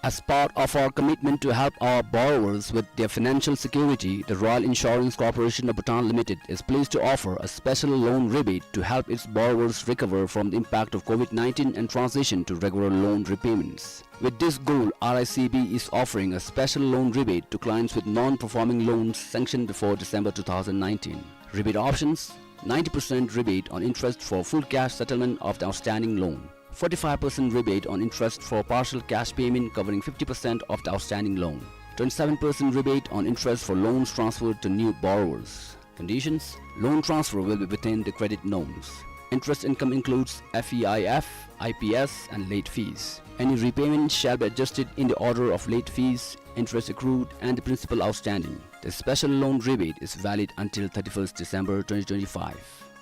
As part of our commitment to help our borrowers with their financial security, the Royal Insurance Corporation of Bhutan Limited is pleased to offer a special loan rebate to help its borrowers recover from the impact of covid nineteen and transition to regular loan repayments. With this goal, R I C B is offering a special loan rebate to clients with non-performing loans sanctioned before December two thousand nineteen. Rebate options: ninety percent rebate on interest for full cash settlement of the outstanding loan, forty-five percent rebate on interest for partial cash payment covering fifty percent of the outstanding loan, twenty-seven percent rebate on interest for loans transferred to new borrowers. Conditions: loan transfer will be within the credit norms. Interest income includes F E I F, I P S, and late fees. Any repayment shall be adjusted in the order of late fees, interest accrued, and the principal outstanding. The special loan rebate is valid until thirty-first December twenty twenty-five.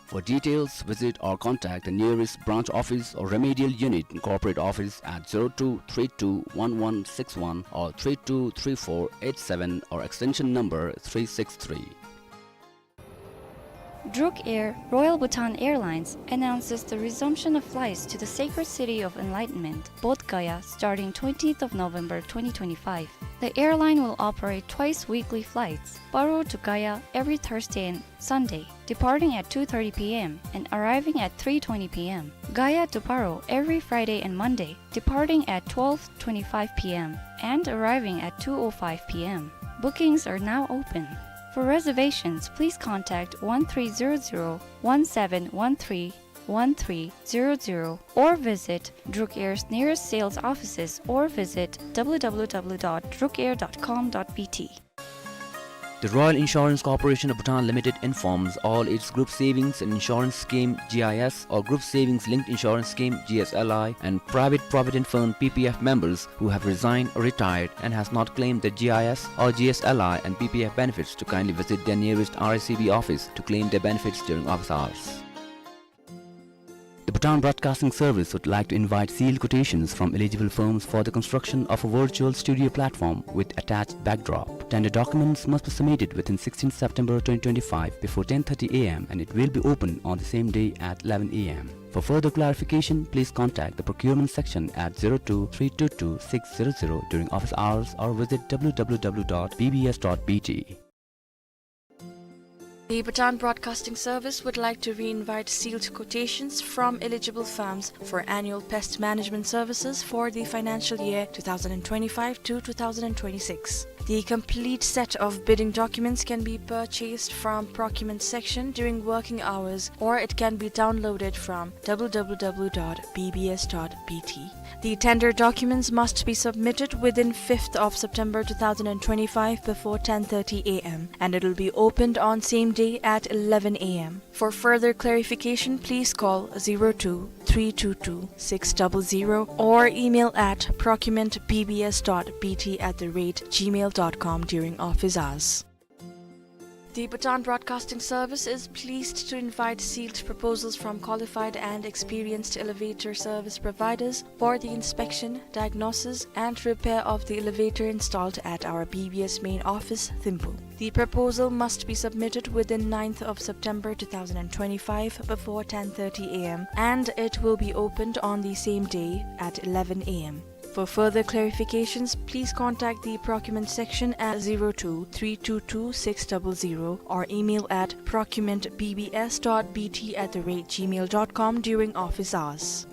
For details, visit or contact the nearest branch office or remedial unit in corporate office at zero two three two one one six one or three two three four eight seven or extension number three six three. Druk Air, Royal Bhutan Airlines, announces the resumption of flights to the sacred city of enlightenment, Bodh Gaya, starting twentieth of November twenty twenty-five. The airline will operate twice weekly flights, Paro to Gaya every Thursday and Sunday, departing at two thirty p m and arriving at three twenty p m, Gaya to Paro every Friday and Monday, departing at twelve twenty-five p m and arriving at two oh five p m. Bookings are now open. For reservations, please contact one three zero zero one seven one three one three zero zero or visit Druk Air's nearest sales offices or visit w w w dot druk air dot com dot b t. The Royal Insurance Corporation of Bhutan Limited informs all its Group Savings and Insurance Scheme, G I S, or Group Savings Linked Insurance Scheme, G S L I, and Private Provident Fund, P P F, members who have resigned or retired and has not claimed the G I S or G S L I and P P F benefits to kindly visit their nearest R I C B office to claim their benefits during office hours. The Bhutan Broadcasting Service would like to invite sealed quotations from eligible firms for the construction of a virtual studio platform with attached backdrop. Tender documents must be submitted within sixteenth September twenty twenty-five before ten thirty a m and it will be open on the same day at eleven a m. For further clarification, please contact the procurement section at zero two three two two six zero zero during office hours or visit w w w dot b b s dot b t. The Bhutan Broadcasting Service would like to re-invite sealed quotations from eligible firms for annual pest management services for the financial year two thousand twenty-five to two thousand twenty-six. The complete set of bidding documents can be purchased from procurement section during working hours, or it can be downloaded from w w w dot b b s dot b t. The tender documents must be submitted within fifth of September two thousand twenty-five before ten thirty a m, and it will be opened on same day at eleven a m. For further clarification, please call zero two three two two six double zero or email at procurement b b s dot b t at the rate gmail dot com during office hours. The Bhutan Broadcasting Service is pleased to invite sealed proposals from qualified and experienced elevator service providers for the inspection, diagnosis, and repair of the elevator installed at our B B S main office, Thimphu. The proposal must be submitted within ninth of September two thousand twenty-five before ten thirty a m, and it will be opened on the same day at eleven a m. For further clarifications, please contact the procurement section at zero two three two two six double zero or email at procurement B B S dot B T at the rate gmail dot com during office hours.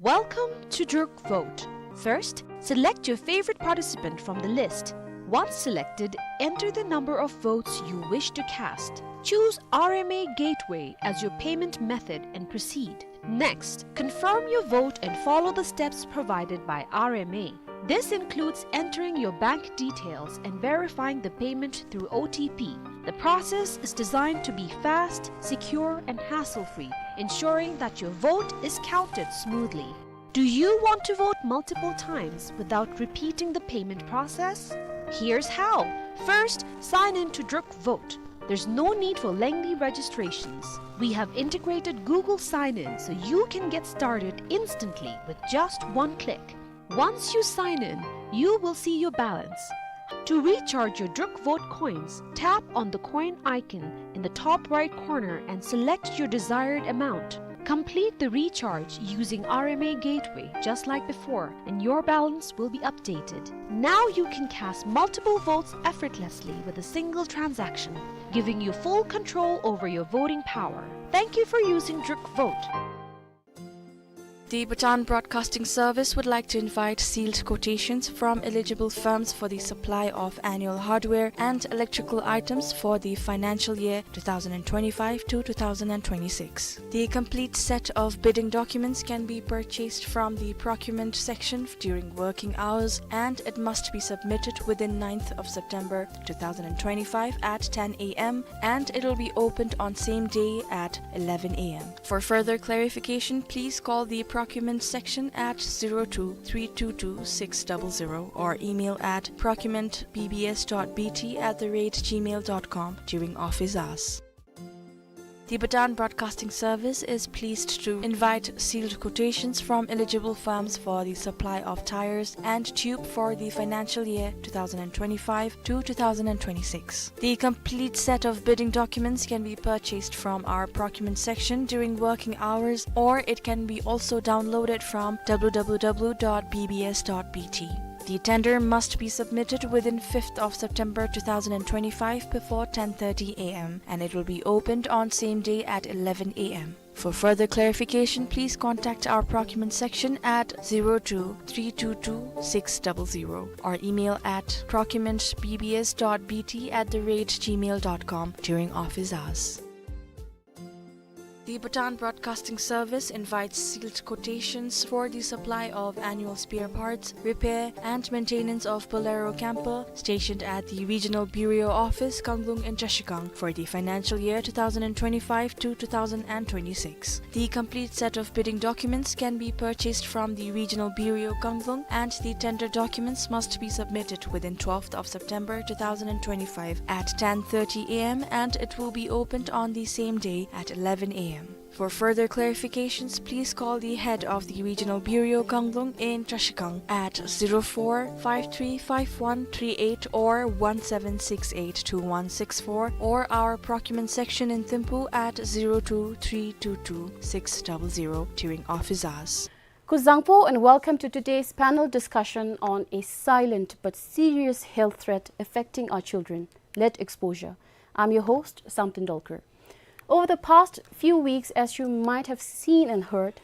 Welcome to Druk Vote. First, select your favorite participant from the list. Once selected, enter the number of votes you wish to cast. Choose R M A Gateway as your payment method and proceed. Next, confirm your vote and follow the steps provided by R M A. This includes entering your bank details and verifying the payment through O T P. The process is designed to be fast, secure, and hassle-free, ensuring that your vote is counted smoothly. Do you want to vote multiple times without repeating the payment process? Here's how. First, sign in to Druk Vote. There's no need for lengthy registrations. We have integrated Google Sign-In so you can get started instantly with just one click. Once you sign in, you will see your balance. To recharge your Druk Vote coins, tap on the coin icon in the top right corner and select your desired amount. Complete the recharge using R M A Gateway just like before, and your balance will be updated. Now you can cast multiple votes effortlessly with a single transaction, giving you full control over your voting power. Thank you for using Druk Vote. The Bhutan Broadcasting Service would like to invite sealed quotations from eligible firms for the supply of annual hardware and electrical items for the financial year two thousand and twenty-five to two thousand and twenty-six. The complete set of bidding documents can be purchased from the procurement section during working hours, and it must be submitted within ninth of September two thousand and twenty-five at ten A M, and it will be opened on same day at eleven A M. For further clarification, please call the procurement section at zero two three two two six double zero or email at procurement B B S dot B T at the rate gmail dot com during office hours. The Bhutan Broadcasting Service is pleased to invite sealed quotations from eligible firms for the supply of tires and tube for the financial year two thousand and twenty-five to two thousand and twenty-six. The complete set of bidding documents can be purchased from our procurement section during working hours, or it can be also downloaded from W W W dot B B S dot B T. The tender must be submitted within fifth of September two thousand and twenty-five before ten thirty A M, and it will be opened on same day at eleven A M. For further clarification, please contact our procurement section at zero two three two two six double zero or email at procurement B B S dot B T at the rate gmail dot com during office hours. The Bhutan Broadcasting Service invites sealed quotations for the supply of annual spare parts, repair, and maintenance of Bolero camper stationed at the Regional Bureau Office, Kanglung in Trashigang for the financial year two thousand and twenty-five to two thousand and twenty-six. The complete set of bidding documents can be purchased from the Regional Bureau, Kanglung, and the tender documents must be submitted within twelfth of September two thousand and twenty-five at ten thirty A M, and it will be opened on the same day at eleven A M. For further clarifications, please call the head of the Regional Bureau, Kanglung in Trashigang at zero four five three five one three eight or one seven six eight two one six four, or our procurement section in Thimphu at zero two three two two six double zero during office hours. Kuzuzangpo and welcome to today's panel discussion on a silent but serious health threat affecting our children, lead exposure. I'm your host, Samten Dolkar. Over the past few weeks, as you might have seen and heard,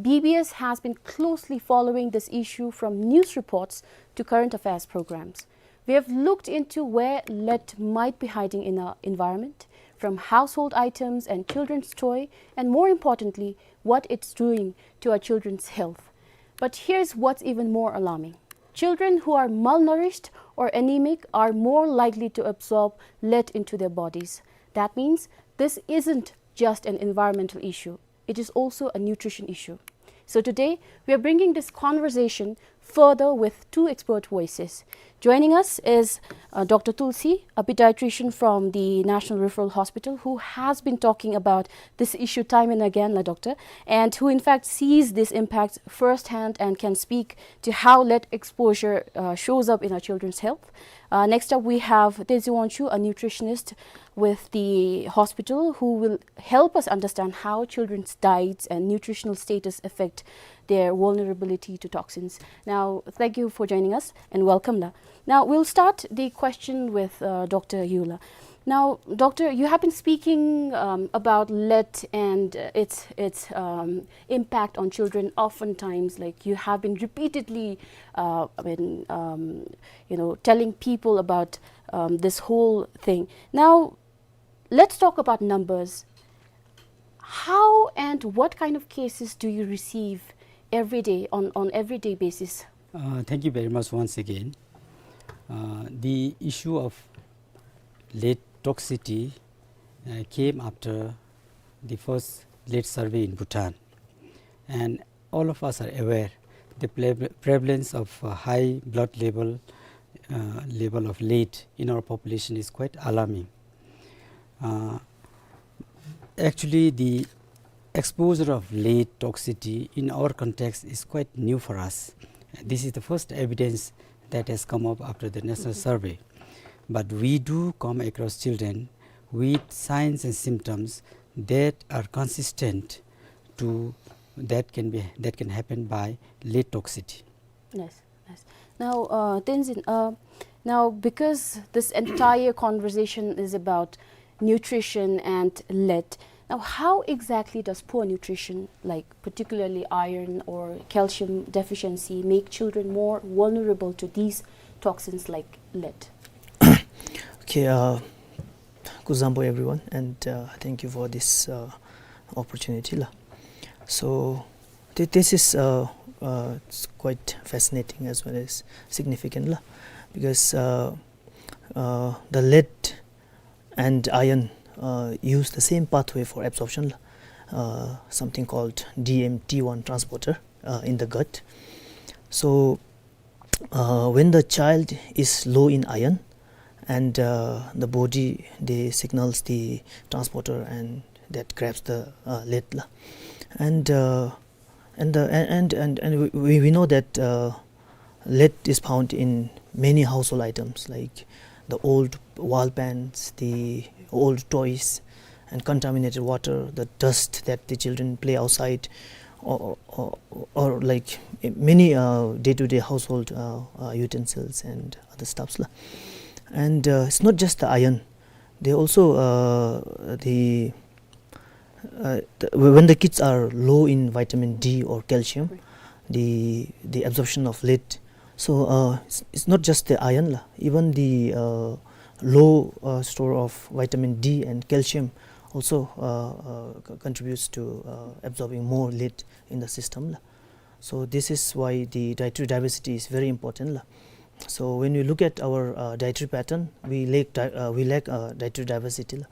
B B S has been closely following this issue from news reports to current affairs programs. We have looked into where lead might be hiding in our environment, from household items and children's toy, and more importantly, what it's doing to our children's health. But here's what's even more alarming. Children who are malnourished or anemic are more likely to absorb lead into their bodies. That means this isn't just an environmental issue. It is also a nutrition issue. So today, we are bringing this conversation further with two expert voices. Joining us is, uh, Doctor Tulsi, a pediatrician from the National Referral Hospital, who has been talking about this issue time and again, la doctor, and who in fact sees this impact firsthand and can speak to how lead exposure, uh, shows up in our children's health. Uh, next up, we have Tenzin Wangchuk, a nutritionist with the hospital, who will help us understand how children's diets and nutritional status affect their vulnerability to toxins. Now, thank you for joining us and welcome, la. Now, we'll start the question with, uh, Doctor Yu, la. Now, Doctor, you have been speaking, um, about lead and, uh, its, its, um, impact on children. Oftentimes, like, you have been repeatedly, uh, I mean, um, you know, telling people about, um, this whole thing. Now, let's talk about numbers. How and what kind of cases do you receive every day, on, on everyday basis? Uh, thank you very much once again. Uh, the issue of lead toxicity, uh, came after the first lead survey in Bhutan. And all of us are aware the pre-, prevalence of, uh, high blood level, uh, level of lead in our population is quite alarming. Uh, actually, the exposure of lead toxicity in our context is quite new for us. This is the first evidence that has come up after the national survey. But we do come across children with signs and symptoms that are consistent to, that can be, that can happen by lead toxicity. Nice, nice. Now, uh, Tenzin, uh, now, because this entire conversation is about nutrition and lead, now, how exactly does poor nutrition, like particularly iron or calcium deficiency, make children more vulnerable to these toxins like lead? Okay, uh, kuzuzangpo everyone, and, uh, thank you for this, uh, opportunity, la. So, thi-, this is, uh, uh, it's quite fascinating as well as significant, la, because, uh, uh, the lead and iron, uh, use the same pathway for absorption, la, uh, something called D M T one transporter, uh, in the gut. So, uh, when the child is low in iron, and, uh, the body, they signals the transporter, and that grabs the, uh, lead, la. And, uh, and the, and, and, and, and we, we, we know that, uh, lead is found in many household items, like the old wall pans, the old toys, and contaminated water, the dust that the children play outside, or, or, or like many, uh, day-to-day household, uh, uh, utensils and other stuffs, la. And, uh, it's not just the iron. They also, uh, the, uh, the, when the kids are low in vitamin D or calcium, the, the absorption of lead. So, uh, it's, it's not just the iron, la. Even the, uh, low, uh, store of vitamin D and calcium also, uh, uh, co-, contributes to, uh, absorbing more lead in the system, la. So this is why the dietary diversity is very important, la. So when we look at our, uh, dietary pattern, we lack di-, uh, we lack, uh, dietary diversity, la.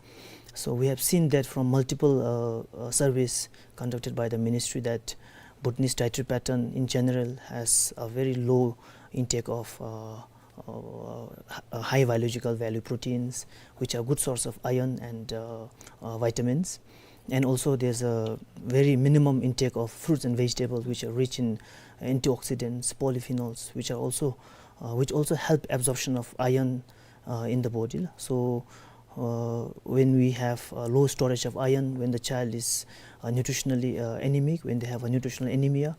So we have seen that from multiple, uh, uh, surveys conducted by the ministry that Bhutanese dietary pattern in general has a very low intake of, uh, uh, h-, uh, high biological value proteins, which are good source of iron and, uh, uh, vitamins. And also there's a very minimum intake of fruits and vegetables, which are rich in antioxidants, polyphenols, which are also, uh, which also help absorption of iron, uh, in the body. So, uh, when we have a low storage of iron, when the child is, uh, nutritionally, uh, anemic, when they have a nutritional anemia,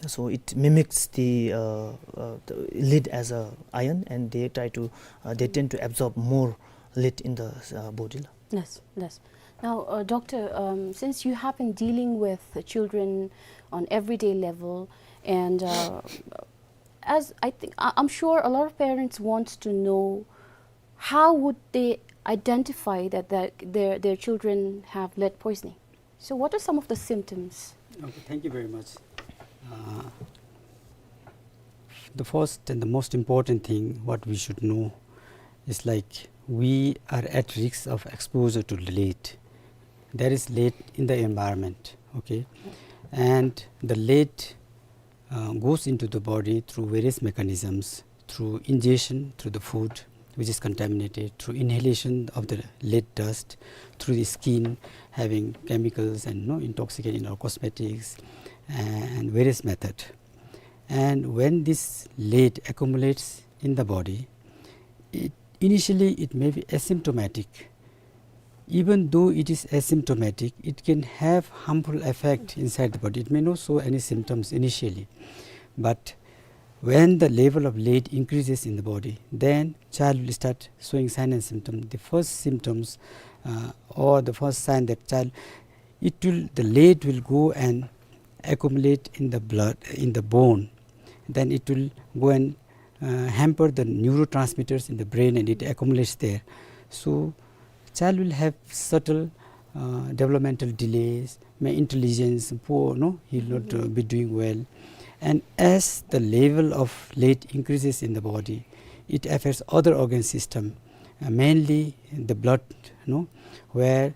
so it mimics the, uh, uh, the lead as a iron, and they try to, uh, they tend to absorb more lead in the, uh, body. Yes, yes. Now, uh, Doctor, um, since you have been dealing with the children on everyday level, and, uh, as I think, I, I'm sure a lot of parents want to know, how would they identify that, that their, their children have lead poisoning? So what are some of the symptoms? Okay, thank you very much. Uh, the first and the most important thing what we should know is, like, we are at risk of exposure to lead. There is lead in the environment, okay? And the lead, uh, goes into the body through various mechanisms, through ingestion, through the food, which is contaminated, through inhalation of the lead dust, through the skin having chemicals and, you know, intoxicant in our cosmetics, and various method. And when this lead accumulates in the body, it, initially it may be asymptomatic. Even though it is asymptomatic, it can have harmful effect inside the body. It may not show any symptoms initially, but when the level of lead increases in the body, then child will start showing sign and symptom. The first symptoms, uh, or the first sign that child, it will, the lead will go and accumulate in the blood, in the bone. Then it will go and, uh, hamper the neurotransmitters in the brain, and it accumulates there. So child will have subtle, uh, developmental delays, may intelligence poor, no, he will not, uh, be doing well. And as the level of lead increases in the body, it affects other organ system, uh, mainly the blood, no, where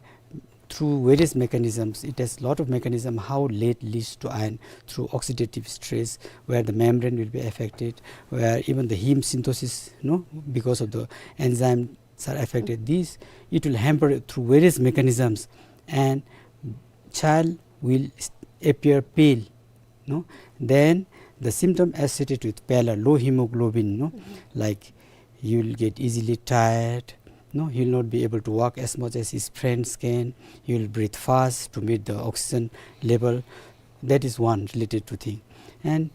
through various mechanisms, it has lot of mechanism how lead leads to iron, through oxidative stress, where the membrane will be affected, where even the heme synthesis, no, because of the enzymes are affected. This, it will hamper through various mechanisms, and child will s-, appear pale, no? Then the symptom associated with pallor, low hemoglobin, no? Like, you'll get easily tired, no? He'll not be able to walk as much as his friends can. He'll breathe fast to meet the oxygen level. That is one related to thing. And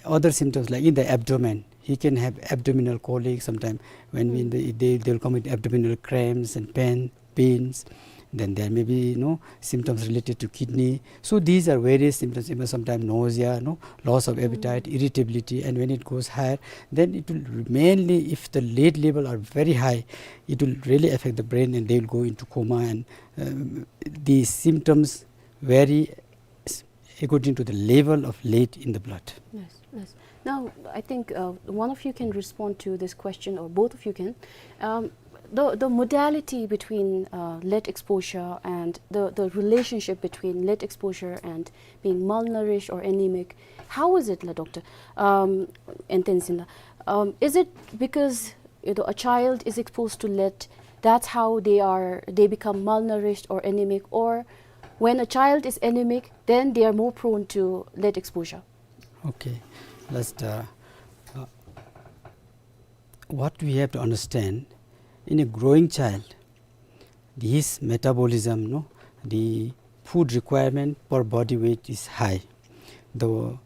other symptoms, like in the abdomen, he can have abdominal colic sometime. When we, they, they, they'll come with abdominal cramps and pain, pains. Then there may be, you know, symptoms related to kidney. So these are various symptoms, even sometimes nausea, no, loss of appetite, irritability, and when it goes higher, then it will mainly, if the lead level are very high, it will really affect the brain, and they will go into coma, and, um, the symptoms vary s-, according to the level of lead in the blood. Yes, yes. Now, I think, uh, one of you can respond to this question, or both of you can. Um, the, the modality between, uh, lead exposure and the, the relationship between lead exposure and being malnourished or anemic, how is it, la, Doctor? Um, Enten Sin la. Um, is it because, you know, a child is exposed to lead, that's how they are, they become malnourished or anemic, or when a child is anemic, then they are more prone to lead exposure? Okay, let's, uh, uh, what we have to understand, in a growing child, his metabolism, no, the food requirement per body weight is high. The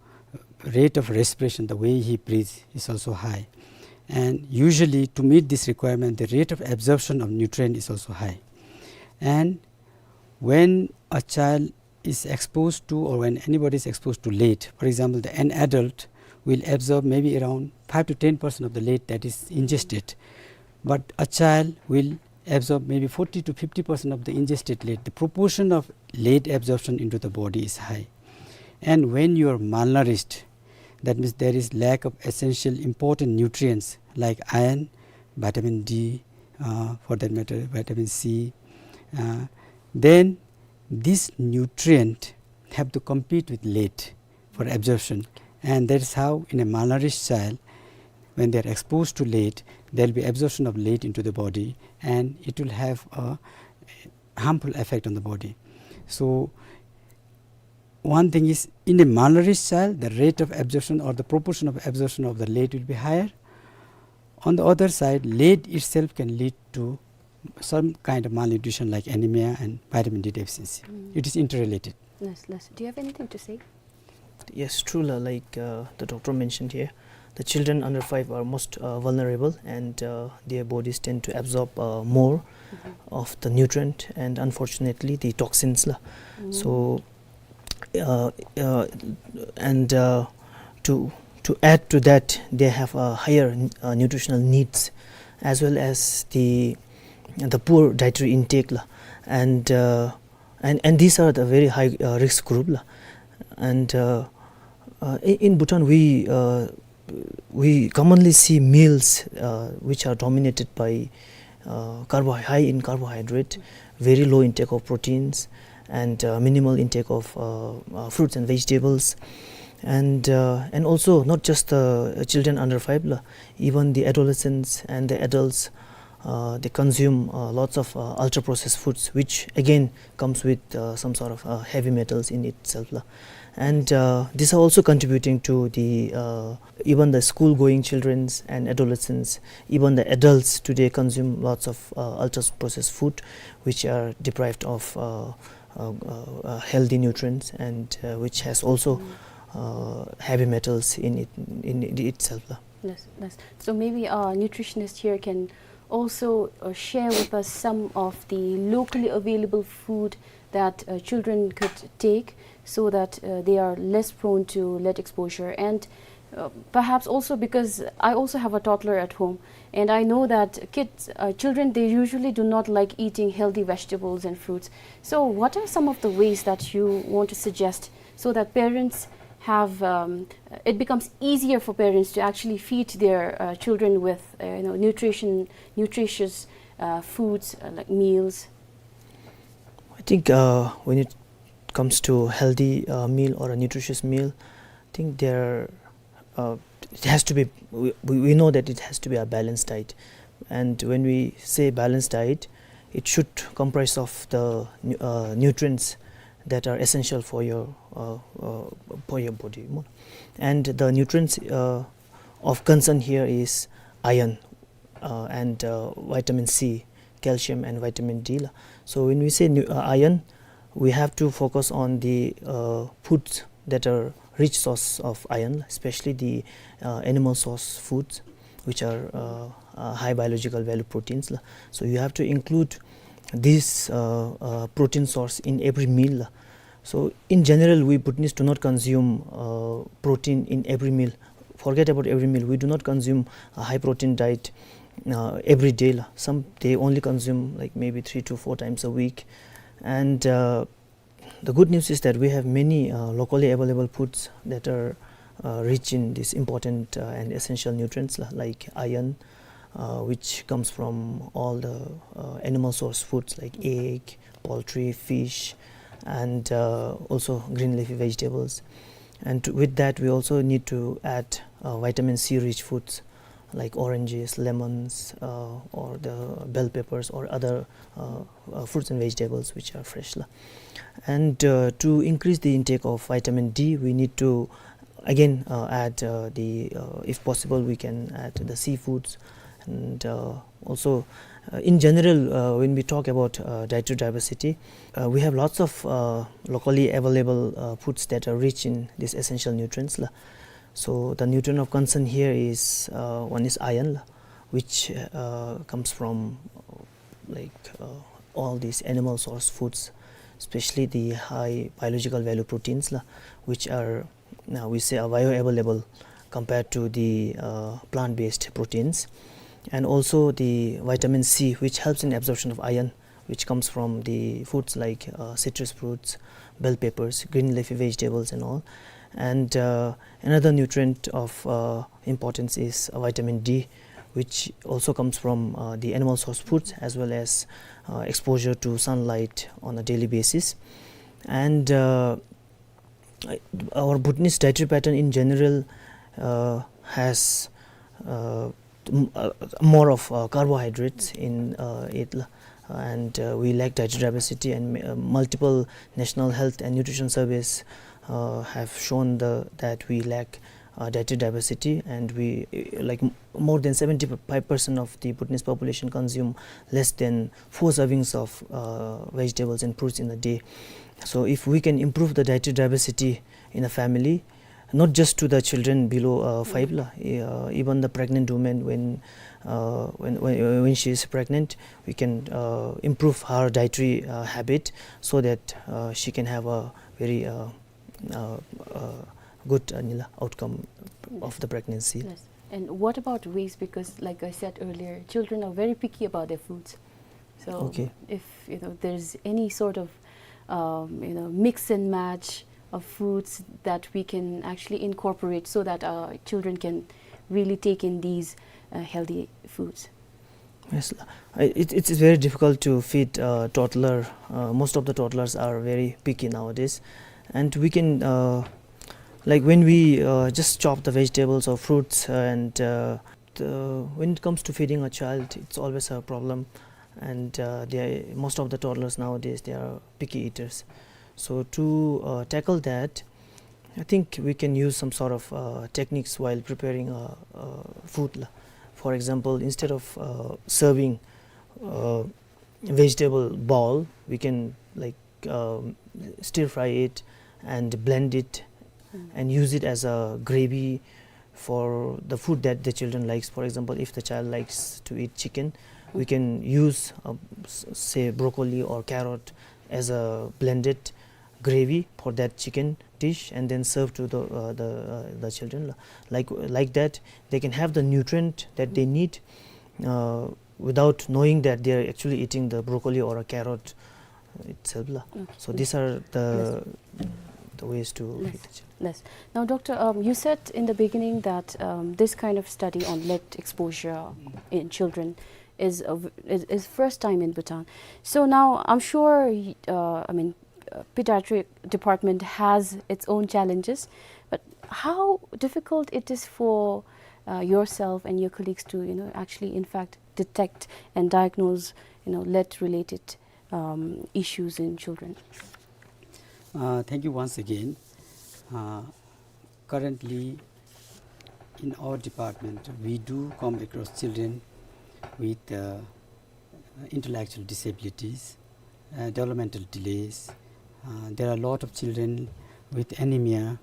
rate of respiration, the way he breathes, is also high. And usually, to meet this requirement, the rate of absorption of nutrient is also high. And when a child is exposed to, or when anybody is exposed to lead, for example, the, an adult will absorb maybe around five to ten percent of the lead that is ingested. But a child will absorb maybe forty to fifty percent of the ingested lead. The proportion of lead absorption into the body is high. And when you are malnourished, that means there is lack of essential important nutrients like iron, vitamin D, uh, for that matter, vitamin C, uh, then this nutrient have to compete with lead for absorption. And that is how in a malnourished child, when they are exposed to lead, there will be absorption of lead into the body, and it will have a harmful effect on the body. So one thing is, in a malnourished child, the rate of absorption or the proportion of absorption of the lead will be higher. On the other side, lead itself can lead to some kind of malnutrition like anemia and vitamin D deficiency. Mm. It is interrelated. Yes, yes. Do you have anything to say? Yes, true, la, like, uh, the doctor mentioned here, the children under five are most, uh, vulnerable, and, uh, their bodies tend to absorb, uh, more of the nutrient and, unfortunately, the toxins, la. Mm. So, uh, uh, and, uh, to, to add to that, they have, uh, higher, uh, nutritional needs, as well as the, the poor dietary intake, la. And, uh, and, and these are the very high, uh, risk group, la. And, uh, uh, in, in Bhutan, we, uh, we commonly see meals, uh, which are dominated by, uh, carbo-, high in carbohydrate, very low intake of proteins, and, uh, minimal intake of, uh, uh, fruits and vegetables. And, uh, and also, not just the children under five, la, even the adolescents and the adults Uh, they consume uh, lots of uh, ultra processed foods, which again comes with uh, some sort of uh, heavy metals in itself la. And uh, these are also contributing to the uh, even the school going children and adolescents, even the adults today consume lots of uh, ultra processed food, which are deprived of uh, uh, uh, uh, healthy nutrients, and uh, which has also uh, heavy metals in it, in it itself la. Yes, yes. So maybe our nutritionist here can also uh, share with us some of the locally available food that uh, children could take, so that uh, they are less prone to lead exposure. And uh, perhaps also because I also have a toddler at home, and I know that kids, uh, children, they usually do not like eating healthy vegetables and fruits. So what are some of the ways that you want to suggest so that parents have, um, it becomes easier for parents to actually feed their uh, children with uh, you know, nutrition, nutritious uh, foods, uh, like meals? I think uh, when it comes to healthy uh, meal or a nutritious meal, I think there uh, it has to be, we, we we know that it has to be a balanced diet. And when we say balanced diet, it should comprise of the nu- uh, nutrients that are essential for your uh, uh, for your body. And the nutrients uh, of concern here is iron uh, and uh, vitamin C, calcium and vitamin D la. So when we say nu- uh, iron, we have to focus on the uh, foods that are rich source of iron, especially the uh, animal source foods, which are uh, uh, high biological value proteins la. So you have to include this uh, uh, protein source in every meal la. So in general, we Bhutanese do not consume uh, protein in every meal. Forget about every meal. We do not consume a high protein diet uh, every day la. Some, they only consume like maybe three to four times a week. And uh, the good news is that we have many uh, locally available foods that are uh, rich in these important uh, and essential nutrients la, like iron, uh, which comes from all the uh, animal source foods like egg, poultry, fish, and uh, also green leafy vegetables. And with that, we also need to add uh, vitamin C rich foods like oranges, lemons, uh, or the bell peppers, or other uh, uh, fruits and vegetables which are fresh la. And uh, to increase the intake of vitamin D, we need to again uh, add uh, the uh, if possible, we can add the seafoods. And uh, also uh, in general, uh, when we talk about uh, dietary diversity, uh, we have lots of uh, locally available uh, foods that are rich in these essential nutrients la. So the nutrient of concern here is uh, one is iron la, which uh, comes from uh, like uh, all these animal source foods, especially the high biological value proteins la, which are, now we say, are bioavailable compared to the uh, plant-based proteins. And also the vitamin C, which helps in absorption of iron, which comes from the foods like uh, citrus fruits, bell peppers, green leafy vegetables and all. And uh, another nutrient of uh, importance is uh, vitamin D, which also comes from uh, the animal source foods as well as uh, exposure to sunlight on a daily basis. And uh, our Bhutanese dietary pattern in general uh, has uh, m- uh, more of uh, carbohydrates in uh, it la. And uh, we lack dietary diversity, and uh, multiple national health and nutrition surveys uh, have shown the that we lack uh, dietary diversity, and we uh, like m- more than seventy-five percent of the Bhutanese population consume less than four servings of uh, vegetables and fruits in a day. So if we can improve the dietary diversity in a family, not just to the children below uh, five la, uh, even the pregnant woman, when uh, when when when she is pregnant, we can uh, improve her dietary uh, habit so that uh, she can have a very uh, uh, uh, good uh, nila outcome of the pregnancy. Yes. And what about waste? Because, like I said earlier, children are very picky about their foods. So, okay, if you know there's any sort of um, you know mix and match of foods that we can actually incorporate so that our children can really take in these uh, healthy foods. Yes, la. I- it, it is very difficult to feed a toddler. Uh, most of the toddlers are very picky nowadays, and we can uh, like when we uh, just chop the vegetables or fruits and uh, Uh, when it comes to feeding a child, it's always a problem, and uh, they, most of the toddlers nowadays, they are picky eaters. So to uh, tackle that, I think we can use some sort of uh, techniques while preparing uh, uh, food la. For example, instead of uh, serving uh, vegetable bowl, we can, like, um, stir fry it and blend it and use it as a gravy for the food that the children likes. For example, if the child likes to eat chicken, we can use, uh, s- say, broccoli or carrot as a blended gravy for that chicken dish and then serve to the uh, the uh, the children. Like like that, they can have the nutrient that they need uh, without knowing that they are actually eating the broccoli or a carrot itself la. So these are the the ways to feed the children. Yes. Now, Doctor, um, you said in the beginning that um, this kind of study on lead exposure in children is, a v- is is first time in Bhutan. So now, I'm sure, y- uh, I mean, uh, pediatric department has its own challenges, but how difficult it is for uh, yourself and your colleagues to, you know, actually, in fact, detect and diagnose, you know, lead-related um, issues in children? Uh, thank you once again. Uh, currently, in our department, we do come across children with uh, intellectual disabilities, uh, developmental delays. Uh, there are a lot of children with anemia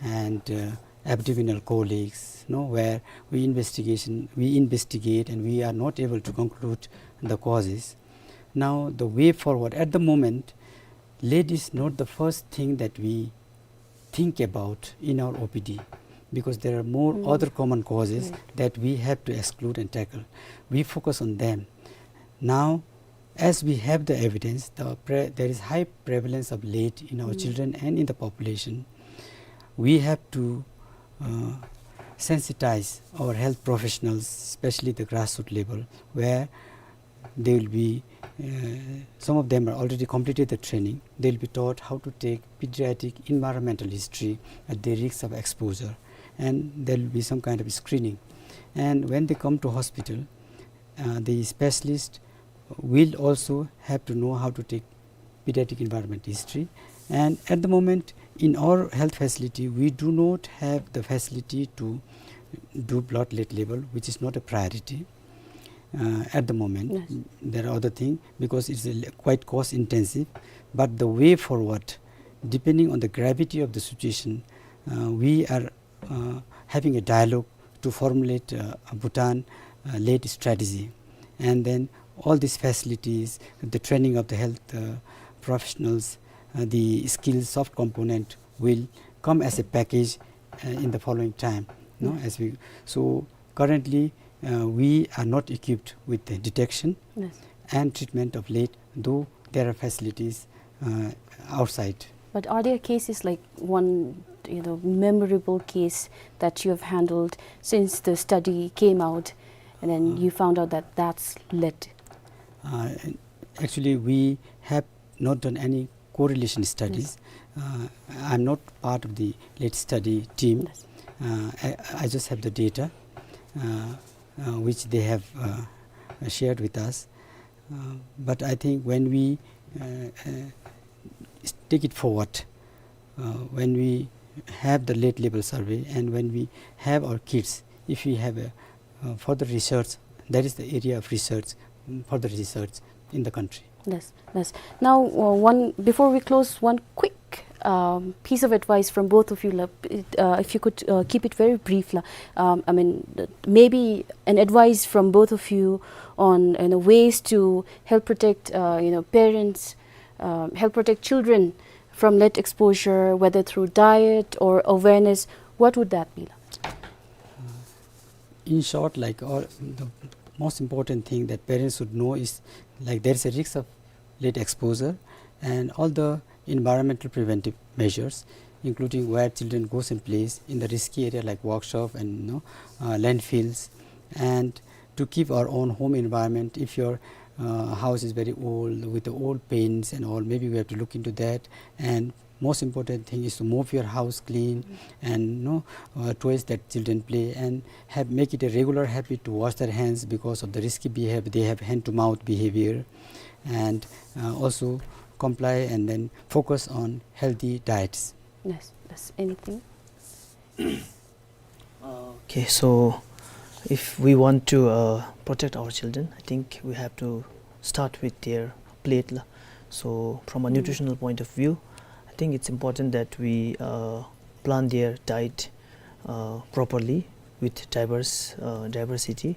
and uh, abdominal colics, no, where we investigation we investigate and we are not able to conclude the causes. Now, the way forward at the moment, lead is not the first thing that we think about in our O P D, because there are more other common causes that we have to exclude and tackle. We focus on them. Now, as we have the evidence, the pre- there is high prevalence of lead in our children and in the population. We have to uh, sensitize our health professionals, especially the grassroots level, where they will be, uh, some of them are already completed the training. They will be taught how to take pediatric environmental history at the risk of exposure, and there will be some kind of screening. And when they come to hospital, uh, the specialist will also have to know how to take pediatric environment history. And at the moment, in our health facility, we do not have the facility to do blood lead level, which is not a priority uh, at the moment. There are other things because it's a, quite cost intensive. But the way forward, depending on the gravity of the situation, uh, we are uh, having a dialogue to formulate uh, a Bhutan uh, lead strategy. And then all these facilities, the training of the health uh, professionals, uh, the skills, soft component will come as a package uh, in the following time. No? As we, so currently, uh, we are not equipped with the detection and treatment of lead, though there are facilities uh, outside. But are there cases like one, you know, memorable case that you have handled since the study came out, and then you found out that that's lead? Uh, actually, we have not done any correlation studies. Uh, I'm not part of the lead study team. Uh, I, I just have the data uh, uh, which they have uh, shared with us. Uh, but I think when we uh, uh, take it forward, uh, when we have the lead level survey and when we have our kids, if we have a uh, further research, that is the area of research, mm, further research in the country. Yes, yes. Now, uh, one before we close, one quick um, piece of advice from both of you, la. Uh, if you could uh, keep it very brief, la. Um, I mean, th- maybe an advice from both of you on, you know, ways to help protect, uh, you know, parents, um, help protect children from lead exposure, whether through diet or awareness. What would that be, la? In short, like, all, the most important thing that parents should know is, like, there is a risk of lead exposure, and all the environmental preventive measures, including where children goes and plays in the risky area like workshop and, you know, uh, landfills, and to keep our own home environment. If your uh, house is very old with the old paints and all, maybe we have to look into that and Most important thing is to mop your house clean and, you know, uh, toys that children play, and have, make it a regular habit to wash their hands because of the risky behavior. They have hand to mouth behavior, and, uh, also comply and then focus on healthy diets. Yes, yes. Anything? Okay, so if we want to, uh, protect our children, I think we have to start with their plate la. So from a, mm, nutritional point of view, I think it's important that we, uh, plan their diet, uh, properly with diverse, uh, diversity,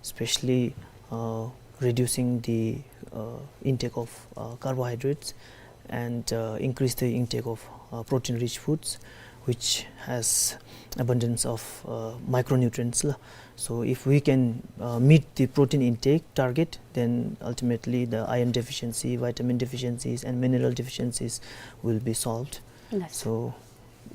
especially, uh, reducing the, uh, intake of, uh, carbohydrates and, uh, increase the intake of, uh, protein-rich foods, which has abundance of, uh, micronutrients la. So if we can, uh, meet the protein intake target, then ultimately the iron deficiency, vitamin deficiencies, and mineral deficiencies will be solved. Yes. So,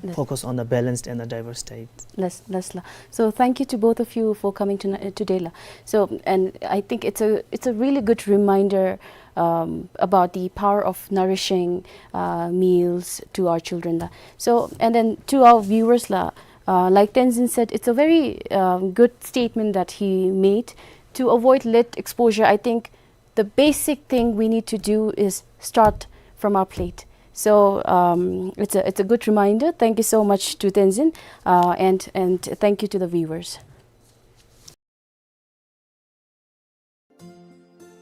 yes, focus on a balanced and a diverse diet. Yes, yes la. So thank you to both of you for coming tonight, uh, today la. So, and I think it's a, it's a really good reminder, um, about the power of nourishing, uh, meals to our children la. So, and then to our viewers la, uh, like Tenzin said, it's a very, um, good statement that he made. To avoid lead exposure, I think the basic thing we need to do is start from our plate. So, um, it's a, it's a good reminder. Thank you so much to Tenzin, uh, and, and thank you to the viewers.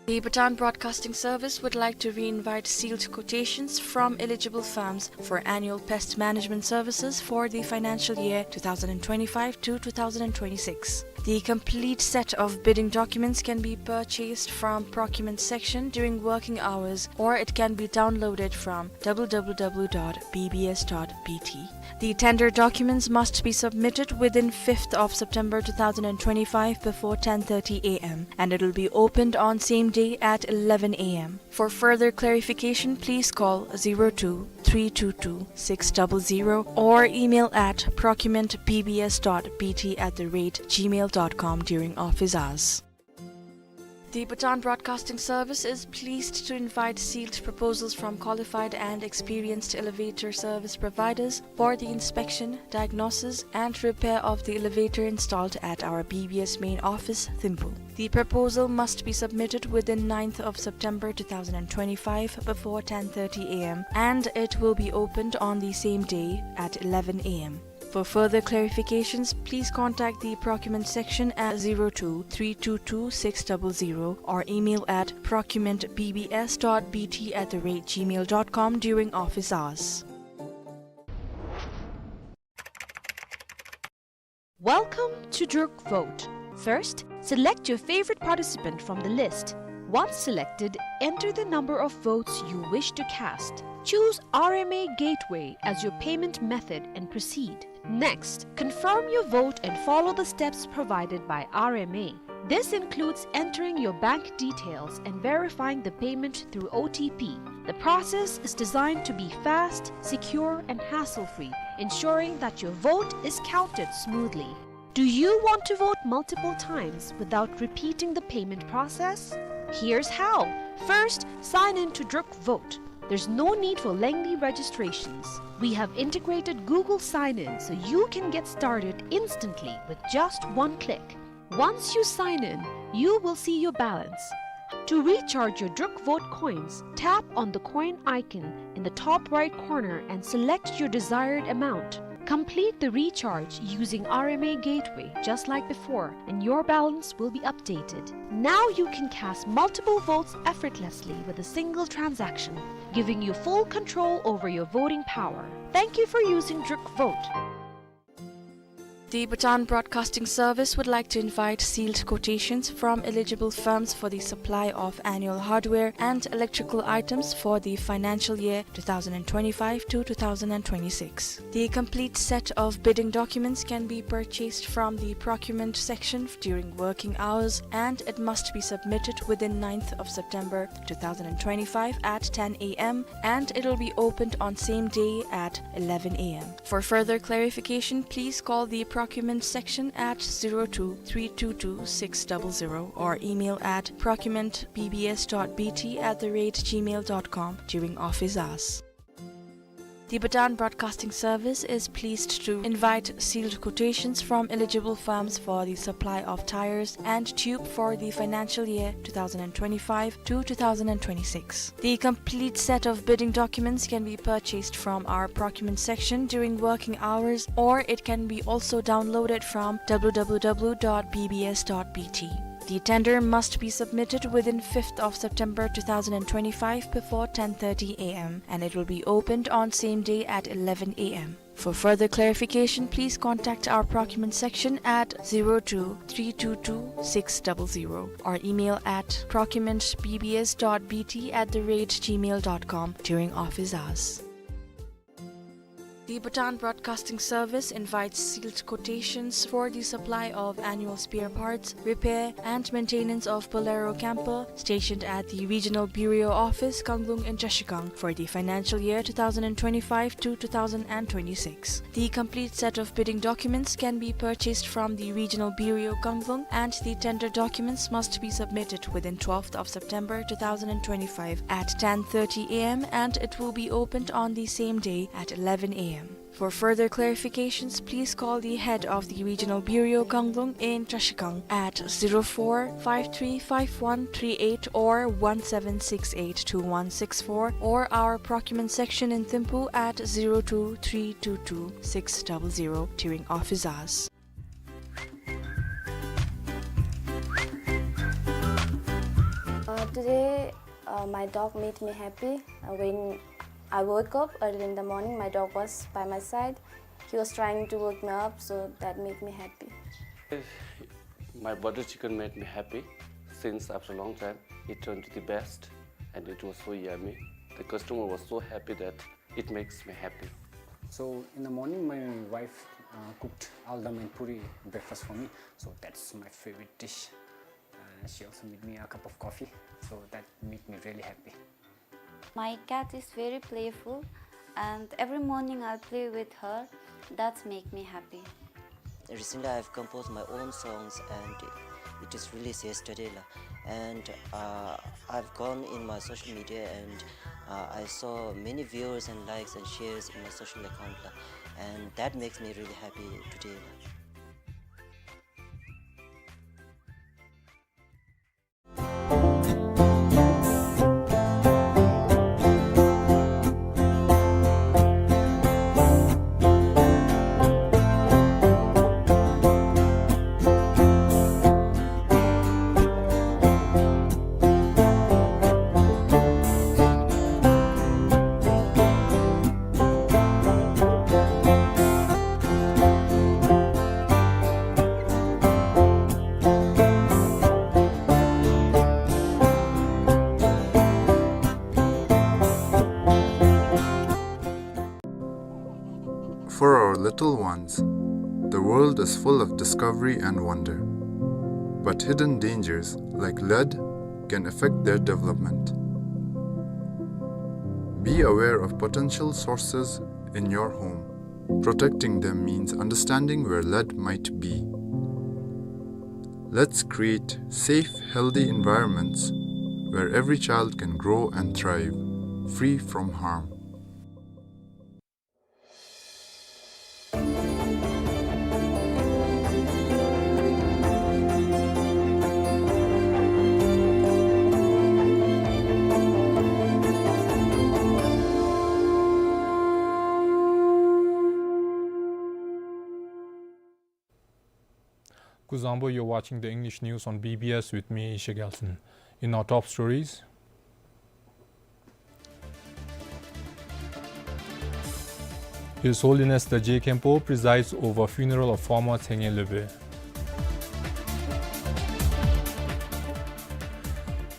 The Bhutan Broadcasting Service would like to re-invite sealed quotations from eligible firms for annual pest management services for the financial year two thousand twenty-five to two thousand twenty-six. The complete set of bidding documents can be purchased from procurement section during working hours, or it can be downloaded from w w w dot b b s dot b t. The tender documents must be submitted within fifth of September two thousand twenty-five before ten thirty a m, and it will be opened on same day at eleven a m. For further clarification, please call zero two three two two six double zero or email at procurement b b s dot b t at the rate gmail dot com during office hours. The Bhutan Broadcasting Service is pleased to invite sealed proposals from qualified and experienced elevator service providers for the inspection, diagnosis, and repair of the elevator installed at our B B S main office, Thimphu. The proposal must be submitted within ninth of September two thousand twenty-five before ten thirty a m, and it will be opened on the same day at eleven a m. For further clarifications, please contact the procurement section at zero two three two two six double zero or email at procurement b b s dot b t at the rate gmail dot com during office hours. Welcome to Druk Vote. First, select your favorite participant from the list. Once selected, enter the number of votes you wish to cast. Choose R M A Gateway as your payment method and proceed. Next, confirm your vote and follow the steps provided by R M A. This includes entering your bank details and verifying the payment through O T P. The process is designed to be fast, secure, and hassle-free, ensuring that your vote is counted smoothly. Do you want to vote multiple times without repeating the payment process? Here's how. First, sign in to Druk Vote. There's no need for lengthy registrations. We have integrated Google Sign-In, so you can get started instantly with just one click. Once you sign in, you will see your balance. To recharge your Druk Vote coins, tap on the coin icon in the top right corner and select your desired amount. Complete the recharge using R M A Gateway just like before, and your balance will be updated. Now you can cast multiple votes effortlessly with a single transaction, giving you full control over your voting power. Thank you for using Druk Vote. The Bhutan Broadcasting Service would like to invite sealed quotations from eligible firms for the supply of annual hardware and electrical items for the financial year two thousand twenty-five to two thousand twenty-six. The complete set of bidding documents can be purchased from the procurement section during working hours, and it must be submitted within ninth of September two thousand twenty-five at ten a m, and it will be opened on same day at eleven a m. For further clarification, please call the procurement section at zero two three two two six double zero or email at procurement b b s dot b t at the rate gmail dot com during office hours. The Bhutan Broadcasting Service is pleased to invite sealed quotations from eligible firms for the supply of tyres and tube for the financial year two thousand twenty-five to two thousand twenty-six. The complete set of bidding documents can be purchased from our procurement section during working hours, or it can be also downloaded from w w w dot b b s dot b t. The tender must be submitted within fifth of September two thousand twenty-five before ten thirty a m, and it will be opened on same day at eleven a m. For further clarification, please contact our procurement section at zero two three two two six double zero or email at procurement b b s dot b t at the rate gmail dot com during office hours. The Bhutan Broadcasting Service invites sealed quotations for the supply of annual spare parts, repair, and maintenance of Bolero camper stationed at the Regional Bureau Office, Kanglung in Trashigang for the financial year two thousand twenty-five to two thousand twenty-six. The complete set of bidding documents can be purchased from the Regional Bureau, Kanglung, and the tender documents must be submitted within twelfth of September two thousand twenty-five at ten thirty a m, and it will be opened on the same day at eleven a m. For further clarifications, please call the head of the Regional Bureau, Kanglung in Trashigang at zero four five three five one three eight or one seven six eight two one six four, or our procurement section in Thimphu at zero two three two two six double zero during office hours. Uh, today, uh, my dog made me happy. Uh, when I woke up early in the morning, my dog was by my side. He was trying to wake me up, so that made me happy. My butter chicken made me happy since after a long time. It turned to the best, and it was so yummy. The customer was so happy that it makes me happy. So in the morning, my wife, uh, cooked aldam and puri breakfast for me. So that's my favorite dish. Uh, she also made me a cup of coffee. So that made me really happy. My cat is very playful, and every morning I play with her. That's make me happy. Recently, I've composed my own songs, and it is released yesterday, la. And, uh, I've gone in my social media, and, uh, I saw many viewers and likes and shares in my social account, la. And that makes me really happy today, la. For our little ones, the world is full of discovery and wonder. But hidden dangers, like lead, can affect their development. Be aware of potential sources in your home. Protecting them means understanding where lead might be. Let's create safe, healthy environments where every child can grow and thrive, free from harm. Kuzuzangpo, you're watching the English news on B B S with me, Isha Gelson. In our top stories, His Holiness the Je Khenpo presides over funeral of former Tsenge Lhobe.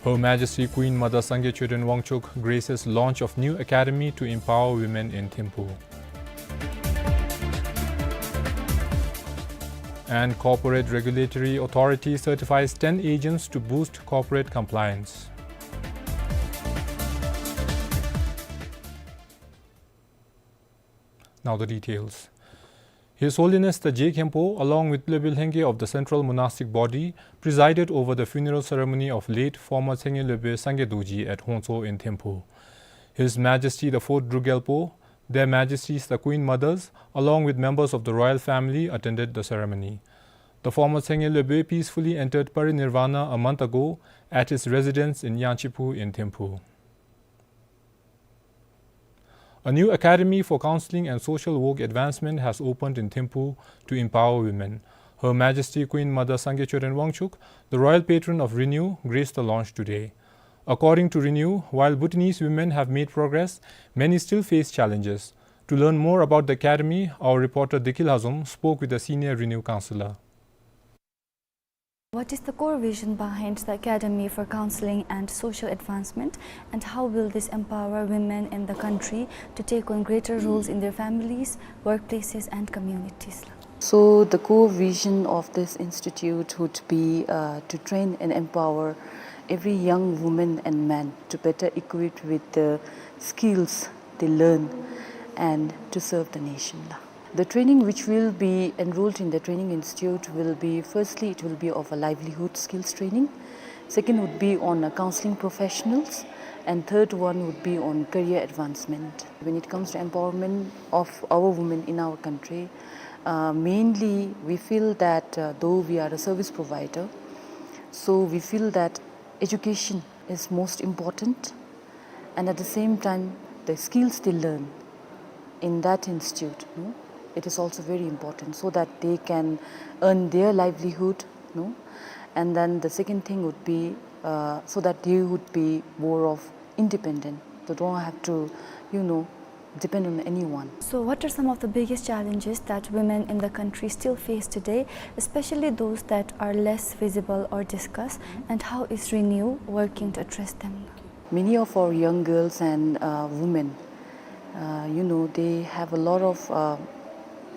Her Majesty Queen Mother Sangay Choden Wangchuck graces launch of new academy to empower women in Thimphu. And Corporate Regulatory Authority certifies ten agents to boost corporate compliance. Now the details. His Holiness the Je Khenpo, along with Lhobe Lhenge of the Central Monastic Body, presided over the funeral ceremony of late former Tsenge Lhobe Sangay Dorji at Hongtso in Thimphu. His Majesty the Fourth Druk Gyalpo, Their Majesties the Queen Mothers, along with members of the royal family, attended the ceremony. The former Tshenge Lhebwe peacefully entered parinirvana a month ago at his residence in Yangchiphu in Thimphu. A new academy for counseling and social work advancement has opened in Thimphu to empower women. Her Majesty Queen Mother Sangay Choden Wangchuk, the royal patron of RENEW, graced the launch today. According to RENEW, while Bhutanese women have made progress, many still face challenges. To learn more about the academy, our reporter Dikhil Hazom spoke with a senior RENEW councillor. What is the core vision behind the Academy for Counseling and Social Advancement, and how will this empower women in the country to take on greater roles in their families, workplaces, and communities? So the core vision of this institute would be, uh, to train and empower every young woman and man to better equip with the skills they learn and to serve the nation. The training which will be enrolled in the training institute will be, firstly, it will be of a livelihood skills training. Second would be on, uh, counseling professionals, and third one would be on career advancement. When it comes to empowerment of our women in our country, uh, mainly we feel that, uh, though we are a service provider, so we feel that education is most important, and at the same time, the skills they learn in that institute, no, it is also very important, so that they can earn their livelihood, no? And then the second thing would be, uh, so that they would be more of independent. They don't have to, you know, depend on anyone. So what are some of the biggest challenges that women in the country still face today, especially those that are less visible or discussed, and how is RENEW working to address them? Many of our young girls and, uh, women, uh, you know, they have a lot of, uh,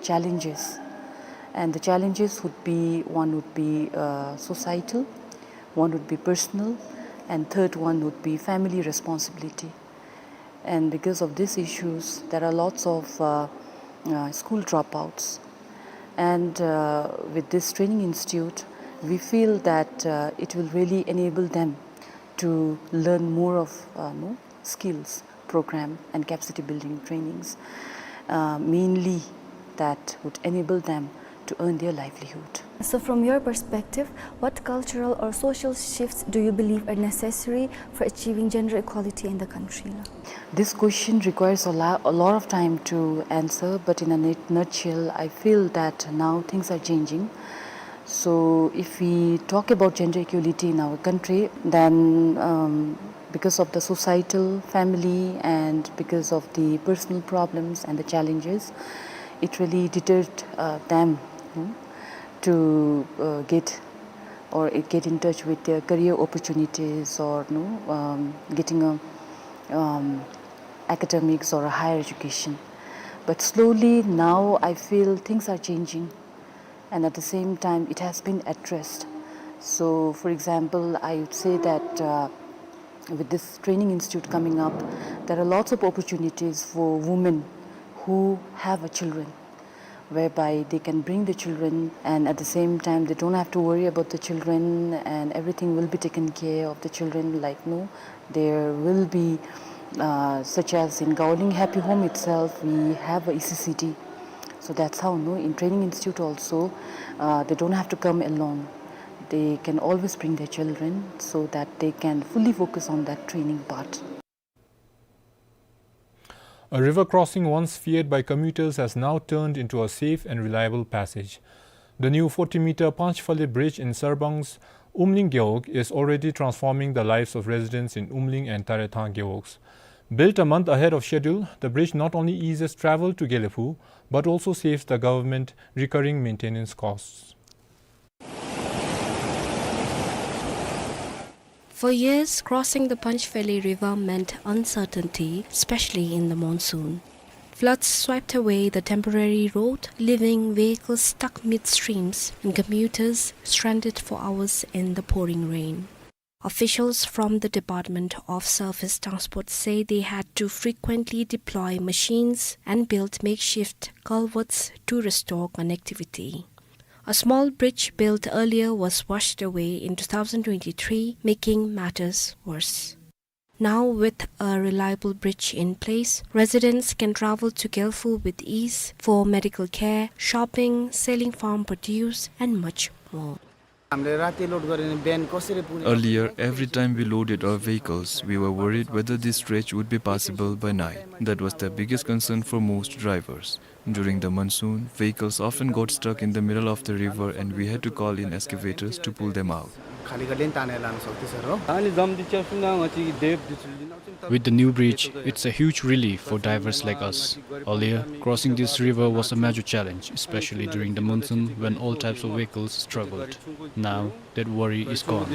challenges. And the challenges would be, one would be, uh, societal, one would be personal, and third one would be family responsibility. And because of these issues, there are lots of, uh, uh, school dropouts. And, uh, with this training institute, we feel that, uh, it will really enable them to learn more of, uh, no, skills program and capacity building trainings, uh, mainly that would enable them to earn their livelihood. So from your perspective, what cultural or social shifts do you believe are necessary for achieving gender equality in the country? This question requires a lo-, a lot of time to answer, but in a nut-, nutshell, I feel that now things are changing. So if we talk about gender equality in our country, then, um, because of the societal, family, and because of the personal problems and the challenges, it really deterred, uh, them, you know, to, uh, get or, uh, get in touch with their career opportunities or, you know, um, getting a, um, academics or a higher education. But slowly now I feel things are changing, and at the same time it has been addressed. So, for example, I would say that, uh, with this training institute coming up, there are lots of opportunities for women who have a children, whereby they can bring the children, and at the same time they don't have to worry about the children, and everything will be taken care of the children, like, no, there will be, uh, such as in Gaoling Happy Home itself, we have a E C C D. So that's how, no, in training institute also, uh, they don't have to come alone. They can always bring their children so that they can fully focus on that training part. A river crossing once feared by commuters has now turned into a safe and reliable passage. The new forty meter Panchphale Bridge in Sarbang's Umling Gewog is already transforming the lives of residents in Umling and Tarethang Gewogs. Built a month ahead of schedule, the bridge not only eases travel to Gelephu, but also saves the government recurring maintenance costs. For years, crossing the Panchphale River meant uncertainty, especially in the monsoon. Floods swept away the temporary road, leaving vehicles stuck midstreams and commuters stranded for hours in the pouring rain. Officials from the Department of Surface Transport say they had to frequently deploy machines and build makeshift culverts to restore connectivity. A small bridge built earlier was washed away in two thousand twenty-three, making matters worse. Now, with a reliable bridge in place, residents can travel to Gelfu with ease for medical care, shopping, selling farm produce, and much more. हामीले राति लोड गऱ्यो भने बिहान कसरी पुग्ने? Earlier, every time we loaded our vehicles, we were worried whether this stretch would be passable by night. That was the biggest concern for most drivers. During the monsoon, vehicles often got stuck in the middle of the river and we had to call in excavators to pull them out. खाली खाली तानेर लान सक्दैछ र। With the new bridge, it's a huge relief for drivers like us. Earlier, crossing this river was a major challenge, especially during the monsoon when all types of vehicles struggled. Now, that worry is gone.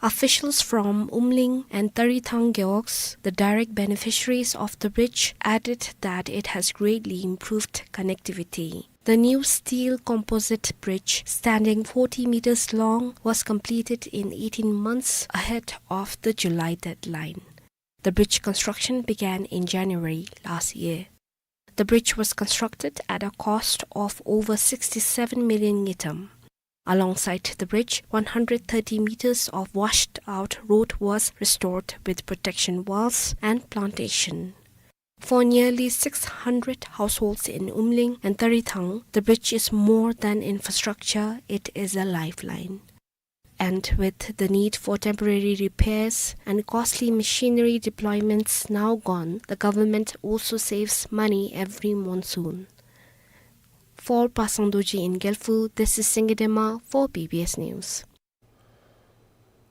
Officials from Umling and Tarithang Gewogs, the direct beneficiaries of the bridge, added that it has greatly improved connectivity. The new steel composite bridge, standing forty meters long, was completed in eighteen months ahead of the July deadline. The bridge construction began in January last year. The bridge was constructed at a cost of over sixty-seven million ngultrum. Alongside the bridge, one hundred thirty meters of washed-out road was restored with protection walls and plantation. For nearly six hundred households in Umling and Tarithang, the bridge is more than infrastructure, it is a lifeline. And with the need for temporary repairs and costly machinery deployments now gone, the government also saves money every monsoon. For Pasang Dorji in Gelfu, this is Singye Dema for B B S News.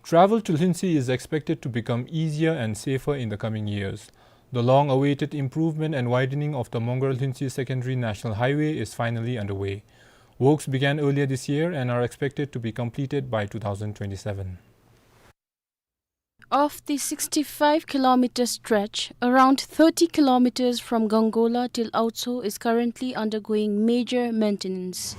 Travel to Lhuentse is expected to become easier and safer in the coming years. The long-awaited improvement and widening of the Mongar-Lhuentse Secondary National Highway is finally underway. Works began earlier this year and are expected to be completed by two thousand twenty-seven. Of the sixty-five kilometer stretch, around thirty kilometers from Gangola till Aotso is currently undergoing major maintenance.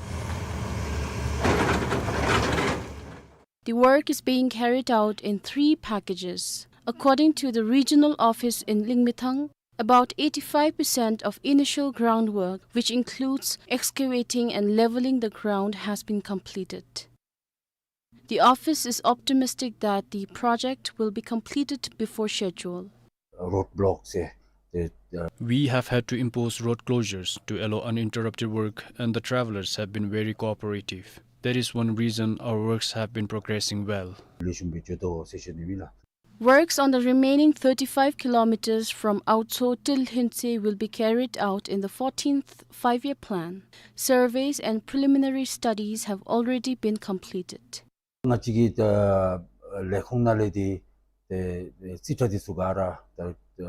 The work is being carried out in three packages. According to the regional office in Lingmithang, about eighty-five percent of initial groundwork, which includes excavating and leveling the ground, has been completed. The office is optimistic that the project will be completed before schedule. Roadblocks, eh, the, uh, We have had to impose road closures to allow uninterrupted work, and the travelers have been very cooperative. That is one reason our works have been progressing well. Works on the remaining thirty-five kilometers from Aotso till Lhuentse will be carried out in the fourteenth Five-Year Plan. Surveys and preliminary studies have already been completed. ང་བཅས་ཀྱི་ད་ལས་ཁུངས་ནང་ལས་དེ་དེ་རྩིས་ཁྲ་དེ་ཚུ་ག་ར་ད་ད།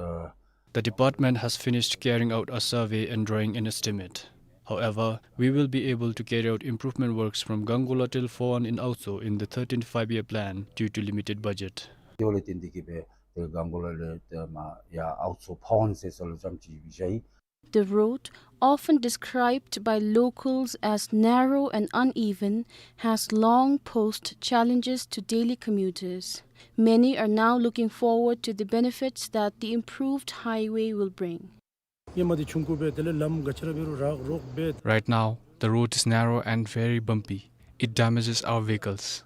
The department has finished carrying out a survey and drawing an estimate. However, we will be able to carry out improvement works from Gangola till Phowan in Aotso in the thirteenth Five-Year Plan due to limited budget. དེ་བ་ལས་བརྟེན་ཏེ་གིས་སྦེ་དེ་གང་གོ་ལ་ལས་དེ་མ་ཡ་ཨའོ་ཚོ་ཕ་ཝན་ཟེར་ས་ལུ་ཙམ་ཅིག་བཞག་ཡི། The road, often described by locals as narrow and uneven, has long posed challenges to daily commuters. Many are now looking forward to the benefits that the improved highway will bring. Right now, the road is narrow and very bumpy. It damages our vehicles.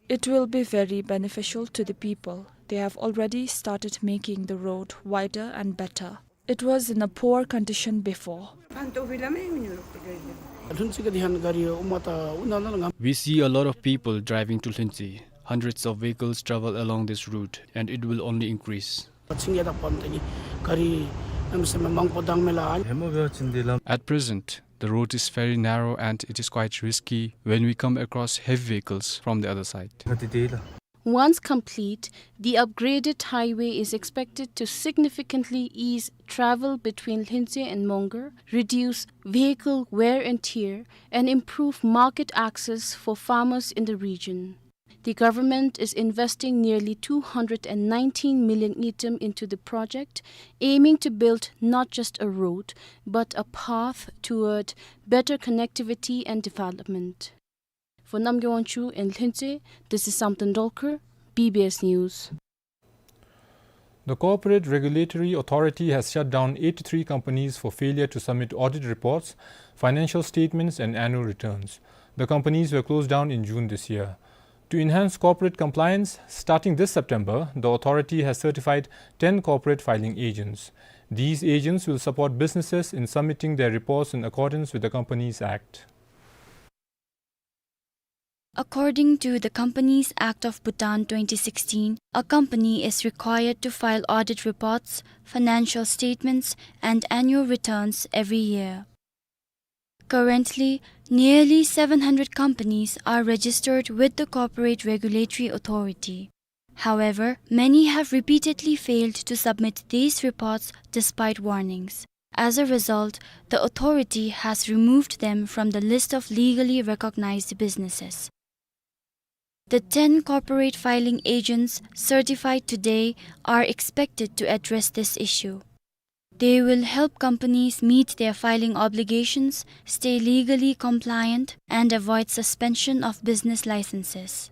It will be very beneficial to the people. They have already started making the road wider and better. It was in a poor condition before. We see a lot of people driving to Lhuentse. Hundreds of vehicles travel along this route, and it will only increase. At present, the road is very narrow and it is quite risky when we come across heavy vehicles from the other side. Once complete, the upgraded highway is expected to significantly ease travel between Lhuentse and Mongar, reduce vehicle wear and tear, and improve market access for farmers in the region. The government is investing nearly two hundred and nineteen million ngultrum into the project, aiming to build not just a road, but a path toward better connectivity and development. For Namgay Wangchuk in Lhuentse, this is Samten Dolkar, B B S News. The Corporate Regulatory Authority has shut down eighty-three companies for failure to submit audit reports, financial statements, and annual returns. The companies were closed down in June this year. To enhance corporate compliance, starting this September, the authority has certified ten corporate filing agents. These agents will support businesses in submitting their reports in accordance with the Companies Act. According to the Companies Act of Bhutan twenty sixteen, a company is required to file audit reports, financial statements, and annual returns every year. Currently, nearly seven hundred companies are registered with the Corporate Regulatory Authority. However, many have repeatedly failed to submit these reports despite warnings. As a result, the authority has removed them from the list of legally recognized businesses. The ten corporate filing agents certified today are expected to address this issue. They will help companies meet their filing obligations, stay legally compliant, and avoid suspension of business licenses.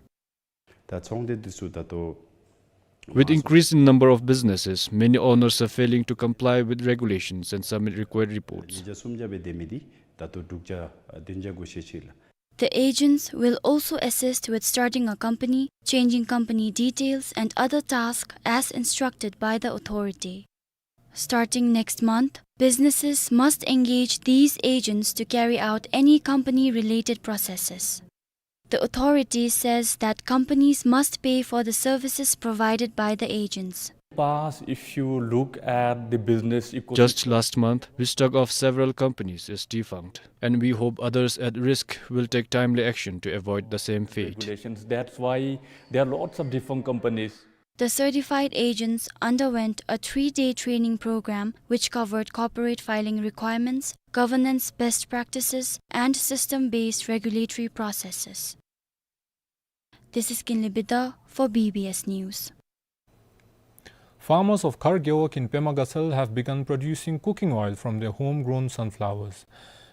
ད་ཚོང་སྡེ་འདི་ཚུ་ད་ལྟོ་With increasing number of businesses, many owners are failing to comply with regulations and submit required reports. ཉིས་བརྒྱ་སུམ་བརྒྱ་སྦེ་སྡོད་མི་འདི་ད་ལྟོ་དྲུག་བརྒྱ་བདུན་བརྒྱ་འགོ་ཤེས་ཅི་ལགས། The agents will also assist with starting a company, changing company details, and other tasks as instructed by the authority. Starting next month, businesses must engage these agents to carry out any company-related processes. The authority says that companies must pay for the services provided by the agents. Past, if you look at the business ecosystem, just last month, we struck off several companies as defunct, and we hope others at risk will take timely action to avoid the same fate. Regulations. That's why there are lots of defunct companies. The certified agents underwent a three-day training program which covered corporate filing requirements, governance best practices, and system-based regulatory processes. This is Kinley Bida for B B S News. Farmers of Khar Gewog in Pema Gatshel have begun producing cooking oil from their homegrown sunflowers.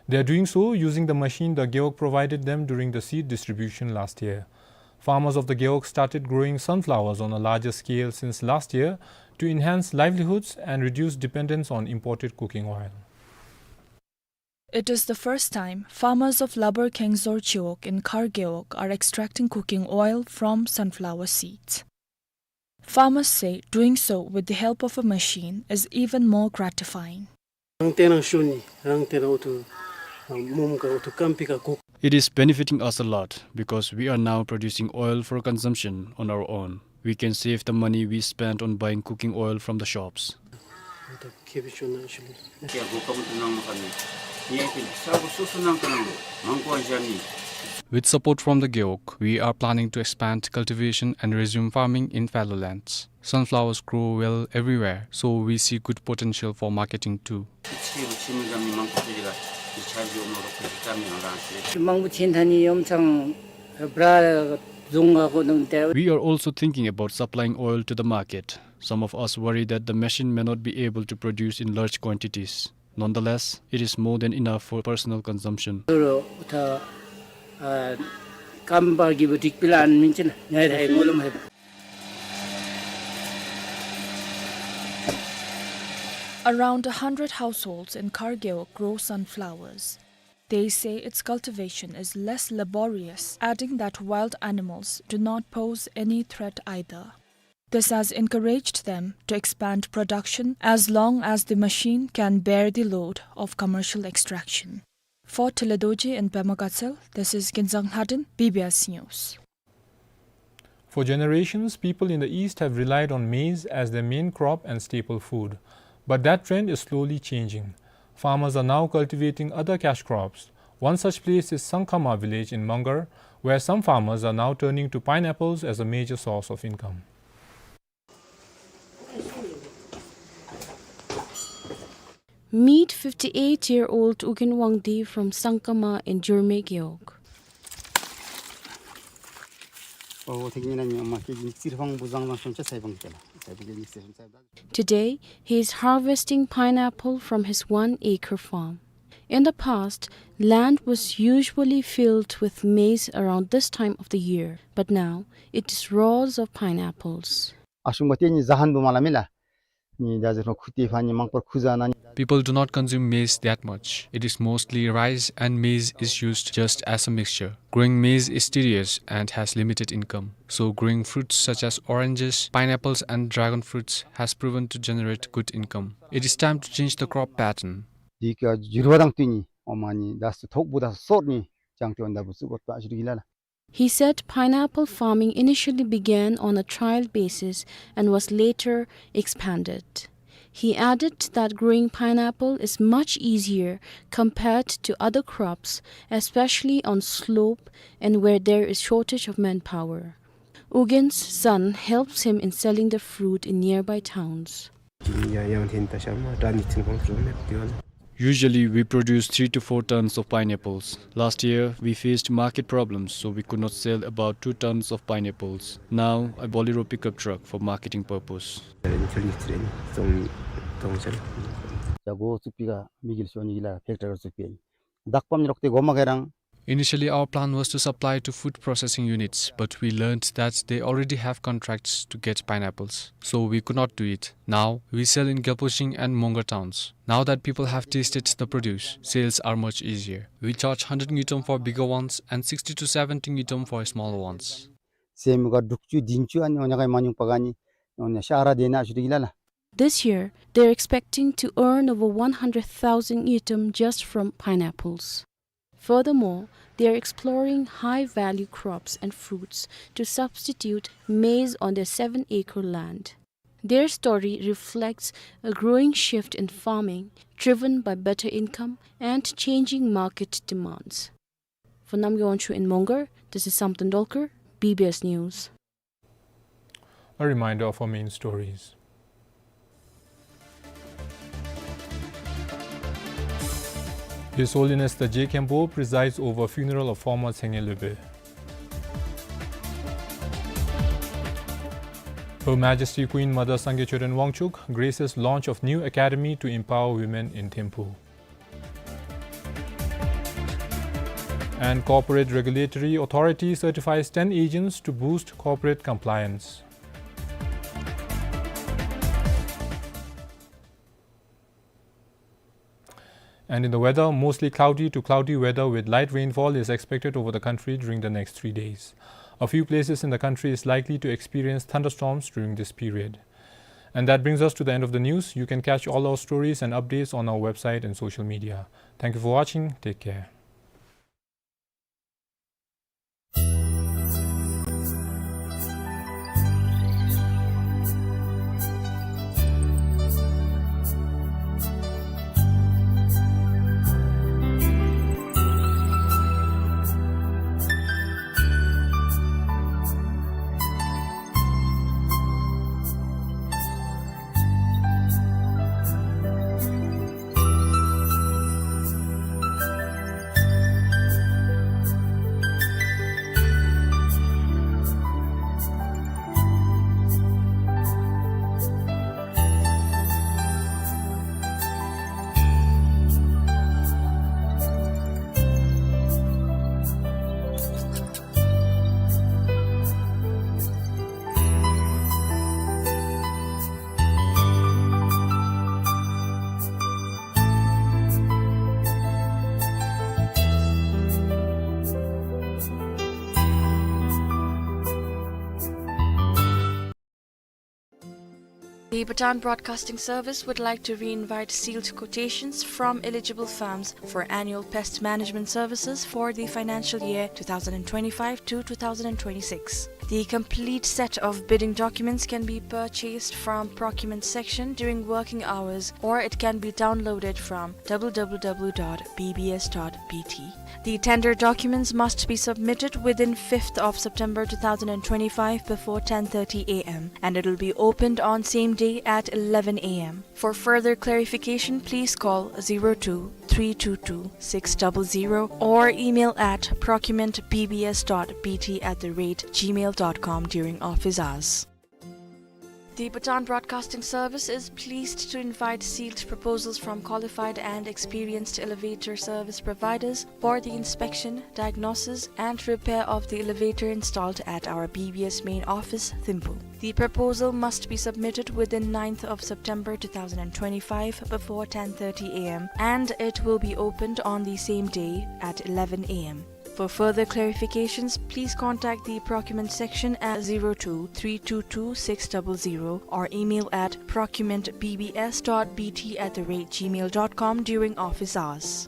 They are doing so using the machine the Gewog provided them during the seed distribution last year. Farmers of the Gewog started growing sunflowers on a larger scale since last year to enhance livelihoods and reduce dependence on imported cooking oil. It is the first time farmers of Labar Kengzor Chiwog in Khar Gewog are extracting cooking oil from sunflower seeds. Farmers say doing so with the help of a machine is even more gratifying. རང་བརྟེན་རང་ཤོར་ནི་རང་བརྟེན་རང་འོ་ཐུ་མོམ་ག་འོ་ཐུ་སྐམ་པི་ག་གུག It is benefiting us a lot because we are now producing oil for consumption on our own. We can save the money we spent on buying cooking oil from the shops. འོ་ཐུ་ཁེ་བི་ཤོར་ན་ཤུལ་ལས། ཀྱང་གོ་སྐབས་དུ་གནང་མ་ཁ་ནི་ངེས་ཀྱི་ས་གོ་སོ་སོ་ནང་དུ་ནང་ལོ་མང་གོ་འཇམ་ནི། With support from the Gewog, we are planning to expand cultivation and resume farming in fallow lands. Sunflowers grow well everywhere, so we see good potential for marketing too. We are also thinking about supplying oil to the market. Some of us worry that the machine may not be able to produce in large quantities. Nonetheless, it is more than enough for personal consumption. Around a hundred households in Khar Gewog grow sunflowers. They say its cultivation is less laborious, adding that wild animals do not pose any threat either. This has encouraged them to expand production as long as the machine can bear the load of commercial extraction. For Tile Dorji in Pema Gatshel, this is Kinzang Lhaden, B B S News. For generations, people in the east have relied on maize as their main crop and staple food. But that trend is slowly changing. Farmers are now cultivating other cash crops. One such place is Sangkama village in Mangar, where some farmers are now turning to pineapples as a major source of income. Meet fifty-eight-year-old Ugyen Wangdi from Sangkama in Jurme Gewog. Today, he is harvesting pineapple from his one-acre farm. In the past, land was usually filled with maize around this time of the year, but now it is rows of pineapples. ཨ་ཞུང་པ་ཏེ་ནི་ཟ་ཧན་བུ་མ་ལ་མི་ལ། ནི་ད་ཟེར་ཁུ་ཏེ་ཕར་ནི་མང་པར་ཁུ་ཟ་ནི། People do not consume maize that much. It is mostly rice and maize is used just as a mixture. Growing maize is tedious and has limited income. So growing fruits such as oranges, pineapples and dragon fruits has proven to generate good income. It is time to change the crop pattern. དེ་གི་འགྱུར་བ་དང་བསྟུན་ནི་ཨོ་མ་ནི་ད་སུ་ཐོག་བུ་ད་སོར་ནི་ཅང་ཏེ་འོན་ད་བུ་སུ་གོ་ཏ་ཞུ་གི་ལ་ལ། He said pineapple farming initially began on a trial basis and was later expanded. He added that growing pineapple is much easier compared to other crops, especially on slope and where there is shortage of manpower. Ugen's son helps him in selling the fruit in nearby towns. Usually, we produce three to four tons of pineapples. Last year, we faced market problems, so we could not sell about two tons of pineapples. Now, a Bolero pickup truck for marketing purpose. ད་གོ་ཚུགས་པའི་ཀ་མི་གིལ་ཤོ་ནི་གི་ལ་ཕེཀ་ཊ་རི་ཚུགས་པའི་དག་པ་མི་རོགས་ཏེ་གོ་མ་ག་རང་། Initially, our plan was to supply to food processing units, but we learned that they already have contracts to get pineapples, so we could not do it. Now, we sell in Gyalposhing and Mongar towns. Now that people have tasted the produce, sales are much easier. We charge hundred ngultrum for bigger ones and sixty to seventy ngultrum for smaller ones. ཟེ་མི་ག་དྲུག་ཅུ་བདུན་ཅུ་ཨ་ནི་ཨོ་ཉ་ག་མ་ཉུང་པ་ག་ནི་ཨོ་ཉ་ཤ་ར་དེ་ན་ཞུ་དེ་གི་ལ་ལ། This year, they're expecting to earn over one hundred thousand ngultrum just from pineapples. Furthermore, they are exploring high-value crops and fruits to substitute maize on their seven-acre land. Their story reflects a growing shift in farming, driven by better income and changing market demands. For Namgay Wangchuk in Mongar, this is Samten Dolkar, B B S News. A reminder of our main stories. His Holiness the Je Khenpo presides over funeral of former Tshenge Lhobe. Her Majesty Queen Mother Sangay Choden Wangchuk graces launch of new academy to empower women in Thimphu. And Corporate Regulatory Authority certifies ten agents to boost corporate compliance. And in the weather, mostly cloudy to cloudy weather with light rainfall is expected over the country during the next three days. A few places in the country is likely to experience thunderstorms during this period. And that brings us to the end of the news. You can catch all our stories and updates on our website and social media. Thank you for watching. Take care. The Bhutan Broadcasting Service would like to re-invite sealed quotations from eligible firms for annual pest management services for the financial year two thousand twenty-five to two thousand twenty-six. The complete set of bidding documents can be purchased from procurement section during working hours, or it can be downloaded from W W W dot B B S dot B T. The tender documents must be submitted within fifth of September two thousand twenty-five before ten thirty A M, and it will be opened on same day at eleven A M. For further clarification, please call zero two three two two six double zero or email at procurement B B S dot B T at the rate gmail dot com during office hours. The Bhutan Broadcasting Service is pleased to invite sealed proposals from qualified and experienced elevator service providers for the inspection, diagnosis, and repair of the elevator installed at our B B S main office, Thimphu. The proposal must be submitted within ninth of September two thousand twenty-five before ten thirty A M, and it will be opened on the same day at eleven A M. For further clarifications, please contact the procurement section at zero two three two two six double zero or email at procurement B B S dot B T at the rate gmail dot com during office hours.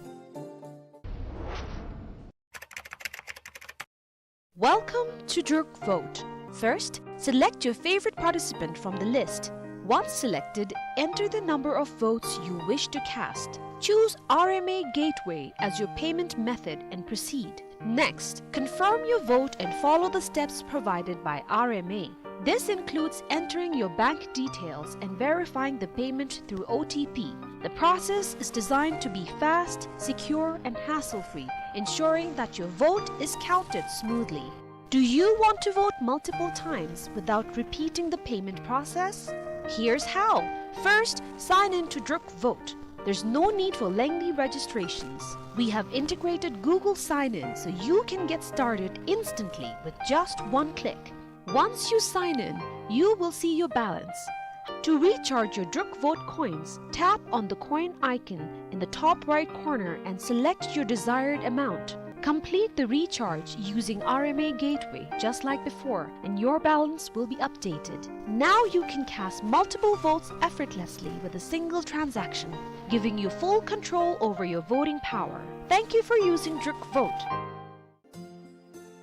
Welcome to Druk Vote. First, select your favorite participant from the list. Once selected, enter the number of votes you wish to cast. Choose R M A Gateway as your payment method and proceed. Next, confirm your vote and follow the steps provided by R M A. This includes entering your bank details and verifying the payment through O T P. The process is designed to be fast, secure, and hassle-free, ensuring that your vote is counted smoothly. Do you want to vote multiple times without repeating the payment process? Here's how. First, sign in to Druk Vote. There's no need for lengthy registrations. We have integrated Google Sign-In so you can get started instantly with just one click. Once you sign in, you will see your balance. To recharge your Druk Vote coins, tap on the coin icon in the top right corner and select your desired amount. Complete the recharge using R M A Gateway just like before, and your balance will be updated. Now you can cast multiple votes effortlessly with a single transaction, giving you full control over your voting power. Thank you for using Druk Vote.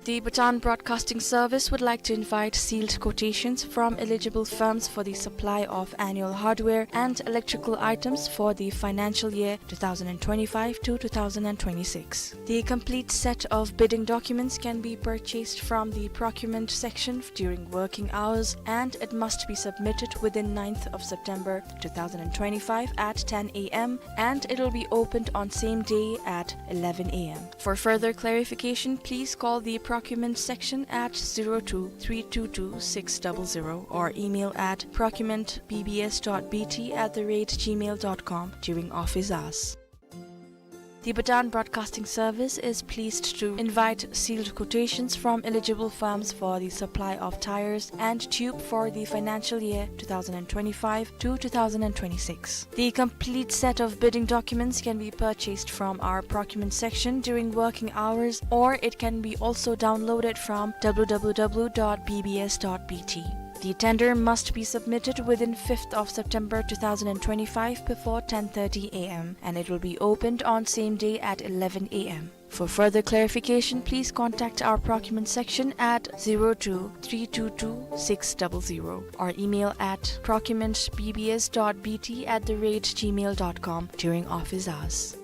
The Bhutan Broadcasting Service would like to invite sealed quotations from eligible firms for the supply of annual hardware and electrical items for the financial year two thousand twenty-five to two thousand twenty-six. The complete set of bidding documents can be purchased from the procurement section during working hours, and it must be submitted within ninth of September two thousand twenty-five at ten A M, and it will be opened on same day at eleven A M. For further clarification, please call the procurement section at zero two three two two six double zero or email at procurement B B S dot B T at the rate gmail dot com during office hours. The Bhutan Broadcasting Service is pleased to invite sealed quotations from eligible firms for the supply of tires and tube for the financial year two thousand twenty-five to two thousand twenty-six. The complete set of bidding documents can be purchased from our procurement section during working hours, or it can be also downloaded from W W W dot B B S dot B T. The tender must be submitted within fifth of September two thousand twenty-five before ten thirty A M, and it will be opened on same day at eleven A M. For further clarification, please contact our procurement section at zero two three two two six double zero or email at procurement B B S dot B T at the rate gmail dot com during office hours.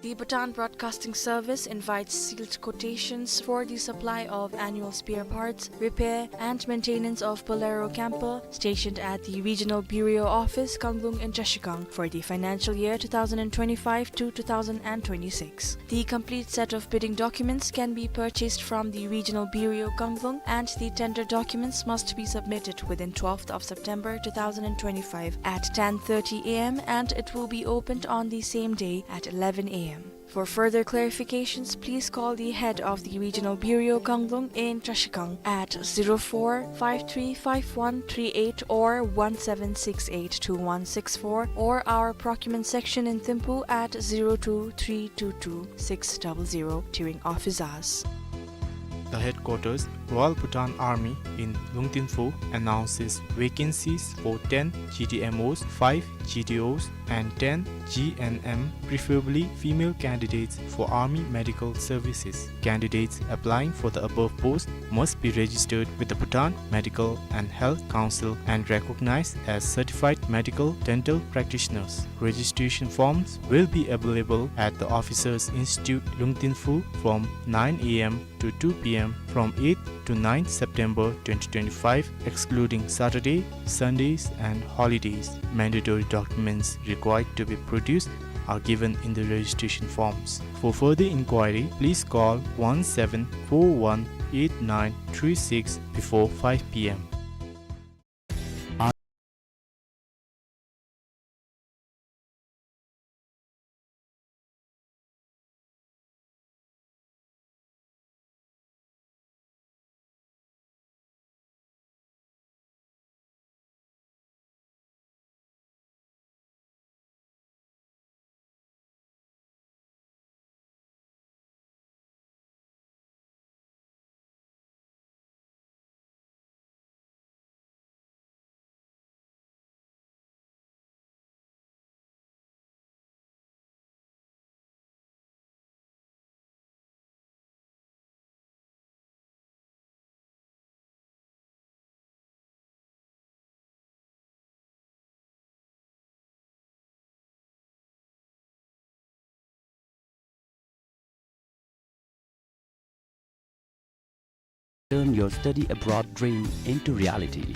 The Bhutan Broadcasting Service invites sealed quotations for the supply of annual spare parts, repair and maintenance of Bolero camper stationed at the Regional Bureau Office, Kanglung in Trashigang for the financial year two thousand twenty-five to two thousand twenty-six. The complete set of bidding documents can be purchased from the Regional Bureau, Kanglung, and the tender documents must be submitted within twelfth of September two thousand twenty-five at ten thirty A M, and it will be opened on the same day at eleven A M. For further clarifications, please call the head of the Regional Bureau, Kanglung in Trashigang at zero four five three five one three eight or one seven six eight two one six four, or our procurement section in Thimphu at zero two three two two six double zero during office hours. The headquarters, Royal Bhutan Army in Lungtinphu, announces vacancies for ten G D M Os, five G D Os, and ten G N M, preferably female candidates, for Army Medical Services. Candidates applying for the above post must be registered with the Bhutan Medical and Health Council and recognized as certified medical dental practitioners. Registration forms will be available at the Officers Institute, Lungtinphu, from nine A M to two P M from eighth to ninth September twenty twenty-five, excluding Saturday, Sundays, and holidays. Mandatory documents required to be produced are given in the registration forms. For further inquiry, please call one seven four one eight nine three six before five P M. Turn your study abroad dream into reality.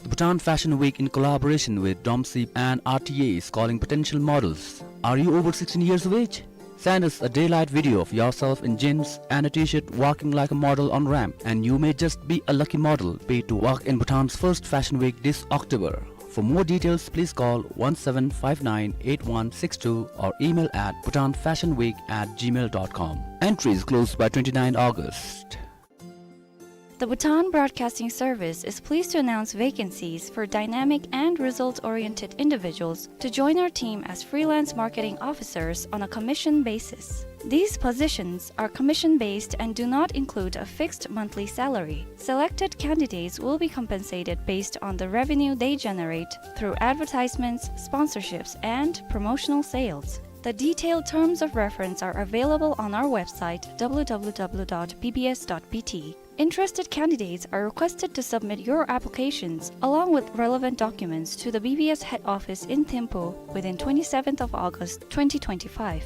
The Bhutan Fashion Week, in collaboration with DOMSI and R T A, is calling potential models. Are you over sixteen years of age? Send us a daylight video of yourself in jeans and a t-shirt walking like a model on ramp, and you may just be a lucky model paid to walk in Bhutan's first Fashion Week this October. For more details, please call one seven five nine eight one six two or email at bhutanfashionweek at gmail dot com. Entries close by twenty-nine August. The Bhutan Broadcasting Service is pleased to announce vacancies for dynamic and result-oriented individuals to join our team as freelance marketing officers on a commission basis. These positions are commission-based and do not include a fixed monthly salary. Selected candidates will be compensated based on the revenue they generate through advertisements, sponsorships, and promotional sales. The detailed terms of reference are available on our website, w w w dot b b s dot b t. Interested candidates are requested to submit your applications along with relevant documents to the B B S head office in Thimphu within twenty-seventh of August twenty twenty-five.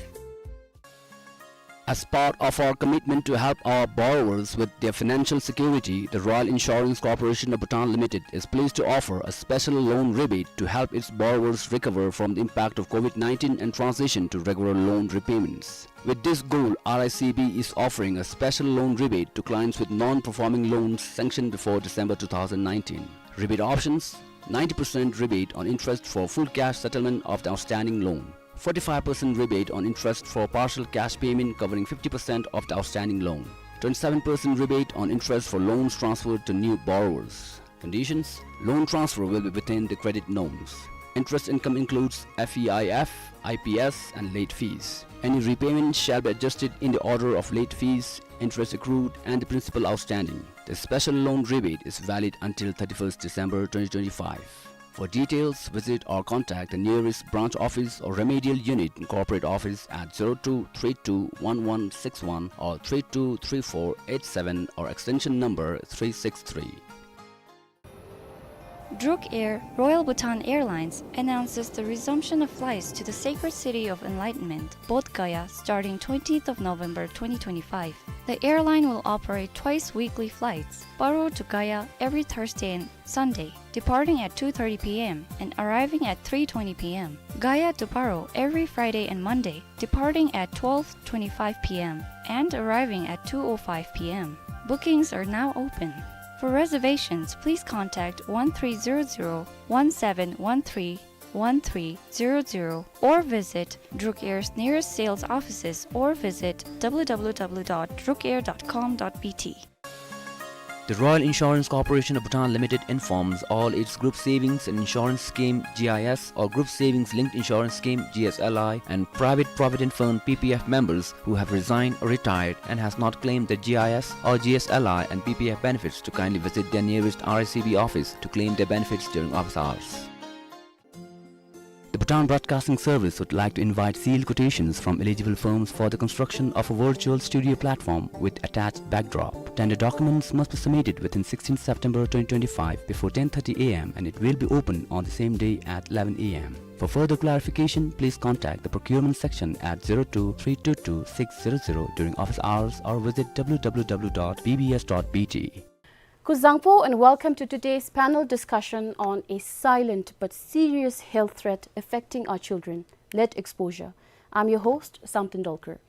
As part of our commitment to help our borrowers with their financial security, the Royal Insurance Corporation of Bhutan Limited is pleased to offer a special loan rebate to help its borrowers recover from the impact of COVID nineteen and transition to regular loan repayments. With this goal, R I C B is offering a special loan rebate to clients with non-performing loans sanctioned before December two thousand nineteen. Rebate options: ninety percent rebate on interest for full cash settlement of the outstanding loan, forty-five percent rebate on interest for partial cash payment covering fifty percent of the outstanding loan, twenty-seven percent rebate on interest for loans transferred to new borrowers. Conditions: loan transfer will be within the credit norms. Interest income includes F E I F, I P S, and late fees. Any repayment shall be adjusted in the order of late fees, interest accrued, and the principal outstanding. The special loan rebate is valid until thirty-first December twenty twenty-five. For details, visit or contact the nearest branch office or remedial unit in corporate office at zero two three two one one six one or three two three four eight seven or extension number three six three. Druk Air, Royal Bhutan Airlines, announces the resumption of flights to the sacred city of enlightenment, Bodh Gaya, starting twentieth of November twenty twenty-five. The airline will operate twice weekly flights, Paro to Gaya every Thursday and Sunday, departing at two thirty p m and arriving at three twenty p m, Gaya to Paro every Friday and Monday, departing at twelve twenty-five p m and arriving at two oh five p m. Bookings are now open. For reservations, please contact one three zero zero, one seven one three, one three zero zero or visit Druk Air's nearest sales offices or visit w w w dot druk air dot com dot b t. The Royal Insurance Corporation of Bhutan Limited informs all its Group Savings and Insurance Scheme, G I S, or Group Savings Linked Insurance Scheme, G S L I, and Private Provident Fund, P P F, members who have resigned or retired and has not claimed the G I S or G S L I and P P F benefits to kindly visit their nearest R I C B office to claim their benefits during office hours. The Bhutan Broadcasting Service would like to invite sealed quotations from eligible firms for the construction of a virtual studio platform with attached backdrop. Tender documents must be submitted within sixteenth September twenty twenty-five before ten thirty a m and it will be open on the same day at eleven a m. For further clarification, please contact the procurement section at zero two three two two six zero zero during office hours or visit w w w dot b b s dot b t. Kuzuzangpo and welcome to today's panel discussion on a silent but serious health threat affecting our children, lead exposure. I'm your host, Samten Dolkar.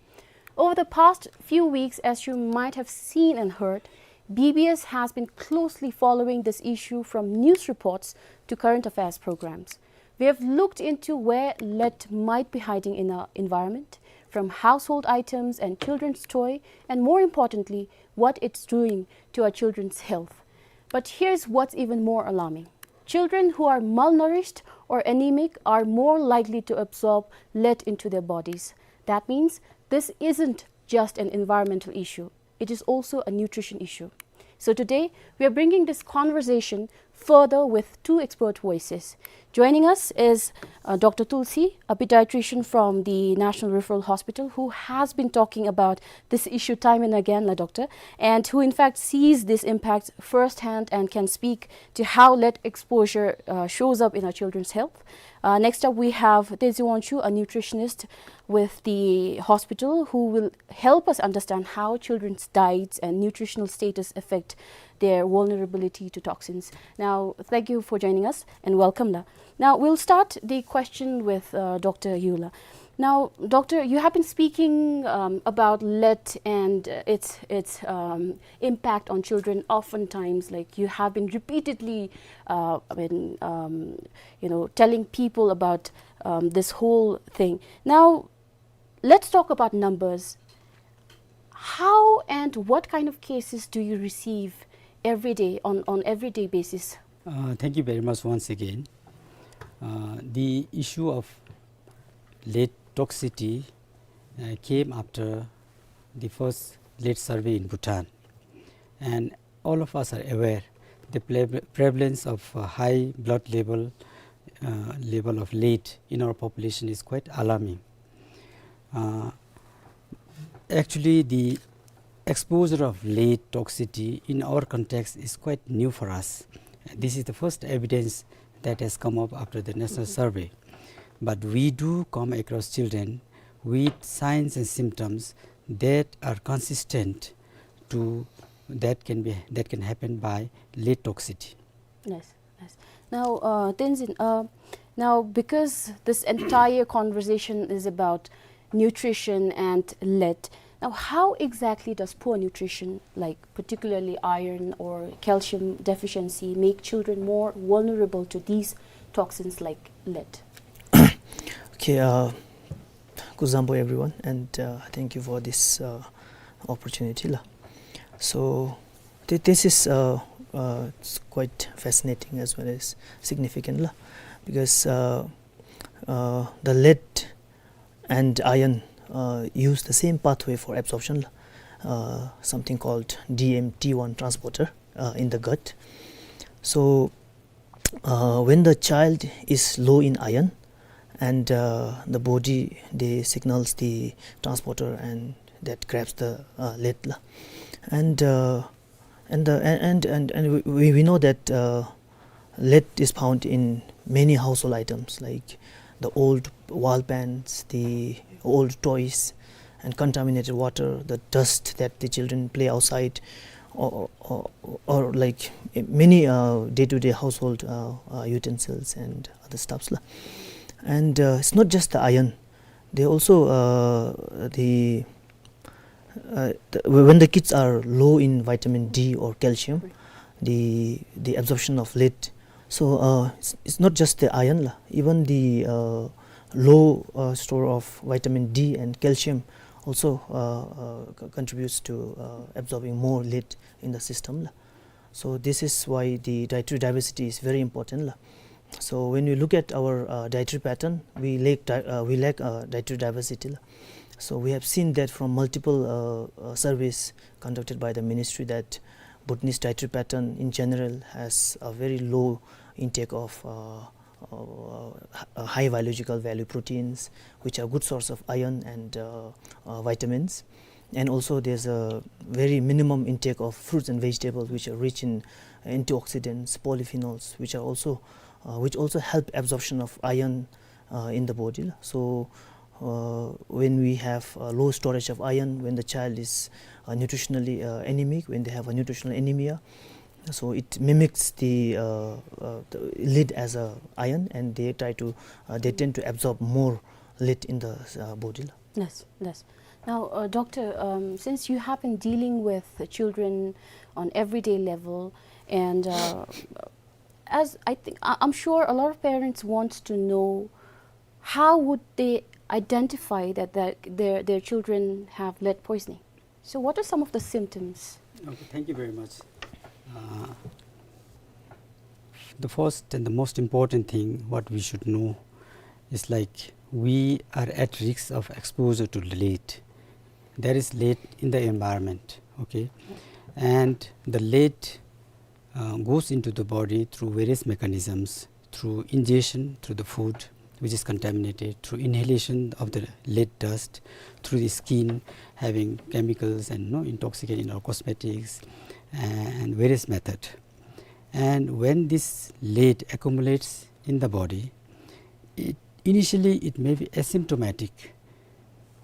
Over the past few weeks, as you might have seen and heard, B B S has been closely following this issue from news reports to current affairs programs. We have looked into where lead might be hiding in our environment, from household items and children's toy, and more importantly, what it's doing to our children's health. But here's what's even more alarming. Children who are malnourished or anemic are more likely to absorb lead into their bodies. That means this isn't just an environmental issue. It is also a nutrition issue. So today, we are bringing this conversation further with two expert voices. Joining us is, uh, Doctor Tulsi, a pediatrician from the National Referral Hospital, who has been talking about this issue time and again, la doctor, and who in fact sees this impact firsthand and can speak to how lead exposure, uh, shows up in our children's health. Uh, next up, we have Tenzin Wangchuk, a nutritionist with the hospital, who will help us understand how children's diets and nutritional status affect their vulnerability to toxins. Now, thank you for joining us and welcome, la. Now, we'll start the question with, uh, Doctor Yu, la. Now, Doctor, you have been speaking, um, about lead and, uh, its, its, um, impact on children. Oftentimes, like, you have been repeatedly, uh, I mean, um, you know, telling people about, um, this whole thing. Now, let's talk about numbers. How and what kind of cases do you receive every day, on, on everyday basis? Uh, thank you very much once again. Uh, the issue of lead toxicity, uh, came after the first lead survey in Bhutan. And all of us are aware the pre-, prevalence of, uh, high blood level, uh, level of lead in our population is quite alarming. Uh, actually, the exposure of lead toxicity in our context is quite new for us. This is the first evidence that has come up after the national survey. But we do come across children with signs and symptoms that are consistent to that can be, that can happen by lead toxicity. Yes, yes. Now, uh, Tenzin, uh, now, because this entire conversation is about nutrition and lead, now, how exactly does poor nutrition, like particularly iron or calcium deficiency, make children more vulnerable to these toxins like lead? Okay, uh, kuzuzangpo everyone, and, uh, thank you for this, uh, opportunity, la. So, thi-, this is, uh, uh, it's quite fascinating as well as significant, la, because, uh, uh, the lead and iron, uh, use the same pathway for absorption, la, uh, something called D M T one transporter, uh, in the gut. So, uh, when the child is low in iron, and, uh, the body, they signals the transporter, and that grabs the, uh, lead, la. And, uh, and the, and, and, and, and we, we know that, uh, lead is found in many household items, like the old wall paints, the old toys, and contaminated water, the dust that the children play outside, or, or, or, like, many, uh, day-to-day household, uh, uh, utensils and other stuffs, la. And, uh, it's not just the iron. They also, uh, the, uh, the, when the kids are low in vitamin D or calcium, the, the absorption of lead. So, uh, it's, it's not just the iron, la. Even the, uh, low, uh, store of vitamin D and calcium also, uh, uh, co-, contributes to, uh, absorbing more lead in the system, la. So this is why the dietary diversity is very important, la. So when we look at our, uh, dietary pattern, we lack di-, uh, we lack, uh, dietary diversity, la. So we have seen that from multiple, uh, uh, surveys conducted by the ministry that Bhutanese dietary pattern in general has a very low intake of, uh, uh, h-, uh, high biological value proteins, which are good source of iron and, uh, uh, vitamins. And also there's a very minimum intake of fruits and vegetables, which are rich in antioxidants, polyphenols, which are also, uh, which also help absorption of iron, uh, in the body. So, uh, when we have a low storage of iron, when the child is, uh, nutritionally, uh, anemic, when they have a nutritional anemia, so it mimics the, uh, uh, the lead as a iron, and they try to, uh, they tend to absorb more lead in the, uh, body. Yes, yes. Now, uh, doctor, um, since you have been dealing with the children on everyday level, and, uh, as I think, I, I'm sure a lot of parents want to know, how would they identify that their, their, their children have lead poisoning? So what are some of the symptoms? Okay, thank you very much. Uh, the first and the most important thing what we should know is, like, we are at risk of exposure to lead. There is lead in the environment, okay? And the lead, uh, goes into the body through various mechanisms, through ingestion, through the food which is contaminated, through inhalation of the lead dust, through the skin having chemicals and, you know, intoxicant in our cosmetics, and various method. And when this lead accumulates in the body, it, initially it may be asymptomatic.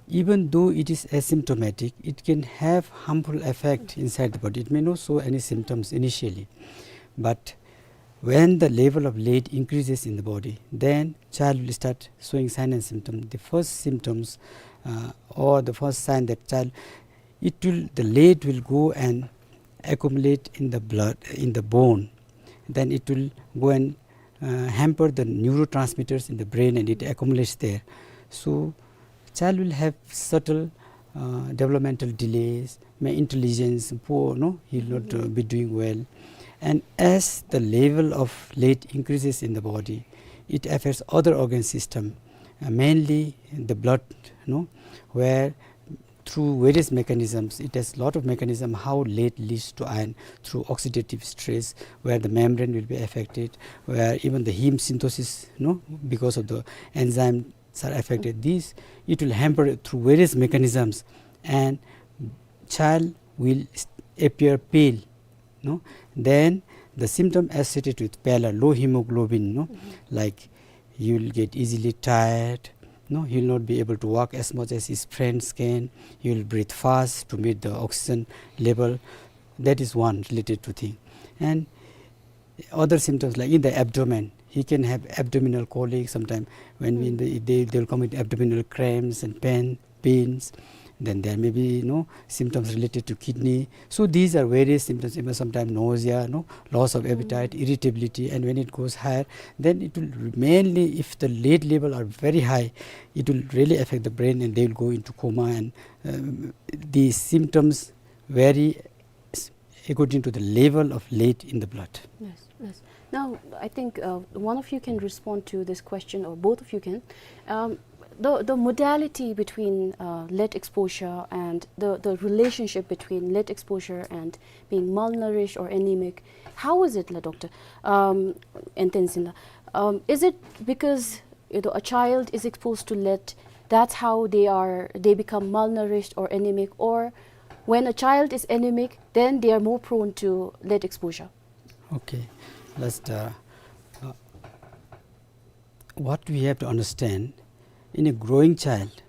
Even though it is asymptomatic, it can have harmful effect inside the body. It may not show any symptoms initially, but when the level of lead increases in the body, then child will start showing sign and symptom. The first symptoms, uh, or the first sign that child, it will, the lead will go and accumulate in the blood, in the bone. Then it will go and, uh, hamper the neurotransmitters in the brain, and it accumulates there. So child will have subtle, uh, developmental delays, may intelligence poor, no, he will not, uh, be doing well. And as the level of lead increases in the body, it affects other organ system, uh, mainly the blood, no, where through various mechanisms, it has lot of mechanism how lead leads to iron, through oxidative stress, where the membrane will be affected, where even the heme synthesis, no, because of the enzymes are affected. This, it will hamper through various mechanisms, and child will s-, appear pale, no? Then the symptom associated with pallor, low hemoglobin, no? Like, you'll get easily tired, no? He'll not be able to walk as much as his friends can. He'll breathe fast to meet the oxygen level. That is one related to thing. And other symptoms, like in the abdomen, he can have abdominal colic sometime. When we, they, they'll come with abdominal cramps and pain, pains. Then there may be, you know, symptoms related to kidney. So these are various symptoms, even sometimes nausea, no, loss of appetite, irritability, and when it goes higher, then it will mainly, if the lead level are very high, it will really affect the brain, and they will go into coma, and, um, the symptoms vary s-, according to the level of lead in the blood. Yes, yes. Now, I think, uh, one of you can respond to this question, or both of you can. Um, the, the modality between, uh, lead exposure and the, the relationship between lead exposure and being malnourished or anemic, how is it, la, Doctor? Um, and then Zinda, um, is it because, you know, a child is exposed to lead, that's how they are, they become malnourished or anemic, or when a child is anemic, then they are more prone to lead exposure? Okay, let's, uh, uh, what we have to understand, in a growing child,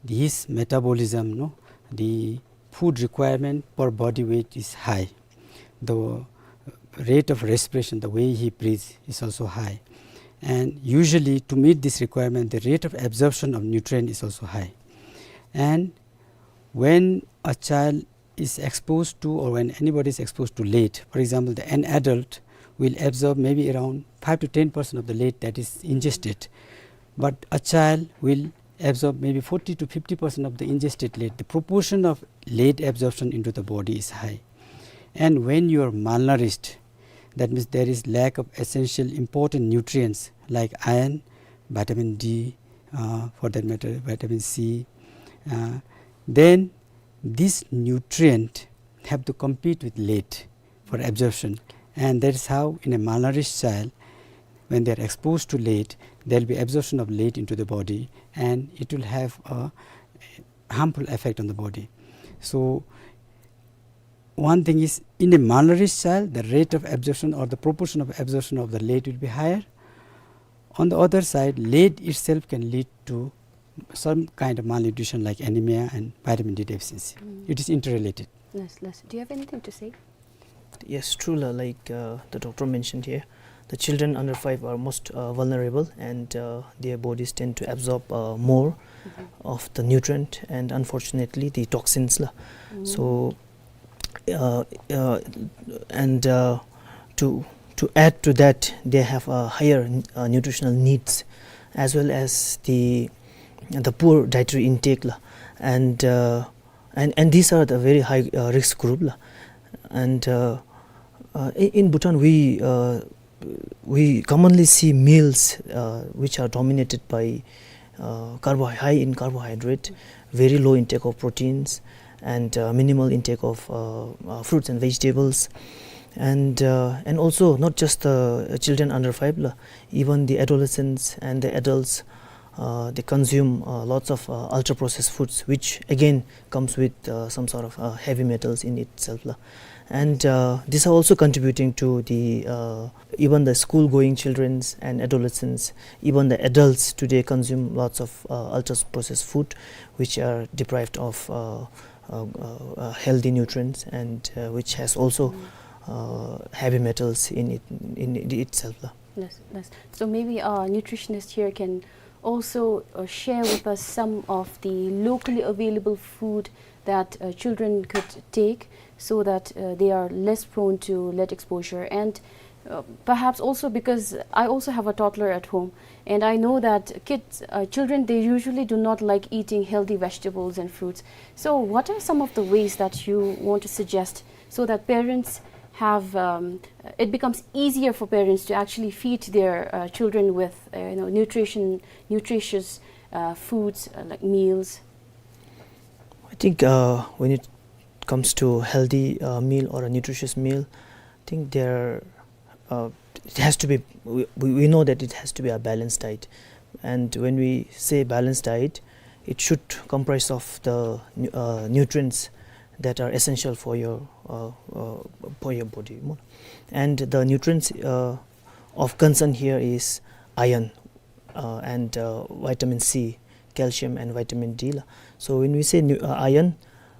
his metabolism, no, the food requirement per body weight is high. The rate of respiration, the way he breathes, is also high. And usually, to meet this requirement, the rate of absorption of nutrient is also high. And when a child is exposed to, or when anybody is exposed to lead, for example, the, an adult will absorb maybe around five to ten percent of the lead that is ingested. But a child will absorb maybe forty to fifty percent of the ingested lead. The proportion of lead absorption into the body is high. And when you are malnourished, that means there is lack of essential important nutrients like iron, vitamin D, uh, for that matter, vitamin C, uh, then this nutrient have to compete with lead for absorption. And that is how in a malnourished child, when they are exposed to lead, there will be absorption of lead into the body, and it will have a harmful effect on the body. So one thing is, in a malnourished child, the rate of absorption or the proportion of absorption of the lead will be higher. On the other side, lead itself can lead to some kind of malnutrition like anemia and vitamin D deficiency. Mm. It is interrelated. Yes, yes. Do you have anything to say? Yes, true, la, like, uh, the doctor mentioned here, the children under five are most, uh, vulnerable, and, uh, their bodies tend to absorb, uh, more of the nutrient and, unfortunately, the toxins, la. Mm. So, uh, uh, and, uh, to, to add to that, they have, uh, higher, uh, nutritional needs, as well as the, the poor dietary intake, la. And, uh, and, and these are the very high, uh, risk group, la. And, uh, uh, in, in Bhutan, we, uh, we commonly see meals, uh, which are dominated by, uh, carbo-, high in carbohydrate, very low intake of proteins, and, uh, minimal intake of, uh, uh, fruits and vegetables. And uh, and also not just the children under five la, even the adolescents and the adults, uh, they consume uh, lots of uh, ultra processed foods, which again comes with uh, some sort of uh, heavy metals in itself la. And uh, these are also contributing to the uh, even the school going childrens and adolescents, even the adults today consume lots of uh, ultra processed food, which are deprived of uh, uh, uh, uh, healthy nutrients and uh, which has also uh, heavy metals in it, in it itself la. Yes, yes. So maybe our nutritionist here can also uh, share with us some of the locally available food that uh, children could take so that uh, they are less prone to lead exposure. And uh, perhaps also because I also have a toddler at home, and I know that kids, uh, children, they usually do not like eating healthy vegetables and fruits. So what are some of the ways that you want to suggest so that parents have, um, it becomes easier for parents to actually feed their uh, children with uh, you know, nutrition, nutritious uh, foods uh, like meals? I think uh, when it comes to healthy uh, meal or a nutritious meal, I think there uh, it has to be. We, we we know that it has to be a balanced diet, and when we say balanced diet, it should comprise of the nu- uh, nutrients that are essential for your uh, uh, for your body. And the nutrients uh, of concern here is iron uh, and uh, vitamin C, calcium and vitamin D la. So when we say nu- uh, iron,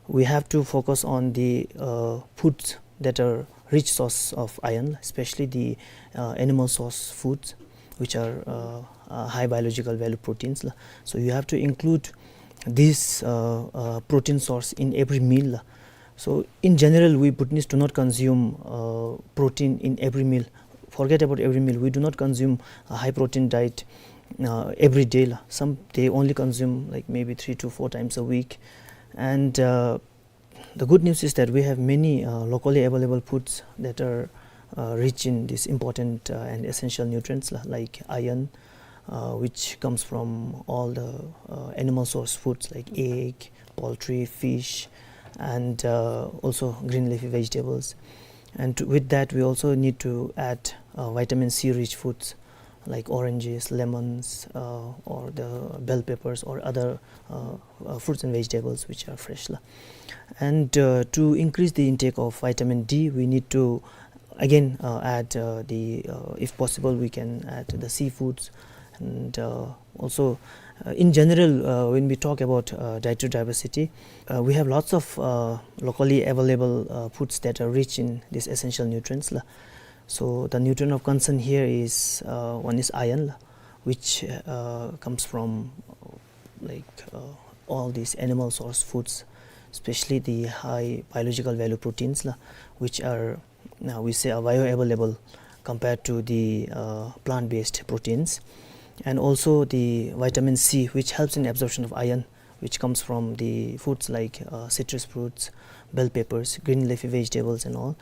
we have to focus on the uh, foods that are rich source of iron, especially the uh, animal source foods, which are uh, uh, high biological value proteins la. So you have to include this uh, uh, protein source in every meal la. So in general, we Bhutanese do not consume uh, protein in every meal. Forget about every meal. We do not consume a high protein diet uh, every day la. Some, they only consume like maybe three to four times a week. And uh, the good news is that we have many uh, locally available foods that are uh, rich in these important uh, and essential nutrients la, like iron, uh, which comes from all the uh, animal source foods like egg, poultry, fish, and uh, also green leafy vegetables. And with that, we also need to add uh, vitamin C rich foods like oranges, lemons, uh, or the bell peppers or other uh, uh, fruits and vegetables which are fresh la. And uh, to increase the intake of vitamin D, we need to again uh, add uh, the uh, if possible, we can add the seafoods. And uh, also uh, in general, uh, when we talk about uh, dietary diversity, uh, we have lots of uh, locally available uh, foods that are rich in these essential nutrients la. So the nutrient of concern here is uh, one is iron la, which uh, comes from like uh, all these animal source foods, especially the high biological value proteins la, which are, now we say, are bioavailable compared to the uh, plant-based proteins. And also the vitamin C, which helps in absorption of iron, which comes from the foods like uh, citrus fruits, bell peppers, green leafy vegetables and all.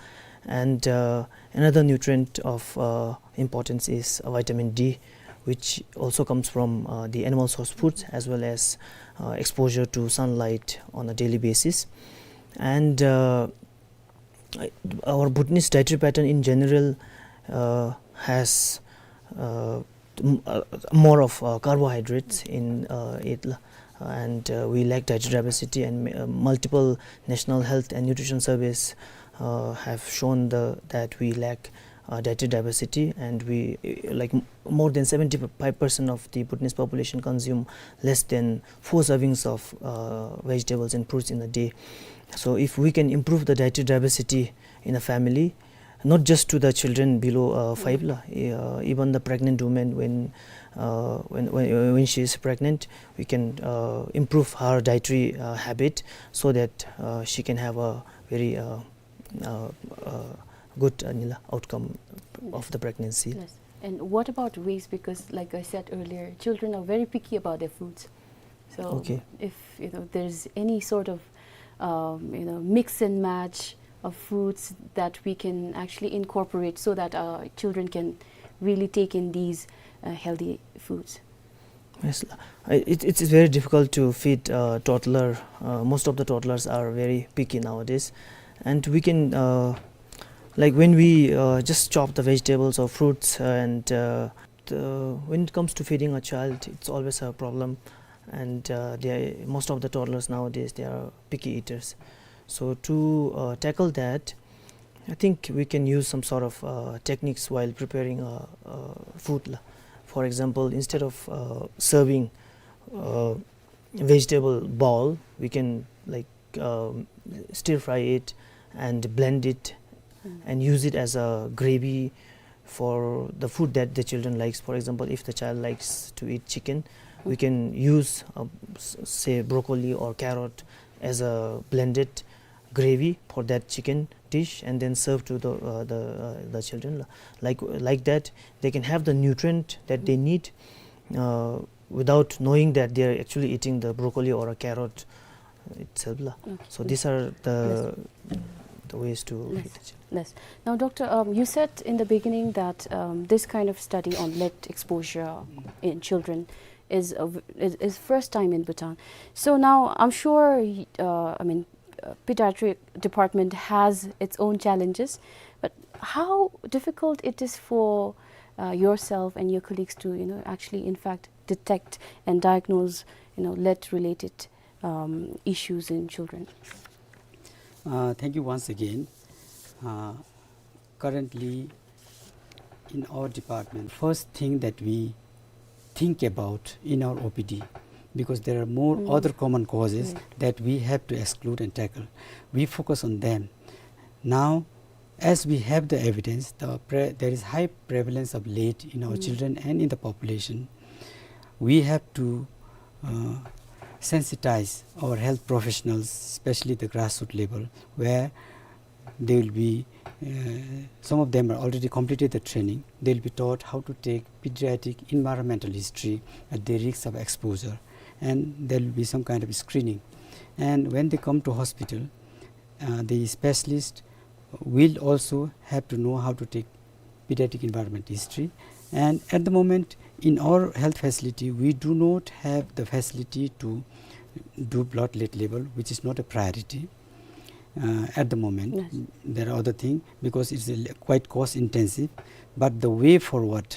And uh, another nutrient of uh, importance is uh, vitamin D, which also comes from uh, the animal source foods as well as uh, exposure to sunlight on a daily basis. And uh, our Bhutanese dietary pattern in general uh, has uh, m- uh, more of uh, carbohydrates in uh, it la. And uh, we lack dietary diversity, and uh, multiple national health and nutrition surveys uh, have shown the, that we lack uh, dietary diversity, and we uh, like m- more than seventy-five percent of the Bhutanese population consume less than four servings of uh, vegetables and fruits in a day. So if we can improve the dietary diversity in a family, not just to the children below uh, five la, uh, even the pregnant women, when uh, when, when when she is pregnant, we can uh, improve her dietary uh, habit so that uh, she can have a very uh, uh, uh, good uh, nila outcome of the pregnancy. Yes. And what about waste? Because, like I said earlier, children are very picky about their foods. So, okay, if you know there's any sort of um, you know mix and match of foods that we can actually incorporate so that our children can really take in these uh, healthy foods. Yes, I- it, it is very difficult to feed uh, toddler. Uh, most of the toddlers are very picky nowadays, and we can uh, Like when we uh, just chop the vegetables or fruits, uh, and uh, the, when it comes to feeding a child, it's always a problem. And uh, they, most of the toddlers nowadays, they are picky eaters. So to uh, tackle that, I think we can use some sort of uh, techniques while preparing uh, uh, food. La. For example, instead of uh, serving uh, vegetable bowl, we can, like, um, stir fry it and blend it and use it as a gravy for the food that the children likes. For example, if the child likes to eat chicken, we can use, uh, s- say, broccoli or carrot as a blended gravy for that chicken dish and then serve to the uh, the uh, the children. Like like that, they can have the nutrient that they need uh, without knowing that they are actually eating the broccoli or a carrot itself. La. Okay. So these are the the ways to feed the children. Yes. Now, Doctor, um, you said in the beginning that um, this kind of study on lead exposure in children is, a v- is is first time in Bhutan. So now I'm sure, y- uh, I mean, uh, pediatric department has its own challenges, but how difficult it is for uh, yourself and your colleagues to, you know, actually, in fact, detect and diagnose, you know, lead-related um, issues in children? Uh, thank you once again. Uh, currently, in our department, first thing that we think about in our O P D, because there are more other common causes that we have to exclude and tackle. We focus on them. Now, as we have the evidence, the pre- there is high prevalence of lead in our children and in the population. We have to uh, sensitize our health professionals, especially the grassroots level, where they will be uh, some of them are already completed the training. They'll be taught how to take pediatric environmental history at the risk of exposure, and there will be some kind of screening. And when they come to hospital, uh, the specialist will also have to know how to take pediatric environment history. And at the moment, in our health facility, we do not have the facility to do blood lead level, which is not a priority uh, at the moment. Yes. There are other things because it's a, quite cost intensive. But the way forward,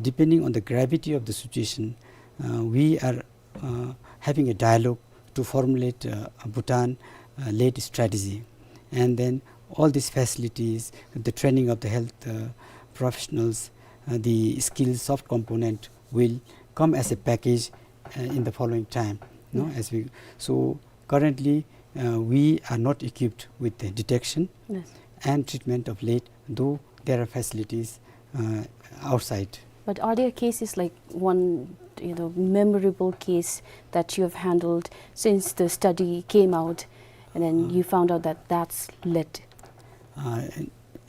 depending on the gravity of the situation, uh, we are uh, having a dialogue to formulate uh, a Bhutan uh, led strategy. And then all these facilities, the training of the health uh, professionals, uh, the skills soft component will come as a package uh, in the following time. No? Yes. As we, so currently, uh, we are not equipped with the detection Yes. and treatment of lead, though there are facilities uh, outside. But are there cases like one, you know, memorable case that you have handled since the study came out, and then you found out that that's lead? Uh,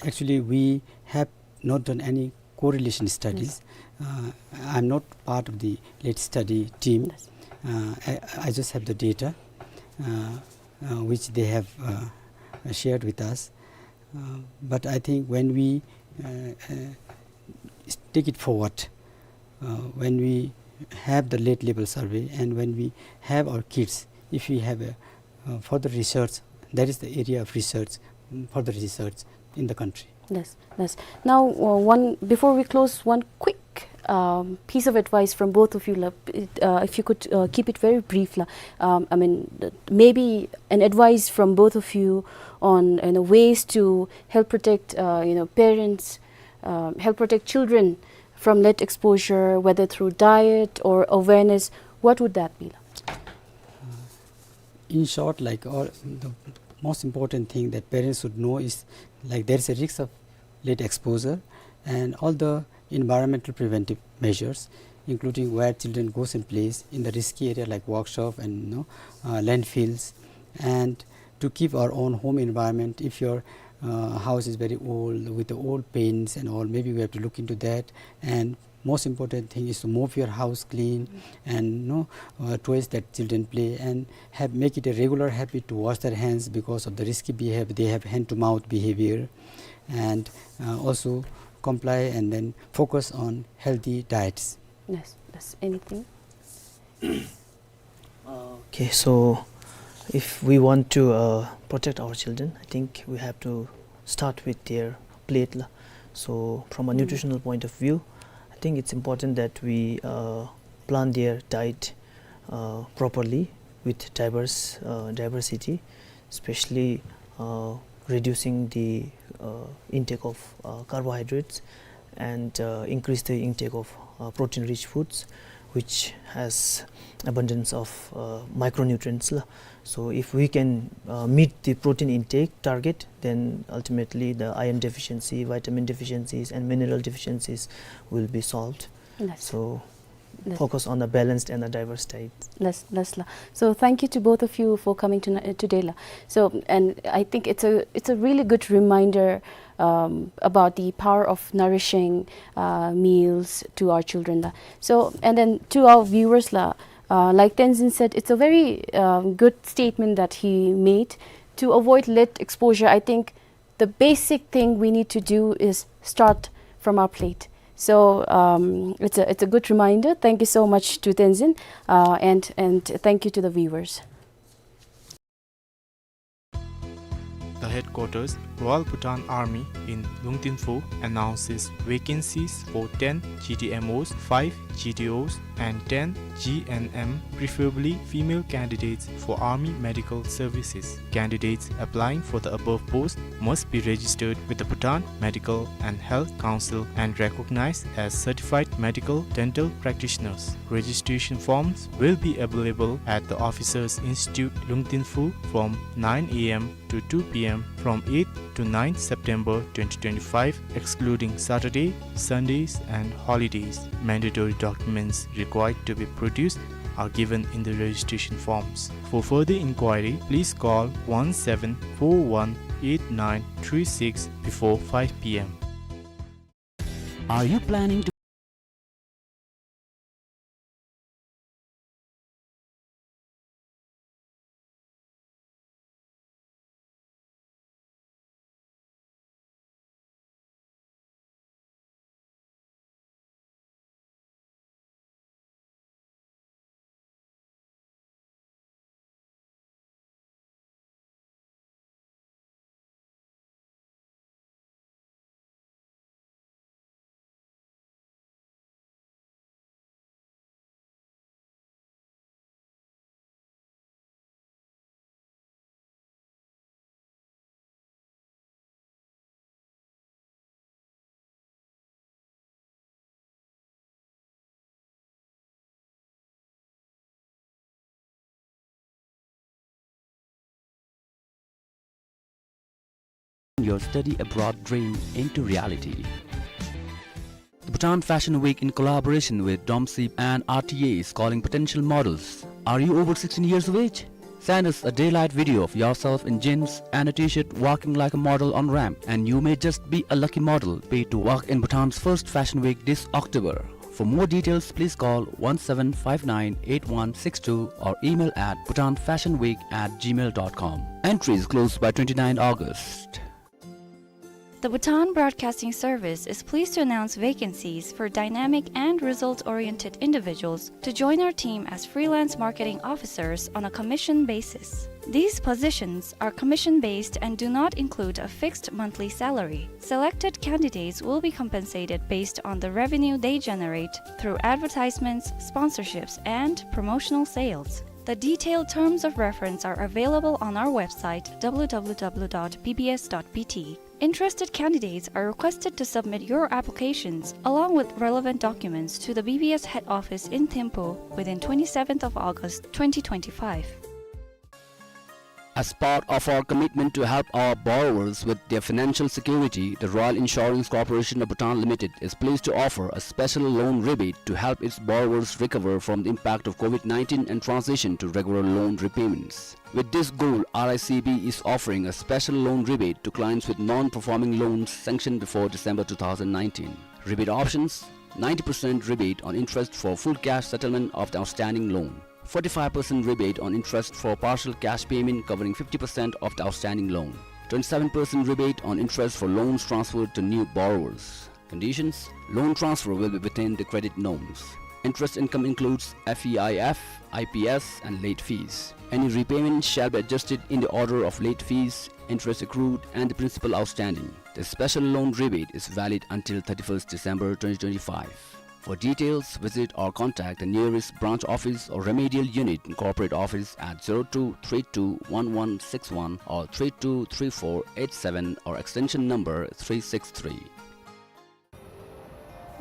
actually, we have not done any correlation studies. Uh, I'm not part of the lead study team. Yes. Uh, I, I just have the data uh, uh, which they have uh, shared with us. Uh, but I think when we uh, uh, take it forward, uh, when we have the lead level survey and when we have our kids, if we have a uh, further research, that is the area of research, mm, further research in the country. Yes, yes. Now, uh, one before we close, one quick um, piece of advice from both of you, la. Uh, if you could uh, keep it very brief, la. Um, I mean, th- maybe an advice from both of you on, you know, ways to help protect, uh, you know, parents, um, help protect children from lead exposure, whether through diet or awareness. What would that be, la? In short, like, all the most important thing that parents should know is, like, there is a risk of lead exposure, and all the environmental preventive measures, including where children goes and plays in the risky area like workshop and, you know, uh, landfills, and to keep our own home environment. If your uh, house is very old with the old paints and all, maybe we have to look into that. And most important thing is to move your house clean and, you know, uh, toys that children play, and have, make it a regular habit to wash their hands because of the risky behavior. They have hand to mouth behavior, and uh, also comply and then focus on healthy diets. Yes, that's anything. Okay, so if we want to uh, protect our children, I think we have to start with their plate la. So from a nutritional point of view, I think it's important that we, uh, plan their diet, uh, properly with diverse, uh, diversity, especially, uh, reducing the, uh, intake of, uh, carbohydrates and, uh, increase the intake of, uh, protein-rich foods, which has abundance of, uh, micronutrients la. So if we can, uh, meet the protein intake target, then ultimately the iron deficiency, vitamin deficiencies, and mineral deficiencies will be solved. Yes. So focus on a balanced and a diverse diet. Yes, yes la. So thank you to both of you for coming tonight, uh, today la. So, and I think it's a, it's a really good reminder, um, about the power of nourishing, uh, meals to our children la. So, and then to our viewers la, uh, like Tenzin said, it's a very, um, good statement that he made. To avoid lead exposure, I think the basic thing we need to do is start from our plate. So, um, it's a, it's a good reminder. Thank you so much to Tenzin, uh, and, and thank you to the viewers. The headquarters, Royal Bhutan Army in Lungtinfu, announces vacancies for ten G D M Os, five G D Os, and ten G N M, preferably female candidates, for Army Medical Services. Candidates applying for the above post must be registered with the Bhutan Medical and Health Council and recognized as certified medical dental practitioners. Registration forms will be available at the Officers Institute, Lungtinfu, from nine A M to two P M from eighth to ninth September twenty twenty-five, excluding Saturday, Sundays, and holidays. Mandatory documents required to be produced are given in the registration forms. For further inquiry, please call one seven four one eight nine three six before five P M. Are you planning to Your study abroad dream into reality. The Bhutan Fashion Week, in collaboration with DOMSI and R T A, is calling potential models. Are you over sixteen years of age? Send us a daylight video of yourself in jeans and a T-shirt walking like a model on ramp, and you may just be a lucky model paid to walk in Bhutan's first Fashion Week this October. For more details, please call one seven five nine eight one six two or email at bhutanfashionweek at gmail dot com. Entries close by twenty-nine August. The Bhutan Broadcasting Service is pleased to announce vacancies for dynamic and result-oriented individuals to join our team as freelance marketing officers on a commission basis. These positions are commission-based and do not include a fixed monthly salary. Selected candidates will be compensated based on the revenue they generate through advertisements, sponsorships, and promotional sales. The detailed terms of reference are available on our website, W W W dot B B S dot B T. Interested candidates are requested to submit your applications along with relevant documents to the B B S head office in Thimphu within twenty-seventh of August twenty twenty-five. As part of our commitment to help our borrowers with their financial security, the Royal Insurance Corporation of Bhutan Limited is pleased to offer a special loan rebate to help its borrowers recover from the impact of COVID nineteen and transition to regular loan repayments. With this goal, R I C B is offering a special loan rebate to clients with non-performing loans sanctioned before December two thousand nineteen. Rebate options: ninety percent rebate on interest for full cash settlement of the outstanding loan, forty-five percent rebate on interest for partial cash payment covering fifty percent of the outstanding loan, twenty-seven percent rebate on interest for loans transferred to new borrowers. Conditions: loan transfer will be within the credit norms. Interest income includes F E I F, I P S, and late fees. Any repayment shall be adjusted in the order of late fees, interest accrued, and the principal outstanding. A special loan rebate is valid until thirty-first December twenty twenty-five. For details, visit or contact the nearest branch office or remedial unit in corporate office at zero two three two one one six one or three two three four eight seven or extension number three six three.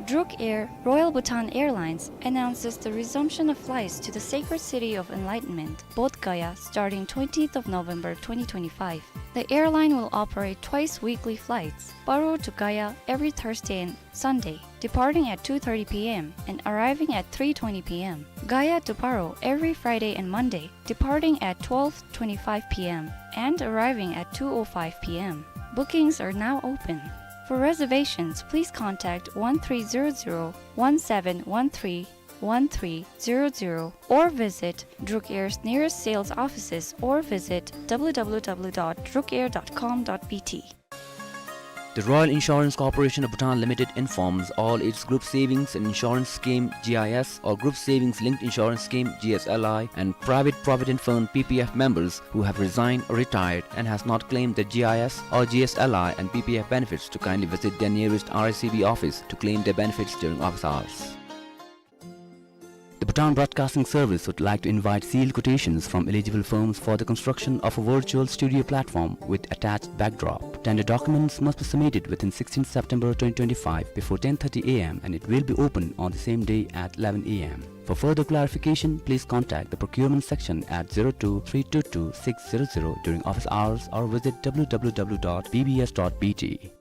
Druk Air, Royal Bhutan Airlines, announces the resumption of flights to the sacred city of enlightenment, Bodh Gaya, starting twentieth of November twenty twenty-five. The airline will operate twice weekly flights, Paro to Gaya every Thursday and Sunday, departing at two thirty p m and arriving at three twenty p m, Gaya to Paro every Friday and Monday, departing at twelve twenty-five p m and arriving at two oh five p m. Bookings are now open. For reservations, please contact one three zero zero one seven one three one three zero zero or visit Druk Air's nearest sales offices or visit w w w dot druk air dot com dot b t. The Royal Insurance Corporation of Bhutan Limited informs all its Group Savings and Insurance Scheme, G I S, or Group Savings Linked Insurance Scheme, G S L I, and Private Provident Fund, P P F, members who have resigned or retired and has not claimed the G I S or G S L I and P P F benefits to kindly visit their nearest R I C B office to claim their benefits during office hours. The Bhutan Broadcasting Service would like to invite sealed quotations from eligible firms for the construction of a virtual studio platform with attached backdrop. Tender documents must be submitted within sixteenth September twenty twenty-five before ten thirty a m and it will be open on the same day at eleven a m. For further clarification, please contact the procurement section at zero two three two two six zero zero during office hours or visit w w w dot b b s dot b t.